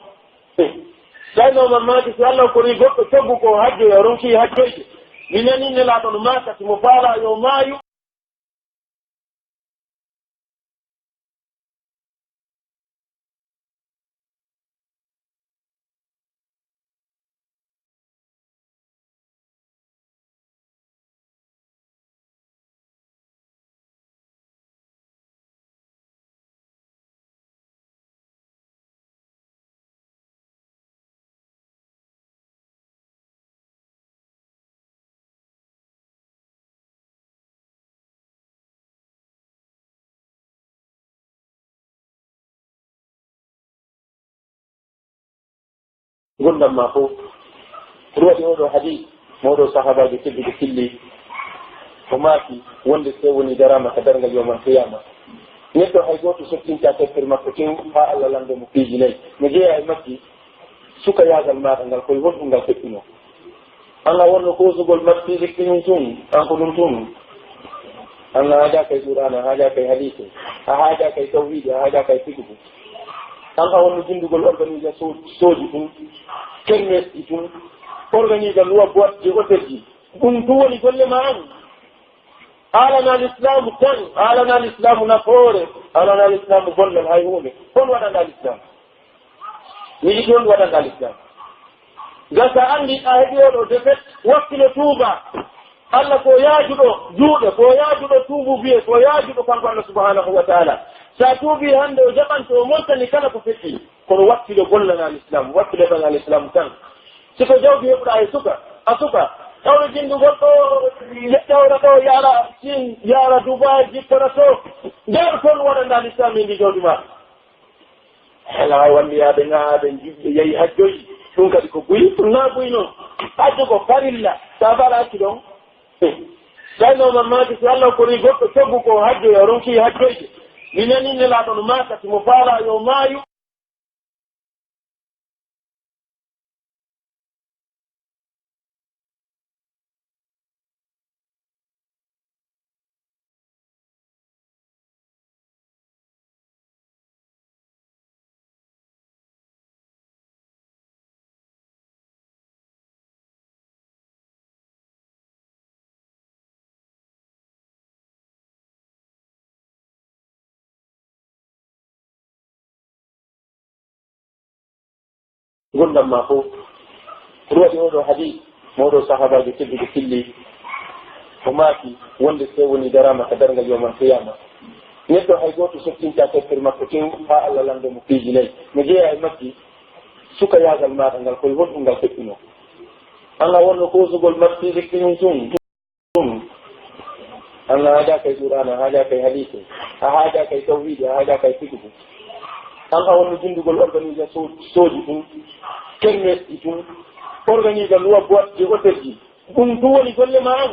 Tawi noon mammaaki si Allah ko ni goɗɗo coggu ko hajjoya, ronki hajjoyde. Mi nanii Nelaaɗo no maaka, si mo faalaa yo maayu. Ngurndan maa fow. Ko ɗum waɗi oo ɗoo hadiis mo oo ɗoo sahaabaajo tedduɗo filli, o maaki wonde si woni daraama ka darngal yawmal qiyaama, neɗɗo hay gooto sottintaa tampere makko tew haa Allah lanndoo mo piiji nay. No jeyaa e majji sukayaagal maaɗa ngal, ko e honɗum ngal feƴƴunoo? An a wonno koosugol mat physique ɗin tun, an ko ɗum tun. An a haajaaka e Qur'aana, a haajaaka e hadiise, a haajaaka e tawhiidi, a haajaaka e fiqhu. An a wonno jinndugol organiser so-, sooji tun, kermesji tun, organiser loi boîte de hôtel ji. Ɗum tun woni golle ma an. Haalana lislaamu tan, haalana lislaamu nafoore, haalana lislaamu gollal hay huunde. Hol waɗanɗaa lislaamu? Miɗi ɗon waɗanɗaa lislaamu. Gasa anndi a heɓi oo ɗoo defet, wakkilo tuuba. Allah ko yaajuɗo juuɗe, ko yaajuɗo tuubu biye, ko yaajuɗo kanko Allah subhanahu wa ta'ala. Sa tuubi hannde o jaɓante o montani kala ko feƴƴi. Kono wakkilo gollana lislaamu, wakkilo ɗon al islaamu tan. Si ko jawdi heɓuɗaa e suka, a suka, tawde jinndugol ɗo, ƴettawra ɗo, yaara Siin, yaara Dubaay, jippora to, nder ton waɗanɗaa lislaamu e ndi jawdi maa. Hela wambiyaade ŋaaɓe jiɓɓe yahi hajjoyi, ɗum kadi ko buy, ɗum naa buy noon. Hajju ko farilla, so a falaaki ɗon. Tawi noon mammaaki si Allah ko ni goɗɗo coggu ko hajjoya, ronki hajjoyde. Mi nanii Nelaaɗo no maaka, si mo faalaa yo maayu. Ngurndan maa fow. Ko ɗum waɗi oo ɗoo hadiis mo oo ɗoo sahaabaajo tedduɗo filli, o maaki wonde si woni daraama ka darngal yawmal qiyaama, neɗɗo hay gooto sottintaa tampere makko tew haa Allah lanndoo mo piiji nay. No jeyaa e majji sukayaagal maaɗa ngal, ko e honɗum ngal feƴƴunoo? An a wonno koosugol mat physique ɗin tun. Ɗum, an a haajaaka e Qur'aana, a haajaaka e hadiise, a haajaaka e tawhiidi, a haajaaka e fiqhu. An a wonno jinndugol organiser so-, sooji tun, kermesji tun, organiser loi boîte de hôtel ji. Ɗum tun woni golle ma an.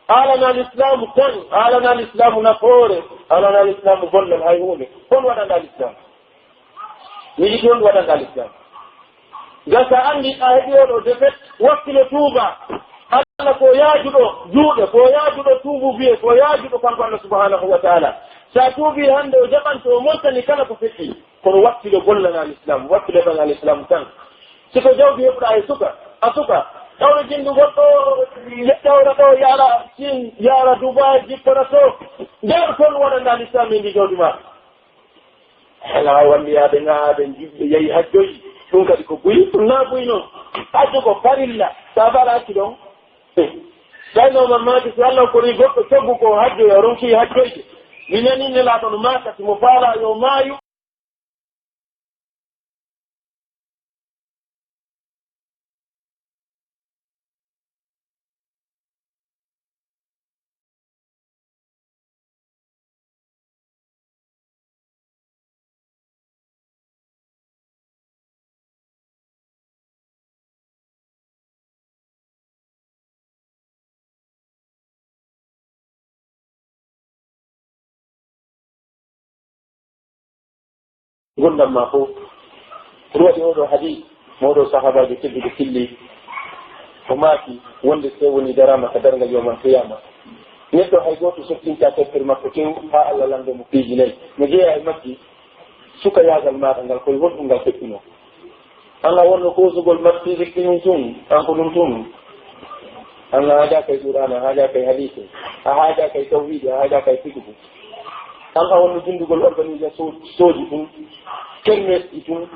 Haalana lislaamu tan, haalana lislaamu nafoore, haalana lislaamu gollal hay huunde. Hol waɗanɗaa lislaamu? Miɗi ɗon waɗanɗaa lislaam. Gasa anndi a heɓi oo ɗoo defet, wakkilo tuuba. Allah ko yaajuɗo juuɗe, ko yaajuɗo tuubu biye, ko yaajuɗo kanko Allah subhanahu wa ta'ala. Sa tuubi hannde o jaɓante o montani kala ko feƴƴi. Kono wakkilo gollana lislaam, wakkilo ɗon al islaam tan. Si ko jawdi heɓuɗaa e suka, a suka, tawde jinndugol ɗo, ƴettawra ɗo, yaara Siin, yaara Dubaay, jippora to. Nder ton waɗanɗaa lislaam e ndi jawdi maa. Hela wambiyaade ŋaaɓe jiɓɓe yahi hajjoyi, ɗum kadi ko buy, ɗum naa buy noon. Hajju ko farilla, so a falaaki ɗon. Tawi noon mammaaki si Allah ko ni goɗɗo coggu ko hajjoya, ronki hajjoyde. Mi nanii Nelaaɗo no maaka, si mo faalaa yo maayu. Ngurndan maa fow. Ko waɗi oo ɗoo hadiis, mo oo ɗoo sahaabaajo tedduɗo filli, o maaki wonde si tawii wonii daraama ka darngal yawmal qiyaama, neɗɗo hay gooto sottintaa tampere makko tew haa Alla lanndoo mo piiji nay. No jeyaa e majji, sukayaagal maaɗa ngal, ko e honɗun ngal feƴƴunoo? An a wonno koosugol match physique ɗin tun, an ko ɗun tun. An a haajaaka e Qur'aana, a haajaaka e hadiise, a haajaaka e tawhiidi, a haajaaka e fiqhu. An a wonno binndugol organisation sooji tun, kermesji tun,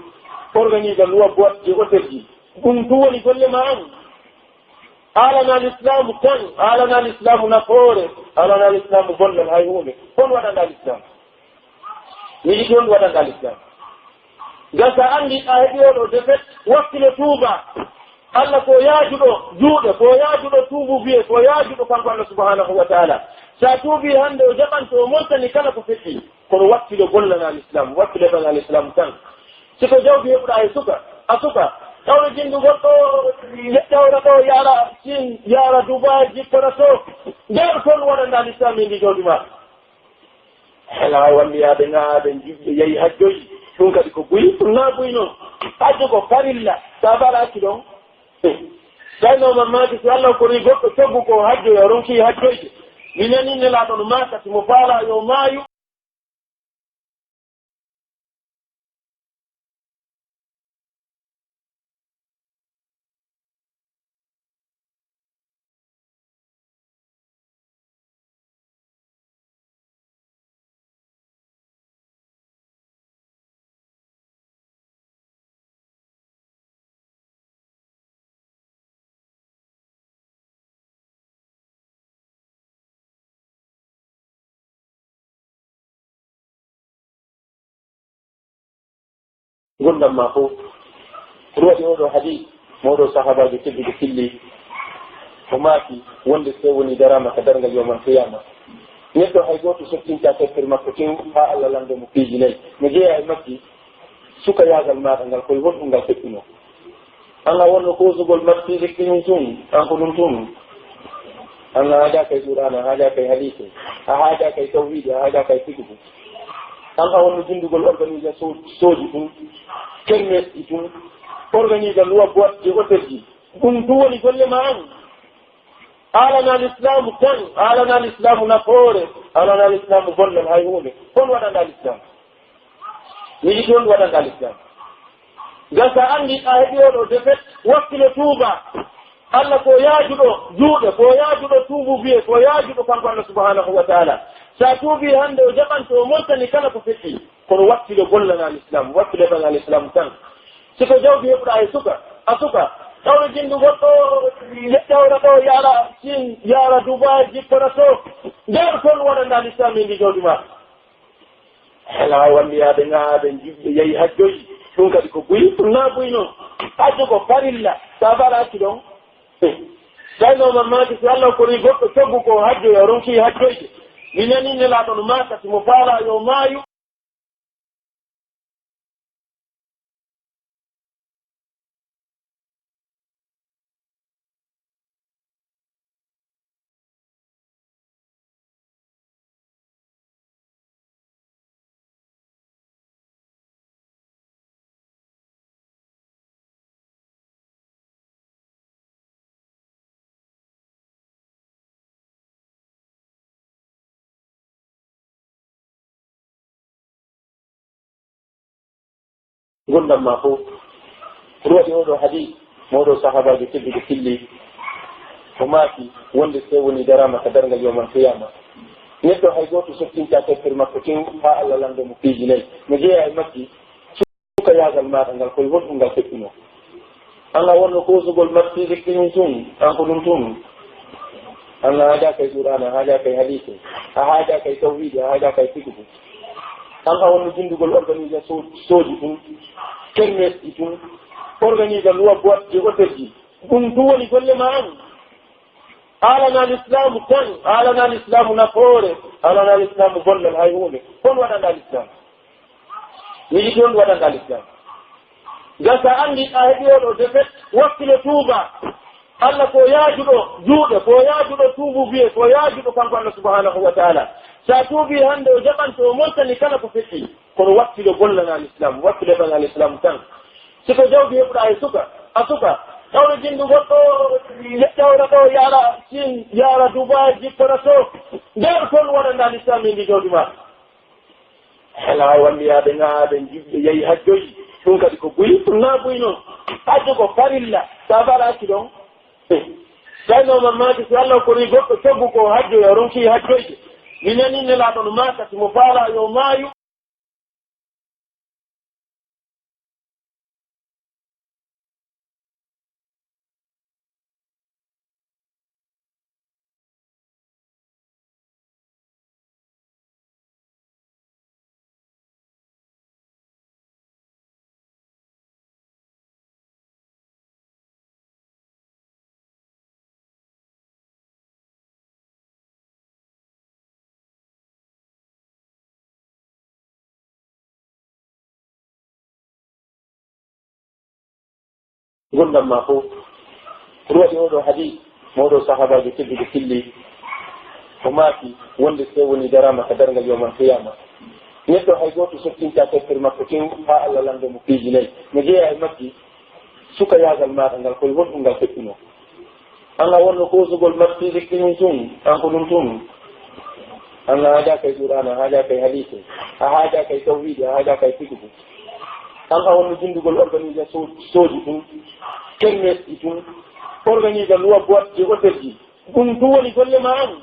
organiser loi boîte de hôtel ji. Ɗun tun woni golle maa an. A alanaa lislaamu tan, a alanaa lislaamu nafoore, a alanaa lislaamu gollal hay huunde. Hon waɗanɗaa lislaamu? Mi yiɗi on waɗanɗaa lislaamu. Ngam si a anndii a heɓii oo ɗoo defet, wakkilo tuubaa. Alla ko yaajuɗo juuɗe, ko yaajuɗo tuubuubiyee, ko yaajuɗo kanko Alla subhaanahu wa taala. Si a tuubii hannde, o jaɓan to o montani kala ko feƴƴi. Kono wakkilo gollanaa lislaamu, wakkilo heɓanaa lislaamu tan. Si ko jawdi heɓuɗaa e suka, a suka, tawre jinndugol ɗoo, tawra ɗoo, yaara Siin, yaara Dubaay, jippora to. Nder ton waɗanɗaa lislaamu e ndi jawdi maa. Hela wambiyaade ŋaaɓe juɓɓe yahi hajjoyi. Ɗun kadi ko buy, ɗun naa buy non. Hajju ko farilla. Sa falaaki ɗon. Tawi no mamaki si Allah kori goɗɗo coggu ko hajjoya, ronki hajjoyde. Mi nani Nelaaɗo no maaka si mo faalaa yo maayu. Ngurndan maa fow. Ko waɗi oo ɗoo hadiis, mo oo ɗoo sahaabaajo tedduɗo filli, o maaki wonde si tawii wonii daraama ka darngal yawmal qiyaama, neɗɗo hay gooto sottintaa tampere makko tew haa Allah lanndoo mo piiji nay. No jeyaa e majji, sukayaagal maaɗa ngal, ko e honɗun ngal feƴƴunoo? An a wonno koosugol match physique ɗin tun, an ko ɗun tun. An a haajaaka e Qur'aana, a haajaaka e hadiise, a haajaaka e tawhiidi, a haajaaka e fiqhu. An a wonno binndugol organisation sooji tun, kermesji tun, organiser loi boîte de hôtel ji. Ɗun tun woni golle maa an. A alanaa lislaamu tan, a alanaa lislaamu nafoore, a alanaa lislaamu gollal hay huunde. Hon waɗanɗaa lislaamu? Mi yiɗi on waɗanɗaa lislaamu. Ngam si a anndii a heɓii oo ɗoo defet, wakkilo tuubaa. Alla ko yaajuɗo juuɗe, ko yaajuɗo tuubuubiyee, ko yaajuɗo kanko Alla subhaanahu wa taala. Si a tuubii hannde, o jaɓan to o montani kala ko feƴƴi. Kono wakkilo gollanaa lislaamu, wakkilo heɓanaa lislaamu tan. Si ko jawdi heɓuɗaa e suka, a suka, tawre jinndugol ɗoo, tawra ɗoo, yaara Siin, yaara Dubaay, jippora to. Nder ton waɗanɗaa lislaamu e ndi jawdi maa. Hela wambiyaade ŋaaɓe juɓɓe yahi hajjoyi. Ɗun kadi ko buy, ɗun naa buy non. Hajju ko farilla. Sa falaaki ɗon. Tawi no mamaki si Allah kori goɗɗo coggu ko hajjoya, ronki hajjoyde. Mi nani Nelaaɗo no maaka si mo faalaa yo maayu. Ngurndan maa fow. Ko waɗi oo ɗoo hadiis, mo oo ɗoo sahaabaajo tedduɗo filli, o maaki wonde si tawii wonii daraama ka darngal yawmal qiyaama, neɗɗo hay gooto sottintaa tampere makko tew haa Allah lanndoo mo piiji nay. No jeyaa e majji, sukayaagal maaɗa ngal, ko e honɗun ngal feƴƴunoo? An a wonno koosugol match physique ɗin tun, an ko ɗun tun. An a haajaaka e Qur'aana, a haajaaka e hadiise, a haajaaka e tawhiidi, a haajaaka e fiqhu. An a wonno binndugol organisation sooji tun, kermesji tun, organiser loi boîte de hôtel ji. Ɗun tun woni golle maa an. A alanaa lislaamu tan, a alanaa lislaamu nafoore, a alanaa lislaamu gollal hay huunde. Hon waɗanɗaa lislaamu? Mi yiɗi on waɗanɗaa lislaamu. Ngam si a anndii a heɓii oo ɗoo defet, wakkilo tuubaa. Alla ko yaajuɗo juuɗe, ko yaajuɗo tuubuubiyee, ko yaajuɗo kanko Alla subhaanahu wa taala. Si a tuubii hannde, o jaɓan to o montani kala ko feƴƴi. Kono wakkilo bollanaa Lislaam, wakkilo heɓanaa Lislaam tan. Si ko jawdi heɓuɗaa e suka, a suka, tawde jinndu goɗɗo, ƴawra ɗo, yaara Siin, yaara Dubaay, jippora to. Nder kon waɗanɗaa Lislaam e ndi jawdi maa. Hela hay wanndiyaade ŋaaɗe, jiɓɓe, yahi hajjoyi. Ɗum kadi ko buy, ɗum naa buy non. Hajjo ko farilla, so a faala accu ɗon. Tawi no mammaaki si Allah korii goɗɗo coggu ko hajjoya, ronki hajjoyde. Mi nanii Nelaaɗo no maaka, si mo faalaa yo maayu. Ngurndan maa fow. Ko ɗum waɗi oo ɗoo hadiis, mo oo ɗoo sahaabaajo tedduɗo filli, o maaki wonde si woni daraama ka darngal yawmal qiyaama, neɗɗo hay gooto sottintaa tampere makko tew haa Allah lanndoo mo piiji nay. No jeyaa e majji sukayaagal maaɗa ngal, ko e honɗum ngal feƴƴunoo? An a wonno koosugol martiiji ɗin tun, an ko ɗum tun. An a haajaaka e Qur'aana, a haajaaka e hadiise, a haajaaka e tawhiidi, a haajaaka e fiqhu. An a wonno jinndugol organisation sooji tun, kermesji tun, organiser loi boîte de hôtel ji. Ɗum tun woni golle maa an.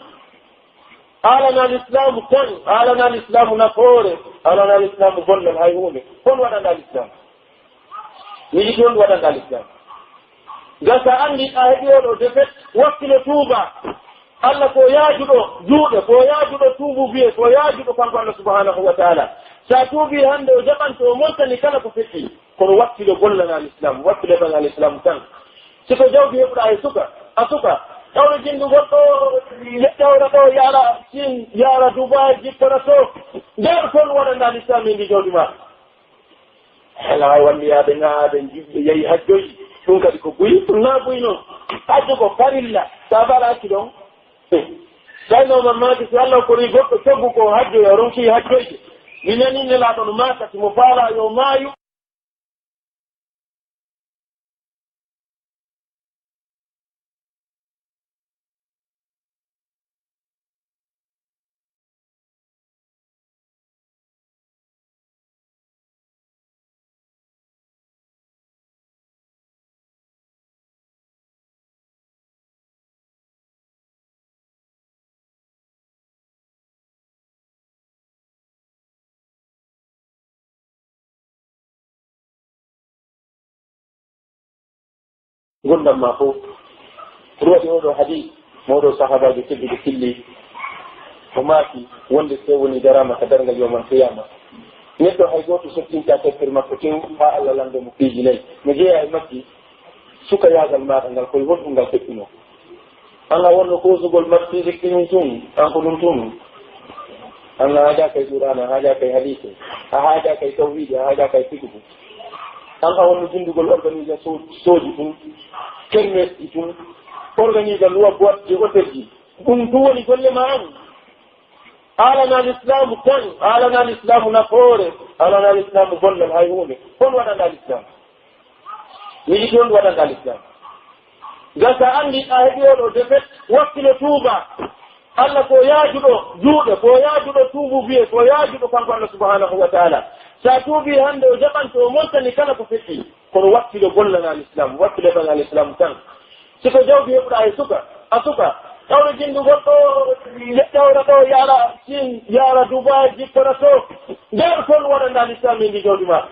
Haalanaa Lislaamu tan, haalanaa Lislaamu nafoore, haalanaa Lislaamu bonnal hay huunde. Hon waɗanɗaa Lislaamu? Miɗi ɗon waɗanɗaa Lislaamu. Gasa anndi a heɓi oo ɗoo defet, wakkilo tuuba. Allah ko yaajuɗo juuɗe, ko yaajuɗo tuubu biye, ko yaajuɗo kanko Allah subhanahu wa ta'ala. Sa tuubi hannde o jaɓanto o montani kala ko feƴƴi. Kono wakkilo bollanaa Lislaamu, wakkilo heɓanaa Lislaamu tan. Si ko jawdi heɓuɗaa e suka, a suka, tawde jinndu goɗɗo, ƴawra ɗo, yaara Siin, yaara Dubaay, jippora to. Nder kon waɗanɗaa Lislaamu e ndi jawdi maa. Hela hay wanndiyaade ŋaaɗe, jiɓɓe, yahi hajjoyi. Ɗum kadi ko buy, ɗum naa buy non. Hajju ko farilla, sa faala accu ɗon. Tawi no mammaaki si Allah korii goɗɗo coggu ko hajjoya, ronki hajjoyde. Mi nanii Nelaaɗo no maaka, si mo faalaa yo maayu. Ngurndan maa fow. Ko ɗum waɗi oo ɗoo hadiis, mo oo ɗoo sahaabaajo tedduɗo filli, o maaki wonde si woni daraama ka darngal yawmal qiyaama, neɗɗo hay gooto sottintaa tampere makko tew haa Allah lanndoo mo piiji nay. No jeyaa e majji sukayaagal maaɗa ngal, ko e honɗum ngal feƴƴunoo? An a wonno koosugol martiiji ɗin tun, an ko ɗum tun. An a haajaaka e Qur'aana, a haajaaka e hadiise, a haajaaka e tawhiidi, a haajaaka e fiqhu. An a wonno jinndugol organisation sooji tun, kermesji tun, organiser loi boîte de hôtel ji. Ɗum tun woni golle maa an. Haalanaa Lislaamu tan, haalanaa Lislaamu nafoore, haalanaa Lislaamu bonnal hay huunde. Hon waɗanɗaa Lislaamu? Miɗi ɗon waɗanɗaa Lislaamu. Gasa anndi a heɓi oo ɗoo defet, wakkilo tuuba. Allah ko yaajuɗo juuɗe, ko yaajuɗo tuubu biye, ko yaajuɗo kanko Allah subhanahu wa ta'ala. Sa tuubi hannde o jaɓanto o montani kala ko feƴƴi. Kono wakkilo bollanaa Lislaamu, wakkilo heɓanaa Lislaamu tan. Si ko jawdi heɓuɗaa e suka, a suka, tawde jinndu goɗɗo, ƴawra ɗo, yaara Siin, yaara Dubaay, jippora to. Nder kon waɗanɗaa Lislaamu e ndi jawdi maa.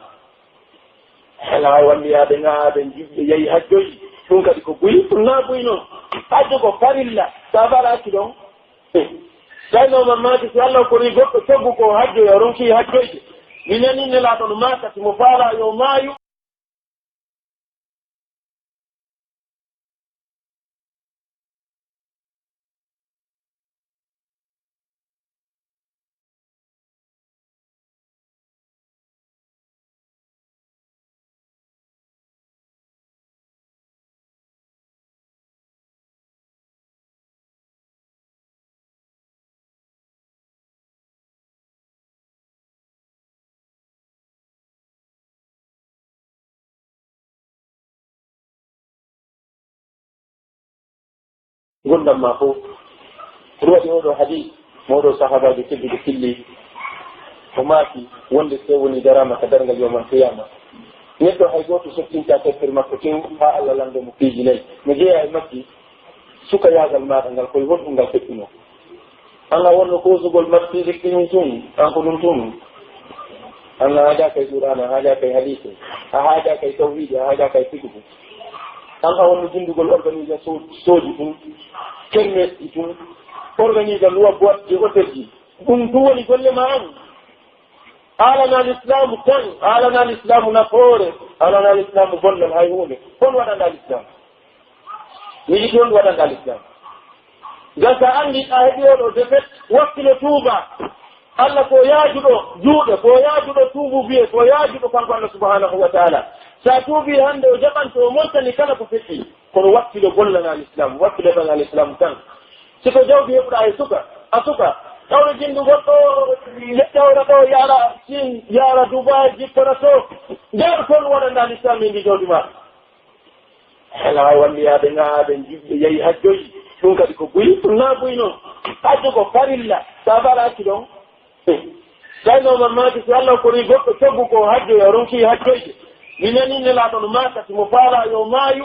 Hela hay wanndiyaade ŋaaɗe, jiɓɓe, yahi hajjoyi. Ɗum kadi ko buy, ɗum naa buy non. Hajjo ko farilla, sa faala accu ɗon. Tawi no mammaaki si Allah korii goɗɗo coggu ko hajjoya, ronki hajjoyde. Mi nanii Nelaaɗo no maaka, si mo faalaa yo maayu. Ngurndan maa fow. Ko ɗum waɗi oo ɗoo hadiis, mo oo ɗoo sahaabaajo tedduɗo filli, o maaki wonde si tawii wonii daraama ka darngal yawmal qiyaama, neɗɗo hay gooto sottintaa tampere makko tew haa Alla lanndoo mo piiji nay. No jeyaa e majji, sukayaagal maaɗa ngal, ko e honɗum ngal feƴƴunoo? An a wonno koosugol marsiidi kiñun tun, an ko ɗum tun. An a haajaaka e Qur'aana, a haajaaka e hadiise, a haajaaka e tawhiidi, a haajaaka e fiqhu. An a wonno jinndugol organisation sooji tun, kermesji tun, organiser loi boîte de hôtel ji. Ɗum tun woni golle maa an. A alanaa lislaamu tan, a alanaa lislaamu nafoore, a alanaa lislaamu bonnal hay huunde. Ko honɗum waɗanɗaa lislaamu? Mi yiɗi honɗum waɗanɗaa lislaamu. Ngam si a anndi a heɓii oo ɗoo defet, wakkilo tuubaa. Alla ko yaajuɗo juuɗe, ko yaajuɗo tuubuubuyee, ko yaajuɗo kanko Alla subhaanahu wa taala. Si a tuubii hannde, o jaɓan to o montani kala ko feƴƴi. Kono wakkilo gollanaa lislaamu, wakkilo ɓaŋaa lislaamu tan. Si ko jawdi heɓuɗaa e suka, a suka, tawde jinndugol ɗoo, tawra ɗoo, yaara Siin, yaara Dubaay, jippora to. Njaar ko honɗum waɗanɗaa lislaamu e ndii jawdi maa? Hela walliyaaɓe ŋaaɓe juɓɓe yahi hajjoyi. Ɗum kadi ko buy, ɗum naa buy non. Hajju ko farilla. Sa baraaki ɗon. Tawi no mamaki si Allah kori goɗɗo coggu ko hajjoya, ronki hajjoyde. Mi nani Nelaaɗo no maaka si mo faalaa yo maayu.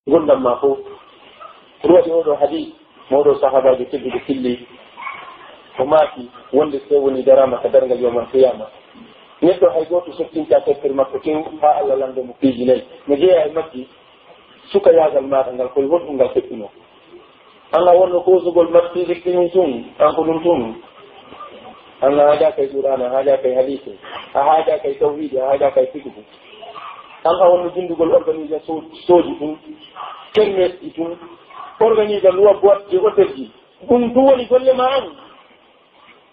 Ngurndan maa fow. Ko ɗum waɗi oo ɗoo hadiis, mo oo ɗoo sahaabaajo tedduɗo filli, o maaki wonde si tawii wonii daraama ka darngal yawmal qiyaama, neɗɗo hay gooto sottintaa tampere makko tew haa Allah lanndoo mo piiji nay. No jeyaa e majji, sukayaagal maaɗa ngal, ko e honɗum ngal feƴƴunoo? An a wonno koosugol marsiidi kiñun tun, an ko ɗum tun. An a haajaaka e Qur'aana, a haajaaka e hadiise, a haajaaka e tawhiidi, a haajaaka e fiqhu. An a wonno jinndugol organisation sooji tun, kermesji tun, organiser loi boîte de hôtel ji. Ɗum tun woni golle maa an.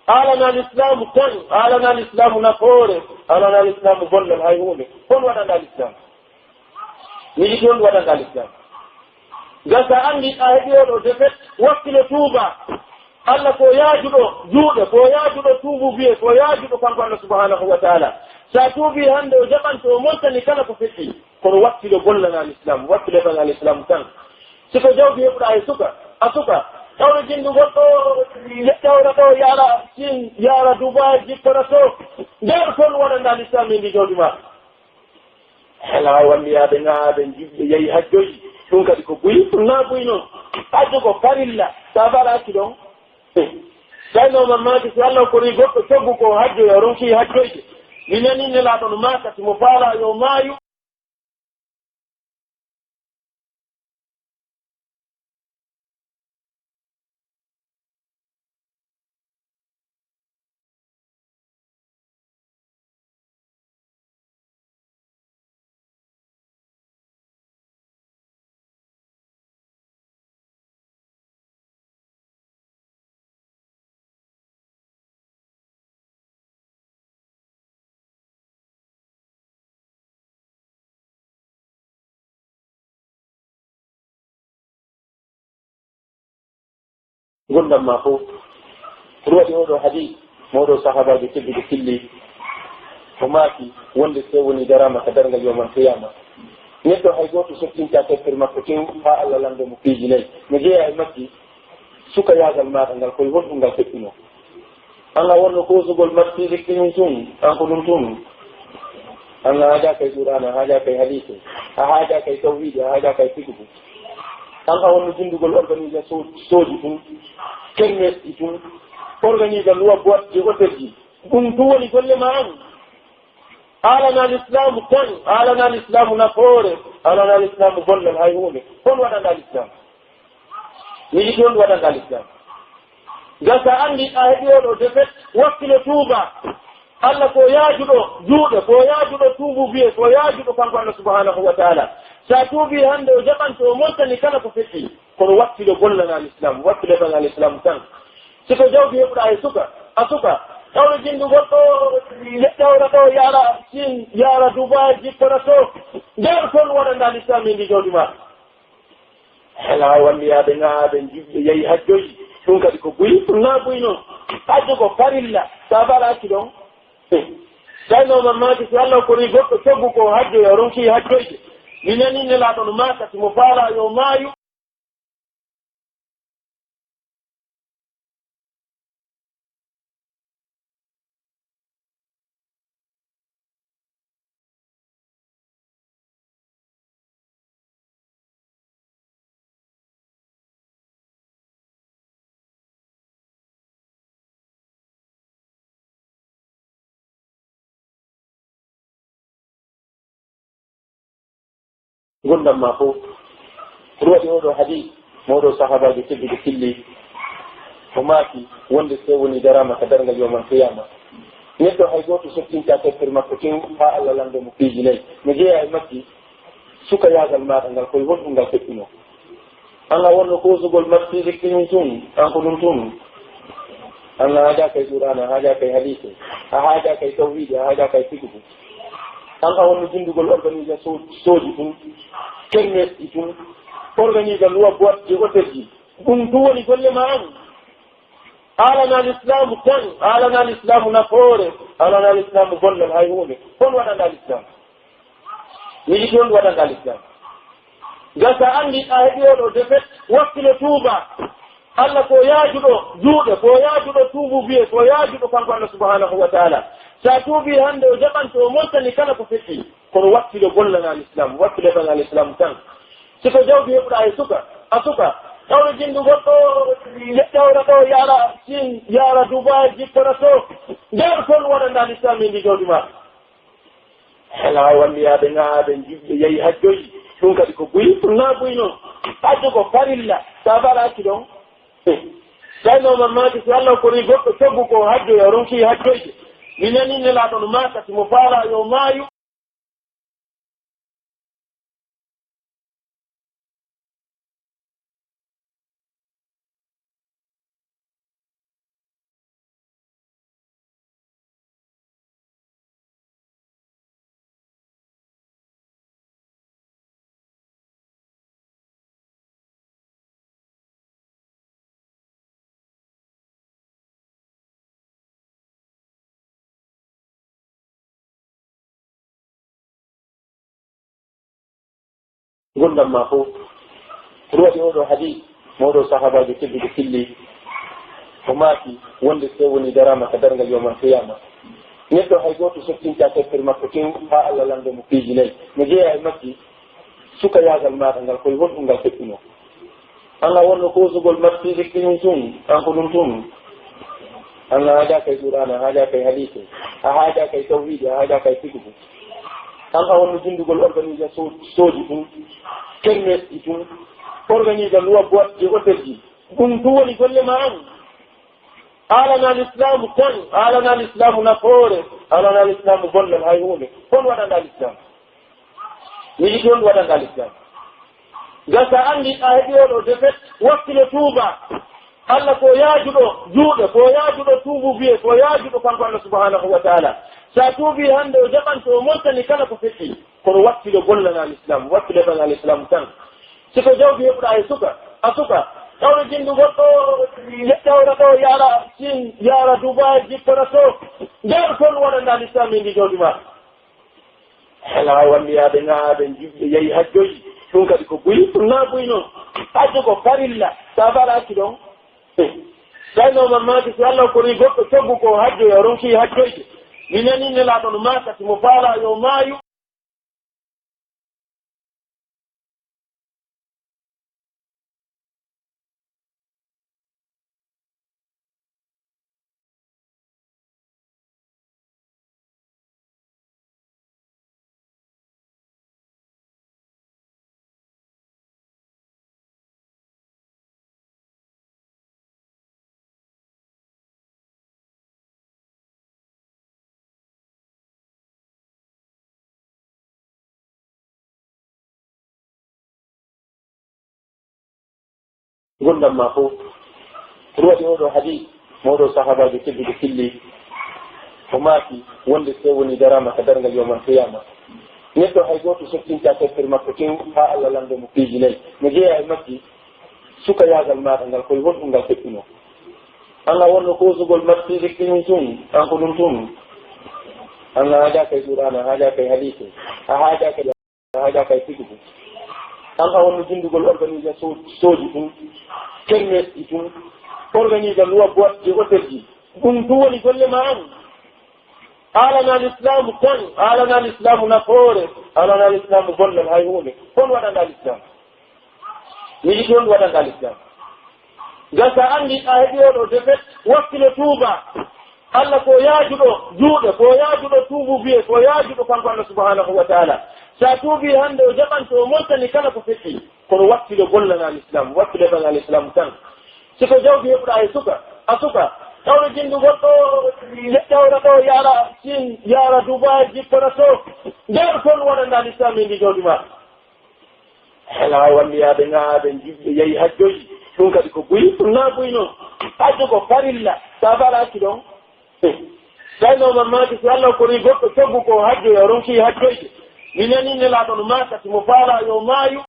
A alanaa lislaamu tan, a alanaa lislaamu nafoore, a alanaa lislaamu bonnal hay huunde. Ko honɗum waɗanɗaa lislaamu? Mi yiɗi honɗum waɗanɗaa lislaamu. Ngam si a anndi a heɓii oo ɗoo defet, wakkilo tuubaa. Alla ko yaajuɗo juuɗe, ko yaajuɗo tuubuubuyee, ko yaajuɗo kanko Alla subhaanahu wa taala. Si a tuubii hannde, o jaɓan to o montani kala ko feƴƴi. Kono wakkilo gollanaa lislaamu, wakkilo ɓaŋaa lislaamu tan. Si ko jawdi heɓuɗaa e suka, a suka, tawde jinndugol ɗoo, tawra ɗoo, yaara Siin, yaara Dubaay, jippora to. Njaar ko honɗum waɗanɗaa lislaamu e ndii jawdi maa? Hela walliyaaɓe ŋaaɓe juɓɓe yahi hajjoyi. Ɗum kadi ko buy, ɗum naa buy non. Hajju ko farilla. Sa baraaki ɗon. Tawi no mamaki si Allah kori goɗɗo coggu ko hajjoya, ronki hajjoyde. Mi nani Nelaaɗo no maaka si mo faalaa yo maayu. Ngurndan maa fow. Ko ɗum waɗi oo ɗoo hadiis, mo oo ɗoo sahaabaajo tedduɗo filli, o maaki wonde si tawii wonii daraama ka darngal yawmal qiyaama, neɗɗo hay gooto sottintaa tampere makko tew haa Alla lanndoo mo piiji nay. No jeyaa e majji, sukayaagal maaɗa ngal, ko e honɗum ngal feƴƴunoo? An a wonno koosugol marsiidi kiñun tun, an ko ɗum tun. An a haajaaka e Qur'aana, a haajaaka e hadiise, a haajaaka e tawhiidi, a haajaaka e fiqhu. An a wonno jinndugol organisation sooji tun, kermesji tun, organiser loi boîte de hôtel ji. Ɗum tun woni golle maa an. A alanaa lislaamu tan, a alanaa lislaamu nafoore, a alanaa lislaamu bonnal hay huunde. Ko honɗum waɗanɗaa lislaamu? Mi yiɗi honɗum waɗanɗaa lislaamu. Ngam si a anndi a heɓii oo ɗoo defet, wakkilo tuubaa. Alla ko yaajuɗo juuɗe, ko yaajuɗo tuubuubuyee, ko yaajuɗo kanko Alla subhaanahu wa taala. Si a tuubii hannde, o jaɓan to o montani kala ko feƴƴi. Kono wakkilo gollana Lislaamu, wakkilo ɓana Lislaamu tan. Si ko jawdi heɓuɗaa e suka, a suka, tawde jinndu goɗɗo, ƴettawra ɗo, yaara Siin, yaara Dubaay, jippora to. Nder kon waɗanɗaa Lislaamu e ndi jawdi maa. Hela walliyaade ŋaaɓe, juɓɓe, yahi hajjoyi. Ɗum kadi ko buy, ɗum naa buy non. Hajju ko farilla, so a faalaaki ɗon. Tawi no man maaki, si Allah korii goɗɗo coggu ko hajjoya, o ronki hajjoyde. Mi nanii Nelaaɗo no maaka, si mo faalaa yo maayu. Ngurndan maa fow. Ko ɗum waɗi oo ɗoo hadiis, mo oo ɗoo sahaabaajo tedduɗo filli, o maaki wonde si woni daraama ka darngal yawmal qiyaama, neɗɗo hay gooto sottintaa tampere makko tew haa Allah lanndoo mo piiji nayi. No jeyaa e majji, sukayaagal maaɗa ngal, ko e honɗum ngal feƴƴunoo? An a wonno koosugol mattiiɗe kiñi tun, an ko ɗum tun. An a haajaaka e Qur'aana, a haajaaka e hadiise, a haajaaka e tawhiidi, a haajaaka e fiqhu. An a wonno jinndugol organisation sooji tun, kermesji tun, organiser loi boîte de hôtelji. Ɗum tun woni golle maa an. Haalanaa Lislaamu tan, haalanaa Lislaamu nafoore, haalanaa Lislaamu gollal hay huunde. Kon waɗanɗaa Lislaamu. Miɗi toon waɗanɗaa Lislaam. Ngam so a anndi a heɓi oo ɗoo defet, wakkilo tuuba. Allah ko yaajuɗo juuɗe, ko yaajuɗo tuubuubuyee, ko yaajuɗo kanko Allah subhanahu wa ta'ala. So a tuubii hannde, o jaɓan to o montani kala ko feƴƴi. Kono wakkilo gollana Lislaam, wakkilo ɓana Lislaam tan. Si ko jawdi heɓuɗaa e suka, a suka, tawde jinndu goɗɗo, ƴettawra ɗo, yaara Siin, yaara Dubaay, jippora to. Nder kon waɗanɗaa Lislaam e ndi jawdi maa. Hela walliyaade ŋaaɓe, juɓɓe, yahi hajjoyi. Ɗum kadi ko buy, ɗum naa buy non. Hajju ko farilla, so a faalaaki ɗon. Tawi no man maaki, si Allah korii goɗɗo coggu ko hajjoya, o ronki hajjoyde. Mi nanii Nelaaɗo no maaka, si mo faalaa yo maayu. Ngurndan maa fow. Ko ɗum waɗi oo ɗoo hadiis, mo oo ɗoo sahaabaajo tedduɗo filli, o maaki wonde si woni daraama ka darngal yawmal qiyaama, neɗɗo hay gooto sottintaa tampere makko tew haa Allah lanndoo mo piiji nayi. No jeyaa e majji, sukayaagal maaɗa ngal, ko e honɗum ngal feƴƴunoo? An a wonno koosugol mattiiɗe kiñi tun, an ko ɗum tun. An a haajaaka e Qur'aana, a haajaaka e hadiise, a haajaaka e tawhiidi, a haajaaka e fiqhu. An a wonno jinndugol organisation sooji tun, kermesji tun, organiser loi boîte de hôtelji. Ɗum tun woni golle maa an. Haalanaa Lislaamu tan, haalanaa Lislaamu nafoore, haalanaa Lislaamu gollal hay huunde. Kon waɗanɗaa Lislaamu. Miɗi toon waɗanɗaa Lislaamu. Ngam so a anndi a heɓi oo ɗoo defet, wakkilo tuuba. Allah ko yaajuɗo juuɗe, ko yaajuɗo tuubuubuyee, ko yaajuɗo kanko Allah subhanahu wa ta'ala. So a tuubii hannde, o jaɓan to o montani kala ko feƴƴi. Kono wakkilo gollana Lislaamu, wakkilo ɓana Lislaamu tan. Si ko jawdi heɓuɗaa e suka, a suka, tawde jinndu goɗɗo, ƴettawra ɗo, yaara Siin, yaara Dubaay, jippora to. Nder kon waɗanɗaa Lislaamu e ndi jawdi maa. Hela walliyaade ŋaaɓe, juɓɓe, yahi hajjoyi. Ɗum kadi ko buy, ɗum naa buy non. Hajju ko farilla, so a faalaaki ɗon. Tawi no man maaki, si Allah korii goɗɗo coggu ko hajjoya, o ronki hajjoyde. Mi nanii Nelaaɗo no maaka, si mo faalaa yo maayu. Ngurndan maa fow. Ko waɗi oo ɗoo hadiis, mo oo ɗoo sahaabaajo tedduɗo filli, o maaki wonde si tawii wonii daraama ka darngal yawmal qiyaama, neɗɗo hay gooto sottintaa tampere makko tew haa Alla lanndoo mo piiji nay. No jeyaa e majji, sukayaagal maaɗa ngal, ko e honɗun ngal feƴƴunoo? An a wonno koosugol match physique ɗin tun, an ko ɗun tun. An a haajaaka e Qur'aana, a haajaaka e hadiise, a haajaaka e a haajaaka e fiqhu. An a wonno jinndugol organisation sooji ɗin, kermesji ɗin, organiser loi boîte de hôtel ji. Ɗun tun woni golle maa an. A alanaa lislaamu tan, a alanaa lislaamu nafoore, a alanaa lislaamu gollal hay huunde. Hon waɗanɗaa lislaamu? Miɗo yiɗi hon waɗanɗaa lislaamu? Gasa anndi a heɓi oo ɗoo defet, wakkilo tuuba. Alla ko yaajuɗo juuɗe, ko yaajuɗo tuubuuɓe, ko yaajuɗo kanko Alla subhanahu wa ta'ala. Sa tuubii hannde o jaɓan to o montani kala ko feƴƴi. Kono wakkilo gollanaa lislaamu, wakkilo heɓanaa lislaamu tan. Si ko jawdi heɓuɗaa e suka, a suka, tawde jinndu goɗɗo, ƴawra ɗoo, yaara Siin, yaara Dubaay, jippora to. Nder kon waɗanɗaa lislaamu e ndi jawdi maa. Hela walliyaade ŋaaɓe jiɓɓe yahi hajjoji. Ɗum kadi ko buy, ɗum naa buy non. Hajjo ko farilla. Sa falaaki ɗon. Tawi no man maaki si Allah kori goɗɗo coggu ko hajjoya, ronki hajjoyde. Mi nani Nelaaɗo no maaka si mo faalaa yo maayu.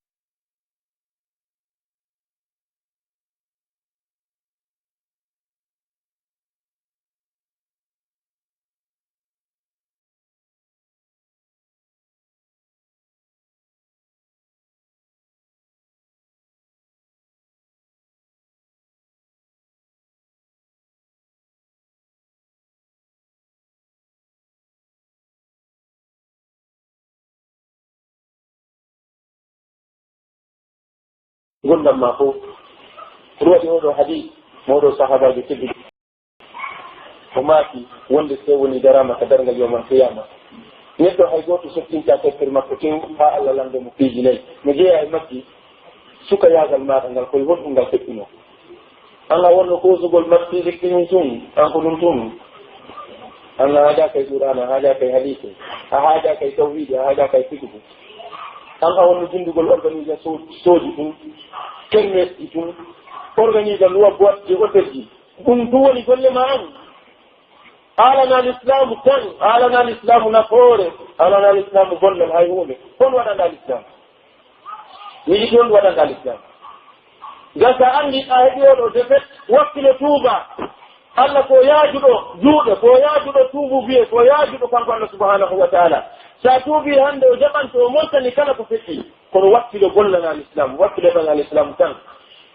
Ngurndan maa fow. Ko waɗi oo ɗoo hadiis, mo oo ɗoo sahaabaajo tedduɗo. O maaki wonde si tawii wonii daraama ka darngal yawmal qiyaama, neɗɗo hay gooto sottintaa tampere makko tew haa Alla lanndoo mo piiji nay. No jeyaa e majji, sukayaagal maaɗa ngal, ko e honɗun ngal feƴƴunoo? An a wonno koosugol match physique ɗin tun, an ko ɗun tun. An a haajaaka e Qur'aana, a haajaaka e hadiise, a haajaaka e tawhiidi, a haajaaka e fiqhu. An a wonno jinndugol organisation sooji ɗin, kermesji ɗin, organiser loi boîte de hôtel ji. Ɗum tun woni golle maa an. A alanaa lislaamu tan, a alanaa lislaamu nafoore, a alanaa lislaamu gollal hay huunde. Hon waɗanɗaa lislaamu? Miɗo yiɗi hon waɗanɗaa lislaamu? Gasa anndi a heɓi oo ɗoo defet, wakkilo tuuba. Alla ko yaajuɗo juuɗe, ko yaajuɗo tuubuuɓe, ko yaajuɗo kanko Alla subhanahu wa ta'ala. Sa tuubii hannde o jaɓan to o montani kala ko feƴƴi. Kono wakkilo gollanaa lislaamu, wakkilo heɓanaa lislaamu tan.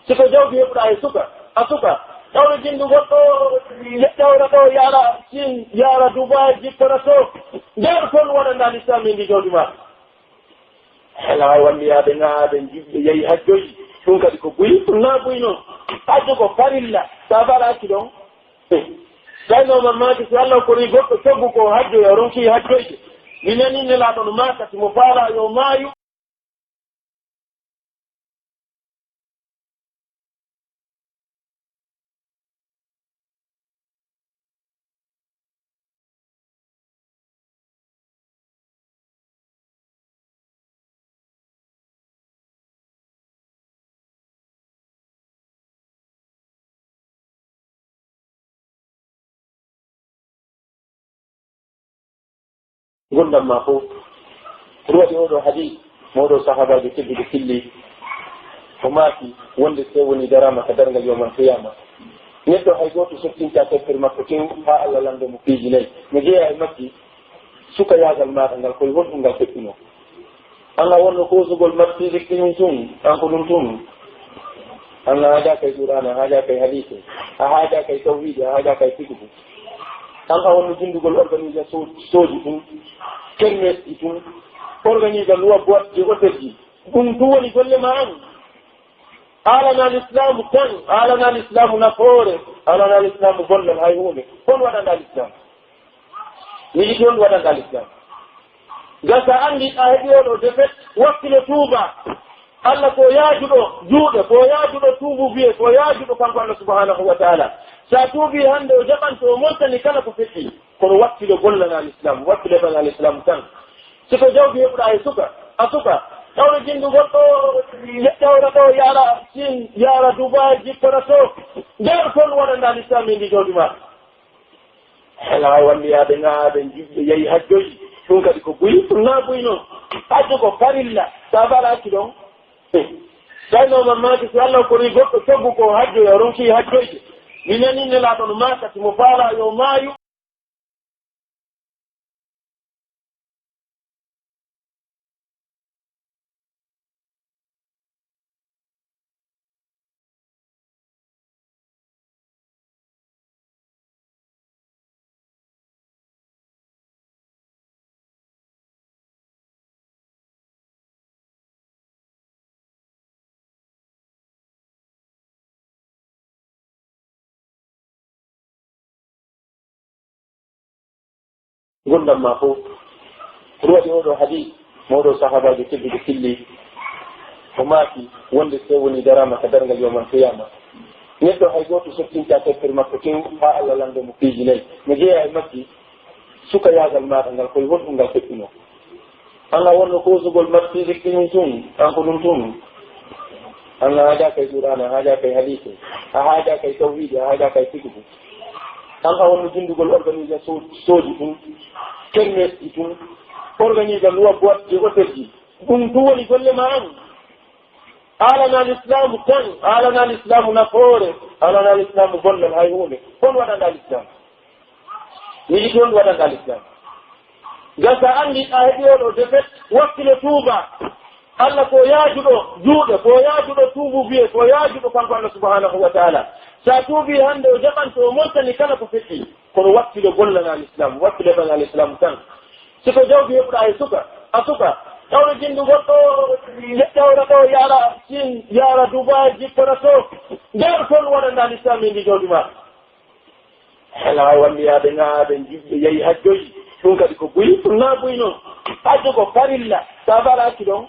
Si ko jawdi heɓuɗaa e suka, a suka, tawde jinndu goɗɗo, ƴawra ɗoo, yaara Siin, yaara Dubaay, jippora to. Nder kon waɗanɗaa lislaamu e ndi jawdi maa. Hela walliyaade ŋaaɓe jiɓɓe yahi hajjoji. Ɗum kadi ko buy, ɗum naa buy non. Hajjo ko farilla. Sa falaaki ɗon. Tawi no man maaki si Allah kori goɗɗo coggu ko hajjoya, ronki hajjoyde. Mi nani Nelaaɗo no maaka si mo faalaa yo maayu. Ngurndan maa fow. Ko waɗi oo ɗoo hadiis, mo oo ɗoo sahaabaajo tedduɗo filli, o maaki wonde si tawii wonii daraama ka darngal yawmal qiyaama, neɗɗo hay gooto sottintaa tampere makko tew haa Allah lanndoo mo piiji nay. No jeyaa e majji, sukayaagal maaɗa ngal, ko e honɗun ngal feƴƴunoo? An a wonno koosugol match physique ɗin tun, an ko ɗum tun. An a haajaaka e Qur'aana, a haajaaka e hadiise, a haajaaka e tawhiidi, a haajaaka e fiqhu. An a wonno jinndugol organisation sooji ɗin, kermesji ɗin, organiser loi boîte de hôtel ji. Ɗum tun woni golle maa an. A alanaa lislaamu tan, a alanaa lislaamu nafoore, a alanaa lislaamu gollal hay huunde. Hon waɗanɗaa lislaamu? Miɗo yiɗi hon waɗanɗaa lislaamu? Gasa anndi a heɓi oo ɗoo defet, wakkilo tuuba. Alla ko yaajuɗo juuɗe, ko yaajuɗo tuubuuɓe, ko yaajuɗo kanko Alla subhanahu wa ta'ala. Sa tuubii hannde o jaɓan to o montani kala ko feƴƴi. Kono wakkilo gollanaa lislaamu, wakkilo heɓanaa lislaamu tan. Si ko jawdi heɓuɗaa e suka, a suka, Tawre jindugol ɗo, tawre ɗo, yaara Siin, yaara Dubaay, jippora to. Nder kon waɗanɗaa lislaam e ndi jawdi maa. Hela walliyaade ŋaaɓe, jiɓɓe, yahi hajjoji. Ɗum kadi ko buy, ɗum naa buy non. Hajju ko farilla, sa bara accu ɗon. Tawi no mamaki si Allah kori goɗɗo coggu ko hajjoya, ronki hajjoyde. Mi nani Nelaaɗo no maaka, si mo faala yo maayu. Ngurndan maa fow. Ko ɗum waɗi oo ɗoo hadiis, mo oo ɗoo sahaabaajo tedduɗo filli, o maaki wonde si woni daraama ka darngal yawmal qiyaama, neɗɗo hay gooto sottintaa tampere makko tew haa Allah lanndoo mo piiji nay. No jeyaa e majji sukayaagal maaɗa ngal, ko e honɗum ngal feƴƴunoo? An a wonno koosugol marsiidi ɗin tun, kanko ɗum tun. An a haajaaka e Qur'aana, a haajaaka e hadiise, a haajaaka e tawhiidi, a haajaaka e fiqhu. An a wonno jindugol organisation sooji tun, kermesji tun, organiser loi boîte de hôtel ji. Ɗum tun woni golle maa an. Haalanaa lislaamu tan, haalanaa lislaamu nafoore, haalanaa lislaamu gollal hay huunde. Hon waɗanɗaa lislaamu? Miɗi toon waɗanɗaa lislaam. Ngam so a anndi a heɓi oo ɗoo defet, wakkilo tuuba. Allah ko yaajuɗo juuɗe, ko yaajuɗo tuubu biye, ko yaajuɗo kanko Allah subhanahu wa ta'ala. So a tuubii hannde o jaɓanto o montani kala ko feƴƴi. Kono wakkilo gollanaa lislaam, wakkilo ɓanaa lislaam tan. Si ko jawdi heɓuɗaa e suka, a suka, tawre jindugol ɗo, tawre ɗo, yaara Siin, yaara Dubaay, jippora to. Nder kon waɗanɗaa lislaam e ndi jawdi maa. Hela walliyaade ŋaaɓe, jiɓɓe, yahi hajjoji. Ɗum kadi ko buy, ɗum naa buy non. Hajju ko farilla, sa bara accu ɗon.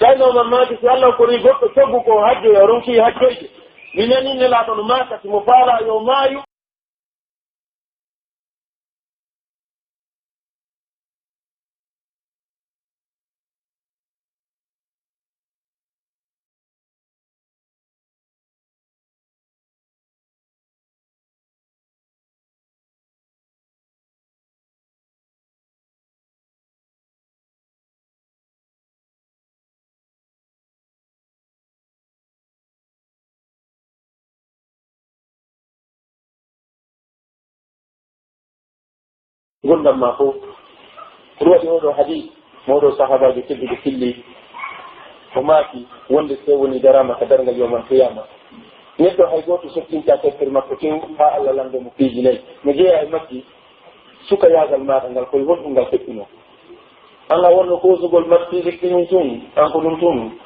Tawi no mamaki si Allah kori goɗɗo coggu ko hajjoya, ronki hajjoyde. Mi nani Nelaaɗo no maaka, si mo faala yo maayu. Ngurndan maa fow. Ko ɗum waɗi oo ɗoo hadiis, mo oo ɗoo sahaabaajo tedduɗo filli, o maaki wonde si woni daraama ka darngal yawmal qiyaama, neɗɗo hay gooto sottintaa tampere makko tew haa Allah lanndoo mo piiji nay. No jeyaa e majji sukayaagal maaɗa ngal, ko e honɗum ngal feƴƴunoo? An a wonno koosugol marsiidi ɗin tun, kanko ɗum tun.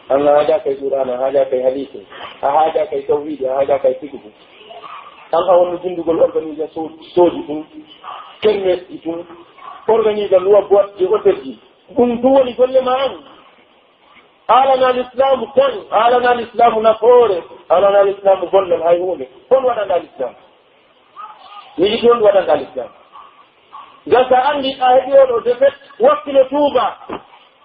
An a haajaaka e Qur'aana, a haajaaka e hadiise, a haajaaka e tawhiidi, a haajaaka e fiqhu. An a wonno jindugol organisation sooji tun, kermesji tun, organiser loi boîte de hôtel ji. Ɗum tun woni golle maa an. Haalanaa lislaamu tan, haalanaa lislaamu nafoore, haalanaa lislaamu gollal hay huunde. Hon waɗanɗaa lislaamu? Miɗi toon waɗanɗaa lislaam. Ngam so a anndi a heɓi oo ɗoo defet, wakkilo tuuba.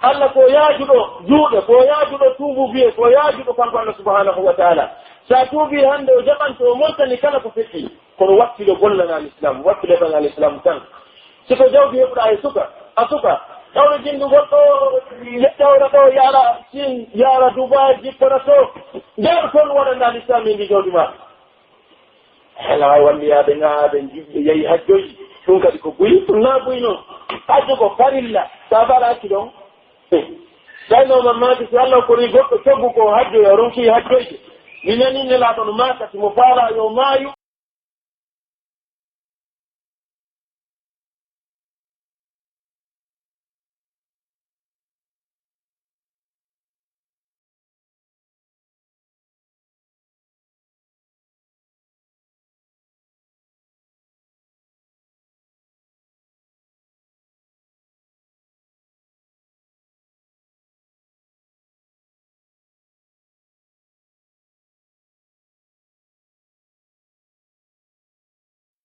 Allah ko yaajuɗo juuɗe, ko yaajuɗo tuubu biye, ko yaajuɗo kanko Allah subhanahu wa ta'ala. So a tuubii hannde o jaɓanto o montani kala ko feƴƴi. Kono wakkilo gollanaa lislaam, wakkilo ɓanaa lislaam tan. Si ko jawdi heɓuɗaa e suka, a suka, tawre jindugol ɗo, tawre ɗo, yaara Siin, yaara Dubaay, jippora to. Nder kon waɗanɗaa lislaam e ndi jawdi maa. Hela walliyaade ŋaaɓe, jiɓɓe, yahi hajjoji. Ɗum kadi ko buy, ɗum naa buy non. Hajju ko farilla, sa bara accu ɗon. Tawi no mamaki si Allah kori goɗɗo coggu ko hajjoya, ronki hajjoyde. Mi nani Nelaaɗo no maaka, si mo faala yo maayu.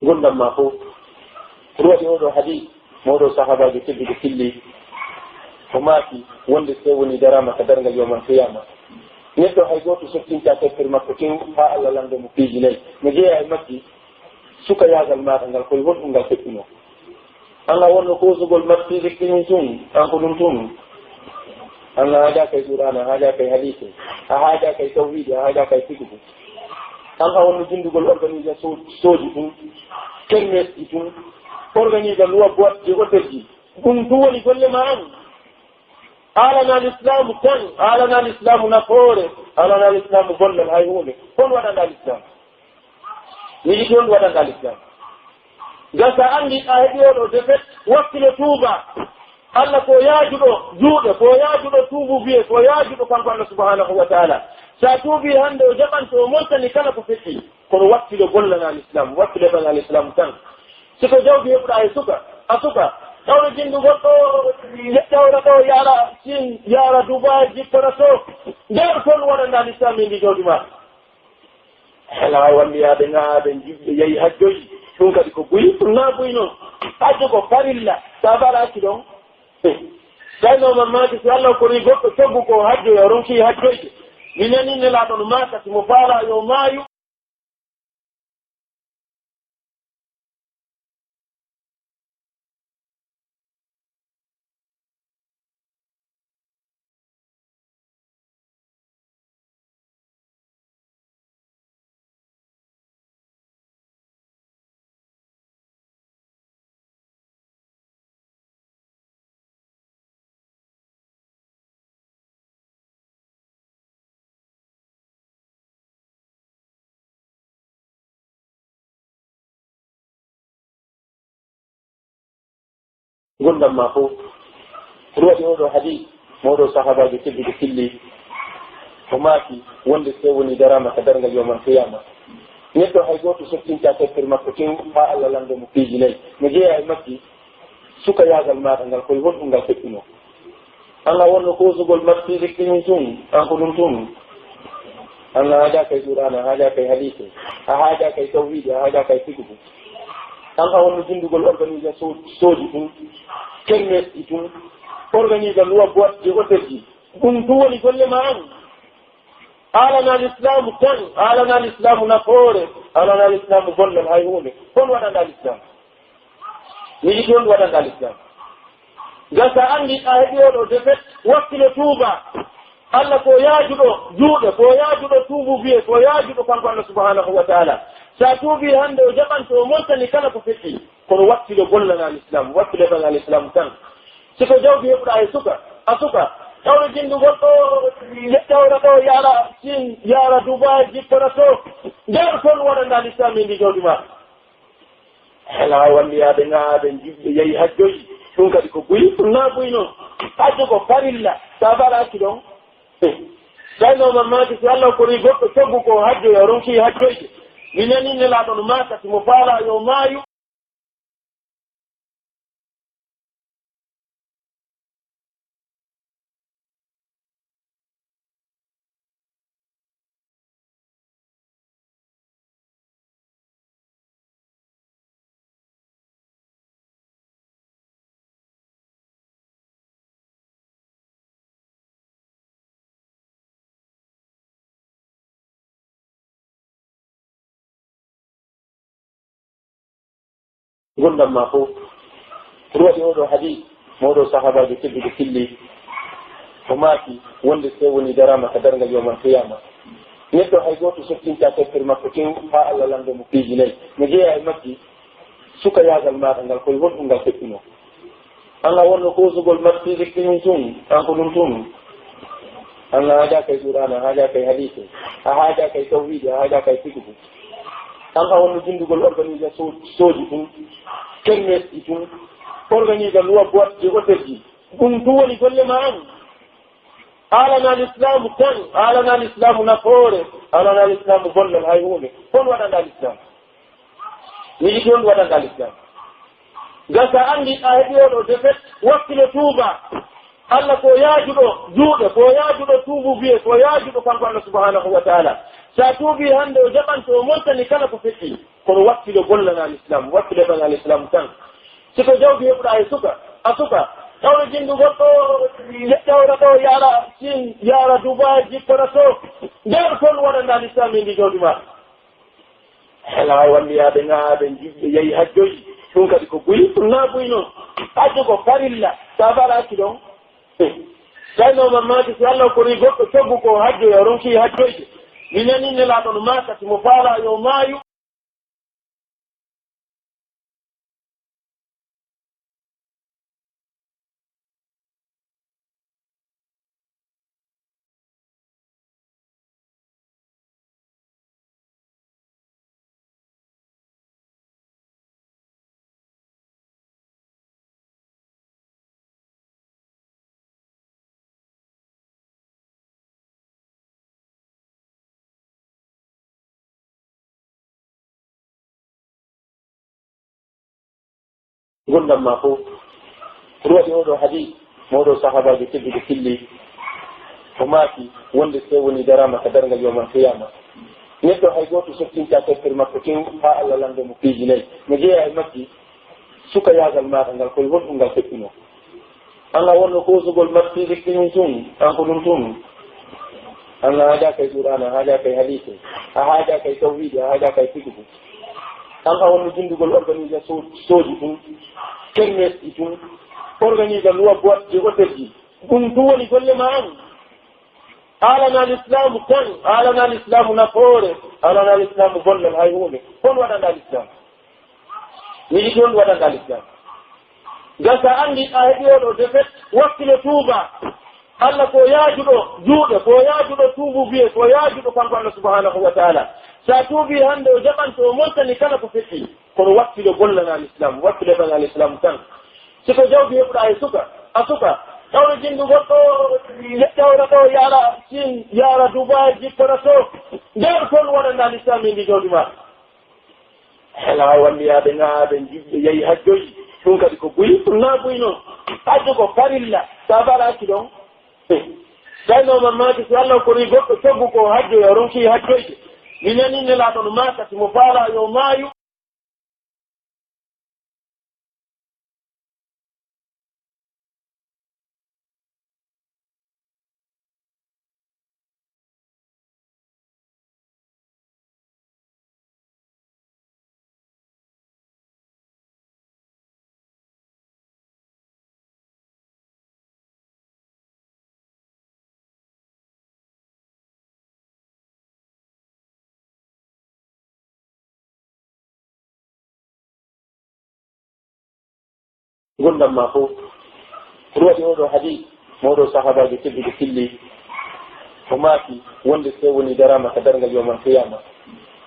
Ngurndan maa fow. Ko ɗum waɗi oo ɗoo hadiis, mo oo ɗoo sahaabaajo tedduɗo filli, O maaki, wonde si tawii wonii daraama ka darngal yawmal qiyaama, neɗɗo hay gooto sottintaa tampere makko tew haa Alla lanndoo mo piiji nay. No jeyaa e majji, sukayaagal maaɗa ngal, ko e honɗum ngal feƴƴunoo? An a wonno koosugol mattiiji ɗin tun, an ko ɗum tun. An a haajaaka e Qur'aana, a haajaaka e hadiise, a haajaaka e tawhiidi, a haajaaka e fiqhu. An a wonno jinndugol organisation sooji tun, kermesji tun, organiser loi boîte de hôtel ji. Ɗum tun woni golle maa an. Haalanaa Lislaamu tan, haalanaa Lislaamu nafoore, haalanaa Lislaamu gollal hay huunde. Ko honɗum waɗanɗaa Lislaamu? Miɗi ɗum waɗanɗaa Lislaamu. Gasa anndi a heɓi oo ɗoo defet, wakkilo tuuba. Alla ko yaajuɗo juuɗe, ko yaajuɗo tuubu biye, ko yaajuɗo kanko Alla subhanahu wa ta'ala. Sa tuubi hannde o jaɓan to o montani kala ko feƴƴi. Kono wakkilo gollanaa Lislaamu, wakkilo ɓangaa Lislaamu tan. Si ko jawdi heɓuɗaa e suka, a suka, tawre jinndu goɗɗo, tawra ɗo, yaara Siin, yaara Dubaay, jippora to. Nder kon waɗanɗaa Lislaamu e ndi jawdi maa. Hela walliyaade ŋaaɓe juɓɓe yahi hajjoyi, ɗum kadi ko buy, ɗum naa buy non. Hajju ko farilla, sa baraaki ɗon. Tawi no man maaki, si Allah korii goɗɗo coggu ko hajjoya, o ronki hajjoyde. Mi nanii Nelaaɗo no maaka, si mo faalaa yo maayu. Ngurndan maa fow. Ko waɗi oo ɗoo hadiis, mo oo ɗoo sahaabaajo tedduɗo filli, o maaki, wonde si tawii wonii daraama ka darngal yawmal qiyaama, neɗɗo hay gooto sottintaa tampere makko tew haa Allah lanndoo mo piiji nay. No jeyaa e majji, sukayaagal maaɗa ngal, ko e honɗum ngal feƴƴunoo? An a wonno koosugol mattiiji ɗin tun, an ko ɗum tun. An a haajaaka e Qur'aana, a haajaaka e hadiise, a haajaaka e tawhiidi, a haajaaka e fiqhu. An a wonno jinndugol organisation sooji tun, kermesji tun, organiser loi boîte de hôtel ji. Ɗum tun woni golle maa an. Haalanaa Lislaamu tan, haalanaa Lislaamu nafoore, haalanaa Lislaamu gollal hay huunde. Ko honɗum waɗanɗaa Lislaamu? Miɗi ɗum waɗanɗaa Lislaamu. Gasa anndi a heɓi oo ɗoo defet, wakkilo tuuba. Alla ko yaajuɗo juuɗe, ko yaajuɗo tuubu biye, ko yaajuɗo kanko Alla subhanahu wa ta'ala. Sa tuubi hannde o jaɓan to o montani kala ko feƴƴi. Kono wakkilo gollanaa Lislaamu, wakkilo ɓangaa Lislaamu tan. Si ko jawdi heɓuɗaa e suka, a suka, tawre jinndu goɗɗo, tawra ɗo, yaara Siin, yaara Dubaay, jippora to. Nder kon waɗanɗaa Lislaamu e ndi jawdi maa. Hela walliyaade ŋaaɓe juɓɓe yahi hajjoyi, ɗum kadi ko buy, ɗum naa buy non. Hajju ko farilla, sa baraaki ɗon. Tawi no man maaki, si Allah korii goɗɗo coggu ko hajjoya, o ronki hajjoyde. Mi nanii Nelaaɗo no maaka, si mo faalaa yo maayu. Ngurndan maa fow. Ko waɗi oo ɗoo hadiis, mo oo ɗoo sahaabaajo tedduɗo filli, o maaki, wonde si tawii wonii daraama ka darngal yawmal qiyaama, neɗɗo hay gooto sottintaa tampere makko tew haa Allah lanndoo mo piiji nay. No jeyaa e majji, sukayaagal maaɗa ngal, ko e honɗum ngal feƴƴunoo? An a wonno koosugol mattiiji ɗin tun, an ko ɗum tun. An a haajaaka e Qur'aana, a haajaaka e hadiise, a haajaaka e tawhiidi, a haajaaka e fiqhu. An a wonno jinndugol organisation sooji tun, kermesji tun, organiser loi boîte de hôtel ji. Ɗum tun woni golle maa an. Haalanaa Lislaamu tan, haalanaa Lislaamu nafoore, haalanaa Lislaamu gollal hay huunde. Ko honɗum waɗanɗaa Lislaamu? Miɗi ɗum waɗanɗaa Lislaamu. Gasa anndi a heɓi oo ɗoo defet, wakkilo tuuba. Alla ko yaajuɗo juuɗe, ko yaajuɗo tuubu biye, ko yaajuɗo kanko Alla subhanahu wa ta'ala. Sa tuubi hannde o jaɓan to o montani kala ko feƴƴi. Kono wakkilo gollanaa Lislaamu, wakkilo ɓangaa Lislaamu tan. Si ko jawdi heɓuɗaa e suka, a suka, Tawre jindugol ɗo, tawra ɗo, yaara Siin, yaara Dubai, jippora to. Nder kon waɗanɗaa Lislaam e ndi jawdi maa. Hela walliyaade ŋaaɓe, jiɓɓe, yahi hajjoyi. Ɗum kadi ko buy, ɗum naa buy non. Hajjo ko farilla, sa baraaki ɗon. Tawi no mamaki si Allah kori goɗɗo coggu ko hajjoya, ronki hajjoyde. Mi nani Nelaaɗo no maaka, si mo faala yo maayu. Ngurndan maa fof. Ko waɗi oo ɗoo hadis, mo oo ɗoo sahaabaajo tedduɗo filli, o maaki wonde so woni daraama ka darngal yawmal qiyaama, neɗɗo hay gooto sottintaa tampere makko tew haa Allah lannda mo piiji nayi. No jeyaa e majji, sukayaagal maaɗa ngal, ko e honɗum ngal feƴƴunoo? An a wonno koosugol mattiiɗi ɗin tun, an ko ɗum tun. An a haajaaka e Qur'aana, a haajaaka e hadiise, a haajaaka e tawhiidi, a haajaaka e fiqhu. An a wonno jindugol organiser so-, sooji tun, kermesji tun, organiser luwa boîte de hôtel ji. Ɗum tun woni golle maa an. Haalanaa Lislaamu tan, haalanaa Lislaamu nafoore, haalanaa Lislaamu gollal hay huunde. Kon waɗanɗaa Lislaamu. Mi yiɗi on waɗanɗaa Lislaam. Ngam so a anndi a heɓi oo ɗoo defet, wakkilo tuuba. Allah ko yaajuɗo juuɗe, ko yaajuɗo tuubu biyee, ko yaajuɗo kanko Allah subhanahu wa taala. So a tuubii hannde, o jaɓan to o montani kala ko feƴƴi. Kono wakkilo gollanaa Lislaam, wakkilo heɓanaa Lislaam tan. Si ko jawdi heɓuɗaa e suka, a suka, tawre jindugol ɗo, tawra ɗo, yaara Siin, yaara Dubai, jippora to. Nder kon waɗanɗaa Lislaam e ndi jawdi maa. Hela walliyaade ŋaaɓe, jiɓɓe, yahi hajjoyi. Ɗum kadi ko buy, ɗum naa buy non. Hajjo ko farilla, sa baraaki ɗon. Tawi no mamaki si Allah kori goɗɗo coggu ko hajjoya, ronki hajjoyde. Mi nani Nelaaɗo no maaka, si mo faala yo maayu. Ngurndan maa fof. Ko waɗi oo ɗoo hadis, mo oo ɗoo sahaabaajo tedduɗo filli, o maaki wonde so woni daraama ka darngal yawmal qiyaama,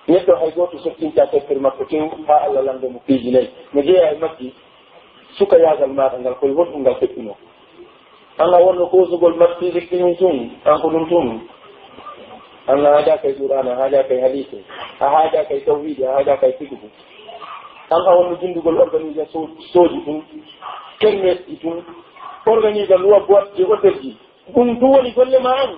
neɗɗo hay gooto sottintaa tampere makko tew haa Allah lannda mo piiji nayi. No jeyaa e majji, sukayaagal maaɗa ngal, ko e honɗum ngal feƴƴunoo? An a wonno koosugol mattiiɗi ɗin tun, an ko ɗum tun. An a haajaaka e Qur'aana, a haajaaka e hadiise, a haajaaka e tawhiidi, a haajaaka e fiqhu. An a wonno jindugol organiser so-, sooji tun, kermesji tun, organiser luwa boîte de hôtel ji. Ɗum tun woni golle maa an.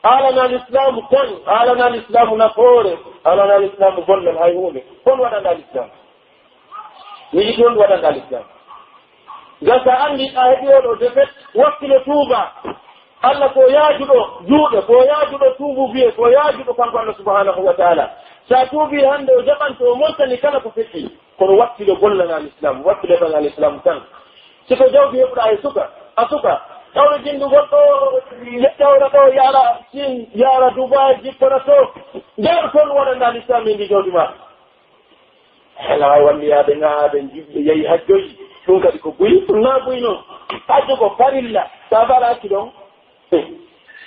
Haalanaa Lislaamu tan, haalanaa Lislaamu nafoore, haalanaa Lislaamu gollal hay huunde. Kon waɗanɗaa Lislaam. Mi yiɗi on waɗanɗaa Lislaam. Ngam so a anndi a heɓi oo ɗoo defet, wakkilo tuuba. Allah ko yaajuɗo juuɗe, ko yaajuɗo tuubu biyee, ko yaajuɗo kanko Allah subhanahu wa taala. So a tuubii hannde, o jaɓan to o montani kala ko feƴƴi. Kono wakkilo gollanaa Lislaam, wakkilo heɓanaa Lislaam tan. Si ko jawdi heɓuɗaa e suka, a suka, tawre jindugol ɗo, tawra ɗo, yaara Siin, yaara Dubai, jippora to. Nder kon waɗanɗaa Lislaam e ndi jawdi maa. Hela walliyaade ŋaaɓe, jiɓɓe, yahi hajjoyi. Ɗum kadi ko buy, ɗum naa buy non. Hajjo ko farilla, sa baraaki ɗon.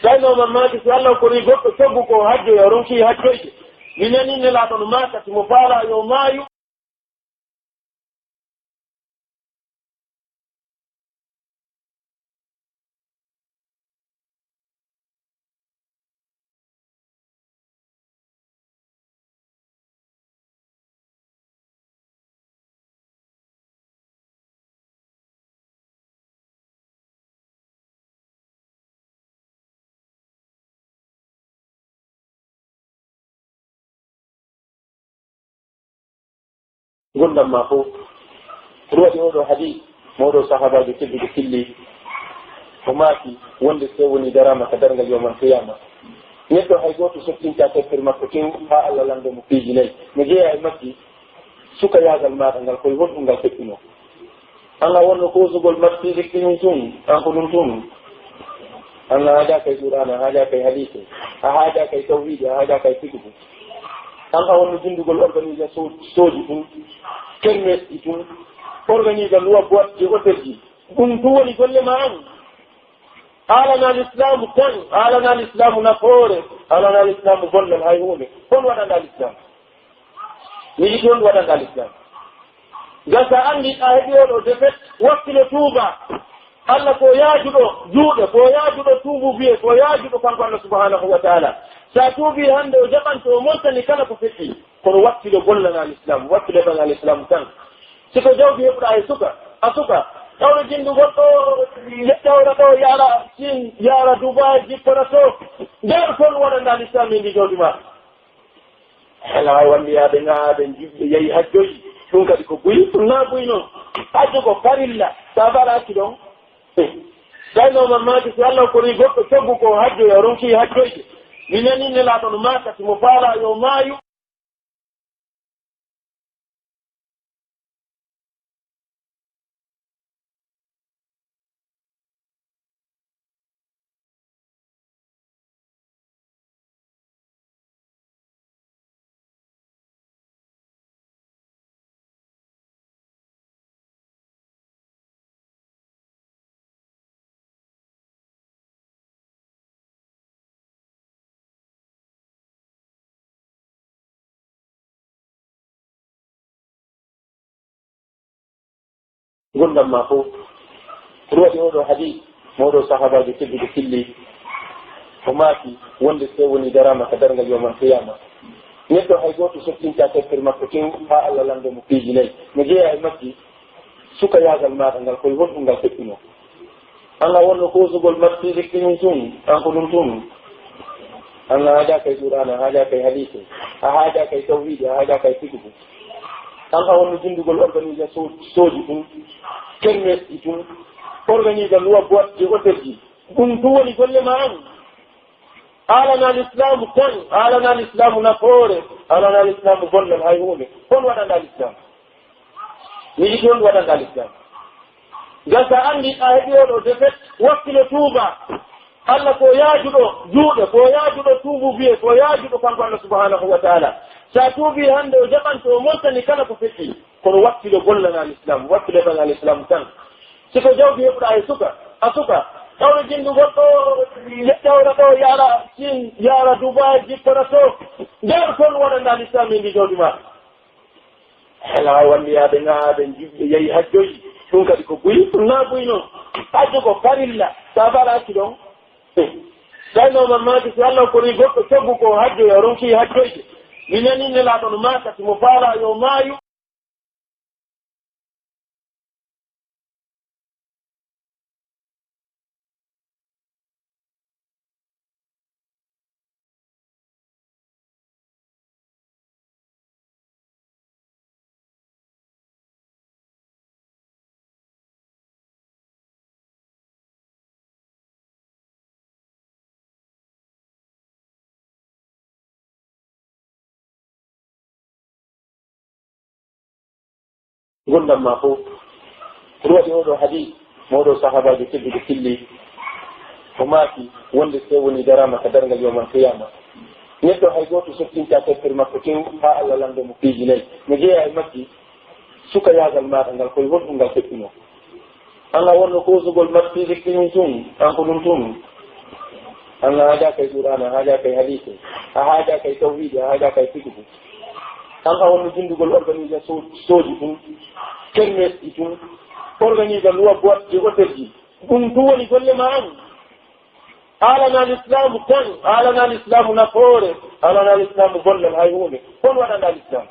Tawi no mamaki si Allah kori goɗɗo coggu ko hajjoya, ronki hajjoyde. Mi nani Nelaaɗo no maaka, si mo faala yo maayu. Ngurndan maa fof. Ko ɗum waɗi oo ɗoo hadis, Mawɗo sahaabaajo tedduɗo filli, o maaki, wonde si woni daraama ka darngal yawmal qiyaama, neɗɗo hay gooto sottintaa tampere makko tew haa Alla lanndoo mo piiji nay. No jeyaa e majji, sukayaagal maaɗa ngal, ko e honɗum ngal feƴƴunoo? An a wonno koosugol mattiiɗi kiñi tun, an ko ɗum tun. An a haajaaka e Qur'aana, a haajaaka e hadiise, a haajaaka e tawhiidi, a haajaaka e fiqhu. An a wonno jinndugol organisation sooji tun, kermesji tun, organisa loi boîte de hôtelji. Ɗum tun woni golle maa an. Haalanaa Lislaamu tan, haalanaa Lislaamu nafoore, haalanaa Lislaamu gollal hay huunde. Hol waɗanaa Lislaamu? Mi yiɗi on waɗanaa Lislaamu. Ngam si a anndi a heɓi oo ɗoo defet, wakkilo tuuba. Alla ko yaajuɗo juuɗe, ko yaajuɗo tuubu biye, ko yaajuɗo kanko Alla subhanahu wa taala. Si a tuubii hannde, o jaɓanto, o montani kala ko feƴƴi. Kono wakkilo gollanaa Lislaamu, wakkilo heɓanaa Lislaamu tan. Si ko jawdi heɓuɗaa e suka, a suka, tawre jinndu goɗɗo, ƴawra ɗoo, yaara Siin, yaara Dubaay, jippora to. Nder ton waɗanaa Lislaamu e ndi jawdi maa. Hela walliyaaɓe ŋaaɓe juɓɓe yahi hajjoyi. Ɗum kadi ko buy, ɗum naa buy non. Hajju ko farilla. Sa falaaki ɗon. Tawi no man maaki si Allah kori goɗɗo coggu ko hajjoya, ronki hajjoyde. Mi nani Nelaaɗo no maaka si mo faalaa yo maayu. Ngurndan maa fow. Ko ɗum waɗi oo ɗoo hadiis, mo oo ɗoo sahaabaajo tedduɗo filli, o maaki, wonde si woni daraama ka darngal yawmal qiyaama, neɗɗo hay gooto sottintaa tampere makko tew haa Allah lanndoo mo piiji nay. No jeyaa e majji, sukayaagal maaɗa ngal, ko e honɗum ngal feƴƴunoo? An a wonno koosugol mattiiɗi kiñi tun, an ko ɗum tun. An a haajaaka e Qur'aana, a haajaaka e hadiise, a haajaaka e tawhiidi, a haajaaka e fiqhu. An a wonno jinndugol organisation sooji tun, kermesji tun, organisa loi boîte de hôtelji. Ɗum tun woni golle maa an. Haalanaa Lislaamu tan, haalanaa Lislaamu nafoore, haalanaa Lislaamu gollal hay huunde. Hol waɗanaa Lislaamu? Mi yiɗi on waɗanaa Lislaamu. Ngam si a anndi a heɓi oo ɗoo defet, wakkilo tuuba. Alla ko yaajuɗo juuɗe, ko yaajuɗo tuubu biye, ko yaajuɗo kanko Alla subhanahu wa taala. Si a tuubii hannde, o jaɓanto, o montani kala ko feƴƴi. Kono wakkilo gollanaa Lislaamu, wakkilo heɓanaa Lislaamu tan. Si ko jawdi heɓuɗaa e suka, a suka, tawre jinndu goɗɗo, ƴawra ɗoo, yaara Siin, yaara Dubaay, jippora to. Nder ton waɗanaa Lislaamu e ndi jawdi maa. Hela walliyaaɓe ŋaaɓe juɓɓe yahi hajjoyi. Ɗum kadi ko buy, ɗum naa buy non. Hajju ko farilla. Sa falaaki ɗon. Tawi no man maaki si Allah kori goɗɗo coggu ko hajjoya, ronki hajjoyde. Mi nani Nelaaɗo no maaka si mo faalaa yo maayu. Ngurndan maa fow. Ko ɗum waɗi oo ɗoo hadiis, mo oo ɗoo sahaabaajo tedduɗo filli, o maaki, wonde si woni daraama ka darngal yawmal qiyaama, neɗɗo hay gooto sottintaa tampere makko tew haa Allah lanndoo mo piiji nay. No jeyaa e majji, sukayaagal maaɗa ngal, ko e honɗum ngal feƴƴunoo? An a wonno koosugol mattiiɗi kiñi tun, an ko ɗum tun. An a haajaaka e Qur'aana, a haajaaka e hadiise, a haajaaka e tawhiidi, a haajaaka e fiqhu. An a wonno jinndugol organisation sooji tun, kermesji tun, organisa loi boîte de hôtelji. Ɗum tun woni golle maa an. Haalanaa Lislaamu tan, haalanaa Lislaamu nafoore, haalanaa Lislaamu gollal hay huunde. Hol waɗanaa Lislaamu?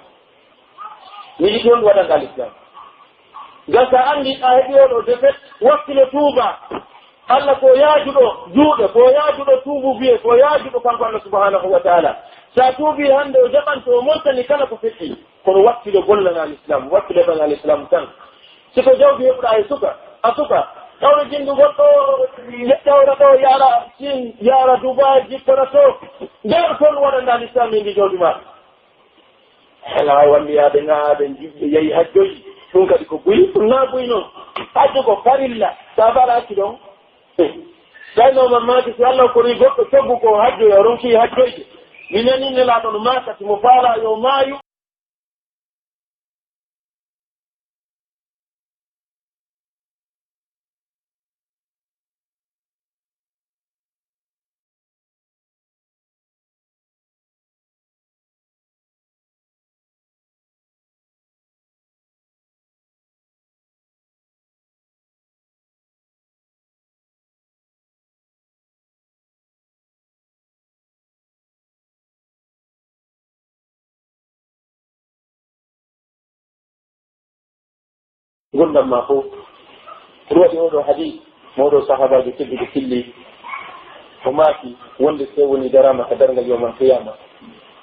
Mi yiɗi on waɗanaa Lislaamu. Ngam si a anndi a heɓi oo ɗoo defet, wakkilo tuuba. Alla ko yaajuɗo juuɗe, ko yaajuɗo tuubu biye, ko yaajuɗo kanko Alla subhanahu wa taala. Si a tuubii hannde, o jaɓanto, o montani kala ko feƴƴi. Kono wakkilo gollanaa Lislaamu, wakkilo heɓanaa Lislaamu tan. Si ko jawdi heɓuɗaa e suka, a suka, tawde jinndu goɗɗo, ƴewra ɗo, yaara Siin, yaara Dubaay, jippora to. Nder kon waɗanɗaa lislaam e ndi jawdi maa. Hela walliyaaɓe ŋaaɓe, jiɓɓe, yahi hajjoyi. Ɗum kadi ko buy, ɗum naa buy non. Hajju ko farilla, so a faala accu ɗon. Tawi no mamaki si Allah korii goɗɗo coggu ko hajjoya, o ronki hajjoyde. Mi nanii Nelaaɗo no maaka, si mo faalaa yo maayu. Ngurndan maa fow. Ko ɗum waɗi oo ɗoo hadiis, mo oo ɗoo sahaabaajo tedduɗo filli, o maaki wonde si woni daraama ka darngal yawmal qiyaama,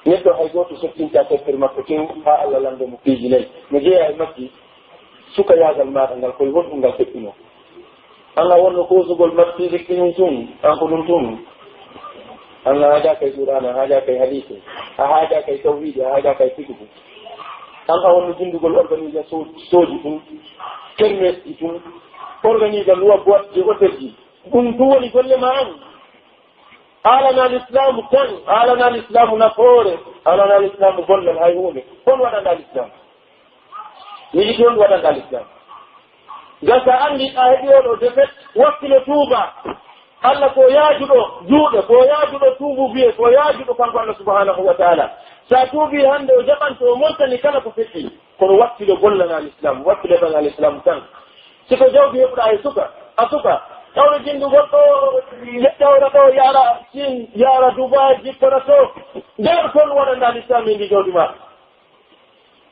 neɗɗo hay gooto sottintaa tampere makko tew haa Allah lanndoo mo piiji nay. No jeyaa e majji, sukayaagal maaɗa ngal, ko e honɗum ngal feƴƴunoo? An a wonno koosugol mattiiɗi kiñi tun, an ko ɗum tun. An a haajaaka e Qur'aana, a haajaaka e hadiise, a haajaaka e tawhiidi, a haajaaka e fiqhu. An a wonno jinndugol organiser so-, sooji tun, kermesji tun, organiser luwa boîte de hôtel ji. Ɗum tun woni golle maa an. Haalanaa lislaamu tan, haalanaa lislaamu nafoore, haalanaa lislaamu gollal hay huunde. Hol waɗanɗaa lislaamu? Mi yiɗi on waɗanɗaa lislaamu. Ngam so a anndi a heɓi oo ɗoo defet, wakkilo tuuba. Allah ko yaajuɗo juuɗe, ko yaajuɗo tuubu biye, ko yaajuɗo kanko Allah subhanahu wa ta'ala. So a tuubii hannde, o jaɓanto, o montani kala ko feƴƴi. Kono wakkilo gollanaa lislaamu, wakkilo heɓanaa lislaamu tan. Si ko jawdi heɓuɗaa e suka, a suka, tawde jinndu goɗɗo, ƴewra ɗo, yaara Siin, yaara Dubaay, jippora to. Nder kon waɗanɗaa lislaamu e ndi jawdi maa.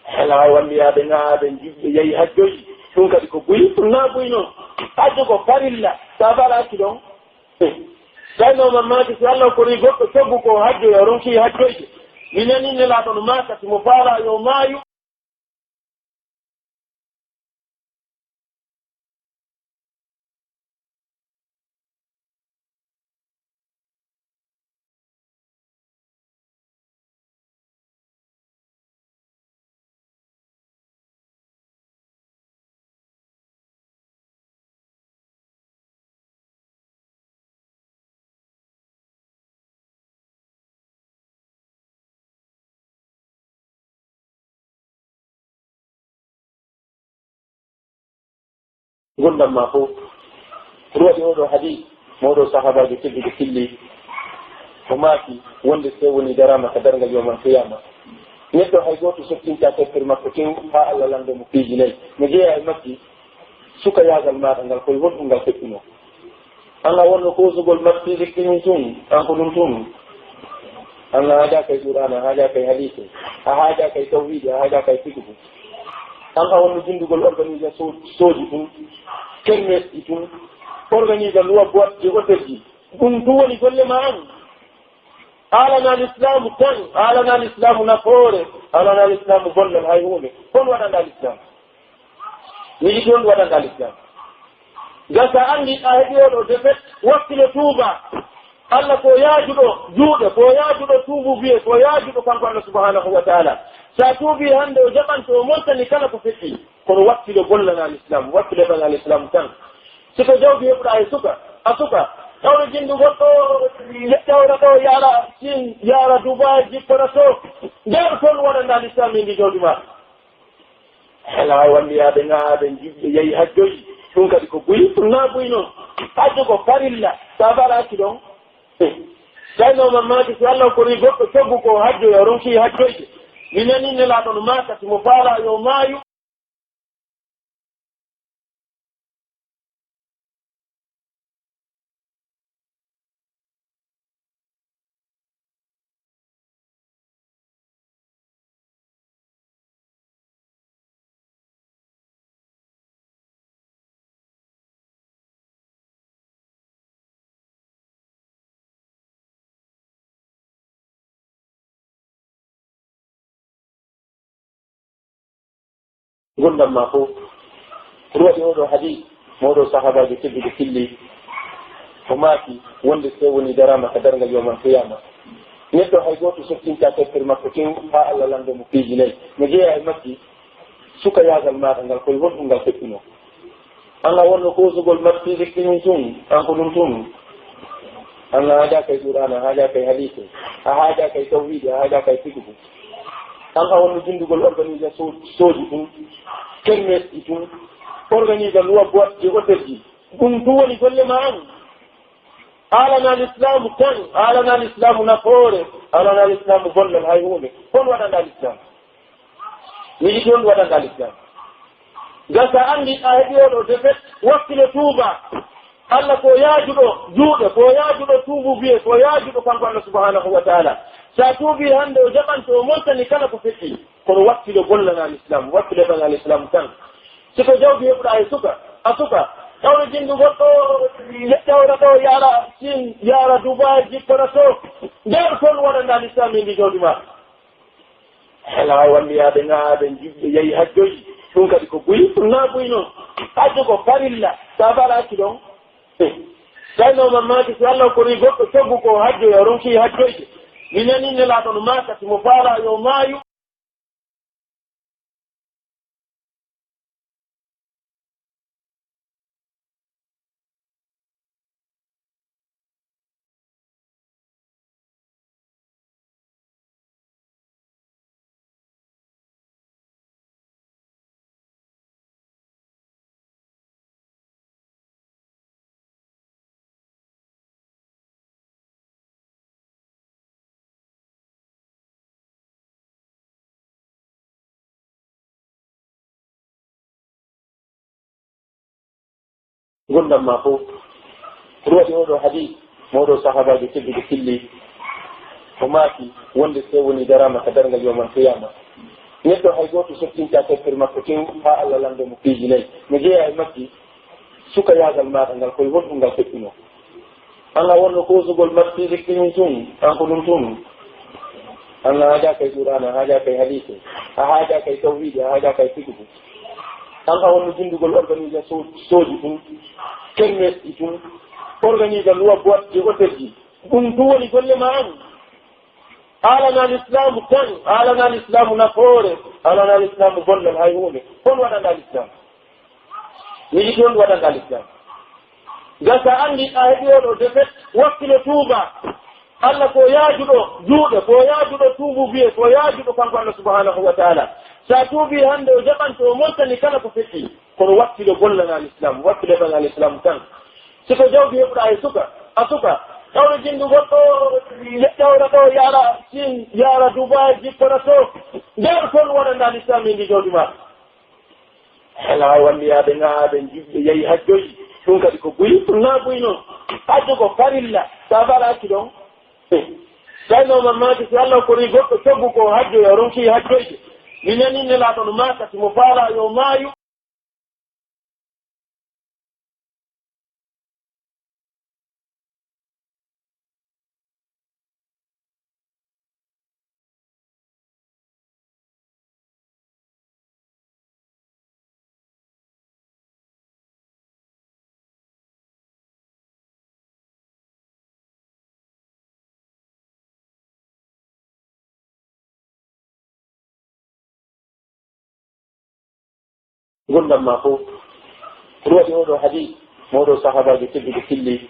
Hela walliyaaɓe ŋaaɓe, jiɓɓe, yahi hajjoyi. Ɗum kadi ko buy, ɗum naa buy non. Hajju ko farilla, so a faala accu ɗon. Tawi no mamaki si Allah korii goɗɗo coggu ko hajjoya, o ronki hajjoyde. Mi nanii Nelaaɗo no maaka, si mo faalaa yo maayu. Ngurndan maa fow. Ko ɗum waɗi oo ɗoo hadiis, mo oo ɗoo sahaabaajo tedduɗo filli, o maaki wonde si woni daraama ka darngal yawmal qiyaama, neɗɗo hay gooto sottintaa tampere makko tew haa Allah lanndoo mo piiji nay. No jeyaa e majji, sukayaagal maaɗa ngal, ko e honɗum ngal feƴƴunoo? An a wonno koosugol mattiiɗi kiñi tun, an ko ɗum tun. An a haajaaka e Qur'aana, a haajaaka e hadiise, a haajaaka e tawhiidi, a haajaaka e fiqhu. An a wonno jinndugol organiser so-, sooji tun, kermesji tun, organiser luwa boîte de hôtel ji. Ɗum tun woni golle maa an. Haalanaa lislaamu tan, haalanaa lislaamu nafoore, haalanaa lislaamu gollal hay huunde. Hol waɗanɗaa lislaamu? Mi yiɗi on waɗanɗaa lislaamu. Ngam so a anndi a heɓi oo ɗoo defet, wakkilo tuuba. Allah ko yaajuɗo juuɗe, ko yaajuɗo tuubu biye, ko yaajuɗo kanko Allah subhanahu wa ta'ala. So a tuubii hannde, o jaɓanto, o montani kala ko feƴƴi. Kono wakkilo gollanaa lislaamu, wakkilo heɓanaa lislaamu tan. Si ko jawdi heɓuɗaa e suka, a suka, tawde jinndu goɗɗo, ƴewra ɗo, yaara Siin, yaara Dubaay, jippora to. Nder kon waɗanɗaa lislaamu e ndi jawdi maa. Hela walliyaaɓe ŋaaɓe, jiɓɓe, yahi hajjoyi. Ɗum kadi ko buy, ɗum naa buy non. Hajju ko farilla, so a faala accu ɗon. Tawi no mamaki si Allah korii goɗɗo coggu ko hajjoya, o ronki hajjoyde. Mi nanii Nelaaɗo no maaka, si mo faalaa yo maayu. Ngurndan maa fow. Ko ɗum waɗi oo ɗoo hadiis, mo oo ɗoo sahaabaajo tedduɗo filli, o maaki wonde si tawii wonii daraama ka darngal yawmal qiyaama, neɗɗo hay gooto sottintaa tampere makko tew haa Alla lanndoo mo piiji nay. No jeyaa e majji, sukayaagal maaɗa ngal, ko e honɗum ngal feƴƴunoo? An a wonno koosugol marsiidi kinin tun, an ko ɗum tun. An a haajaaka e Qur'aana, a haajaaka e hadiise, a haajaaka e tawhiidi, a haajaaka e fiqhu. An a wonno jinndugol organisation sooji tun, kermesji tun, organiser loi boîte de hôtel ji. Ɗum tun woni golle maa an. A alanaa lislaamu tan, a alanaa lislaamu nafoore, a alanaa lislaamu gollal hay huunde. Hon waɗanɗaa lislaamu? Mi yiɗi on waɗanɗaa lislaamu. Ngam si a anndi a heɓii oo ɗoo defet, wakkilo tuubaa. Alla ko yaajuɗo juuɗe, ko yaajuɗo tuubuubuyee, ko yaajuɗo kanko Alla subhaanahu wa taala. Si a tuubii hannde, o jaɓan to o montani kala ko feƴƴi. Kono wakkilo gollanaa lislaamu, wakkilo heɓanaa lislaamu tan. Si ko jawdi heɓuɗaa e suka, a suka, tawre jinndugol ɗoo, tawra ɗoo, yaara Siin, yaara Dubaay, jippora to. Nder kon waɗanɗaa lislaamu e ndi jawdi maa. Hela walliyaaɓe ŋaaɓe juɓɓe yahi hajjoyi. Ɗum kadi ko buy, ɗum naa buy non. Hajju ko farilla, so a faalaaki ɗon. Tawi no mamaki si Allah kori goɗɗo coggu ko hajjoya, o ronki hajjoyde. Mi nani Nelaaɗo no maaka si mo faalaa yo maayu. Ngurndan maa fow. Ko ɗum waɗi oo ɗoo hadiis, mo oo ɗoo sahaabaajo tedduɗo filli, o maaki wonde si tawii wonii daraama ka darngal yawmal qiyaama, neɗɗo hay gooto sottintaa tampere makko tew haa Allah lanndoo mo piiji nay. No jeyaa e majji, sukayaagal maaɗa ngal, ko e honɗum ngal feƴƴunoo? An a wonno koosugol marsiidi kinin tun, an ko ɗum tun. An a haajaaka e Qur'aana, a haajaaka e hadiise, a haajaaka e tawhiidi, a haajaaka e fiqhu. An a wonno jinndugol organisation sooji tun, kermesji tun, organiser loi boîte de hôtel ji. Ɗum tun woni golle maa an. A alanaa lislaamu tan, a alanaa lislaamu nafoore, a alanaa lislaamu gollal hay huunde. Hon waɗanɗaa lislaamu? Mi yiɗi on waɗanɗaa lislaamu. Ngam si a anndi a heɓii oo ɗoo defet, wakkilo tuubaa. Alla ko yaajuɗo juuɗe, ko yaajuɗo tuubuubuyee, ko yaajuɗo kanko Alla subhaanahu wa taala. Si a tuubii hannde, o jaɓan to o montani kala ko feƴƴi. Kono wakkilo gollanaa lislaamu, wakkilo heɓanaa lislaamu tan. Si ko jawdi heɓuɗaa e suka, a suka, tawre jinndugol ɗoo, tawra ɗoo, yaara Siin, yaara Dubaay, jippora to. Nder kon waɗanɗaa lislaamu e ndi jawdi maa. Hela walliyaaɓe ŋaaɓe juɓɓe yahi hajjoyi. Ɗum kadi ko buy, ɗum naa buy non. Hajju ko farilla, so a faalaaki ɗon. Tawi no mamaki si Allah kori goɗɗo coggu ko hajjoya, o ronki hajjoyde. Mi nani Nelaaɗo no maaka si mo faalaa yo maayu. Ngurndan maa fow. Ko ɗum waɗi oo ɗoo hadiis, mo oo ɗoo sahaabaajo tedduɗo filli,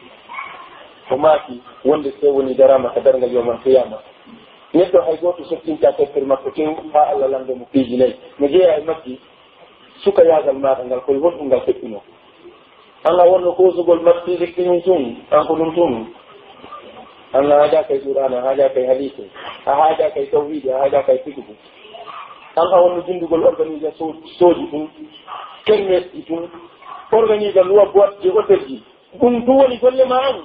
o maaki wonde si tawii wonii daraama ka darngal yawmal qiyaama, neɗɗo hay gooto sottintaa tampere makko tew haa Allah lanndoo mo piiji nay. No jeyaa e majji, sukayaagal maaɗa ngal, ko e honɗum ngal feƴƴunoo? An a wonno koosugol marsiidi kinin tun, an ko ɗum tun. An a haajaaka e Qur'aana, a haajaaka e hadiise, a haajaaka e tawhiidi, a haajaaka e fiqhu. An a wonno jinndugol organisation sooji tun, kermesji tun, organiser loi boîte de hôtel ji. Ɗum tun woni golle maa an.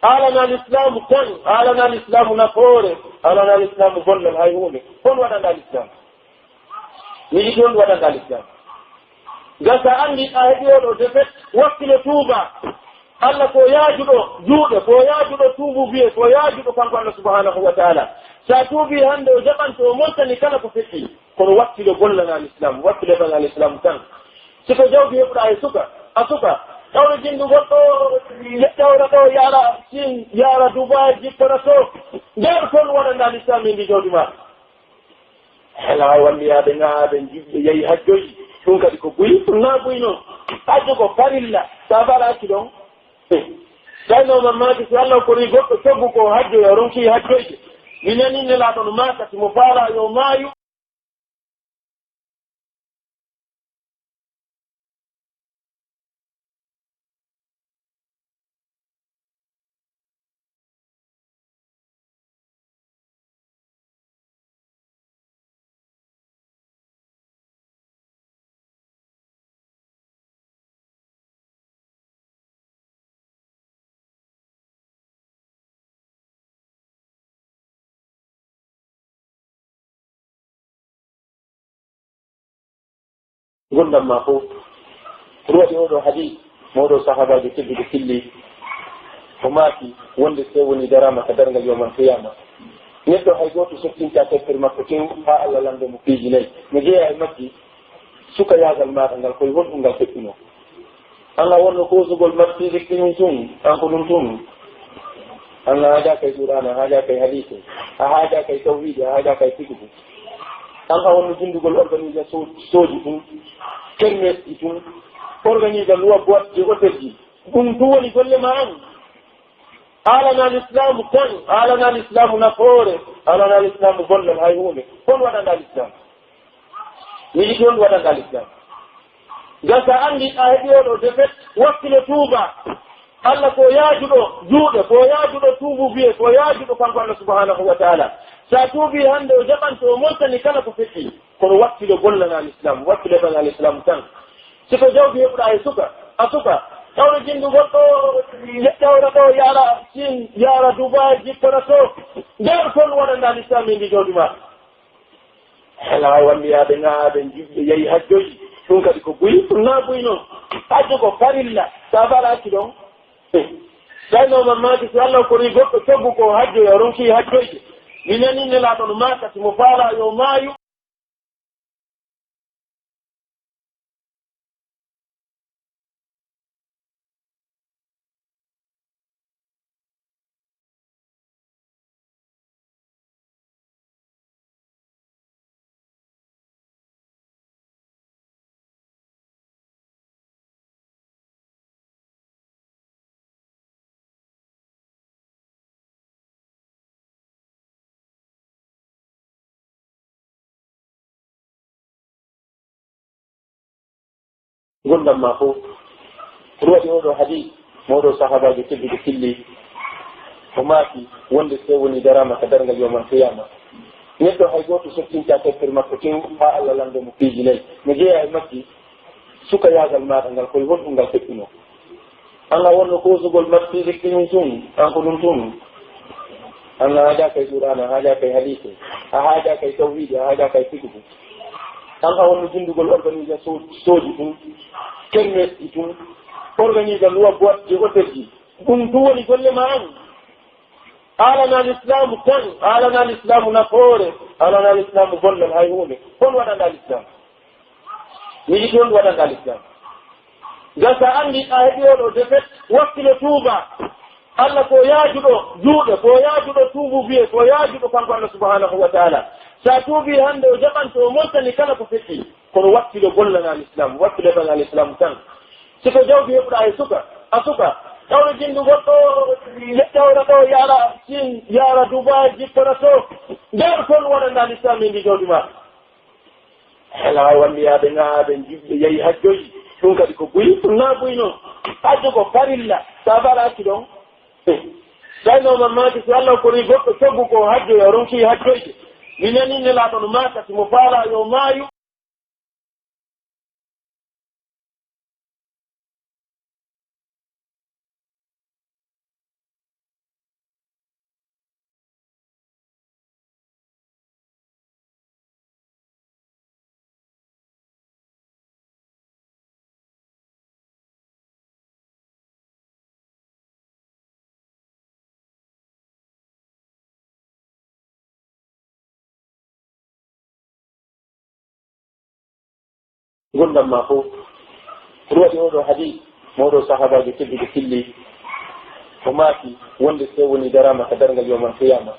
A alanaa lislaamu tan, a alanaa lislaamu nafoore, a alanaa lislaamu gollal hay huunde. Hon waɗanɗaa lislaamu? Mi yiɗi on waɗanɗaa lislaamu. Ngam si a anndi a heɓii oo ɗoo defet, wakkilo tuubaa. Alla ko yaajuɗo juuɗe, ko yaajuɗo tuubuubuyee, ko yaajuɗo kanko Alla subhaanahu wa taala. Si a tuubii hannde, o jaɓan to o montani kala ko feƴƴi. Kono wakkilo gollanaa lislaamu, wakkilo heɓanaa lislaamu tan. Si ko jawdi heɓuɗaa e suka, a suka, tawde jinndu goɗɗo, ƴettawra ɗo, yaara Siin, yaara Dubaay, jippana to. Nder kon waɗanɗaa Lislaam e ndi jawdi maa. Hela walliyaaɓe, ŋaaɓe, jiɓɓe, yahi hajjoji. Ɗum kadi ko buy, ɗum naa buy non. Hajju ko farilla, sa fala accu ɗon. Tawi no man maaki, si Allah kori goɗɗo coggu ko hajjoya, ronki hajjoyde. Mi nani Nelaaɗo no maaka, si mo faala yo maayu. Ngurndan maa fof. Ko ɗum waɗi oo ɗoo hadiis mo oo ɗoo sahaabaajo tedduɗo filli, o maaki wonde so woni daraama ka darngal yawmal qiyaama, neɗɗo hay gooto sottintaa teppere makko tew haa Allah lanndoo mo piiji nay. No jeyaa e majji, sukayaagal maaɗa ngal, ko e honɗum ngal feƴƴunoo? An a wonno koosugol mattiiɗi kiñi tun, an ko ɗum tun. An a haajaaka e Qur'aana, a haajaaka e hadiise, a haajaaka e tawhiidi, a haajaaka e fiqhu. An a wonno jinndugol organisation sooji tun, kermesji tun, organise luwa boîte de hôtelji. Ɗum tun woni golle maa an. Haalanaa Lislaamu tan, haalanaa Lislaamu nafoore, haalanaa Lislaamu gollal hay huunde. Hol waɗanɗaa Lislaamu? Miɗi toon waɗanɗaa Lislaamu. Ngam sa anndi a heɓi oo ɗoo defet, wakkilo tuuba. Allah ko yaajuɗo juuɗe, ko yaajuɗo tuubu biye, ko yaajuɗo kanko Allah subhanahu wa ta'ala. Sa tuubi hannde o jaɓanto o montani kala ko feƴƴi. Kono wakkilo gollanaa Lislaamu, wakkilo heɓanaa Lislaamu tan. Si ko jawdi heɓuɗaa e suka, a suka, tawde jinndu goɗɗo, ƴettawra ɗo, yaara Siin, yaara Dubaay, jippana to. Nder kon waɗanɗaa Lislaamu e ndi jawdi maa. Hela walliyaaɓe, ŋaaɓe, jiɓɓe, yahi hajjoji. Ɗum kadi ko buy, ɗum naa buy non. Hajju ko farilla, sa fala accu ɗon. Tawi no man maaki, si Allah kori goɗɗo coggu ko hajjoya, ronki hajjoyde. Mi nani Nelaaɗo no maaka, si mo faala yo maayu. Ngurndan maa fof. Ko ɗum waɗi oo ɗoo hadiis mo oo ɗoo sahaabaajo tedduɗo filli, o maaki wonde so woni daraama ka darngal yawmal qiyaama, neɗɗo hay gooto sottintaa teppere makko tew haa Allah lanndoo mo piiji nay. No jeyaa e majji, sukayaagal maaɗa ngal, ko e honɗum ngal feƴƴunoo? An a wonno koosugol mattiiɗi kiñi tun, an ko ɗum tun. An a haajaaka e Qur'aana, a haajaaka e hadiise, a haajaaka e tawhiidi, a haajaaka e fiqhu. An a wonno jinndugol organisation sooji tun, kermesji tun, organise luwa boîte de hôtelji. Ɗum tun woni golle maa an. Haalanaa Lislaamu tan, haalanaa Lislaamu nafoore, haalanaa Lislaamu gollal hay huunde. Hol waɗanɗaa Lislaamu? Miɗi toon waɗanɗaa Lislaamu. Ngam sa anndi a heɓi oo ɗoo defet, wakkilo tuuba. Allah ko yaajuɗo juuɗe, ko yaajuɗo tuubu biye, ko yaajuɗo kanko Allah subhanahu wa ta'ala. Sa tuubi hannde o jaɓanto o montani kala ko feƴƴi. Kono wakkilo gollanaa Lislaamu, wakkilo heɓanaa Lislaamu tan. Si ko jawdi heɓuɗaa e suka, a suka, tawde jinndu goɗɗo, ƴettawra ɗo, yaara Siin, yaara Dubaay, jippana to. Nder kon waɗanɗaa Lislaamu e ndi jawdi maa. Hela walliyaaɓe, ŋaaɓe, jiɓɓe, yahi hajjoji. Ɗum kadi ko buy, ɗum naa buy non. Hajju ko farilla, sa fala accu ɗon. Tawi no man maaki, si Allah kori goɗɗo coggu ko hajjoya, ronki hajjoyde. Mi nani Nelaaɗo no maaka, si mo faala yo maayu. Ngurndan maa fof. Ko ɗum waɗi oo ɗoo hadiis, mo oo ɗoo sahaabaajo tedduɗo filli, o maaki wonde si tawii wonii daraama ka darngal yawmal qiyaama,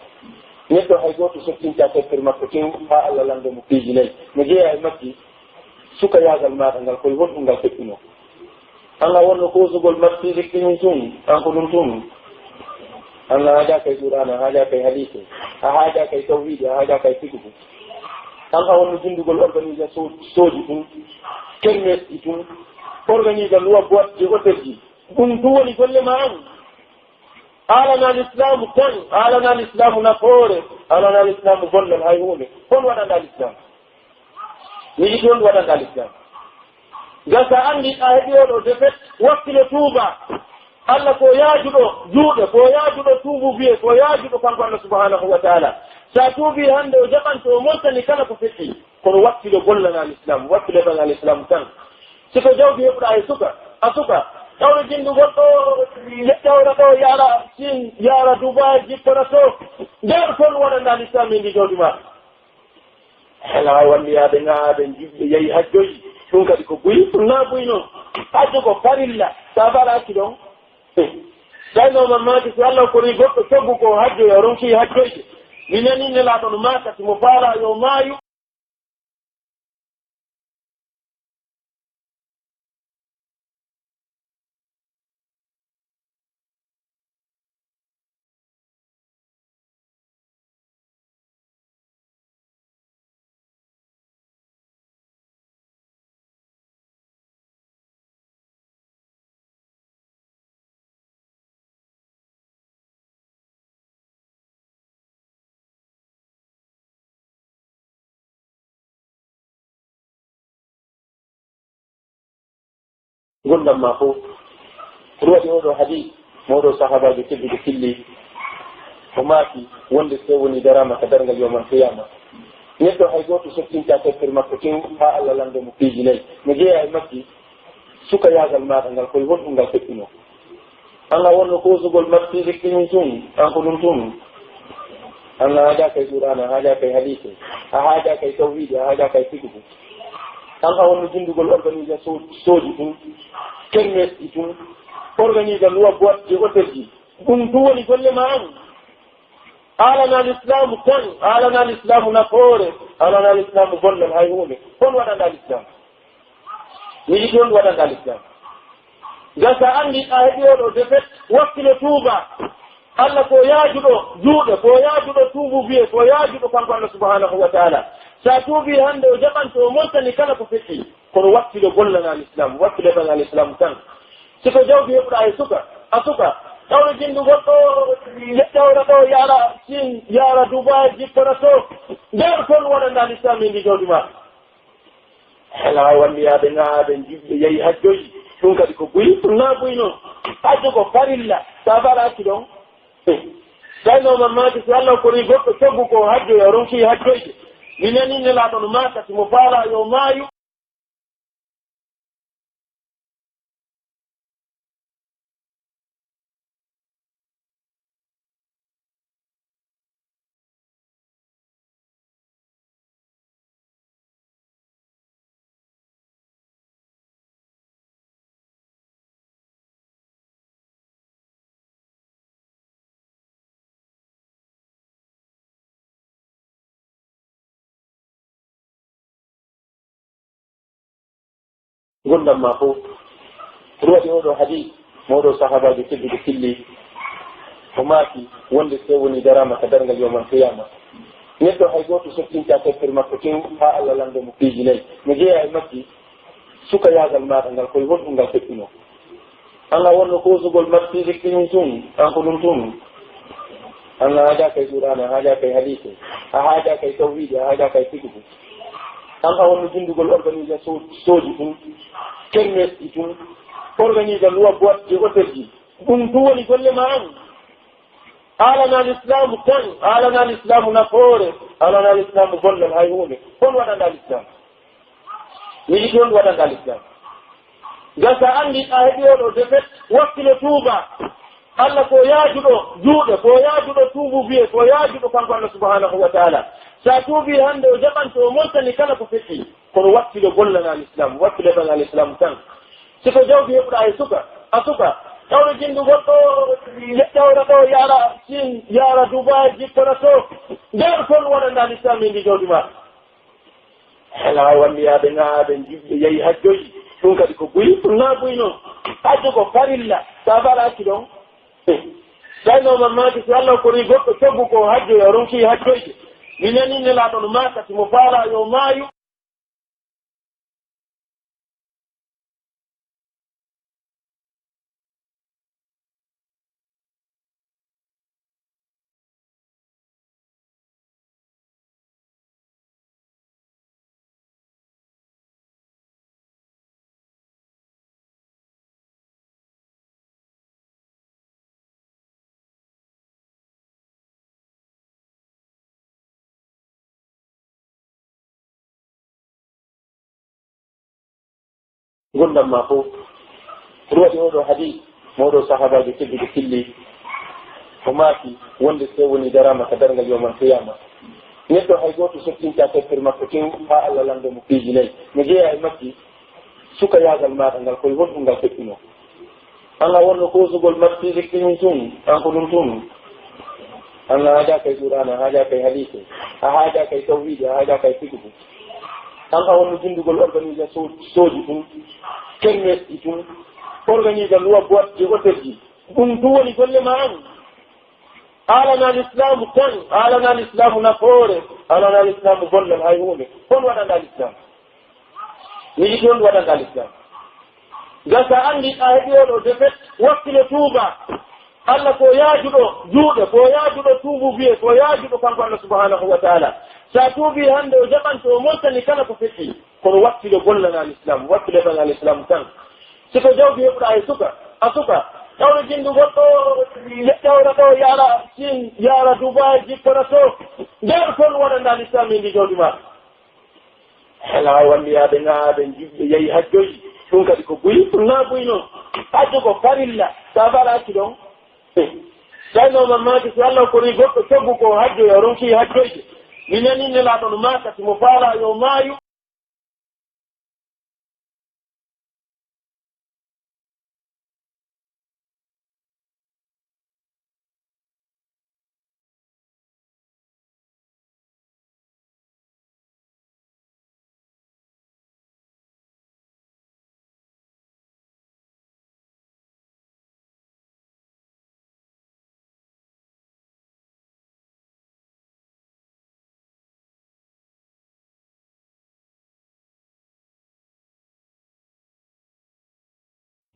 neɗɗo hay gooto sottintaa tampere makko tew haa Alla lanndoo mo piiji nay. No jeyaa e majji, sukayaagal maaɗa ngal, ko e honɗum ngal feƴƴunoo? An a wonno koosugol mat physique ɗin tun, an ko ɗum tun. An a haajaaka e Qur'aana, a haajaaka e hadiise, a haajaaka e tawhiidi, a haajaaka e fiqhu. An a wonno binndugol organisation sooji tun, kermesji tun, organiser loi boîte de hôtelji. Ɗum tun woni golle maa an. A alanaa lislaamu tan, a alanaa lislaamu nafoore, a alanaa lislaamu gollal hay huunde. Hon waɗanɗaa lislaamu? Mi yiɗi on waɗanɗaa lislaamu. Ngam si a anndi a heɓii oo ɗoo defet, wakkilo tuubaa. Alla ko yaajuɗo juuɗe, ko yaajuɗo tuubuubuyee, ko yaajuɗo kanko Alla subhaanahu wa taala. Si a tuubii hannde, o jaɓan to o montani kala ko feƴƴi. Kono wakkilo gollanaa lislaamu, wakkilo heɓanaa lislaamu tan. Si ko jawdi heɓuɗaa e suka, a suka, ƴawre jindu goɗɗo, ƴawra ɗoo, yaara Siin, yaara Dubaay, jippana to. Nder kon waɗanɗaa lislaamu e ndi jawdi maa. Hela walliyaaɓe ŋaaɓe, jiɓɓe, yahi hajjoyi. Ɗum kadi ko buy, ɗum naa buy non. Hajjo ko farilla, sa baraaki ɗon. Tawi no mamaki si Allah kori goɗɗo coggu ko hajjoya, ronki hajjoyde. Mi nani Nelaaɗo no maaka, si mo faalaa yo maayu. Ngurndan maa fow. Ko ɗum waɗi oo ɗoo hadiis, mo oo ɗoo sahaabaajo tedduɗo filli, o maaki wonde si tawii wonii daraama ka darngal yawmal qiyaama, neɗɗo hay gooto sottintaa tampere makko tew haa Allah lanndoo mo piiji nay. No jeyaa e majji, sukayaagal maaɗa ngal, ko e honɗum ngal feƴƴunoo? An a wonno koosugol mat physique ɗin tun, an ko ɗum tun. An a haajaaka e Qur'aana, a haajaaka e hadiise, a haajaaka e tawhiidi, a haajaaka e fiqhu. An a wonno binndugol organisation sooji tun, kermesji tun, organiser loi boîte de hôtelji. Ɗum tun woni golle maa an. A alanaa lislaamu tan, a alanaa lislaamu nafoore, a alanaa lislaamu gollal hay huunde. Hon waɗanɗaa lislaamu? Mi yiɗi on waɗanɗaa lislaamu. Ngam si a anndi a heɓii oo ɗoo defet, wakkilo tuubaa. Allah ko yaajuɗo juuɗe, ko yaajuɗo tuubuubuyee, ko yaajuɗo kanko Allah subhaanahu wa taala. Si a tuubii hannde, o jaɓan to o montani kala ko feƴƴi. Kono wakkilo gollanaa lislaamu, wakkilo heɓanaa lislaamu tan. Si ko jawdi heɓuɗaa e suka, a suka, ƴawre jindu goɗɗo, ƴawra ɗoo, yaara Siin, yaara Dubaay, jippana to. Nder kon waɗanɗaa lislaamu e ndi jawdi maa. Hela walliyaaɓe ŋaaɓe, jiɓɓe, yahi hajjoyi. Ɗum kadi ko buy, ɗum naa buy non. Hajjo ko farilla, sa baraaki ɗon. Tawi no mamaki si Allah kori goɗɗo coggu ko hajjoya, ronki hajjoyde. Mi nani Nelaaɗo no maaka, si mo faalaa yo maayu. Ngurndan maa fow. Ko ɗum waɗi oo ɗoo hadiis, mo oo ɗoo sahaabaajo tedduɗo filli, o maaki wonde si tawii wonii daraama ka darngal yawmal qiyaama, neɗɗo hay gooto sottintaa tampere makko tew haa Allah lanndoo mo piiji nay. No jeyaa e majji, sukayaagal maaɗa ngal, ko e honɗum ngal feƴƴunoo? An a wonno koosugol mat physique ɗin tun, an ko ɗum tun. An a haajaaka e Qur'aana, a haajaaka e hadiise, a haajaaka e tawhiidi, a haajaaka e fiqhu. An a wonno binndugol organisation sooji tun, kermesji tun, organiser loi boîte de hôtelji. Ɗum tun woni golle maa an. A alanaa lislaamu tan, a alanaa lislaamu nafoore, a alanaa lislaamu gollal hay huunde. Hon waɗanɗaa lislaamu? Mi yiɗi on waɗanɗaa lislaamu. Ngam si a anndi a heɓii oo ɗoo defet, wakkilo tuubaa. Allah ko yaajuɗo juuɗe, ko yaajuɗo tuubuubuyee, ko yaajuɗo kanko Allah subhaanahu wa taala. Si a tuubii hannde, o jaɓan to o montani kala ko feƴƴi. Kono wakkilo gollanaa lislaamu, wakkilo heɓanaa lislaamu tan. Si ko jawdi heɓuɗaa e suka, a suka, tawde jinndu goɗɗo, ƴawra ɗo, yaara Siin, yaara Dubaay, jippora to. Nder kon waɗanɗaa lislaam e ndi jawdi maa. Hela walliyaade ŋaaɓe, jiɓɓe, yahi hajjoji. Ɗum kadi ko buy? Ɗum naa buy non. Hajju ko farilla. Sa baɗaaki ɗon, tawi no mamaki si Allah kori goɗɗo coggu ko hajjoya, ronki hajjoyde. Mi nani Nelaaɗo no maaka, si mo faalaa yo maayu. Ngurndan maa fow. Ko ɗum waɗi oo ɗoo hadiis mo oo ɗoo sahaabaajo tedduɗo filli, o maaki wonde si woni daraama ka darngal yawmal qiyaama, neɗɗo hay gooto sottintaa tampere makko tew haa Allah lanndoo mo piiji nay. No jeyaa e majji sukayaagal maaɗa ngal, ko e honɗum ngal feƴƴunoo? An a wonno koosugol mattiiji ɗin tun, an ko ɗum tun. An a haajaaka e Qur'aana, a haajaaka e hadiise, a haajaaka e tawhiidi, a haajaaka e fiqhu. An a wonno jinndugol organisation sooji tun, kermesji tun, organiser loi boîte de hôtelji. Ɗum tun woni golle maa an. Haalanaa lislaamu tan, haalanaa lislaamu nafoore, haalanaa lislaamu gollal hay huunde. Hon waɗanɗaa lislaamu? Miɗi toon waɗanɗaa lislaam. Ngam sa anndi a heɓi oo ɗoo defet, wakkilo tuuba. Allah ko yaajuɗo juuɗe, ko yaajuɗo tuubu biye, ko yaajuɗo kanko Allah subhanahu wa ta'ala. Sa tuubi hannde o jaɓanto o montani kala ko feƴƴi. Kono wakkilo gollanaa lislaam, wakkilo heɓanaa lislaam tan. Si ko jawdi heɓuɗaa e suka, a suka, tawde jinndu goɗɗo, ƴawra ɗo, yaara Siin, yaara Dubaay, jippora to. Nder kon waɗanɗaa lislaam e ndi jawdi maa. Hela walliyaade ŋaaɓe, jiɓɓe, yahi hajjoji. Ɗum kadi ko buy? Ɗum naa buy non. Hajju ko farilla. Sa baɗaaki ɗon, tawi no mamaki si Allah kori goɗɗo coggu ko hajjoya, ronki hajjoyde. Mi nani Nelaaɗo no maaka, si mo faalaa yo maayu.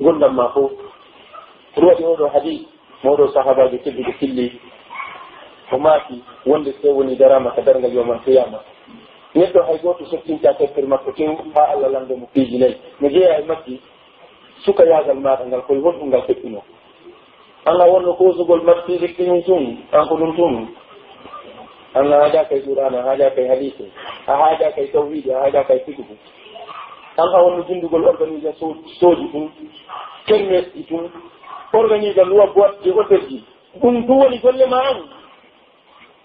Ngurndan maa fow. Ko ɗum waɗi oo ɗoo hadiis mo oo ɗoo sahaabaajo tedduɗo filli, o maaki wonde si woni daraama ka darngal yawmal qiyaama, neɗɗo hay gooto sottintaa tampere makko tew haa Allah lanndoo mo piiji nay. No jeyaa e majji sukayaagal maaɗa ngal, ko e honɗum ngal feƴƴunoo? An a wonno koosugol mattiiji ɗin tun, an ko ɗum tun. An a haajaaka e Qur'aana, a haajaaka e hadiise, a haajaaka e tawhiidi, a haajaaka e fiqhu. An a wonno jinndugol organisation sooji tun, kermesji tun, organiser loi boîte de hôtelji. Ɗum tun woni golle maa an.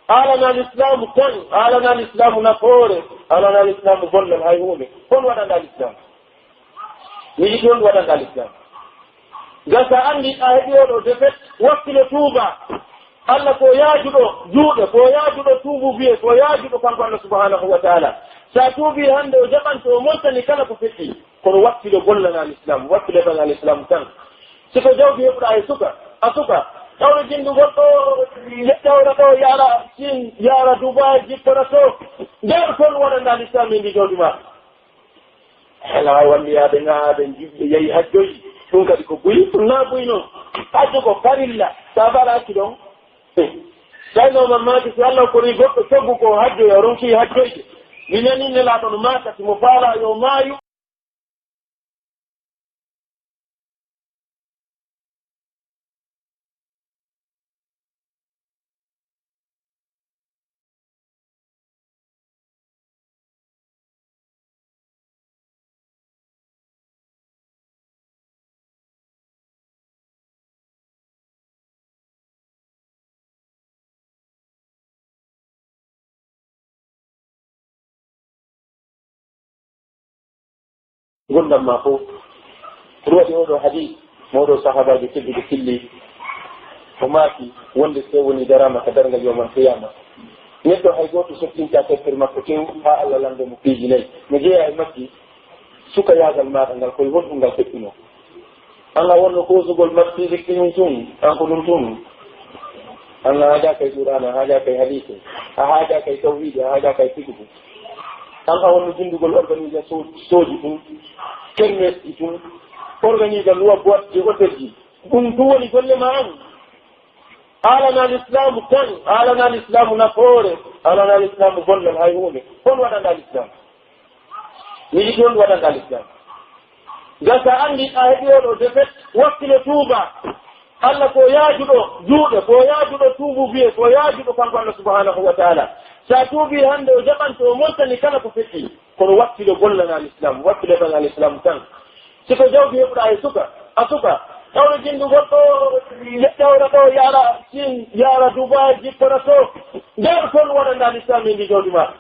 Haalanaa lislaamu tan, haalanaa lislaamu nafoore, haalanaa lislaamu gollal hay huunde. Hon waɗanɗaa lislaamu? Miɗi toon waɗanɗaa lislaam. Ngam sa anndi a heɓi oo ɗoo defet, wakkilo tuuba. Allah ko yaajuɗo juuɗe, ko yaajuɗo tuubu biye, ko yaajuɗo kanko Allah subhanahu wa ta'ala. Sa tuubi hannde o jaɓanto o montani kala ko feƴƴi. Kono wakkilo gollanaa lislaam, wakkilo heɓanaa lislaam tan. Si ko jawdi heɓuɗaa e suka, a suka, tawde jinndu goɗɗo, ƴawra ɗo, yaara Siin, yaara Dubaay, jippora to. Nder kon waɗanɗaa lislaam e ndi jawdi maa. Hela walliyaade ŋaaɓe, jiɓɓe, yahi hajjoji. Ɗum kadi ko buy? Ɗum naa buy non. Hajju ko farilla. Sa baɗaaki ɗon, tawi no mamaki si Allah kori goɗɗo coggu ko hajjoya, ronki hajjoyde. Mi nani Nelaaɗo no maaka, si mo faalaa yo maayu. Ngurndan maa fow. Ko ɗum waɗi oo ɗoo hadiis, mo oo ɗoo sahaabaajo tedduɗo filli, o maaki wonde si tawii wonii daraama ka darngal yawmal qiyaama, neɗɗo hay gooto sottintaa tampere makko tew haa Alla lanndoo mo piiji nay. No jeyaa e majji, sukayaagal maaɗa ngal, ko e honɗum ngal feƴƴunoo? An a wonno koosugol marsiidi kiñun tun, an ko ɗum tun. An a haajaaka e Qur'aana, a haajaaka e hadiise, a haajaaka e tawhiidi, a haajaaka e fiqhu. An a wonno jinndugol organisation sooji tun, kermesji tun, organiser loi boîte de hôtel ji. Ɗum tun woni golle maa an. Haalanaa lislaamu tan, haalanaa lislaamu nafoore, haalanaa lislaamu gollal hay huunde. Hol waɗanɗaa lislaamu? Miɗi ɗon waɗanɗaa lislaamu. Gasa anndi a heɓi oo ɗoo defet, wakkilo tuuba. Alla ko yaajuɗo juuɗe, ko yaajuɗo tuubu biye, ko yaajuɗo kanko Alla subhanahu wa taala. Sa tuubi hannde o jaɓanto o montani kala ko feƴƴi. Kono wakkilo gollanaa lislaamu, wakkilo ɓaŋaa lislaamu tan. Si ko jawdi heɓuɗaa e suka, a suka, tawno jinndu goɗɗo, ƴawra ɗo, yaara Siin, yaara Dubaay, jippora to. Nder kon waɗanɗaa lislaamu e ndi jawdi maa.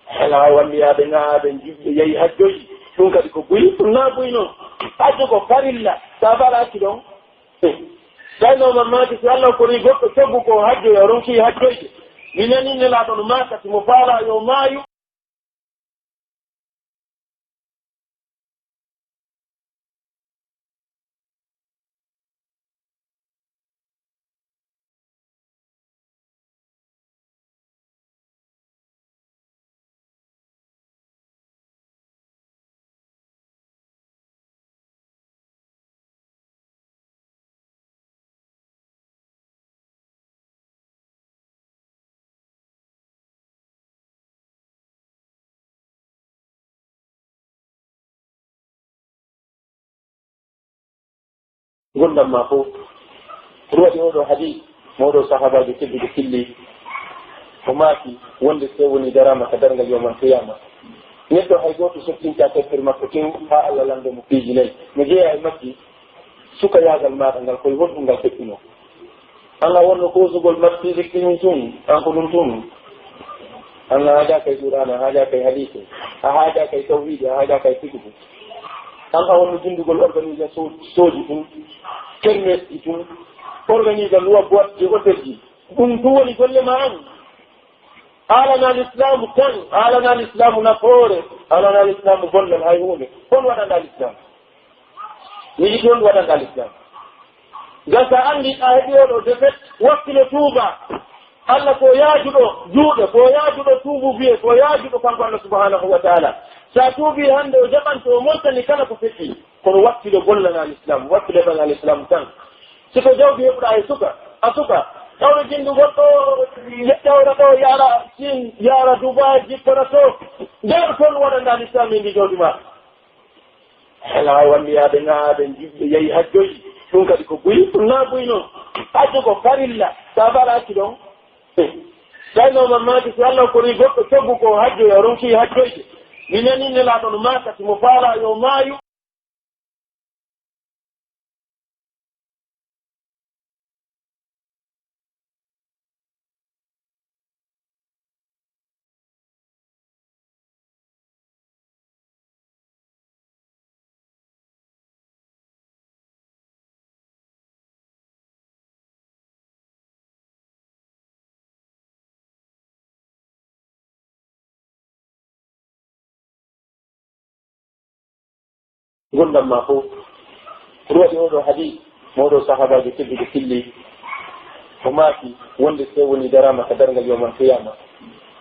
Hela walliyaaɓe ŋaaɓe juɓɓe yahi hajjoyi. Ɗum kadi ko buy, ɗum naa buy non. Hajju ko farilla. Sa faala accu ɗon. Tawi no mamaki si Allah kori goɗɗo coggu ko hajjoya, o ronki hajjoyde. Mi nani Nelaaɗo no maaka si mo faala yo maayu. Ngurndan maa fow. Ko ɗum waɗi oo ɗoo hadiis, mo oo ɗoo sahaabaajo tedduɗo filli, o maaki wonde si tawii wonii daraama ka darngal yawmal qiyaama, neɗɗo hay gooto sottintaa tampere makko tew haa Allah lanndoo mo piiji nay. No jeyaa e majji, sukayaagal maaɗa ngal, ko e honɗum ngal feƴƴunoo? An a wonno koosugol marsiidi kiñun tun, an ko ɗum tun. An a haajaaka e Qur'aana, a haajaaka e hadiise, a haajaaka e tawhiidi, a haajaaka e fiqhu. An a wonno jinndugol organisation sooji tun, kermesji tun, organiser loi boîte de hôtel ji. Ɗum tun woni golle maa an. Haalanaa lislaamu tan, haalanaa lislaamu nafoore, haalanaa lislaamu gollal hay huunde. Hol waɗanɗaa lislaamu? Miɗi ɗon waɗanɗaa lislaamu. Gasa anndi a heɓi oo ɗoo defet, wakkilo tuuba. Alla ko yaajuɗo juuɗe, ko yaajuɗo tuubu biye, ko yaajuɗo kanko Alla subhanahu wa taala. Sa tuubi hannde o jaɓanto o montani kala ko feƴƴi. Kono wakkilo gollanaa lislaamu, wakkilo ɓaŋaa lislaamu tan. Si ko jawdi heɓuɗaa e suka, a suka, tawno jinndu goɗɗo, ƴawra ɗo, yaara Siin, yaara Dubaay, jippora to. Nder kon waɗanɗaa lislaamu e ndi jawdi maa. Hela walliyaaɓe ŋaaɓe juɓɓe yahi hajjoyi. Ɗum kadi ko buy, ɗum naa buy non. Hajju ko farilla. Sa faala accu ɗon. Tawi no mamaki si Allah kori goɗɗo coggu ko hajjoya, o ronki hajjoyde. Mi nani Nelaaɗo no maaka si mo faala yo maayu. Ngurndan maa fow. Ko ɗum waɗi oo ɗoo hadiis, mo oo ɗoo sahaabaajo tedduɗo filli, o maaki wonde si tawii wonii daraama ka darngal yawmal qiyaama,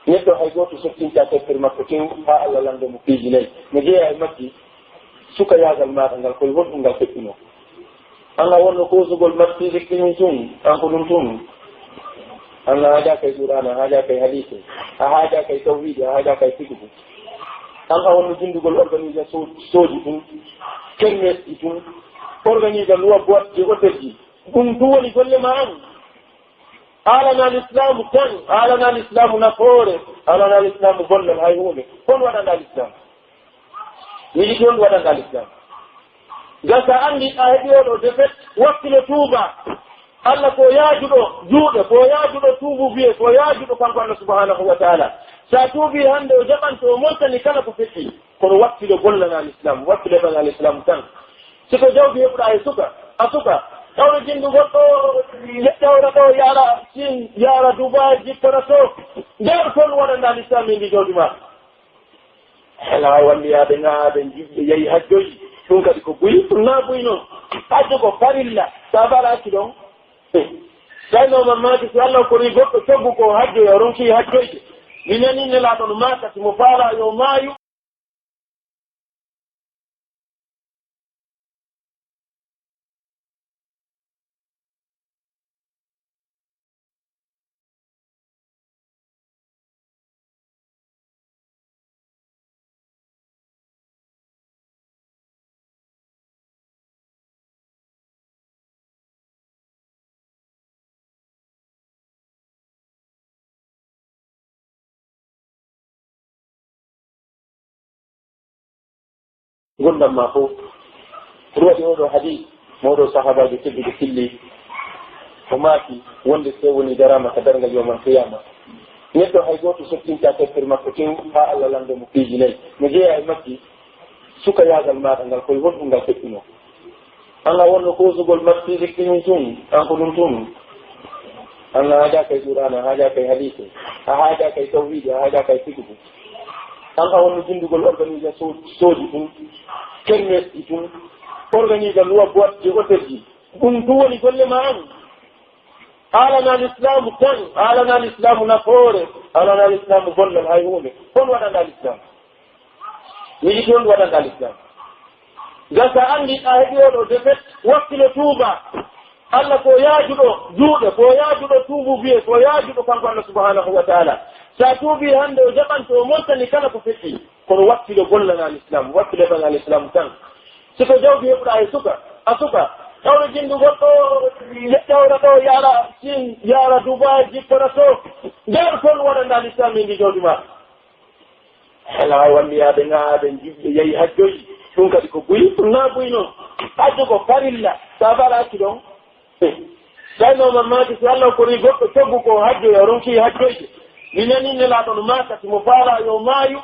neɗɗo hay gooto sottintaa tampere makko tew haa Allah lanndoo mo piiji nay. No jeyaa e majji, sukayaagal maaɗa ngal, ko e honɗum ngal feƴƴunoo? An a wonno koosugol marsiidi kiñun tun, an ko ɗum tun. An a haajaaka e Qur'aana, a haajaaka e hadiise, a haajaaka e tawhiidi, a haajaaka e fiqhu. An a wonno jinndugol organisation sooji tun, kermesji tun, organiser loi boîte de hôtel ji. Ɗum tun woni golle maa an. Haalanaa lislaamu tan, haalanaa lislaamu nafoore, haalanaa lislaamu gollal hay huunde. Hol waɗanɗaa lislaamu? Miɗi ɗon waɗanɗaa lislaamu. Gasa anndi a heɓi oo ɗoo defet, wakkilo tuuba. Alla ko yaajuɗo juuɗe, ko yaajuɗo tuubu biye, ko yaajuɗo kanko Alla subhanahu wa taala. Sa tuubi hannde o jaɓanto o montani kala ko feƴƴi. Kono wakkilo gollanaa lislaamu, wakkilo ɓaŋaa lislaamu tan. Si ko jawdi heɓuɗaa e suka, a suka, tawde jinndu goɗɗo, ƴe-, ƴawra ɗo, yaara Siin, yaara Dubaay, jippata to. Nder ton waɗanɗaa lislaam e ndi jawdi maa. Hela walliyaaɓe ŋaaɓe jiɓɓe yahi hajjoyi. Ɗum kadi ko buy, ɗum naa buy non. Hajjo ko farilla. Sa bara accu ɗon. Tawi no mamaki si Allah kori goɗɗo coggu ko hajjoya, ronki hajjoyde. Mi nani Nelaaɗo no maaka si mo faala yo maayu. Ngurndan maa fow. Ko ɗum waɗi oo ɗoo hadiis mo oo ɗoo sahaabaajo tedduɗo filli, o maaki wonde si woni daraama ka darngal yawmal qiyaama, neɗɗo hay gooto sottintaa tampere makko tew haa Allah lanndoo mo piiji nay. No jeyaa e majji, sukayaagal maaɗa ngal, ko e honɗum ngal feƴƴunoo? An a wonno koosugol mattiiɗi ɗin tun, an ko ɗum tun. An a haajaaka e Qur'aana, a haajaaka e hadiise, a haajaaka e tawhiidi, a haajaaka e fiqhu. An a wonno jinndugol organisation sooji tun, kermesji tun, organiser loi boîte de hôtelji. Ɗum tun woni golle maa an. Haalanaa lislaamu tan, haalanaa lislaamu nafoore, haalanaa lislaamu gollal hay huunde. Hon waɗanɗaa lislaamu? Miɗi toon waɗanɗaa lislaam. Gasa anndi a heɓi oo ɗoo defet, wakkilo tuuba. Allah ko yaajuɗo juuɗe, ko yaajuɗo tuubu biye, ko yaajuɗo kanko Allah subhanahu wa ta'ala. Sa tuubi hannde o jaɓanto o montani kala ko feƴƴi. Kono wakkilo gollanaa lislaam, wakkilo heɓanaa lislaam tan. Si ko jawdi heɓuɗaa e suka, a suka, tawde jinndu goɗɗo, ƴawra ɗo, yaara Siin, yaara Dubaay, jippata to. Nder ton waɗanɗaa lislaam e ndi jawdi maa. Hela walliyaaɓe ŋaaɓe jiɓɓe yahi hajjoyi. Ɗum kadi ko buy, ɗum naa buy non. Hajjo ko farilla. Sa bara accu ɗon. Tawi no mamaki si Allah kori goɗɗo coggu ko hajjoya, ronki hajjoyde. Mi nani Nelaaɗo no maaka si mo faala yo maayu.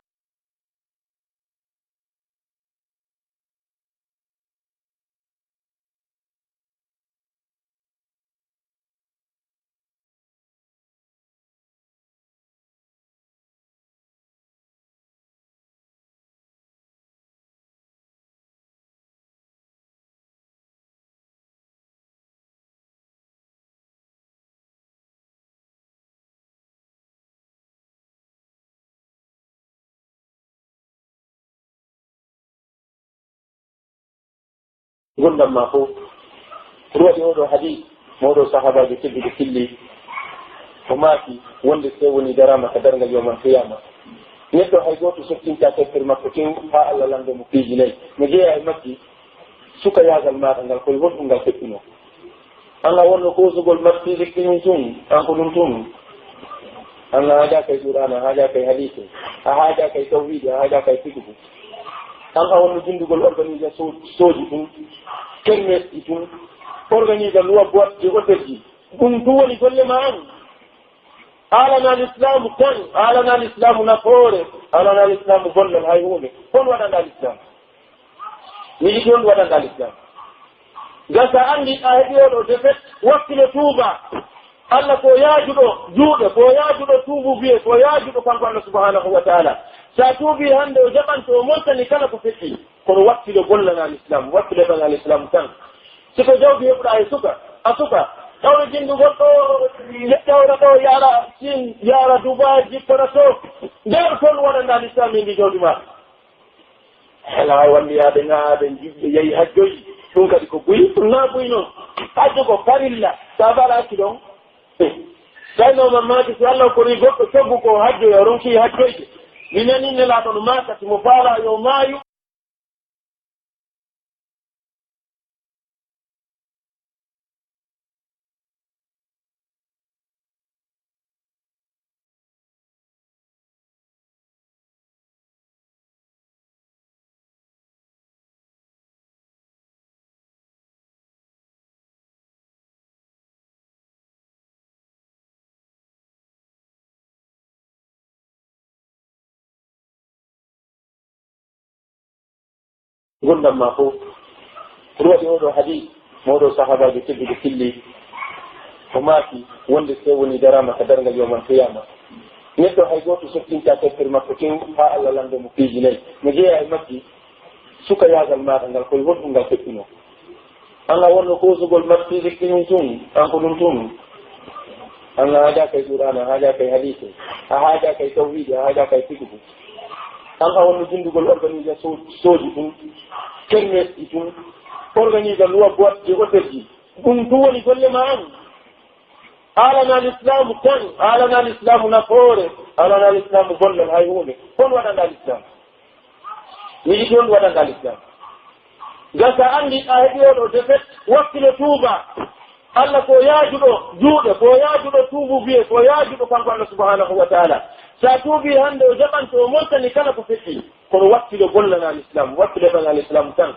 Ngurndan maa fow. Ko ɗum waɗi oo ɗoo hadiis mo oo ɗoo sahaabaajo tedduɗo filli, o maaki wonde si woni daraama ka darngal yawmal qiyaama, neɗɗo hay gooto sottintaa tampere makko tew haa Allah lanndoo mo piiji nay. No jeyaa e majji, sukayaagal maaɗa ngal, ko e honɗum ngal feƴƴunoo? An a wonno koosugol mattiiɗi ɗin tun, an ko ɗum tun. An a haajaaka e Qur'aana, a haajaaka e hadiise, a haajaaka e tawhiidi, a haajaaka e fiqhu. An a wonno jinndugol organisation sooji tun, kermesji tun, organiser loi boîte de hôtelji. Ɗum tun woni golle maa an. Haalanaa lislaamu tan, haalanaa lislaamu nafoore, haalanaa lislaamu gollal hay huunde. Hon waɗanɗaa lislaamu? Miɗi toon waɗanɗaa lislaam. Gasa anndi a heɓi oo ɗoo defet, wakkilo tuuba. Allah ko yaajuɗo juuɗe, ko yaajuɗo tuubu biye, ko yaajuɗo kanko Allah subhanahu wa ta'ala. Sa tuubi hannde o jaɓanto o montani kala ko feƴƴi. Kono wakkilo gollanaa lislaam, wakkilo heɓanaa lislaam tan. Si ko jawdi heɓuɗaa e suka, a suka, tawde jinndu goɗɗo, ƴawra ɗo, yaara Siin, yaara Dubaay, jippata to. Nder ton waɗanɗaa lislaam e ndi jawdi maa. Hela walliyaaɓe ŋaaɓe jiɓɓe yahi hajjoyi. Ɗum kadi ko buy, ɗum naa buy non. Hajjo ko farilla. Sa bara accu ɗon. Tawi no mamaki si Allah kori goɗɗo coggu ko hajjoya, ronki hajjoyde. Mi nani Nelaaɗo no maaka si mo faala yo maayu. Ngurndan maa fow. Ko ɗum waɗi oo ɗoo hadiis, mo oo ɗoo sahaabaajo tedduɗo filli, o maaki wonde si woni daraama ka darngal yawmal qiyaama, neɗɗo hay gooto sottintaa tampere makko tew haa Alla lanndoo mo piiji nay. No jeyaa e majji, sukayaagal maaɗa ngal, ko e honɗum ngal feƴƴunoo? An a wonno koosugol matériel ɗin tun, an ko ɗum tun. An a haajaaka e Qur'aana, a haajaaka e hadiise, a haajaaka e tawhiidi, a haajaaka e fiqhu. An a wonno jinndugol organisation sooji tun, kermesji tun, organiser loi boîte de hôtel ji. Ɗum tun woni golle maa an. A alanaa lislaamu tan, a alanaa lislaamu nafoore, a alanaa lislaamu gollal hay huunde. Hon waɗanɗaa lislaamu? Mi yiɗi on waɗanɗaa lislaamu. Ngam so a anndi a heɓii oo ɗoo defet, wakkilo tuubaa. Alla ko yaajuɗo juuɗe, ko yaajuɗo tuubuubuyee, ko yaajuɗo kanko Alla subhaanahu wa taala. So a tuubii hannde, o jaɓan to o montani kala ko feƴƴi. Kono wakkilo gollanaa lislaamu, wakkilo heɓanaa lislaamu tan.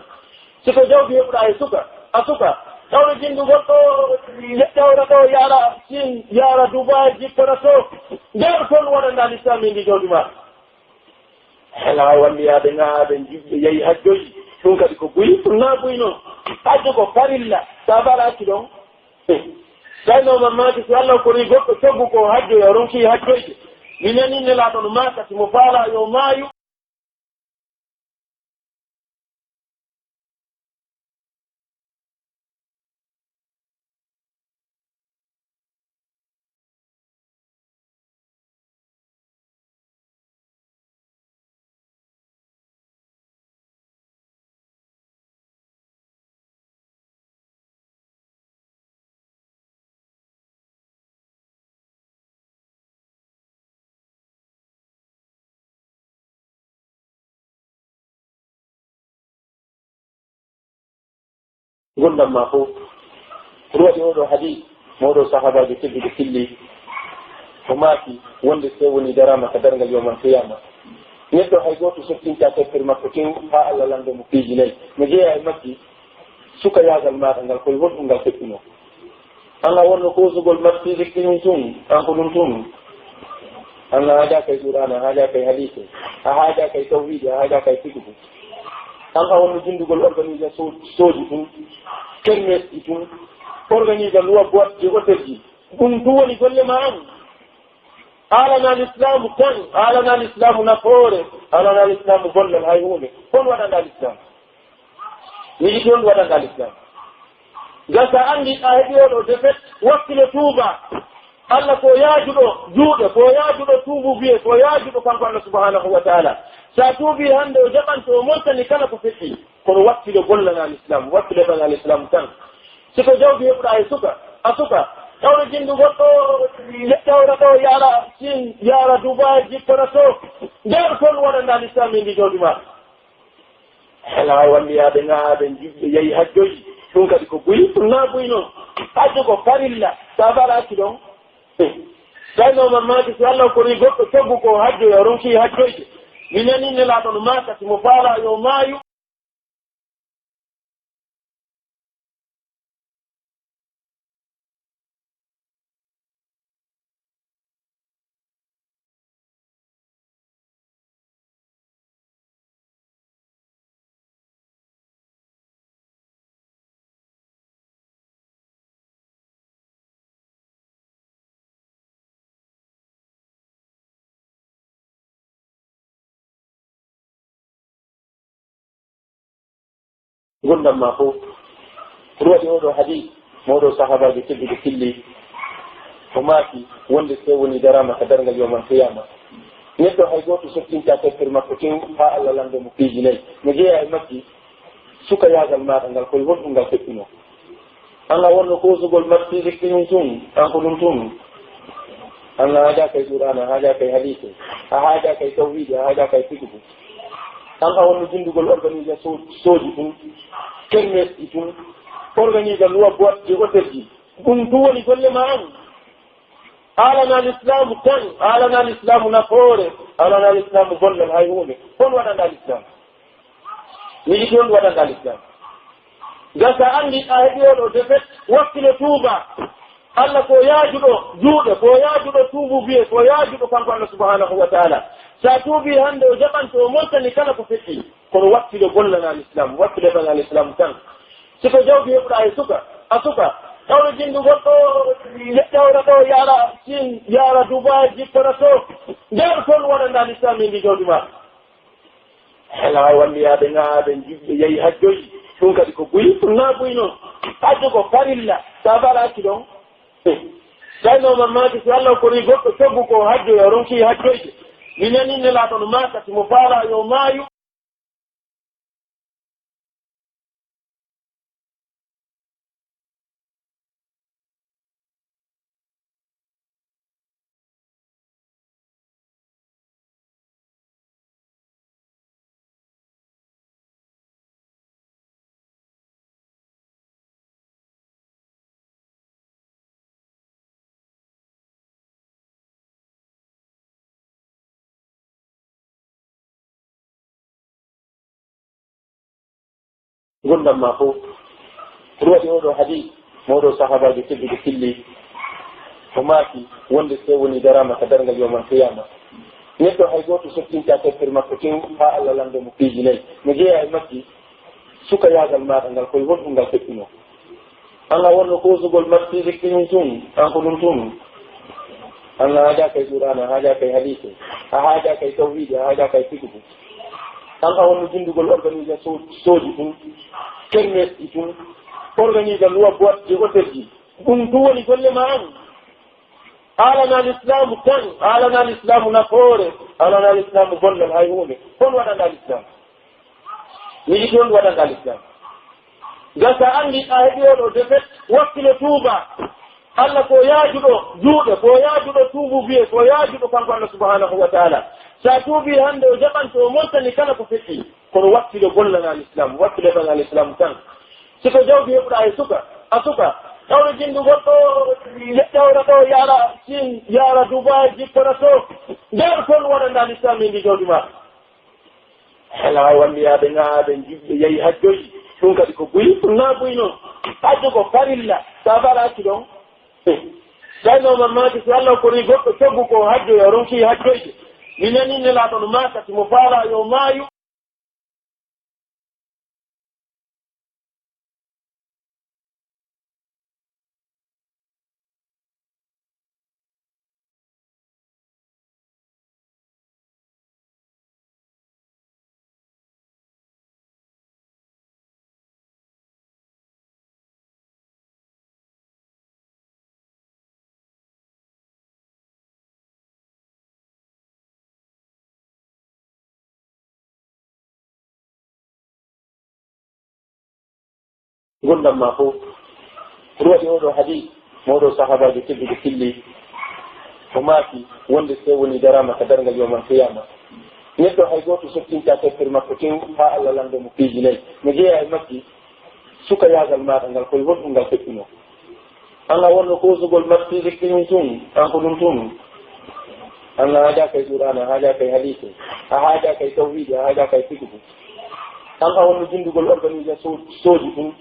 Si ko jawdi heɓuɗaa e suka, a suka, tawre jinndugol ɗoo, ƴawra ɗoo, yaara Siin, yaara Dubaay, jippora to. Nder ton waɗanɗaa lislaamu e ndi jawdi maa. Hela wonde yaade ŋaaɓe jiɓɓe yahi hajjoyi. Ɗum kadi ko buy, ɗum naa buy non. Hajjo ko farilla, so a faalaaki ɗon. Tawi no mamaki si Allah kori goɗɗo coggu ko hajjoya, ronki hajjoyde. Mi nani Nelaaɗo no maaka si mo faalaa yo maayu. Ngurndan maa fow. Ko ɗum waɗi oo ɗoo hadiis, mo oo ɗoo sahaabaajo tedduɗo filli, o maaki wonde si woni daraama ka darngal yawmal qiyaama, neɗɗo hay gooto sottintaa tampere makko tew haa Allah lanndoo mo piiji nay. No jeyaa e majji, sukayaagal maaɗa ngal, ko e honɗum ngal feƴƴunoo? An a wonno koosugol matériel ɗin tun, an ko ɗum tun. An a haajaaka e Qur'aana, a haajaaka e hadiise, a haajaaka e tawhiidi, a haajaaka e fiqhu. An a wonno jinndugol organisation sooji tun, kermesji tun, organiser loi boîte de hôtel ji. Ɗum tun woni golle maa an. A alanaa lislaamu tan, a alanaa lislaamu nafoore, a alanaa lislaamu gollal hay huunde. Hon waɗanɗaa lislaamu? Mi yiɗi on waɗanɗaa lislaamu. Ngam so a anndi a heɓii oo ɗoo defet, wakkilo tuubaa. Alla ko yaajuɗo juuɗe, ko yaajuɗo tuubuubuyee, ko yaajuɗo kanko Alla subhaanahu wa taala. So a tuubii hannde, o jaɓan to o montani kala ko feƴƴi. Kono wakkilo gollanaa lislaamu, wakkilo heɓanaa lislaamu tan. Si ko jawdi heɓuɗaa e suka, a suka, tawre jinndugol ɗoo, ƴawra ɗoo, yaara Siin, yaara Dubaay, jippora to. Nder ton waɗanɗaa lislaamu e ndi jawdi maa. Hela wonde yaade ŋaaɓe jiɓɓe yahi hajjoyi. Ɗum kadi ko buy, ɗum naa buy non. Hajjo ko farilla, so a faalaaki ɗon. Tawi no mamaki si Allah kori goɗɗo coggu ko hajjoya, ronki hajjoyde. Mi nani Nelaaɗo no maaka si mo faalaa yo maayu. Ngurndan maa fow. Ko ɗum waɗi oo ɗoo hadiis, mo oo ɗoo sahaabaajo tedduɗo filli, o maaki wonde si woni daraama ka darngal yawmal qiyaama, neɗɗo hay gooto sottintaa tampere makko tew haa Allah lanndoo mo piiji nay. No jeyaa e majji, sukayaagal maaɗa ngal, ko e honɗum ngal feƴƴunoo? An a wonno koosugol matériel ɗin tun, an ko ɗum tun. An a haajaaka e Qur'aana, a haajaaka e hadiise, a haajaaka e tawhiidi, a haajaaka e fiqhu. An a wonno jinndugol organisation sooji tun, kermesji tun, organiser loi boîte de hôtel ji. Ɗum tun woni golle maa an. A alanaa lislaamu tan, a alanaa lislaamu nafoore, a alanaa lislaamu gollal hay huunde. Hon waɗanɗaa lislaamu? Mi yiɗi on waɗanɗaa lislaamu. Ngam so a anndi a heɓii oo ɗoo defet, wakkilo tuubaa. Alla ko yaajuɗo juuɗe, ko yaajuɗo tuubuubuyee, ko yaajuɗo kanko Alla subhaanahu wa taala. So a tuubii hannde, o jaɓan to o montani kala ko feƴƴi. Kono wakkilo gollanaa lislaamu, wakkilo heɓanaa lislaamu tan. Si ko jawdi heɓuɗaa e suka, a suka, tawde jinndu goɗɗo, ƴewra ɗo, yaara Siin, yaara Dubaay, jippora to. Nder kon waɗanɗaa lislaam e ndi jawdi maa. Hela walliyaaɓe, ŋaaɓe, jiɓɓe, yahi hajjoyi. Ɗum kadi ko buy, ɗum naa buy noon. Hajju ko farilla, so a faala accu ɗon. Tawi no mamaki si Allah korii goɗɗo coggu ko hajjoya, o ronki hajjoyde. Mi nanii Nelaaɗo no maaka, si mo faalaa yo maayu. Ngurndan maa fow. Ko ɗum waɗi oo ɗoo hadiis, mo oo ɗoo sahaabaajo tedduɗo filli, o maaki wonde si woni daraama ka darngal yawmal qiyaama, neɗɗo hay gooto sottintaa tampere makko tew haa Allah lanndoo mo piiji nayi. No jeyaa e majji, sukayaagal maaɗa ngal, ko e honɗum ngal feƴƴunoo? An a wonno koosugol mattiiɗi kiñi tun, an ko ɗum tun. An a haajaaka e Qur'aana, a haajaaka e hadiise, a haajaaka e tawhiidi, a haajaaka e fiqhu. An a wonno jinndugol organisation sooji tun, kermesji tun, organiser loi boîte de hôtelji. Ɗum tun woni golle maa an. Haalanaa lislaamu tan, haalanaa lislaamu nafoore, haalanaa lislaamu gollal hay huunde. Hon waɗanɗaa lislaamu? Miɗi toon waɗanɗaa lislaam. Ngam so a anndi a heɓi oo ɗoo defet, wakkilo tuuba. Allah ko yaajuɗo juuɗe, ko yaajuɗo tuubuubiyee, ko yaajuɗo kanko Allah subhanahu wa ta'ala. So a tuubii hannde, o jaɓan to o montani kala ko feƴƴi. Kono wakkilo gollanaa lislaam, wakkilo heɓanaa lislaam tan. Si ko jawdi heɓuɗaa e suka, a suka, tawde jinndu goɗɗo, ƴewra ɗo, yaara Siin, yaara Dubaay, jippora to. Nder kon waɗanɗaa lislaam e ndi jawdi maa. Hela walliyaaɓe, ŋaaɓe, jiɓɓe, yahi hajjoyi. Ɗum kadi ko buy, ɗum naa buy noon. Hajju ko farilla, so a faala accu ɗon. Tawi no mamaki si Allah korii goɗɗo coggu ko hajjoya, o ronki hajjoyde. Mi nanii Nelaaɗo no maaka, si mo faalaa yo maayu. Ngurndan maa fow. Ko ɗum waɗi oo ɗoo hadiis, mo oo ɗoo sahaabaajo tedduɗo filli, o maaki wonde si woni daraama ka darngal yawmal qiyaama, neɗɗo hay gooto sottintaa tampere makko tew haa Allah lanndoo mo piiji nayi. No jeyaa e majji, sukayaagal maaɗa ngal, ko e honɗum ngal feƴƴunoo? An a wonno koosugol mattiiɗi kiñi tun, an ko ɗum tun. An a haajaaka e Qur'aana, a haajaaka e hadiise, a haajaaka e tawhiidi, a haajaaka e fiqhu. An a wonno jinndugol organisation sooji tun,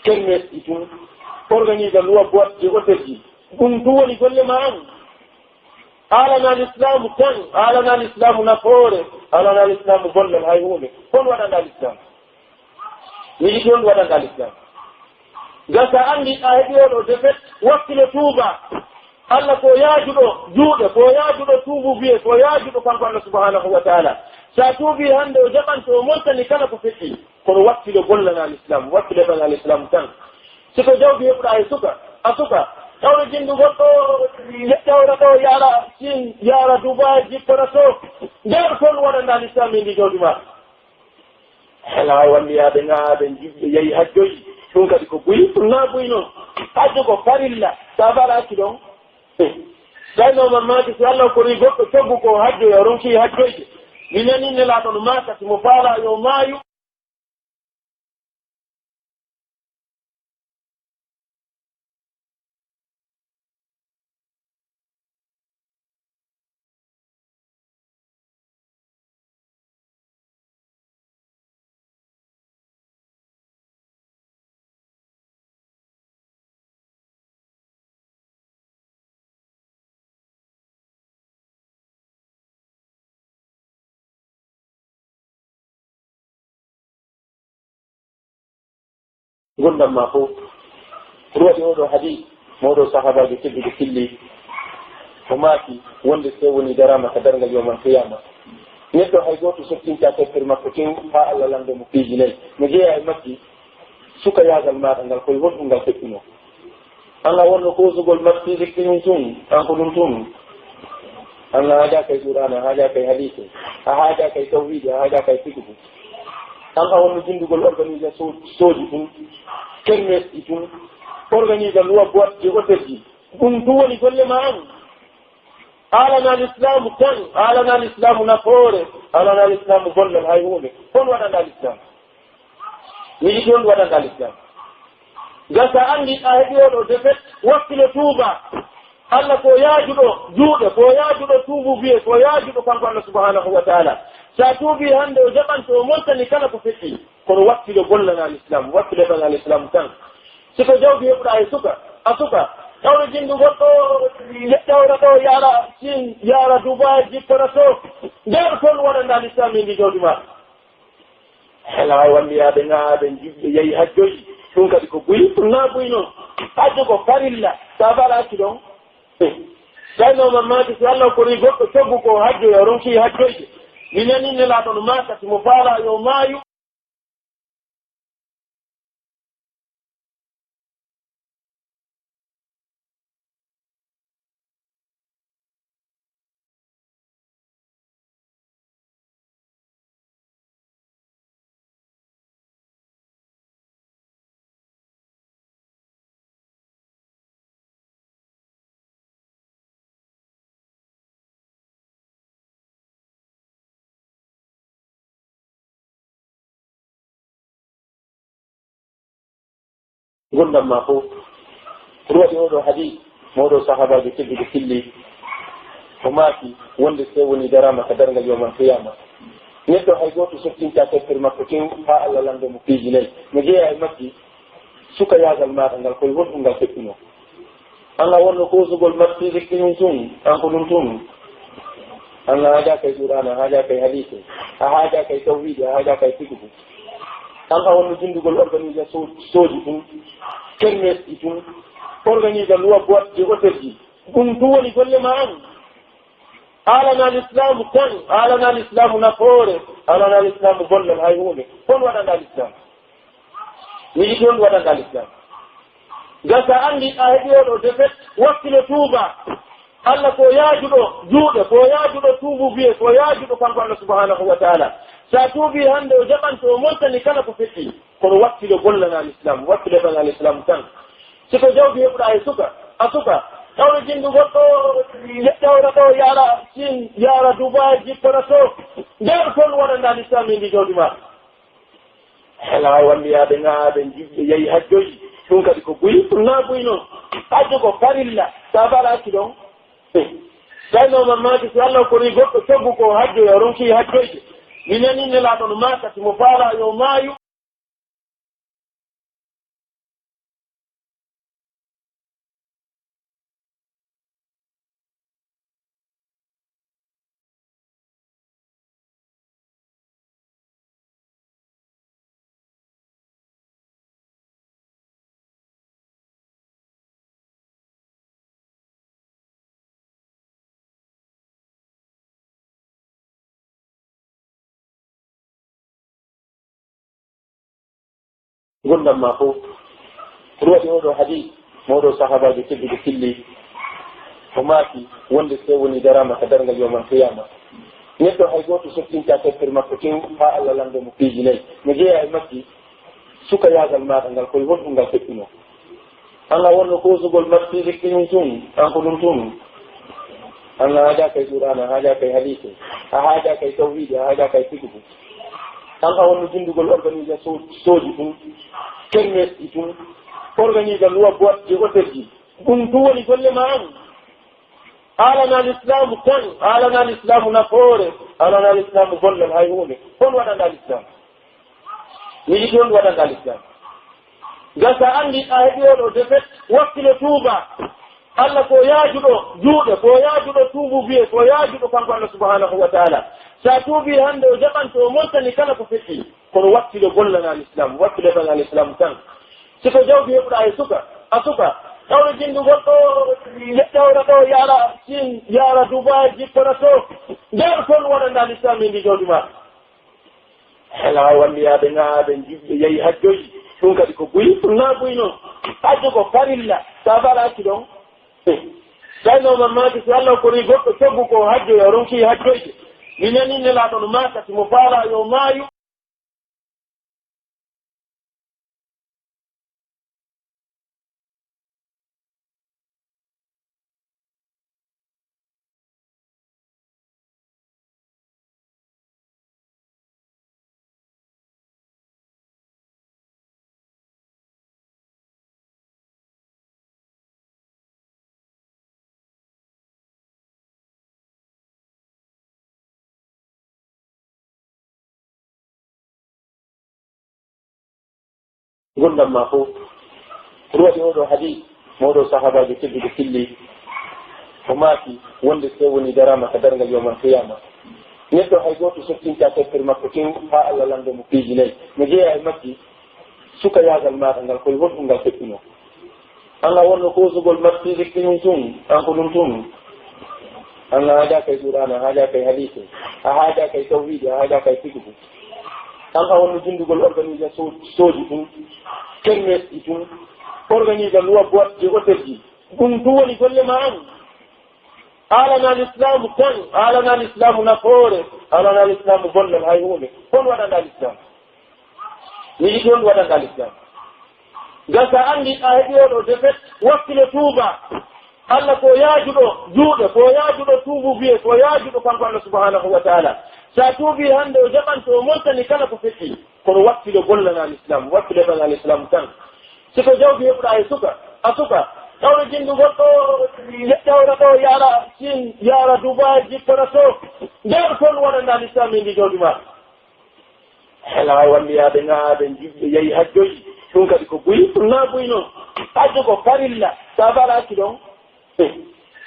kermesji tun, organiser loi boîte de hôtelji. Ɗum tun woni golle maa an. Haalanaa lislaamu tan, haalanaa lislaamu nafoore, haalanaa lislaamu gollal hay huunde. Hon waɗanɗaa lislaam? Miɗi toon waɗanɗaa lislaam. Ngam so a anndi a heɓi oo ɗoo defet, wakkilo tuuba. Allah ko yaajuɗo juuɗe, ko yaajuɗo tuubuubiyee, ko yaajuɗo kanko Allah subhanahu wa ta'ala. So a tuubii hannde, o jaɓan to o montani kala ko feƴƴi. Kono wakkilo gollanaa lislaam, wakkilo heɓanaa lislaam tan. Si ko jawdi heɓuɗaa e suka, a suka, tawde jinndu goɗɗo, ƴewra ɗo, yaara Siin, yaara Dubaay, jippora to. Nder kon waɗanɗaa lislaam e ndi jawdi maa. Hela walliyaaɓe, ŋaaɓe, jiɓɓe, yahi hajjoyi. Ɗum kadi ko buy, ɗum naa buy noon. Hajju ko farilla, so a faala accu ɗon. Tawi no mamaki si Allah korii goɗɗo coggu ko hajjoya, o ronki hajjoyde. Mi nanii Nelaaɗo no maaka, si mo faalaa yo maayu. Ngurndan maa fow. Ko ɗum waɗi oo ɗoo hadiis, mo oo ɗoo sahaabaajo tedduɗo filli, o maaki wonde si tawii wonii daraama ka darngal yawmal qiyaama, neɗɗo hay gooto sottintaa tampere makko tew haa Alla lanndoo mo piiji nay. No jeyaa e majji, sukayaagal maaɗa ngal, ko e honɗum ngal feƴƴunoo? An a wonno koosugol mat physique ɗin tun, an ko ɗum tun. An a haajaaka e Qur'aana, a haajaaka e hadiise, a haajaaka e tawhiidi, a haajaaka e fiqhu. An a wonno jindugol organisation sooji tun, kermesji tun, organise loi boîte de hôtel ji. Ɗum tun woni golle ma an. Haalanaa lislaamu tan, haalanaa lislaamu nafoore, haalanaa lislaamu gollal hay huunde. Hon waɗanɗaa lislaamu? Miɗi toon waɗanɗaa lislaam. Ngam so a anndi a heɓi oo ɗoo defet, wakkilo tuuba. Alla ko yaajuɗo juuɗe, ko yaajuɗo tuubuubiyee, ko yaajuɗo kanko Alla subhanahu wa taala. So a tuubii hannde, o jaɓan to o montani kala ko feƴƴi. Kono wakkilo gollanaa lislaam, wakkilo ɓaŋaa lislaam tan. Si ko jawdi heɓuɗaa e suka, a suka, tawre jinndu goɗɗo, ƴawra ɗoo, yaara Siin, yaara Dubaay, jippora to. Nder toon waɗanɗaa lislaam e ndi jawdi maa. Hela wawi walliyaaɓe ŋaaɓe, jiɓɓe, yahi hajjoji. Ɗum kadi ko buy, ɗum naa buy non. Hajjo ko farilla. Sa bala accu ɗon. Tawi no mamaki si Allah kori goɗɗo coggu ko hajjo, yo ronki hajjoyde. Mi nani Nelaaɗo no maaka si mo faala yo maayu. Ngurndan maa fow. Ko ɗum waɗi oo ɗoo hadiis, mo oo ɗoo sahaabaajo tedduɗo filli, o maaki wonde si tawii wonii daraama ka darngal yawmal qiyaama, neɗɗo hay gooto sottintaa tampere makko tew haa Alla lanndoo mo piiji nay. No jeyaa e majji, sukayaagal maaɗa ngal, ko e honɗum ngal feƴƴunoo? An a wonno koosugol mat physique ɗin tun, an ko ɗum tun. An a haajaaka e Qur'aana, a haajaaka e hadiise, a haajaaka e tawhiidi, a haajaaka e fiqhu. An a wonno jindugol organisation sooji tun, kermesji tun, organise loi boîte de hôtel ji. Ɗum tun woni golle ma an. Haalanaa lislaamu tan, haalanaa lislaamu nafoore, haalanaa lislaamu gollal hay huunde. Hon waɗanɗaa lislaam? Miɗi toon waɗanɗaa lislaam. Ngam so a anndi a heɓi oo ɗoo defet, wakkilo tuuba. Alla ko yaajuɗo juuɗe, ko yaajuɗo tuubuubiyee, ko yaajuɗo kanko Alla subhanahu wa taala. So a tuubii hannde, o jaɓan to o montani kala ko feƴƴi. Kono wakkilo gollanaa lislaam, wakkilo ɓaŋaa lislaam tan. Si ko jawdi heɓuɗaa e suka, a suka, tawre jinndu goɗɗo, ƴawra ɗoo, yaara Siin, yaara Dubaay, jippora to. Nder toon waɗanɗaa lislaam e ndi jawdi maa. Hela wawi walliyaaɓe ŋaaɓe, jiɓɓe, yahi hajjoji. Ɗum kadi ko buy, ɗum naa buy non. Hajjo ko farilla. Sa bala accu ɗon. Tawi no mamaki si Allah kori goɗɗo coggu ko hajjo, yo ronki hajjoyde. Mi nani Nelaaɗo no maaka si mo faala yo maayu. Ngurndan maa fow. Ko ɗum waɗi oo ɗoo hadiis, mo oo ɗoo sahaabaajo tedduɗo filli, o maaki wonde si tawii wonii daraama ka darngal yawmal qiyaama, neɗɗo hay gooto sottintaa tampere makko tew haa Alla lanndoo mo piiji nay. No jeyaa e majji, sukayaagal maaɗa ngal, ko e honɗum ngal feƴƴunoo? An a wonno koosugol mat physique ɗin tun, an ko ɗum tun. An a haajaaka e Qur'aana, a haajaaka e hadiise, a haajaaka e tawhiidi, a haajaaka e fiqhu. An a wonno jindugol organisation sooji tun, kermesji tun, organise loi boîte de hôtel ji. Ɗum tun woni golle ma an. Haalanaa lislaamu tan, haalanaa lislaamu nafoore, haalanaa lislaamu gollal hay huunde. Hon waɗanɗaa lislaam? Miɗi toon waɗanɗaa lislaam. Ngam so a anndi a heɓi oo ɗoo defet, wakkilo tuuba. Alla ko yaajuɗo juuɗe, ko yaajuɗo tuubuubiyee, ko yaajuɗo kanko Alla subhanahu wa taala. So a tuubii hannde, o jaɓan to o montani kala ko feƴƴi. Kono wakkilo gollanaa lislaam, wakkilo ɓaŋaa lislaam tan. Si ko jawdi heɓuɗaa e suka, a suka, tawde jindu goɗɗo, ƴettawra ɗo, yaara Siin, yaara Dubaay, jippora to. Nder kon waɗanɗaa Lislaam e ndi jawdi maa. Hela walliyaaɓe, ŋaaɓe, jiɓɓe, yahi hajjoyi. Ɗum kadi ko buy, ɗum naa buy non. Hajju ko farilla. Sa fala accu ɗon. Tawi no man maaki, si Allah korii goɗɗo coggu ko hajjoya, o ronki hajjoyde. Mi nanii Nelaaɗo no maaka, si mo faalaa yo maayu. Ngurndan maa fow. Ko ɗum waɗi oo ɗoo hadiis mo oo ɗoo sahaabaajo tedduɗo filli, o maaki wonde si tawii wonii daraama ka darngal yawmal qiyaama, neɗɗo hay gooto sottintaa tampere makko tew haa Alla lanndoo mo piiji nay. No jeyaa e majji, sukayaagal maaɗa ngal, ko e honɗum ngal feƴƴunoo? An a wonno koosugol mat physique ɗin tun, an ko ɗum tun. An a haajaaka e Qur'aana, a haajaaka e hadiise, a haajaaka e tawhiidi, a haajaaka e fiqhu. An a wonno jindugol organisation sooji ɗin, kermesse ɗi tun, organise luwa boîte de hôtel ji. Ɗum tun woni golle maa an. Haalanaa Lislaamu tan, haalanaa Lislaamu nafoore, haalanaa Lislaamu bonnal hay huunde. Hon waɗanɗaa Lislaamu? Miɗi toon waɗanɗaa Lislaamu. Ngam sa anndi a heɓi oo ɗoo defet, wakkilo tuuba. Alla ko yaajuɗo juuɗe, ko yaajuɗo tuubu biye, ko yaajuɗo kanko Alla subhanahu wa taala. Sa tuubi hannde o jaɓanto o montani kala ko feƴƴi. Kono wakkilo gollanaa Lislaamu, wakkilo heɓanaa Lislaamu tan. Si ko jawdi heɓuɗaa e suka, a suka, tawde jindu goɗɗo, ƴettawra ɗo, yaara Siin, yaara Dubaay, jippora to. Nder kon waɗanɗaa Lislaamu e ndi jawdi maa. Hela walliyaaɓe, ŋaaɓe, jiɓɓe, yahi hajjoyi. Ɗum kadi ko buy, ɗum naa buy non. Hajju ko farilla. Sa fala accu ɗon.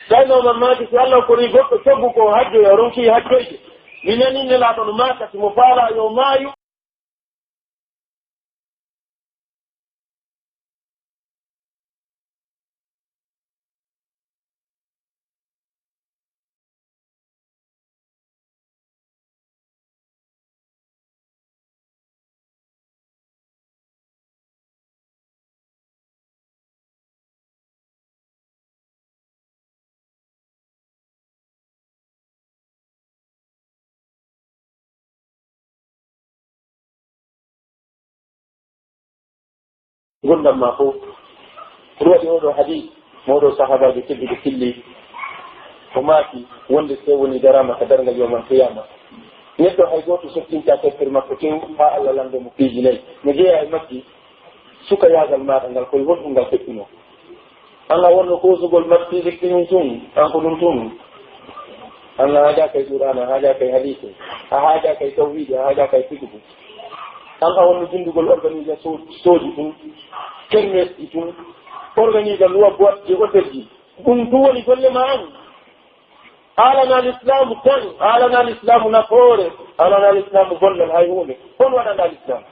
Tawi no man maaki, si Allah korii goɗɗo coggu ko hajjoya, o ronki hajjoyde. Mi nanii Nelaaɗo no maaka, si mo faalaa yo maayu. Ngurndan maa fow. Ko ɗum waɗi oo ɗoo hadiis mo oo ɗoo sahaabaajo tedduɗo filli, o maaki wonde si tawii wonii daraama ka darngal yawmal qiyaama, neɗɗo hay gooto sottintaa tampere makko tew haa Alla lanndoo mo piiji nay. No jeyaa e majji, sukayaagal maaɗa ngal, ko e honɗum ngal feƴƴunoo? An a wonno koosugol mat physique ɗin tun, an ko ɗum tun. An a haajaaka e Qur'aana, a haajaaka e hadiise, a haajaaka e tawhiidi, a haajaaka e fiqhu. An a wonno jindugol organisation sooji ɗin, kermesse ɗi tun, organise luwa boîte de hôtel ji. Ɗum tun woni golle maa an. Haalanaa Lislaamu tan, haalanaa Lislaamu nafoore, haalanaa Lislaamu bonnal hay huunde. Hon waɗanɗaa Lislaamu?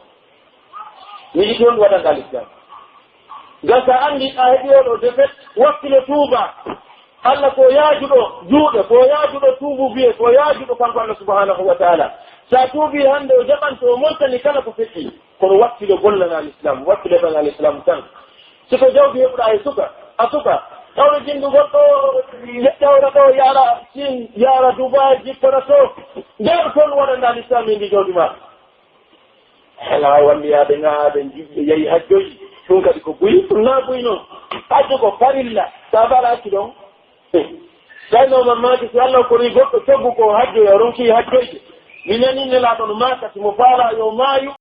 Miɗi toon waɗanɗaa Lislaamu. Ngam sa anndi a heɓi oo ɗoo defet, wakkilo tuuba. Alla ko yaajuɗo juuɗe, ko yaajuɗo tuubu biye, ko yaajuɗo kanko Alla subhanahu wa taala. Sa tuubi hannde o jaɓanto o montani kala ko feƴƴi. Kono wakkilo gollanaa Lislaamu, wakkilo heɓanaa Lislaamu tan. Si ko jawdi heɓuɗaa e suka, a suka, tawde jindu goɗɗo, ƴettawra ɗo, yaara Siin, yaara Dubaay, jippora to. Nder kon waɗanɗaa Lislaamu e ndi jawdi maa. Hela walliyaaɓe, ŋaaɓe, jiɓɓe, yahi hajjoyi. Ɗum kadi ko buy, ɗum naa buy non. Hajju ko farilla. Sa fala accu ɗon. Tawi no man maaki, si Allah korii goɗɗo coggu ko hajjoya, o ronki hajjoyde. Mi nanii Nelaaɗo no maaka, si mo faalaa yo maayu.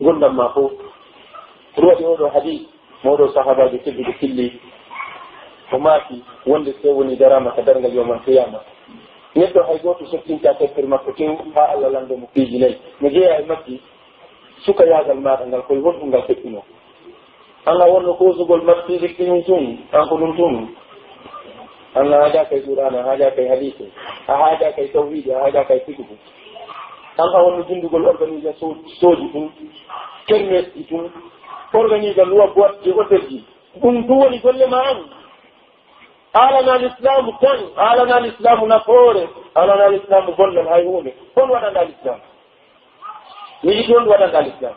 Ngurndan maa fow. Ko ɗum waɗi oo ɗoo hadiis, mo oo ɗoo sahaabaajo tedduɗo filli, o maaki wonde si woni daraama ka darngal yawmal qiyaama, neɗɗo hay gooto sottintaa tampere makko tew haa Alla lanndoo mo piiji nay. No jeyaa e majji, sukayaagal maaɗa ngal, ko e honɗum ngal feƴƴunoo? An a wonno koosugol marsiidi kiñi tun, an ko ɗum tun. An a haajaaka e Qur'aana, a haajaaka e hadiise, a haajaaka e tawhiidi, a haajaaka e fiqhu. An a wonno binndugol organisation sooji tun, kermesji tun, organiser loi boîte de hôtelji. Ɗum tun woni golle maa an. A alanaa lislaamu tan, a alanaa lislaamu nafoore, a alanaa lislaamu gollal hay huunde. Hon waɗanɗaa lislaamu? Mi yiɗi hon waɗanɗaa lislaamu?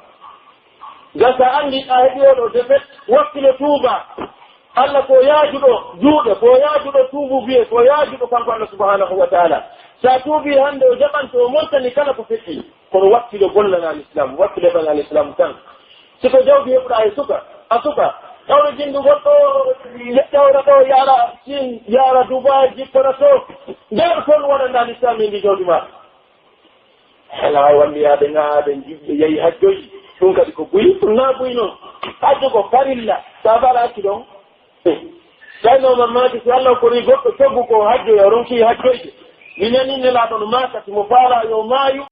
Ngam so a anndi a heɓii oo ɗoo defet, wakkilo tuubaa. Alla ko yaajuɗo juuɗe, ko yaajuɗo tuubuubuyee, ko yaajuɗo kanko Alla subhaanahu wa taala. So a tuubii hannde, o jaɓan to o montani kala ko feƴƴi. Kono wakkilo gollanaa lislaamu, wakkilo heɓanaa lislaamu tan. Si ko jawdi heɓuɗaa e suka, a suka, tawre jinndugol ɗoo, tawra ɗoo, yaara Siin, yaara Dubaay, jippora to. Nder kon waɗanɗaa lislaamu e ndi jawdi maa. Hela wambiyaade ŋaaɓe jiɓɓe yahi hajjoyi. Ɗum kadi ko buy, ɗum naa buy non. Hajju ko farilla, so a falaaki ɗon. Tawi no mamaki si Allah kori goɗɗo coggu ko hajjoya, ronki hajjoyde. Mi nani Nelaaɗo no maaka si mo faalaa yo maayu.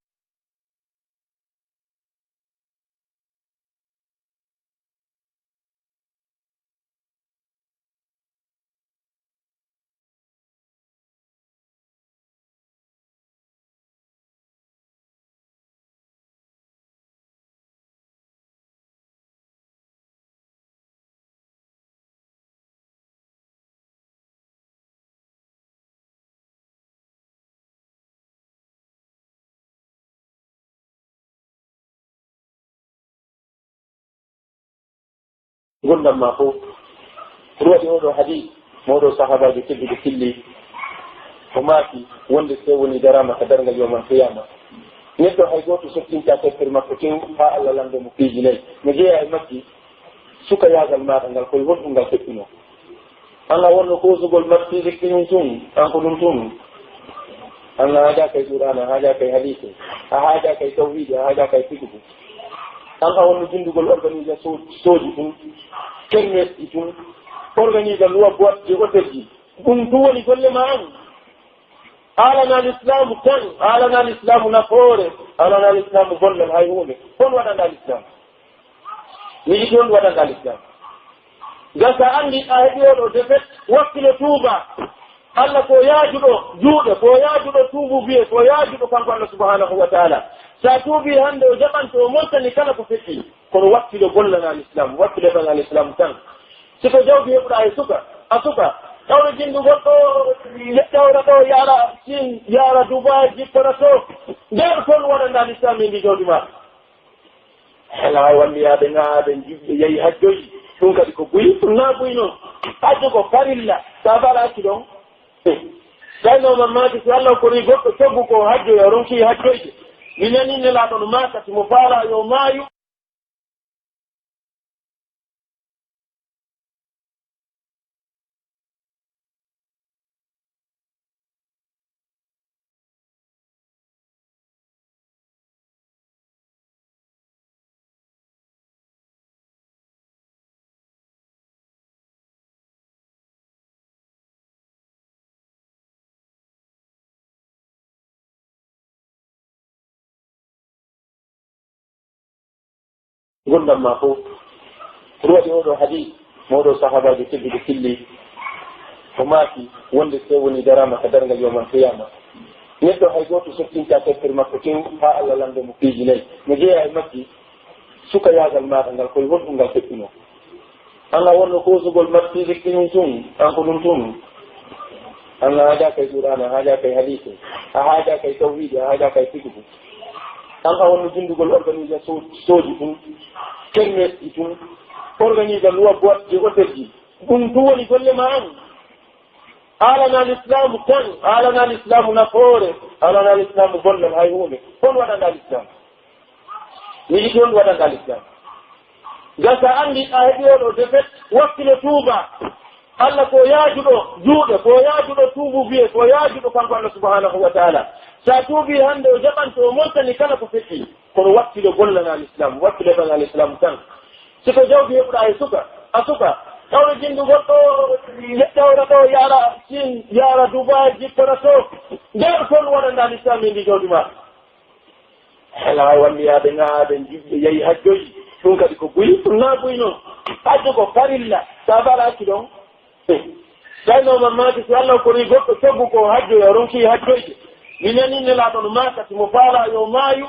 Ngurndan maa fow. Ko ɗum waɗi oo ɗoo hadiis, mo oo ɗoo sahaabaajo tedduɗo filli, o maaki wonde si woni daraama ka darngal yawmal qiyaama, neɗɗo hay gooto sottintaa tampere makko tew haa Allah lanndoo mo piiji nay. No jeyaa e majji, sukayaagal maaɗa ngal, ko e honɗum ngal feƴƴunoo? An a wonno koosugol marsiidi kiñi tun, an ko ɗum tun. An a haajaaka e Qur'aana, a haajaaka e hadiise, a haajaaka e tawhiidi, a haajaaka e fiqhu. An a wonno binndugol organisation sooji tun, kermesji tun, organiser loi boîte de hôtelji. Ɗum tun woni golle maa an. A alanaa lislaamu tan, a alanaa lislaamu nafoore, a alanaa lislaamu gollal hay huunde. Hon waɗanɗaa lislaamu? Mi yiɗi hon waɗanɗaa lislaamu? Ngam so a anndi a heɓii oo ɗoo defet, wakkilo tuubaa. Alla ko yaajuɗo juuɗe, ko yaajuɗo tuubuubuyee, ko yaajuɗo kanko Alla subhaanahu wa taala. So a tuubii hannde, o jaɓan to o montani kala ko feƴƴi. Kono wakkilo gollanaa lislaamu, wakkilo heɓanaa lislaamu tan. Si ko jawdi heɓuɗaa e suka, a suka, tawre jinndugol ɗoo, tawra ɗoo, yaara Siin, yaara Dubaay, jippora to. Nder kon waɗanɗaa lislaamu e ndi jawdi maa. Hela wambiyaade ŋaaɓe jiɓɓe yahi hajjoyi. Ɗum kadi ko buy, ɗum naa buy non. Hajju ko farilla, so a falaaki ɗon. Tawi no mamaki si Allah kori goɗɗo coggu ko hajjoya, ronki hajjoyde. Mi nani Nelaaɗo no maaka si mo faalaa yo maayu. Ngurndan maa fow. Ko ɗum waɗi oo ɗoo hadiis, mo oo ɗoo sahaabaajo tedduɗo filli, o maaki wonde si woni daraama ka darngal yawmal qiyaama, neɗɗo hay gooto sottintaa tampere makko tew haa Allah lanndoo mo piiji nay. No jeyaa e majji, sukayaagal maaɗa ngal, ko e honɗum ngal feƴƴunoo? An a wonno koosugol marsiidi kiñi tun, an ko ɗum tun. An a haajaaka e Qur'aana, a haajaaka e hadiise, a haajaaka e tawhiidi, a haajaaka e fiqhu. An a wonno binndugol organisation sooji tun, kermesji tun, organiser loi boîte de hôtelji. Ɗum tun woni golle maa an. A alanaa lislaamu tan, a alanaa lislaamu nafoore, a alanaa lislaamu gollal hay huunde. Hon waɗanɗaa lislaamu? Mi yiɗi hon waɗanɗaa lislaamu? Ngam so a anndi a heɓii oo ɗoo defet, wakkilo tuubaa. Alla ko yaajuɗo juuɗe, ko yaajuɗo tuubuubuyee, ko yaajuɗo kanko Alla subhaanahu wa taala. So a tuubii hannde, o jaɓan to o montani kala ko feƴƴi. Kono wakkilo gollanaa lislaamu, wakkilo heɓanaa lislaamu tan. Si ko jawdi heɓuɗaa e suka, a suka, tawde jinndu goɗɗo, ƴewra ɗo, yaara Siin, yaara Dubaay, jippora to. Nder kon waɗanɗaa lislaam e ndi jawdi maa. Hela wanndiyaade ŋaaɓe, jiɓɓe, yahi hajjoyi. Ɗum kadi ko buy, ɗum naa buy non. Hajju ko farilla, so a faala accu ɗon. Tawi no mamaki si Allah korii goɗɗo coggu ko hajjoya, ronki hajjoyde. Mi nanii Nelaaɗo no maaka, si mo faalaa yo maayu.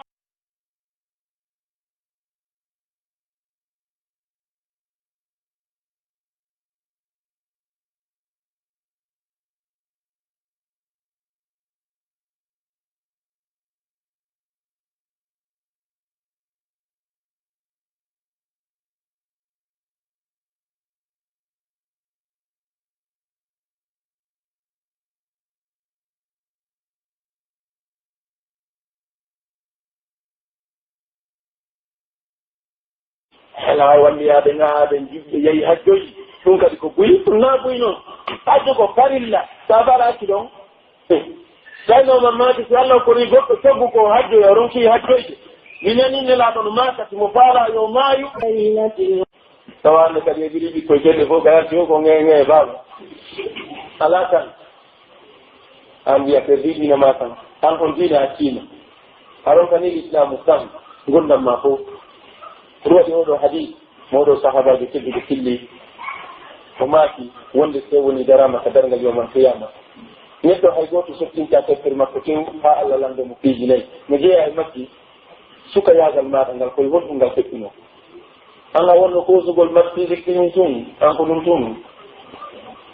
Hela wanndiyaade ŋaaɓe, jiɓɓe, yahi hajjoyi. Ɗum kadi ko buy, ɗum naa buy non. Hajju ko farilla, so a faala accu ɗon. Tawi no mamaki si Allah korii goɗɗo coggu ko hajjoya, ronki hajjoyde. Mi nanii Nelaaɗo no maaka, si mo faalaa yo maayu. Tawaande kadi e ɓiɗi ɓikkoy kelle fof, ka yalti fof ko ŋeeŋee e baaba. Alaa tan. An wiya ko diina ma kan. An on diina accima. A ronkanii Islaamu kan. Ngurndan ma fof. Ɗum waɗi oo ɗoo hadiis. Mawɗo sahaabaajo tedduɗo filli, o maaki wonde so woni daraama ka darngal yawmal qiyaama, neɗɗo hay gooto sottintaa deftere makko tew haa Allah lanndo mo piiji nayi. No jeyaa e majji, sukayaagal maaɗa ngal, ko e honɗum ngal feƴƴunoo? An a wonno koosugol mattiiji ɗin tun, an ko ɗum tun.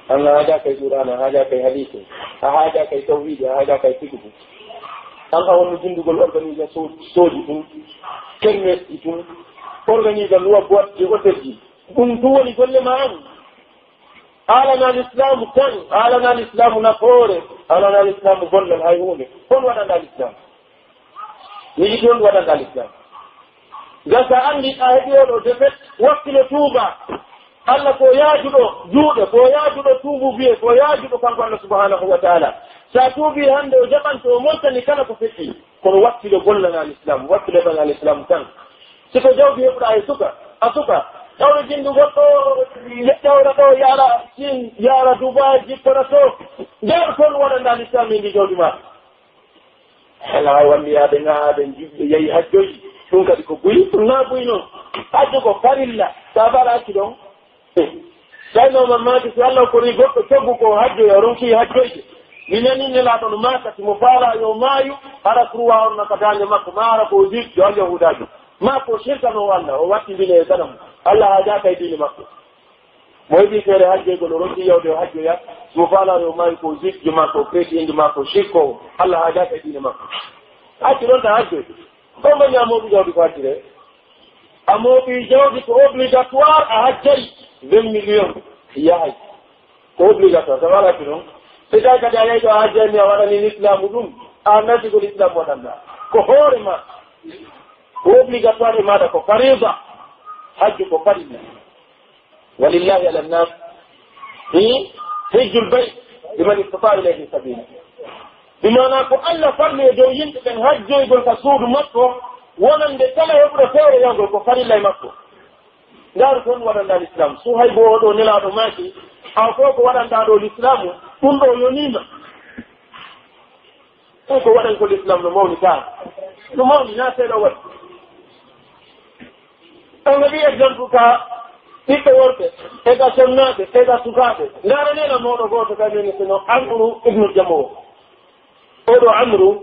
An a haajaaka e Qur'aana, a haajaaka e hadiise, a haajaaka e tawhiidi, a haajaaka e fiqhu. An a wonno jinndugol organisation sooji tun, kermesji tun, organisation loi boîte de hôtel ji. Ɗum tun woni golle ma an. Haalanaa lislaamu tan, haalanaa lislaamu nafoore, haalanaa lislaamu gollal hay huunde. Hon waɗanɗaa lislaamu? Mi yiɗi on waɗanɗaa lislaamu. Ngam so a anndi a heɓi oo ɗoo defet, wakkilo tuuba. Allah ko yaajuɗo juuɗe, ko yaajuɗo tuubu biye, ko yaajuɗo kanko Allah subhanahu wa ta'ala. So a tuubii hannde o jaɓan to o montani kala ko feƴƴi. Kono wakkilo gollanaa lislaamu, wakkilo heɓanaa lislaamu tan. Si ko jawdi heɓuɗaa e suka, a suka, tawde jinndu goɗɗo, ƴewra ɗo, yaara Siin, yaara Dubaay, jippora to. Nder kon waɗanɗaa lislaamu e ndi jawdi maa. Hela wanndiyaade ŋaaɓe, jiɓɓe, yahi hajjoyi. Ɗum kadi ko buy, ɗum naa buy non. Hajju ko farilla, so a faala accu ɗon. Tawi no mamaki si Allah korii goɗɗo coggu ko hajjoya, ronki hajjoyde. Mi nanii Nelaaɗo no maaka, si mo faalaa yo maayu, hara kurwa on na ka daande makko, maa hara ko o juuti, yo Allah Yahuudaajo. Maa ko shirka no Allah, o wattindini e sanamu. Allah haajaaka e diine makko. Mo heɓi feere hajjoygol, o ronki yawde o hajjoya, si mo faalaa yo maayu ko juuti, maa ko chrétien, maa ko shirkoowo. Allah haajaaka e diine makko. Accu ɗon ta hajjoy. Ko mbaɗi a mooɓi jawdi ko hacciree? A mooɓi jawdi ko obligatoire a hajjay vingt millions yahay. Ko obligatoire, tawa alaa ɗum. So tawi kadi a yahi ɗo a hajjay mi a waɗani islaamu ɗum, a natti ko islaamu waɗanɗaa. Ko hoore ma. Ko obligatoire e maaɗa ko fariida. Hajju ko farilla. Walillahi ala nnas, hmm? Hijjul bayt liman istata ilayhi sabila. Bi maanaa ko Allah farli e dow yimɓe ɓen hajjoygol ka suudu makko, wonande kala heɓuɗo feere yahgol ko farilla e makko. Ndaaru kon waɗanɗaa lislaamu. Suhaybu oo ɗoo Nelaaɗo maaki, aw ko ko waɗanɗaa ɗoo lislaamu, ɗum ɗoo yonii ma. Ɗum ko waɗan ko lislaam no mawni kaa. No mawni naa seeɗa waɗi. On ngaɗi exemple ka ɓiɓɓe worɓe, e ka sonnaaɓe, e ka sukaaɓe. Ndaaraneeɗa mawɗo gooto ka men sino Amru ibnu Jamuh. Oo ɗoo Amru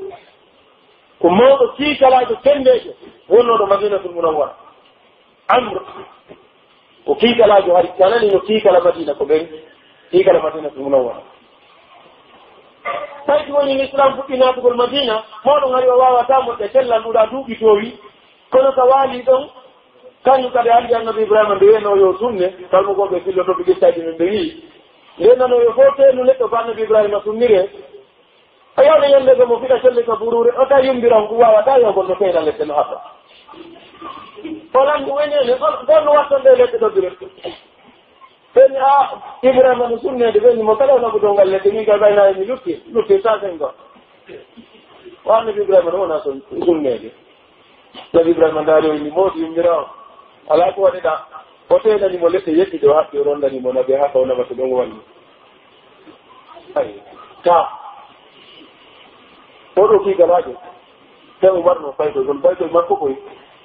ko mawɗo kiikalaajo kenndeejo wonnooɗo Madinatul Munawwara. Amr ko kiikalaajo, hari kanani no kiikala Madina, ko ɓen kiikala Madinatul Munawwara. Tawi si woni Islam fuɗɗi naatugol Madina, mawɗo hari o waawataa moƴƴa cellal ɗuuɗa duuɓi toowi. Kono ka waali ɗon, kañum kadi anndi Annabi Ibrahima nde wiyanoo yo sunne, kalmugol ɓe filloto ɓe ƴettayɗi men ɓe wi'i. Nde nanoo yo fof teenu neɗɗo ko Annabi Ibrahima sunniree. O yawta yande ko mo fiɗa celle ka buruure, o tawi yumbira on, ko waawata yo bonno feyna lepte no haɓɓa. O lanndi woni ene, on, on no watton ɗe lepte ɗo bire. Ɓen a, Ibrahima no sunneede, ɓen mo kala no ko dongal lepte, min kay ɓayna e mi lutti, lutti sa sen go. O annabi Ibrahima no wona son, sunneede. Nabi Ibrahima ndaari o inni, moodi yumbira on. Alaa ko waɗi ɗa. O teenani mo leɗɗe yetti ɗo haɓɓi, o rondani mo naɓe haa ka o naɓata ɗon o walli. Ay, ka. Oɗo fii galaajo. Tawi Umar no faykoy, kono faykoy makko koy,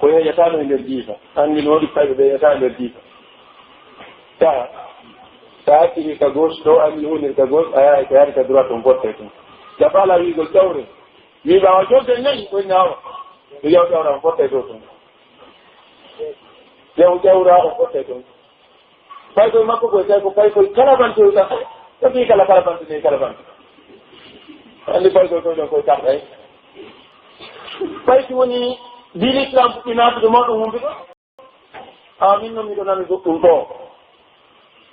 ko yeyataano e nder jiifa. Anndi no waɗi fayɓe ɓe yeyata e nder jiifa. Ta, ta acciri ka gauche, ɗo anndi wonir ka gauche, a yahay ko yaari ka droite, on fotte ton. Jafaala wiigol ƴawre. Wi ɓaawa jolde nayi, koy naawa. Yo ƴawra, on fotte ɗo ton. Yahu ƴawra, on fotte ton. Faykoy makko koy, tawi ko faykoy kala bantoy ka. Ko fii kala, kala banto ne, kala banto. Anndi faykoy koy ɗon koy karɗay. Fayti woni diine Islam fuɗɗi naatude mawɗo humpito. A min non miɗo nani goɗɗum ɗo.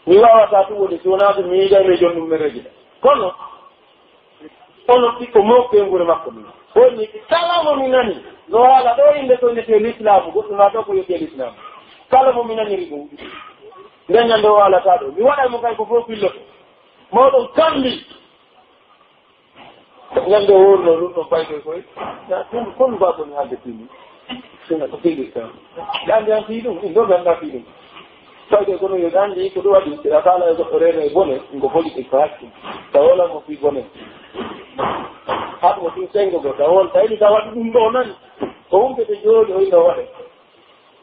Mi waawataa ɗum woni si wonaa ɗum mi yiɗay e jon ɗum mereji. Kono, onon ɓiɓɓe mawɓe e gure makko ɗum. Woni kala mo mi nani, no haala ɗo innde ko innetee Lislaamu, goɗɗum naa ɗo ko yetee Lislaamu. Kala mo mi naniri ɗum, nden ñande o haalataa ɗo. Mi waɗay mo kay ko fof pilloto. Mawɗo kambi. Ñande o wonno ɗum ɗon faykoy koy. Ya, ɗum kon ba ko mi haalde fini. Sina ko fini ka. Dande an fii ɗum, ɗum ɗo ganda fii ɗum. Fayde kono yo dande ko ɗum waɗi, ya kala e goɗɗo reeno e bone, ngo foli e ko hatti. Tawola mo fii bone. Haɗ mo fii sengo go, tawol, tawi ka waɗi ɗum ɗo nan. Ko humpete jooɗi o ino waɗe.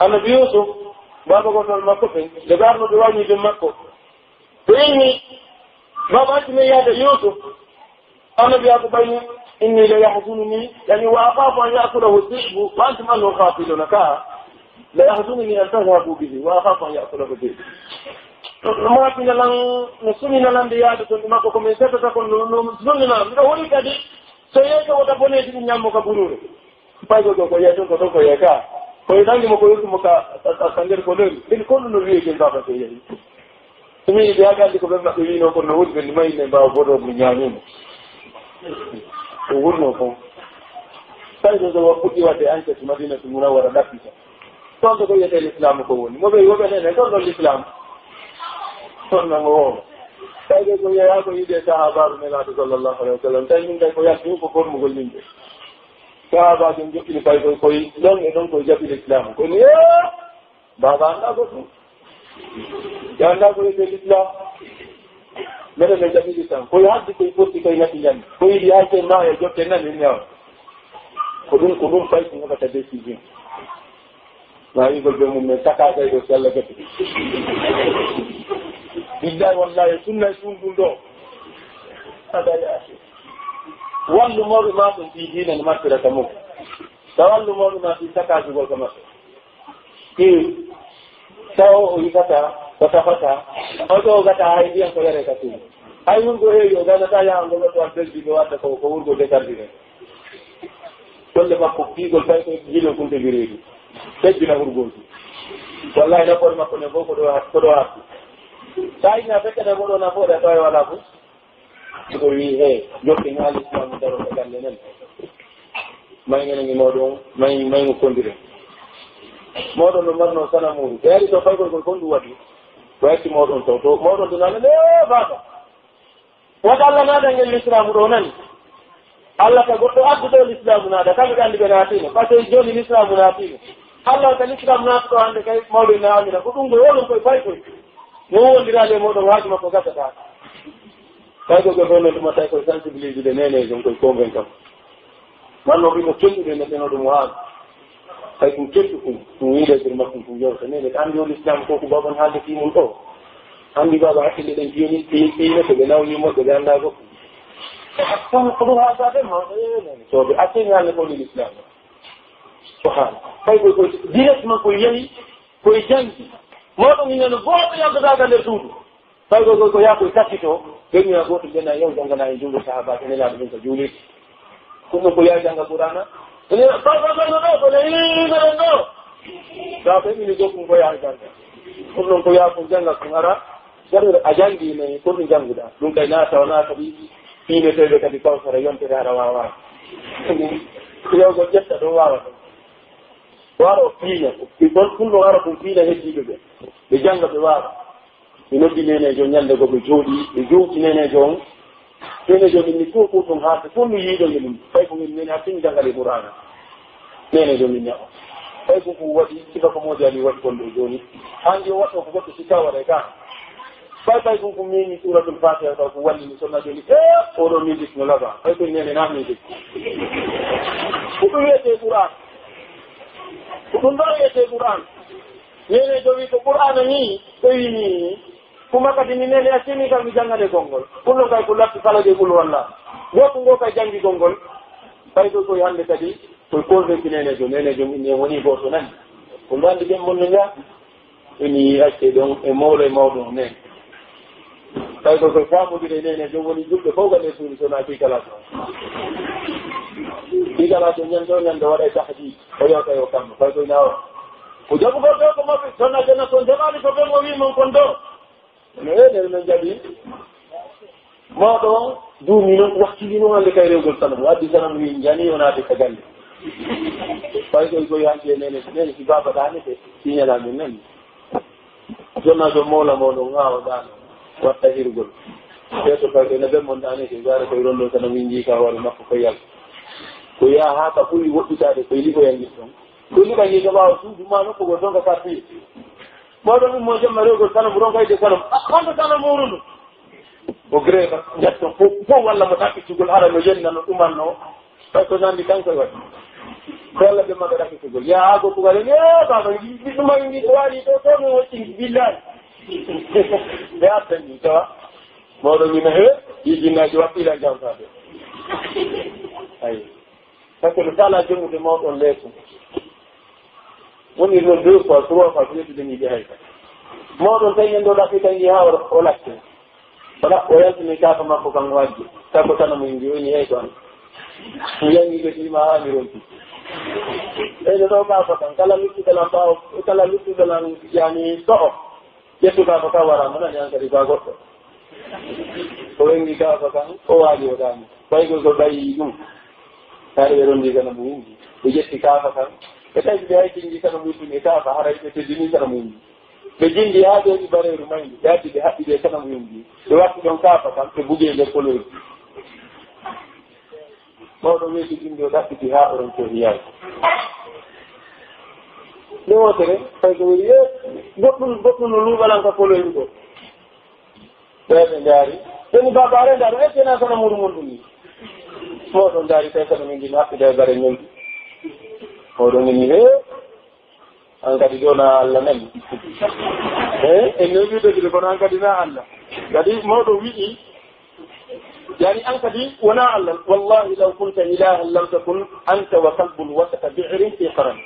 Annabi Yusuf, baba gotol makko ɓen, nde garno ɓe wañi ɗum makko. Ɓe inni, baba acci men yaade Yusuf. Annabi Yaqub bayni, inni la yahzununi, yani wa akhafu an ya'kulahu dhi'bu wa antum anhu ghafiluna ka. La yahzununi an tadhhabu bihi wa akhafu an ya'kulahu dhi'bu. Mo hakkina lan, no sumina lan nde yaade ton e makko ko min settata kon no, no sumina. Miɗo hori kadi, so yeeso wota boneeji ɗin ñammo ka buruure. Faygo ɗo ko yeeso ko ɗon ko yeeka. Ko e nangi mo ko yottu mo ka, ka, ka, ka nder ko leri. Ɗin kon no wi'e ken baba so yeeyi. Mi yiɗi haa gandi ko ɓen maɓɓe wi'no kon no woni ɓen mayi ne mbaawa bodo mi ñaamimo. Ko wurno kon. Tawi ɗo ɗo fuɗɗi waɗde enquête Madinatu Munawwara ɗaɓɓita. Ɗon ɗo ko wiyetee l'islam ko woni. Mo ɓe, wo ɓe nene, ɗon ɗon l'islam. Ɗon nan o woo. Tawi ɗo ko yeeyaa ko yiɗe sahaabaaru Nelaaɗo sallallahu alaihi wa sallam. Tawi min kay ko yalti ko formugol yimɓe. Sahaabaajo on jokkini fay koy, koy ɗon e ɗon koy jaɓi l'islam. Koy ni, "Ee, baaba anndaa goɗɗum. Ɓe anndaa ko wiyetee l'islam. Menen men jaɓi l'islam." Koy haddi koy fotti koy nati jannde. Koy yiɗi hay koy maayo jokke nani ñaawa. Ko ɗum, ko ɗum fay ko heɓata décision. Ma wi'ugol ɓe mum men takaaɗo e ɗo si Allah gati. Billahi wallahi sunna e ɗum ɗum ɗo. Hada ya akhi. Wallu mawɓe maa ɗum fii diina no martira ka mum. Ka wallu mawɓe maa fii sakaajugol ka maɓɓe. Fii taw o yifata, o tafata, o ƴoogata hay ndiyan ko yare ka suudu. Hay wurgo heewi o ganata yaha ngol ɗo to beldi ɓe wadda ko, ko wurgo desardire. Golle makko piigol fay ko jilo kunte bireedi. Teddina hurgooji. Wallahi nafoore makko ne fof ko ɗo hat-, ko ɗo hattu. Sa ina fekkata ko ɗo nafoore a tawa wala fof. Ko wi he, jokke ni al islam daro ko galle nen. May ngene ngi mawɗo on, may, may mo kondire. Mawɗo no marno sana muuru. Ɓe ari to faygol gol kon ɗum waɗi. Wayti mawɗo on to, to mawɗo on to nana, "Eh, baba." Wata Allah naada ngel lislaamu ɗo nani. Allah ka goɗɗo addu ɗo lislaamu naada, kamɓe ɓe anndi ɓe naatiino. Parce que jooni lislaamu naatiino. Allah ka lislaamu naata ɗo hannde kay mawɗo ina amina. Ko ɗum ɗo wonun koye fay koye. Mo wondiraali e moɗon haaju makko gasata. Fay ko ɓe ɗon no ɗuma tawi koye sensibiliser de nene jon koye convaincant. Walla o wi'no kelɗuɗo e neɗɗo no ɗum haala. Hay ɗum kelɗu ɗum, ɗum wiide e nder makko ɗum yewta. Nene, ka anndi on Islam ko ko baban haalde fii mum ɗo. Anndi baaba hakkille ɗen piyini, piyi, piyine ko ɓe nawni mo, ɓe anndaa goɗɗum. Kono ko ɗum haalta ɓe ma, eh, nene. So ɓe acceni haalde ko woni Islam. Ko haala. Fay ko, ko directement ko yehi, ko e janngi. Mawɗo ina no gooto yaltotaaka nder suudu. Fay ko, ko, ko yaa koy takkito, ɓe wi'a gooto ɓe na yaw janngana e junngo sahaabaaɓe Nelaaɗo ɓen ko juulirde. Ɗum ɗon ko yaa jannga Qur'aana. Ene, fay ko, fay ko ɗo, ko ne, ii, ii, ii, ɗo. Ka ɓe ini goɗɗum ko yaa jannga. Ɗum ɗon ko yaa ko jannga ko ngara, jannga a janngi ne, ko ɗum jannguɗaa. Ɗum kay naata, o naata ɗi, piineteeɓe kadi kawsara yontere hara waawaa. Yawgol ƴetta ɗum waawata. Waro piina. Ɗum ɗon, ɗum ɗon ara ɗum piina heddiiɓe ɓe. Ɓe jannga ɓe waara. Ɓe noddi neeneejo ñannde go ɓe jooɗii, ɓe jowti neeneejo on. Neeneejo min ni fof ko ɗum haalde, fof mi yiiɗo nge ɗum. Fay ko min nani hakkille janngal e Qur'aana. Neeneejo min ñaɓa. Ɓay ko ko waɗi, sifa ko moodi Ali waɗi kon ɗo jooni. Haa ngi waɗɗo ko goɗɗo si tawa waɗay ka. Ɓay ɓay ko ko memi suuratul Faatiha ka ko wallini sonna jooni. Eh, oɗo musique no lafa. Ɓay ko nene na musique. Ko ɗum wiyetee Qur'an. Ko ɗum ɗo wiyetee Qur'an. Nene jowi ko Qur'ana ni, ɓe wi ni. Kuma kadi mi nene a sini kam mi janngane konngol. Ɗum ɗon kay ko latti kala de ɓul walla. Gooto ngo kay janngi konngol. Ɓay ɗo koye hannde kadi, koye convaincu nenejo, nenejo min en woni gooto nan. Ko ɗum anndi ɓen mon no ngaa. Emi acce ɗon e mawɗo e mawɗo on nen. Ɓay ko koye faamodire nenejo woni juɓɓe fof kadi e suudu so naa kii kala to. Kii kala to ñande o ñande waɗa e tahdid. O yewta yo kamma. Ɓay koye naa o. Ko jaɓugol ɗo ko maɓɓe, sonna jonna ko jaɓaali ko ɓen o wi mon kon ɗo. No e nder men jaɓi. Mawɗo on duumi non, wakkili non hannde kay rewgol sanamu. Addi sanamu wi njani o naati ka galle. Fay koy koy hanki e nene, nene si baaba ɗaanete, signala min nani. Jonna ɗo mawla mawɗo on haa o ɗaano, watta hirgol. Ɓeeto fay koy na ɓen mon ɗaanete, gaara koy rondo sanamu wi njii ka hoore makko koy yal. Ko yaa haa ka ɓuri woɗɗitaade koy liɓoyal ngel ɗon. Ko liɓa ngel ka ɓaawo suudu ma nokku gol ɗon ka ka fii. Mawɗo min mo jemma rewgol kala mo ronka ide kala mo. Ah, honto kala mo rundu? O greva, jatto fof, fof walla mo ɗaɓɓitugol hara no yenna no ɗumanno. Tawi ko nandi kanko e waɗi. Ko Allah ɓe maɓɓe ɗaɓɓitugol. Ya haa ko tugale ni, eh, baba, ngi, ngi, ɗuma ngi, ko waɗi ɗo, ɗo, mi wotti ngi, billahi. Ɓe artan ni, tawa. Mawɗo min, he, yi jinnaaji waɗɗi lan jamfaade. Ayi. Parce que mi faalaa jonngude mawɗo on leeso. Woni ɗon deux fois, trois fois, ko yettude mi ɓe hay kadi. Mawɗo on tawi en ɗo ɗaɓɓi tan ngi haa o, o lakke. Wala, o yaltini kaaka makko kan o addi. Kanko tan mo indi, o inni, "Hey, ko an." Mi yangi ɓe tima haa mi ronki. Ɓeyde ɗo kaaka kan, kala luttuɗo lan ɓaawo, kala luttuɗo lan yani ɗo'o. Ƴettu kaaka kan wara, mo nani an kadi ko a goɗɗo. O wengi kaaka kan, o waali o ɗaani. Ɓaygol ko ɓayi ɗum. Taade ɓe rondi kana mo windi. Ɓe ƴetti kaaka kan. Ɓe tawi ɓe hay tindi kana mo windi e kaaka, haray ɓe teddini kana mo windi. Ɓe jindi haa ɓe waɗi bareeru mayndi. Ɓe addi ɓe haɓɓi ɓe kana mo windi. Ɓe watti ɗon kaaka kan, ɓe bugi e nder koloyru. Mawɗo weeti ɗum ɗo ɗaɓɓiti haa oron ko hiyaay. Nde wootere, tawi ko weli, "Eh, goɗɗum, goɗɗum no luuɓalan ka koloyru ɗo." Ɓe ɓe ndaari. Ɓe ni, "Baaba, are ndaaro, eh, kena kono muuru mun ɗum ni." Mawɗo ndaari, tawi kono min ɗin haɓɓida e bare ñolɗi. Mawɗo min ni, "He, an kadi ɗo na Allah nani." He, en no wiide kadi kono an kadi na Allah. Kadi mawɗo wi'i, yani an kadi wona Allah. "Wallahi law kunta ilahan lam takun anta wa kalbul wasata bi'rin fi qaran."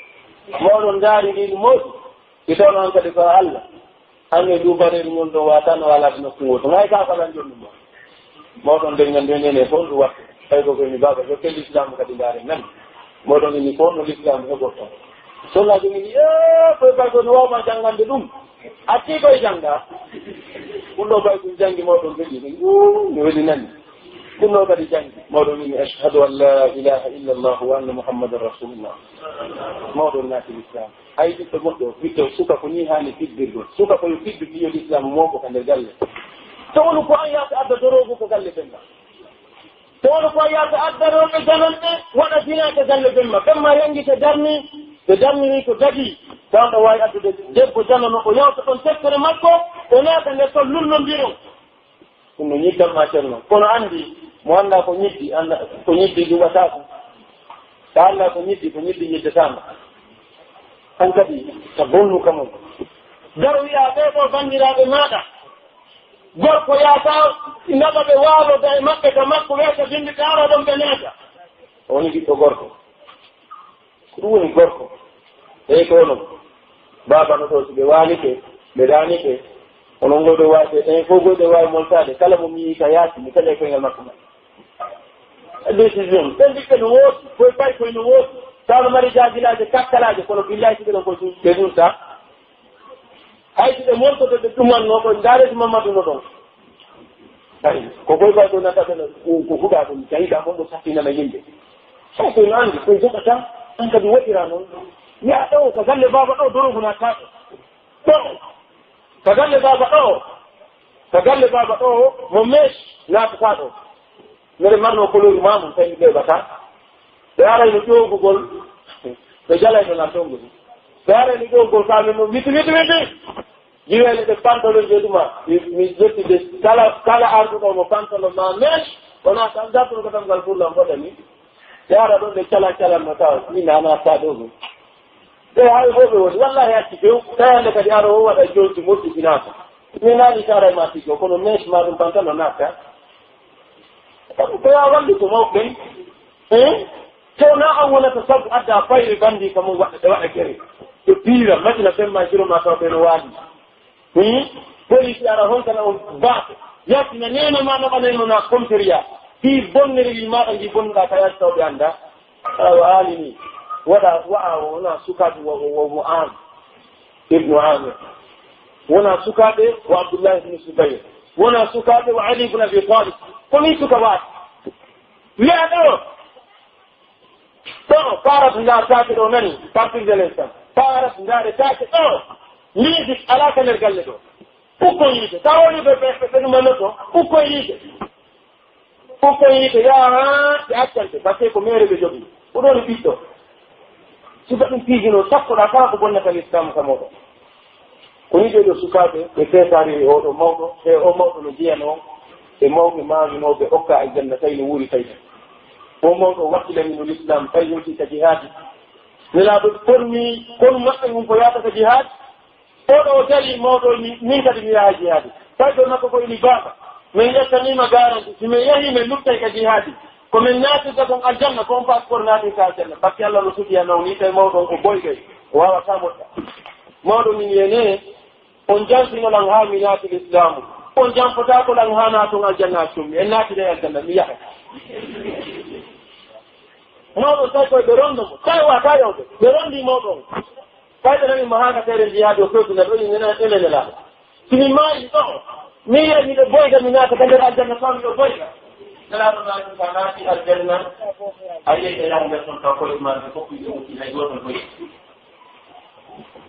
Mawɗo ndaari ndi mawɗo. Si tawno an kadi ko a Allah, an e duubareeru ngon ɗon wata no walaade nokku ngoo to. Ngay ka falan jonndu ma. Mawɗo nden ngan nden nene fof ndu watta. Tawi ko koyni baaba, jokke l'islam kadi ndaare nan. Mawɗo ngini fof no l'islam heɓorto. Solla jogini, "Eh, koye bay ko no wawma janngande ɗum." Atti koye jannga. Ɗum ɗo bay ɗum janngi mawɗo ngeli. Ɗum no weli nani. Ɗum ɗo kadi janngi. Mawɗo ngini, "Ashhadu an la ilaha illa Allah wa anna Muhammadan Rasulullah." Mawɗo naati l'islam. Hay ɓiɗɗo moƴƴo, ɓiɗɗo suka ko nii haani fiddirgol. Suka ko yo fiddu fiyol Islaam mawɗo ka nder galle. To wonu ko an yaata adda doroogu ko galle ɓen ma. To wonu ko an yaata adda rewɓe jananɓe waɗa zina ka galle ɓen ma. Ɓen ma yangi ɓe darni, ɓe darniri ko dagi. Tawa ɗo waawi addude debbo janano o yawta ɗon tekkere makko, o naata nder ton lullondiron. Ɗum no ñiddan ma Ceerno. Kono anndi, mo anndaa ko ñiddi, annda ko ñiddi juɓataako. Ka anndaa ko ñiddi, ko ñiddi ñiddataama. An kadi, ka bonnu ka mum. Daro wi'a ɓee ɗoo banndiraaɓe maaɗa. Gorko yaata, naɓa ɓe waaloda e maɓɓe ka makko, weeta binndi ka ara ɗon ɓe naata. O woni ɓiɗɗo gorko. Ko ɗum woni gorko. Eey, ko onon. Baaba no ɗoo, si ɓe waalike, ɓe ɗaanike, onon ngoo ɓe waawi, ɓe, ɓen fof ngoo ɓe waawi moltaade. Kala mo mi yii ka yaasi, mi taƴay koyngal makko ngal. Décision. Ɓen ɓiɓɓe no woodi, koye pay koye no woodi. Tawa no mari jaagilaaje, kakkalaaje, kono billahi si ɓe ɗon koye suudu, ɓe ɗum ta. Hay si ɓe moltoto ɓe ɗumanno, koye ndaaresi Mamadou no ɗon. Ay, ko koye pay koye nata ɓe, ko, ko huɗa ɗum, tawi ka mon ɗo sattinana yimɓe. Hay koye no anndi, koye joɓata, an kadi waɗira noon. Mi a ɗo, ka galle baaba ɗo, dorogu naata ɗo. Ɗo, ka galle baaba ɗo, ka galle baaba ɗo, mo mees naatata ɗo. Mbeɗe marno koloru ma mum, tawi mi ɓeɓata. Ɓe arayno ƴoogugol, ɓe jalayno lan tongu ni. Ɓe arani ɗo gol ka men no miti, miti, miti. Jiweele ɗe pantalon je ɗuma. Mi, mi ƴetti de kala, kala arɗuɗo mo pantalon ma men. Wona tan dartuno ko tan ngal furlan fota ni. Ɓe ara ɗon ɓe cala calan no tawa. Min ana ta ɗo ɗum. Ɓe hay hoɓe woni. Wallahi acci few. Tawi hannde kadi aro o waɗa jonti moƴƴi finaaka. Min naani tara e ma tigi o, kono mes ma ɗum pantalon natta. Ko ya walli ko mawɓe ɓen. Eh? Te wonaa an wonata sabu adda fayre banndi ka mum waɗa, ɗe waɗa gere. Ɓe piira, Madina femma jiro ma taw ɓe no waali. Hmm? Police ara hon kana on baako. Yaltina neene ma no ɓanay no na commissariat. Fii bonnere wi maɗa ndi bonnuɗa ka yaasi taw ɓe annda. Awa aali ni. Waɗa, wa'a o wona sukaaɓe wo, wo, wo, wo an. Ibnu Amir. Wona sukaaɓe wo Abdullahi ibn Zubayr. Wona sukaaɓe wo Ali ibn Abi Talib. Ko min suka waɗi. Wi'a ɗo. Ɗo, parat ngartaake ɗo nani, partir de l'instant. Parat ngartaake ɗo. Musique alaa ka nder galle ɗo. Ɓukkon yiite. Tawa woni ɓe, ɓe, ɓe, ɓe ɗum annoto. Ɓukkon yiite. Ɓukkon yiite, yaha haa ɓe accante, par ce que ko meere ɓe jogii. Ko ɗon ɓiɗɗo. Suka ɗum piijino, sakkoɗaa kala ko bonnata l'islam ka mooɗon. Ko ni ɓee ɗoo sukaaɓe ɓe feetaariri oo ɗoo mawɗo, e oo mawɗo no jeyanoo e mawɓe maaminooɓe okka aljanna, tawi no wuuri tawi. Oo mawɗo wakkilani no l'islam, tawi yonti ka jihaadi. Nelaaɗo formii konu maɓɓe ngun ko yaata ka jihaadi. Oo ɗoo o darii mawɗo ni, min kadi mi yaha jihaadi. Tawi ɗo makko ko ini baaba. Min yettaniima garanti, si min yahii min luttay ka jihaadi. Ko min naatirta kon aljanna, ko on passeport naatirta aljanna. Par ce que Allah no suti a nawni, tawi mawɗo on ko boygay, o waawataa moƴƴa. Mawɗo min yene, on jantino lan haa mi naati lislaamu. On jampotaako lan haa naaton aljanna accumi. En naati ɗay aljanna, mi yahay. Mawɗo tawi koye ɓe rondo mo. Tawi wa tawi on ɓe rondi mawɗo on. Tawi ɓe nani mo haa ka feere jihaadi o fewti na ɗo, ene, ene, ene laaɗo. Si mi maayi ɗo, mi yi'ay miɗo boyga, mi naata ka nder aljanna, tawa miɗo boyga. Nelaaɗo naati, sa naati aljanna, a yi'ay ɓe yaha nder ton, taw koye maa ɓe fof ɓe utti, hay gooto boyi.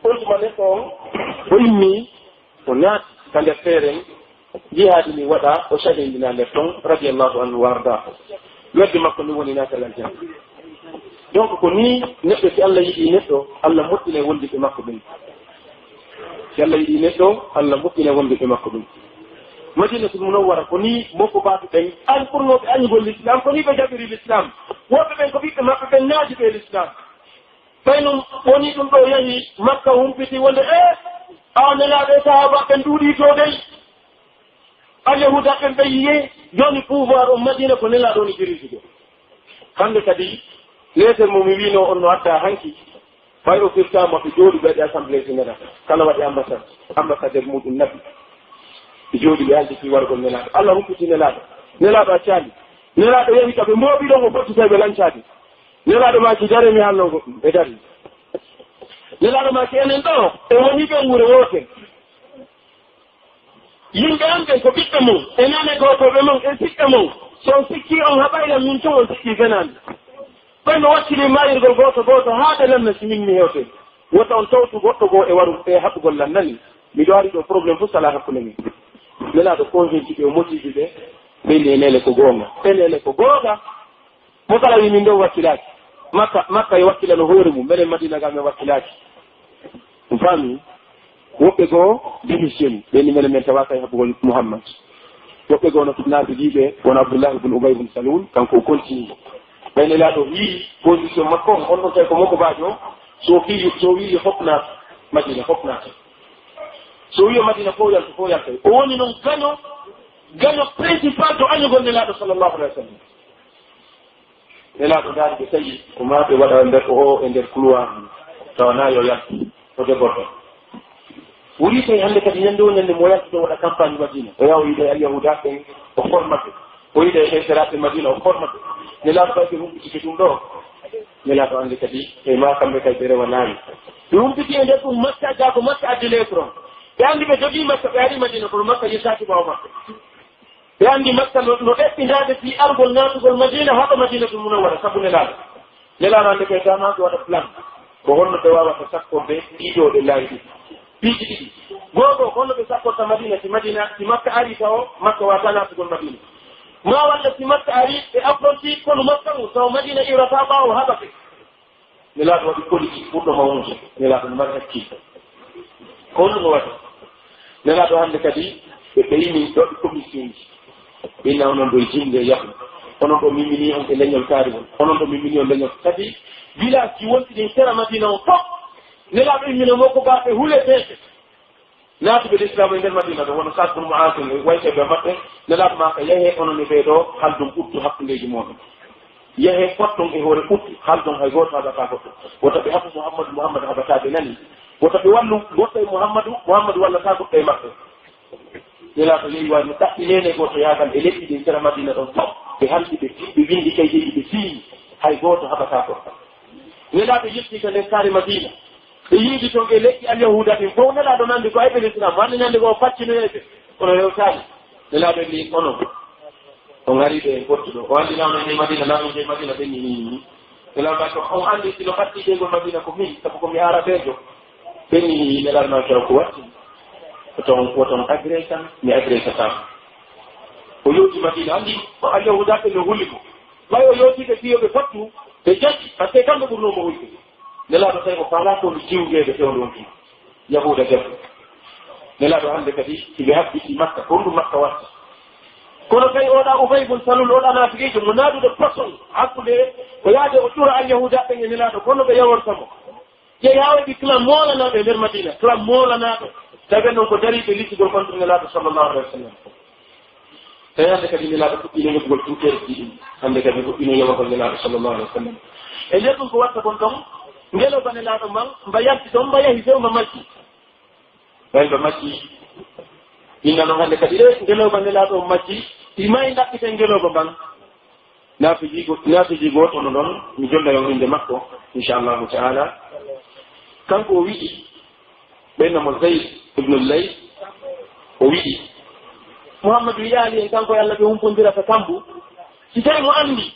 Usmane on, o immii, o naati ka nder feere, jihaadi ni waɗa, o shahidina nder ton, radiyallahu anhu wa arda. Wedde makko ni woni naatal aljanna. Donc ko ni neɗɗo, si Allah yiɗi neɗɗo, Allah moƴƴinay wondiɓɓe makko ɓen. Si Allah yiɗi neɗɗo, Allah moƴƴinay wondiɓɓe makko ɓen. Madinatul Munawwara ko ni mokko baatu ɓen, an ɓurnooɓe añugol l'islam, ko ni ɓe jaɓiri l'islam. Woɓɓe ɓen ko ɓiɓɓe maɓɓe ɓen naaji ɓe l'islam. Ɓay non woni ɗum ɗo yahi Makka humpiti wonde, e, a Nelaaɗo e sahaaba ɓen ɗuuɗii to dey. Alyahuuda ɓen ɓe yi'e, jooni pouvoir on Madina ko Nelaaɗo woni dirige ɗo. Hannde kadi, leeter mo mi wiino on no adda hanki, fay o firtaama ɓe jooɗi ɓe waɗi assemblée générale, kala waɗi ambassade, ambassadeur muɗum naɓi. Ɓe jooɗi ɓe haldi fii wargol Nelaaɗo. Allah humpiti Nelaaɗo. Nelaaɗo accaali. Nelaaɗo yahi ka ɓe mbooɓi ɗon o fotti tawi ɓe lancaade. Nelaaɗo maaki, "Dare mi haalno goɗɗum." Ɓe dari. Nelaaɗo maaki, "Enen ɗo, en woni ɓen wuro woote. Yimɓe an ɓen ko ɓiɓɓe mon, e nane gootooɓe mon, e siɓɓe mon. So on sikkii on haɓayla min tun, on sikkii fenaande. Ɓay no wakkili maayirgol gooto gooto haa ɓe lanna si min mi hewte. Wota on tawtu goɗɗo goo e waru e haɓugol lan nani. Miɗo ari ɗo, problème fof salaa hakkunde min." Nelaaɗo convaincu ɓe, o motivi ɓe. Ɓe ni e nele ko goonga. E nele ko goonga. Mo kala wi min ɗon wakkilaaki. Makka, Makka e wakkilano hoore mum, menen Madina ga men wakkilaaki. On faami? Woɓɓe goo démission, ɓe ni menen men tawaaka e haɓugol Muhammad. Woɓɓe goo no naati ɗiɓe, won Abdullah ibn Ubay ibn Salul, kanko o continue. Ɓay Nelaaɗo yii position makko on, on ɗon tawi ko moko baajo, so fii, so wii hokna Madina, hokna. So wii Madina fof yaltu, fof yaltu. O woni non gaño, gaño principal to añugol Nelaaɗo sallallahu alaihi wa sallam. Nelaaɗo ndaari ɓe tawi ko maa ɓe waɗa e nder, o e nder couloir, tawa naa yo yaltu, o déborde. Wuri tawi hannde kadi ñannde o ñannde mo yaltude waɗa campagne Madina. O yaha o yiida e Alyahuuda ɓen, o forma ɓe. O yiida e heeferaaɓe Madina, o forma ɓe. Nelaaɗo tawi ɓe humpitike ɗum ɗo. Nelaaɗo anndi kadi, e maa kamɓe kay ɓe rewa laawi. Ɓe humpiti e nder ɗum Makka, gaa ko Makka addi lettre on. Ɓe anndi ɓe jogii Makka, ɓe ari Madina, kono Makka yettaaki ɓaawo maɓɓe. Ɓe anndi Makka no, no eɓɓindaade fii argol naatugol Madiina, haɓa Madiinatul Munawwara, sabu Nelaaɗo. Nelaaɗo hannde kay, tamaa ɓe waɗa plan. Ko honno ɓe waawata sakkorde ɗii ɗoo ɗe laawi ɗiɗi? Piiji ɗiɗi. Goo goo, ko honno ɓe sakkorta Madiina, si Madiina, si Makka arii tawo, Makka waawataa naatugol Madiina? Maa walla si Makka arii, ɓe affronti konu Makka ngun, tawo Madiina iwrataa ɓaawo, haɓa ɓe. Nelaaɗo waɗi politique ɓurɗo mawnude. Nelaaɗo no mari hakkille. Ko honɗum o waɗi? Nelaaɗo hannde kadi ɓe ɓeyni ɗo e commissionji. Ɓe inna onon ɗo e jinde yahu. Onon ɗo mimmini on e leñol kaari on. Onon ɗo mimmini on leñol. Kadi village ji wonɗi ɗin sera Madina on fof. Nelaaɗo immino mo ko baɗe huleteeɗe. Naatuɓe lislaamu e nder Madina ɗo, wano Saad bun Mu'aaz en e wayɓe maɓɓe, Nelaaɗo maaki, "Yahee onon e ɓee ɗoo, haaldon ɓuttu hakkundeeji mooɗon. Yahee potton e hoore ɓuttu, haaldon hay gooto haɓataa goɗɗo. Wota ɓe haɓu Muhammadu, Muhammadu haɓataa ɓe nani. Wota ɓe wallu goɗɗo e Muhammadu, Muhammadu wallataa goɗɗo e maɓɓe." Nelaaɗo yehi wano ɗaɓɓi neene gooto yaagal e leƴƴi ɗin sera Madina ɗon fof. Ɓe haldi ɓe, ɓe winndi kayiteeji ɓe siiyi, hay gooto haɓataa goɗɗo. Nelaaɗo yettii ka nder saare Madina. Ɓe yiidi ton e leƴƴi Alyahuuda ɗin fof, Nelaaɗo no anndi ko ayɓe lislaam, anndi ñande goo o faccinoyay ɓe, kono rewtaali. Nelaaɗo inni, "Onon, on arii ɗo en pottuɗo." O anndi naa on e Madina, naa on e Madina, ɓe inni, "Hii." Nelaaɗo maaki, "On anndi si no ɓaddi ƴeeŋgol Madina ko min, sabu ko mi Aarabeejo." Ɓe inni, "Hii." Nelaaɗo maaki, "Ko watti? Woto on, woto on agree kan, mi agree ka tan." O yewti Madina, anndi ko Alyahuuda ɓe no huli mo. Ɓay o yewtii ɓe fii yo ɓe pottu, ɓe jaɓi, par ce que kamɓe ɓurnoo mo hulde. Nelaaɗo tawi o faalaa ko jiwgeede fewndo on tuma. Yahuuda debbo. Nelaaɗo hannde kadi, si ɓe habbiti Makka, ko honɗum Makka watta? Kono tawi oɗa Ubay bun Salul, oɗa naafiqiijo, mo naadude poson hakkunde ko yaade o ƴura Alyahuuda ɓen e Nelaaɗo, kono ɓe yaworta mo. Ƴeew haa waɗi clan moolanaaɗo e nder Madina, clan moolanaaɗo. Tawi ɓen ɗon ko dariiɓe littugol contre Nelaaɗo sallallahu alaihi wa sallam. Tawi hannde kadi Nelaaɗo fuɗɗiino heɓugol tuuteeji ɗin. Hannde kadi fuɗɗiino yawagol Nelaaɗo sallallahu alaihi wa sallam. E nder ɗum ko watta kon ɗon, ngelooba Nelaaɗo man, mba yalti ɗon, mba yahi few, mba majji. Ɓay mba majji. Inna non hannde kadi, e ngelooba Nelaaɗo on majji, ɗi mayi ɗaɓɓiten ngelooba man. Naafiji go-, naafiji gooto no ɗon, mi jonnay on innde makko, inchallahu ta'ala. Kanko o wi'i, ɓen no mo Zayd ibn Layth, o wi'i, Muhammadu wi'aali en kanko e Allah ɓe humpondirata kambu. Si tawi mo anndi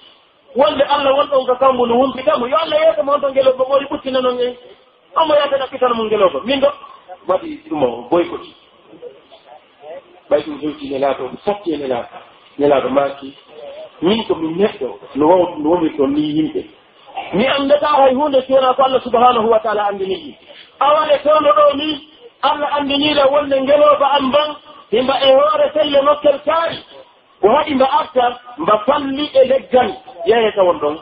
wonde Allah wonɗon ka kambu no humpita mo, yo Allah yeeso mo on to ngelooba ɓoori ɓuttinanon en. Omo yaata ɗaɓɓitana mo ngelooba. Min ɗo waɗi ɗum o boykoti. Ɓay ɗum hewti Nelaaɗo, o satti e Nelaaɗo. Nelaaɗo maaki, "Min ko mi neɗɗo no waw-, no wonirɗon nii yimɓe. Mi anndataa hay huunde si wonaa ko Allah subhanahu wa ta'ala anndini ɗum. Awa le fewndo ɗoo nii, Allah anndinii le wonde ngelooba an ban, himba e hoore felle nokkel kaari. Ko haɗi mba arta, mba falli e leggal, yahee tawon ɗon."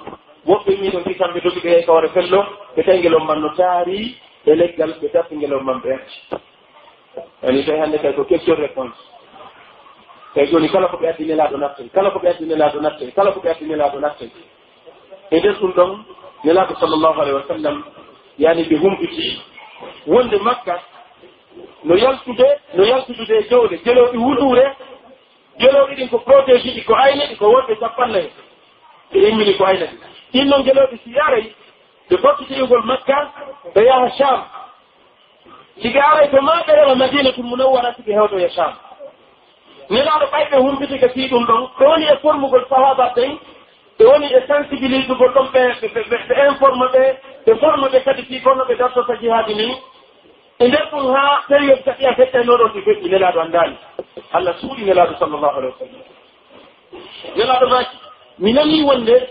Woɓɓe wi'i ɗon kisan ɓe dogi ɓe yahi ka hoore fello, ɓe tawi ngelooba man no taari e leggal, ɓe darti ngelooba man ɓe acci. Yani tawi hannde kay ko question réponse. Tawi jooni kala ko ɓe addi Nelaaɗo nattay, kala ko ɓe addi Nelaaɗo nattay, kala ko ɓe addi Nelaaɗo nattay. E nder ɗum ɗon, Nelaaɗo sallallahu alaihi wa sallam, yani ɓe humpiti wonde Makka no yaltude, no yaltude e jawle, gelooɗi wuluure, gelooɗi ɗin ko protégé ɗi, ko ayne ɗi, ko worɓe cappannayi. Ɓe immini ko ayna ɗi. Ɗin non gelooɗi si yaray, ɓe fokkiti iwgol Makka, ɓe yaha Sham. Si ɓe aray to maa ɓe rewa Madinatul Munawwara si ɓe hewtoya Sham. Nelaaɗo ɓay ɓe humpiti ka fii ɗum ɗon, ɓe woni e formugol sahaaba ɓen, ɓe woni e sensibilisugol ɗon ɓe, ɓe, ɓe, ɓe, ɓe informa ɓe, ɓe forma ɓe kadi fii kono ɓe dartota jihaadi ni. E nder ɗum haa période ka ɗiya feƴƴanoo ɗon ɗi feƴƴi, Nelaaɗo anndaali. Allah suuɗi Nelaaɗo sallallahu alaihi wa sallam. Nelaaɗo maaki, mi nanii wonde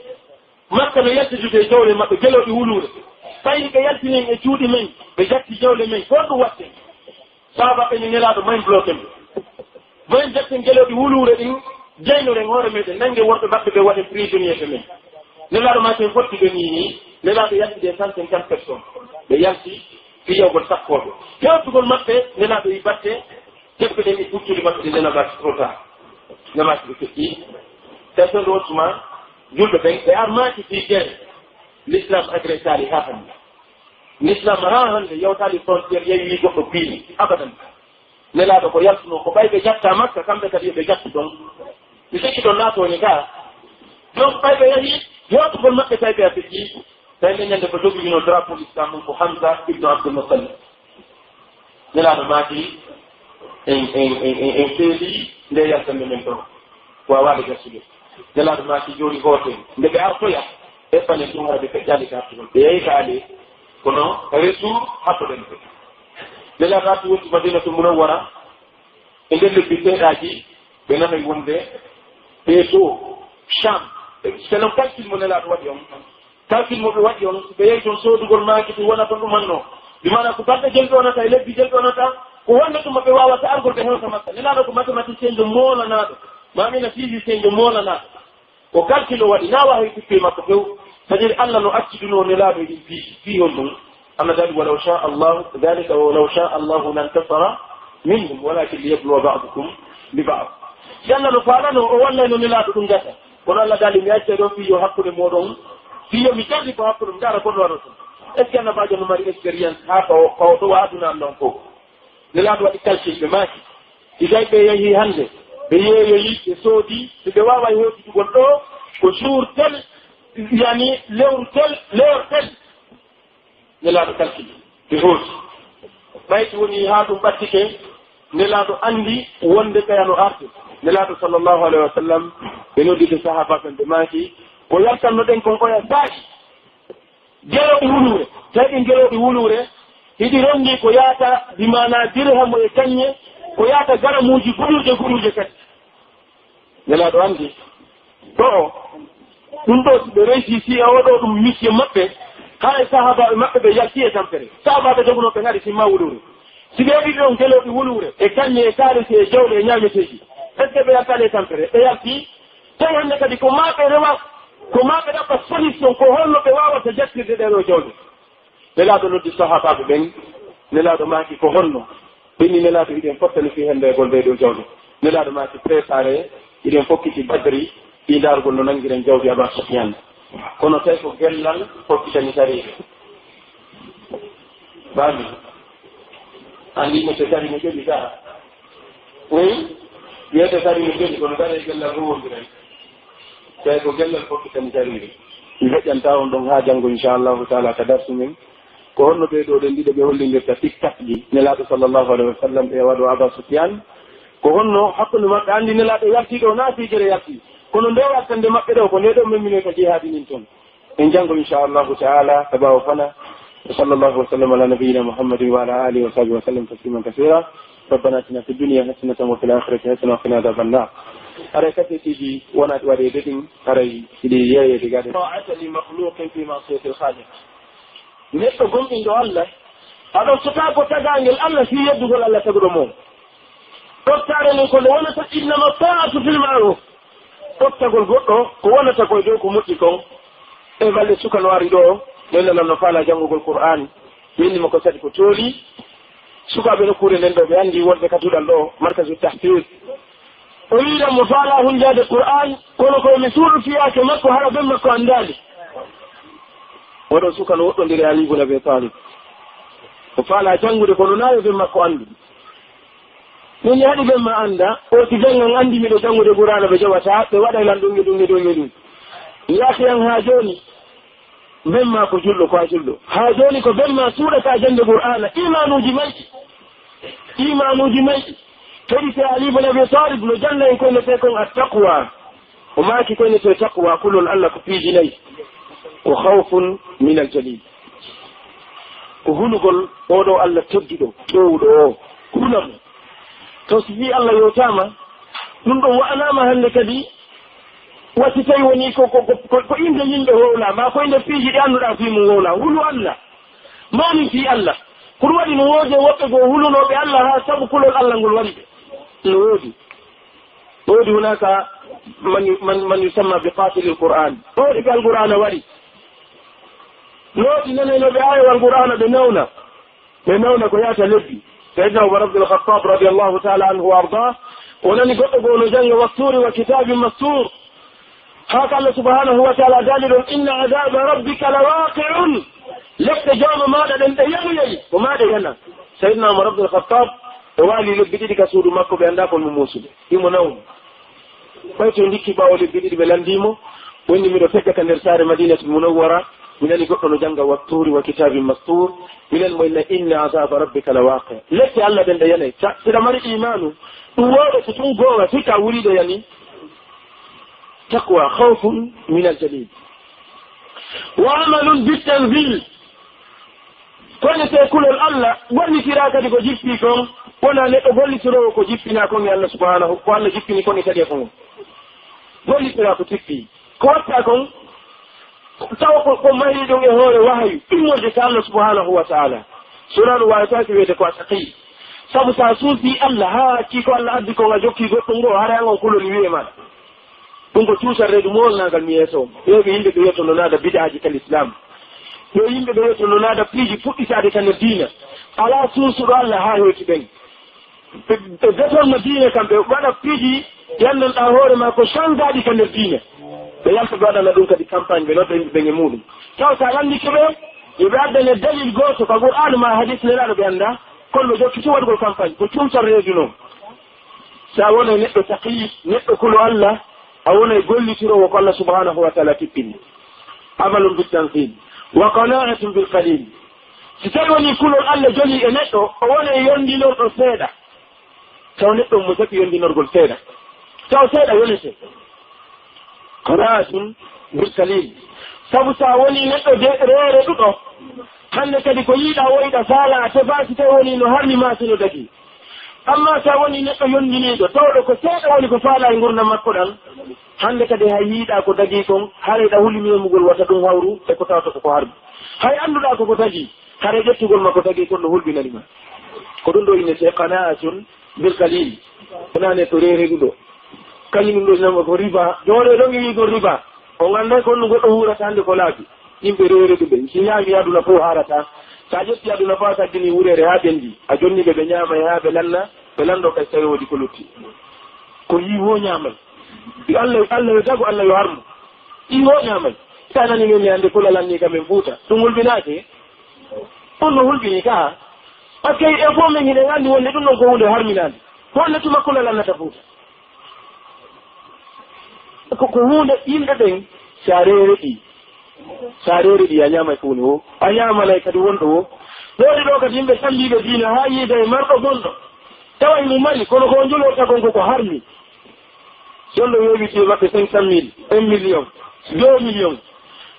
Makka no yaltitude e jawle maɓɓe, gelooɗi wuluure. Tawi ɓe yaltini en e cuuɗi men, ɓe jatti jawle men, ko honɗum waɗten? Sahaaba ɓe ni Nelaaɗo, mayn bloqué ɓe. Mayn jatten gelooɗi wuluure ɗin, jaynoren hoore meɗen, nanngen worɓe maɓɓe ɓe waɗen prisonnier ɓe men. Nelaaɗo maaki en fotti ɓe nii nii, Nelaaɗo yaltide cent cinquante personnes. Ɓe yalti fiyawgol sakkooɓe. Hewtugol maɓɓe, Nelaaɗo yi batte, Teppe ɗen e puccuɗi maɓɓe ɗi nana mbaati trop tard. Nana mbaati ɓe feƴƴi. Tawi ɗon ɗo tuma, julɓe ɓen, ɓe armaaki fii guerre. L'islam agressaali haa hannde. L'islam haa hannde yawtaali frontière, yeewi goɗɗo piini. Abadan. Nelaaɗo ko yaltunoo, ko ɓay ɓe jatta Makka, kamɓe kadi yo ɓe jattu ɗon. Mi sikki ɗon naatooñi kaa. Donc, ɓay ɓe yahi, yewtugol maɓɓe tawi ɓe a feƴƴi. Tawi nden ñande ko jogino drapeau l'islam mum ko Hamza ibnu Abdul Muttalib. Nelaaɗo maaki, en, en, en, en, en feeli nde yaltande men ɗo. Waawaade gasude. Nelaaɗo maaki, jooni hooten. Nde ɓe artoya, eɓɓanen ɗum hara ɓe feƴƴaali ka artugol. Ɓe yahi ka ale, kono retour haɓɓoɗen ɓe. Nelaaɗo arti wonti Madinatul Munawwara, e nder lebbi seeɗaaji, ɓe nanoyi wonde ɓe to Sham. Selon calcul mo Nelaaɗo waɗi on, Calcul mo ɓe waɗi on, si ɓe yehi ton soodugol maaki, ɗum wona ton ɗum wonnoo. Bi maanaa ko balɗe jel ɗoonata e lebbi jel ɗoonata, ko wonnde tuma ɓe waawata argol ɓe hewta makka. Nelaaɗo ko mathématicien jo moolanaaɗo, maa mi na physicien jo moolanaaɗo. O calcul o waɗi, naa wahay kuppe makko few. C'est-à-dire Allah no accidunoo Nelaaɗo e ɗin piiji, fii honɗum? Allah daali, "Walaw shaa Allahu, dhalika walaw shaa Allahu lantasara minhum, walakin liyabluwa ba'dakum bi ba'd." Si Allah no faalano, o wallayno Nelaaɗo ɗum gasa. Kono Allah daali, "Mi accay ɗon fii yo hakkunde mooɗon, fii yo mi jarri ko hakkunde, mi ndaara ko no waɗata." Est-ce que annabaajo no mari expérience haa ɓawo, ɓawo ɗo aduna an ɗon fof? Nelaaɗo waɗi calcul, ɓe maaki. Igay ɓe yehi hannde, ɓe yeeyoyi, ɓe soodi, si ɓe waaway hootitugol ɗo, ko jour tel, yani lewru tel, l'heure tel. Nelaaɗo calcul, ɓe hooti. Ɓay si woni haa ɗum ɓattike, Nelaaɗo anndi wonde ɓeya no arde. Nelaaɗo sallallahu alayhi wa sallam, ɓe nodditi sahaabaaɓe ɓe maaki, ko yaltanno ɗen kon oya saaki. Gelooɗi wuluure, tawi ɗin gelooɗi wuluure, hiɗi ronndii ko yaata, bi maanaa dirhamu e kañe, ko yaata garamuuji guɗurɗe guɗurɗe kadi. Nelaaɗo anndi, ɗo o, ɗum ɗo si ɓe reysii, si e oo ɗoo ɗum mission maɓɓe, haray sahaabaaɓe maɓɓe ɓe yaltii e tampere. Sahaabaaɓe dogunooɓe ngari simma wuluure. Si ɓe heɓii ɗon gelooɗi wuluure, e kañe, e kaalisi, e jawle, e ñaameteeji, est-ce que ɓe yaltaali e tampere? Ɓe yaltii. Tawi hannde kadi ko maa ɓe rewa, ko maa ɓe ɗaɓɓa solution, ko honno ɓe waawata jattirde ɗee ɗoo jawle? Nelaaɗo noddi sahaabaaɓe ɓen, Nelaaɗo maaki, "Ko honno?" Ɓe inni, "Nelaaɗo, hiɗen fottani fii henndeegol ndee ɗoo jawle." Nelaaɗo maaki, "Préparé, hiɗen fokkiti Badri, fii ndaarugol no nanngiren jawdi Abaa Sufyaan." Kono tawi ko gellal fokkitani sariire. Faami? Anndi ko so sari no jogii ka. Hmm? Wiyete sari no jogii, kono sari e gellal fof wondiray. Tawi ko gellal fokkitani sariire. Mi feƴƴanta on ɗon haa janngo, inchallahu taala, ka darsu men. Ko honno ɓee ɗoo ɗen ɗiɗo ɓe hollindirta tiktakji Nelaaɗo sallallahu alayhi wa sallam e waɗo Aba Sufyan? Ko honno hakkunde maɓɓe anndi Nelaaɗo yaltii ɗoo, naa fii gere yaltii? Kono ndee yaltande maɓɓe ɗoo, ko ndee ɗoo memminoyta jihaadi ndin ton. En janngo, inchallahu taala, ka ɓaawo fana. وصلى الله وسلم على نبينا محمد وعلى آله وصحبه وسلم تسليما كثيرا. ربنا آتنا في الدنيا حسنة وفي الآخرة حسنة وقنا عذاب النار. Haray kaseetiji wonaa ɗi waɗeede ɗin, haray hiɗi yeeyeede gade. طاعة لمخلوق في معصية الخالق. Neɗɗo gomɗinɗo Allah, a ɗoftotaako tagaangel Allah fii yeddugol Allah taguɗo mo. Ɗoftaare nden ko nde wonata, إنما الطاعة في المعروف. Ɗoftagol goɗɗo ko wonata ko e dow ko moƴƴi kon. E balɗe suka no ari ɗoo, no nananno faalaa janngugol Qur'aan. Mi inni mo ko sadi ko tooli. Sukaaɓe nokkuure nden ɗoo, ɓe anndi wonɓe ka duɗal ɗoo, Markazu Tahfiz. O wi'i lan mo faalaa hunjaade Qur'aan, kono ko mi suuɗo fiyaake makko, hara ben makko anndaali. Oɗon suka no woɗɗondiri e Ali ibn Abi Talib. O faalaa janngude, kono naa yo ben makko anndu. Min mi haɗi ben ma annda, o si ben an anndi miɗo janngude Qur'aana, ɓe jaɓataa, ɓe waɗay lan ɗum e ɗum e ɗum e ɗum. Mi yaaki an haa jooni. Ben ma ko julɗo, ko a julɗo. Haa jooni ko ben ma suuɗataa jannde Qur'aana, iimaanuuji mayɗi. Iimaanuuji mayɗi. Kadi si Ali ibn Abi Talib no jannga en ko innetee kon at-taqwa. O maaki ko innetee taqwa, kulol Allah ko piiji nayi. Ko khawfun min al-jalil. Ko hulugol oo ɗoo Allah tedduɗo, toowuɗo oo. Hula mo. Taw si fii Allah yewtaama, ɗum ɗon wa'anaama hannde kadi, wa si tawi wonii ko, ko, ko, ko, ko innde yimɓe wowlaa, maa ko innde piiji ɗi annduɗaa fii mum wowlaa. Hulu Allah. Mawnin fii Allah. Ko ɗum waɗi no woodi e woɓɓe goo hulunooɓe Allah haa sabu kulol Allah ngol waɗi ɓe. No woodi. No woodi hunaaka man, man, man yusamma bi qaatilil Qur'aan. No woodi ɓe Alqur'aana waɗi. No woodi nanaynooɓe aayewal Qur'aana ɓe nawna. Ɓe nawna ko yaata lebbi. Sayyidina Umar ibn al-Khattab radiyallahu ta'ala anhu wa arda, o nani goɗɗo goo no jannga, "Watturi wa kitaabin mastur." Haa ka Allah subhanahu wa ta'ala daali ɗon, "Inna adhaaba rabbika la waaqi'un." Lepte Joomi maaɗa ɗen ɗe yanuyay, ko maa ɗe yana. Sayyidina Umar ibn al-Khattab, o waali lebbi ɗiɗi ka suudu makko, ɓe anndaa ko mo muusude. Himo nawni. Ɓay to ndikki ɓaawo lebbi ɗiɗi ɓe lanndii mo, o inni, "Miɗo fegga ka nder saare Madinatul Munawwara, mi nani goɗɗo no jannga, 'Wattuuri wa kitaabin mastuur.' Minan mo inna, 'Inna azaaba rabbika la waaqi'." Lepte Allah ɗen ɗe yanay. Sa-, si ɗa mari iimaanu, ɗum wowle so tun goowa, hikka wuriiɗo yani. Taqwa, khawfun min al-jalil. Wa amalun bit tanzil. Ko innetee kulol Allah, gollitiraa kadi ko jippii kon, wonaa neɗɗo gollitiroowo ko jippinaa kon e Allah subhanahu, ko Allah jippini kon e kadi e kon. Gollitiraa ko jippii. Ko wattaa kon, Tawa ko, ko mahii ɗum e hoore wahayu, immorde ka Allah subhanahu wa ta'ala. So non ɗum waawetaake wi'ede ko a taqi. Sabu sa suusii Allah, haa accii ko Allah addi kon a jokkii goɗɗum goo, haray an on kulol wi'ee ma. Ɗum ko cuusal reedu moolnaagal mi yeeso on. Ɓee ko yimɓe ɓe wi'ata no naada bid'aaji ka Lislaam. Ɓee yimɓe ɓe wi'ata no naada piiji puɗɗitaade ka nder diina. Alaa suusuɗo Allah haa heewti ɓen. Ɓe, ɓe détourna diine kam, ɓe waɗa piiji, yanndanɗaa hoore maa ko sangaaɗi ka nder diine. Ɓe yalta ɓe waɗana ɗum kadi campagne, ɓe nodda yimɓe ɓen e muuɗum. Taw sa lanndike ɓe, yo ɓe addane dalil gooto ka Qur'aanu maa hadiis Nelaaɗo ɓe anndaa, kono ɓe jokki tun waɗugol campagne, ko cuusal reedu non. Sa wonay neɗɗo taqi, neɗɗo kulu Allah, a wonay gollitiroowo ko Allah subhanahu wa ta'ala tippini. Amalun bit tanzil, wa qana'atun bil qalil. Si tawi wonii kulol Allah jolii e neɗɗo, o wonay yondinorɗo seeɗa. Taw neɗɗo mo jaɓi yondinorgol seeɗa. Taw seeɗa yonete. Qana'atun bil qalil. Sabu sa wonii neɗɗo de reereɗuɗo, hannde kadi ko yiɗaa woyɗaa faalaa a tefaa si tawi wonii no harmi maa si no dagii. Ammaa sa wonii neɗɗo yondiniiɗo, tawɗo ko seeɗa woni ko faalaa e ngurndan makko ɗan, hannde kadi hay yiɗaa ko dagii kon, haray ɗa huli memugol wata ɗum hawru e ko tawata ko ko harmi. Hay annduɗaa ko ko dagii, haray ƴettugol ma ko dagii kon no hulɓinani ma. Ko ɗum ɗoo innetee qana'atun bil qalil. Wonaa neɗɗo reereɗuɗo. Kañum ɗum ɗoo innama ko riba. Jooɗo ɗon e wi'ugol riba. On annday ko honno goɗɗo huurata hannde ko laaɓi. Yimɓe reereɗuɓe. Si ñaami aduna fof haarata. Sa ƴetti aduna fof a saggini wureere haa ɓendi. A jonni ɓe ɓe ñaamay haa ɓe lanna. Ɓe lanndoo kay si tawi woodi ko lutti. Ko yii woo ñaamay. Yo Allah, Allah yo tagu, Allah yo harmu. Yii woo ñaamay. Sa nani min hannde kulol an nii ka men Fuuta. Ɗum hulɓinaaki. Ɗum no hulɓinii ka. Parce que en fof men hiɗen anndi wonde ɗum ɗon ko huunde harminaande. Ko honno tuma kulol lannata Fuuta? Ko, ko huunde yimɓe ɓen, si a reereɗii, si a reereɗii, a ñaamay ko woni woo, a ñaamanay kadi wonɗo woo. Ɗoo ɗi ɗoo kadi yimɓe tambiiɓe diina haa yiida e marɗo bonɗo. Tawa himo mari, kono ko o njulorta kon ko ko harmi. Jonɗo weeɓiti e maɓɓe cinq cent mille, un million, deux millions.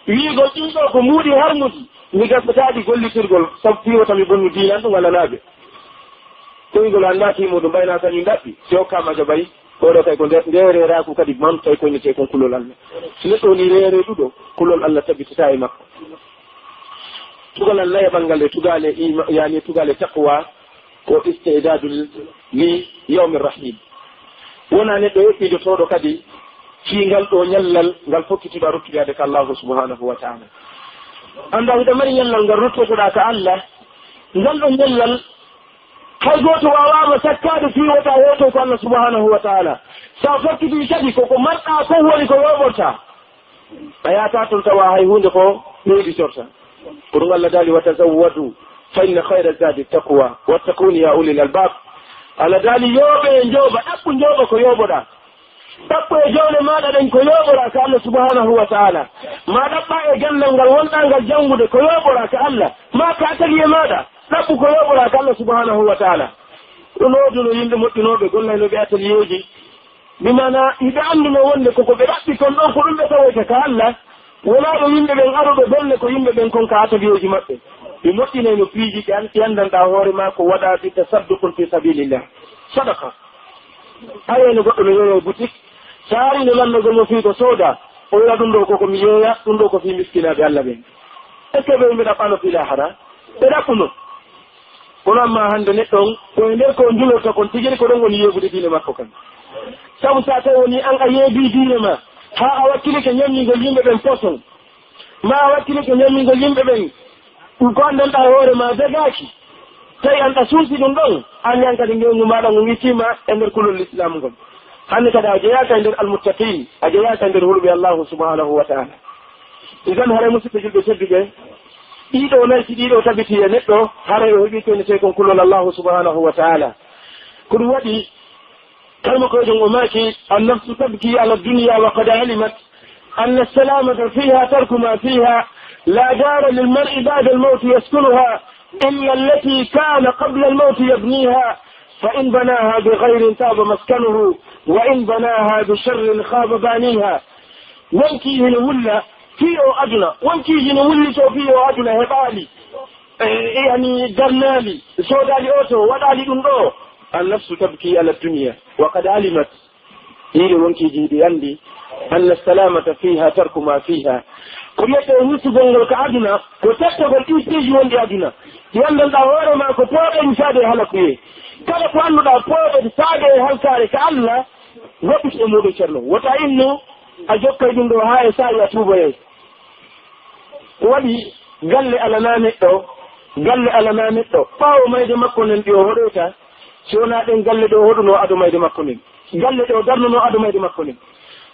Wi'ugol ɗin ɗoo ko mbuuɗi harmuɗi, mi gasataa ɗi gollitirgol, sabu fii wota mi bonnu diina an ɗum walla naaɓe. Toyngol anndaa fii muuɗum, ɓay naa kañum ɗaɓɓi, si okkaama jaɓay, oo ɗoo kay ko nde, nde reeraaku kadi man, tawi ko innetee kon kulol Allah. Si neɗɗo woni reereɗuɗo, kulol Allah tabitataa e makko. Tugalal nayaɓal ngal e tugaale ima-, yani tugaale taqwa, ko isti'dadu li yawmi rahil. Wona neɗɗo eɓɓidotooɗo kadi fii ngal ɗoo ñallal ngal fokkitiɗo a ruttude ka Allahu subhanahu wa ta'ala. Annda hiɗa mari ñallal ngal ruttotoɗaa ka Allah, ngal ɗoo ñallal hay gooto waawaama sakkaade fii wota heeto ko Allah subhanahu wa ta'ala. Sa fokkitii kadi ko ko marɗaa kon woni ko yooɓortaa. A yahataa ton tawa hay huunde ko ɓeyditorta. Ko ɗum Allah daali, "Wa tazawwadu, fa inna khayra zadi taqwa, wattaquni ya ulil albab." Allah daali, "Yooɓee, njooɓa, ɗaɓɓu njooɓa ko yooɓoɗaa. Ɗaɓɓu e jawle maaɗa ɗen ko yooɓoraa ka Allah subhanahu wa ta'ala. Maa ɗaɓɓaa e ganndal ngal wonɗaa ngal janngude ko yooɓoraa ka Allah. Maa ka atelier maaɗa, ɗaɓɓu ko yooɓoraa ka Allah subhanahu wa ta'ala." Ɗum oo duno yimɓe moƴƴunooɓe gollaynooɓe atelierji. Bi maanaa, hiɓe annduno wonde ko ko ɓe ɗaɓɓi kon ɗon, ko ɗum ɓe tawoyta ka Allah. Wonaa ɓe yimɓe ɓen aruɓe bonne, ko yimɓe ɓen kon ka ateliyeeji maɓɓe. Ɓe moƴƴinayno piiji, ɓe an-, ɓe anndanɗaa hoore maa ko waɗaa bi tasadduqun fi sabilillah. Sadaqa. Hayayno goɗɗo no yeeya e boutique, so arii no lanndagol mo fii ko soodaa, o wi'a, "Ɗum ɗoo ko ko mi yeeya, ɗum ɗoo ko fii miskinaaɓe Allah ɓen." Est-ce que ɓe yimɓe ɗaɓɓano fii laahara? Ɓe ɗaɓɓuno. Kono amma hannde neɗɗo on, ko e nder ko o njulorta kon tigi ko ɗon woni yeebude diine makko kan. Sabu sa tawi woni an a yeebii diine ma, haa a wakkilike ñammingol yimɓe ɓen poson, maa a wakkilike ñammingol yimɓe ɓen ko anndanɗaa e hoore ma dagaaki, tawi an a suusi ɗum ɗon, an yan kadi ngewngu maaɗa ngun ittiima e nder kulol Lislaam ngol. Hannde kadi a jeyaaka e nder almuttaqiin, a jeyaaka e nder hulɓe Allaahu subhaanahu wa ta'aala. Idan haray musidɓe julɓe tedduɓe, ɗiɗo nayti ɗiɗo tabiti e neɗɗo, haray o heɓi ko innetee kon kulol Allahu subhanahu wa ta'ala. Ko ɗum waɗi, kalma ko ɗum o maaki, "Annafsu tabki ala dunya wa qad alimat anna salamata fiha tarku ma fiha, la dara lil mar'i ba'da al mawti yaskunuha illa allati kana qabla al mawti yabniha, fa in banaha bi khairin taba maskanuhu, wa in banaha bi sharrin khaba baniha." Wonkii hino wulla fii oo aduna, wonkii hino wullitoo fii oo aduna heɓaali, e, e, yani darnaali, soodaali oto, waɗaali ɗum ɗoo. Annafsu tabki ala dunya, wa qad alimat. Ɗiɗo wonkiiji hiɗi anndi, anna salamata fiha tarku ma fiha. Ko wi'etee hissugol ngol ka aduna, ko tettogol ɗii piiji wonɗi aduna. Ɗi anndanɗaa hoore maa ko pooɗeeji faade e halakuyee. Kala ko annduɗaa pooɗe faade e halkaare ka Alla, waɗɗitu e muuɗum, Ceerno. Wota innu a jokkay ɗum ɗoo haa e saa'i a tuuboyay. Ko waɗi galle alanaa neɗɗo, galle alanaa neɗɗo. Ɓaawo mayde makko nden ɗi o hoɗoyta, si wonaa ɗen galle ɗe o hoɗunoo ado mayde makko nden. Galle ɗe o darnunoo ado mayde makko nden.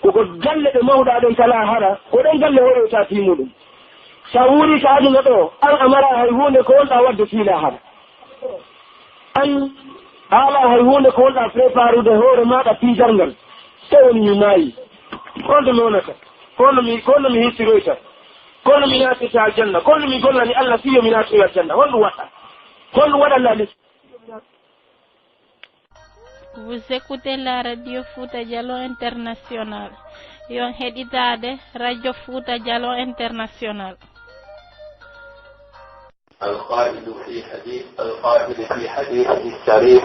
Ko ko galle ɗe mahuɗaa ɗen ka laahara, ko ɗen galle hoɗoytaa fii muuɗum. Si a wuurii ka aduna ɗoo, an a maraa hay huunde ko wonɗaa waɗde fii laahara. An a alaa hay huunde ko wonɗaa préparude hoore maaɗa fii darngal. So woni mi maayii, ko honto mi wonata? Ko honno mi, ko honno mi hirsiroyta? Ko honno mi naatirta aljanna? Ko honno mi gollani Alla fii yo mi naatoy aljanna? Honɗum waɗɗaa? Honɗum waɗanɗaa lis- Vous écoutez la radio Fouta Djallon International. Yon heɗitaade radio Fouta Djallon International. القائل في حديث، القائل في حديثه الشريف: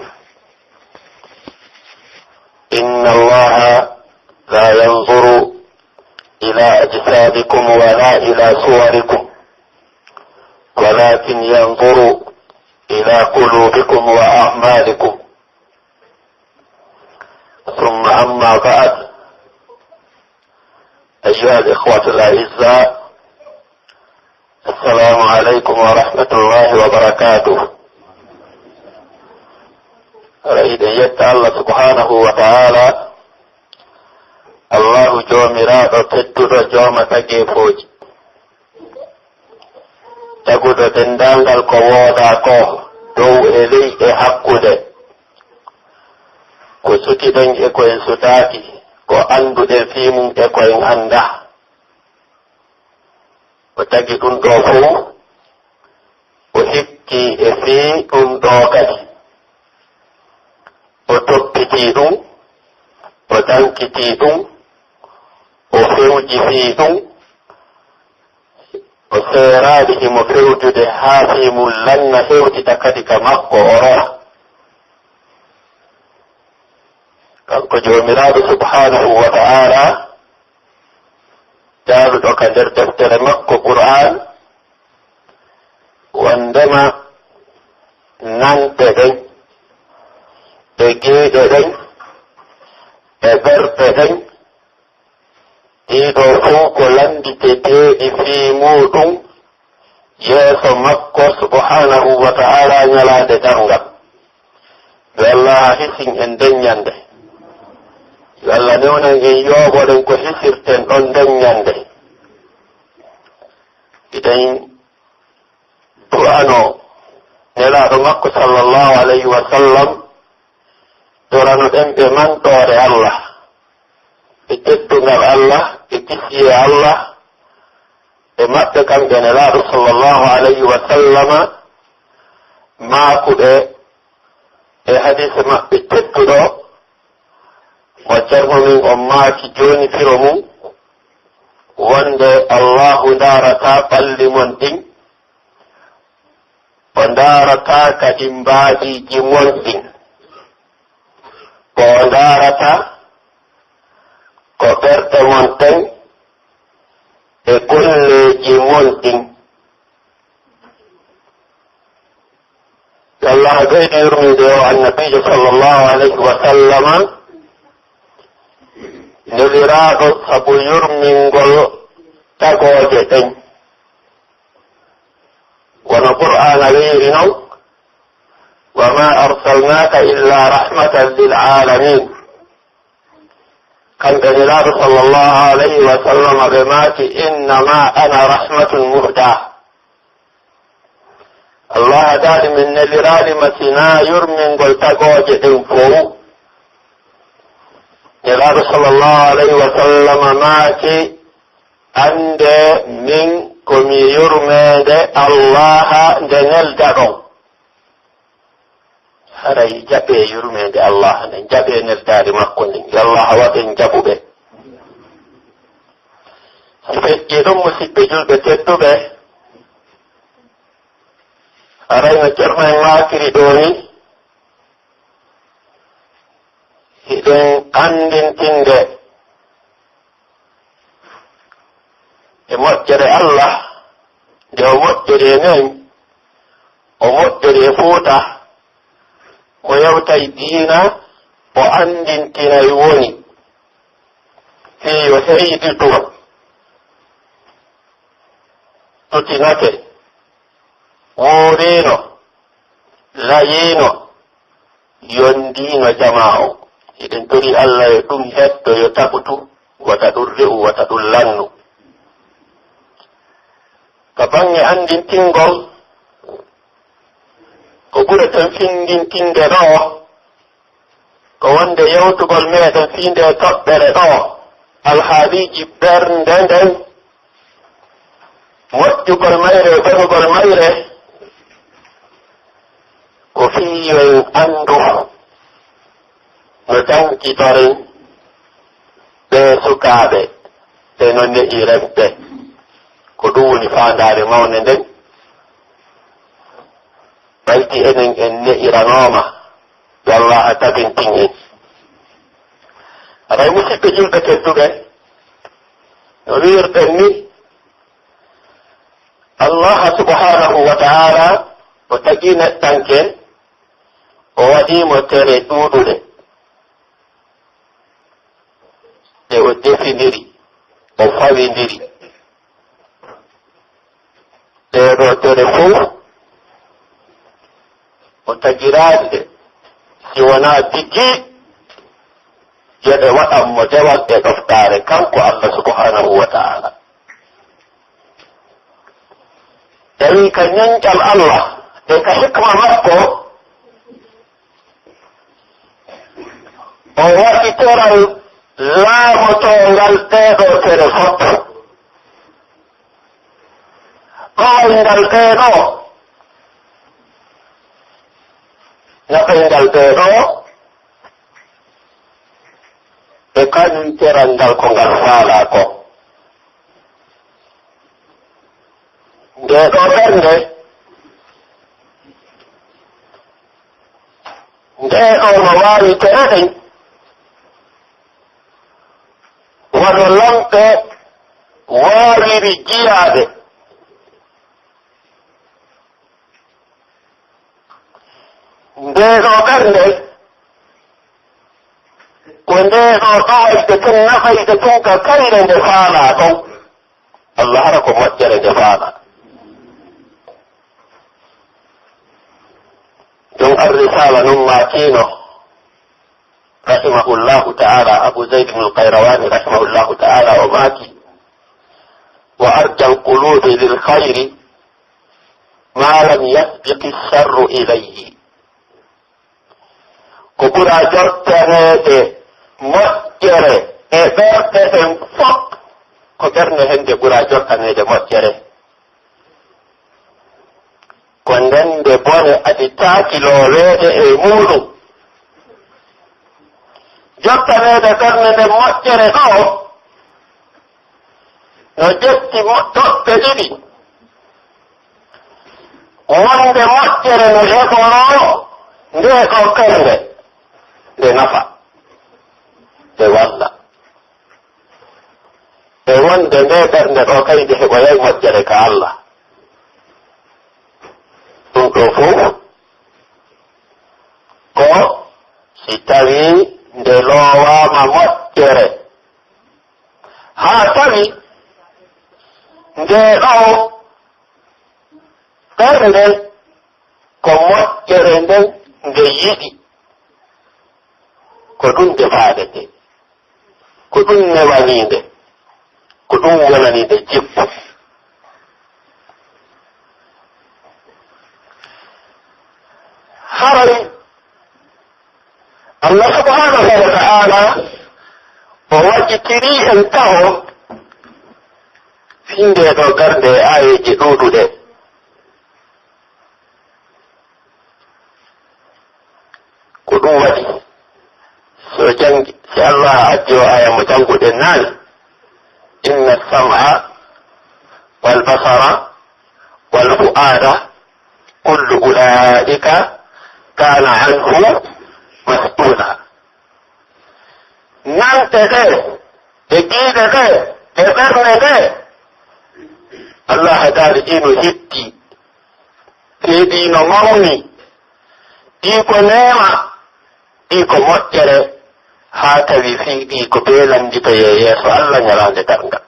إن الله لا ينظر إلى أجسامكم ولا إلى صوركم، ولكن ينظر إلى قلوبكم وأعمالكم. ثم أما بعد، أيها الإخوة الأعزاء، السلام عليكم ورحمة الله وبركاته. Aray, hiɗen yetta Allah subhanahu wa ta'ala, Allahu Joomiraaɗo tedduɗo, Jooma tageefooji, taguɗo denndaangal ko woodaa ko dow e ley e hakkunde, ko sukiɗen e ko en sutaaki, ko annduɗen fii mum e ko en anndaa. O tagi ɗum ɗoo fow, o hitti e fii ɗum ɗoo kadi. O toppitii ɗum, o dankitii ɗum, o fewji fii ɗum, o seeraali himo fewjude haa fii mum lanna hewtita kadi ka makko o rora. Kanko Joomiraaɗo subhaanahu wa ta'aalaa, daaluɗo ka nder deftere makko Qur'aan, wonndema nande ɗen, e giiɗe ɗen, e ɓerɗe ɗen, ɗii ɗoo fow ko lannditeteeɗi fii muuɗum yeeso makko subhaanahu wa ta'aalaa ñalaande darngal. Yo Allah hisin en nden ñande. Yo Allah newnan en yooɓoɗen ko hisirten ɗon nden ñande. Hiɗen du'anoo Nelaaɗo makko sallallahu alayhi wa sallam, torano ɗen ɓe manɗoore Allah, ɓe teddungal Allah, ɓe kisiyee Allah, ɓe maɓɓe kamɓe Nelaaɗo sallallahu alayhi wa sallama, maakuɓe e hadiise maɓɓe tedduɗo, mo Ceerno men on maaki jooni firo mum, wonde Allaahu ndaarataa ɓalli mon ɗin, o ndaarataa kadi mbaadiiji mon ɗin. Ko o ndaarata ko ɓerɗe mon ɗen e golleeji mon ɗin. Yo Allah ɓeydu yurmeende o Annabiijo sallallahu alayhi wa sallama, neliraaɗo sabu yurmingol tagooje ɗen. Wano Qur'aana wiiri non, "Wa ma arsalnaaka illa rahmatan lil aalamiin." Kamɓe Nelaaɗo sallallahu alayhi wa sallam ɓe maaki, "Innama ana rahmatun muhdaa." Allah daali, "Min neliraali ma sinaa yurmingol tagooje ɗen fow." Nelaaɗo sallallahu alayhi wa sallam maaki, "Annde min ko mi yurmeende Allah nde neldaɗon." Haray jaɓee yurmeende Allah nden, jaɓee neldaari makko ndin. Yo Allah waɗ en jaɓuɓe. Si feƴƴii ɗum, musiɓɓe julɓe tedduɓe, haray no Ceerno en maakiri ɗoo ni, hiɗen anndintinde e moƴƴere Allah, nde o moƴƴori e men, o moƴƴori e Fuuta, o yewtay diina, o anndintinay woni fii yo heyditu tutinake, wuuriino, layiino, yondiino jamaa on. Hiɗen tori Allah yo ɗum heddo, yo tagutu, wata ɗum re'u, wata ɗum lannu. Ka baŋŋe anndintingol, ko ɓureten findintinde ɗoo, ko wonde yewtugol meɗen fii ndee toɓɓere ɗoo, alhaaliiji ɓernde nden, moƴƴugol mayre e bonugol mayre, ko fii yo en anndu no jankitoren ɓee sukaaɓe, ɓe no ne'iren ɓe. Ko ɗum woni faandaare mawnde nden. Ɓay si enen en ne'iranooma, yo Allah tabintin en. Haray, musiɓɓe julɓe tedduɓe, no wi'irɗen ni, Allah subhanahu wa ta'ala o tagi neɗɗanke, o waɗii mo tere ɗuuɗuɗe. Ɗe o defindiri, o fawindiri. Ɗee ɗoo tere fow, o tagiraali ɗe, si wonaa tigi yo ɗe waɗan mo dewal e ɗoftaare, kanko Allah subhanahu wa ta'ala. Tawi ka ñancal Allah e ka hikma makko, o waɗi teral laamotoongal ɗee ɗoo tere fow. Ɗowayngal ɗee ɗoo, nafayngal ɗee ɗoo, e kañum teral ngal ko ngal faalaa kon. Ndee ɗoo ɓernde, ndee ɗoo no waawi tere ɗen, wano lamɓe waawiri jiyaade. Ndee ɗoo ɓernde, ko ndee ɗoo ɗowayde tun, nafayde tun ka kayre nde faalaa ɗon. Allah hara ko moƴƴere nde faalaa. Ɗum Ar-Risaala nun maakino, rahimahullahu ta'ala, Abu Zayd ibn al-Qayrawani, rahimahullahu ta'ala, o maaki, "Wa arjal qulubi lil khayri ma lam yasbiqi sharru ilayhi." Ko ɓura jottaneede moƴƴere e ɓerɗe ɗen fow, ko ɓernde hen nde ɓura jottaneede moƴƴere. Ko nden nde bone aditaaki looweede e muuɗum. Jottaneede ɓernde nden moƴƴere ɗoo, no ƴetti mo-, toɓɓe ɗiɗi. Wonde moƴƴere no heɓoroo ndee ɗoo ɓernde, nde nafa, nde walla. E wonde ndee ɓernde ɗoo kadi nde heɓoyay moƴƴere ka Allah. Ɗum ɗoo fow ko si tawii nde loowaama moƴƴere. Haa tawi ndee ɗoo ɓernde ko moƴƴere nden nde yiɗi, ko ɗum defaade nde, ko ɗum newanii nde, ko ɗum wonanii nde jikku. Haray Allah subhanahu wa ta'ala o waɗitirii en taho fii ndee ɗoo ɓernde e aayeeje ɗuuɗuɗe. Ko ɗum waɗi, so janngi, si Allah addi oo aaya mo jannguɗen naane, "Inna sam'a wal basara wal fu'aada kullu ulaa'ika kaana anhu mas'uula." Nante ɗee, e giiɗe ɗee, e ɓernde ndee, Ɓadaali ɗii no hetti, tee ɗii no mawni, ɗii ko neema, ɗii ko moƴƴere, haa tawi fii ɗii ko bee lannditoyee yeeso Alla ñalaande darngal.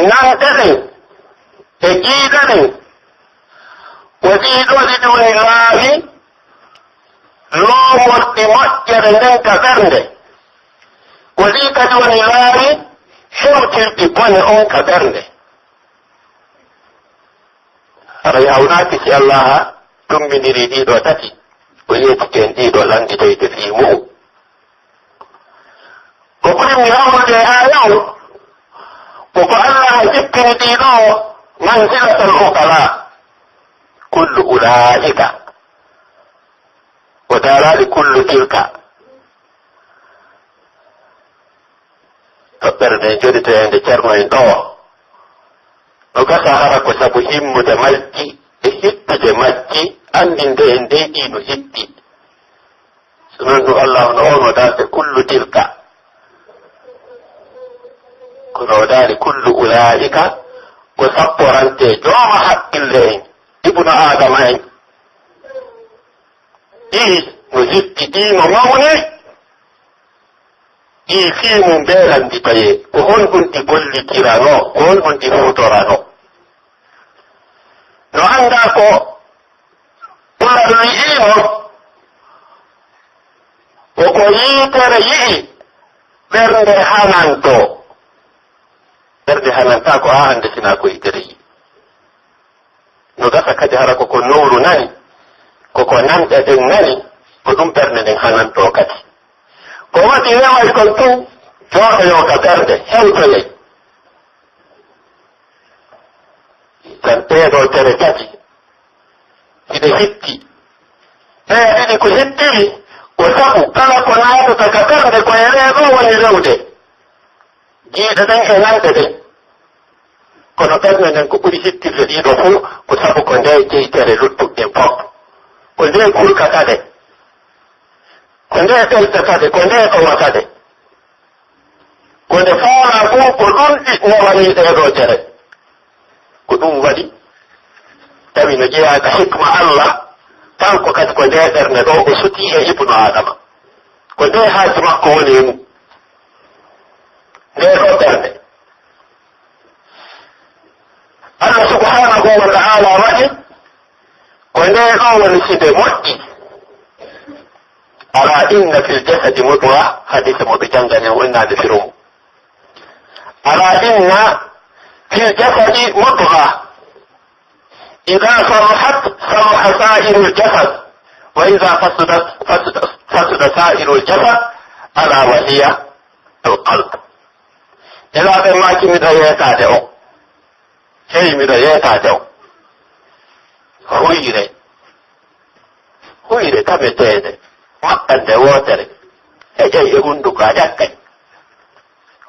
Nante ɗen e ƴiiɗe ɗen, ko ɗii ɗoo ɗiɗi woni laawi loomorɗi moƴƴere nden ka ɓernde, ko ɗii kadi woni laawi hewtirɗi bone on ka ɓernde. Haray hawnaaki si Allaahu tummbindirii ɗii ɗoo tati, o yeetike en ɗii ɗoo lannditoyde fii mu'un. Ko ɓuri mi hawrude e aaya on, ko ko Allaahu jippini ɗii ɗoo manzilatal uqalaa. Kullu ulaa'ika. O daalaali kullu tilka. Toɓɓere nden joditoyande Ceerno en ɗoo. No gasa hara ko sabu himmude majji e hittude majji, anndinde en dey ɗii no hitti. So non ɗum, Allaahu no on o daalde kullu tilka. Kono o daali kullu ulaa'ika, ko sapporante jooma hakkille en, ibnu Aadama en. Ɗii no hitti, ɗii no mawni, ɗii fii mun beelanditoyee. Ko honɗum ɗi gollitirano, ko honɗum ɗi huutorano? No anndaa ko Pular wi'ino, ko ko yitere yi'i, ɓernde hananto. Ɓernde hanantaa ko haa hannde sinaa ko yitere yi'i. No gasa kadi hara ko ko nowru nani, ko ko nanɗe ɗen nani, ko ɗum ɓernde nden hananto kadi. Ko waɗi reway kon tun, jooɗoyoo ka ɓernde, hewtoyay. Tan ɗee ɗoo tere tati, hiɗe hitti. Ɗee ɗiɗi ko hittiri, ko sabu kala ko naatata ka ɓernde ko e ɗee ɗoo woni rewde. Jiiɗe ɗen e nanɗe ɗen. Kono ɓernde nden ko ɓuri hittirde ɗii ɗoo fow, ko sabu ko ndee jeytere luttuɗe ɗen fow. Ko ndee kurkata ɗe. Ko ndee ɓeltata ɗe, ko ndee ɗowata ɗe. Ko nde faalaa kon ko ɗum ɗi newanii ɗee ɗoo tere. Ko ɗum waɗi, tawi no jeyaa ka hikma Alla, kanko kadi ko ndee ɓernde ɗoo o sutii e Ibnu Aadama. Ko ndee haaju makko woni e mum. Ndee ɗoo ɓernde. Alla subhaanahu wa ta'aalaa waɗi ko ndee ɗoo woni si nde moƴƴi. Alaa inna fil jasadi mudga, hadiise mo ɓe janngani on, wonnaade firomo. Alaa inna fil jasadi mudga. Idaa saluhat, saluha saa'irul jasad. Wa idaa fasudat, fasuda, fasuda saa'irul jasad. Alaa wa hiya al qalb. Nelaaɓe maaki, miɗo yeetaade on. Hey, miɗo yeetaade on. Huyre. Huyre tameteende. Maɓɓannde wootere. Heƴay e hunnduko, a ƴakkay.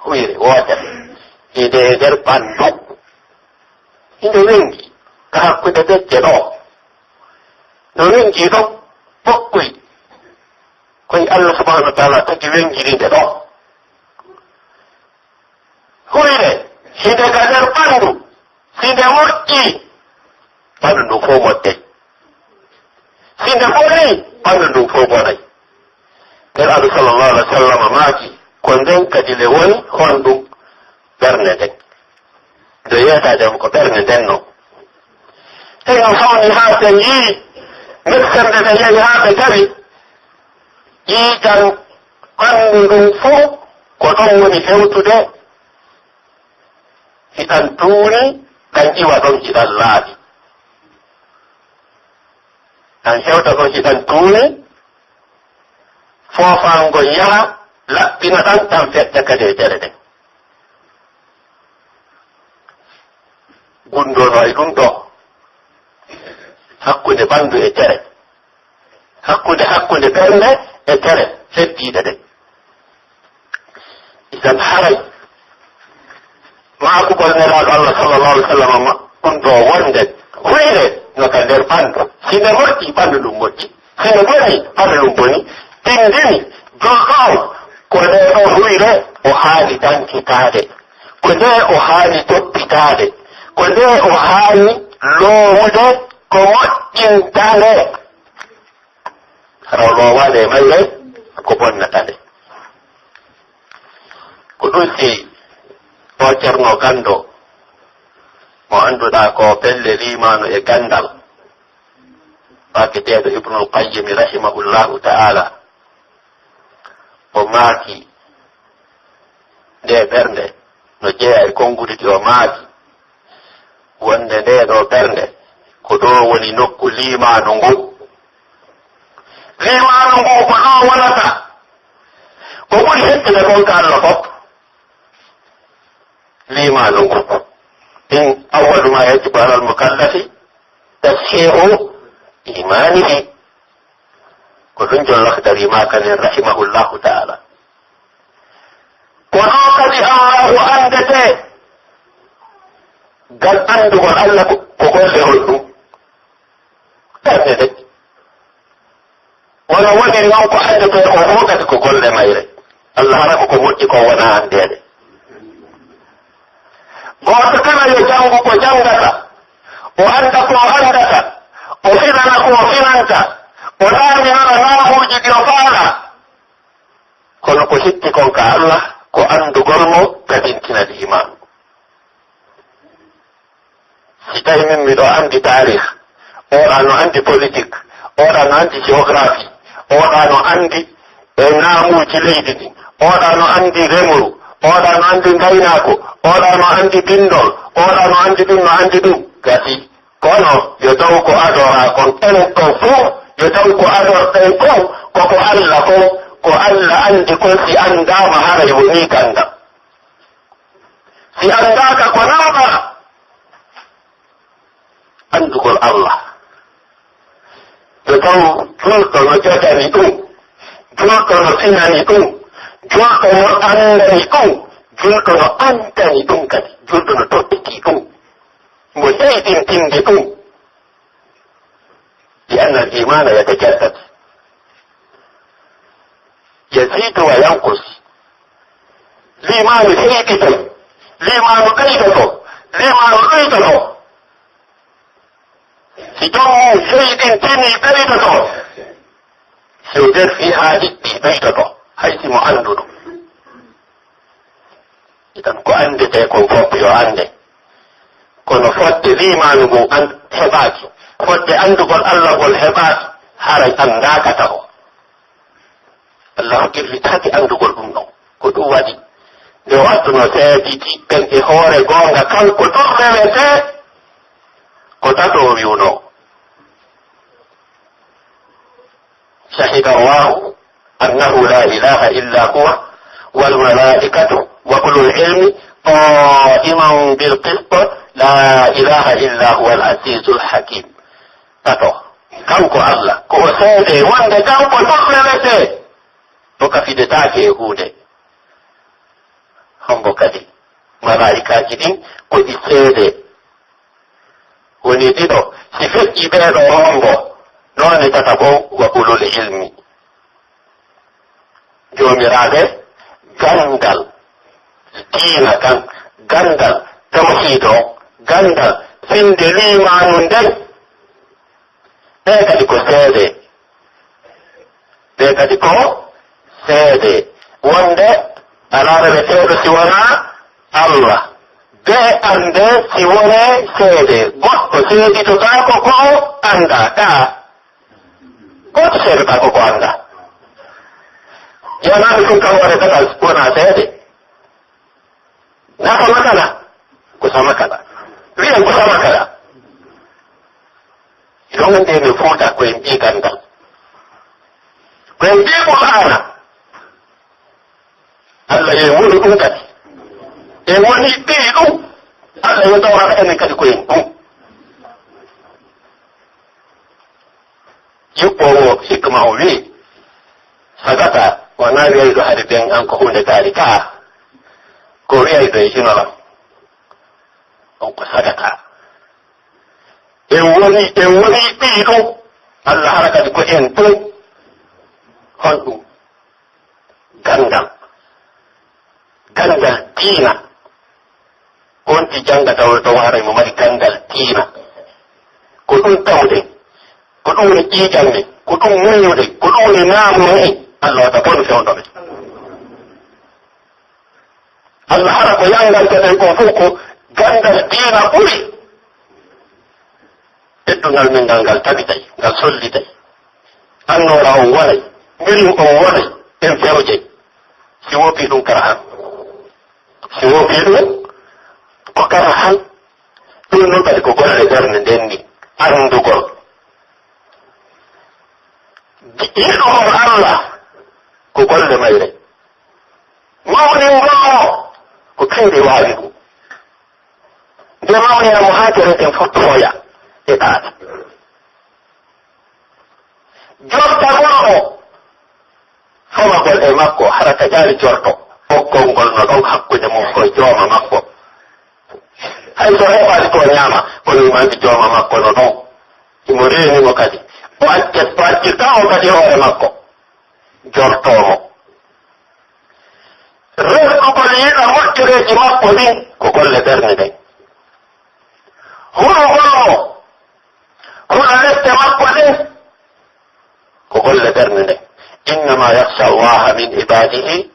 Huyre wootere. Hinde e nder ɓanndu. Hinde wenngi ka hakkunde becce ɗoo. No wenngi ɗon, ɓokkoy. Koy Allah subhanahu wa ta'ala tagi wenngiri nde ɗoo. Huyre, si nde ka nder ɓanndu, si nde moƴƴii, ɓanndu ndun fow moƴƴay. Si nde bonii, ɓanndu ndun fow bonay. Nelaaɗo sallallahu alaihi wa sallam maaki, ko nden kadi le woni honɗum? Ɓernde nden. Nde yeetaade on ko ɓernde nden non. Tawi no fawni haa ɓe yii, mettande ɓe yehi haa ɓe tawi, ƴiiƴan ɓanndu ndun fow ko ɗon woni hewtude, hiɗan tuuni, ɗan iwa ɗon, hiɗan laaɓi. Ɗan hewta ɗon, hiɗan tuuni, foofaango yaha, laɓɓina ɗan, ɗan feƴƴa kadi e tere ɗen. Gunndoo no e ɗun ɗoo, hakkunde ɓanndu e tere, hakkunde, hakkunde ɓernde e tere heddiiɗe ɗen. Idan haray maakugol Nelaaɗo Allah sallallahu alaihi wa sallam ma-, ɗun ɗoo wonde huyre no ka nder ɓanndu. Si nde moƴƴi, ɓanndu ndun moƴƴi. Si nde boni, ɓanndu ndun boni. Tinndini julɗo on ko ndee ɗoo huyre o haani dankitaade. Ko nde o haani toppitaade, ko nde o haani loowude, ko moƴƴinta nde. Hara o loowaade e mayre, ko bonnata nde. Ko ɗum si o Ceerno ganndo mo annduɗaa ko pelle liimaanu e ganndal, faaketeeɗo Ibnul Qayyim rahimahullahu ta'ala, o maaki nde ɓernde no jeyaa e konnguɗi ɗi o maaki, wonde ndee ɗoo ɓernde ko ɗoo woni nokku liimaanu ngu. Liimaanu ngu ko ɗoo wonata. Ko ɓuri hettinde kon ka Allah fof. Liimaanu ngu. In awwalu ma yajibu alal mukallafi tashihu imanihi. Ko ɗum jon Lahdari maakani rahimahullahu ta'ala. Kono kadi Allahu anndete, ngal anndugol Allah ko, ko golle on ɗum. Ɓernde de. Wano woni non ko anndete ko fof kadi ko golle mayre. Allah hara ko ko moƴƴi ko wona anndeede. Gooto kala yo janngu ko janngata, o annda ko anndata, o finana ko finanta, o laaminora laamuuji ɗi o faala. Kono ko hikki kon ka Allah, ko anndugol mo tabintina liimaanu. Si tawi min miɗo anndi taarih, oɗa no anndi politik, oɗa no anndi géographie, oɗa no anndi e naamuuji leydi ndi, oɗa no anndi remru, oɗa no anndi ngaynaako, oɗa no anndi binndol, oɗa no anndi ɗum, no anndi ɗum. Gasi. Kono yo taw ko adoraa kon, enen kon fof, yo taw ko adorɗen kon, ko ko Alla kon, ko Alla anndi kon, si anndaama haray wonii ganndal. Si anndaaka ko nawɗaa, anndugol Alla. Yo taw julɗo no ƴoƴani ɗum, julɗo no finani ɗum, julɗo no anndani ɗum, julɗo no anndani ɗum kadi, julɗo no toppiti ɗum, mo seyɗintinde ɗum. لأن الإيمان يتجدد، يزيد وينقص. Liimaanu seyɗitay, liimaanu ɓeydoto, liimaanu ɗuytoto. Si joom mum seyɗintinii ɓeydoto, si o derfii haa hiɓɓii ɗuytoto, hay si mo annduɗo. Idan ko anndetee kon fof yo annde. Kono fodde liimaanu ngun an-, heɓaaki, fodde anndugol Alla ngol heɓaaki, haray anndaaka taho. Alla hokkirlitaaki anndugol ɗum ɗon. Ko ɗum waɗi, nde o adduno seediti ɓen e hoore goonga, kanko tun rewetee, ko tato o wi'uno. شهد الله أنه لا إله إلا هو والملائكة وأولو العلم قائما بالقسط لا إله إلا هو العزيز الحكيم. Tato, kanko Alla, ko o seedee wonde kanko tun rewetee, o ka fidetaake e huunde. Hombo kadi, malaa'ikaaji ɗin ko ɗi seedee. Woni ɗiɗo, si feƴƴi ɓee ɗoo hombo, noone tataɓo, wa ulul ilmi. Joomiraaɓe ganndal diina kan, ganndal tawhiid on, ganndal finnde liimaanu nden. Ɓee kadi ko seede. Ɓee kadi ko seede. Wonde alaa reweteeɗo si wonaa Alla. Bee annde si wonee seede. Goɗɗo seeditotaako ko anndaa ka. Gooto seedataako ko anndaa. Yanaani ɗum ka hoore tata wonaa seede. Na sama kala. Ko sama kala. Wi'en ko sama kala. Iɗon anndi enen Fuuta ko en ɓii ganndal. Ko en ɓii Qur'aana. Alla yo en wonu ɗum kadi. En woni ɓii ɗum. Alla yo tawata enen kadi ko en ɗum. Yuɓɓoowo hikma o wi'i, sadaka wonaa wi'ayɗo hari ben an ko huunde taari kaa, ko wi'ayɗo e hinoram. On ko sadaka. En woni, en woni ɓii ɗum, Alla hara kadi ko en ɗum. Honɗum? Ganndal. Ganndal diina. On tigi jannga tawa, tawa haray mo mari ganndal diina. Ko ɗum tawɗen, ko ɗum woni ƴiiƴan men, ko ɗum muññuɗen, ko ɗum woni naamuɗen en. Allah waɗa bonu fewndo men. Allah hara ko yanngantoɗen kon fof ko ganndal diina ɓuri. Teddungal men ngal, ngal tabitay, ngal sollitay. Annoora on wonay, mbirin on wonay, en fewjay. Si woopii ɗum kara han. Si woopii ɗum, ko kara han. Ɗum non kadi ko golle ɓernde nden ni, anndugol. Yiɗugol Allah, ko golle mayre. Mawningol mo, ko kayre waawi ɗum. Nde mawnina mo haa tereten fof tooya e ɗaata. Jortagol mo, famagol e makko, hara ka ƴaari jorto. Ɓoggol ngol no ɗon hakkunde mum ko jooma makko. Hay so heɓaali ko ñaama, kono himo anndi jooma makko no ɗon. Himo reeni mo kadi. O accet, o accirta mo kadi hoore makko. Jortoo mo. Resugol yiɗa moƴƴereeji makko ɗin ko golle ɓernde nden. Hulugol mo, hula lepte makko ɗen, ko golle ɓernde nden. Innama yakhsha Allaha min ibadihi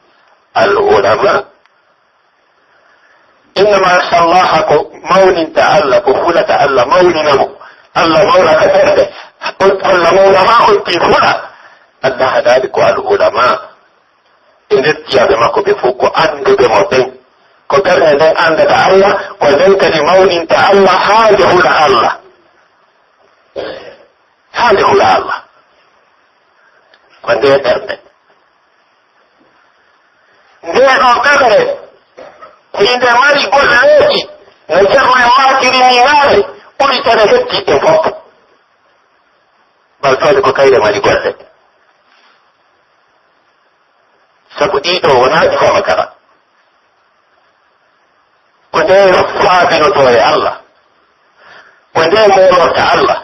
al ulama. Innama yakhsha Allaha, ko mawninta Allah, ko hulata Allah, mawnina mo. Allah mawna ka ɓernde. On Allah mawna ma, on tigi hula. Allah haɗaali ko al ulama. E nder jiyaaɓe makko ɓe fof ko annduɓe mo ɓen. Ko ɓernde nden anndata Allah, ko nden kadi mawninta Allah haa nde hula Allah. Haa nde hula Allah. Ko ndee ɓernde. Ndee ɗoo ɓernde, ko inde mari golleeji, no Ceerno en maakiri nii naane, ɓuri tana heddiiɓe fof. Ɓay tawde ko kayre mari golle. Sabu ɗii ɗoo wonaa ɗi fama kala. Ko nde faabinotoo e Allah. Ko nde moolorta Allah.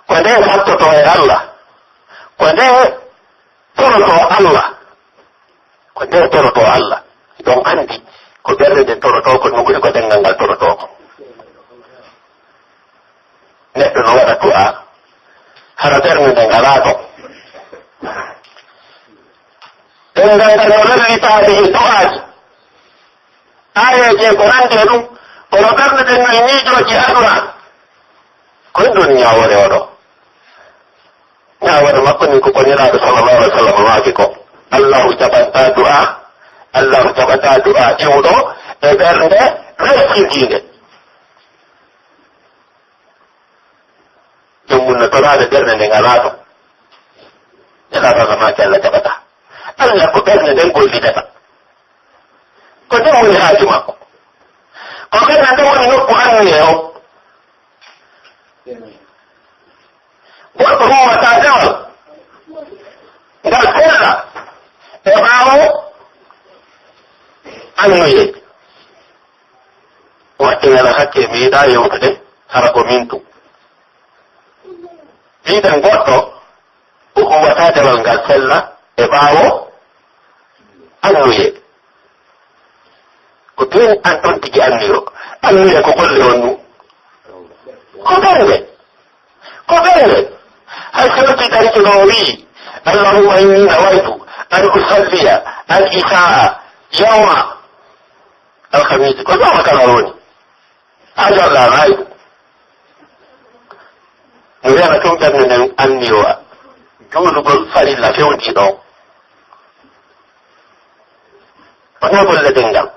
Ko nde fattotoo e Allah. Ko nde torotoo Allah. Ko nde torotoo Allah. Ɗon anndi ko ɓernde nden torotoo ko no ɓuri ko ɗenngal ngal torotoo ko. Neɗɗo no waɗa du'a, hara ɓernde nden alaa ton. Ɗenngal ngal no lallitaade e du'aaji, aayeeje e ko nanndi e ɗum, kono ɓernde nden no e miijooji aduna. Ko ɗum woni ñaawoore oo ɗoo. Ñaawoore makko nin ko ko Nelaaɗo sallallahu alaihi wa sallam maaki ko, Allahu jaɓantaa du'a, Allahu jaɓataa du'a iwɗo e ɓernde ressindiinde. Joom mun no toraade ɓernde nden alaa ton. Nelaaɗo Allah maaki Allah jaɓataa. Allah ko ɓernde nden gollidata. Ko nden woni haaju makko. Ko ɓernde nden woni nokku anniye on. Goɗɗo huuwataa dewal ngal sella e ɓaawo anniye. Waɗɗinana hakke mi yiɗaa yewtude, hara ko min tun. Wiɗen goɗɗo o huuwataa dewal ngal sella e ɓaawo anniye. Ko ɓen an ɗon tigi anniyo. Anniye ko golle on ɗum. Ko ɓernde. Ko ɓernde. Hay so yonti darike ɗo o wi'i, "Allahumma inni nawaytu an usalliya al isha'a yawma alhamisi." Ko yawma kala woni. A jalla maayi. Mi wi'ana tun ɓernde nden anniyo juulugol farilla fewndi ɗon. Wonaa golle ɗen ngal.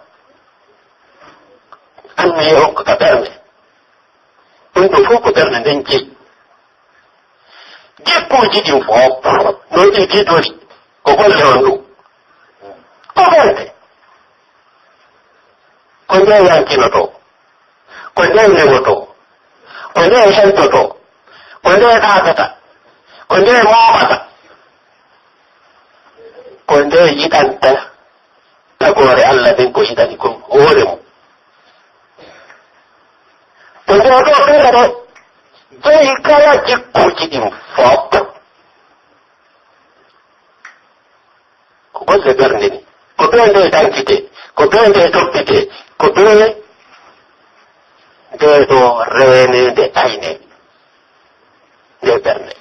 Anniye on ko ka ɓernde. Ɗum ɗo fof ko ɓernde nden jeyi. Jikkuuji ɗin fof, no ɗi gidori, ko golle on ɗum. Ko ɓernde. Ko nde yankinotoo, ko nde newotoo, ko nde heltotoo, ko nde ɗaatata, ko nde mooɓata, ko nde yiɗanta tagoore Allah nden ko yiɗani kon hoore mum. Ko nde ɗoo ɓernde jeyi kala jikkuuji ɗin fof. Ko golle ɓernde ni. Ko ɓe nde tankite, ko ɓe nde toppite, ko ɓe Ɗee ɗoo reeneende aynee nde ɓernde.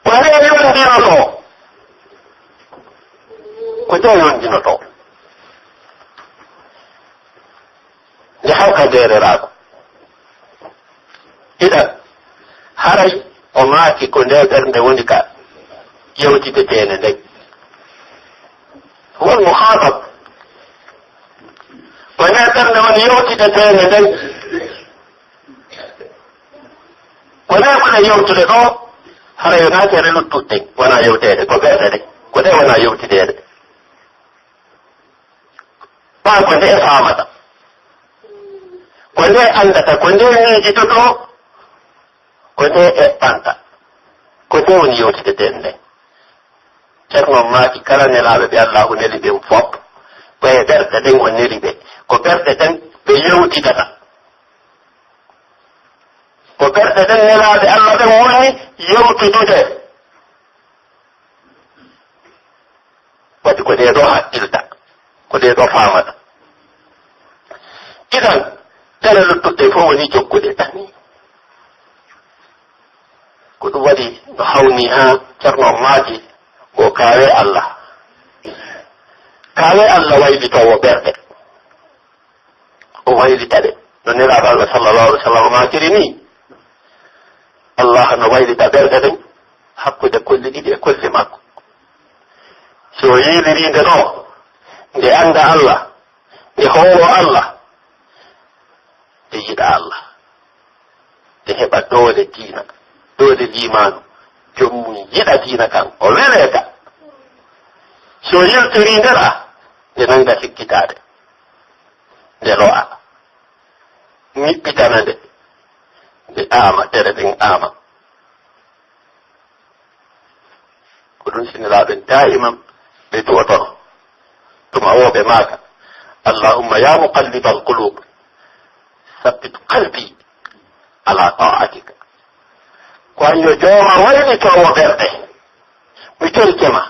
Ko nde yondinotoo? Ko nde yondinotoo? Nde hawka ndeereraago. Idan, haray o maaki ko nde ɓernde woni ka yewtideteende nden. Wal muhatab. Ko nde ɓernde woni yewtideteende nden. Ko nde ɓuri yewtude ɗoo, haray o naati e luttuɗe ɗen, wonaa yewteede, ko ɓerɗe ɗen. Ko nde wonaa yewtideede. Ɓaa ko nde faamata, ko nde anndata, ko nde miijitotoo, ko nde eɓɓanta, ko nde woni yewtideteende nden. Ceerno maaki kala nelaaɓe ɓe Allaahu neli ɓen fof, ko e ɓerɗe ɗen o neli ɓe, ko ɓerɗe ɗen ɓe yewtidata, ko ɓerɗe ɗen nelaaɓe Alla ɓen woni yewtidude. Waɗi ko ɗee ɗoo haqqilta, ko ɗee ɗoo faamata. Idan, ɗe luttuɗe fof woni jokkude tan. Ko ɗum waɗi no hawni haa Ceerno maaki ko kaawee Alla. Kaawee Alla waylitoowo ɓerɗe. O waylita ɗe. No Nelaaɗo Alla sallallahu alaihi wasallam maakiri ni, Allah no waylita ɓerɗe ɗen hakkunde kolli ɗiɗi e kolli makko. Si o yiiliri nde ɗoo, nde annda Allah, nde hoolo Allah, nde yiɗa Allah, nde heɓa doole diina, doole liimaanu, joom mum yiɗa diina kan, o welee ka. Si o yiltirii nde ɗaa, nde nannga sikkitaade, nde lo'a, niɓɓitana nde, nde aama, tere ɗen aama. Ko ɗum si Nelaaɓe ɓen daa'iman ɓe du'otono. Tuma woo ɓe maaka, "Allahumma ya muqallibal qulub, sabbit qalbi ala ta'atika." Ko an yo jooma waylitoowo ɓerɗe. Mi torike ma,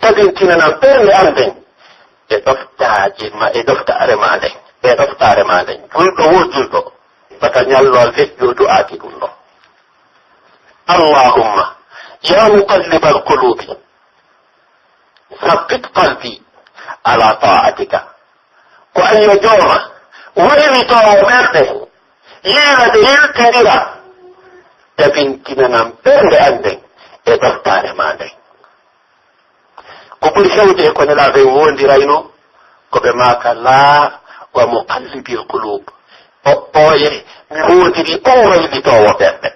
tabintinanam ɓernde am nden e ɗoftaaje ma, e ɗoftaare ma nden, e ɗoftaare ma nden. Julɗo woo julɗo, bata ñallol feƴƴo du'aaki ɗum ɗoo. Allahumma, ya muqallibal qulubi, sabbit qalbi ala ta'atika. Ko an yo jooma, waylitoowo ɓerɗe, yiila ɗe, yiltindira, tabintinanam ɓernde an nden e ɗoftaare ma nden. Ko ɓuri heewde e ko Nelaaɓe ɓen woondiraynoo, ko ɓe maaka, "Laa wa muqallibil qulub." Oɓɓooye, mi woondirii on waylitoowo ɓerɗe.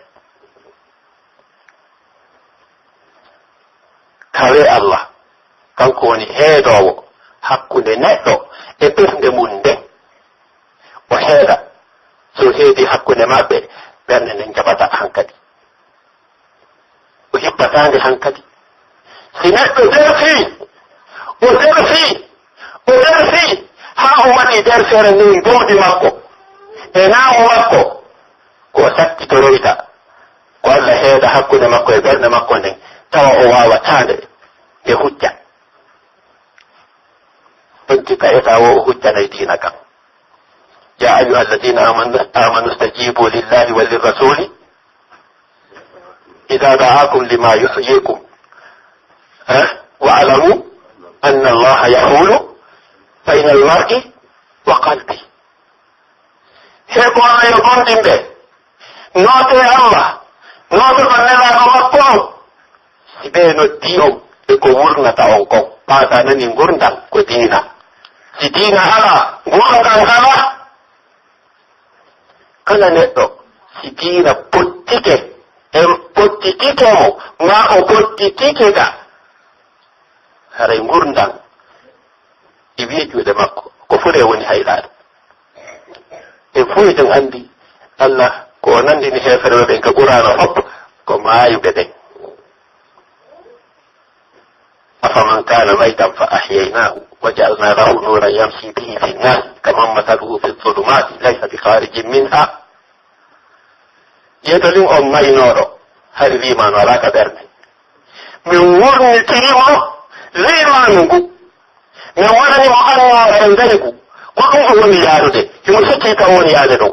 Kawee Allah, kanko woni heedoowo hakkunde neɗɗo e ɓernde mum nden. O heeda, so heedi hakkunde maɓɓe, ɓernde nden jaɓata hankadi. O hippataande hankadi. Si neɗɗo derfii, o derfii, o derfii, haa o waɗi derfere nden jawdi makko e naamu makko, ko o sakkitoroyta, ko Allah heeda hakkunde makko e ɓernde makko nden, tawa o waawataande nde hujja. Ɗon tika eta wo o hujjanay diina kan. Ya ayyuha alladina amanu, amanu stajibu lillahi wa lirrasuli ida daakum lima yuhyikum. Eh? Wa alamu anna Allaha yahulu bayna almar'i wa qalbi. He ko Allah yo gomɗinɓe, nootee Allah, nootoɗon Nelaaɗo makko on. Si ɓe noddii on e ko wurnata on kon, ɓaata nani ngurndan ko diina. Si diina alaa, ngurndan alaa. Kala neɗɗo, si diina pottike, en pottitike mo, maa o pottitike ka, haray ngurndan e wi'e juuɗe makko, ko fuu woni haylaade. En fuu eɗen anndi Allah ko o nanndini heeferɓe ɓen ka Qur'aana fof ko maayuɓe ɓen. Afaman kana maytan fa ahyaynahu wa ja'alna lahu nuran yamshi bihi fi nnas kaman masaluhu fi dhulumati laysa bi kharijin minha. Yeeto ɗin on maynooɗo, hari liimaanu alaa ka ɓernde. Min wurnitiri mo liimaanu ngu. Min waɗani mo annoora e ngaybu. Ko ɗum o woni yaarude, himo sikki ka o woni yaade ɗon.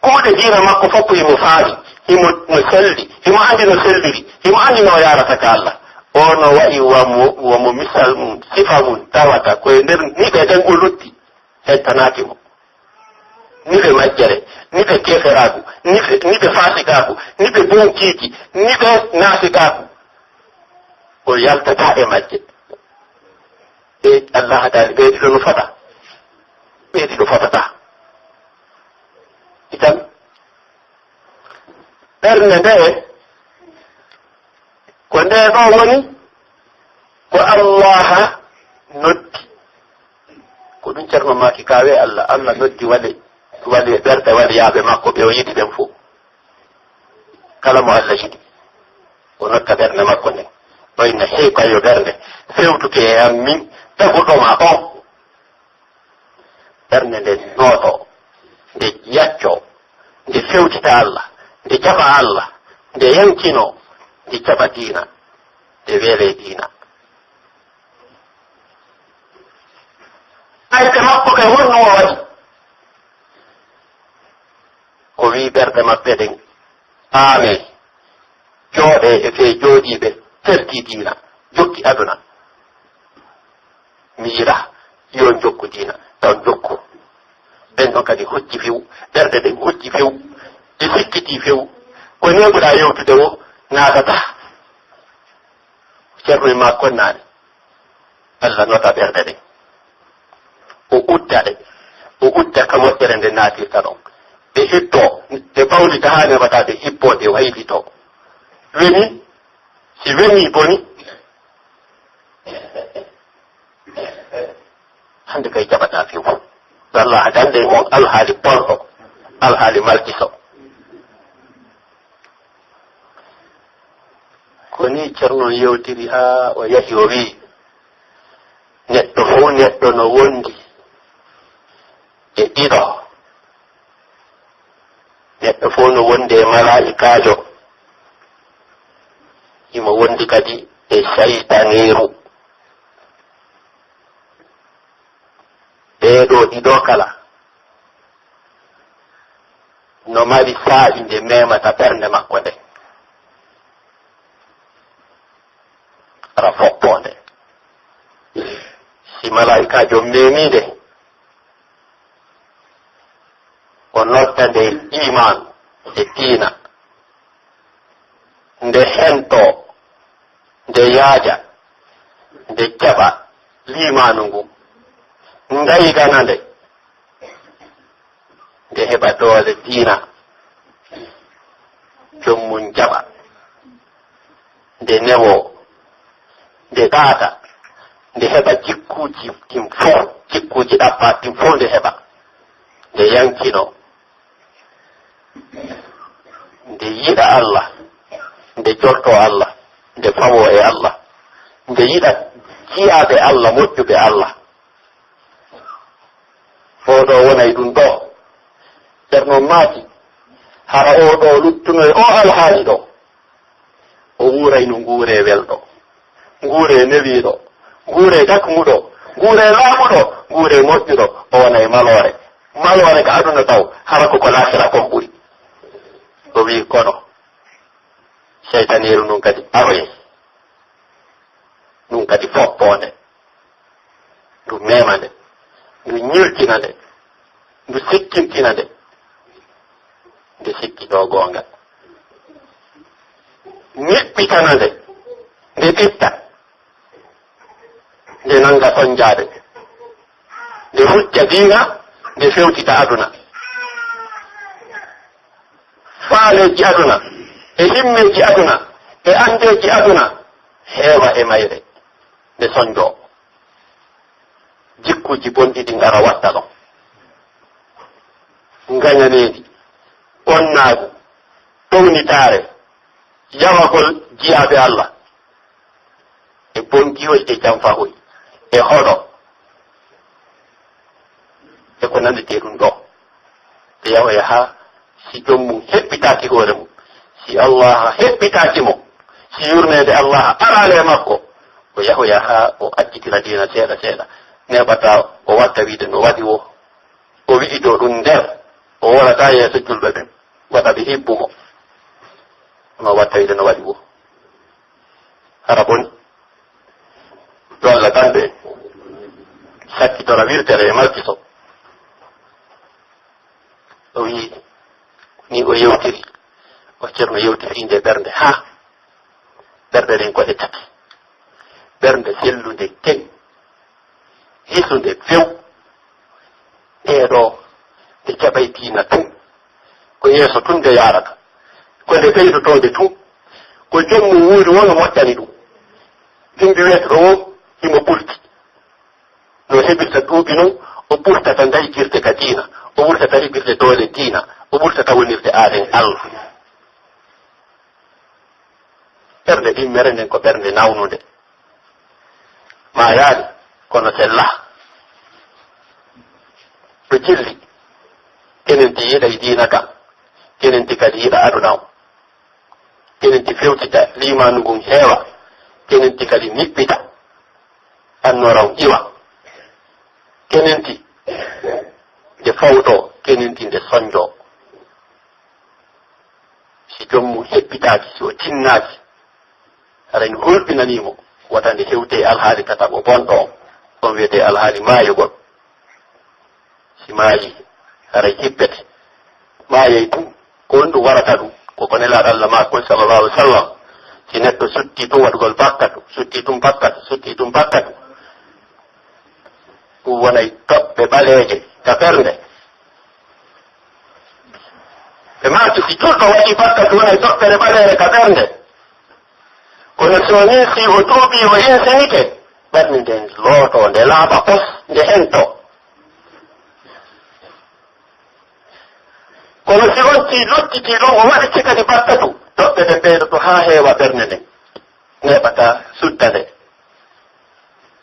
Kuuɗe diina makko fof himo faami, himo no selli, himo anndi no selliri, himo anndi no o yaarata ka Allah. O no wa'i wa mo, wa mo misal mum, sifa mum tawata ko e nder niɓe ɗen o lutti, hettanaaki mo. Niɓe majjere, niɓe keeferaagu, niɓe, niɓe faasikaagu, niɓe bonkiiji, niɓe naasikaagu. O yaltataa e majje. E Allah daali ɓee ɗiɗo no fota. Ɓee ɗiɗo fotataa. Itan, ɓernde nde, ko nde ɗo woni, ko Allah noddi. Ko ɗum Ceerno maaki, kawe Allah, Allah noddi wali, wali ɓerɗe waliyaaɓe makko ɓe o yiɗi ɓen fof. Kala mo Allah yiɗi, o nodda ɓernde makko nden. O inna, "Hey, ko yo ɓernde, fewtuke e am min, taguɗo ma on." Ɓernde nden nootoo, nde yaccoo, nde fewtita Allah, nde jaɓa Allah, nde yankinoo, nde jaɓa diina, nde weelee diina. Ayɓe makko ɓe honno o waɗi? O wi'i ɓerɗe maɓɓe ɗen, "Aamee, jooɗee e fee jooɗiiɓe, teltii diina, jokki aduna. Mi yiɗaa yo on jokku diina, taw jokku." Ɓen ɗon kadi hocci few, ɓerɗe ɗen hocci few, ɗe sikkitii few. Ko neeɓuɗaa yewtude woo naatataa. Ceerno e maa konnaani. Allah nota ɓerɗe ɗen. O udda ɗe. O udda ka moƴƴere nde naatirta ɗon. Ɗe hippoo, ɗe bawlita haa neeɓataa, ɗe hippoo, ɗe waylitoo. Wemi, si wemi boni, hande kay jaɓataa few. Wallahi, hande on alhaali bonɗo, alhaali malkiso. Ko nii Ceerno yewtiri haa o yahi, o wi'i, neɗɗo fow neɗɗo no wondi e ɗiɗo. Neɗɗo fow no wondi e malaa'ikaajo. Himo wondi kadi e saytaniiru. Ɓee ɗoo ɗiɗo kala no mari saa'i nde memata ɓernde makko nden. Ara foppoonde. Si malaa'ikaajo memii nde, o nodda nde iimaanu e diina, nde hentoo, nde yaaja, nde jaɓa liimaanu ngun, ngaygana nde, nde heɓa doole diina, jom mun jaɓa, nde newoo, nde ɗaata, nde heɓa jikkuuji ɗin fow, jikkuuji ɗaɓɓaaɗi ɗin fow nde heɓa, nde yankinoo, nde yiɗa Allah, nde jortoo Allah, nde fawoo e Allah, nde yiɗa jiyaaɓe Allah, moƴƴuɓe Allah. Oo ɗoo wonay ɗun ɗoo. Ceerno maaki, hara oo ɗoo luttuno e oo alhaali ɗoo, o wuuray no nguuree welɗo, nguuree newiiɗo, nguuree dakmuɗo, nguuree laaɓuɗo, nguuree moƴƴuɗo, o wonay maloore. Maloore ka aduna taw, hara ko ko laakira kon ɓuri. O wi'i, kono seytaneeru ndun kadi aroyay. Ɗun kadi foppoonde. Ndu mema nde. Ndu ñirkina nde. Ndu sikkintina nde. Nde sikkitoo goonga. Niɓɓitana nde. Nde ɓitta. Nde nanga sonjaade. Nde hujja diina. Nde fewtita aduna. Faaleeji aduna, e himmeeji aduna, e anndeeji aduna, heewa e mayre, nde sonjoo. Jikkuuji bonɗi ɗin ara watta ɗon. Ngañaneedi, onnaagu, townitaare, yawagol jiyaaɓe Allah, e bonkihoy, e janfahoy, e hoɗo, e ko nanndetee ɗun ɗoo. Ɓe yahoya haa si joom mum heɓɓitaaki hoore mum, si Allah heɓɓitaaki mo, si yurmeende Allah araali e makko, o yahoya haa o accitira diina seeɗa seeɗa, neeɓataa o wadda wiide no waɗi woo. O wi'i to ɗun nder, o wonata yeeso julɓe ɓen, wata ɓe hibbu mo. No watta wi'ude no waɗi woo. Hara boni. Yo Allah tan ɓe sakkitora wirtere e malkiso. O wi'i, ni o yewtiri, o Ceerno yewti fii nde ɓernde, haa ɓerɗe ɗen ko ɗe tati. Ɓernde sellunde, teŋ, hisunde, few. Ɗee ɗoo, ɗe jaɓay diina tun. Ko yeeso tun nde yaarata. Ko nde ɓeydotoo nde tun. Ko joom mum wuuri woo no moƴƴani ɗum. Bimbi weetuɗo woo, himo ɓurti. No heɓirta duuɓi non, o ɓurtata daygirde ka diina, o ɓurtata heɓirde doole diina, o ɓurtata wonirde aaden Allah. Ɓernde ɗin mere nden ko ɓernde nawnunde. Maayaali, kono sella. Ɗo jilli, kenenti yiɗay diina kan, kenenti kadi yiɗa aduna on. Kenenti fewtita liimaanu ngun heewa, kenenti kadi niɓɓita, annoora on iwa. Kenenti nde fawtoo, kenenti nde sonjoo. Si joom mum heɓɓitaaki, si o tinnaaki, hara en hulɓinanii mo, wota nde hewte e alhaali tataɓo bonɗo on, on wi'etee alhaali maayugol. Si maayii, haray hippete. Maayay tun, ko honɗun warata ɗun? Ko ko Nelaaɗo Allah maaki kon, sallallahu alaihi wasallam. Si neɗɗo sutti tun waɗugol bakkatu, sutti tun bakkatu, sutti tun bakkatu, ɗun wonay toɓɓe ɓaleeje ka ɓernde. Ɓe maaki, si julɗo waɗii bakkatu, wonay toɓɓere ɓaleere ka ɓernde. Kono so nii, si o tuubii, o insinike, ɓernde nden lootoo, nde laaɓa pos, nde hentoo. Kono si on tii lottitii ɗon, o waɗike kadi bakkatu, toɓɓe ɗen ɓeydoto haa heewa ɓernde nden, neeɓata sudda nde.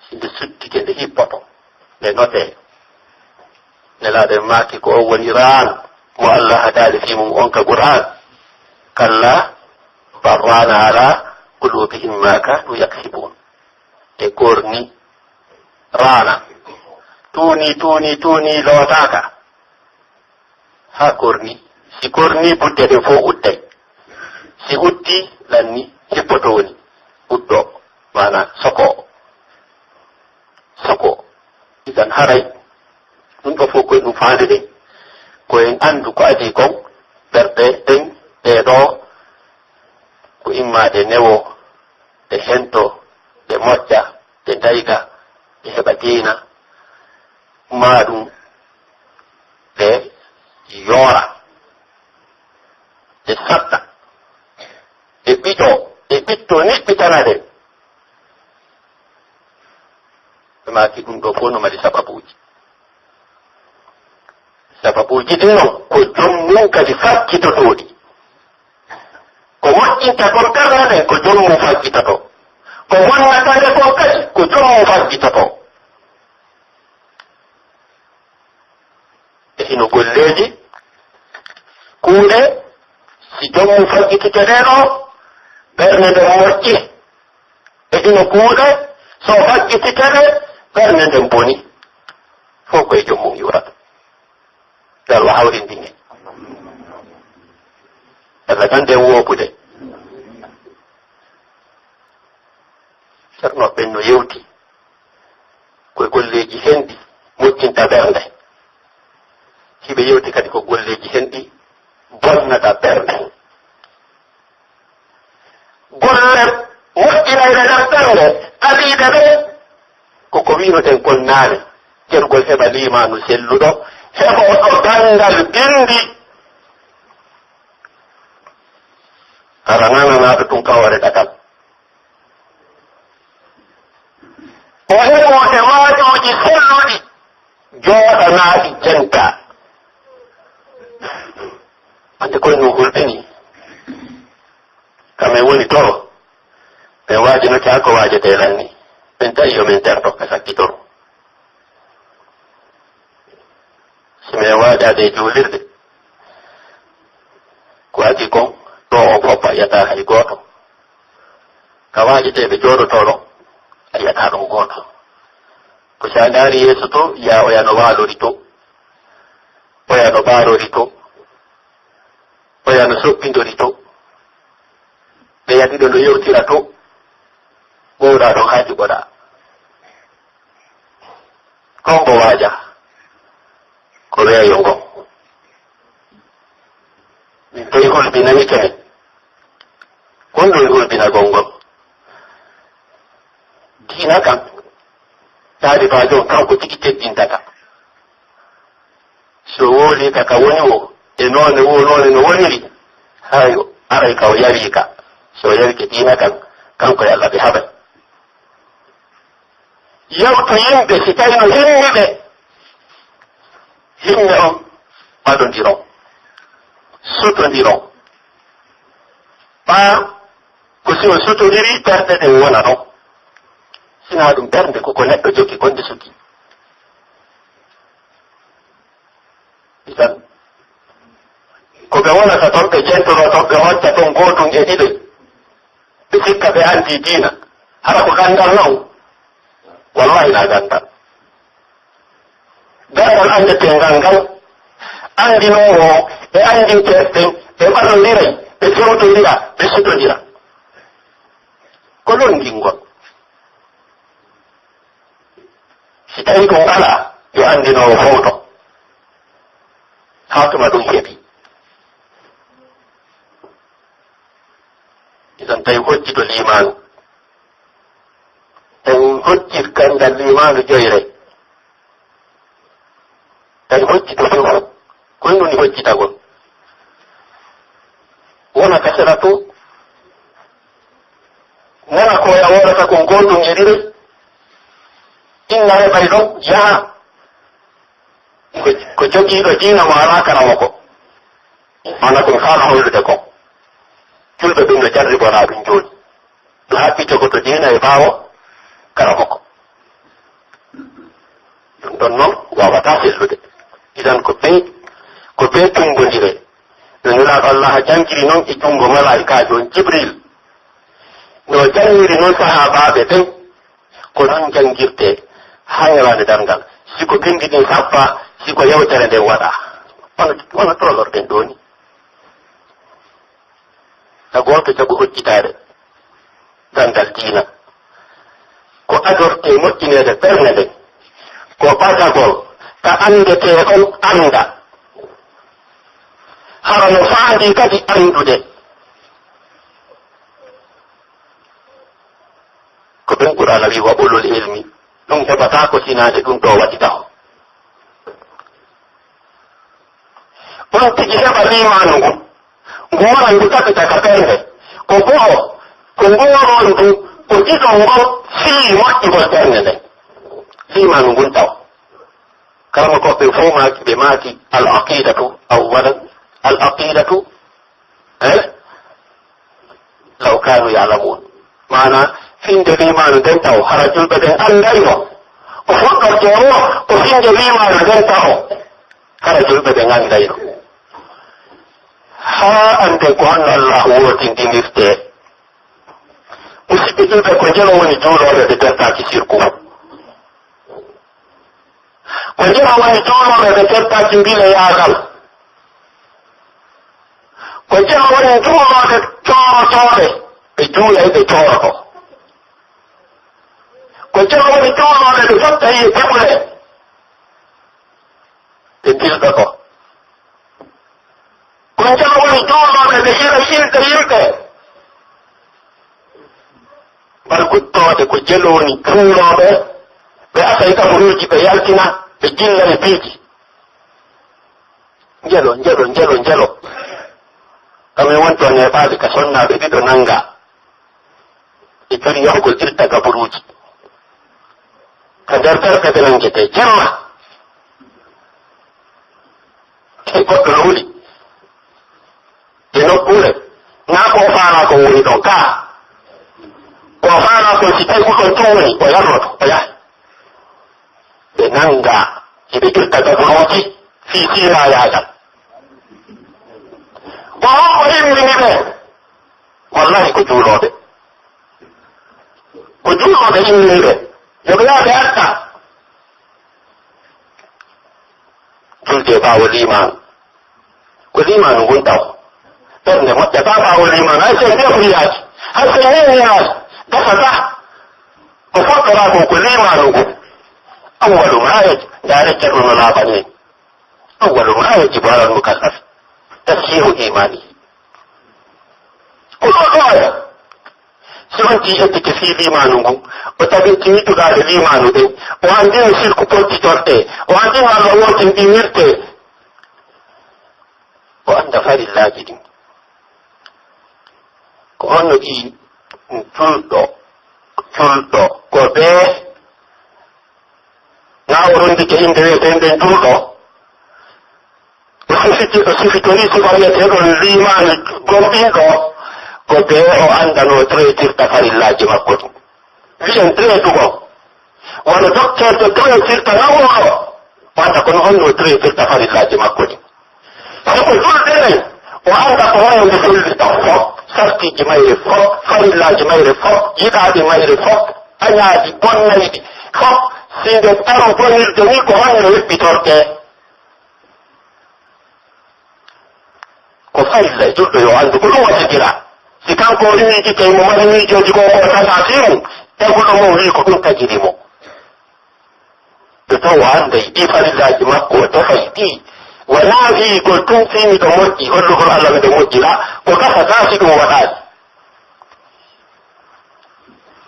Si nde suddike, nde hippoto, nde notee. Nelaaɗo en maaki, ko on woni raan mo Allah hadaali fii mun on ka Qur'aan. Kallaa bal raana alaa quluubihim maa kaanuu yaksibuun. Ɓe korni, raana. Tuuni, tuuni, tuuni, lootaaka. Haa korni. Si korni, budde ɗen fow uddey. Si uddi, lanni, hippoto woni. Uddo, maanaa soko. Soko. Idan haray, ɗun ɗoo fow ko en ɗun faande ɗen. Ko en anndu ko adii kon, ɓerɗe ɗen, ɗee ɗoo, ko imma ɗe newoo, ɗe hentoo, ɗe moƴƴa, ɗe dayga, ɗe heɓa diina, maa ɗun ɗe yoora, ɗe saɗɗa, ɗe ɓiƴoo, ɗe ɓittoo, niɓɓitana ɗen. Ɓe maaki ɗun ɗoo fow no mari sababuuji. Sababuuji ɗin non, ko joom mun kadi faggitotoo ɗi. Ko moƴƴinta kon ɓerɗe ɗen, ko joom mun faggitotoo. Ko bonnata ɗe kon kadi, ko joom mun faggitotoo. E hino golleeji, kuuɗe, si joom mun faggitike ɗee ɗoo, ɓernde nden moƴƴi. E hino kuuɗe, so faggitike ɗe, ɓernde nden boni. Fow ko e joom mun iwrata. Yo Allah hawrindin en. Allah tan nden woopude. Ceerno ɓen no yewti ko e golleeji henɗi moƴƴinta ɓernde. Hiɓe yewti kadi ko golleeji henɗi bonnata ɓernde. Golle moƴƴinayɗe nder ɓernde, adiiɗe ɗen, ko ko wi'unoɗen kon naane, cerugol heɓa liimaanu selluɗo, heɓooɗo ganndal binndi. Hara nananaaɗo tun ka hoore ɗatal. O heɓoo e waajuuji selluɗi, jooɗanaaɗi jenta. Ande koye no hulɓinii. Ka men woni toro, men waajinoke haa ko waajetee lanni. Men tawi yo men terto ka sakkitoro. Si men waajaade e juulirde, ko adii kon, ɗoo on fof a yi'ataa hay gooto. Ka waajeteeɓe jooɗotoo ɗon, a yi'ataa ɗon gooto. Ko si a ndaari yeeso to, yi'aa oya no waalori to. Arori to, oya no soppindori to, ɓe ya ɗiɗo no yewtira to, ɓowɗa ɗon haa juɓoɗa. Kon mbo waaja, ko weeyo ngon. Min toy hulɓinani kene, kon ɗon hulɓinagol ngol. Diina kan, taalibaajo on kanko tigi teddintata. So wowlii ka ka woni woo, e noone woo noone no woniri, hay aray ka o yawii ka. So o yawike diina kan, kanko e Alla ɓe haɓay. Yawtu yimɓe si tawi no himmi ɓe. Himme on, ɓadondiron, sotondiron. Ɓaa ko si on sotondiri, ɓerɗe ɗen wona ɗon. Sinaa ɗum ɓernde ko ko neɗɗo jokki kon nde suki. Isan, ko ɓe wonata ton, ɓe jentoroo ton, ɓe hocca ton gootun e ɗiɗi. Ɓe sikka ɓe anndi diina. Hara ko ganndal non? Wallahi na ganndal. Ganndal anndetee ngal ngal. Anndinoowo e anndinteeɓe ɓen, ɓe ɓadondiray, ɓe fewtondira, ɓe sutondira. Ko longingol. Si tawii ɗum alaa, yo anndinoowo fowto. Haa tuma ɗum heɓi. Idan tawi hocci to liimaanu. En hocci ganndal liimaanu joyre. Tawi hocci to fof. Ko ɗum woni hoccitagol. Wona ka sera to. Nana ko ya wodata kon gootun e ɗiɗi. Inna heɓay ɗon, yaha. Ko, ko jogiiɗo diina mo alaa karamoko. Mana ɗum faama hollude kon. Julɓe ɓen no jarriboraa ɗum jooni. No haɓɓi jogoto diina e ɓaawo karamoko. Ɗum ɗon non waawataa sellude. Idan ko bee, ko bee tummbondire. No Nulaaɗo Allah jangiri non e junngo malaa'ikaajo on Jibril. No jangiri non sahaabaaɓe ɓen. Ko non janngirtee haa ñalaande darngal. Si ko binndi ɗin sappaa, si ko yewtere nden waɗaa. Wano, wano tolorɗen ɗoo ni. Ka gooto jaɓu hoccitaare ganndal diina. Ko adortee moƴƴineede ɓernde nden. Ko ɓadagol ka anndetee on annda. Hara no faandii kadi anndude. Ko ɗum Qur'aana wi'i, "Wa ulul ilmi." Ɗum heɓataa ko sinaade ɗum ɗoo waɗi taho. On tigi heɓa liimaanu ngu, ngu wona ngu tabita ka ɓernde. Ko go'o, ko ngoorol ndu, ko ɗiɗo ngol fii moƴƴugol ɓernde nden. Liimaanu ngun taw. Karamokooɓe fow maaki, ɓe maaki, "Al aqidatu awwalan, al aqidatu." Eh? Law kaanu ya'lamuun. Maana, finnde liimaanu nden taw, hara julɓe ɓen anndayno. Ko fuɗɗortee woo, ko finnde liimaanu nden taw, hara julɓe ɓen anndayno. Haa annden ko honno Allaahu wootindinirtee. Musidɓe julɓe, ko njelo woni juulooɓe ɓe tertaaki sirku. Ko jema woni juulooɓe ɓe tertaaki mbileyaagal. Ko jema woni juulooɓe coorotooɓe, ɓe juulay ɓe cooroto. Ko jema woni juulooɓe ɓe fottayi e teɓule, ɓe dilɗoto. Ko jam woni juulooɓe ɓe yira yilde yimɓe. Mbar guttooɗe ko jelo woni juulooɓe, ɓe asay kaburuuji, ɓe yaltina, ɓe jilla e piiji. Njelo, njelo, njelo, njelo. Kamin woni to neeɓaali ka sonnaaɓe ɗiɗo nannga. Ɓe juri yahugol irta gaburuuji. Ka nder ɓerɗe ɓe nangetee jemma. Tawi goɗɗo no wuli e nokkuure, naa ko o faanaa kon woni ɗon kaa. Ko o faanaa kon, si tawi ko ɗon tun woni, o yarnoto, o yaha. Ɓe nanngaa, hiɓe irta gaburuuji fii siinaayaagal. Ko honko immini ɓe? Wallahi ko juulooɓe. Ko juulooɓe immini ɓe. Yo ɓe yaha ɓe arta. Julde ɓaawo liimaan, Ko liimaanu ngun taw. Ɓernde moƴƴataa ɓaawo liimaanu, hay so en defriyaaki, hay so en neeniyaaki, gasataa. Ko foɗɗoraa kon ko liimaanu ngun. Awwalu maa yaj-, ndaa recce ɗum no laaɓani en. Awwalu maa yajibu alal mukallafi tashihu imaanihi. Ko ɗoo ɗoo waɗa. Si on tii ettike fii liimaanu ngun, o tabintinii tugaale liimaanu ɗen, o anndii no sirku pottitortee, o anndii no Alla wootinɗinirtee. O annda farillaaji ɗin. Ko honno ɗi julɗo, julɗo, ko bee na o rondike innde wi'eteende julɗo. O sifiti-, o sifitorii sifa wi'eteeɗo liimaanu gomɗinɗo, ko bee o anndanoo tretirta farillaaji makko ɗin. Wi'en tretu kon. Wano doktorjo tretirta nawoowo, wata kono honno o tretirta farillaaji makko ɗin. Sabu julde nden, o annda ko honno nde sellirta fof, sartiiji mayre fof, farillaaji mayre fof, yiɗaaɗi mayre fof, añaaɗi, bonnayɗi fof, si nde ɓaro bonirde ni ko honno heɓɓitortee. Ko farilla e julɗo yo anndu ko ɗum waɗiraa. Si kanko o riiwii gite, mo mari miijooji goo ko o tagaa fii mum, taguɗo mo wii ko ɗum tagiri mo. Ɓe taw o annday ɗii farillaaji makko, o tefay ɗii. Wanaa fii ko ɗum fii miɗo moƴƴi, hollugol Alla miɗo moƴƴi la, ko gasataa si ɗum waɗaali.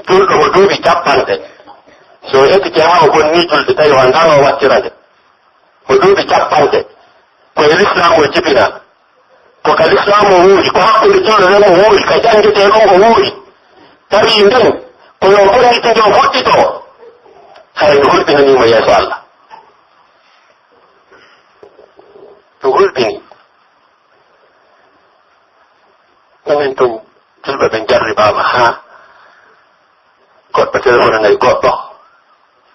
Julɗo mo duuɓi cappanɗe, so o etike haa o bonnii julde, tawi o anndaa no o wattira nde. Mo duuɓi cappanɗe, ko e lislaamu o jibinaa. Ko ka lislaamu o wuuri, ko hakkunde julɗo nden o wuuri, ka janngetee ɗum o wuuri. Tawi nden, ko yo bonnitinde o fuɗɗitoo. Haray no hulɓinanii mo yeeso Alla. No hulɓinii. Minen tun, julɓe ɓen jarribaama haa goɗɗo telefonanay goɗɗo,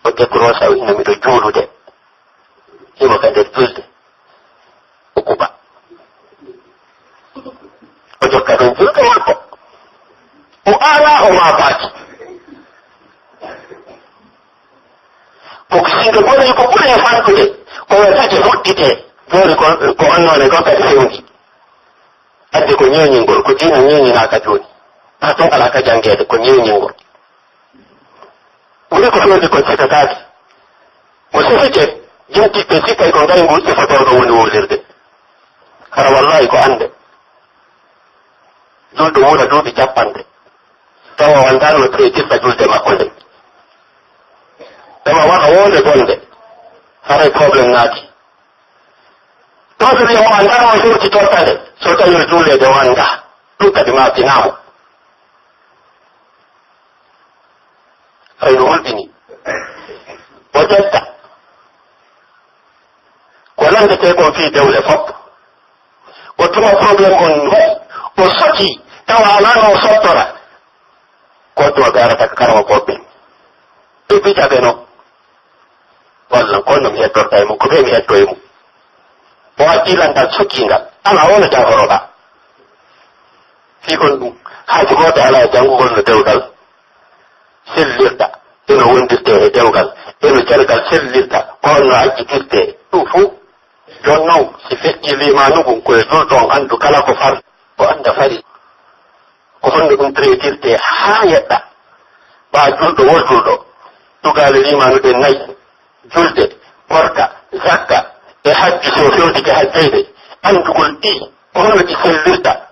o décroché, o inna miɗo juulude. Himo ka nder julde, o kuɓa. O jokka ɗon julde makko. O aala, o maapaaki. Ko sinno bonii ko ɓuri e fanɗude, ko wiyetee fuɗɗitee. Jooni ko, ko on noone kon kadi fewndi. Adde ko ñeeñingol, ko diina ñeeñinaaka jooni. Haa ton alaa ka janngeede, ko ñeeñingol. Ɓuri ko fewndi kon sikataaki. Mo sefike, jentiɓɓe sikkay ko ngaygu sifotooɗo woni wowlirde. Hara wallaahi ko annde. Julɗo wuura duuɓi cappanɗe. Tawa o anndaa no tretirta julde makko nden. Tawa waɗa wonde bonde. Haray problème naati. Tawde wiya mo anndaa no o sorti tortande, so tawi no juuleede o anndaa. Ɗum kadi ma tinaamo. Hay no hulɓini. O ƴetta. Ko lanndetee kon fii dewle fof. O tuma problème on waɗi. O soti. Tawa alaa no o sottora. Ko ɗum o darata ka karama goɗɗo. Ɓe pija ɓe non. Wallan, ko no mi heddorta e mum, ko ɓe mi heddo e mum. O addi lanndal sukkiingal. Alaa wona jagoroɗaa. Fii kon ɗum, haaju gooto alaa e janngugol no dewgal sellirta, e no wondirtee e dewgal, e no cergal sellirta, ko honno accitirtee. Ɗum fuu, jooni non, si feƴƴii liimaanu ngun, ko e julɗo on anndu kala ko far-, o annda fari. Ko honno ɗum tretirtee haa yeɗɗa? Ɓaa julɗo woo julɗo, tugaale liimaanu ɗen nayi, julde, korka, zakka, e hajju si o fewndike hajjoyde, anndugol ɗi, ko honno ɗi sellirta?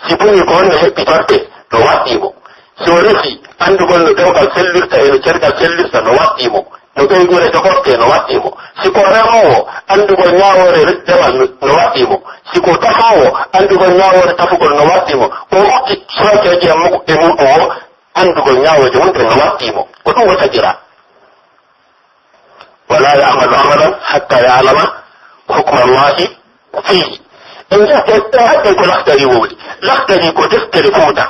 Si bonii, ko honno heɓɓitortee? No waɗɗii mo. Si o resii, anndugol no dewgal sellirta e no cergal sellirta, no waɗɗii mo. No ɓeynguure jogortee, no waɗɗii mo. Si ko remoowo, anndugol ñaawoore re-, demal no, no waɗɗii mo. Si ko tafoowo, anndugol ñaawoore tafugol no waɗɗii mo. Ko o udditi sookeeji e mu-, e muɗum o, anndugol ñaawooje mum ɗen no waɗɗii mo. Ko ɗum o tagiraa. ولا يعمل عملا حتى يعلم حكم الله فيه. En njaha, en njaha ko Laxdari wowli. Laxdari ko deftere Fuuta.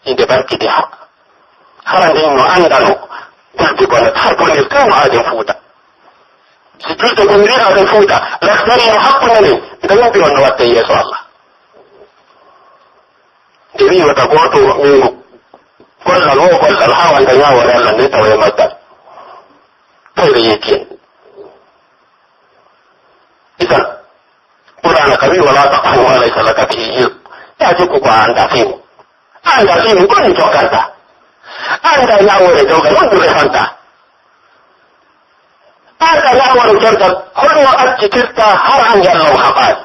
Inde barkide ha. Hara nden no anndano. Julde bonata, bonirta no aaden Fuuta. Si julde boniri aaden Fuuta, Laxdari no hakkunde nden, nde yimɓe on no watta yeeso Allah. Nde wi'i wata gooto meemu gollal woo gollal haa wonta ñaawoore Allah nden tawa e maggal. Tawi ɓe yetti en. Isan, A wi'i, "ولا تقف ما ليس لك به علم." Taa jokku ko a anndaa fii mun. A anndaa fii mun, ko honɗun jokkanɗaa? A anndaa ñaawoore dewgal, honɗun resanɗaa? A anndaa ñaawoore caggal, honno accitirta har an Yalla on haɓaali?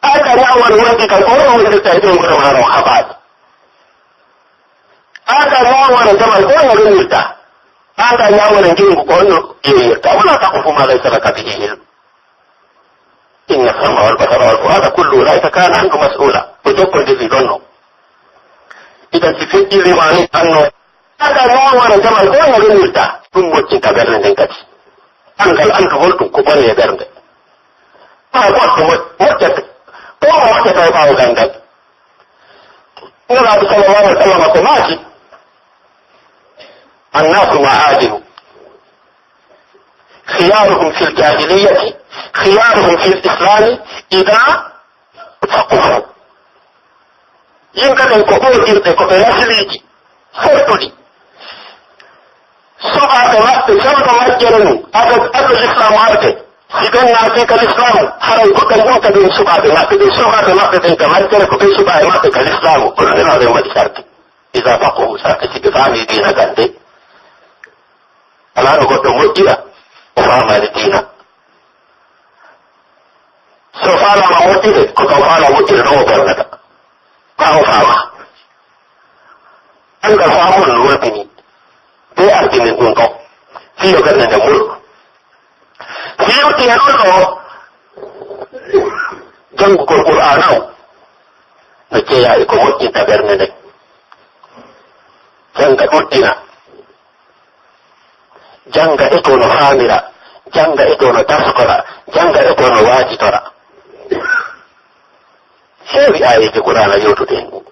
A anndaa ñaawoore wondigal, ko honno wondirta e ɓeynguure maa on haɓaali? A anndaa ñaawoore demal, ko honno remirta? A anndaa ñaawoore ngengu, ko honno yeeyirta? "ولا تقف ما ليس لك به علم." "إن السمع والبصر والفؤاد كل أولئك كان عنه مسؤولا." Ko jokkondirii ɗon non. Idan si feƴƴirii ma ni, anno, a anndaa ñaawoore demal, ko honno remirta? Ɗun moƴƴinta ɓernde nden kadi. Anngal anndu honɗun ko boni e ɓernde. Ɓaawo goɗɗo mo-, moƴƴata, ko mo moƴƴata e ɓaawo ganndal. Nelaaɗo sallallahu alaihi wa sallam ko maaki, "الناس معادن، خيارهم في الجاهلية خيارهم في الإسلام إذا فقهوا." Yimɓe ɓen ko ɓooyirɓe, ko ɓe wasiliiji fottuɗi. Suɓaaɓe maɓɓe, jawɗo majjere mum, ado, ado lislaamu arde. Si ɓen naati ka lislaamu, haray ko ɓen ɗon kadi woni suɓaaɓe maɓɓe ɓen. Suɓaaɓe maɓɓe ɓen ka majjere, ko ɓen suɓaaɓe maɓɓe ka lislaamu. Kono Nelaaɗo on waɗi sarti. "إذا فقهوا", sarti si ɓe faami diina kan de. Alaa no goɗɗo moƴƴira, o faamaali diina. So faalaama moƴƴude, ko taw faalaa moƴƴude ɗon o bonnata. Kaa o faama. Anngal faamu on no wurtini. Ɓe ardini ɗum ɗon. Fii yo ɓernde nden moƴƴu. Fii yewti e ɗum ɗo, janngugol Qur'aana on no jeyaa e ko moƴƴinta ɓernde nden. Jannga ɗuɗɗina. Jannga e to no faamira, jannga e to no taskora, jannga e to no waajitora. Heewi aayeeje Qur'aana yewtude en ɗum.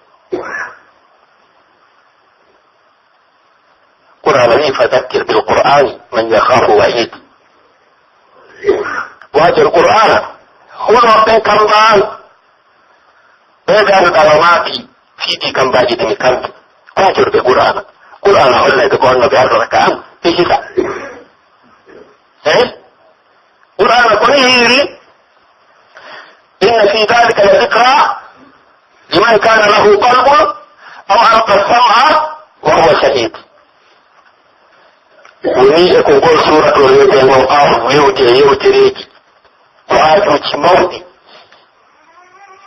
Qur'aana wi'i, "فذكر بالقرآن من يخاف وعيد." Waajor Qur'aana, hulooɓe ɓen kambaa an. Ɓe ɓe annduɗaa no maaki fii ɗii kambaaji ɗi mi kambi. Waajorɓe Qur'aana. Qur'aana hollay ɓe ko honno ɓe ardata ka an, ɓe hisa. Eh? Qur'aana ko ni hiiri? "إن في ذلك لذكرى لمن كان له قلب أو ألقى السمع وهو شهيد." Woni e ko ngol suuratul wiyetee ngol Qaaf wewti e yewtereeji, waajuuji mawɗi.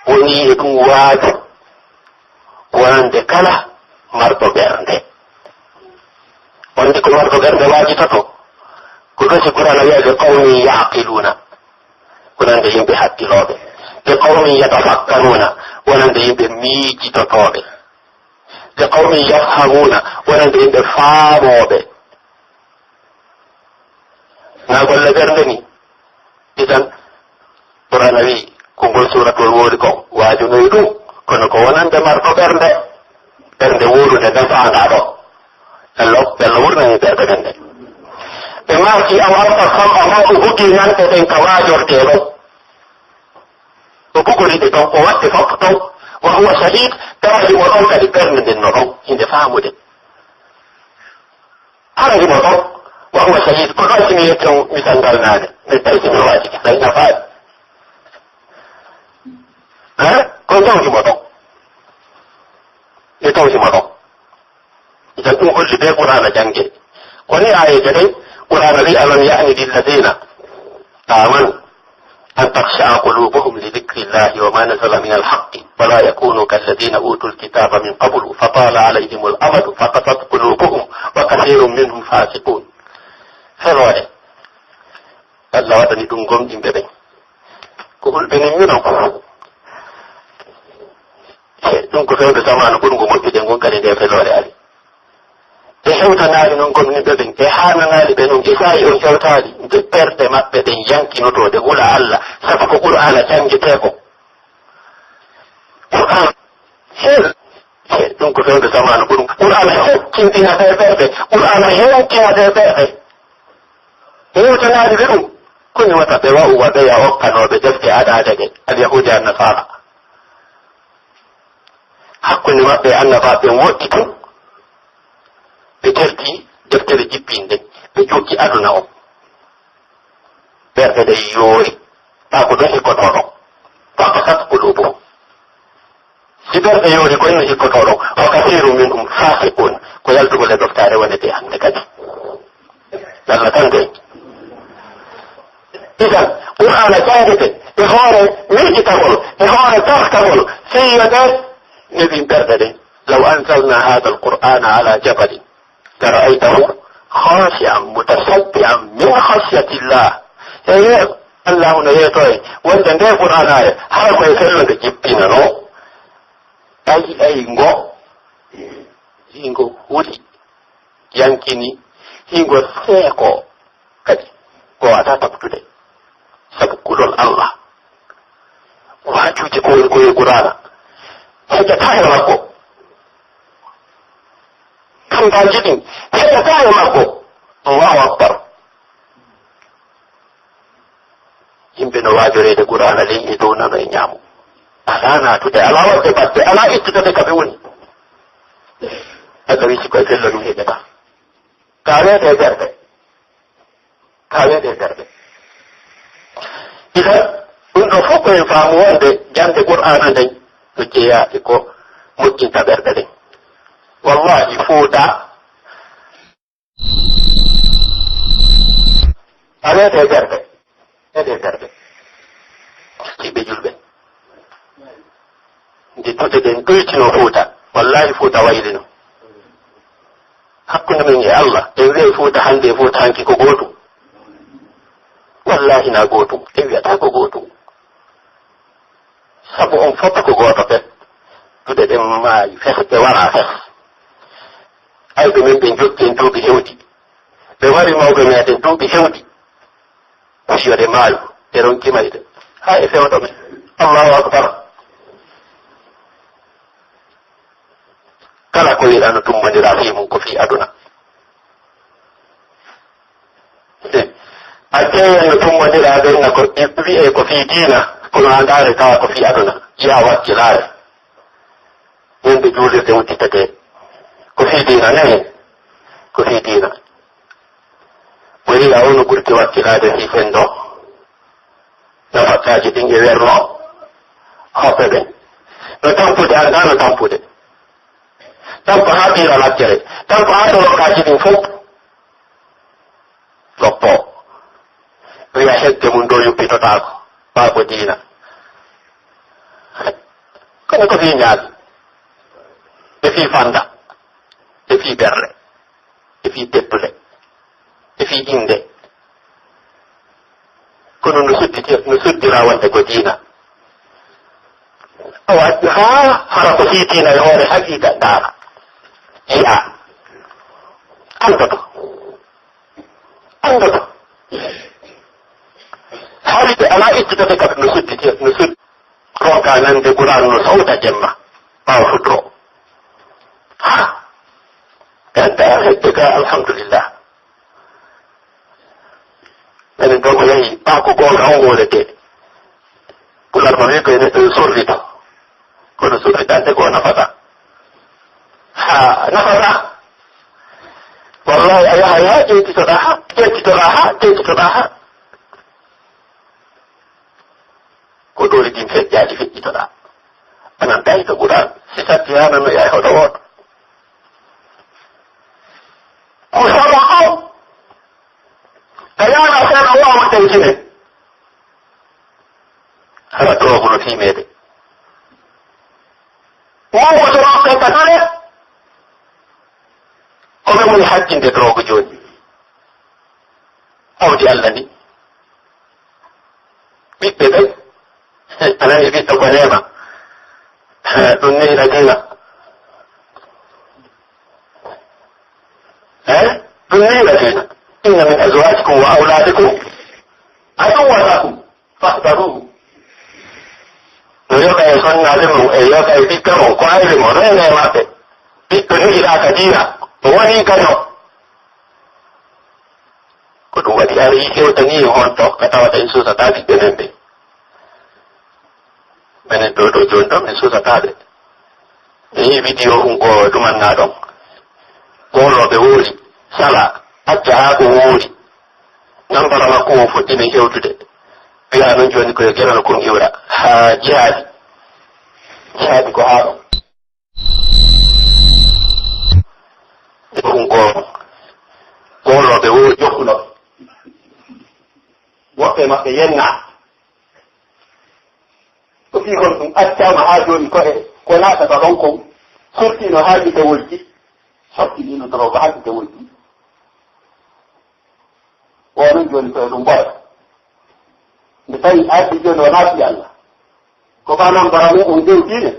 Woni e ɗum waaju wonande kala marɗo ɓernde. Wonde ko marɗo ɓernde waajitoto, ko ɗum si Qur'aana wi'a, "لقوم يعقلون." Wonande yimɓe hakkilooɓe. "لقوم يتفكرون." Wonande yimɓe miijitotooɓe. "لقوم يفهمون." Wonande yimɓe faamooɓe. Na golle ɓernde ni. Idan, Qur'aana wi'i, ko ngol suuratul woori kon, waajunoy ɗum, kono ko wonande marɗo ɓernde, ɓernde wuurunde nden faandaa ɗo. Ello, Ello wurnani ɓerɗe men ɗen. Ɓe maaki, "أو ألقى السمع", maa o huɓɓi nanɗe ɗen ka waajortee ɗon. O bugori ɗe ton, o waɗi fof ton. "وهو شهيد", tawa himo ɗon kadi ɓernde nden no ɗon, hinde faamude. Hara himo ɗon, "وهو شهيد", ko ɗon si mi yetti on misal ngal naane, mi tawi si mi waɗi, tawi nafaani. Eh? Ko ɗon himo ɗon. E ton himo ɗon. Idan ɗum holli ɓe Qur'aana jannge. Ko ni aayeeje ɗen, Qur'aana wi'i, "ألم يأن للذين آمنوا أن تخشع قلوبهم لذكر الله وما نزل من الحق ولا يكونوا كالذين أوتوا الكتاب من قبل فطال عليهم الأمد فقست قلوبهم وكثير منهم فاسقون." Feloore. Allah waɗani ɗum gomɗinɓe ɓen. Ko hulɓe nin mino. Ɗum ko fewndo zamaanu ɓurngo moƴƴude ngon kadi nde feloore ari. Ɓe hewtanaali non gomɗinɓe ɓen, ɓe haananaali ɓe non, e saa'i on hewtaali, nde ɓerɗe maɓɓe ɗen yankinotoo ɗe hula Allah, sabu ko Qur'aana janngetee ko. Qur'aana, hel, hel, ɗum ko fewndo zamaanu ɓurngo. Qur'aana hewtinɗina ɗe ɓerɗe, Qur'aana hewtina ɗe ɓerɗe. Hewtanaali ɓe ɗum, koni wata ɓe wa'u wa ɓeya okkanooɓe defte aɗaaɗe ɗe, Alyahuudi e Annasaara. Hakkunde maɓɓe e annabaaɓe ɓen woɗɗi tun. Ɓe terti deftere jippinde, ɓe jokki aduna on. Ɓerɗe ɗen yoori. Taa ko ɗon hikkotoo ɗon. Faqasat qulubuhum. Si ɓerɗe yoori, ko no hikkotoo ɗon. Wa kasiirun minhum faasiquun. Ko yaltugol e ɗoftaare wonetee hannde kadi. Yalla tan de. Idan, Qur'aana janngete e hoore miijitagol, e hoore dartagol, sey yo ɗe newi ɓerɗe ɗen. Law anzalnaa haadal Qur'aana alaa jabalin لرأيته خاشعا متصدعا من خشية الله. Eyo, Allaahu no yeetoo en wonde ndee Qur'aanaare hara ko e fello nde jippinanoo. Tawi ay ngo, hingo huli, yankini, hingo seeko kadi, ko wata tabtude. Sabu kulol Allah. Waajuuji ko woni ko e Qur'aana heƴataa e makko. Kambaaji ɗin heɓataa e makko. Allahu Akbar. Yimɓe no waajoreede Qur'aana ley e dow nano e ñaamo. Alaa naatude, alaa waɗde batte, alaa ittude ka ɓe woni. Daga wisi koye fello ɗum heɓata. Ka weete ɓerɗe. Ka weete ɓerɗe. Idan, ɗum ɗo fof ko en faamu wonde jannde Qur'aana nden no jeyaa e ko moƴƴinta ɓerɗe ɗen. Wallahi, Fuuta, a weete ɓerɗe. Weete ɓerɗe. Siɓe julɓe. Nde duɗe ɗen ɗoytino Fuuta, wallahi Fuuta waylino. Hakkunde men e Allah, en wi'ay Fuuta hannde e Fuuta hanki ko gootum. Wallahi na gootum, en wi'ataa ko gootum. Sabu on fof ko gooto pet. Duɗe ɗen maayi fes, ɓe wara fes. Ayɓe men ɓe jokki en duuɓi hewɗi. Ɓe wari mawɓe meɗen duuɓi hewɗi. Fiyode maayo, ɓe ronki mayde. Haa e fewndo men. Allahu Akbar. Kala ko wi'ɗaa no tummbondiraa fii mun ko fii aduna. A ƴeewen no tummbondiraa ɓen na ko wi'ee ko fii diina, kono a ndaare tawa ko fii aduna. Yi'a wakkilaare. Ñande juulirde udditetee. Ko fii diina, nani? Ko fii diina. Ko yi'a o no ɓurti wakkilaade fii fenndo. Nafakkaaji ɗin e werno hoɓɓe ɓen. No tampude, anndaa no tampude. Tampa haa ɓiira lakkere. Tampa haa tolokkaaji ɗin fof. Loppo. Wi'a hedde mum ɗo yuppitotaako. Ɓaa ko diina. Kono ko fii ñaali. E fii fanda. E fii berle. E fii teddule. E fii innde. Kono no sudditi, no suddira wonde ko diina. Awa, haa hara ko fii diina e hoore haqiiqa ndaara. Yi'a. Anndoto. Anndoto. Haalde alaa ittitade kadi no sudditi, no suddi. Ronka nande Qur'aanu no sawta jemma. Ɓaawo futuro. Ha. Ganda hedde ka, alhamdulillah. Menen ɗo ko yahi, ɓaa ko goonga on hoolete. Pulaar ma wi'i ko e neɗɗo yo sorrito. Kono sorritande ko nafata. Ha, nafata. Wallahi, a yahay ha ƴettitoɗaa ha, ƴettitoɗaa ha, ƴettitoɗaa ha. Ko ɗooli ɗin feƴƴaaji feƴƴitoɗaa. Anan tawi to Qur'aan, si satti hana no yahay hoto woto. Ko sabu on, ka yaana fena waawa tawtine. Hara drogue no fiimeede. Wonko drogue kay ka dole. Ko ɓe woni hakkinde drogue jooni. Awdi Allah ndi. Ɓiɓɓe ɓen. A nani ɓiɗɗo ko neema. Ɗum ni ina dina. Eh? Ɗum ni ina dina. Inna min azwajikum wa awladikum aduwwan lakum. Fahdaruhu. No yoga e sonnaaɓe mum, e yoga e ɓiɓɓe mum, ko ayɓe mo, no e maɓɓe. Ɓiɗɗo jogiɗaa ka diina, o woni gaño. Ko ɗum waɗi ari hewtanii en honto ka tawata en suusataa ɓiɓɓe men ɓe. Menen ɗo ɗo jooni ɗo, min suusataa ɓe. Mi yii video ɗum ko ɗumanna ɗon. Goolooɓe woori, sala, acca haa ko woori. Nambara makko o fuɗɗi min hewtude. Ɓe Yaa non jooni ko yo gerano kon iwra haa jihaadi. Jihaadi ko haa ɗon. Ɗum ko goolooɓe wo jokkunooɓe. Woɓɓe maɓɓe yennaa. Ko fii honɗum accaama haa jooni ko e ko naatata ɗon kon? Surtiino haa gite wojji, sottiniino doroba haa gite wojji. O non jooni ko e ɗum ɓooya. Nde tawi ardi jooni o naati Allah. Ko maanaam bara mum on jewtiine.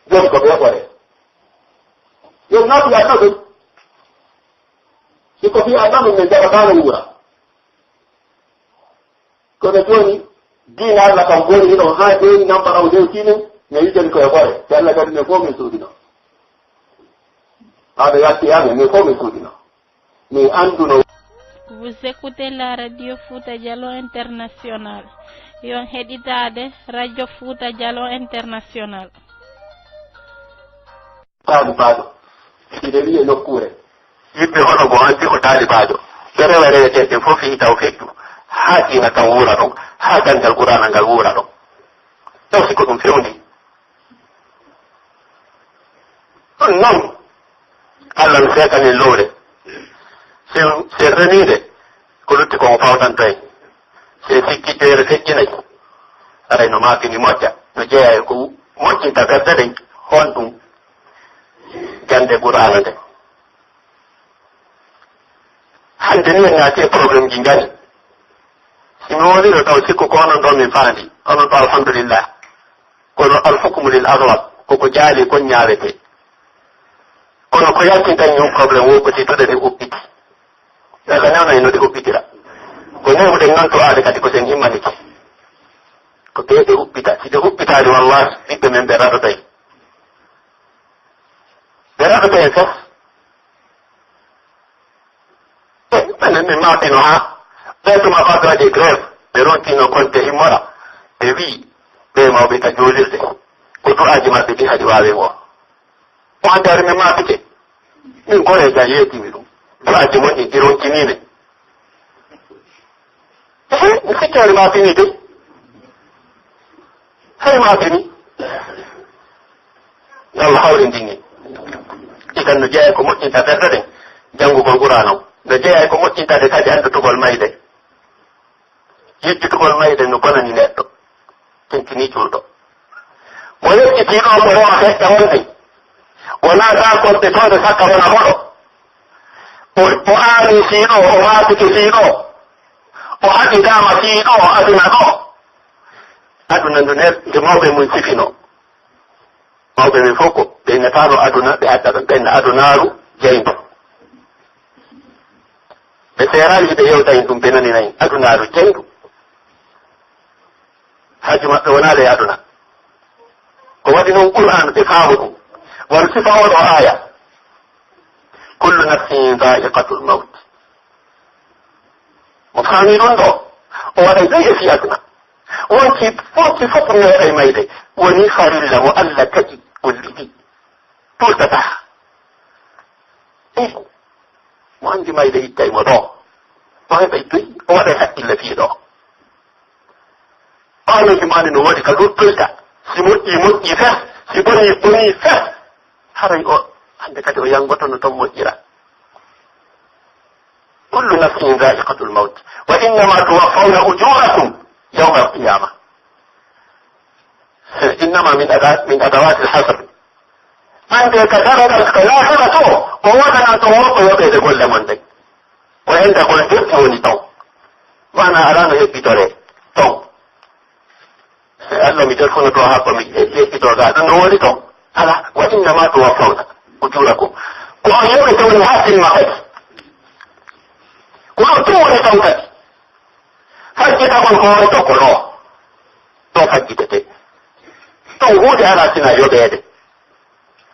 Jooni ko ɓe ɓore. Yo naati Allah ɗum. Si ko fii Allah ɗum, min jaɓataano wuura. Kono jooni, diina Allah kan boni hiɗon haa jooni, nan bara o jewtiine, mi yiɗen ko e ɓore. Si Allah kadi, min fof min suuɗino. Haa ɓe yalti e amen, min fof min suuɗino. Min annduno. Vous écoutez la radio Fouta Djallon International. Yo on heɗitaade radio Fouta Djallon International. Taalibaajo, hiɗe wi'e nokkuure. Yimɓe hono mo anndi ko taalibaajo. Ɓe rewa reweteeɓe fof fii taw feccu. Haa diina kan wuura ɗon. Haa ganndal Qur'aana ngal wuura ɗon. Taw si ko ɗum fewndi. Ɗum non, Allah no seekani lowre. Si, si en reniinde, ko lutti ko o fawtanto en. Si en sikki ƴeere feƴƴinay, aray no maakini moƴƴa, no jeyaa e ko moƴƴinta ɓerɗe ɗen, honɗum? Jannde Qur'aana nden. Hannde ni en naati e problème ji ngari. Si mi wonino taw sikku ko onon ɗon min faandi, onon ɗo alhamdulillah. Kono al hukmu lil aghlab, koko jaali kon ñaawete. Kono ko yaltinta en ñun problème wo ko si duɗe ɗe huɓɓiti. Yalla newnay no ɗe huɓɓitira. Ko newuɗen non to aade kadi ko sen himmanike. Ko ɓe ɗe huɓɓita. Si ɗe huɓɓitaali, wallahi, ɓiɓɓe men ɓe raɗotay. Ɓe raɗotay en fof. E, menen min maatino haa ɓee tuma faa ɓe waɗi grève, ɓe rontino konte immora. Ɓe wi'i, ɓee mawɓe ka juulirde, ko du'aaji maɓɓe ɗin haɗi waawen o. O anndi hari min maatike. Min koye jan yeetimi ɗum. Du'aaji mon ɗin ɗi rontini men. Ehe, mi feccere ma fini de. Hay ma fini. Yo Allah hawrindin en. Idan no jeyaa ko moƴƴinta ɓerɗe ɗen, janngugol Qur'aana on. No jeyaa ko moƴƴinta de kadi anndutugol mayde. Yejjitugol mayde no bonani neɗɗo. Tentinii juulɗo. Mo yejjitii ɗoo, mo rewa feƴƴa wonde. Wonaa taa konte toonde sakka wona hoɗo. O, o aanii fii ɗoo, o maatike fii ɗoo. O haɗidaama fii ɗoo, aduna ɗoo. Aduna ndu ne, nde mawɓe mun sifinoo. Mawɓe men fof ko ɓe innataano aduna, ɓe adda ɗon, ɓe inna adunaaru jeyndu. Ɓe seeraali ɓe yewta en ɗum, ɓe nanina en adunaaru jeyndu. Haaju maɓɓe wonaa ley aduna. Ko waɗi non Qur'aan ɓe faamu ɗum. Wano sifa oo ɗoo aaya. Kullu nafsin dhaa'iqatul mawt. Mo faami ɗum ɗoo, o waɗay ɗum e fii aduna. Wonki, wonki fof neeɓay mayde. Woni farilla mo Allah tagi, o lidi. Ɓurtata. Eh, mo anndi mayde ittay mo ɗoo. O heɓay toy, o waɗay hakkille fii ɗoo. Paamee imaani no woodi ka luttoyta. Si moƴƴii, moƴƴii fes. Si bonii, bonii fes. Haray o, hannde kadi o yanngoto no ton moƴƴira. Kullu nafsin dhaa'iqatul mawt. Wa innama tuwaffawna ujurakum yawmal qiyama. Innama min ada-, min adawati al-hasr. Hannde ka daraja ka laakhira to, o waɗanan ton woɓɓe yoɓeede golle mon ɗen. Ko enɗagol debbo woni ton. Maanaa alaa no heɓɓitoree ton. E Allah mi nder kono to haa ko mi heɓɓitoo gaa ɗum no woni ton. Alaa, wa innama tuwaffawna ujurakum. Ko on yoɓete woni haa timma kadi. Ko ɗum tun woni ton kadi. Fajjitagol ko woni ton ko ɗoo. Ɗoo fajjitete. Ɗum huunde alaa sina yoɓeede.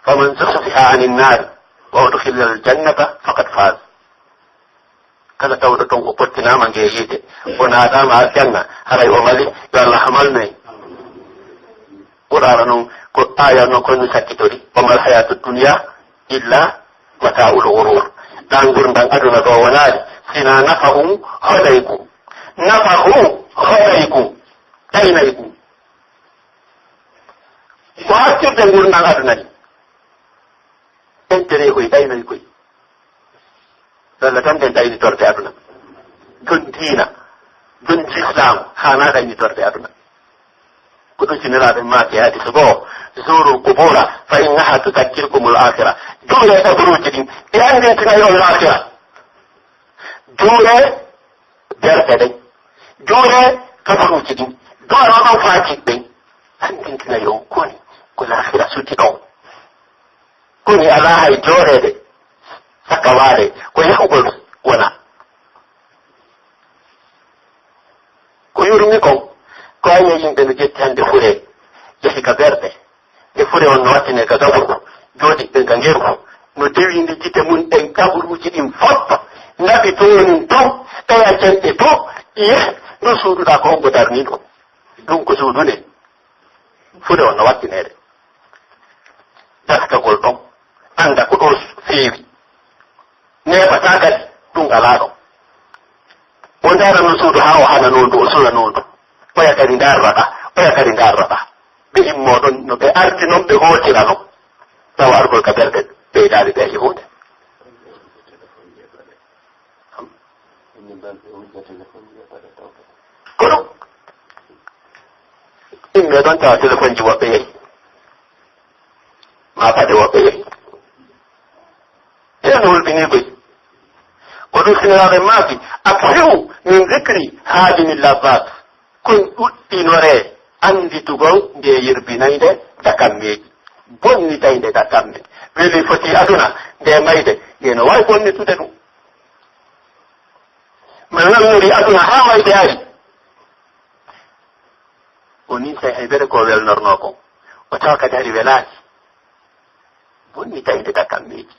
Faman zuhziha anin naari wa udkhilal jannata faqad faz. Kala tawɗo ton o pottinaama ngee yiite, o naataama aljanna, haray o mali, yo Allah hamalnu en. Qur'aana non, ko aaya non, ko mi sakkitori, wa mal hayaatu dunya illa mata'ul ghurur. Ɗan ngurndan aduna ɗoo wonaali, sina nafahun hodaygu. Nafahun hodaygu. ɗaynoyi ɗum. Ko hakkirde ngurndan aduna ni. Intérêt koy ɗaynoyi koy. Walla tan ɓen ɗayni torde aduna. Jon diina, jon lislaamu, haanaa ɗayni torde aduna. Ko ɗum si Nelaaɗo maaki e hadiisu goo, "Zuurul qubuura fa innaha tuzakkirkumul aakhira." Juuree kabaruuji ɗin, ɗi anndintinay on laakira. Juuree berɗe ɗen. Juuree kabaruuji ɗin. Du'ano ɗon faaji ɓen. Anndintinay on koni ko laakira suti ɗon. Koni alaa hay jooɗeede, saka waade, ko yahugol wona. Ko yurmi kon, ko ayi e yimɓe no ƴetti hannde fure, yahi ka berɗe. Nde fure on no wattine ka gaburu, jooɗiɓe ka ngeru, no dewindi gite mun ɗen kaburuuji ɗin fof, naɓi toonin ton, ɓeya cenɗe to, iye, no suuduɗaa ko hombo darni ɗum. Ɗum ko suudu nde. Fure on no wattineede. Dartagol ɗon, annda ko ɗoo feewi. Neeɓataa kadi, ɗum alaa ɗon. O ndaara non suudu haa o hana non ndu, o sona non ndu. Oya kadi ndaarra ɗaa, oya kadi ndaarra ɗaa. Ɓe immoo ɗon no ɓe arti non, ɓe hootira non. Tawa argol ka berɗe ɓeydaali ɓe e huunde. Ko ɗum. Immee ɗon tawa telefonji woɓɓe yehi. Maa paɗe woɓɓe yehi. Ɗen no hulɓinii koy. Ko ɗum siniraaɓe maaki, "Aksiru min zikri haadimi lazzaat." Kon ɗuɗɗinoree annditugol nde yerbinaynde dakammeeji, bonnitaynde dakamme. Weli foti aduna nde mayde, nde no waawi bonnitude ɗum. Ma welnori aduna haa mayde ari. O nii sey haybere ko welnornoo kon. O tawa kadi hari welaaki. Bonnitaynde dakammeeji.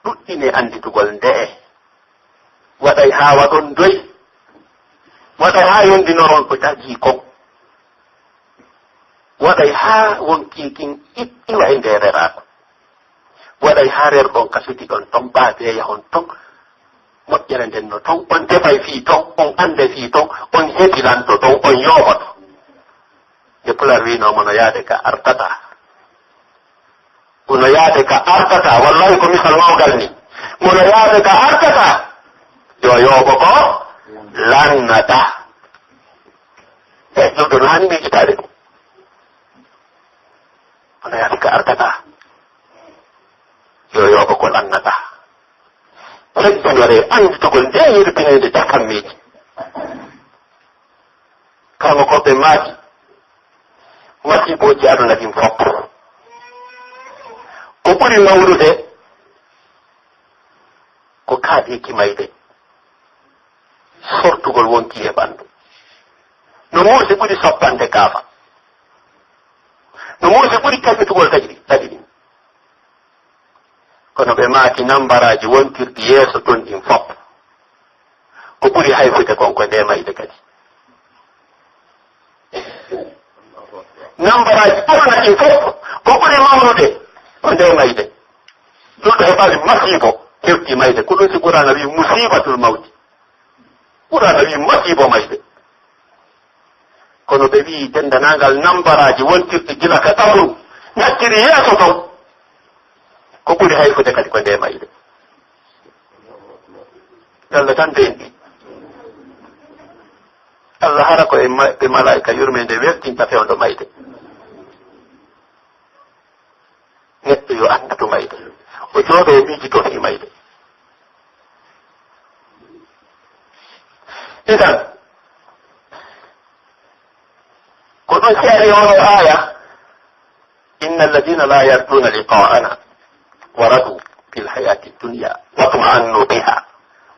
Ɗuɗɗinee annditugol nde'e. Waɗay haa waɗon doy. Waɗay haa yondinoron ko tagii kon. Waɗay haa wonkii kin iw-, iwa e nde reraaɗo. Waɗay haa rerɗon ka suti ɗon ton, ɓaadee yahon ton. Moƴƴere nden no ton, on tefay fii ton, on annday fii ton, on hebilanto ton, on yooɓoto. Nde Pulaar wiinoo, "Mo no yaade ka artataa." Mo no yaade ka artataa, wallahi ko misal mawgal ni. Mo no yaade ka artataa, yo yooɓo ko lannataa. E ɗum ɗo no haani miijitaade ɗum. Mo no yaade ka artataa, yo yooɓo ko lannataa. Teddinore annditugol nde yerbinayde dakammeeji. Kama ko ɓe maaki, masiibooji aduna ɗin fof, ko ɓuri mawnude ko kaaɗeeki mayde, sortugol wonkii e ɓanndu. No muusi ɓuri soppande kaafa. No muusi ɓuri kaƴitugol taƴi, taƴi ɗin. Kono ɓe maaki nambaraaji wontirɗi yeeso ton ɗin fof, ko ɓuri hayfude kon ko nde mayde kadi. Nambaraaji ɓurna ɗin fof, ko ɓuri mawnude ko nde mayde. Julɗo heɓaali masiibo, hewti mayde. Ko ɗum si Qur'aana wi'i musiibatul mawti. Qur'aana wi'i masiibo mayde. Kono ɓe wi'i denndaangal nambaraaji wontirɗi gila ka qabru, nattiri yeeso ton. Ko ɓuri hayfude kadi ko nde mayde. Yalla tan denɗi. Allah hara ko e ma-, e malaa'ika yurmeende weltinta fewndo mayde. Neɗɗo yo anndu to mayde. O jooɗo o miijito fii mayde. Idan, ko ɗum seeri oo aaya, "Inna alladina la yarjuna liqa'ana wa radu bil hayati dunya wa tuma'annu biha,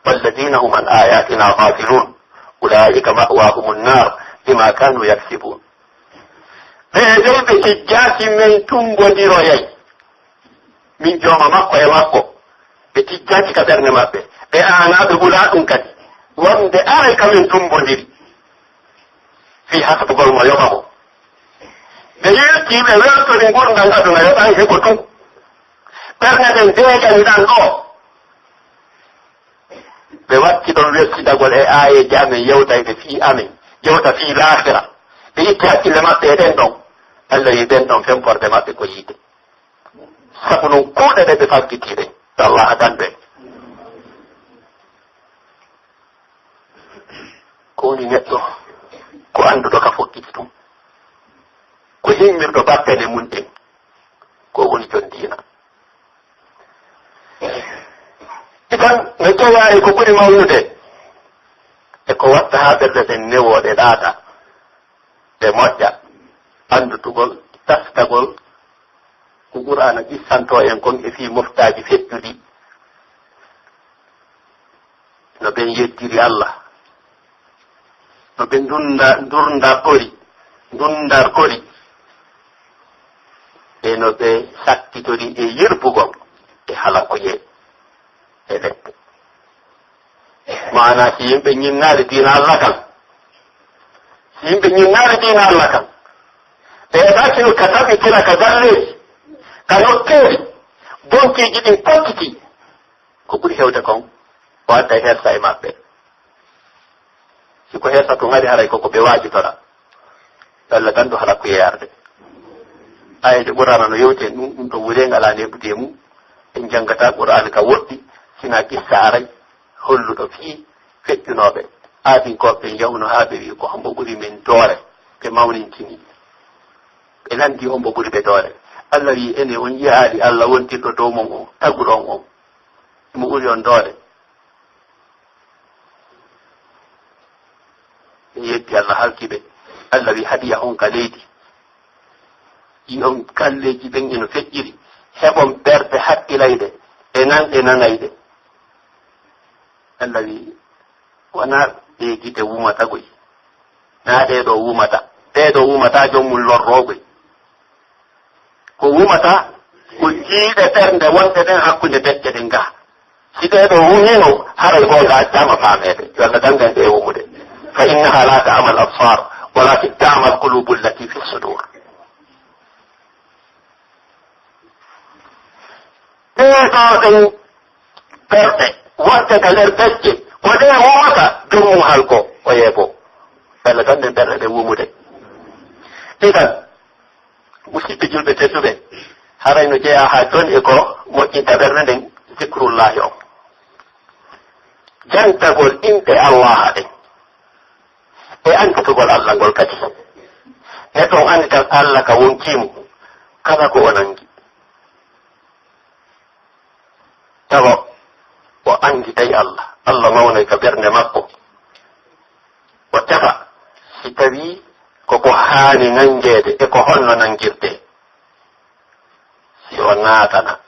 walladina hum an ayatina ghafilun, ulaika ma'wahum an-nar bima kanu yaksibun." Ɓe dey ɓe tijjaaki men tumbondiroyay. Min jooma makko e makko. Ɓe tijjaaki ka ɓernde maɓɓe. Ɓe aanaa ɓe hulaa ɗum kadi. Wonde aray ka men tumbondiri. Fii hasbugol mo yoɓa mo. Ɓe yiltii ɓe weltori ngurndan aduna yo ɓay heɓo tun. Ɓernde nden deeƴani ɗan ɗoo. Ɓe watti ɗon weltidagol e aayeeje amen yewtayɗe fii amen. Yewta fii laakira. Ɓe itti hakkille maɓɓe e ɓen ɗon. Alla wi'i ɓen ɗon femporde maɓɓe ko yiite. Sabu non kuuɗe ɗe ɓe faggitii ɗen, yo Alla hadan ɓe. Ko woni neɗɗo ko annduɗo ka fokkiti ɗum, ko himmirɗo battane mun ɗen, ko woni jon diina. Idan no jeyaa e ko ɓuri mawnude e ko watta haa ɓerɗe ɗen newoo ɗe ɗaata, ɗe moƴƴa, anndutugol, teskagol ko Qur'aana qissantoo en kon e fii moftaaji feƴƴuɗi, no ɓen yeddiri Alla, no ɓe ndunda-, ndurndartori, ndundartori, e no ɓe sakkitori e yirbugol e halakuyee e lepte. Maanaa, si yimɓe ñinnaali diina Alla kan, si yimɓe ñinnaali diina Alla kan, ɓe heɓaaki no ka tabitina ka galleeji, ka nokkeeli, bonkiiji ɗin pottitii, ko ɓuri hewde kon, o adday hersa e maɓɓe. Si ko hersa tun ari, haray ko ko ɓe waajitora. Alla tan ɗo halakuyee arde. Aayeeje Qur'aana no yewti en ɗum, ɗum ɗo wure ngalaa neeɓude e mum. En janngata Qur'aana ka woɗɗi, sinaa qissa aray holluɗo fii feƴƴunooɓe aadinkooɓe ɓen yahuno haa ɓe wi'i, "Ko hombo ɓuri men doole?" Ɓe mawnintini. Ɓe lanndii, "Hombo ɓuri ɓe doole?" Alla wi'i, "Enen on yi'aali Alla wontirɗo dow mon on, taguɗo on on? Himo ɓuri on doole?" Ɓe yeddi Alla, halki ɓe. Alla wi'i, "Haɗi yahon ka leydi, yi'on galleeji ɓen e no feƴƴiri, heɓon ɓerɗe hakkilayɗe e nanɗe nanayɗe." Alla wi'i, "Wanaa ɗee gite wumata koy, naa ɗee ɗoo wumata, ɗee ɗoo wumataa jom mun lorroo koy." Ko wumata ko jiiɗe ɓernde wonɗe ɗen hakkunde becce ɗen gaa. Si ɗee ɗoo wumiino, haray goonga accaama faameede. Yo Alla dangan ɗe e wumude. "Fa innaha la ta'mal absar, walakin ta'mal qulubu allati fi sudur." Ɗee ɗoo ɗen ɓerɗe wonɗe ka nder becce, ko ɗe wumata, jom mum halko, o yeebo. Alla dangan ɓerɗe ɗen wumude. Idan, Musidɓe julɓe tedduɓe, haray no jeyaa haa jooni e ko moƴƴinta ɓernde nden, zikrullahi on. Jantagol inɗe Allaaha ɗen, e annditugol Alla ngol kadi. Neɗɗo on annditan Alla ka wonkii mun, kala ko o nangi. Tawa o annditay Alla, Alla mawnoy ka ɓernde makko. O tefa si tawii ko ko haani nanngeede e ko honno nanngirtee. Si o naatana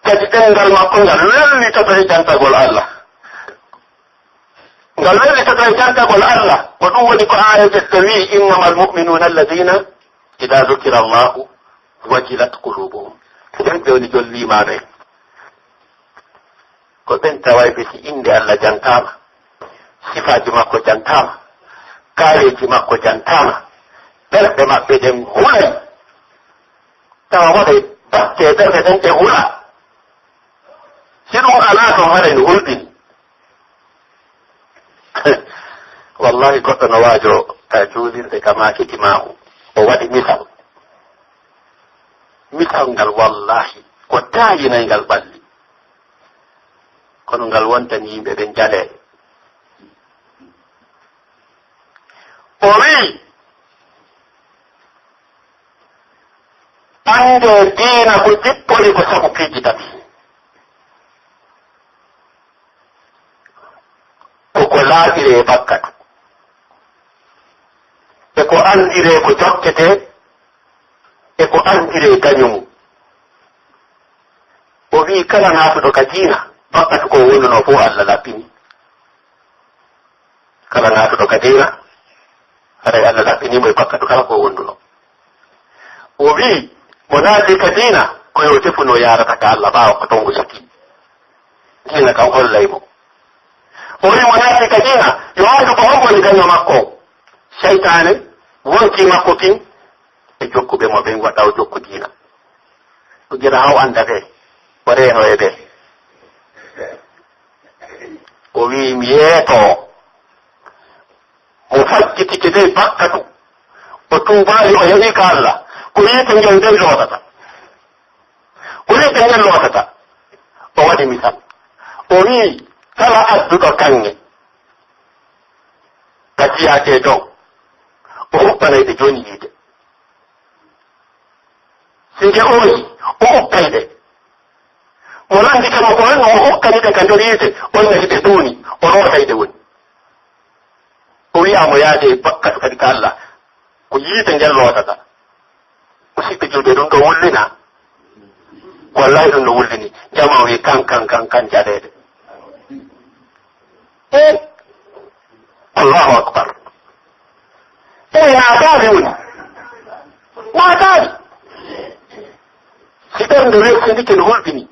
kadi ɗemngal makko ngal wellitoto e jantagol Alla. Ngal wellitoto e jantagol Alla, ko ɗum woni ko aaya ɓe wi'i, "Innamal mu'minuna alladhina idha dhukira Allahu wajilat qulubuhum." Ko ɓen ɓe woni jolliimaaɓe. Ko ɓen tawayɓe si innde Alla jantaama, sifaaji makko jantaama, kaaleeji makko jantaama, ɓerɗe maɓɓe ɗen hulay. Tawa waɗay batte ɓerɗe ɗen ɗe hula. Si ɗum alaa ton, haray no hulɓini. Wallahi, goɗɗo no waajoo ka juulirde ka maaki imaamu. O waɗi misal. Misal ngal, wallahi, ko taayinay ngal ɓalli. Kono ngal wontani yimɓe ɓen jaleeɗe. O wi'i, "Anndee diina ko jippori ko sabu piiji tati." Ko ko laaɓiree bakkatu, e ko anndiree ko jokketee, e ko anndiree gaño mum. O wi'i, kala naatuɗo ka diina, bakkatu ko wonunoo fof Alla laɓɓini. Kala naatuɗo ka diina, haray Alla laɓɓinii mo e bakkatu kala ko wonduno. O wi'i, mo naati ka diina, ko yo tefu no yaarata ka Alla ɓaawo ko ton o sukki. Diina kan hollay mo. O wi'i, mo naati ka diina, yo anndu ko hombo woni gaño makko. Seytaane, wonkii makko kin, e jokkuɓe mo ɓen, waɗa o jokku diina. O jira haw annda ɓe, o reeno e ɓe. O wi'i, mi yeeto mo faj-, Kitikitey bakkatu. O tuubaali, o yehi ka Alla. Ko yiite ngen dey lootata. Ko yiite ngen lootata. O waɗi misal. O wi'i, kala adduɗo kaŋŋe ka jiyaake dow, o huɓɓanay ɗe jooni yiite. Si nge ooyi, o ukkay ɗe. Mo landike mo ko honno o ukkani ɗe ka nder yiite, on ne hiɓe duuni, o lootay ɗe woni. O wi'a mo yaade e bakkatu kadi ka Alla, ko yiite ngen lootata. Musidɓe julɓe, ɗum ɗo wullina. Wallahi ɗum no wullini. Jamaa wi kan, kan, kan, kan jaɗeede. Eh, Allahu Akbar. Eh, naataali woni. Naataali. Si ɓernde welsinike no hulɓini.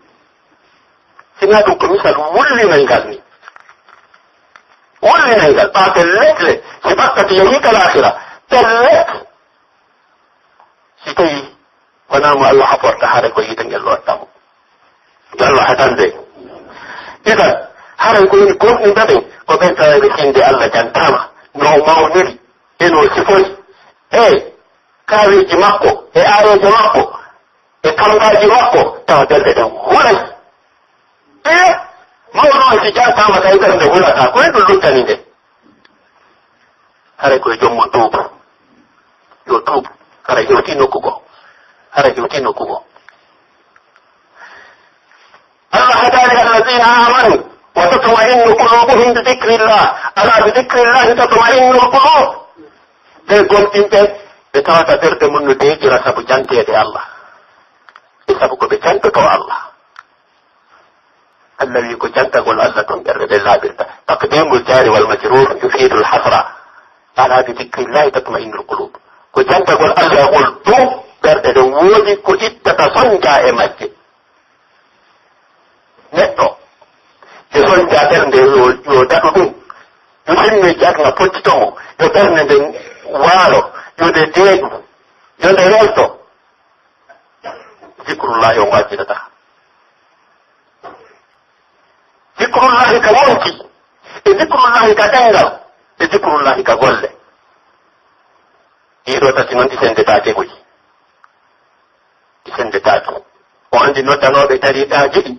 Sinaa ɗum ko misal wullinay ngal ni. Wullinay ngal. Ɓaa pellet le, si bakkatu yahii ka laakira. Pellet. Si tawii wonaa mo Allah haforta, haray ko yiite ngel lottamo. Yo Allah haɗan ɓe. Idan, haray ko woni gomɗinɓe ɓen, ko ɓen tawayɓe innde Allah jantaama, no o mawniri, e no o sifori, e kaaweeji makko, e aayeeje makko, e kambaaji makko, tawa ɓerɗe ɗen hulay. E mawɗo on si jantaama, tawi ɓernde hulataa, ko e ɗum luttani nde. Haray ko e joom mon tuubu. Yo tuubu. Haray hewtii nokku goo. Haray hewtii nokku goo. Allah hadaani alladina amanu wa tatma'innu qulubuhum bi dhikrillah. Ala bi dhikrillahi tatma'innul qulub. Ɓe gomɗinɓe, ɓe tawata ɓerɗe mun no deeƴira sabu janteede Allah. E sabu ko ɓe jantotoo Allah. Allah wi'i ko jantagol Allah ton ɓerɗe ɗen laaɓirta. Taqdimul jaari wal majruur yufiidul hasra. Alaa bi dikrillahi tatma'innul quluub. Ko jantagol Allah ngol ɗum ɓerɗe ɗen woodi ko ittata sonja e majje. Neɗɗo, e sonja ɓernde yo, yo daɗu ɗum. Yo sinno jagna pottito mo. Yo ɓernde nden waalo. Yo nde deeƴu. Yo nde welto. Zikrullahi on waajidata. Zikrullahi ka yonki, e zikrullahi ka ɗenngal, e zikrullahi ka golle. Ɗii ɗoo tati non ɗi senndetaake koy. Ɗi senndetaake. O anndi noddanooɓe tariiqaaji ɗi,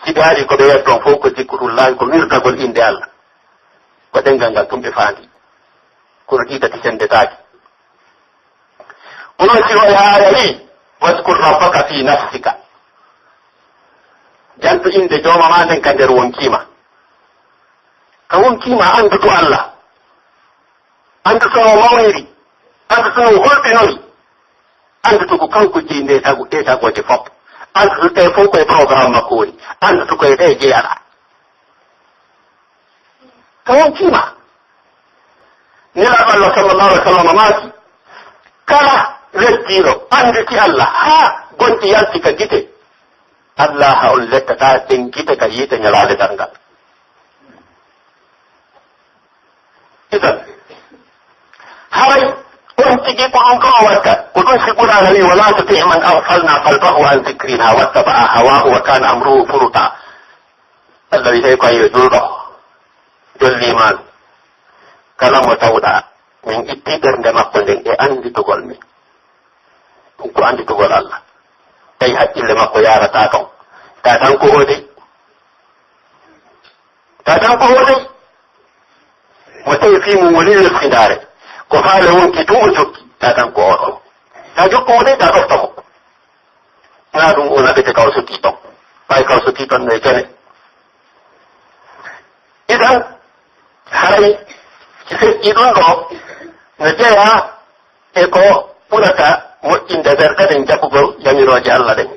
si ɓe arii ko ɓe yetton fof ko zikrullahi, ko wirtagol innde Allah. Ko ɗenngal ngal tun ɓe faandi. Kono ɗii tati senndetaake. Onon si o yaara wi, "Wadkur rabbaka fi nafsika." Jantu innde jooma maa nden ka nder wonkii maa. Ka wonkii maa anndutu Allah. Anndutu no o mawniri. Anndutu no o hulɓinori. Anndutu ko kanko jeyi nde tagu, ɗee tagooje fof. Anndutu ɗee fof ko e programme makko woni. Anndutu ko e ɗee jeyaɗaa. Ka wonkii maa. Nelaaɗo Allah sallallahu alaihi wasallam maaki, kala weddiiɗo annditi Allah haa gonɗi yalti ka gite, Allah on lettataa ɗen gite ka yiite ñalaande darngal. Idan, haray on tigi ko ɗum ɗoo watta, ko ɗum si Qur'aana wi'i, "Wala tuti' man aghfalna qalbahu an dhikrina wattaba'a hawahu wa kana amruhu furuta." Allah wi'i, tawi ko a yo julɗo, jolli imaanu. Kala mo tawɗaa, min itti ɓernde makko nden e annditugol min. Ɗum ko annditugol Allah. Tawi hakkille makko yaarataa ton. Taa tan ko o dey. Taa tan ko o dey. Mo tawi fii mum woni yurfindaare. Ko faale wonki tun o jokki. Taa tan ko o ɗon. Taa jokku mo dey, taa ɗofta mo. Naa ɗum o naɓete ka o sottii ton. Ɓay ka o sottii ton no e jane. Idan, haray si feƴƴi ɗum ɗo, no jeyaa e ko ɓurata moƴƴinde ɓerɗe ɗen jaɓugol yamirooje Allah ɗen.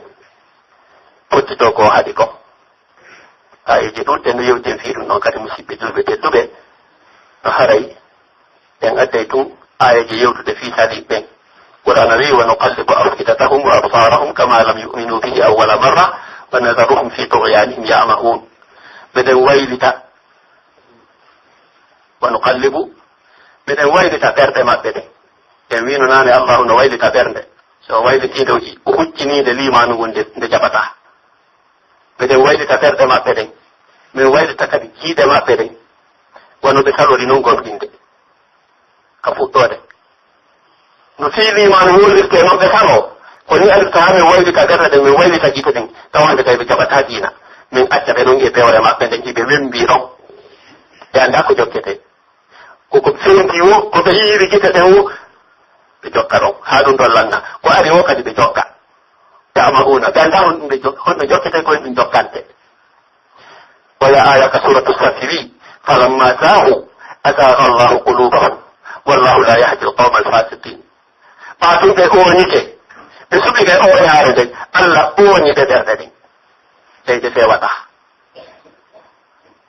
Pottitoo ko haɗi ko. Aayeeje ɗuuɗɗe no yewten fii ɗum ɗon kadi, musiɓɓe julɓe tedduɓe, no haray en adday tun aayeeje yewtude fii saliiɓe ɓen. Qur'aana wi'i, "Wa nuqallibu af'idatahum wa absarahum kama lam yu'minu bihi awwala marra wa nadharuhum fi tughyanihim ya'mahun." Miɗen waylita, wa nuqallibu, miɗen waylita ɓerɗe maɓɓe ɗen. En wiino naane Allahu no waylita ɓernde. So o waylitii nde, o huccinii nde liimaanu ngun, nde, nde jaɓataa. Miɗen waylita ɓerɗe maɓɓe ɗen. Min waylita kadi jiiɗe maɓɓe ɗen. Wano ɓe salori non gomɗinde. ka fuɗɗoode. No fii liimaanu wowlirtee non ɓe saloo, ko nii alifta haa min waylita ɓerɗe ɗen, min waylita gite ɗen, tawande kay ɓe jaɓataa diina. Min acca ɓe non e bewre maɓɓe nden, hiɓe wemmbii ɗon. Ɓe anndaa ko jokketee. Ko ko fewntii woo, ko ɓe yi'iri gite ɗen woo, ɓe jokka ɗon. Haa ɗum ɗon lanna. Ko ari woo kadi ɓe jokka. Ta'ma'una. Ɓe anndaa hon ɗum ɓe jok-, honno jokketee ko ɗum jokkante. Oya aaya ka suuratu Saffi wi'i, "Falammaa zaaghuu azaaghallaahu quluubahum, wallaahu laa yahdil qawmal faasiqiin." Ɓaa tun ɓe ooñike, ɓe suɓike ooñaare nden, Alla ooñi ɓe ɓerɗe ɗen. Leyɗe feewata.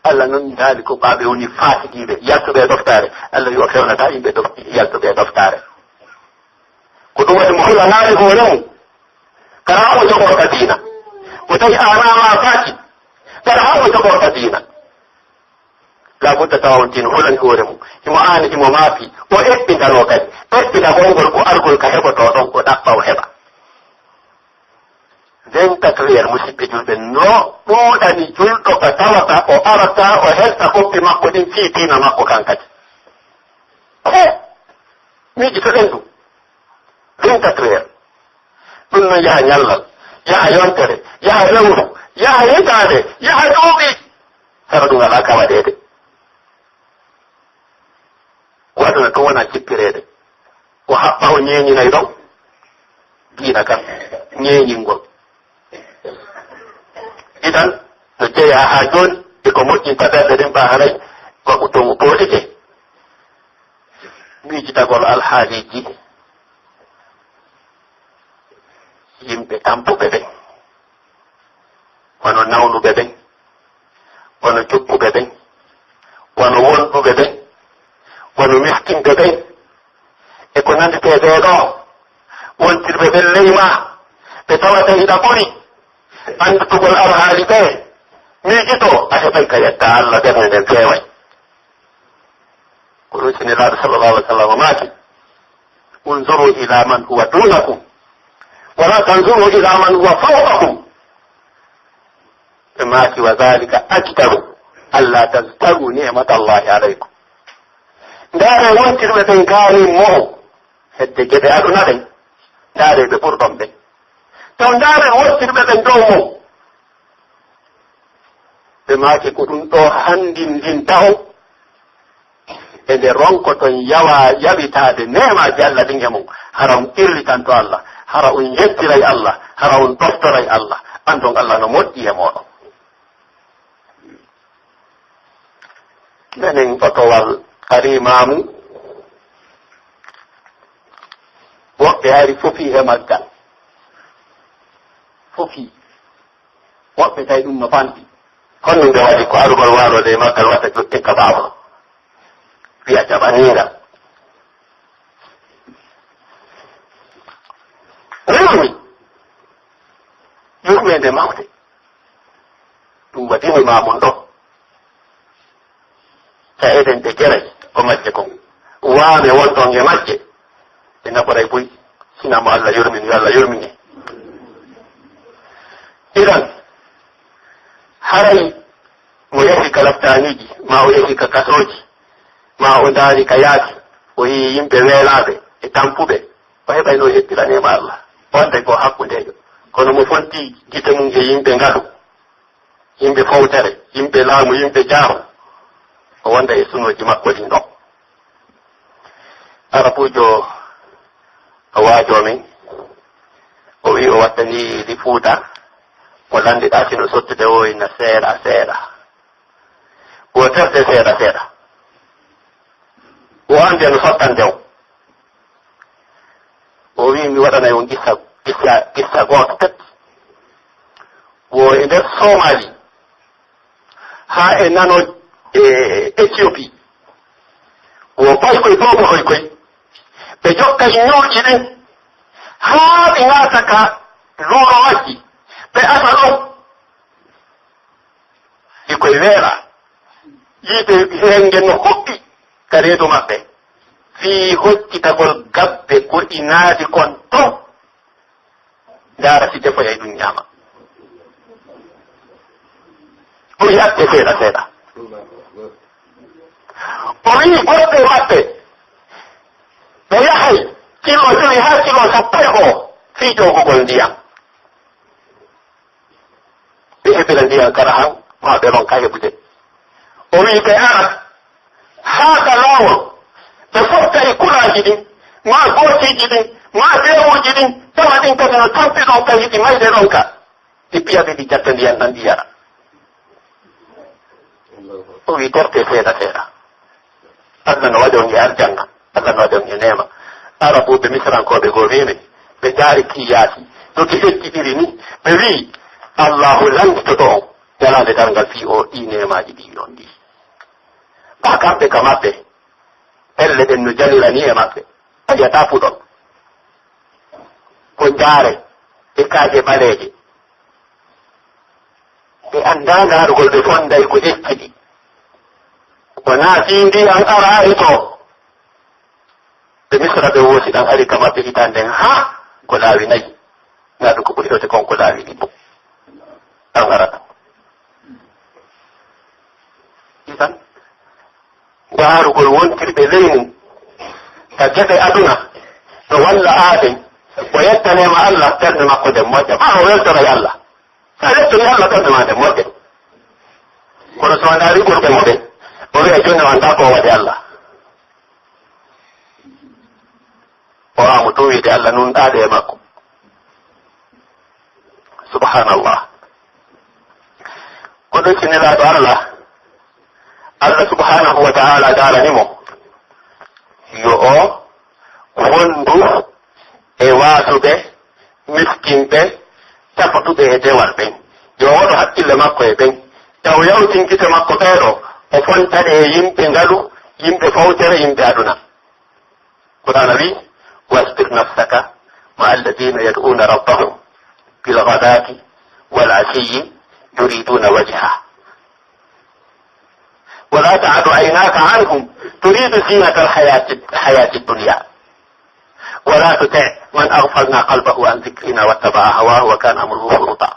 Alla non daali ko ɓaa ɓe woni faasiqiiɓe, yaltuɓe e ɗoftaare. Alla wi'i o fewnataa yimɓe ɗof-, yaltuɓe e ɗoftaare. Ko ɗum waɗi mo hulanaali hoore mum. Kala haa o joɓorta diina. Ko tawi a alaa maafaaki. Kala haa o joɓorta diina. Labudda tawa on tin hulani hoore mum. Himo aani, himo maafi. O eɓɓintanoo kadi. Eɓɓinagol ngol ko argol ka heɓotoo ɗon, o ɗaɓɓa o heɓa. Vingt-quatre heures, musidɓe julɓe, no ɗuuɗani julɗo ka tawata o arata o helta koppi makko ɗin fii diina makko kan kadi. He! Miijitoɗen ɗum. Vingt-quatre heures. Ɗum non yaha ñallal, yaha yontere, yaha lewru, yaha hitaande, yaha duuɓi. Hara ɗum alaa ka waɗeede. Ko aduna tun wonaa cippireede. Ko haɓɓa o ñeeñinay ɗon. Diina kan, ñeeñingol. Idan, no jeyaa haa jooni, e ko moƴƴinta ɓerɗe ɗen, ɓaa haray, ko ɗum ɗon o ɓooyete. Miijitagol alhaaliiji yimɓe tampuɓe ɓen, wano nawnuɓe ɓen, wano jokkuɓe ɓen, wano wonduɓe ɓen, wano miskinɓe ɓen, e ko nanditee ɓee ɗoo, wontirɓe ɓen ley maa, ɓe tawata hiɗa ɓuri annditugol alhaali ɓee, miijito, a heɓay ka yetta Alla, ɓernde nden feeway. Ko ɗum si Nelaaɗo sallallahu alaihi wa sallam maaki, "Unzuru ila man huwa dunakum, wa la tanzuru ila man huwa fawqakum." Ɓe maaki, "Wa dhalika ajdaru, alla tazdaru ni'matallahi alaykum." Ndaaree wontirɓe ɓen gaanin mo, hedde geɓe aduna ɓen, ndaaree ɓe ɓurɗon ɓen. Taw ndaaree wontirɓe ɓen dow mo. Ɓe maaki, "Ko ɗum ɗoo hanndindinta on, e nde ronkoton yawa-, yaɓitaade neemaaji Alla ɗin e mon, hara on qirlitanto Alla, hara on yettiray Alla, hara on ɗoftoray Alla, anndon Alla no moƴƴi e mooɗon." Menen otowal Karimaamu, woɓɓe hari fofii he maggal. Fofii. Woɓɓe tawi ɗum no fanɗi. Honno nde waɗi ko arugol waaloo e maggal wata jokke ka ɓaawo? Wi'a jaɓanii ngal. Rewmi. Yurmeende mawde. Ɗum waɗini ma mun ɗo. Ca'eeɗen ɗe geray ko majje kon. Waame wonɗon e majje. Ɓe naɓoray buy. Sinaa mo Allah yurmin, yo Allah yurmin en. Iran, haray mo yahi ka laftaniiji, maa o yahi ka kasooji, maa o ndaari ka yaasi, o yi'i yimɓe weelaaɓe e tampuɓe, o heɓay no o yettira neema Allah. O anday ko hakkundeejo. Kono mo fonti gite mum e yimɓe ngalu, yimɓe fowtere, yimɓe laamu, yimɓe jaahu, o wonda e sunooji makko ɗin ɗon. Arabuujo o waajoo min, o wi'i o wattanii ɗi Fuuta, mo lanndiɗaa sino sottude o inna seeɗa seeɗa. Woo terde seeɗa seeɗa. Woo annde no sottande on. O wi'i, "Mi waɗanay on qissa, qissa, qissa gooto tek." Wo e nder Somali, haa e nano e Ethiopie, wo koy koy, boobo koy koy. Ɓe jokkay ñooji ɗin, haa ɓe naata ka luuro majji, ɓe asa ɗon. Hikko e weela, yiite heenge no huɓɓi ka reedu maɓɓe, fii hoccitagol gabbe goɗinaaɗi kon ton. Ndaara si defoyay ɗum ñaama. Ɓuri yatte seeɗa seeɗa. O wi'i goɗɗo e maɓɓe, Kilo jowi haa kilo sappo e go'o fii ƴoogugol ndiyan. Ɓe heɓira ndiyan kala han, maa ɓe ronka heɓude. O wi'i ɓe ara haa ka laawol, ɓe fotta e kulaaji ɗin, maa gootiiji ɗin, maa deewuuji ɗin, tawa ɗin kadi no tampi ɗon ka hiɗi mayde ɗon ka. Ɗi piya ɓe, ɗi jatta ndiyan ɗan, ɗi yara. O wi'i, "Tertee seeɗa seeɗa. Alla no waɗi on e aljanna, Alla no waɗi on e neema." Arabuɓe Misirankooɓe goo wi'i ɓe, ɓe ndaari kii yaasi, no ki feƴƴiɗiri ni, ɓe wi'i, "Allaahu lannditoto on ñalaande darngal fii oo ɗii neemaaji ɗi on ɗii." Ɓaa kamɓe ka maɓɓe, pelle ɗen no janira ni e maɓɓe, a yi'ataa puɗol. Ko njaare e kaaƴe ɓaleeje. Ɓe anndaa ndaarugol, ɓe fonnday ko ƴetti ɗi. Wonaa fii ndiyan araali to. Ɓe Misra ɓe woosi ɗan ari ka maɓɓe hitaande nden, haa ko laawi nayi. Naa ɗun ko ɓuri hewde kon ko laawi ɗiɗi. Ɗan arata. Isan, ndaarugol wontirɓe ley mun ka geɓe aduna, no walla aaden, o yetta neema Alla, ɓernde makko nden moƴƴa, maa o weltoray Alla. Sa yettorii Alla, ɓernde maa nden moƴƴa. Kono so a ndaari ɓurɓe mo ɓen, o wi'a, "Jooni o anndaa ko o waɗi Alla." O aamu tun wi'ude Alla nunɗaade e makko. Subhanallah. Ko ɗun si Nelaaɗo Alla, Alla subhanahu wa ta'ala daalani mo, yo o wondu e waasuɓe, miskinɓe, taputuɓe e dewal ɓen. Yo o waɗu hakkille makko e ɓen. Taw yawtin gite makko ɓee ɗoo, o fontaɗe e yimɓe ngalu, yimɓe fawtere, yimɓe aduna. Qur'aana wi'i, "واصبر نفسك مع الذين يدعون ربهم بالغداة والعشي يريدون وجهه ولا تعد عيناك عنهم تريد زينة الحياة، الحياة الدنيا ولا تطع من أغفلنا قلبه عن ذكرنا واتبع هواه وكان أمره فرطا."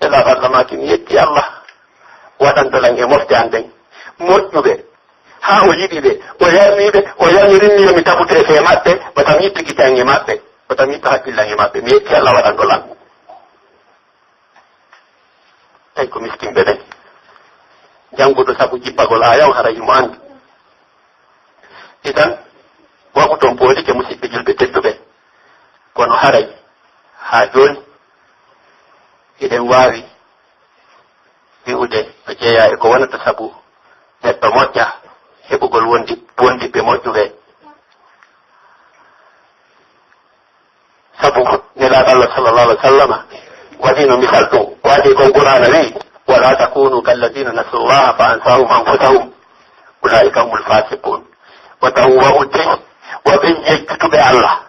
Nelaaɗo Alla maaki, "Mi yetti Alla waɗanɗo lan e mofte an ɗen moƴƴuɓe, haa o yiɗi ɓe, o yarnii ɓe, o yarnirin mi yo mi taputeefe e maɓɓe, wata mi yittu gite an e maɓɓe, wata mi yittu hakkille an e maɓɓe. Mi yetti Alla waɗanɗo lan." Tawi ko miskinɓe ɓen. Jannguɗo sabu jippagol aaya on, haray himo anndi. Idan, waɗu ton poolike, musiɓɓe julɓe tedduɓe. Kono haray, haa jooni, hiɗen waawi wi'ude no jeyaa e ko wonata sabu neɗɗo moƴƴa, heɓugol wondi-, wondiɓɓe moƴƴuɓe. Sabu Nelaaɗo Alla sallallahu alaihi wa sallama waɗino misal ɗum. Waɗi ko Qur'aana wi'i, "ولا تكونوا كالذين نسوا الله فأنساهم أنفسهم أولئك هم الفاسقون." Wata on wa'u dey wa ɓen yejjituɓe Alla.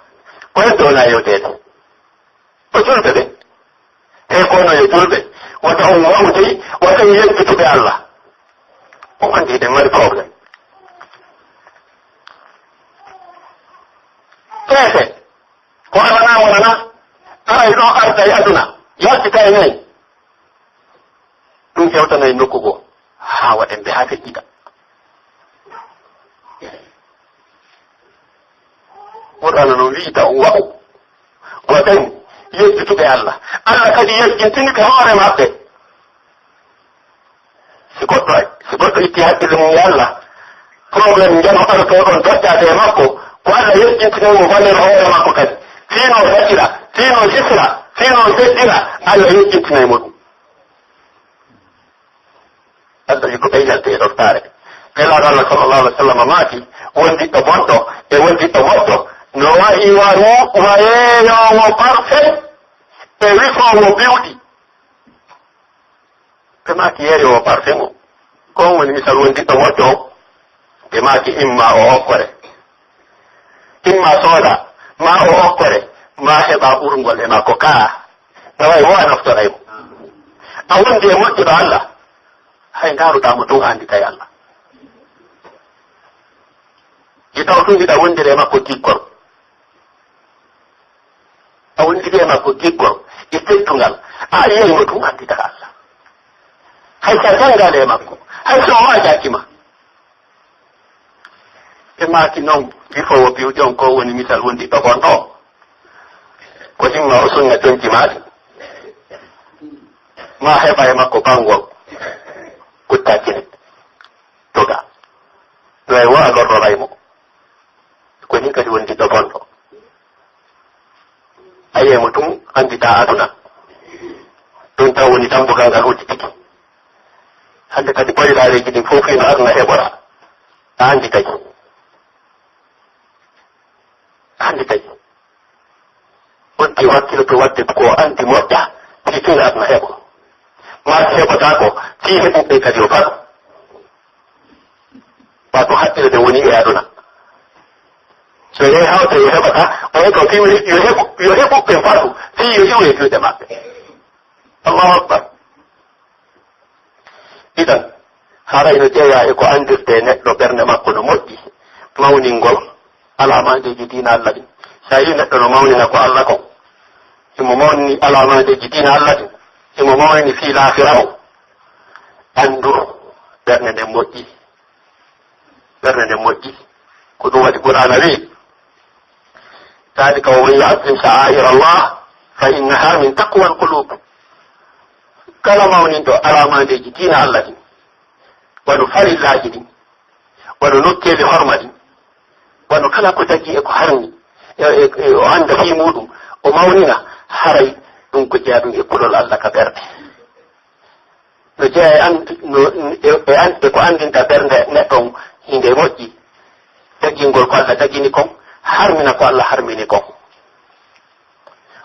Ko en ɗo na yewteede? Ko julɓe ɓen. Te kono yo julɓe, wata on wa'u dey wa ɓen yejjituɓe Alla. On anndi hiɗen mari problème. Peese. Ko alanaa wonana, aray ɗon arda e aduna, yaltita e men. Ɗum hewtana e nokku goo, haa waɗen ɓe haa feƴƴita. Qur'aana non wi'ita on wa'u, waɗen yejjituɓe Alla. Alla kadi yejjintini ɓe hoore maɓɓe. Si goɗɗo, si goɗɗo itti hakkille mum e Alla, problème njano arotoo ɗon doƴƴaade e makko, ko Alla yejjintinay mo valeur hoore makko kadi. Fii no o daɗira, fii no o sifira, fii no o seddira, Alla yejjintinay mo ɗum. Alla wi ko ɓe yalte e ɗoftaare. Nelaaɗo Alla sallallahu alaihi wa sallam maaki, wondiɗɗo bonɗo e wondiɗɗo moƴƴo no wa'i wa ru-, wa yeeyoowo parfum e wifoowo biwɗi. Ɓe maaki, "Yeeyoowo parfum o, ko on woni misal wondiɗɗo moƴƴo on?" Ɓe maaki, "Imma o okkore, imma sooda, maa o okkore, maa heɓa urngol e makko kaa. Taway wo a naftoray mo. A wondi e moƴƴuɗo Alla, hay ndaaruɗaa mo tun a annditay Alla. Itaw tun hiɗa wondiri e makko giggol." A wondiri e makko giggol e teddungal, a yi'ay mo tun anndita Alla. Hay sa janngaali e makko, hay so o waajaaki ma. Ɓe maaki non, bifoowo biwɗi on ko woni misal wondiɗɗo bonɗo. Ko himma o sunna jonji maaki. Ma heɓa e makko banngol. Kutta kine. Toga. No e wo a lorroray mo. Ko nin kadi wondiɗɗo bonɗo. A yi'ay mo tun, annditaa aduna. Ɗun tan woni dambugal ngal udditiki. Hannde kadi, boylaareeji ɗin fof hino aduna heɓora. A annditaa. A annditaa. On tigi hakkilo to waɗde ko anndi moƴƴa, si tun aduna heɓo. Maa si heɓotaako, fii heɓuɓe kadi o faɗo. Wato hakkille ɗen woni e aduna. So yehi hawta yo heɓata, o heɓa fii yo heɓu, yo heɓu ɓe fatu, fii yo iwu e juuɗe maɓɓe. Allahu Akbar. Idan, haray no jeyaa e ko anndirtee neɗɗo ɓernde makko no moƴƴi, mawningol alaamandeeji diina Alla ɗin. So a yii neɗɗo no mawnina ko Alla kon, himo mawnini alaamandeeji diina Alla ɗin, himo mawnini fii laakira on, anndu ɓernde nden moƴƴi. Ɓernde nden moƴƴi. Ko ɗum waɗi Qur'aana wi'i, ذلك ومن يعظم شعائر الله فإنها من تقوى القلوب. Kala mawninɗo alaamandeeji diina Alla ɗin, wano farillaaji ɗin, wano nokkeeli horma ɗin, wano kala ko tagi e ko harmi, e, e, e o annda fii muuɗum, o mawnina, haray ɗum ko jeyaa ɗum e kulol Alla ka ɓerɗe. No jeyaa e an-, no, e, e an-, e ko anndinta ɓernde neɗɗo on, hinde moƴƴi, tagingol ko Alla tagini kon, harmina ko Alla harmini kon.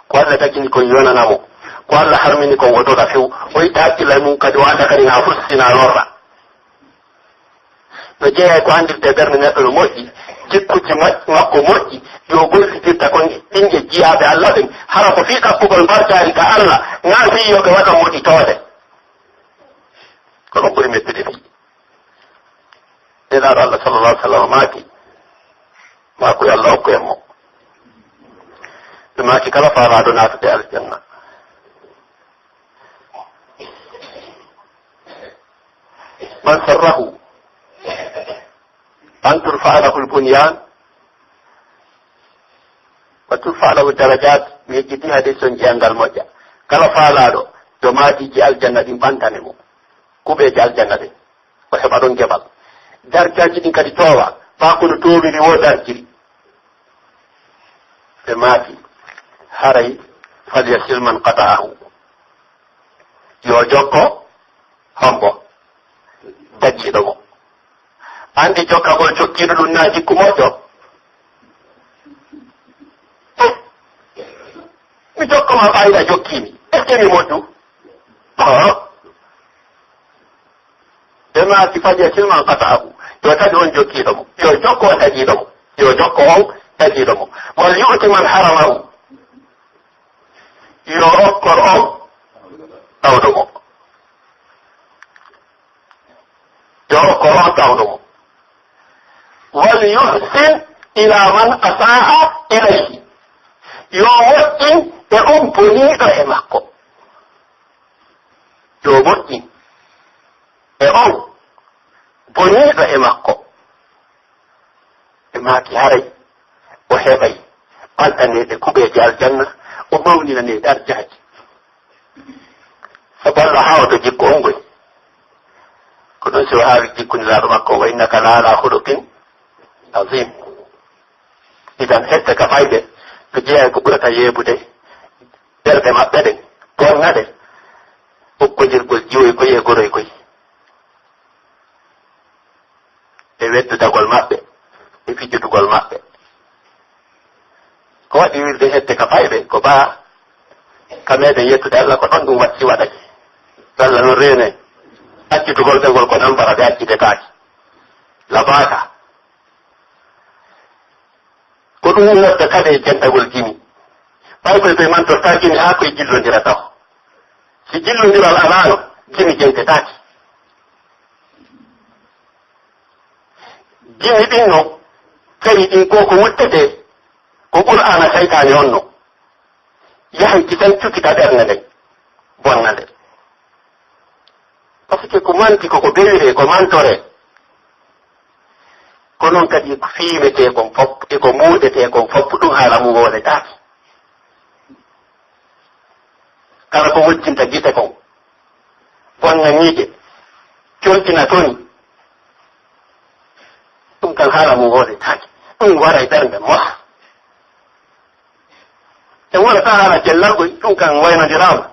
Ko Alla tagini kon yonana mo, ko Alla harmini kon o doga few, o itta hakkille mum kadi, o annda kadi na fusi na lorra. No jeyaa e ko anndirtee ɓernde neɗɗo no moƴƴi, jikkuuji ma-, makko moƴƴi, ɗi o gollitirta kon ɗin e jiyaaɓe Alla ɓen, hara ko fii ɗaɓɓugol mbarjaari ka Alla, naa fii yo ɓe waɗa moɗitoode. Ko ɗum ɓuri mettude fii. Nelaaɗo Alla sallallahu alaihi wasallam maaki, maaku yo Alla okku en mo. Ɓe maaki, kala faalaaɗo naatude aljanna. من سره أن ترفع له البنيان وترفع له الدرجات، mi yejjiti hadiis on, jiyanngal moƴƴa. Kala faalaaɗo yo maadiiji aljanna ɗin ɓantane mo, kuɓeeje aljanna ɗin, o heɓa ɗon geɓal. Darjaaji ɗin kadi toowa, faa ko no toowiri woo darjiri. Ɓe maaki, haray, فليصل من قطعه. Yo jokko hombo? Dagiiɗo mo. Anndi jokkagol jokkiiɗo ɗum na jikku moƴƴo? Eh, mi jokko ma ɓay a jokki mi. Est-ce que mi moƴƴu? Haa. Ɓe maaki, فليصل من قطعه. Yo taƴu on jokkiiɗo mo. Yo jokko on taƴiiɗo mo. Yo jokko on taƴiiɗo mo. وليؤت من حرمه. Yo okkor on tawɗo mo. Yo okkor on tawɗo mo. وليحسن إلى من أساء إليه. Yo moƴƴin e on boniiɗo e makko. Yo moƴƴin e on boniiɗo e makko. Ɓe maaki, haray o heɓay ɓantaneede kuɓeeje aljanna, o mawninanee darjaaji. Sabu Alla haawato jikku on ngoy. Ko ɗun si o haawi jikku Nelaaɗo makko, وإنك لعلى خلق عظيم. Idan, hette ka fayɓe, ko jeyaa ko ɓurata yeebude ɓerɗe maɓɓe ɗen, bonna ɗe, okkodirgol jiwoy koy e goroy koy. E weddudagol maɓɓe, e fijjutugol maɓɓe. Ko waɗi wirde hette ka fayɓe, ko baa ka meɗen yettude Alla, ko ɗon ɗum waɗi si waɗay. Alla non reene, accitugol ɓe ngol ko nambara ɓe accitetaake. Labaaka. Ko ɗum nodda kadi e jentagol gimi. Ɓay koy ɓe mantortaa gimi haa koy jillondira taw. Si jillondiral alaano, gimi jentetaake. Gimi ɗin no, kadi ɗin ko ko wuttetee, ko Qur'aana saytaane on no. Yahay ki tan cukita ɓernde nden, bonna nde. Parce que ko manti ko, ko bewiree, ko mantoree. Ko Ko non kadi e ko fiimetee kon fof, e ko muuɗetee kon fof, ɗum haala mum wooletaake. Kala ko wojjinta gite kon, bonna ɲiiƴe, coltina toni, ɗum kan haala mum wooletaake. Ɗum waray ɓernde moha. En wonata haala cellal koy, ɗum kan waynondiraama.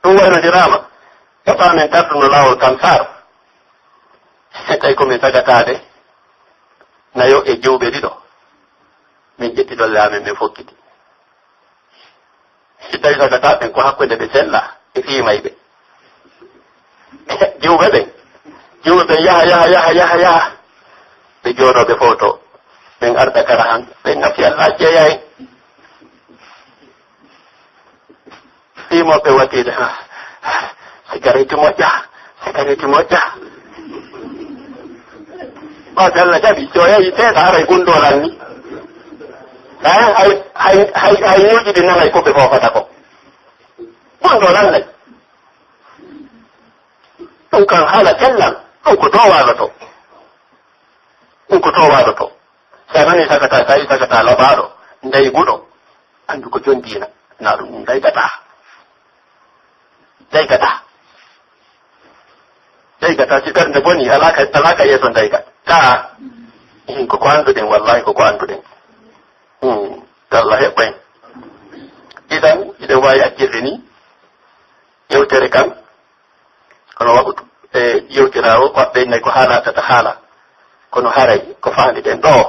Ɗum waynondiraama. Papa men dartuno laawol Kansaar. Tawi ko min sagataade nayo e jiwɓe ɗiɗo. Min ƴetti ɗolle amen, min fokkiti. Si tawi sagataa ɓen ko hakkunde ɓe sella e fii mayɓe. Jiwɓe ɓen, jiwɓe ɓen yaha, yaha, yaha, yaha, yaha. Ɓe jooɗoo, ɓe fowtoo. Ɓen arda kara han, ɓen nafi Allah jeeya en. Fii mo ɓe watiide, ha, sigareeti moƴƴa, sigareeti moƴƴa. Ɓawde Allah jaɓi, so yehi seeɗa, haray gundoo lanni. Hay, hay, hay, hay, hay ñuuji ɗi nanay ko ɓe foofata ko. Gundoo lannay. Ɗum kan haala cellal, ɗum ko to waaloto. Ɗum ko to waaloto. Si a nanii sagataa, si a yii sagataa labaaɗo, ndayguɗo, anndu ko jon diina, na ɗum ndaygataa. Ndaygataa. Ndaygataa, si ɓernde bonii, alaa ka, alaa ka yeeso ndayga. Taa, ihin ko ko annduɗen, wallaahi ko ko annduɗen. Hmm, Allah heɓɓay. Idan, iɗen waawi accirde ni, yewtere kan, kono waɗu, e yewtiraawo, waɗɓe nay ko haalaata ta haala. Kono haray, ko faandiɗen ɗoo,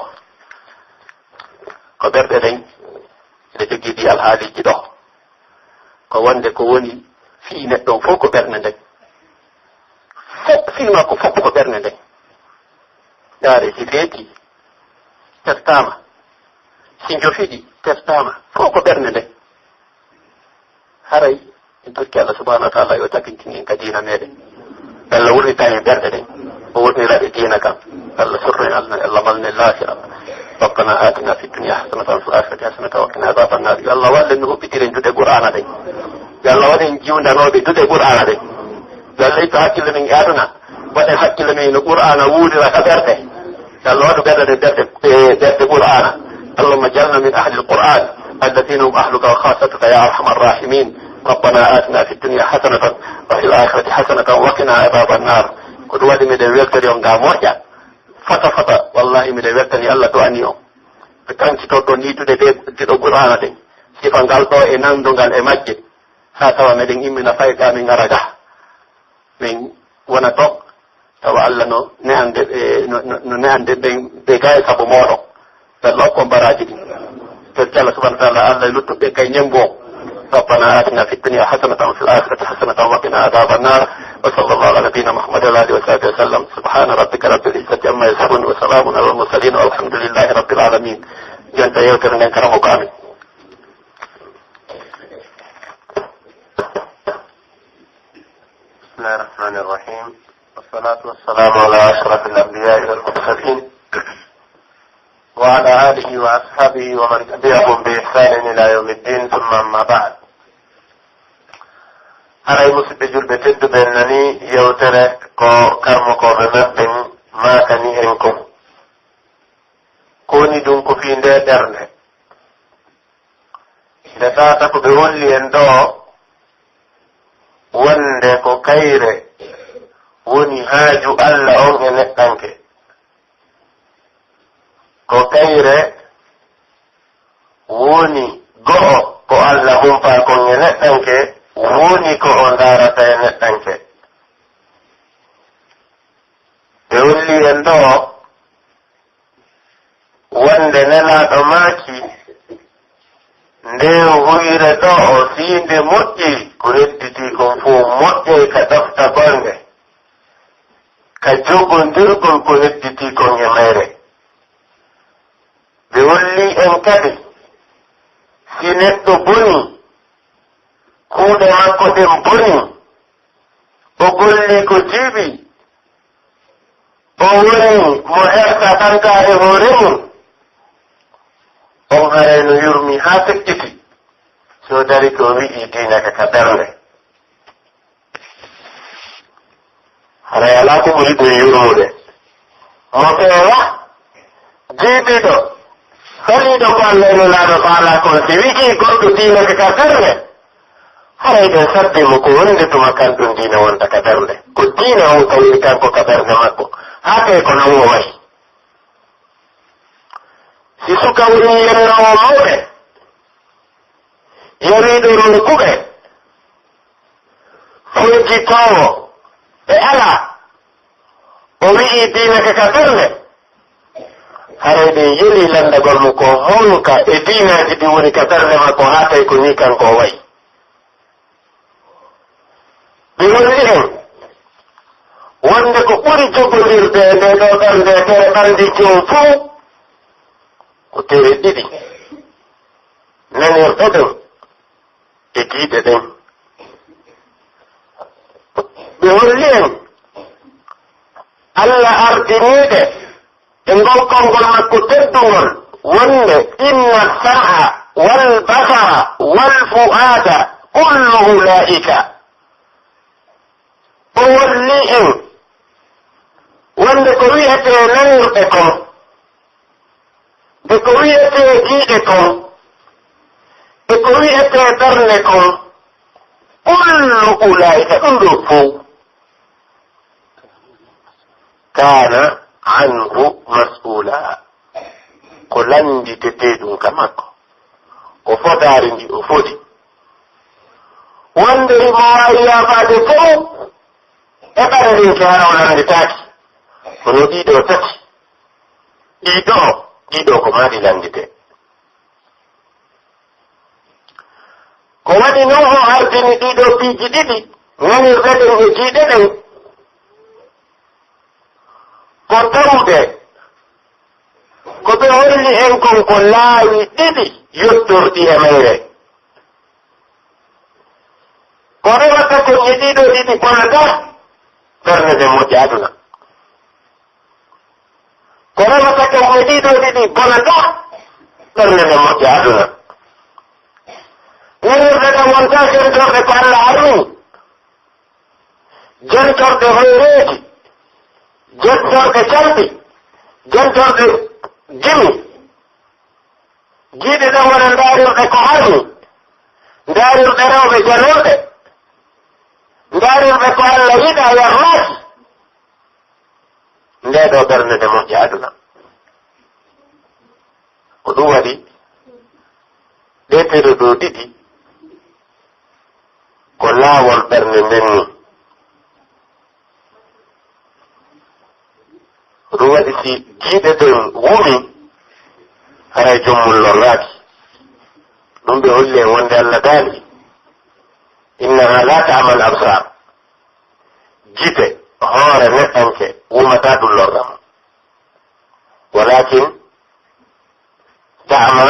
ko ɓerɗe ɗen, eɗe jogii ɗi alhaaliiji ɗoo. Ko wonde ko woni fii neɗɗo on fof ko ɓernde nden. Fof fii makko fof ko ɓernde nden. Ndaare, si feeti, tertaama. Si njofiɗi, tertaama. Fof ko ɓernde nden. Haray, en torki Allah subhanahu wa ta'ala yo tabintin en ka diina meɗen. Allah wurnita en ɓerɗe ɗen. O wurnira ɗe diina kan. Allah sorro en Allah, Allah malna en laafira. ربنا آتنا في الدنيا حسنة وفي الآخرة حسنة وقنا عذاب النار. Yo Allah wallu en no huɓɓitiren duɗe Qur'aana ɗen. Yo Allah waɗu en jiwndanooɓe duɗe Qur'aana ɗen. Yo Allah ittu hakkille men e aduna. Waɗen hakkille men no Qur'aana wuurira ka ɓerɗe. Yo Allah waɗu ɓerɗe ɗen ɓerɗe, e, ɓerɗe Qur'aana. اللهم اجعلنا من أهل القرآن الذين هم أهلك وخاصتك يا أرحم الراحمين. ربنا آتنا في الدنيا حسنة وفي الآخرة حسنة وقنا عذاب النار. Ko ɗum waɗi miɗen weltori on gaa moƴƴa. Fota fota, wallahi miɗen weltani Allah du'ani on. Ɓe kancitoɗon nii duɗe ɗe, duɗe Qur'aana ɗen. Sifa ngal ɗoo e nanndungal e majje. Haa tawa meɗen immina fayda min ara gaa. Min wona ton, tawa Allah no ne'ande ɓe, no, no, no ne'ande ɓe, ɓe gaa e sabu mooɗon. Ɓe Allah hokku on baraaji ɗin. Torki Allah subhanahu wa ta'ala, Allah e luttuɓe kay ñembo on. ربنا آتنا في الدنيا حسنة وفي الآخرة حسنة وقنا عذاب النار. وصلى الله على نبينا محمد وعلى آله وصحبه وسلم. سبحان ربك رب العزة عما يصفون وسلام على المرسلين والحمد لله رب العالمين. Jonta yewtere nden karamoko amin. بسم الله الرحمن الرحيم. والصلاة والسلام على أشرف الأنبياء والمرسلين وعلى آله وأصحابه ومن تبعهم بإحسان إلى يوم الدين، ثم أما بعد. Haray, musidɓe julɓe tedduɓe, en nanii yewtere ko karmokooɓe men ɓen maakani en kon. Ko woni ɗun? Ko fii ndee ɓernde. Nde tata ko ɓe holli en ɗoo, wonde ko kayre woni haaju Alla on e neɗɗanke. Ko kayre woni go'o ko Alla humpaa kon e neɗɗanke, woni ko o ndaarata e neɗɗanke. Ɓe holli en ɗoo, wonde Nelaaɗo maaki, ndee huyre ɗoo, fii nde moƴƴi, ko hedditii kon fow moƴƴay ka ɗofta ɓernde, ka jogondirgol ko hedditii kon e mayre. Ɓe holli en kadi, si neɗɗo bonii, kuuɗe makko ɗen bonii, o gollii ko jiiɓi, o woni mo hersa ɓantaa e hoore mun, on haray no yurmii haa feƴƴiti, si o darike o wi'ii diina ka ka ɓernde. Haray alaa ko ɓuri ɗun yurmude. Mo feewa, jiibiiɗo, saliiɗo ko Alla e Nulaaɗo faalaa kon, si wi'ii goɗɗo diinake ka ɓernde, haray ɗen sabbii mo ko wonde tuma kan ɗun diina wonta ka ɓernde. Ko diina on ka woni kanko ka ɓernde makko, haa tawi ko non o wa'i. Si suka woni yennoowo mawɓe, yariiɗo rokkuɓe, foytitoowo e alaa, o wi'ii diinake ka ɓernde, haray ɗen yelii lanndagol mo ko honka e diinaaji ɗin woni ka ɓernde makko, haa tawi ko nii kanko o wa'i. Ɓe holli en wonde ko ɓuri jogondirde e ndee ɗoo ɓernde e tere ɓanndi jom fow ko tere ɗiɗi, nanirɗe ɗen e giiɗe ɗen. Ɓe holli en Alla ardiniiɓe e ngol konngol makko teddungol wonde, "Inna sam'a wal basara wal fu'aada kullu ulaa'ika." O holli en wonde ko wi'etee nanirɗe kon, e ko wi'etee giiɗe kon, e ko wi'etee ɓernde kon, kullu ulaa'ika, ɗun ɗoo fow, kaana anhu mas'uula, ko lannditeteeɗun ka makko, ko fodaari ndi o fodi. Wonde himo waawi yaafaade fow e ɓernde nden, si hara o lannditaaki, kono ɗii ɗoo tati, ɗii ɗoo, ɗii ɗoo ko maa ɗi lannditee. Ko waɗi non o ardini ɗii ɗoo piiji ɗiɗi, nanirɗe ɗen e giiɗe ɗen, ko tawde ko ɓe holli en kon ko laawi ɗiɗi yottorɗi e mayre. Ko rewata kon e ɗii ɗoo ɗiɗi bonata, ɓernde nden moƴƴa aduna. Ko rewata kon e ɗii ɗoo ɗiɗi bonata, ɓernde nden moƴƴa aduna. Nanirɗe ɗen wonta jentorɗe ko Alla harmi, jentorɗe hoyreeji, jentorɗe calɗi, jentorɗe gimi. Giiɗe ɗen wona ndaarirɗe ko harmi, ndaarirɗe rewɓe janooɓe, ndaarirɗe ko Alla yiɗaa yarlaaki. Ndee ɗoo ɓernde nde moƴƴa aduna. Ko ɗun waɗi ɗee tere ɗoo ɗiɗi ko laawol ɓernde nden nii. Ko ɗun waɗi si giiɗe ɗen wumi, haray jom mun lorraaki. Ɗun ɓe holli en wonde Alla daali, "Innaha la ta'mal absar." Gite, hoore neɗɗanke wumataa ɗun lorra mo. Walakin ta'ma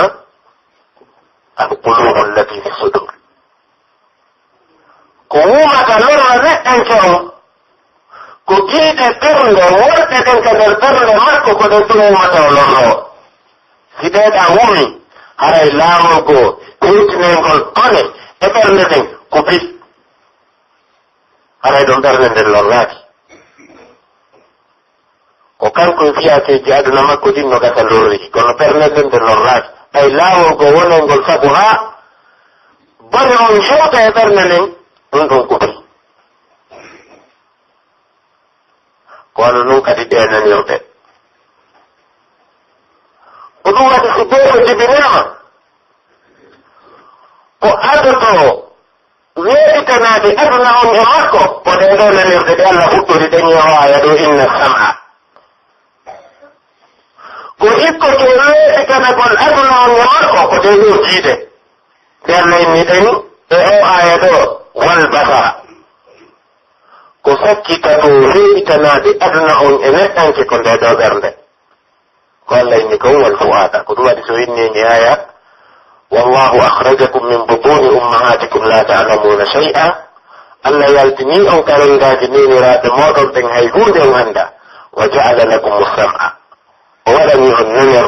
al qulubu allati fi sudur. Ko wumata lorra neɗɗanke on, ko giiɗe ɓernde worɗe ɗen ka nder ɓernde makko, ko ɗen ɗun wumata o lorroo. Si ɗee ɗaa wumi, haray laawol goo hewtinayngol bone e ɓernde nden ko bi. Haray ɗon ɓernde nden lorraaki. Ko kanko e fiyaakeeji aduna makko ɗin no gasa lorri, kono ɓernde nden nde lorraaki. Ɓay laawol goo wonayngol sabu haa bone on hewta e ɓernde nden, ɗun ɗon ko bi. Ko wano non kadi ɗee nanirɗe. Ko ɗun waɗi si bee ko jibinaama, ko adotoo weeɓitanaade aduna on e makko, ko ɗee ɗoo nanirɗe ɗe Alla huɗɗori ɗen e oo aaya ɗoo, "Inna sam'a." Ko ikkotoo weeɓitanagol aduna on e makko, ko ɗee ɗoo giiɗe ɗe Alla inni ɗen e oo aaya ɗoo, "Wal basara." Ko sakkitotoo weeɓitanaade aduna on e neɗɗanke, ko ndee ɗoo ɓernde. Ko Alla inni kon, "Wal fu'aada." Ko ɗun waɗi si o inni e ndii aaya, "Wallahu akhrajakum min butuni ummahatikum la ta'lamuna shay'a." Alla yaltinii on ka renndaaji neeniraaɓe mooɗon ɓen, hay huunde on anndaa. "Wa ja'ala lakumu sam'a." O waɗanii on nanirɗe.